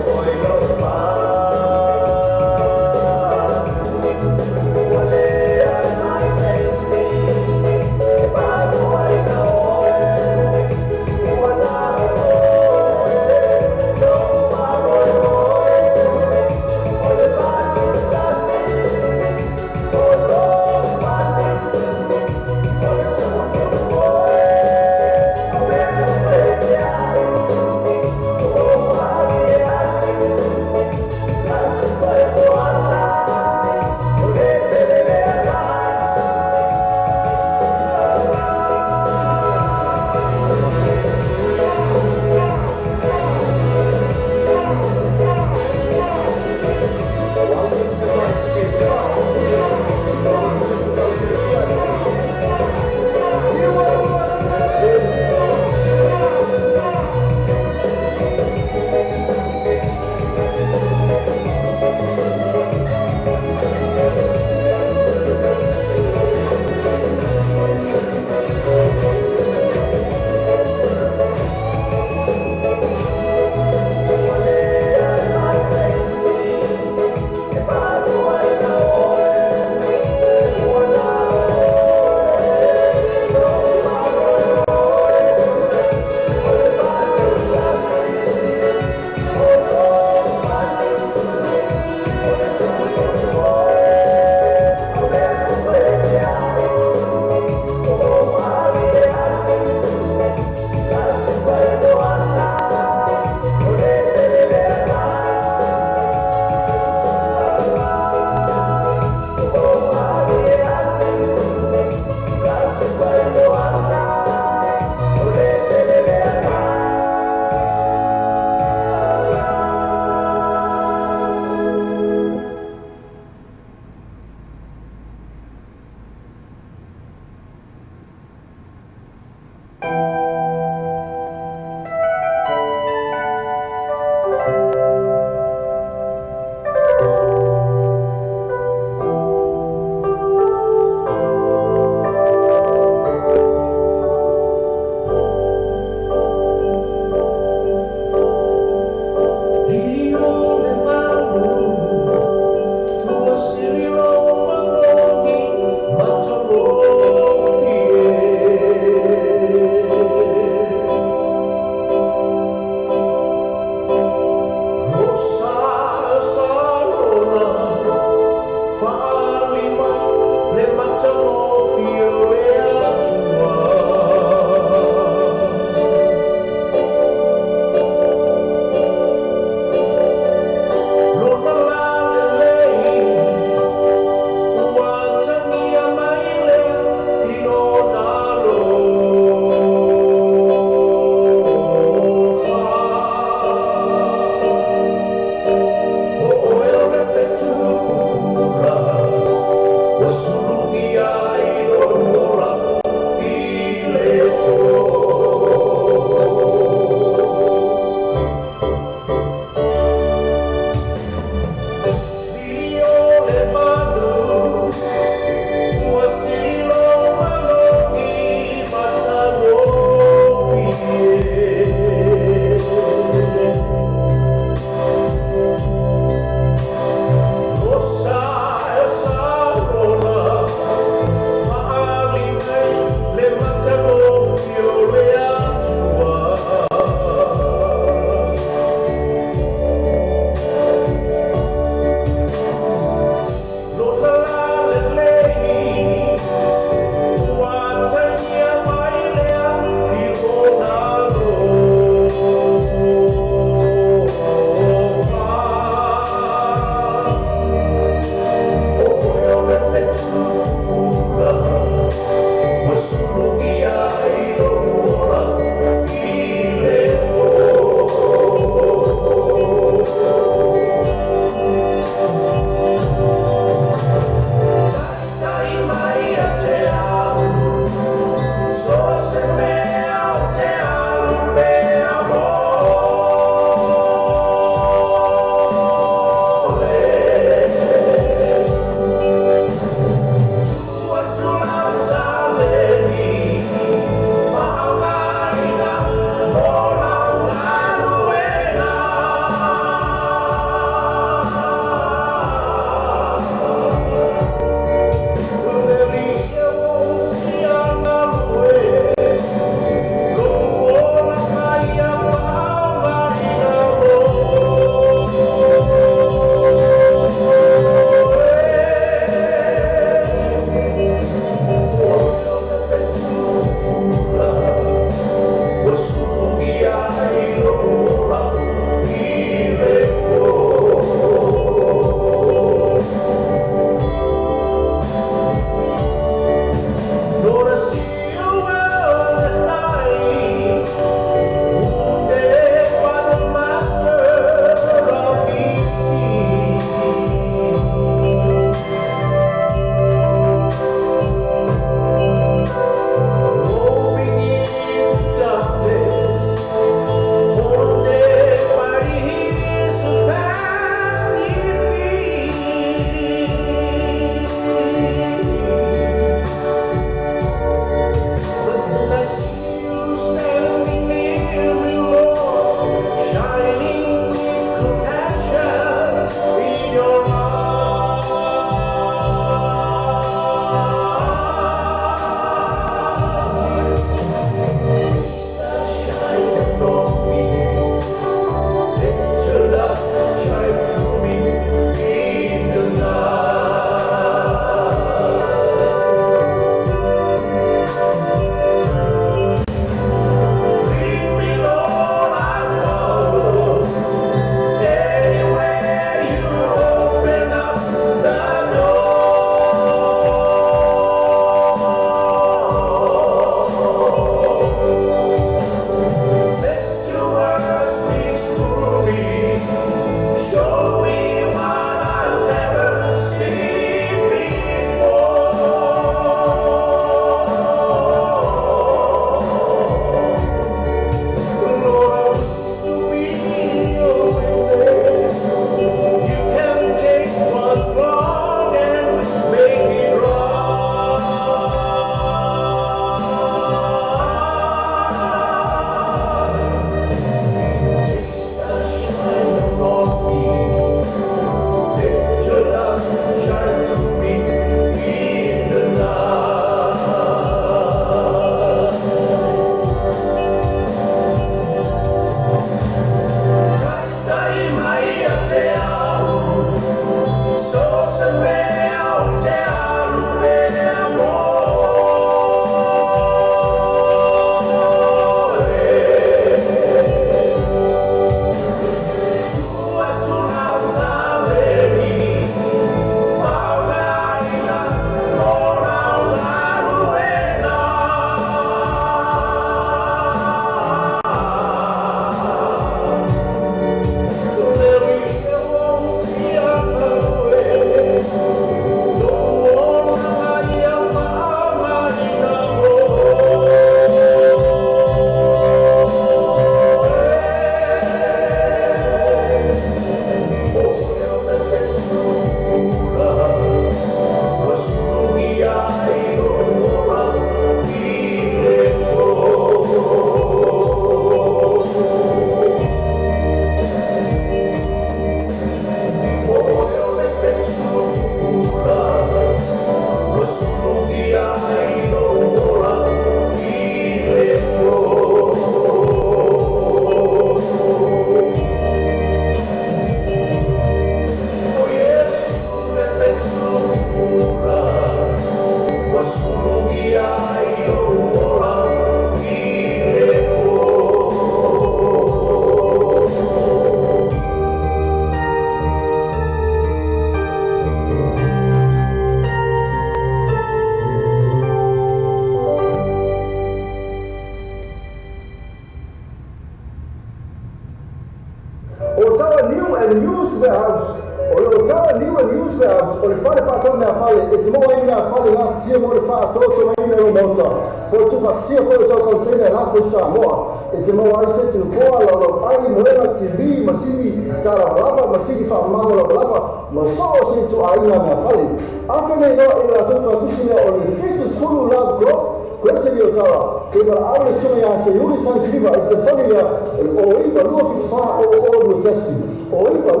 New and Used Warehouse. O le Otala New and Used Warehouse o le fale faatau meafale e te maua ai ni meafale gafatia mo le faatotogaina i lou maota, po o le tuufaatasia foi o sau container e lafo i Samoa. E te maua ai seti nofoa, laulauai, moega, TV, masini talavalava, masini faamamago lavalava, ma so o se ituaiga meafale. Afe nei loa i le latou tuatusi mea o le 70 Love Grove, Kwese i Otala, ke valaau le susuga ia Seiuli Sanisiliva i le telefoni lea o le 09 274 0021, 09 274 0021, ia po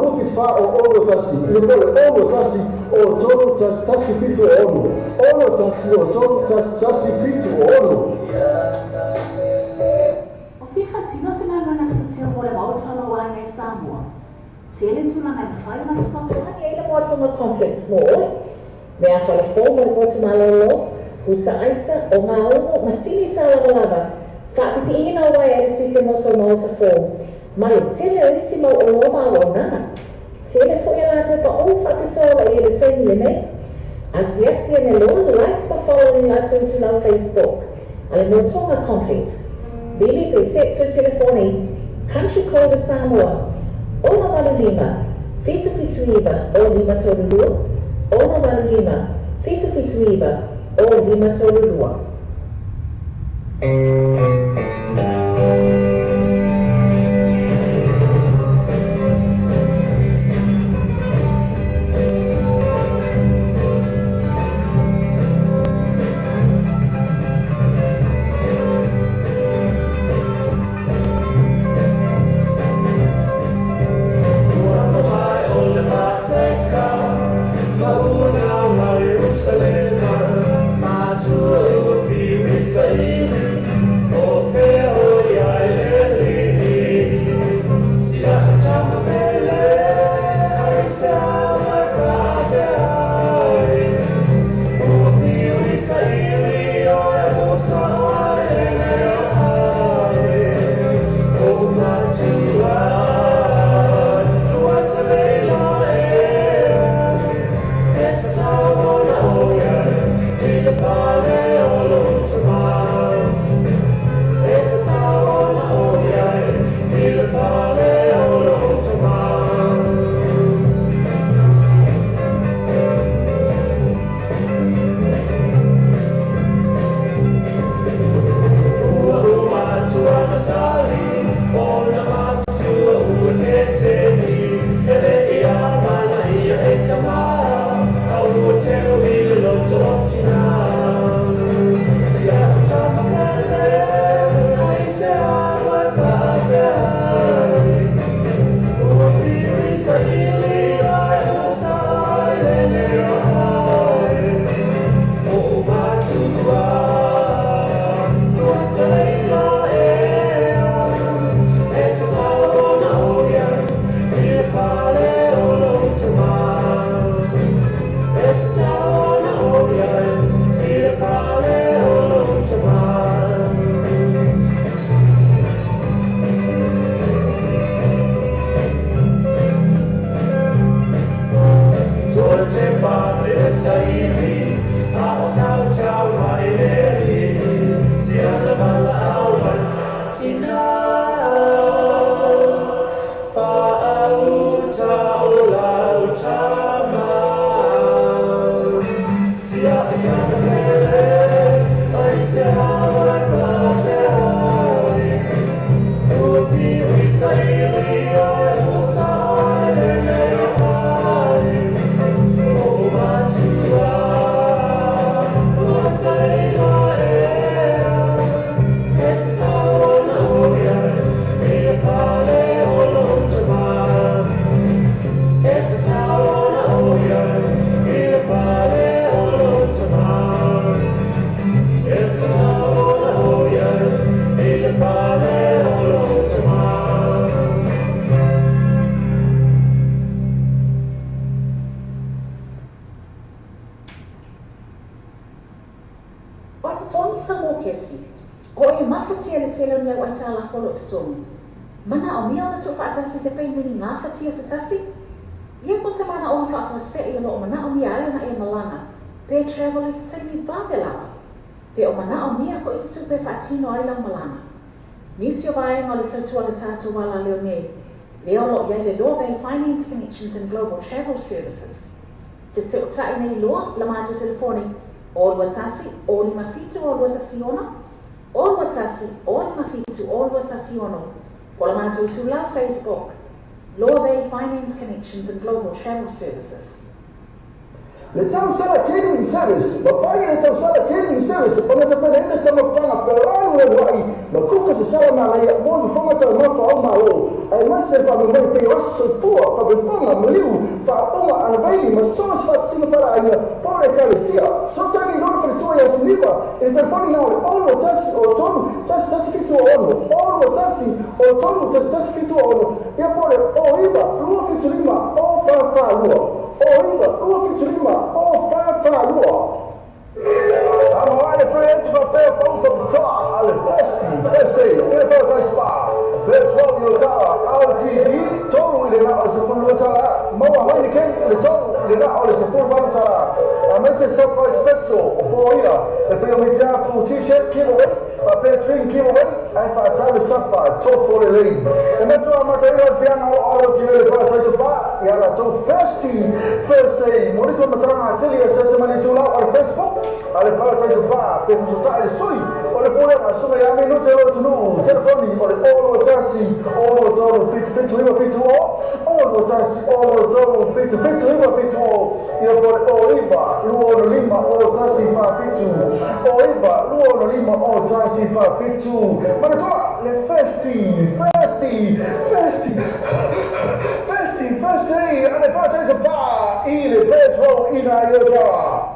o le 0 1 0 3 1 1 7 6, 0 1 0 3 1 1 7 6. O fia faatino se galuega tilotilo mo le maota o lou aiga i Samoa? Tele tulaga e mafai ona fesoasoani ai le Moa Tonga Complex mo oe. Meafale fou mo le potu malōlō, pusa aisa, ogaumu, masini tālavalava, faapipiiina o uaea eletise mo sou maota fou, ma le tele o isi mau oloa ma auaunaga. Tele foi a latou paʻu faapitoa o lo o i ai i le taimi lenei. Asiasi ane loa, like ma follow i le latou itulau Facebook a le Moa Tonga Complex. Vili pe text le telefoni Country Code Samoa, 685 779 0532, 685 779 0532. O totogi Samoa Kesi, o e mafatia le tele o ni au aitalafu o lo o totogi. Manaomia ona tuufaatasi se peimeni gafatia se tasi? Ia po o se manaoga faafuasei o lo o manaomia ai ona e malaga pe travel i se taimi vave lava, pe o manaomia foi se tupe e faatino ai lau malaga. Nisi o vaega o le tautua a le tatou alaleo nei, Lea o lo o i ai le Loa Bay Finance Connections and Global Travel Services. Fesootai nei loa la matou telefoni 0 2 1 0 5 7 0 2 1 6 0 2 1 0 5 7 0 2 1 6 po o le matou itulā Facebook, Loa Bay Finance Connections and Global Travel Services. Le tausala catering service, mafai e le tausala catering service ona tapenaina sa mafutaga felalualua'i ma kuka se sala manaia mo ni fofoga taumafa o Malo aemaise le faamoemoe pei o aso soifua, faapepaga, maliu, faaopoga, anavaili ma so o se faatasiga faleaiga po o le ekalesia. Fesoatai nei loa le faletua ia Siniva i le telefoni na o le 0 2 1 0 3 1 1 7 6 0 2 1 0 3 1 1 7 6 ia po o le 0 9 2 7 5 0 4 4 2. 0 9 2 7 5 0 4 4 2. Samoa le fai atu faapea pau faapitoa a le Thirsty Thursday i le Paradise Bar, Best Roll i Otara, RTD, 3 i le na o le 12 tala, maua Heineken i le 3 i le na o le 18 tala, aemaise surprise special o foia e pei o mitiafu T-shirt giveaway faapea drink giveaway ae faatau le safa tofo lelei. E matua amataina le fiaga o lo o le Paradise Bar i a latou Thirsty Thursday. Mo nisi o matalaga atili e search mai le itulau o le Facebook a le Paradise Bar pe fesota'i le sui o le pulega Susuga ia Minute o lo atunuu. Telefoni o le 0 2 1 0 2 3 7 7 9 7 0 0 2 1 0 3 7 7 9 7 0 ia po o le 0 9 2 6 5 0 1 4 7 0 9 2 6 5 0 1 4 7. Manatua le Thirsty Thirsty Thirsty Thirsty Thursday a le Paradise Bar i le Best Roll ina i Otara.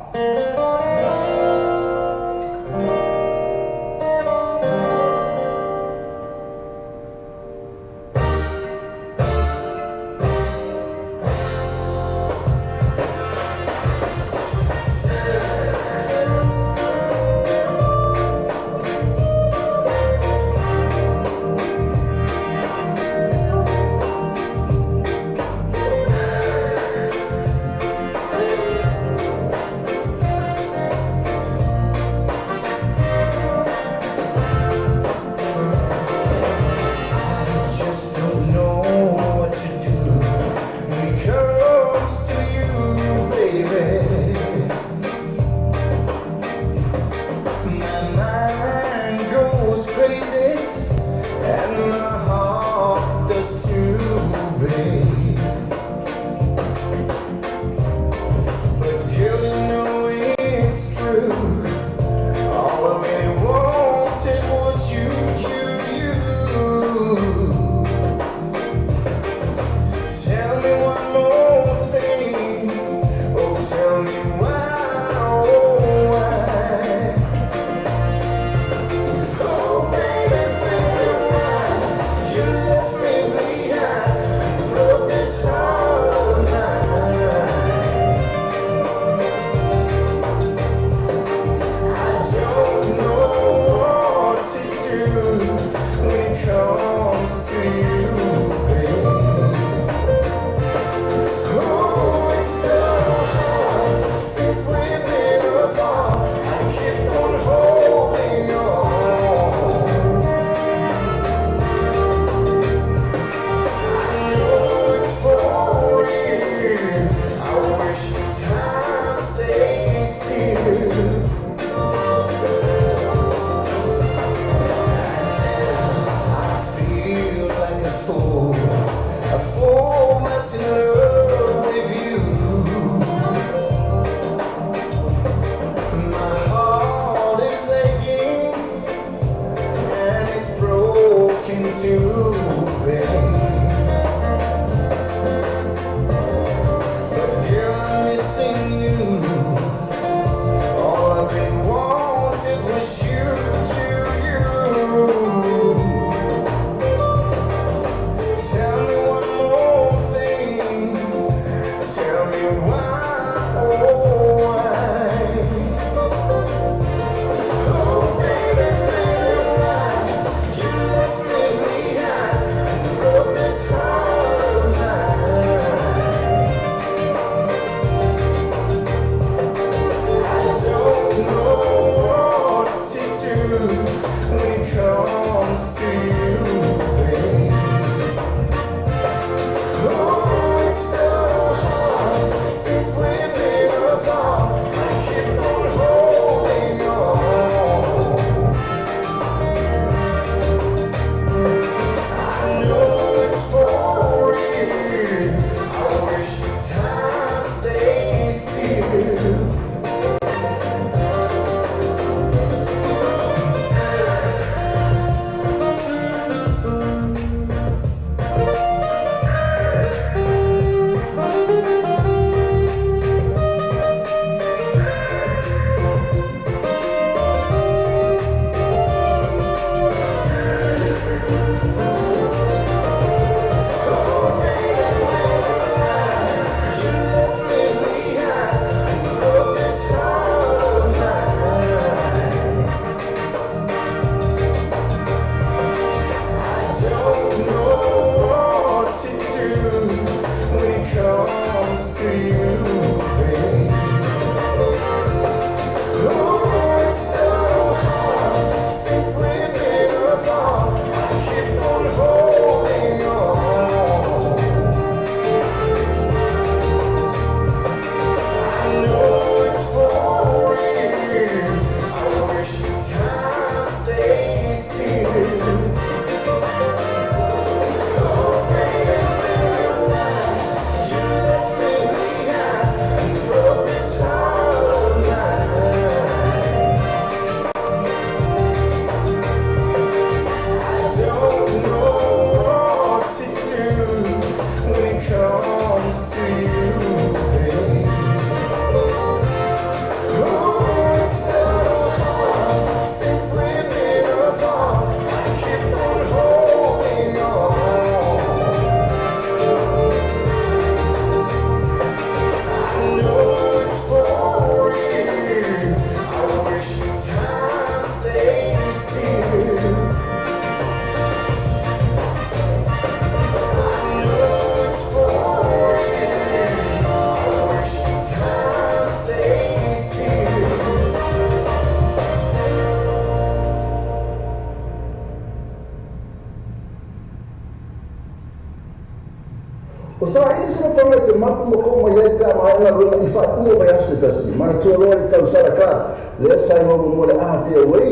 O sa ili se mapanga i te mapu ma kou mai ai pe a maea galuega i faaiuga o vaiaso se tasi. Manatua loa le tausala club, lea sa igoa muamua o le APOA,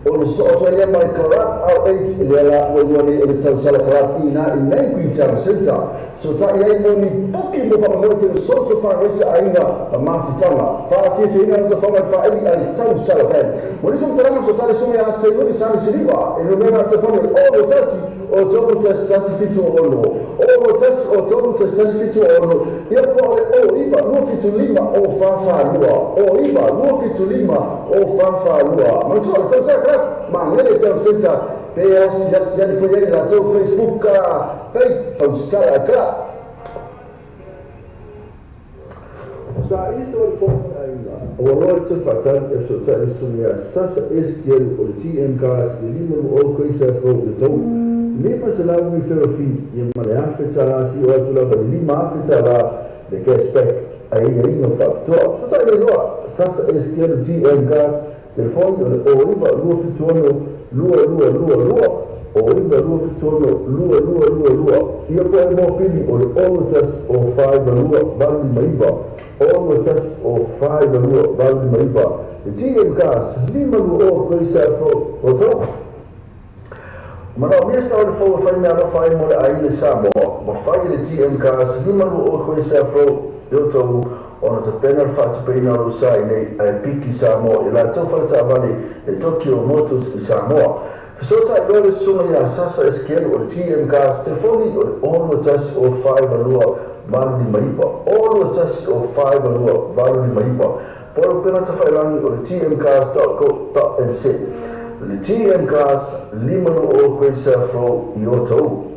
o le soo atu ai lea mai Club R8 lea la ua igoa nei o le tausala club i ina i Nangui Town Centre. Fesootai ai mo ni puki mo faamoemoe pe o social fundraiser aiga ma mafutaga. Faafiafiaina le tafaga i le faaili a le tausala band. Mo nisi o matalaga fesootai le susuga ia Seiuli Sami Siliva e numera telefoni o le 01 o 3 1 1 7 6 o 1 o 3 1 1 7 6 ia po o le o 9 2 7 5 o 4 4 2 o 9 2 7 5 o 4 4 2. Manatua le tausala club Magele Town Centre pe asiasi ane foi ai le latou Facebook page Tausala Club. Sa ili se wale fō mai aiga, ua loa i te whaatali e fesootai le susuga ia Sasa S. Kelu o le TM Cars i le 5 20 Koisa Fou i le tou 500 mi ferofi ia ma le $1,000 seia oo atu lava i le $5,000 le cashback aiaiga faapitoa. Fesootai le loa Sasa S. Kelu TM Cars, telefoni o le 09 276 2222 o 9 2 7 6 2 2 2 2 ia po o le mopili o le 6 1 o 4 2 8 5 9 6 1 o 4 2 8 5 9 le GM Cars 5 2 o Koisa Fou o tou. Manaomia sa o le fou e fai mea alofa ai mo le aiga i Samoa, ma fai e le GM Cars 5 2 o Koisa Fou i o tou ona tapena le faatupeina o lou sa i nei ae piki Samoa i latou faletaavale le Tokyo Motors i Samoa. Fesootai loa le susuga ia Sasa Esekielu o le GM Cars, telefoni o le 6 1 o 4 2 8 5 9 6 1 o 4 2 8 5 9 po o le upega tafailangi o le gmcars.co.nz. Le GM Cars 5 2 o Koisa Fou i o tou.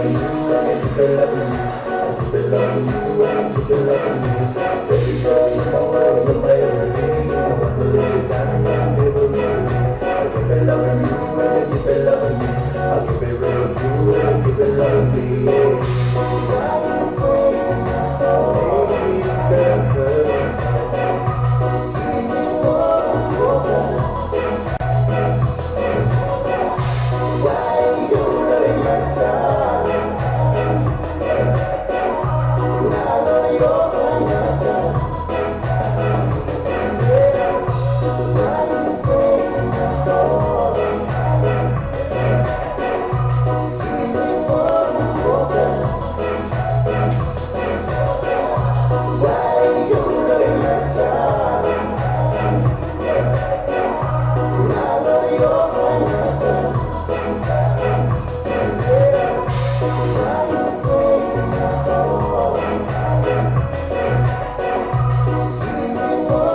loving you and I keep it loving me. I keep it loving you and I keep it loving me. Baby girl, you're my world, you're my everything. I wanna let you down and I'm never leaving. I keep it loving you and I keep it loving me. I keep it real with you and I keep it loving me. Yeah. Why you break my heart? Baby girl, screaming for Why you letting my time? Why you break my heart? Screaming for Why you letting my time? Why you break my heart? Screaming for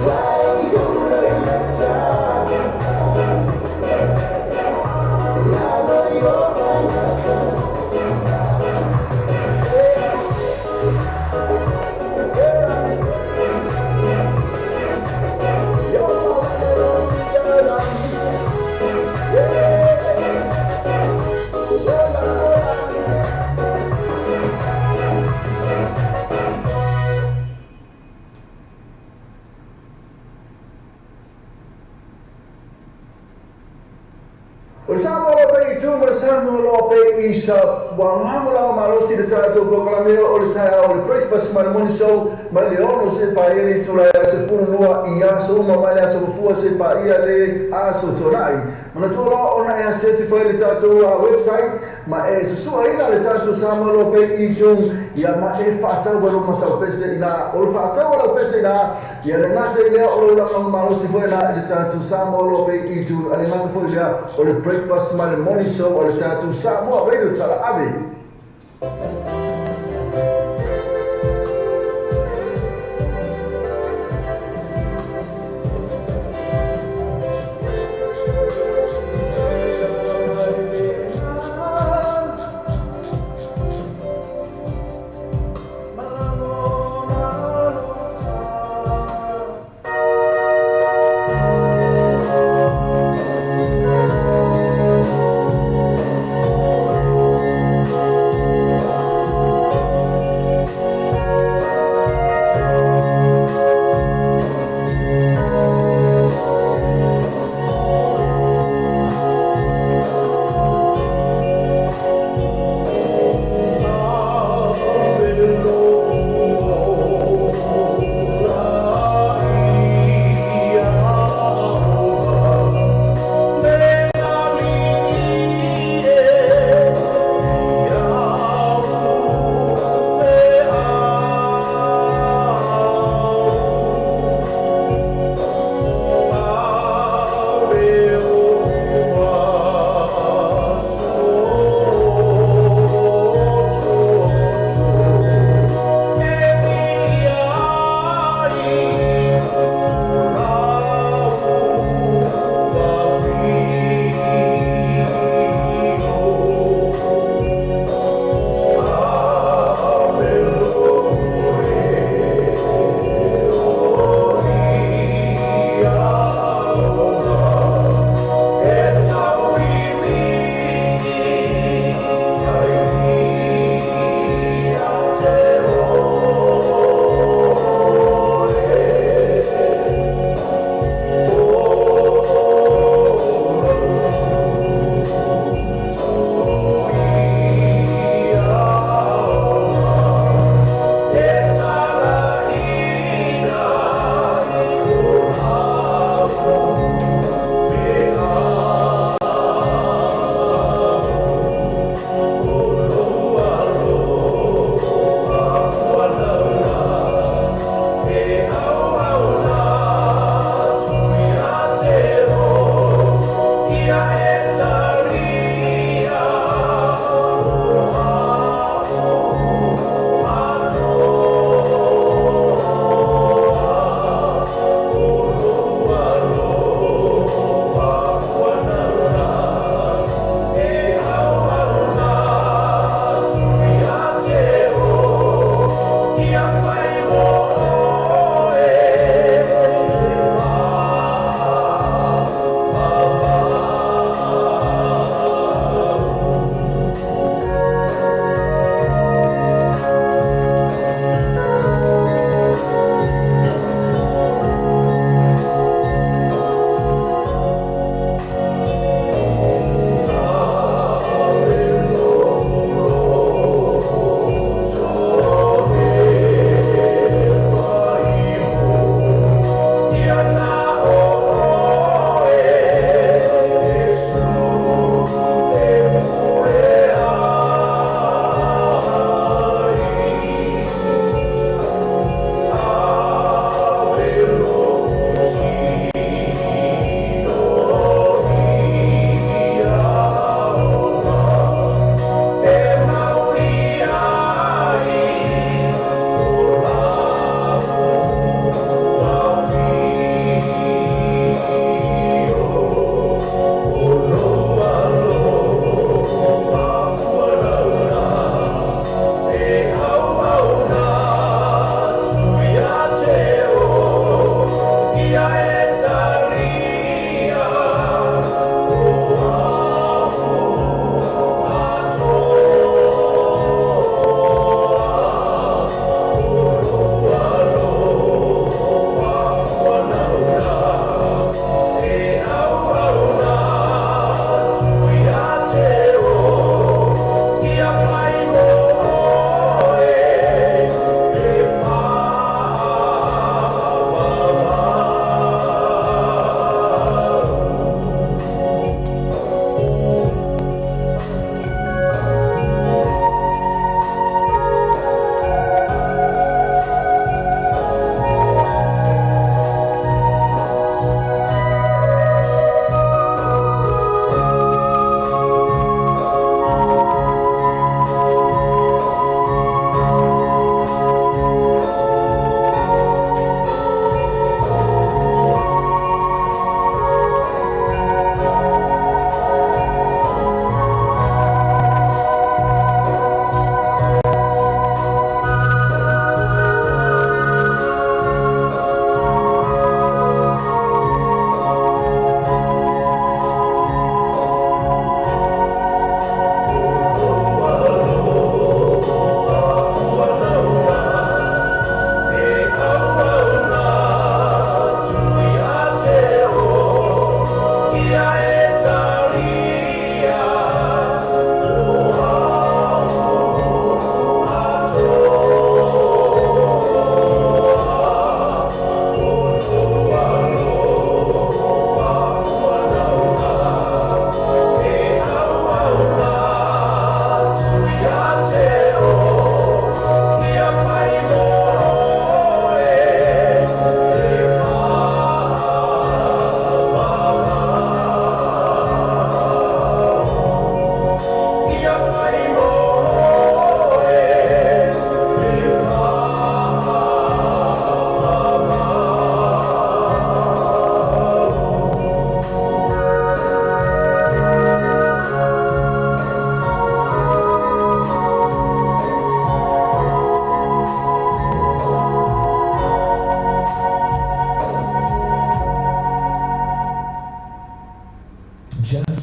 Why you letting my time? O le Samoa loa pea i tu ma le Samoa loa pea i sa ua lagolago malosi i le tatou polokalame o le taeao o le Breakfast ma le Morning Show mai le 6 seia paia le itula 12 i aso uma mai le aso Gafua seia paia le aso Tuanai. Manatua loa ona e asiasi foi i le tatou website ma e susuaina le tatou Samoa loa pea i iTunes ia ma e faatau ai lou masau pese ina o le faatau a lau pese ina ia le gata i lea o lou lagolago malosi foi ina i le tatou Samoa loa pea i iTunes a le gata foi lea o le Breakfast ma le Morning Show a le tatou Samoa Radio Talaave.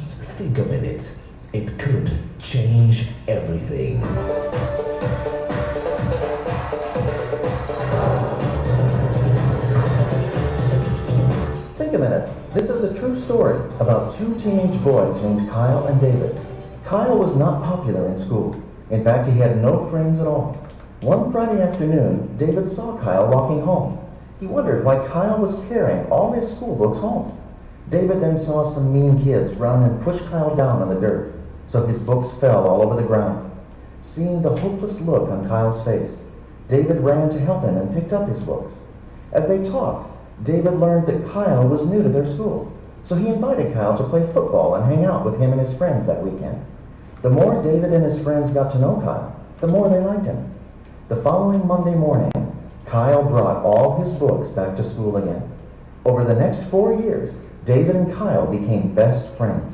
Just think a minute. It could change everything. Think a minute. This is a true story about two teenage boys named Kyle and David. Kyle was not popular in school. In fact, he had no friends at all. One Friday afternoon, David saw Kyle walking home. He wondered why Kyle was carrying all his school books home. David then saw some mean kids run and push Kyle down on the dirt, so his books fell all over the ground. Seeing the hopeless look on Kyle's face, David ran to help him and picked up his books. As they talked, David learned that Kyle was new to their school, so he invited Kyle to play football and hang out with him and his friends that weekend. The more David and his friends got to know Kyle, the more they liked him. The following Monday morning, Kyle brought all his books back to school again. Over the next 4 years, David and Kyle became best friends.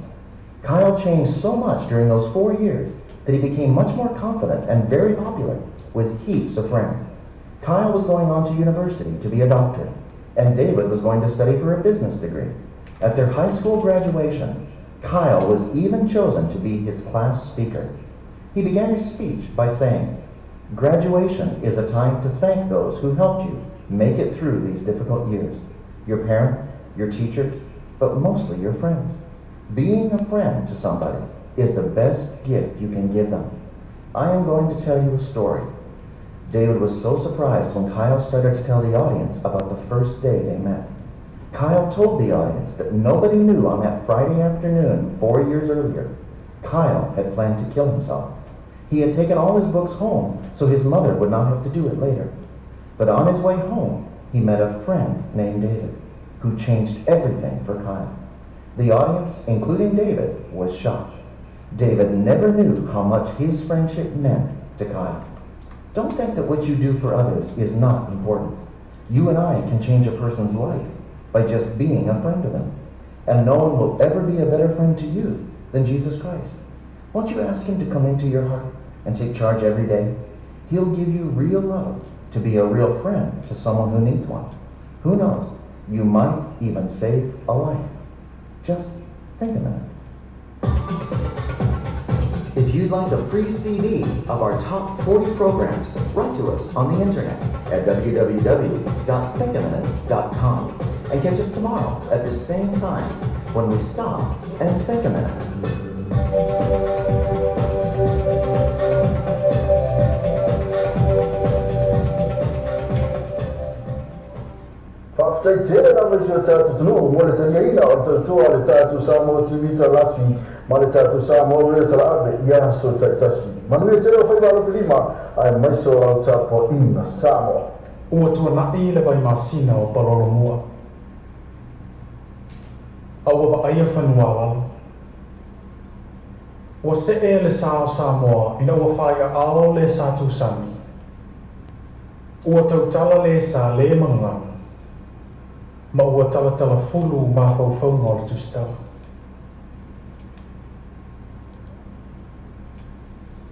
Kyle changed so much during those 4 years that he became much more confident and very popular with heaps of friends. Kyle was going on to university to be a doctor, and David was going to study for a business degree. At their high school graduation, Kyle was even chosen to be his class speaker. He began his speech by saying, "Graduation is a time to thank those who helped you make it through these difficult years. Your parents, your teachers, but mostly your friends. Being a friend to somebody is the best gift you can give them. I am going to tell you a story." David was so surprised when Kyle started to tell the audience about the first day they met. Kyle told the audience that nobody knew on that Friday afternoon 4 years earlier, Kyle had planned to kill himself. He had taken all his books home so his mother would not have to do it later. But on his way home, he met a friend named David, who changed everything for Kyle. The audience, including David, was shocked. David never knew how much his friendship meant to Kyle. Don't think that what you do for others is not important. You and I can change a person's life by just being a friend to them. And no one will ever be a better friend to you than Jesus Christ. Won't you ask him to come into your heart and take charge every day? He'll give you real love to be a real friend to someone who needs one. Who knows? You might even save a life. Just think a minute. If you'd like a free CD of our top 40 programs, write to us on the internet at www.thinkaminute.com and catch us tomorrow at the same time when we stop and think a minute. Faafetai tele lava i si o tatou atunuu mo le taliaina o le tautua a le tatou Samoa TV Talasi ma le tatou Samoa Radio Talaave i aso taitasi. Manuia tele o faiva alofi lima aemaise o lau tapuaiga Samoa. Ua tuanaʻi le vaimasina o Palolomua, a ua vaaia fanua lalo. Ua seʻe le sa o Samoa ina ua faiaʻao le sa tusani. Ua tautala le sa lē magagana, ma ua talatalafulu mafaufauga o le Tusitala.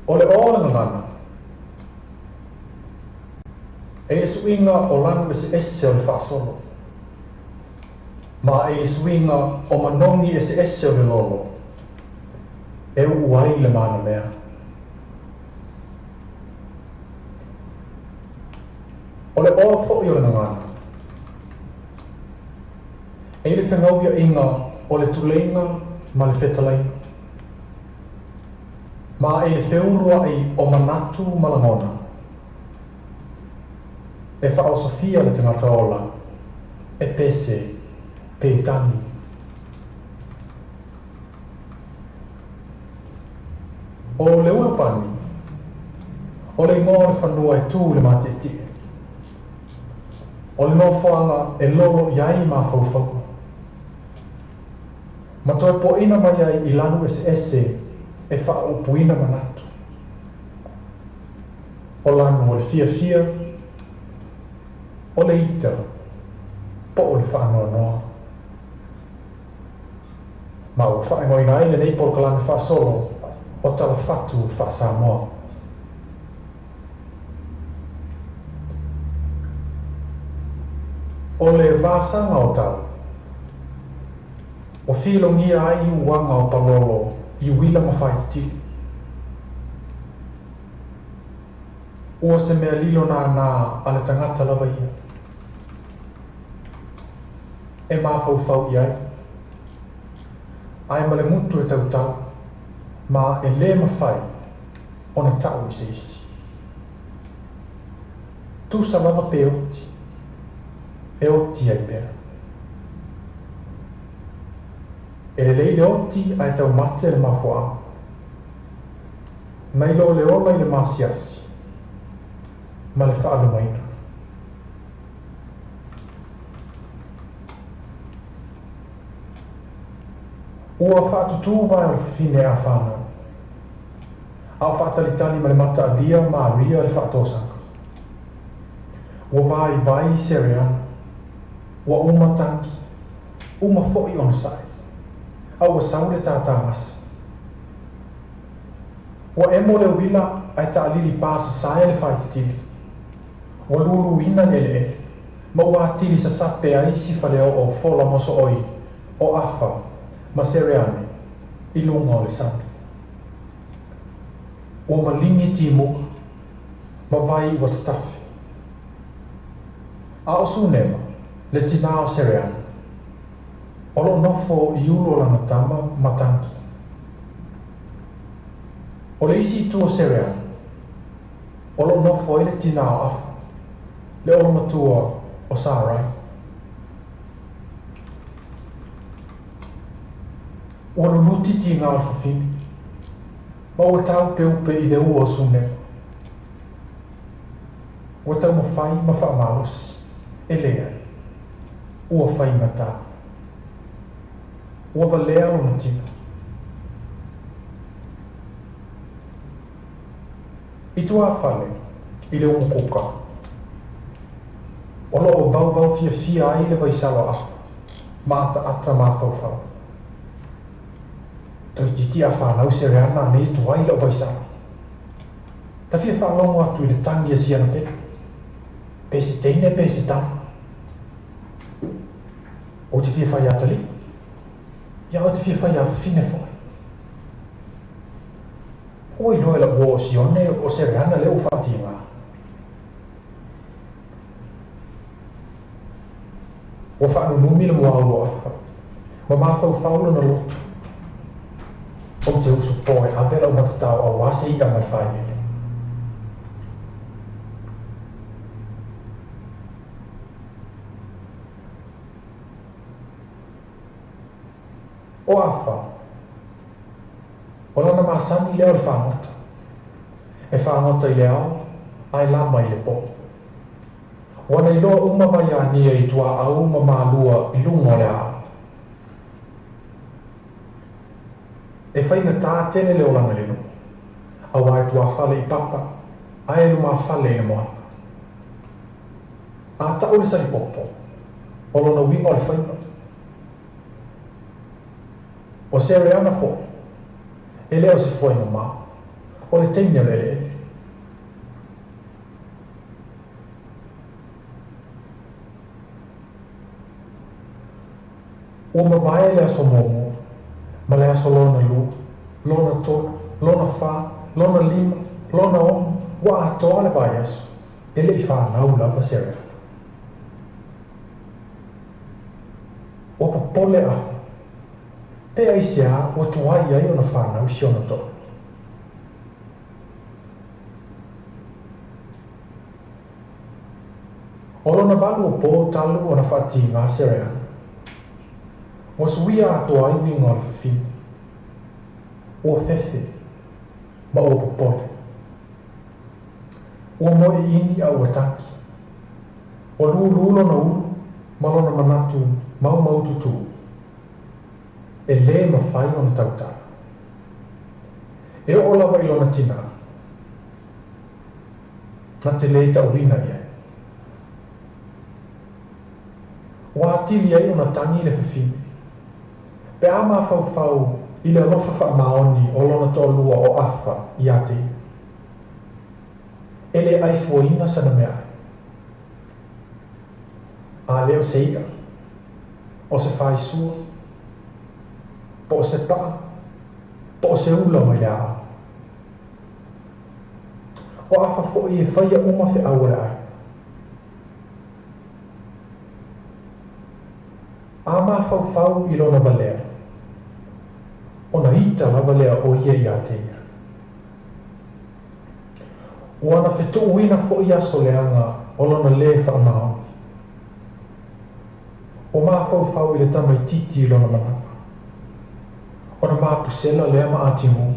O le ō o le gagana, e i le suiga o lanu eseese o le faasolo, ma e i le suiga o manogi eseese o le lolo, e uʻu ai le manamea. O le ō foʻi o le gagana, e i le fegauiaʻiga o le tuleiga ma le fetalaiga, ma e i le feuluaʻi o manatu ma lagona, e faaosofia le tagata ola e pese pe tagi. O le ulupani, o le igoa o le fanua e tu i le matietie, o le nofoaga e lolo i ai mafaufauga, ma toe poʻina mai ai i lanu eseese e faaupuina manatu. O lanu o le fiafia, o le ita, po o le faanoanoa. Ma ua faaigoaina ai lenei polokalame faasolo o Talafatu Faa-Samoa. O le vasaga o tau, Ua filogia ai iuaga o palolo i uila ma faititili. Ua se mea lilo nānā a le tagata lava ia. E mafaufau i ai. Ae ma le gutu e tautau, ma e lē mafai ona ta'u i se isi. Tusa lava pe oti, e oti ai pea. E lelei le oti ae taumate le mafuaaga. Nai lo le ola i le masiasi ma le faalumaina. Ua faatutū vae o le fafine a fanau, a o faatalitali ma le mataalia Maria le faatosaga. Ua vaivai Sereana, ua uma tagi, uma foʻi onosaʻi, a ua sau le tātāgasa. Ua emo le uila ae taalili pasasae le faititili. Ua luluina le eleele, ma ua atili sasape ai si faleoo fola mosooi o Afa ma Sereane i luga o le sami. Ua maligi timuga, ma vai ua tatafe. A o Sunema, le tinā o Sereane, o loo nofo i ulu o lana tama ma tagi. O le isi itu o Sereane, o loo nofo ai le tinā o Afa, le olomatua o Sarai. Ua luluti tiga o le fafine, ma ua taupeupe i le ua o Sunema. Ua taumafai ma faamalosi, e leai, ua faigatā. Ua valea lona tino. I tuafale, i le umukuka, o loo baubau fiafia ai le vaisalo a Afa ma ataata mafaufau. Toeitiiti a fanau Sereana anei tuai la'u vaisalo. Ta fia faalogo atu i le tagi a si ana pepe, pe se teine pe se tama. Ou te fia fai atalii, ia ou te fia fai afafine foʻi. Ua iloa e la'u uo o Sione o Sereana lea ua faatigā. Ua faanunumi le muaulu o Afa, ma mafaufau lona loto. Ou te usu po e ave la'u matatao auā se i'a ma le failele. O Afa, o lana masani lea o le fagota. E fagota i le ao, ae lama i le po. Ua na iloa uma vai ania i tuaau ma malua i luga o le aao. E faigatā tele le olaga i le nuu, auā e tuafale i papa, ae lumafale i le moana. A ta'u le salipopo, o lona uiga o le faiva. O Sereana foʻi, e le o se foe mamao, o le teine o le eleele. Ua mavae le aso muamua, ma le aso lona lua, lona tolu, lona fā, lona lima, lona ono, ua atoa le vaiaso, e le i fanau lava Sereana. Ua popole Afa, pe aiseā ua tuai ai ona fanau si ona toʻa. O lona valu o pō talu ona faatigā Sereana. Ua suia atoa ai uiga o le fafine. Ua fefe, ma ua popole. Ua moe iʻini a ua tagi. Ua lūlū lona ulu ma lona manatu maumaututu. E lē mafai ona tautala. E oo lava i lona tinā, na te lē ta'uina i ai. Ua atili ai ona tagi le fafine, pe a mafaufau i le alofa faamaoni o lona toalua o Afa iā te ia. E lē ʻaifuaina sana meaai. A le o se iʻa, o se faisua, Po o se pa'a, po o se ula mai le aao. O Afa fo'i e faia uma fe'au o le aiga. A mafaufau i lona valea, ona ita lava lea o ia iā te ia. Ua na fetu'uina fo'i aso leaga o lona lē fa'amaoni. Ua mafaufau i le tamaititi i lona manava. Ona mapusela lea ma atigū,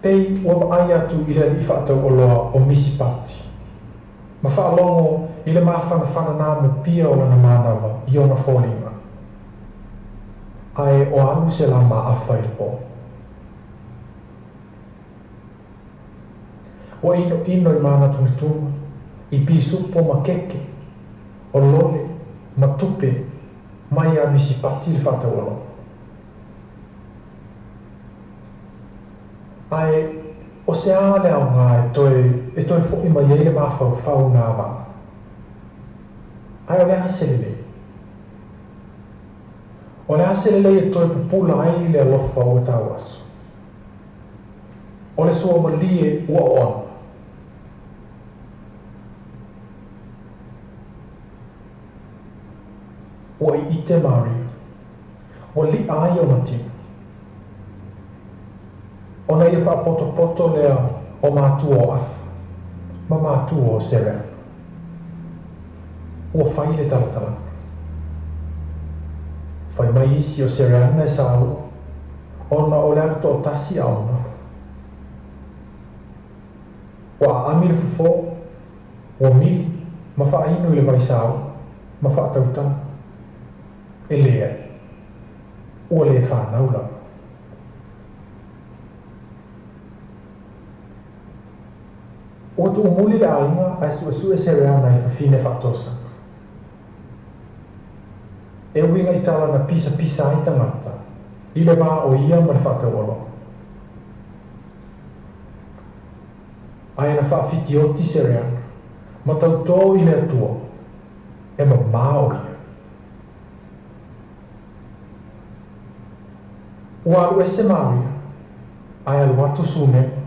pei ua vaai atu i le ali'i fa'atau'oloa o Misipati, ma fa'alogo i le mafanafana namupia o lana manava i ona foliga. Ae o alu se lā mā'afa i le pō. Ua inoino i mānatunatuga, i pisupo ma keke, o lole, ma tupe, mai iā Misipati le fa'atau'oloa. Ae o se a le aogā e toe e toe fo'i mai ai le mafaufau na vala? Ae o le a se lelei? O le a se lelei e toe pupula ai le alofa ua tauaso? O le sua malie ua oona. Ua i'ite Maria. Ua li'a ai ona tino. Ona ia fa'apotopoto lea o matua o Afa ma matua o Sereana. Ua fai le talatalaga. Fai mai isi o Sereana e sāu'a, ona o le alu to'atasi a o nafa. Ua a'ami le fofō, ua mili ma fa'ainu i le vai sāu'a ma fa'atautala. E leai, ua lē fanau lava. Ua tu'umuli le aiga ae su'esu'e Sereana i fafine fa'atosaga. E uiga i tala na pisapisa ai tagata i le va o ia ma le fa'atau'oloa. Ae na fa'afitioti Sereana ma tautō i le Atua e mamā o ia. Ua alu ese Maria, ae alu atu Sunema,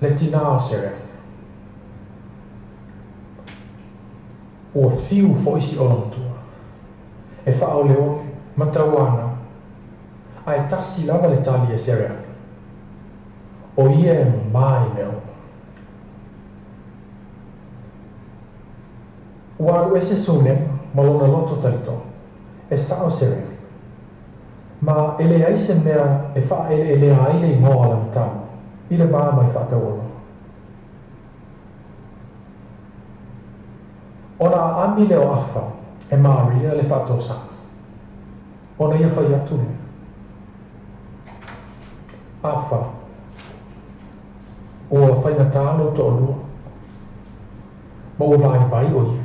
le tinā o Sereana. Ua fiu fo'i si'olo matua, e fa'aoleole ma tauanau, ae tasi lava le tali a Sereana, o ia e mamā i mea uma. Ua alu ese Sunema ma lona loto talitonu, e sa'o Sereana. Ma e leai se mea e fa'aele'elea ai le igoa o lana tama i le va mai fa'atau'oloa. Ona a'ami lea o Afa e Maria le fa'atosaga, ona ia fai atu lea. Afa, ua faigatā lou to'alua, ma ua vaivai o ia.